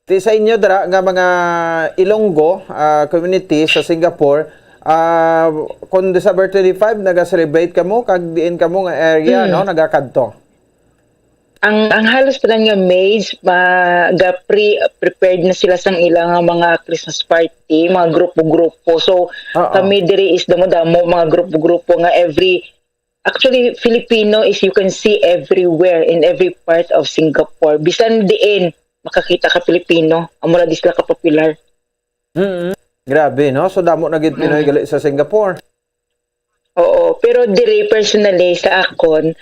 Ti sa inyo dira nga mga Ilonggo ah, community sa Singapore, ah, kung December twenty-five naga-celebrate kamo kag diin kamo nga area, Mm. no, nagakadto? Ang ang halos tanan nga maids ma, ga pre, prepared na sila sang ila nga mga Christmas party, mga grupo-grupo. So Oo. kami diri is damo-damo mga grupo-grupo nga every Actually, Filipino is you can see everywhere in every part of Singapore. Bisan diin, makakita ka Filipino. Amo ra di sila kapopular. Mm. Grabe, no? So, damo na gid Pinoy Mm. gali sa Singapore. Oo, pero diri personally sa akon,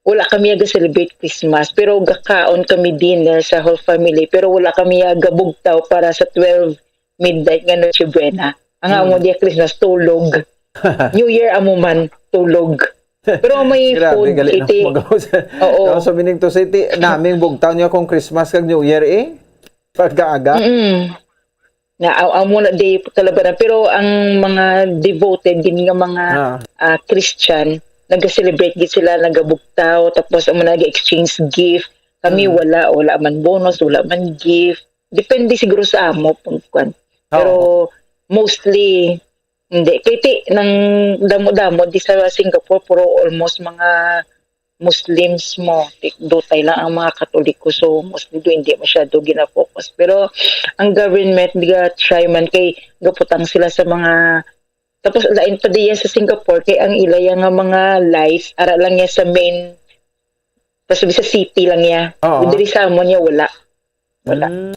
wala kami ga-celebrate Christmas, pero gakaon kami dinner sa whole family, pero wala kami gabugtaw para sa twelve midnight nga Noche Buena. Ang amo Mm. diya Christmas, tulog. New Year amo man, tulog. Pero may Grabe, food, gali na iti. Magaw sa, Oo. no, so, meaning to say, ti, naming bugtaw niyo kung Christmas kag New Year, eh? Pagkaaga? Mm-mm. Na, aw, amo na di kalabanan. Pero ang mga devoted din nga mga Ah. ah, Christian, nag-celebrate gid sila, nagabugtaw, tapos amo nag-exchange gift. Kami Mm. wala, wala man bonus, wala man gift. Depende siguro sa amo kung kwan. Pero Oo. mostly, hindi. Kay ti, nang damo-damo, di sa Singapore, puro almost mga Muslims mo. Ti, dutay lang ang mga Katoliko. So, mostly do, hindi masyado gina-focus. Pero ang government, di ga-try man kay gaputang sila sa mga tapos lain pa diya sa Singapore kay ang ila ya nga mga lights ara lang ya sa main, basta sa city lang ya. Oo. Diri sa amon ya wala. Wala. Mm.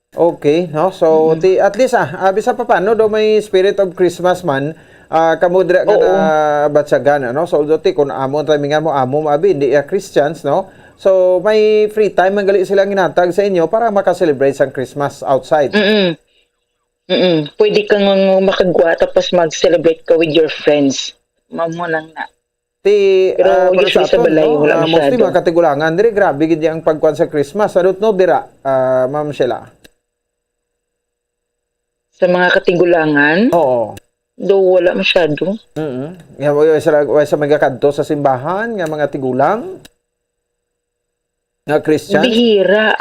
Okay, no? So, Mm. ti, at least, ah, ah, bisan pa paano daw may spirit of Christmas man, ah, kamo dira nga Oo. nabatyagan, ano? So, although ti, kung amo ang timingan mo, amo maabi, hindi ya Christians, no? So, may free time man gali sila ginatag sa inyo para maka-celebrate sang Christmas outside. Mm-mm. Mm-mm. Pwede kang makagwa tapos mag-celebrate ka with your friends. Mamo lang na. Ti, Pero ah, para usually sa sa aton, balay, no? wala Ah, mostly masyado. Mga katigulangan diri, grabe gid ang pagkuan sa Christmas. I don't know dira, ah, Ma'am Sheila. Sa mga katigulangan, Oo. do wala masyado. Mm. Nga, wa sa, wa sa magakadto sa simbahan nga mga tigulang nga Christian. Bihira.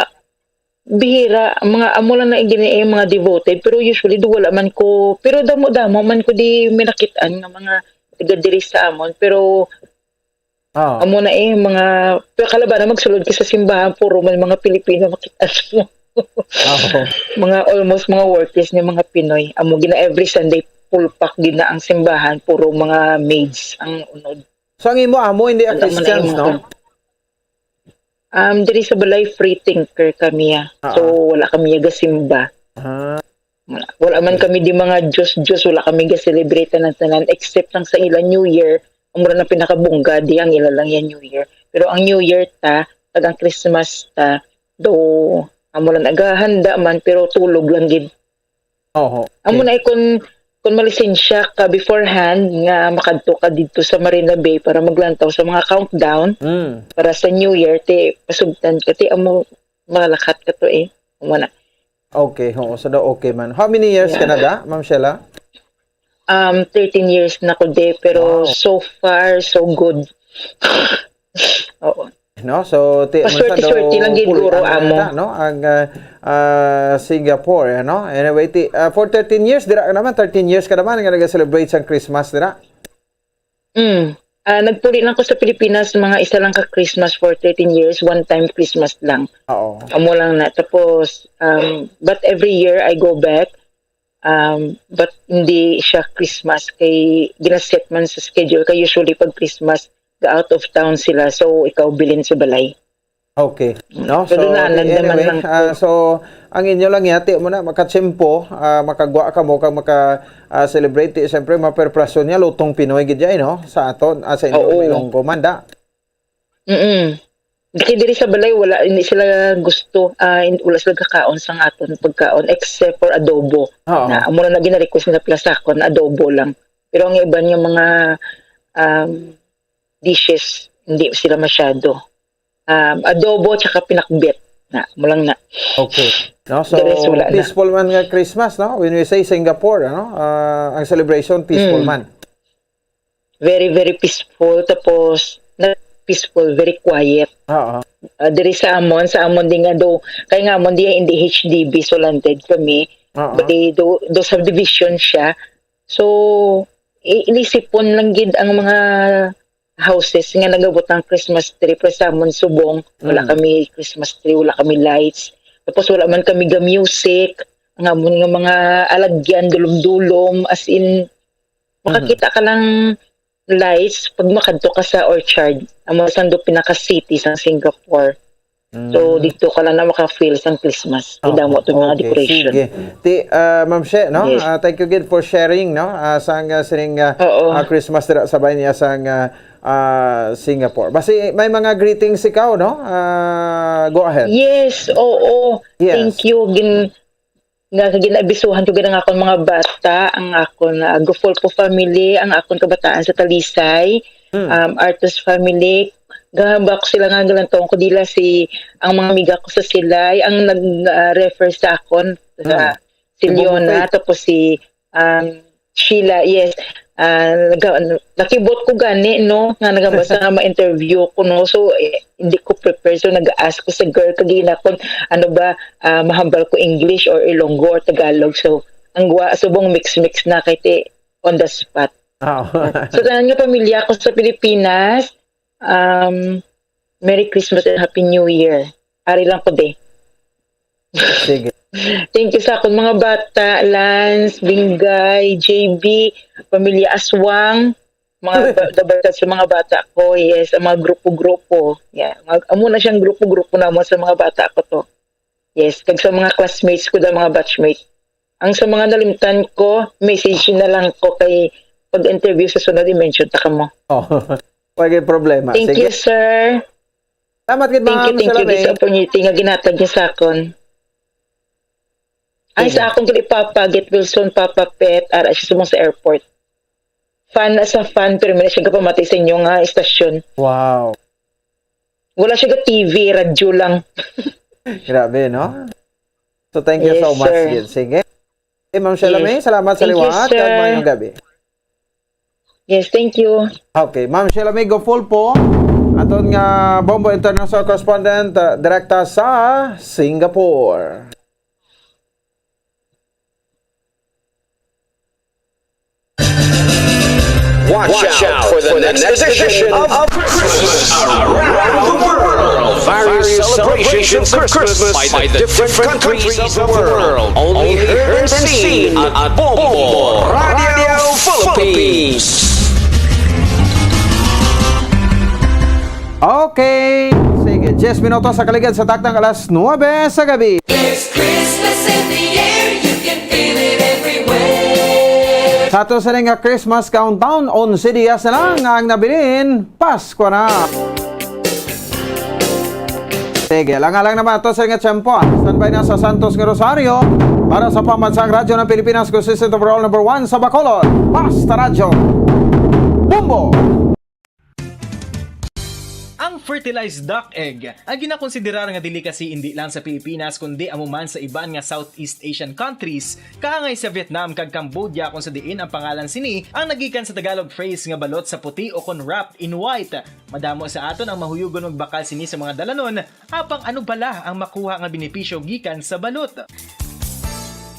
Bihira. Mga amo lang na gini, eh, mga devoted. Pero usually, do wala man ko. Pero damo-damo man ko di may nakitaan nga mga taga diri sa amon. Pero Ah. Amo na, eh, mga, pero kalabanan magsulod ka sa simbahan, puro man mga Pilipino makita mo. Oo. Mga almost mga workers nga mga Pinoy. Amo gina every Sunday, full pack gid na ang simbahan, puro mga maids ang unod. So ang imo amo hindi a Wala man Christians, na no? yung Um, diri sa balay, free thinker kami, ah. Ah. So, wala kami gasimba. Ah, Wala, wala man kami di mga Diyos-Diyos, wala kami ga-celebrate ng tanan, except lang sa ila New Year. Ang mura na pinakabungga, di ang ila lang yan New Year. Pero ang New Year ta, kag ang Christmas ta, do, amo lang naghahanda man, pero tulog lang gid. oho. Amo na, eh, kung, kung malisensya ka beforehand nga makadto ka dito sa Marina Bay para maglantaw sa mga countdown Mm. para sa New Year, ti pasugtan ka, ti amo malakat ka to, eh. Amo na. Okay, oo. So daw okay man. How many years ka Yeah. na da, Ma'am Sheila? Um, thirteen years na ko, de, pero Wow. so far, so good. Oo. No? So, ti, Paswerte-swerte lang gid, pulian guro, na amo. na, no? Ang ah, ah, Singapore, ano? Anyway, ti, ah, for thirteen years, dira ka naman, thirteen years ka naman nga nag-celebrate sa Christmas, dira? Mm. Ah, nagpuli lang ko sa Pilipinas, mga isa lang ka Christmas for thirteen years, one time Christmas lang. Oo. Amo lang na. Tapos, um, but every year I go back. Um, but hindi siya Christmas kay ginaset man sa schedule kay usually pag Christmas ga out of town sila, so ikaw bilin sa balay. Okay. No? So, doon na, Okay, nagdaman anyway, lang po. Ah, so, ang inyo lang yati mo na, makatsimpo, ah, makagwa ka mo, kag maka ah, celebrate, ti, siyempre, maperprasyon niya, lutong Pinoy gid yan, no? Sa aton, ah, sa inyo, Oo. Ilonggo man, da. Mm. Kasi diri sa balay, wala, hindi sila gusto, ah, hin- wala sila kakaon sa aton pagkaon, except for adobo. Oo. Na, amo na gina-request nila pala sa akon, adobo lang. Pero ang iban nga mga um, dishes, hindi sila masyado. Um, adobo tsaka pinakbet. Na, mo lang na. Okay. No? So, The rest, wala na. Peaceful man nga Christmas, no? When we say Singapore, ano? Ah, ang celebration, peaceful Mm. man. Very, very peaceful. Tapos, not peaceful, very quiet. Oo. Ah, diri sa amon, sa amon din nga do, kay nga amon di hindi H D B, so landed kami. Oo. But they do, do subdivision siya. So, i- inisipon lang gid ang mga houses nga nagabutang Christmas tree, pero sa amon subong, wala Mm. kami Christmas tree, wala kami lights. Tapos wala man kami ga music, ang amon nga mga alagyan, dulom-dulom, as in, makakita ka lang lights pag makadto ka sa orchard. Amo sang do pinaka city sa Singapore. So, Mm. dito ka lang na maka-feel sang Christmas. Kay Oo, damo to mga okay, decoration. Sige. Ti, ah, Ma'am She, no? Yes. Ah, thank you gid for sharing, no? Ah, sang ah, sining ah, Oo. ah, Christmas dira sa balay niya sang ah, ah, Singapore. Basi may mga greetings ikaw, no? Ah, go ahead. Yes, oo. Yes. Thank you. Gin nga ginabisuhan ko gid ang akong mga bata, ang akon uh, Gufulpo family, ang akon kabataan sa Talisay, Mm. um, Artos family. Gahamba ko sila nga galantaon ko dila si ang mga amiga ko sa Silay ang nag-refer sa akon, sa Mm. si Si Bongo Leona, Faith. Tapos si um, Sheila, yes. Ah, nag- nakibot ko gani, no, nga nagambasa nga ma-interview ko, no. So, eh, hindi ko prepared. So, nag-ask ko sa girl kagina kung ano ba, ah, mahambal ko, English or Ilonggo or Tagalog. So, ang gwa, subong mix-mix na kay ti on the spot. Ah. So, tanan nga pamilya ko sa Pilipinas, um, Merry Christmas and Happy New Year. Ari lang ko, de. Sige. Thank you sa akong mga bata, Lance, Bingay, J B, pamilya Aswang, mga ba- dabarkad sa mga bata ko, yes, ang mga grupo-grupo. Yeah, mag, amo na siyang grupo-grupo namo sa mga bata ko to. Yes, kag sa mga classmates ko, da mga batchmate. Ang sa mga nalimtan ko, message na lang ko kay pag-interview sa sunod, i-mention ta kamo. Oh. Wala problema. Thank Sige. You, sir. Salamat gid, Thank ma'am. You, thank you Salamat. Gid sa opportunity nga ginatag niyo sa akon. Ay, Sige. Sa akon gid papa, Get Wilson, Papa Pet, ara siya subong sa airport. Fan as a fan, pero may siya kapamati sa inyo nga istasyon. Wow. Wala siya ka T V, radyo lang. Grabe, no? So, thank you Yes, so much. sir. Gid. Sige. Eh, Ma'am Sheila Yes. May, salamat sa Thank you, liwat. sir. Kag mayong gabi. Yes, thank you. Okay, Ma'am Sheila May Gofulpo, aton nga Bombo International Correspondent, uh, direkta sa Singapore. Watch out for the next edition of Christmas around the world. Various celebrations of Christmas by the different countries of the world. Only heard and seen at Bombo Radio Philippines. Okay. Sige, diyes minutos sa kaligad sa taknang alas nuebe sa gabi. There's Christmas in the air, you can feel it everywhere. Sa ato sa nga Christmas countdown, onse dias na lang ang nabilin, Pasko na. Sige, alang-alang naman ato sa nga tiyempo, ah. Standby na sa Santos nga Rosario para sa Pambansang Radyo ng Pilipinas, consistent overall number one sa Bacolod. Basta Radyo. Bombo! Ang fertilized duck egg ang ginakonsiderar nga delicacy indi lang sa Pilipinas kundi amo man sa iban nga Southeast Asian countries, kaangay sa Vietnam kag Cambodia, kung sa diin ang pangalan sini ang nagikan sa Tagalog phrase nga balot sa puti o kon wrapped in white. Madamo sa aton ang mahuyugon magbakal sini sa mga dalanon, apang ano bala ang makuha nga benepisyo gikan sa balot?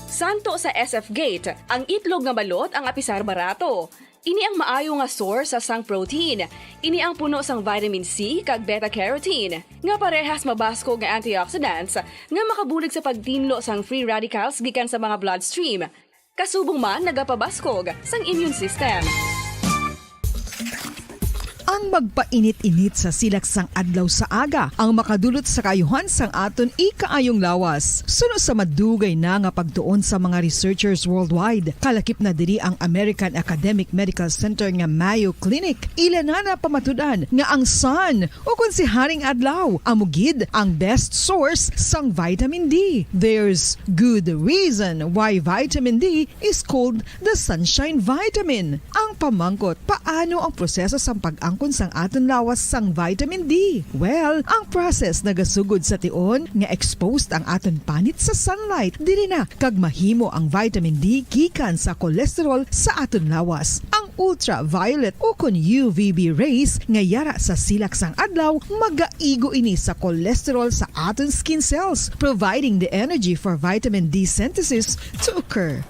Santo sa S F Gate, ang itlog nga balot ang apisar barato. Ini ang maayo nga source sa sang protein. Ini ang puno sang vitamin C kag beta-carotene, nga parehas mabaskog nga antioxidants nga makabulig sa pagtinlo sang free radicals gikan sa mga bloodstream. Kasubong man nagapabaskog sang immune system. Ang magpainit-init sa silak sang adlaw sa aga ang makadulot sa kaayuhan sang aton ikaayong lawas. Suno sa madugay na nga pagtuon sa mga researchers worldwide, kalakip na diri ang American Academic Medical Center nga Mayo Clinic. Ila na napamatud-an nga ang sun, o kon si Haring Adlaw, amo gid ang best source sang vitamin D. There's good reason why vitamin D is called the sunshine vitamin. Ang pamangkot, paano ang proseso sang pag-angkon sang aton lawas sang vitamin D? Well, ang process nagasugod sa tion nga exposed ang aton panit sa sunlight. Diri na kag mahimo ang vitamin D gikan sa cholesterol sa aton lawas. Ang ultraviolet o kon U V B rays nga yara sa silak sang adlaw magaigo ini sa cholesterol sa aton skin cells, providing the energy for vitamin D synthesis to occur.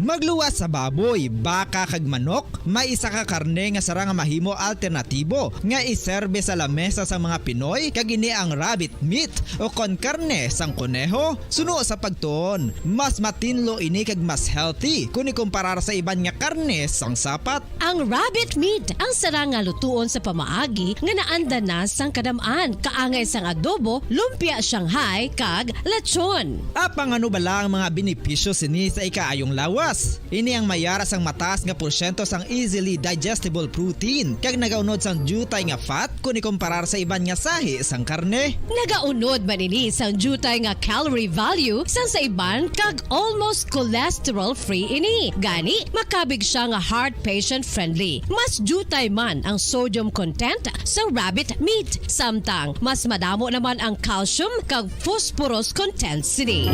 Magluwas sa baboy, baka kag manok, may isa ka karne nga sarang nga mahimo alternatibo nga iserbe sa lamesa sa mga Pinoy, kag ini ang rabbit meat o kon karne sang koneho. Suno sa pagtuon, mas matinlo ini kag mas healthy kon ikumparar sa iban nga karne sang sapat. Ang rabbit meat ang sarang nga lutuon sa pamaagi nga naanda na sang kadam-an, kaangay sang adobo, lumpia Shanghai, kag lechon. Apang ano bala ang mga benepisyo sini sa ikaayong lawas? Ini ang mayara sang mataas nga porsyento sang easily digestible protein kag nagaunod sang diutay nga fat kon ikumparar sa iban nga sahi sang karne. Nagaunod man ini sang diutay nga calorie value sang sa iban kag almost cholesterol-free ini. Gani, makabig sia nga heart patient-friendly. Mas diutay man ang sodium content sa rabbit meat, samtang mas madamo naman ang calcium kag phosphorus content sini.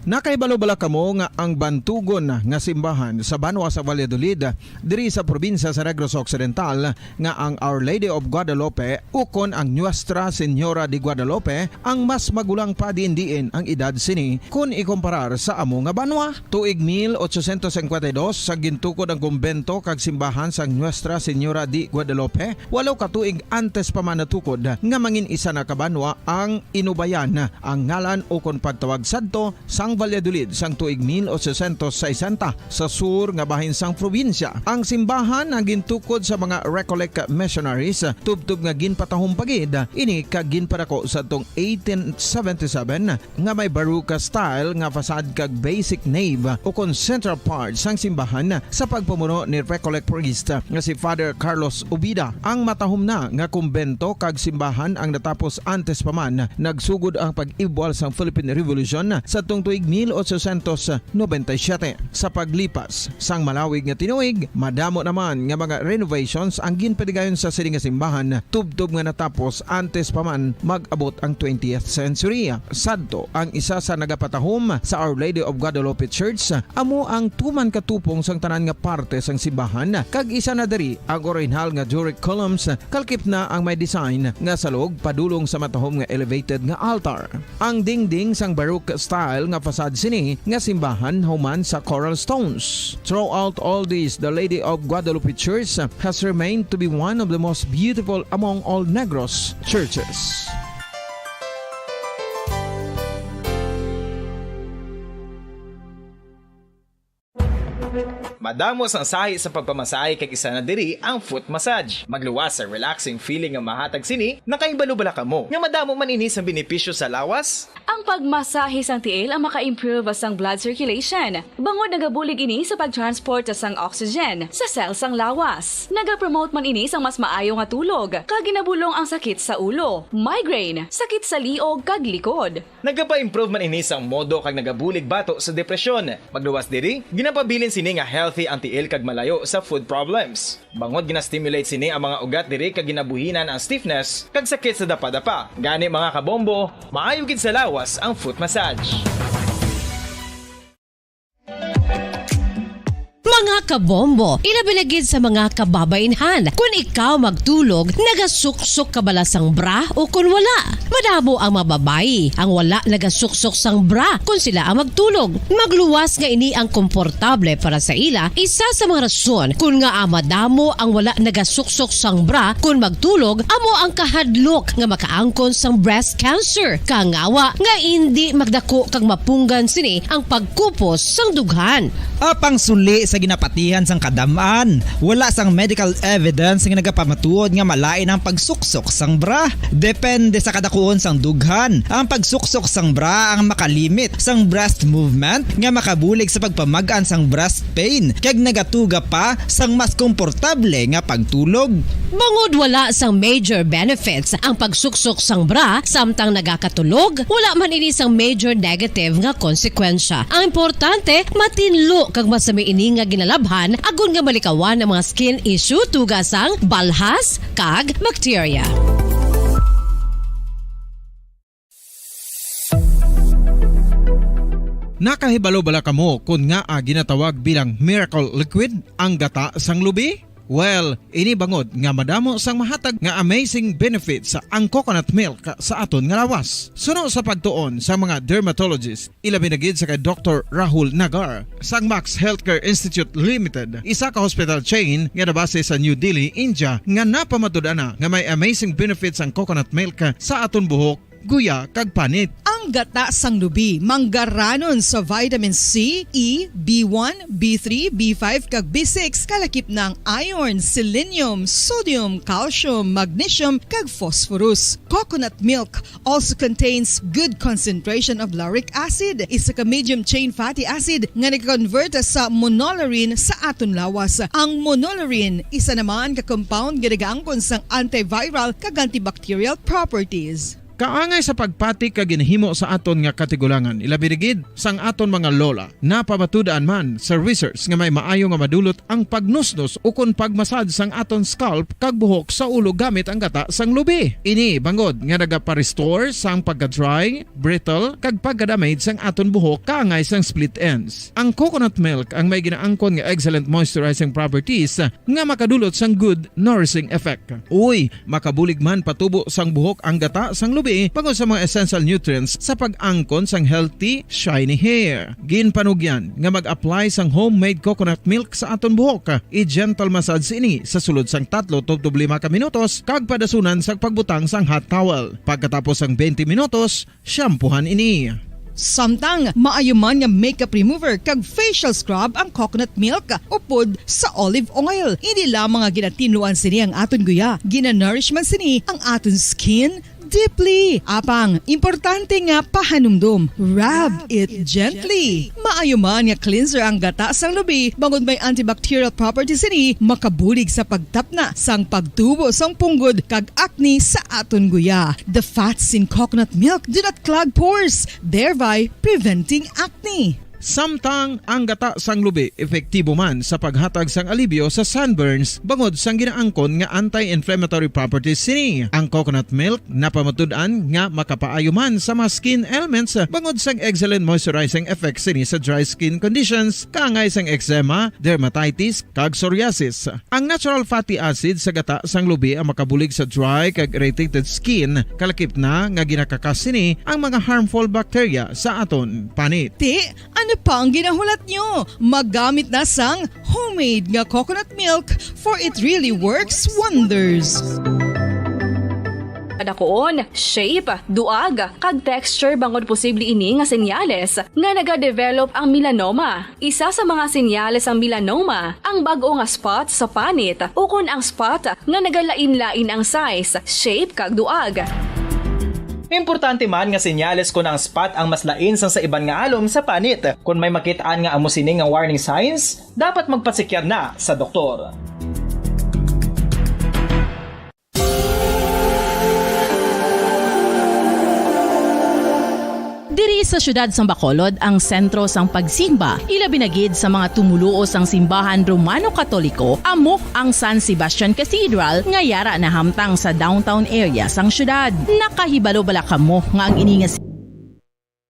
Nakahibalo bala kamo nga ang bantugon nga simbahan sa banwa sa Valladolid, diri sa probinsya sa Negros Occidental, nga ang Our Lady of Guadalupe ukon ang Nuestra Señora de Guadalupe ang mas magulang pa diin-diin ang edad sini kon ikumparar sa amo nga banwa? Tuig mil ochocientos cincuenta y dos, sa gintukod ang kumbento kag simbahan sang Nuestra Señora de Guadalupe, walo ka tuig antes pa man natukod nga mangin isa na ka banwa ang Inubayan, ang ngalan ukon pagtawag sadto sang Valladolid sang tuig mil ochocientos sesenta sa sur nga bahin sang probinsya. Ang simbahan ang gintukod sa mga Recollect missionaries, tubtob nga ginpatahom pa gid ini kag ginpadako sadtong eighteen seventy-seven nga may Baroque style nga facade kag basic nave ukon central part sang simbahan sa pagpamuno ni Recollect priest nga si Father Carlos Ubida. Ang matahom na nga kumbento kag simbahan ang natapos antes pa man nagsugod ang pag-ibwal sang Philippine Revolution sadtong tuig mil ochocientos noventa y siete. Sa paglipas sang malawig nga tinuig, madamo naman nga mga renovations ang ginpadigayon sa sini nga simbahan, tubtob nga natapos antes pa man mag-abot ang twentieth century. Sadto, ang isa sa nagapatahom sa Our Lady of Guadalupe Church amo ang tuman katupong sang tanan nga parte sang simbahan, kag isa na diri ang orihinal nga Doric columns, kalkip na ang may design nga salog padulong sa matahom nga elevated nga altar. Ang dingding sang Baroque style nga facade sini nga simbahan human sa coral stones. Throughout all this, the Lady of Guadalupe Church has remained to be one of the most beautiful among all Negros churches. Madamo sang sahi sa pagpamasahe kag isa na diri ang foot massage. Magluwas sa relaxing feeling nga mahatag sini, nakahibalo bala kamo nga madamo man ini sang benepisyo sa lawas? Ang pagmasahe sang tiil ang maka-improve sang blood circulation, bangod nagabulig ini sa pag-transport sang oxygen sa cell sang lawas. Nagapromote man ini sang mas maayo nga tulog, kag ginabulong ang sakit sa ulo, migraine, sakit sa liog, kag likod. Nagapa-improve man ini sang modo kag nagabulig bato sa depresyon. Magluwas diri, ginapabilin sini nga healthy ang tiil kag malayo sa foot problems. Bangod gina-stimulate sini ang mga ugat diri kag ginabuhinan ang stiffness kag sakit sa dapadapa. Gani, mga kabombo, maayo gid sa lawas ang foot massage. Mga kabombo, ilabi na gid sa mga kababainhan, kun ikaw magtulog, nagasuksok ka bala sang bra o kun wala? Madamo ang mga babayi ang wala nagasuksok sang bra kun sila ang magtulog. Magluwas nga ini ang komportable para sa ila, isa sa mga rason kun ngaa madamo ang wala nagasuksok sang bra kun magtulog amo ang kahadlok nga makaangkon sang breast cancer, kangawa nga indi magdako kag mapunggan sini ang pagkupos sang dughan. Apang suli sa ginapatihan sang kadam-an, wala sang medical evidence nga nagapamatuod nga malain ang pagsuksok sang bra. Depende sa kadakuon sang dughan, ang pagsuksok sang bra ang makalimit sang breast movement nga makabulig sa pagpamag-an sang breast pain kag nagatuga pa sang mas komportable nga pagtulog. Bangod wala sang major benefits ang pagsuksok sang bra samtang nagakatulog, wala man ini sang major negative nga konsekwensya. Ang importante, matinlo kag masami ini nga ginalabhan agod nga malikawan ang mga skin issue tuga sang balhas kag bakterya. Nakahibalo bala kamo kon ngaa ginatawag bilang miracle liquid ang gata sang lubi? Well, ini bangod nga madamo sang mahatag nga amazing benefits ang coconut milk sa aton nga lawas. Suno sa pagtuon sa mga dermatologist, ilabi na gid sa kay Doktor Rahul Nagar sang Max Healthcare Institute Limited, isa ka hospital chain nga nabase sa New Delhi, India, nga napamatud-an na nga may amazing benefits ang coconut milk sa aton buhok, guya, kag panit. Ang gata sang lubi manggaranon sa vitamin C, E, B one, B three, B five, kag B six, kalakip na ang iron, selenium, sodium, calcium, magnesium, kag phosphorus. Coconut milk also contains good concentration of lauric acid, isa ka medium chain fatty acid nga nag-convert sa monolaurin sa aton lawas. Ang monolaurin, isa naman ka compound nga nagaangkon sang antiviral kag antibacterial properties. Kaangay sa pagpati kag ginahimo sa aton nga katigulangan, ilabi na gid sang aton mga lola. Napamatud-an man sa research nga may maayo nga madulot ang pagnusnos ukon pagmasad sang aton scalp kag buhok sa ulo gamit ang gata sang lubi. Ini bangod nga nagapa-restore sang pagka-dry, brittle, kag pagka-damage sang aton buhok kaangay sang split ends. Ang coconut milk ang may ginaangkon nga excellent moisturizing properties nga makadulot sang good nourishing effect. Uy, makabulig man patubo sang buhok ang gata sang lubi bangod sa mga essential nutrients sa pag-angkon sang healthy, shiny hair. Ginpanugyan nga mag-apply sang homemade coconut milk sa aton buhok. I-gentle massage ini sa sulod sang tatlo tubtob lima ka minutos kag padasunan sang pagbutang sang hot towel. Pagkatapos sang twenty minutos, shampoohan ini. Samtang maayo man nga makeup remover kag facial scrub ang coconut milk upod sa olive oil. Hindi lamang nga ginatinluan sini ang aton guya, ginanourish man sini ang aton skin deeply. Apang, importante nga pahanumdom, rub it gently. Maayo man nga cleanser ang gata sang lubi bangod may antibacterial properties sini, makabulig sa pagtapna sang pagtubo sang punggod kag acne sa aton guya. The fats in coconut milk do not clog pores, thereby preventing acne. Samtang ang gata sang lubi epektibo man sa paghatag sang alibyo sa sunburns bangod sang ginaangkon nga anti-inflammatory properties sini. Ang coconut milk napamatud-an nga makapaayo man sa mga skin ailments bangod sang excellent moisturizing effects sini sa dry skin conditions, kaangay sang eczema, dermatitis, kag psoriasis. Ang natural fatty acid sa gata sang lubi ang makabulig sa dry kag irritated skin, kalakip na nga ginakakas sini ang mga harmful bacteria sa aton panit. Ti, ano pa ang ginahulat nyo? Maggamit na sang homemade nga coconut milk, for it really works wonders. Padakuon, shape, duag, kag texture bangod posible ini nga senyales nga nagadevelop ang melanoma. Isa sa mga senyales sang melanoma, ang bag-o nga spot sa panit, ukon ang spot nga nagalain-lain ang size, shape, kag duag. Importante man nga senyales kon ang spot ang mas lain sang sa iban nga alom sa panit. Kon may makit-an nga amo sini nga warning signs, dapat magpasekyar na sa doktor. Diri sa siyudad sang Bacolod ang sentro sang pagsimba, ilabi na gid sa mga tumoluo sang simbahan Romano-Katoliko, amo ang San Sebastian Cathedral nga yara nahamtang sa downtown area sang siyudad. Nakahibalo bala kamo nga ang ini nga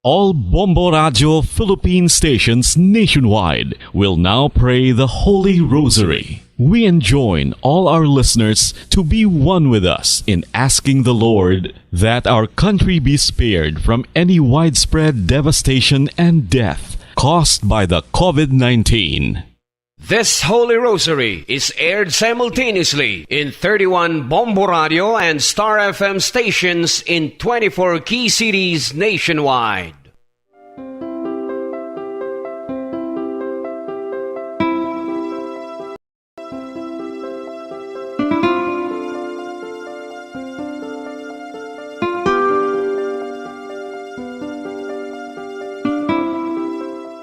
All Bombo Radio Philippine stations nationwide will now pray the Holy Rosary. We enjoin all our listeners to be one with us in asking the Lord that our country be spared from any widespread devastation and death caused by the COVID nineteen. This Holy Rosary is aired simultaneously in thirty-one Bombo Radio and Star F M stations in twenty-four key cities nationwide.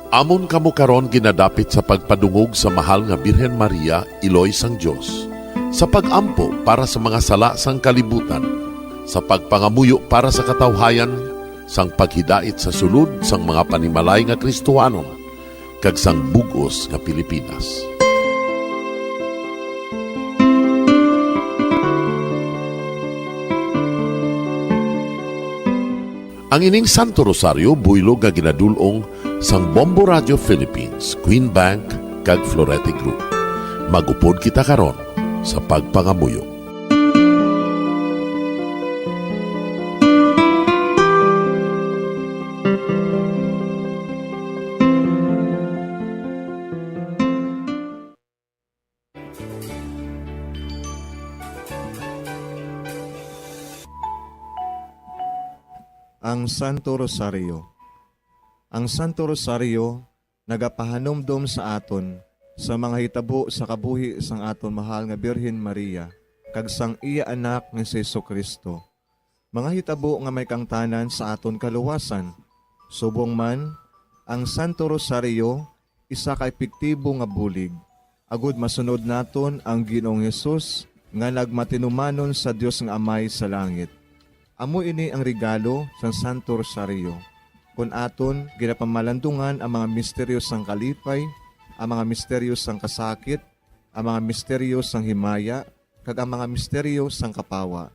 Amon kamo karon ginadapit sa pagpadungog sa Mahal nga Birhen Maria, Iloy sang Dios, sa pag-ampo para sa mga sala sang kalibutan, sa pagpangamuyo para sa katawhayan, sang paghidait sa sulod sang mga panimalay nga Kristohanon, kag sang bug-os nga Pilipinas. Ang ining Santo Rosario buylog nga ginadul-ong sang Bombo Radio Philippines, Queen Bank, kag Florete Group. Mag-upod kita karon sa pagpangamuyo. Ang Santo Rosario. Ang Santo Rosario nagapahanumdom sa aton sa mga hitabo sa kabuhi sang aton mahal nga Birhen Maria kag sang iya Anak nga si Jesu-Cristo, mga hitabo nga may kaangtanan sa aton kaluwasan. Subong man, ang Santo Rosario isa ka epektibo nga bulig agud masunod naton ang Ginoong Hesus nga nagmatinumanon sa Dios nga Amay sa langit. Amo ini ang regalo sang Santo Rosario, kon aton ginapamalandungan ang mga misteryo sang kalipay, ang mga misteryo sang kasakit, ang mga misteryo sang himaya, kag ang mga misteryo sang kapawa.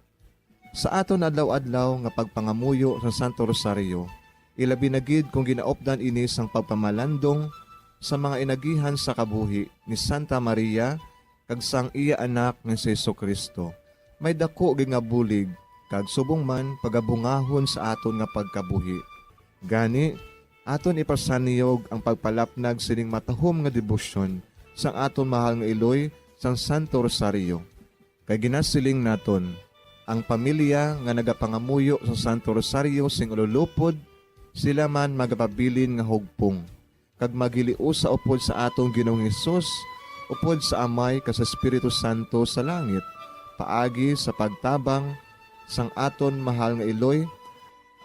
Sa aton adlaw-adlaw nga pagpangamuyo sang Santo Rosario, ilabi na gid kon ginaupdan ini sang pagpamalandong sa mga inagihan sa kabuhi ni Santa Maria kag sang iya Anak nga si Jesu-Cristo, may daku gid nga bulig kag subong man pagabungahon sa aton nga pagkabuhi. Gani, aton ipasaniyog ang pagpalapnag sining matahom nga debosyon sang aton mahal nga iloy sang Santo Rosario. Kay ginasiling naton, ang pamilya nga nagapangamuyo sa Santo Rosario sing ululupod, Sila man magapabilin nga hugpong, kag maghiliusa upod sa aton Ginoong Hesus, upod sa Amay kag sa Espiritu Santo sa langit, paagi sa pagtabang sang aton mahal nga iloy,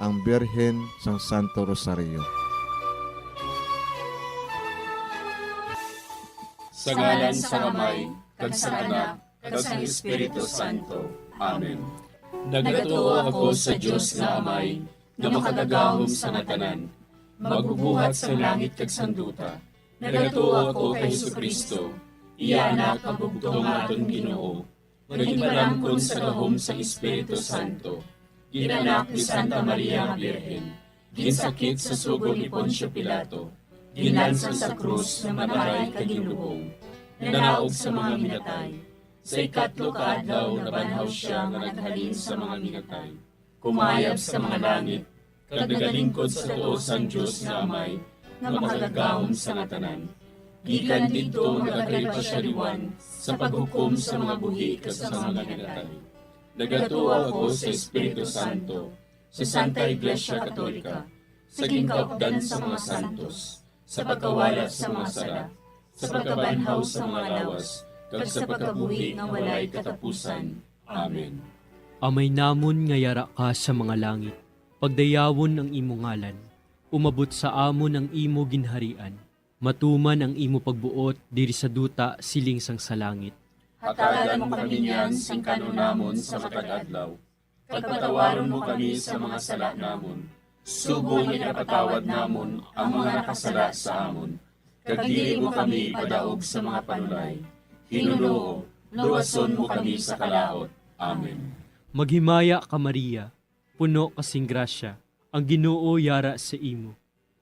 ang Birhen sang Santo Rosario. Sa ngalan sang Amay, kag sang Anak, kag sang Espiritu Santo. Amen. Nagatuo ako sa Dios nga Amay, nga makagagahom sa nga tanan, magbubuhat sang langit kag sang duta. Nagatuo ako kay Jesu-Cristo, iya Anak nga bugtong nga aton Ginoo, nga ginpalangkon sa gahom sang Espiritu Santo, ginanak ni Santa Maria nga Birhen, ginsakit sa sugo ni Poncio Pilato, ginlansang sa krus, namatay kag ginlubong, nanaog sa mga minatay. Sa ikatlo ka adlaw nabanhaw sia nga naghalin sa mga minatay, kumayab sa mga langit, kag nagalingkod sa tuo sang Dios nga Amay, nga makagagahom sa nga tanan. Gikan didto nagakari pa sia liwat sa paghukom sa mga buhi kag sa mga minatay. Nagatuo ako sa Espiritu Santo, sa Santa Iglesia Katolika, sa ginkaupdan sa mga santos, sa pagkawala sa mga sala, sa pagkabanhaw sa mga lawas, kag sa pagkabuhi nga walay katapusan. Amen. Amay namon nga yara ka sa mga langit, pagdayawon ang imo ngalan, umabot sa amon ang imo ginharian, matuman ang imo pagbuot diri sa duta siling sang sa langit. Hatagan mo kami niyan sing kan-on namon sa matag adlaw, kag patawaron mo kami sa mga sala namon, subong nga ginapatawad namon ang mga nakasala sa amon, kag dili mo kami ipadaog sa mga panulay. Hinunoo, luwason mo kami sa kalaut. Amen. Maghimaya ka, Maria, puno ka sing grasya, ang Ginoo yara sa imo.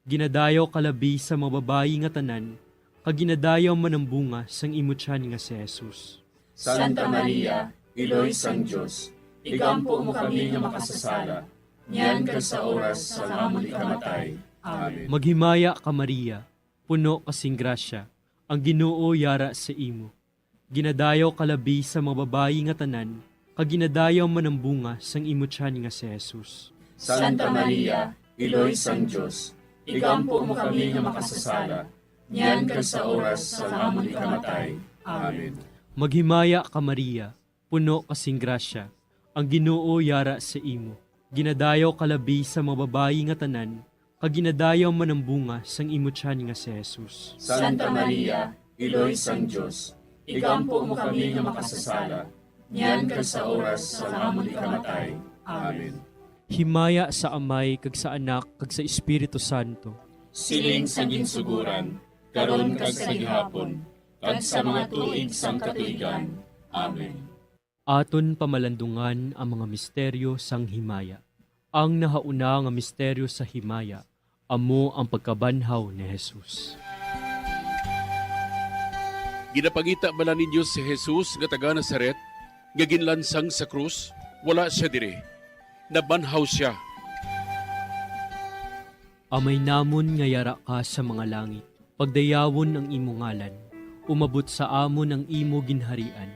Ginadayaw ka labi sa mga babayi nga tanan, kag ginadayaw man ang bunga sang imo tiyan nga si Jesus. Santa Maria, Iloy sang Dios, igampo mo kami nga makasasala, niyan kag sa oras sang amon ikamatay. Amen. Maghimaya ka, Maria, puno ka sing grasya, ang Ginoo yara sa imo. Ginadayaw ka labi sa mga babayi nga tanan, kag ginadayaw man ang bunga sang imo tiyan nga si Jesus. Santa Maria, Iloy sang Dios, igampo mo kami nga makasasala, niyan kag sa oras sang amon ikamatay. Amen. Maghimaya ka, Maria, puno ka sing grasya, ang Ginoo yara sa imo. Ginadayaw ka labi sa mga babayi nga tanan, kag ginadayaw man ang bunga sang imo tiyan nga si Jesus. Santa Maria, Iloy sang Dios, igampo mo kami nga makasasala, niyan kag sa oras sang amon ikamatay. Amen. Himaya sa Amay, kag sa Anak, kag sa Espiritu Santo. Siling sa ginsugoran, karon kag sa gihapon, kag sa mga tuig sang katuigan. Amen. Aton pamalandungan ang mga misteryo sang himaya. Ang nahauna nga misteryo sa himaya amo ang pagkabanhaw ni Jesus. Ginapangita bala ninyo si Jesus nga taga Nazaret, nga ginlansang sa krus? Wala sia diri. Nabanhaw sia. Amay namon nga yara ka sa mga langit, pagdayawon ang imo ngalan. Umabot sa amon ang imo ginharian.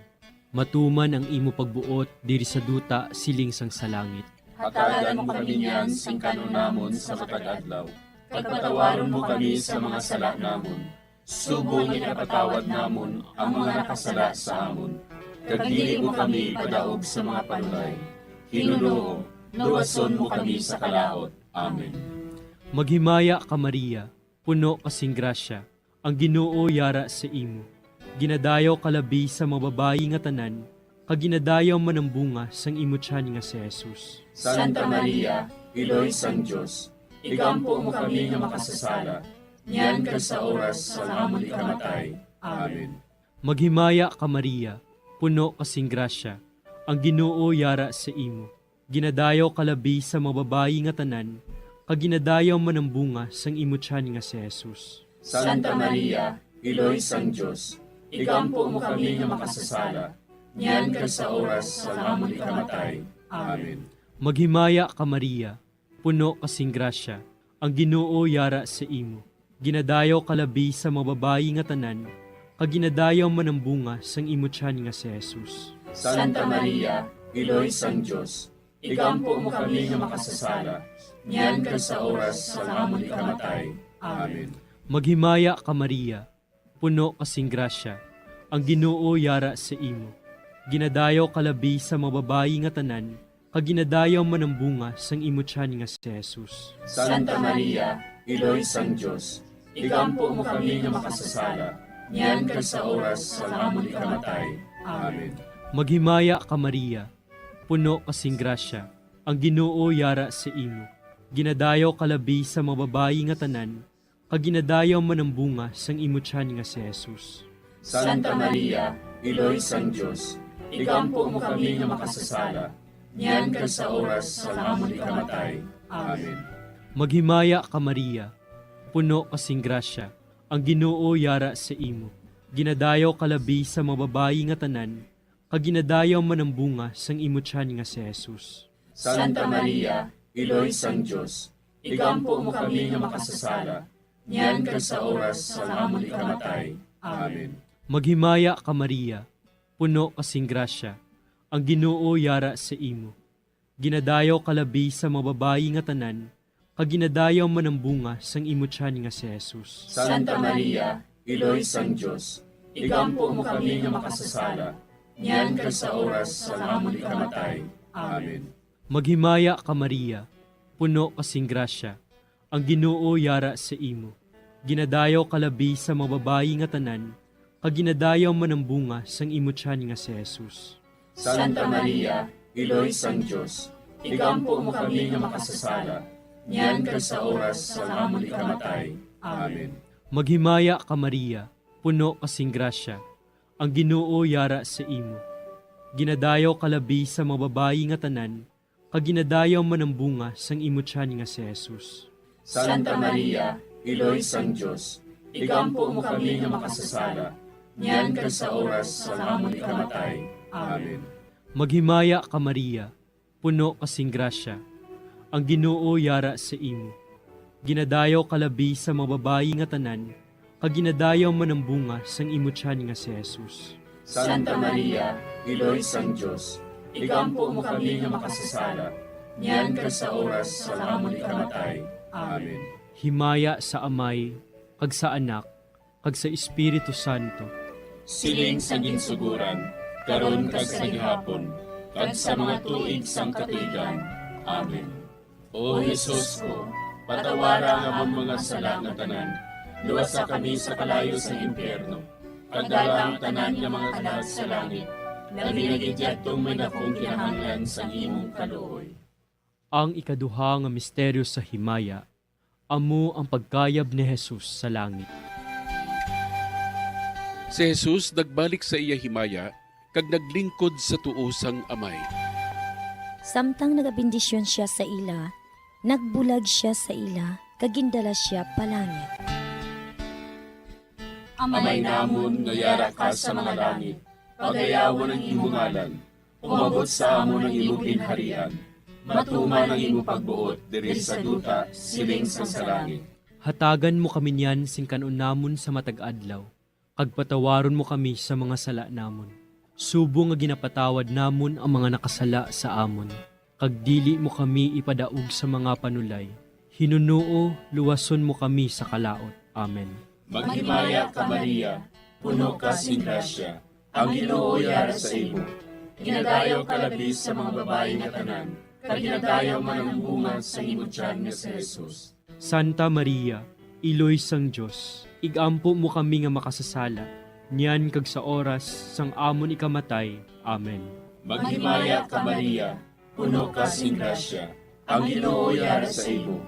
Matuman ang imo pagbuot diri sa duta siling sang sa langit. Hatagan mo kami niyan sing kan-on namon sa matag adlaw, kag patawaron mo kami sa mga sala namon, subong nga ginapatawad namon ang mga nakasala sa amon, kag dili mo kami ipadaog sa mga panulay. Hinunoo, luwason mo kami sa kalaut. Amen. Maghimaya ka, Maria, puno ka sing grasya, ang Ginoo yara sa imo. Ginadayaw ka labi sa mga babayi nga tanan, kag ginadayaw man ang bunga sang imo tiyan nga si Jesus. Santa Maria, Iloy sang Dios, igampo mo kami nga makasasala, niyan kag sa oras sang amon ikamatay. Amen. Maghimaya ka, Maria, puno ka sing grasya, ang Ginoo yara sa imo. Ginadayaw ka labi sa mga babayi nga tanan, kag ginadayaw man ang bunga sang imo tiyan nga si Jesus. Santa Maria, Iloy sang Dios, igampo mo kami nga makasasala, niyan kag sa oras sang amon ikamatay. Amen. Maghimaya ka, Maria, puno ka sing grasya, ang Ginoo yara sa imo. Ginadayaw ka labi sa mga babayi nga tanan, kag ginadayaw man ang bunga sang imo tiyan nga si Jesus. Santa Maria, Iloy sang Dios, igampo mo kami nga makasasala, niyan kag sa oras sang amon ikamatay. Amen. Maghimaya ka, Maria, puno ka sing grasya, ang Ginoo yara sa imo. Ginadayaw ka labi sa mga babayi nga tanan, kag ginadayaw man ang bunga sang imo tiyan nga si Jesus. Santa Maria, Iloy sang Dios, igampo mo kami nga makasasala, niyan kag sa oras sang amon ikamatay. Amen. Maghimaya ka, Maria, puno ka sing grasya, ang Ginoo yara sa imo. Ginadayaw ka labi sa mga babayi nga tanan, kag ginadayaw man ang bunga sang imo tiyan nga si Jesus. Santa Maria, Iloy sang Dios, igampo mo kami nga makasasala, niyan kag sa oras sang amon ikamatay. Amen. Maghimaya ka, Maria, puno ka sing grasya, ang Ginoo yara sa imo. Ginadayaw ka labi sa mga babayi nga tanan, kag ginadayaw man ang bunga sang imo tiyan nga si Jesus. Santa Maria, Iloy sang Dios, igampo mo kami nga makasasala, niyan kag sa oras sang amon ikamatay. Amen. Maghimaya ka, Maria, puno ka sing grasya, ang Ginoo yara sa imo. Ginadayaw ka labi sa mga babayi nga tanan, kag ginadayaw man ang bunga sang imo tiyan nga si Jesus. Santa Maria, Iloy sang Dios, igampo mo kami nga makasasala, niyan kag sa oras sang amon ikamatay. Amen. Maghimaya ka, Maria, puno ka sing grasya, ang Ginoo yara sa imo. Ginadayaw ka labi sa mga babayi nga tanan, kag ginadayaw man ang bunga sang imo tiyan nga si Jesus. Santa Maria, Iloy sang Dios, igampo mo kami nga makasasala, niyan kag sa oras sang amon ikamatay. Amen. Maghimaya ka, Maria, puno ka sing grasya, ang Ginoo yara sa imo. Ginadayaw ka labi sa mga babayi nga tanan, kag ginadayaw man ang bunga sang imo tiyan nga si Jesus. Santa Maria, Iloy sang Dios, igampo mo kami nga makasasala, niyan kag sa oras sang amon ikamatay. Amen. Maghimaya ka, Maria, puno ka sing grasya, ang Ginoo yara sa imo. Ginadayaw ka labi sa mga babayi nga tanan, kag ginadayaw man ang bunga sang imo tiyan nga si Jesus. Santa Maria, Iloy sang Dios, igampo mo kami nga makasasala, niyan kag sa oras sang amon ikamatay. Amen. Himaya sa Amay, kag sa Anak, kag sa Espiritu Santo. Siling sa ginsuguran, karon kag sa gihapon, kag sa mga tuig sang katuigan. Amen. O Jesus ko, patawara ang amon mga sala nga tanan, luwasa kami sa kalayo sang impyerno, kag dala ang tanan nga mga kalag sa langit, labi na gid yadtong may dakong kinahanglan sang imong kaluoy. Ang ikaduha nga misteryo sa himaya, amo ang pagkayab ni Jesus sa langit. Si Jesus nagbalik sa iya himaya kag naglingkod sa tuo sang Amay. Samtang nagabendisyon sia sa ila, nagbulag sia sa ila, kag gindala sia pa langit. Amay namon nga yara ka sa mga langit, pagayawon ang imo ngalan. Umabot sa amon ang imo ginharian. Matuman ang imo pagbuot diri sa duta, siling sang sa langit. Hatagan mo kami niyan sing kan-on namon sa matag adlaw, kag patawaron mo kami sa mga sala namon, subong nga ginapatawad namon ang mga nakasala sa amon. Kag dili mo kami ipadaog sa mga panulay. Hinunoo, luwason mo kami sa kalaut. Amen. Maghimaya ka, Maria, puno ka sing grasya, ang Ginoo yara sa imo. Ginadayaw ka labi sa mga babayi nga tanan, kag ginadayaw man ang bunga sang imo tiyan nga si Jesus. Santa Maria, Iloy sang Dios, igampo mo kami nga makasasala, niyan kag sa oras sang amon ikamatay. Amen. Maghimaya ka, Maria, puno ka sing grasya, ang Ginoo yara sa imo.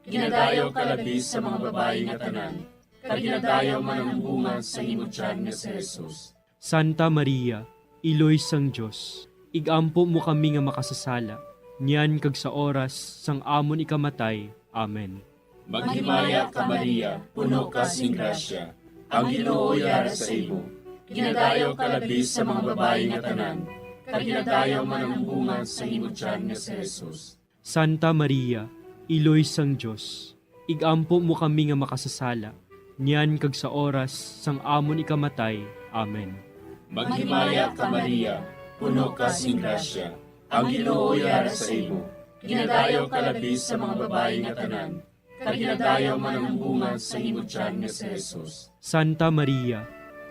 Ginadayaw ka labi sa mga babayi nga tanan, kag ginadayaw man ang bunga sang imo tiyan nga si Jesus. Santa Maria, Iloy sang Dios, igampo mo kami nga makasasala, niyan kag sa oras sang amon ikamatay. Amen. Maghimaya ka, Maria, puno ka sing grasya, ang Ginoo yara sa imo. Ginadayaw ka labi sa mga babayi nga tanan, kag ginadayaw man ang bunga sang imo tiyan nga si Jesus. Santa Maria, Iloy sang Dios, igampo mo kami nga makasasala, niyan kag sa oras sang amon ikamatay. Amen. Maghimaya ka, Maria, puno ka sing grasya, Ang Ginoo yara sa imo. Ginadayaw ka labi sa mga babayi nga tanan, kag ginadayaw man ang bunga sa imo tiyan nga si Jesus. Santa Maria,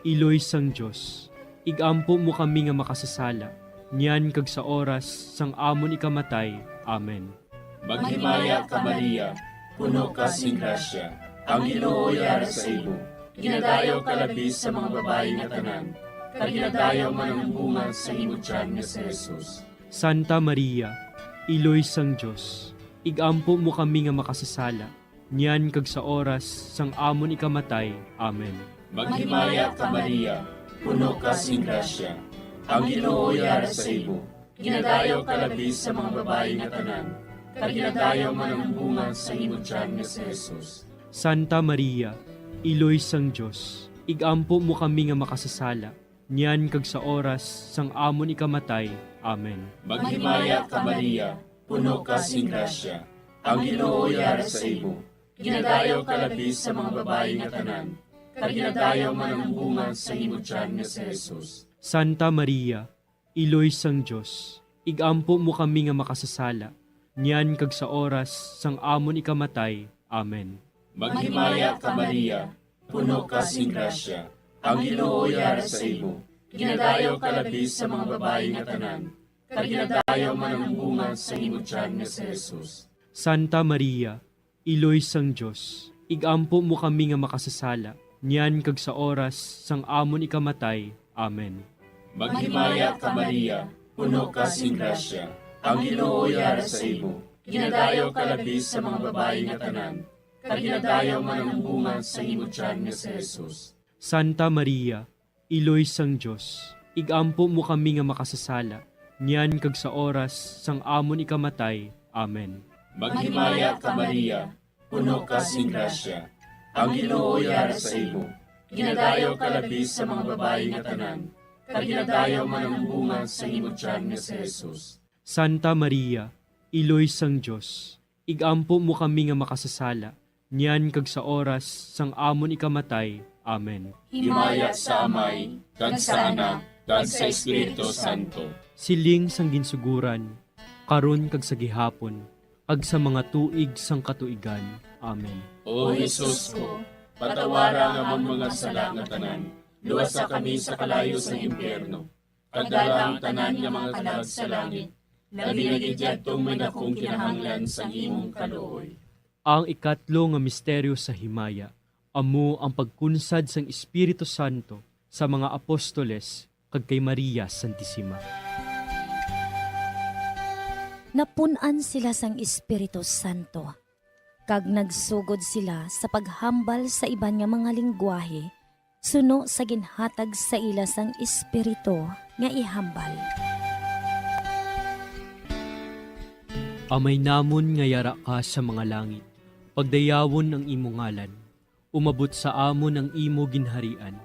Iloy sang Dios, igampo mo kami nga makasasala, niyan kag sa oras sang amon ikamatay. Amen. Maghimaya ka, Maria, puno ka sing grasya. Ang Ginoo yara sa imo. Ginadayaw ka labi sa mga babayi nga tanan, kag ginadayaw man ang bunga sa imo tiyan nga si Jesus. Santa Maria, Iloy sang Dios, igampo mo kami nga makasasala, niyan kag sa oras sang amon ikamatay. Amen. Maghimaya ka, Maria, puno ka sing grasya. Ang Ginoo yara sa imo. Ginadayaw ka labi sa mga babayi nga tanan, kag ginadayaw man ang bunga sa imo tiyan nga si Jesus. Santa Maria, Iloy sang Dios, igampo mo kami nga makasasala, niyan kag sa oras sang amon ikamatay. Amen. Maghimaya ka, Maria, puno ka sing grasya. Ang Ginoo yara sa imo. Ginadayaw ka labi sa mga babayi nga tanan, kag ginadayaw man ang bunga sa imo tiyan nga si Jesus. Santa Maria, Iloy sang Dios, igampo mo kami nga makasasala, niyan kag sa oras sang amon ikamatay. Amen. Maghimaya ka, Maria, puno ka sing grasya. Ang Ginoo yara sa imo. Ginadayaw ka labi sa mga babayi nga tanan, kag ginadayaw man ang bunga sa imo tiyan nga si Jesus. Santa Maria, Iloy sang Dios, igampo mo kami nga makasasala, niyan kag sa oras sang amon ikamatay. Amen. Maghimaya ka, Maria, puno ka sing grasya. Ang Ginoo yara sa imo. Ginadayaw ka labi sa mga babayi nga tanan, kag ginadayaw man ang bunga sa imo tiyan nga si Jesus. Santa Maria, Iloy sang Dios, igampo mo kami nga makasasala, niyan kag sa oras sang amon ikamatay. Amen. Maghimaya ka, Maria, puno ka sing grasya. Ang Ginoo yara sa imo. Ginadayaw ka labi sa mga babayi nga tanan, kag ginadayaw man ang bunga sa imo tiyan nga si Jesus. Santa Maria, Iloy sang Dios, igampo mo kami nga makasasala, niyan kag sa oras sang amon ikamatay. Amen. Himaya sa Amay, kag sa Anak, kag sa Espiritu Santo. Siling sang ginsuguran, karon kag sa gihapon, kag sa mga tuig sang katuigan. Amen. O Jesus ko, patawara ang amon mga sala nga tanan, luwasa kami sa kalayo sang impyerno, kag dala ang tanan nga mga kalag sa langit, labi na gid yadtong may dakong kinahanglan sang imong kaluoy. Ang ikatlo nga misteryo sa himaya amo ang pagkunsad sang Espiritu Santo sa mga apostoles kag kay Maria Santisima. Napun-an sila sang Espiritu Santo, kag nagsugod sila sa paghambal sa iban nga mga linggwahe suno sa ginhatag sa ila sang Espiritu nga ihambal. Amay namon nga yara ka sa mga langit, pagdayawon ang imo ngalan. Umabot sa amon ang imo ginharian.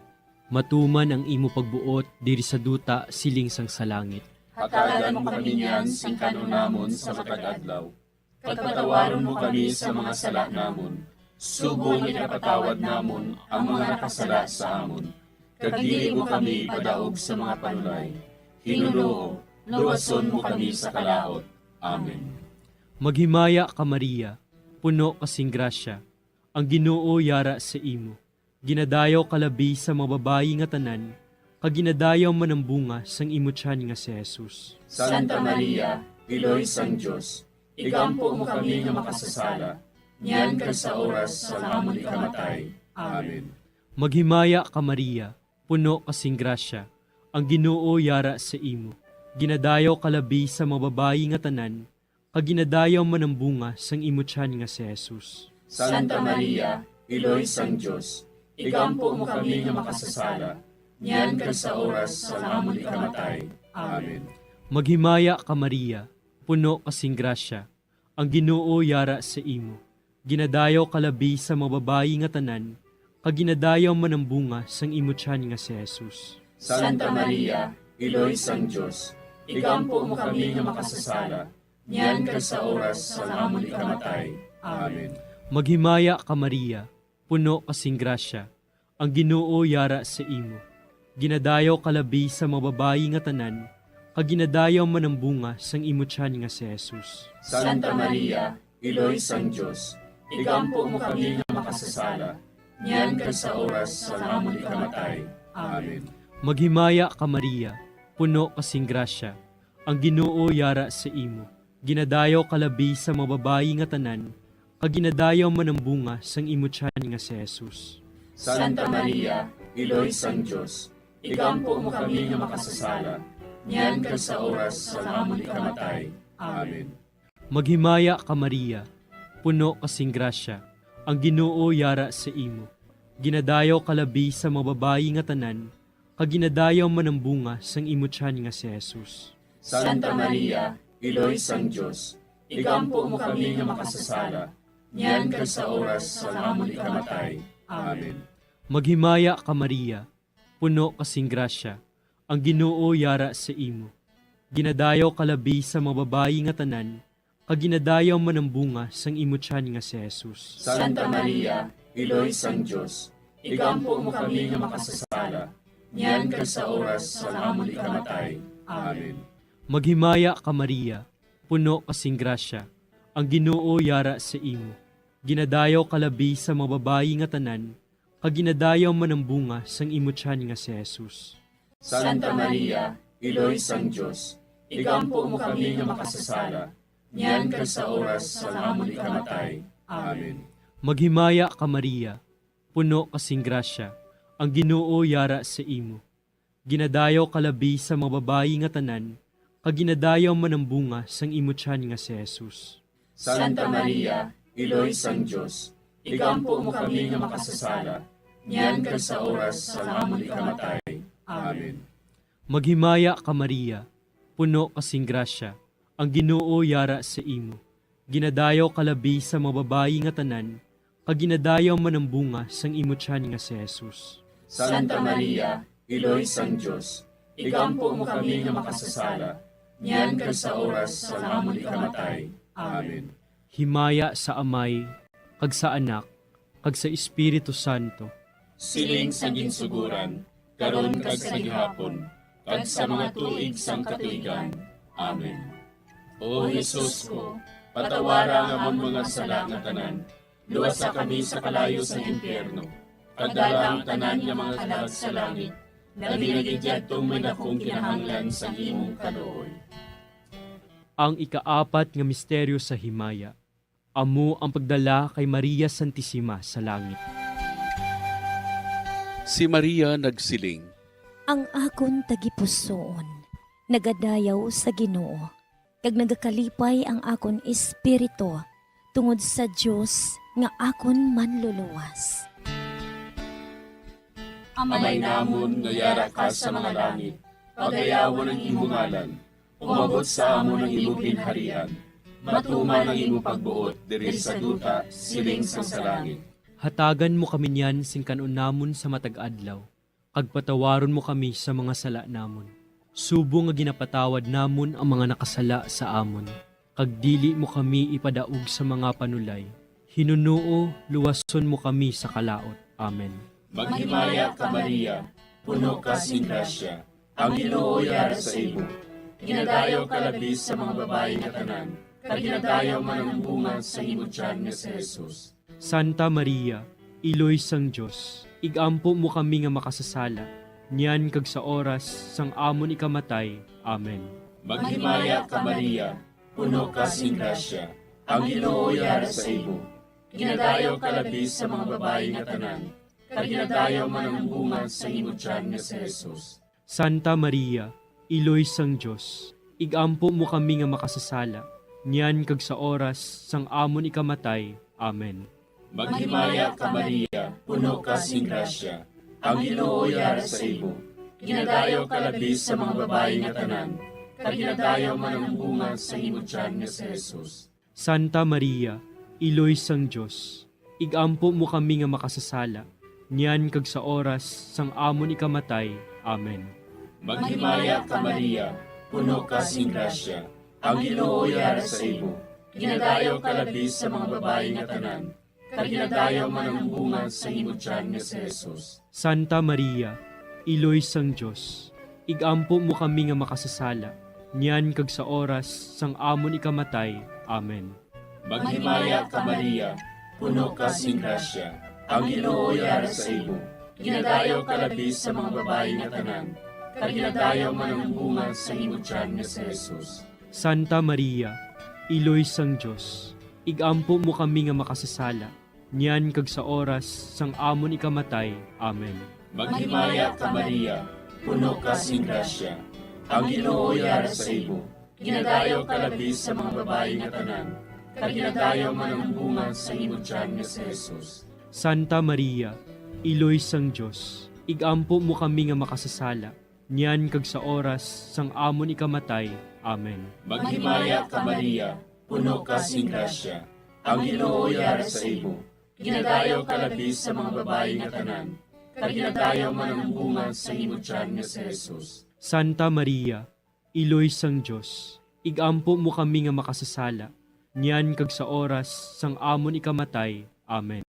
Matuman ang imo pagbuot diri sa duta siling sang sa langit. Hatagan mo kami niyan sing kan-on namon sa matag adlaw. Kag patawaron mo kami sa mga sala namon, subong nga ginapatawad namon ang mga nakasala sa amon. Kag dili mo kami ipadaog sa mga panulay. Ginoo, luwason mo kami sa kalaut. Amen. Maghimaya ka, Maria, puno ka sing grasya, ang Ginoo yara sa imo. Ginadayaw ka labi sa mga babayi nga tanan, kag ginadayaw man ang bunga sang imo tiyan nga si Jesus. Santa Maria, Iloy sang Dios, igampo mo kami nga makasasala, niyan kag sa oras sang amon ikamatay. Amen. Maghimaya ka, Maria, puno ka sing grasya, ang Ginoo yara sa imo. Ginadayaw ka labi sa mga babayi nga tanan, kag ginadayaw man ang bunga sang imo tiyan nga si Jesus. Santa Maria, Iloy sang Dios, igampo mo kami nga makasasala, niyan kag sa oras sang amon ikamatay. Amen. Maghimaya ka, Maria, puno ka sing grasya, ang Ginoo yara sa imo. Ginadayaw ka labi sa mga babayi nga tanan, kag ginadayaw man ang bunga sang imo tiyan nga si Jesus. Santa Maria, Iloy sang Dios, igampo mo kami nga makasasala, niyan kag sa oras sang amon ikamatay. Amen. Maghimaya ka, Maria, puno ka sing grasya, ang Ginoo yara sa imo. Ginadayaw ka labi sa mga babayi nga tanan, kag ginadayaw man ang bunga sang imo tiyan nga si Jesus. Santa Maria, Iloy sang Dios, igampo mo kami nga makasasala, niyan kag sa oras sang amon ikamatay. Amen. Maghimaya ka, Maria, puno ka sing grasya, ang Ginoo yara sa imo. Ginadayaw ka labi sa mga babayi nga tanan, kag ginadayaw man ang bunga sang imo tiyan nga si Jesus. Santa Maria, Iloy sang Dios, igampo mo kami nga makasasala, niyan kag sa oras sang amon ikamatay. Amen. Maghimaya ka, Maria, puno ka sing grasya, ang Ginoo yara sa imo. Ginadayaw ka labi sa mga babayi nga tanan, kag ginadayaw man ang bunga sang imo tiyan nga si Jesus. Santa Maria, Iloy sang Dios, igampo mo kami nga makasasala, niyan kag sa oras sang amon ikamatay. Amen. Maghimaya ka, Maria, puno ka sing grasya, ang Ginoo yara sa imo. Ginadayaw ka labi sa mga babayi nga tanan, kag ginadayaw man ang bunga sang imo tiyan nga si Jesus. Santa Maria, Iloy sang Dios, igampo mo kami nga makasasala, niyan kag sa oras sang amon ikamatay. Amen. Maghimaya ka, Maria, puno ka sing grasya, ang Ginoo yara sa imo. Ginadayaw ka labi sa mga babayi nga tanan, kag ginadayaw man ang bunga sang imo tiyan nga si Jesus. Santa Maria, Iloy sang Dios, igampo mo kami nga makasasala, niyan kag sa oras sang amon ikamatay. Amen. Maghimaya ka, Maria, puno ka sing grasya, ang Ginoo yara sa imo. Ginadayaw ka labi sa mga babayi nga tanan, kag ginadayaw man ang bunga sang imo tiyan nga si Jesus. Santa Maria, Iloy sang Dios, igampo mo kami nga makasasala, niyan kag sa oras sang amon ikamatay. Amen. Maghimaya ka, Maria, puno ka sing grasya, ang Ginoo yara sa imo. Ginadayaw ka labi sa mga babayi nga tanan, kag ginadayaw man ang bunga sang imo tiyan nga si Jesus. Santa Maria, Iloy sang Dios, igampo mo kami nga makasasala, niyan kag sa oras sang amon ikamatay. Amen. Himaya sa Amay, kag sa Anak, kag sa Espiritu Santo. Siling sa ginsugoran, karon kag sa gihapon, kag sa mga tuig sang katuigan. Amen. O Jesus ko, patawara ang amon mga sala nga tanan, luwasa kami sa kalayo sang impyerno, kag dala ang tanan nga mga kalag sa langit, labi na gid yadtong may dakong kinahanglan sang imong kaluoy. Ang ikaapat nga misteryo sa himaya, amo ang pagdala kay Maria Santisima sa langit. Si Maria nagsiling, "Ang akon tagipusoon nagadayaw sa Ginoo, kag nagakalipay ang akon espiritu tungod sa Dios nga akon Manluluwas." Amay namon nga yara ka sa mga langit, pagayawon ang imo ngalan. Umabot sa amon ang imo ginharian. Matuman ang imo pagbuot diri sa duta, siling sang sa langit. Hatagan mo kami niyan sing kan-on namon sa matag adlaw, kag patawaron mo kami sa mga sala namon, subong nga ginapatawad namon ang mga nakasala sa amon. Kag dili mo kami ipadaog sa mga panulay. Hinunoo, luwason mo kami sa kalaut. Amen. Maghimaya ka, Maria, puno ka sing grasya, ang Ginoo yara sa imo. Ginadayaw ka labi sa mga babayi nga tanan, kag ginadayaw man ang bunga sa imo tiyan nga si Jesus. Santa Maria, Iloy sang Dios, igampo mo kami nga makasasala, niyan kag sa oras sang amon ikamatay. Amen. Maghimaya ka, Maria, puno ka sing grasya, ang Ginoo yara sa imo. Ginadayaw ka labi sa mga babayi nga tanan, kag ginadayaw man ang bunga sang imo tiyan nga si Jesus. Santa Maria, Iloy sang Dios, igampo mo kami nga makasasala, niyan kag sa oras sang amon ikamatay. Amen. Maghimaya ka, Maria, puno ka sing grasya, ang Ginoo yara sa imo. Ginadayaw ka labi sa mga babayi nga tanan, kag ginadayaw man ang bunga sang imo tiyan nga si Jesus. Santa Maria, Iloy sang Dios, igampo mo kami nga makasasala, niyan kag sa oras sang amon ikamatay. Amen. Maghimaya ka, Maria, puno ka sing grasya, ang Ginoo yara sa imo. Ginadayaw ka labi sa mga babayi nga tanan, kag ginadayaw man ang bunga sang imo tiyan nga si Jesus. Santa Maria, Iloy sang Dios, igampo mo kami nga makasasala, niyan kag sa oras sang amon ikamatay. Amen. Maghimaya ka, Maria, puno ka sing grasya, ang Ginoo yara sa imo. Ginadayaw ka labi sa mga babayi nga tanan, kag ginadayaw man ang bunga sa imo tiyan nga si Jesus. Santa Maria, Iloy sang Dios, igampo mo kami nga makasasala, niyan kag sa oras sang amon ikamatay. Amen. Maghimaya ka, Maria, puno ka sing grasya, ang Ginoo yara sa imo. Ginadayaw ka labi sa mga babayi nga tanan, kag ginadayaw man ang bunga sa imo tiyan nga si Jesus. Santa Maria, Iloy sang Dios, igampo mo kami nga makasasala, niyan kag sa oras sang amon ikamatay. Amen. Maghimaya ka, Maria, puno ka sing grasya, ang Ginoo yara sa imo. Ginadayaw ka labi sa mga babayi nga tanan, kag ginadayaw man ang bunga sa imo tiyan nga si Jesus. Santa Maria, Iloy sang Dios, igampo mo kami nga makasasala, niyan kag sa oras sang amon ikamatay. Amen.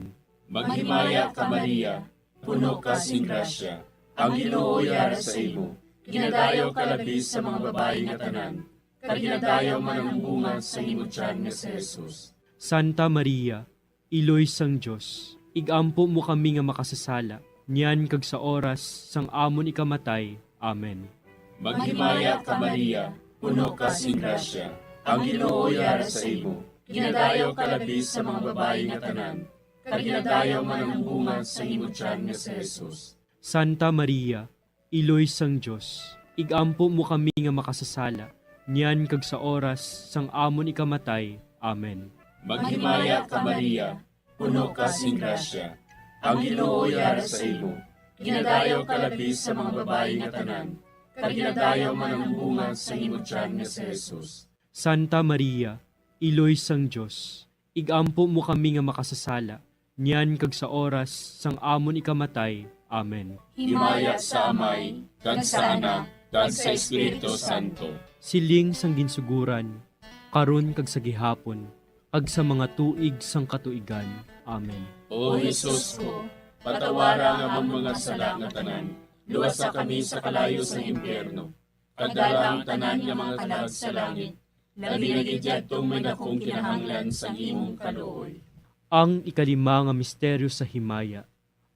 Maghimaya ka, Maria, puno ka sing grasya, ang Ginoo yara sa imo. Ginadayaw ka labi sa mga babayi nga tanan, kag ginadayaw man ang bunga sa imo tiyan nga si Jesus. Santa Maria, Iloy sang Dios, igampo mo kami nga makasasala, niyan kag sa oras sang amon ikamatay. Amen. Maghimaya ka, Maria, puno ka sing grasya, ang Ginoo yara sa imo. Ginadayaw ka labi sa mga babayi nga tanan, kag ginadayaw man ang bunga sa imo tiyan nga si Jesus. Santa Maria, Iloy sang Dios, igampo mo kami nga makasasala, niyan kag sa oras sang amon ikamatay. Amen. Maghimaya ka, Maria, puno ka sing grasya, ang Ginoo yara sa imo. Ginadayaw ka labi sa mga babayi nga tanan, kag ginadayaw man ang bunga sa imo tiyan nga si Jesus. Santa Maria, Iloy sang Dios, igampo mo kami nga makasasala, niyan kag sa oras sang amon ikamatay. Amen. Himaya sa Amay, kag sa Anak, kag sa Espiritu Santo. Siling sang ginsuguran, karon kag sa gihapon, kag sa mga tuig sang katuigan. Amen. O Jesus ko, patawara ang among mga sala nga tanan, luwasa kami sa kalayo sang impyerno, kag dala ang tanan nga mga kalag sa langit, labi na gid yadtong may dakong kinahanglan sang imong kaluoy. Ang ikalima nga misteryo sa himaya,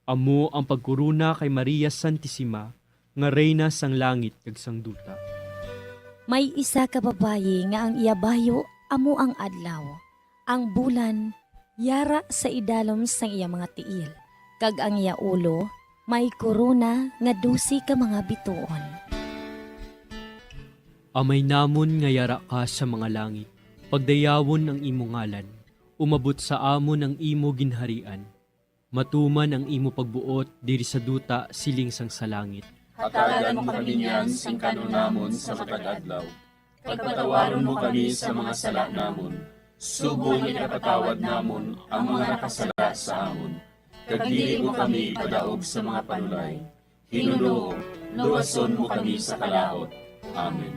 amo ang pagkorona kay Maria Santisima nga Reyna sang langit kag sang duta. May isa ka babayi nga ang iya bayo amo ang adlaw, ang bulan yara sa idalom sang iya mga tiil, kag ang iya ulo may korona nga dose ka mga bituon. Amay namon nga yara ka sa mga langit, pagdayawon ang imo ngalan, umabot sa amon ang imo ginharian, matuman ang imo pagbuot diri sa duta siling sang sa langit. Hatagan mo kami niyan sing kan-on namon sa matag adlaw, kag patawaron mo kami sa mga sala namon, subong nga ginapatawad namon ang mga nakasala sa amon, kag dili mo kami ipadaog sa mga panulay. Ginoo, luwason mo kami sa kalaut. Amen.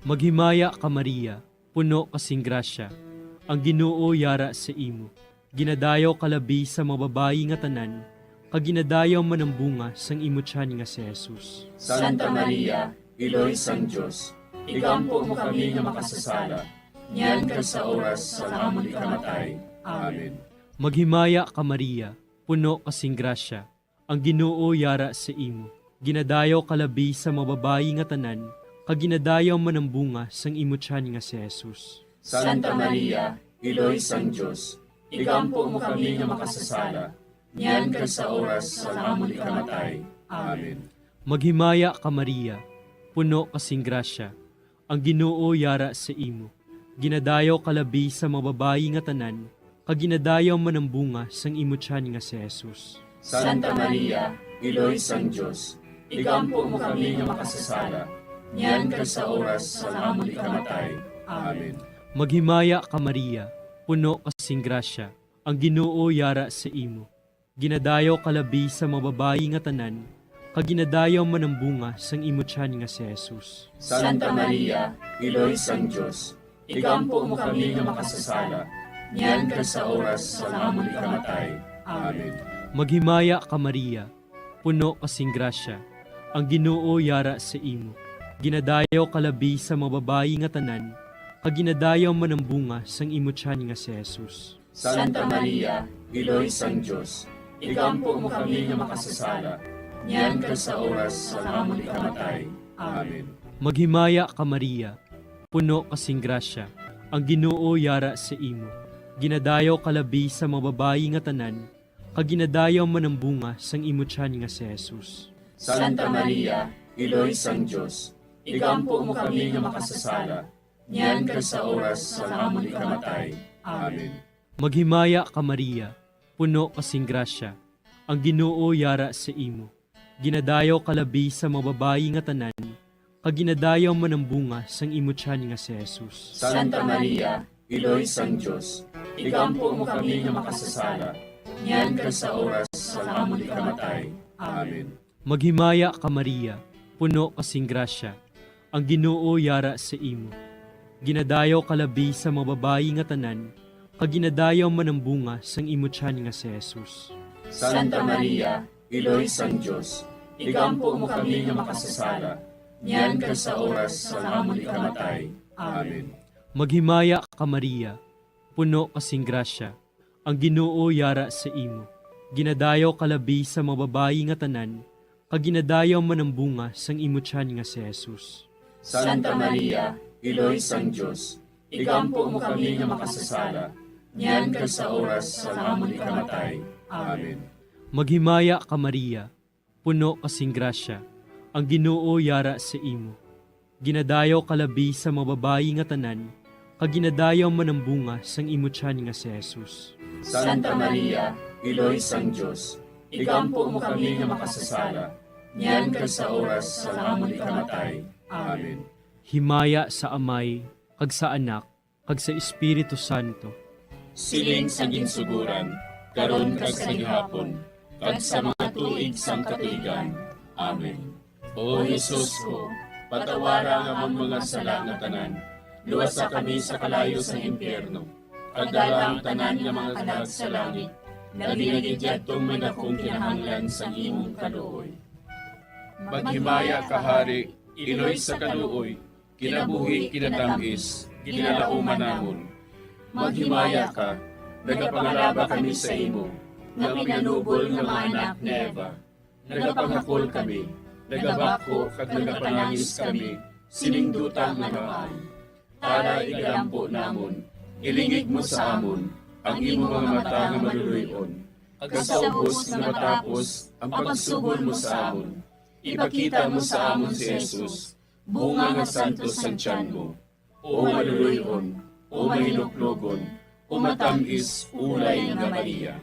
Maghimaya ka, Maria, puno ka sing grasya, ang Ginoo yara sa imo. Ginadayaw ka labi sa mga babayi nga tanan, kag ginadayaw man ang bunga sang imo tiyan nga si Jesus. Santa Maria, Iloy sang Dios, igampo mo kami nga makasasala, niyan kag sa oras sang amon ikamatay. Amen. Maghimaya ka, Maria, puno ka sing grasya, ang Ginoo yara sa imo. Ginadayaw ka labi sa mga babayi nga tanan, kag ginadayaw man ang bunga sang imo tiyan nga si Jesus. Santa Maria, Iloy sang Dios, igampo mo kami nga makasasala, niyan kag sa oras sang amon ikamatay. Amen. Maghimaya ka, Maria, puno ka sing grasya, ang Ginoo yara sa imo. Ginadayaw ka labi sa mga babayi nga tanan, kag ginadayaw man ang bunga sang imo tiyan nga si Jesus. Santa Maria, Iloy sang Dios, igampo mo kami nga makasasala, niyan kag sa oras sang amon ikamatay. Amen. Maghimaya ka, Maria, puno ka sing grasya, ang Ginoo yara sa imo. Ginadayaw ka labi sa mga babayi nga tanan, kag ginadayaw man ang bunga sang imo tiyan nga si Jesus. Santa Maria, Iloy sang Dios, igampo mo kami nga makasasala, niyan kag sa oras sang amon ikamatay. Amen. Maghimaya ka, Maria, puno ka sing grasya, ang Ginoo yara sa imo. Ginadayaw ka labi sa mga babayi nga tanan, kag ginadayaw man ang bunga sang imo tiyan nga si Jesus. Santa Maria, Iloy sang Dios, igampo mo kami nga makasasala, niyan kag sa oras sang amon ikamatay. Amen. Maghimaya ka, Maria, puno ka sing grasya, ang Ginoo yara sa imo. Ginadayaw ka labi sa mga babayi nga tanan, kag ginadayaw man ang bunga sang imo tiyan nga si Jesus. Santa Maria, Iloy sang Dios, igampo mo kami nga makasasala, niyan kag sa oras sang amon ikamatay. Amen. Maghimaya ka, Maria, puno ka sing grasya, ang Ginoo yara sa imo. Ginadayaw ka labi sa mga babayi nga tanan, kag ginadayaw man ang bunga sang imo tiyan nga si Jesus. Santa Maria, Iloy sang Dios, igampo mo kami nga makasasala, niyan kag sa oras sang amon ikamatay. Amen. Maghimaya ka, Maria, puno ka sing grasya, ang Ginoo yara sa imo. Ginadayaw ka labi sa mga babayi nga tanan, kag ginadayaw man ang bunga sang imo tiyan nga si Jesus. Santa Maria, Iloy sang Dios, igampo mo kami nga makasasala, niyan kag sa oras sang amon ikamatay. Amen. Maghimaya ka, Maria, puno ka sing grasya, ang Ginoo yara sa imo. Ginadayaw ka labi sa mga babayi nga tanan, kag ginadayaw man ang bunga sang imo tiyan nga si Jesus. Santa Maria, Iloy sang Dios, igampo mo kami nga makasasala, niyan kag sa oras sang amon ikamatay. Amen. Maghimaya ka, Maria, puno ka sing grasya, ang Ginoo yara sa imo. Ginadayaw ka labi sa mga babayi nga tanan, kag ginadayaw man ang bunga sang imo tiyan nga si Jesus. Santa Maria, Iloy sang Dios, igampo mo kami nga makasasala, niyan kag sa oras sang amon ikamatay. Amen. Himaya sa Amay, kag sa Anak, kag sa Espiritu Santo. Siling sa ginsuguran, karon kag sa gihapon, kag sa mga tuig sang katuigan. Amen. O Jesus ko, patawara ang amon mga sala nga tanan, luwasa kami sa kalayo sang impyerno, kag dala ang tanan nga mga kalag sa langit, labi na gid yadtong may dakong kinahanglan sang imong kaluoy. Maghimaya ka, Hari, Iloy sa kaluoy, kinabuhi, kinatamis, ginalauman namon. Maghimaya ka, nagapangalaba kami sa imo, nga pinanubol nga mga anak ni Eva. Nagapangakol kami, nagabako kag nagapanangis kami sining duta nga maay. Tara, igampo namon, ilingig mo sa amon ang imo mga mata nga maluloy-on, kag sa ubos nga matapos ang pagsugod mo sa amon, ipakita mo sa amon si Jesus, bunga nga santos sang tiyan mo. O maluloy-on, o mahinuklogon, o matamis ulay nga Maria.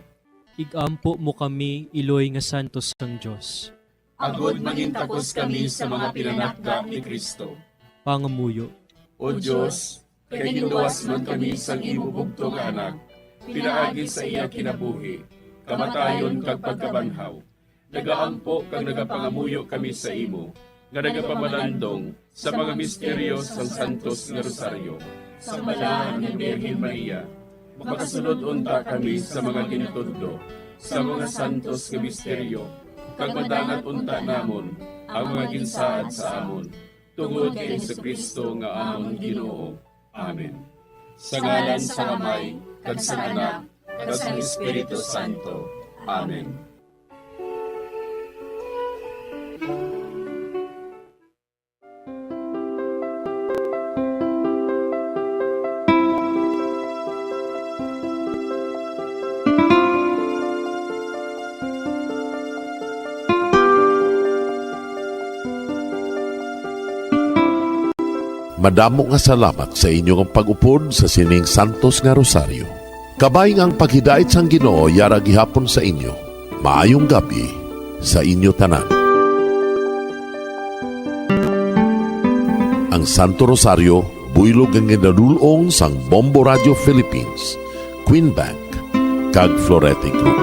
Igampo mo kami, Iloy nga santos sang Dios. Agod mangintakos kami sa mga pinanakda ni Cristo. Pangamuyo. O Dios, kay ginluwas man kami sang imo bugtong nga Anak, pinaagi sa iya kinabuhi, kamatayon, kag pagkabanhaw, nagaampo kag nagapangamuyo kami sa imo, nga nagapamalandong sa mga misteryo sang santos nga Rosaryo. Sa Balahan nga Birhen Maria, makasulod unta kami sa mga ginatudlo sa mga santos nga misteryo, kag madangat unta namon ang mga ginsaad sa amon, tungod kay Jesu-Cristo nga amon Ginoo. Amen. Sa ngalan sang Amay, kag sang Anak, kag sang Espiritu Santo. Amen. Madamo nga salamat sa inyo nga pag-upod sa sining santos nga rosaryo. Kabay nga ang paghidait sang Ginoo yara gihapon sa inyo. Maayong gab-i sa inyo tanan. Ang Santo Rosario, buylog nga ginadul-ong sang Bombo Radio Philippines, Queen Bank, kag Florete Group.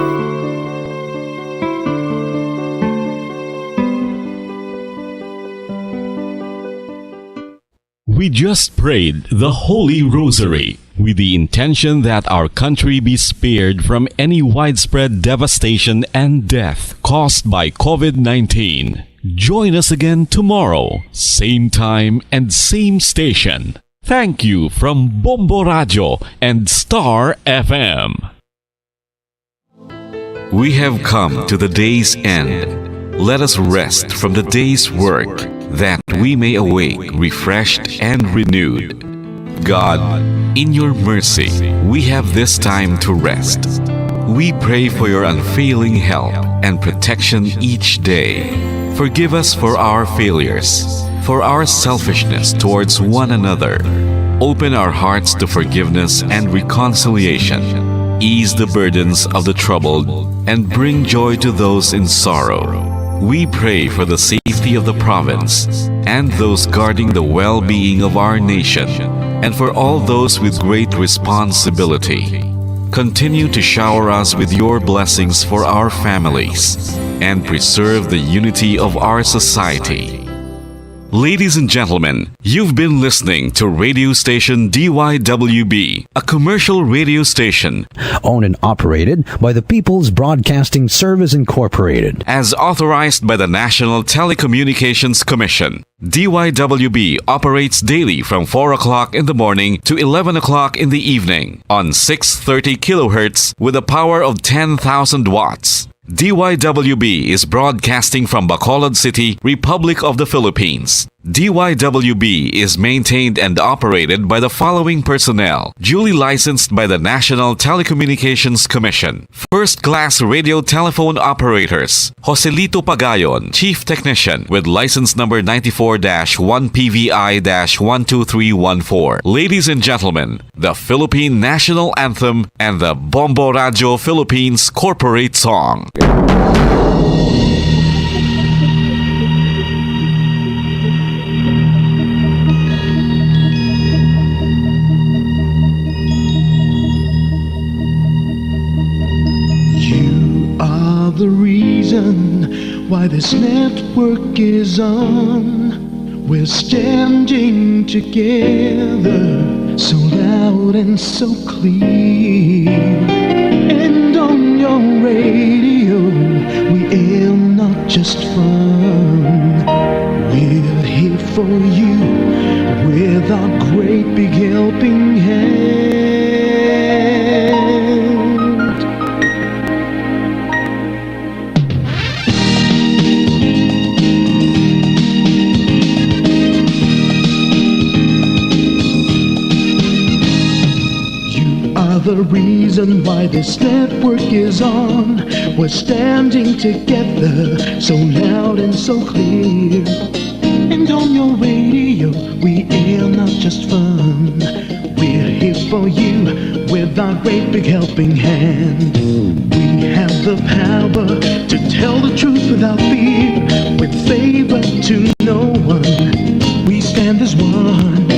We just prayed the Holy Rosary with the intention that our country be spared from any widespread devastation and death caused by COVID nineteen. Join us again tomorrow, same time and same station. Thank you from Bombo Radio and Star F M. We have come to the day's end. Let us rest from the day's work, that we may awake refreshed and renewed. God, in your mercy, we have this time to rest. We pray for your unfailing help and protection each day. Forgive us for our failures, for our selfishness towards one another. Open our hearts to forgiveness and reconciliation. Ease the burdens of the troubled and bring joy to those in sorrow. We pray for the safety of the province and those guarding the well-being of our nation, and for all those with great responsibility. Continue to shower us with your blessings for our families and preserve the unity of our society. Ladies and gentlemen, you've been listening to radio station D Y W B, a commercial radio station owned and operated by the People's Broadcasting Service Incorporated, as authorized by the National Telecommunications Commission. D Y W B operates daily from four o'clock in the morning to eleven o'clock in the evening on six thirty kilohertz with a power of ten thousand watts. D Y W B is broadcasting from Bacolod City, Republic of the Philippines. D Y W B is maintained and operated by the following personnel, duly licensed by the National Telecommunications Commission. First class radio telephone operators, Joselito Pagayon, Chief Technician, with license number ninety-four dash one P V I dash one two three one four. Ladies and gentlemen, the Philippine National Anthem and the Bombo Radio Philippines Corporate Song. You are the reason why this network is on. We're standing together, so loud and so clear. And on your radio, we aim not just fun. We're here for you with our great big helping hand. You are the reason why this network is on. We're standing together, so loud and so clear. And on your radio, we air not just fun. We're here for you with our great big helping hand. We have the power to tell the truth without fear, with favor to no one. We stand as one.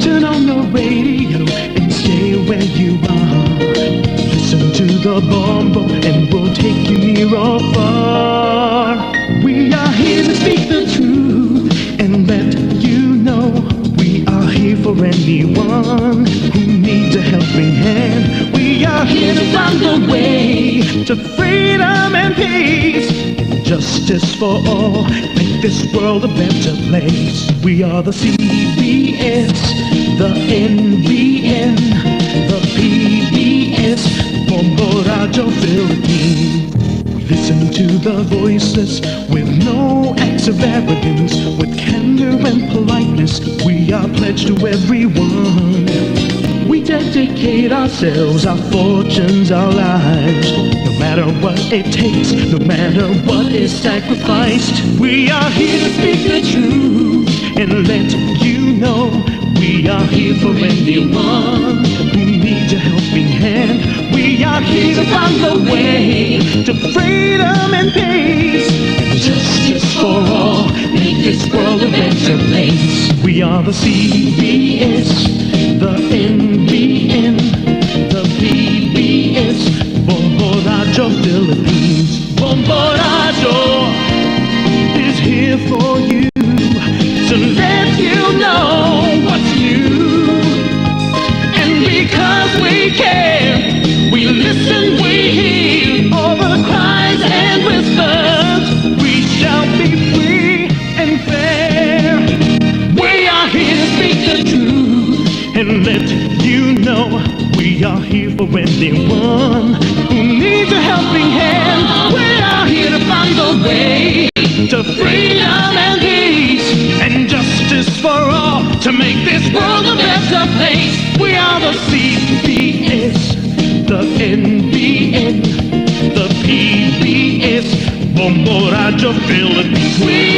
Turn on your radio and stay where you are. Listen to the Bombo and we'll take you near or far. We are here to speak the truth and let you know we are here for anyone who needs a helping hand. We are here to find the way to freedom and peace and justice for all. Make this world a better place. We are the C B S, the N B N, the P B S, Bombo Radio Philippines. We listen to the voiceless with no acts of arrogance, with candor and politeness. We are pledged to everyone. We dedicate ourselves, our fortunes, our lives. No matter what it takes, no matter what is sacrificed, we are here to speak the truth and let you know we are here for anyone who needs a helping hand. We are here to find the way to freedom and peace and justice for all. Make this world a better place. We are the C B S, the N B N, the P B S, Bombo Radio Philippines. Bombo Radio is here for you to let you know what's new. And because we care, we listen, we hear all the cries and whispers. We shall be free. Anyone who needs a helping hand, we are here to find the way to freedom and peace and justice for all, to make this world a better place. We are the C B S, the N B N, the P B S, Bombo Radyo Philippines. We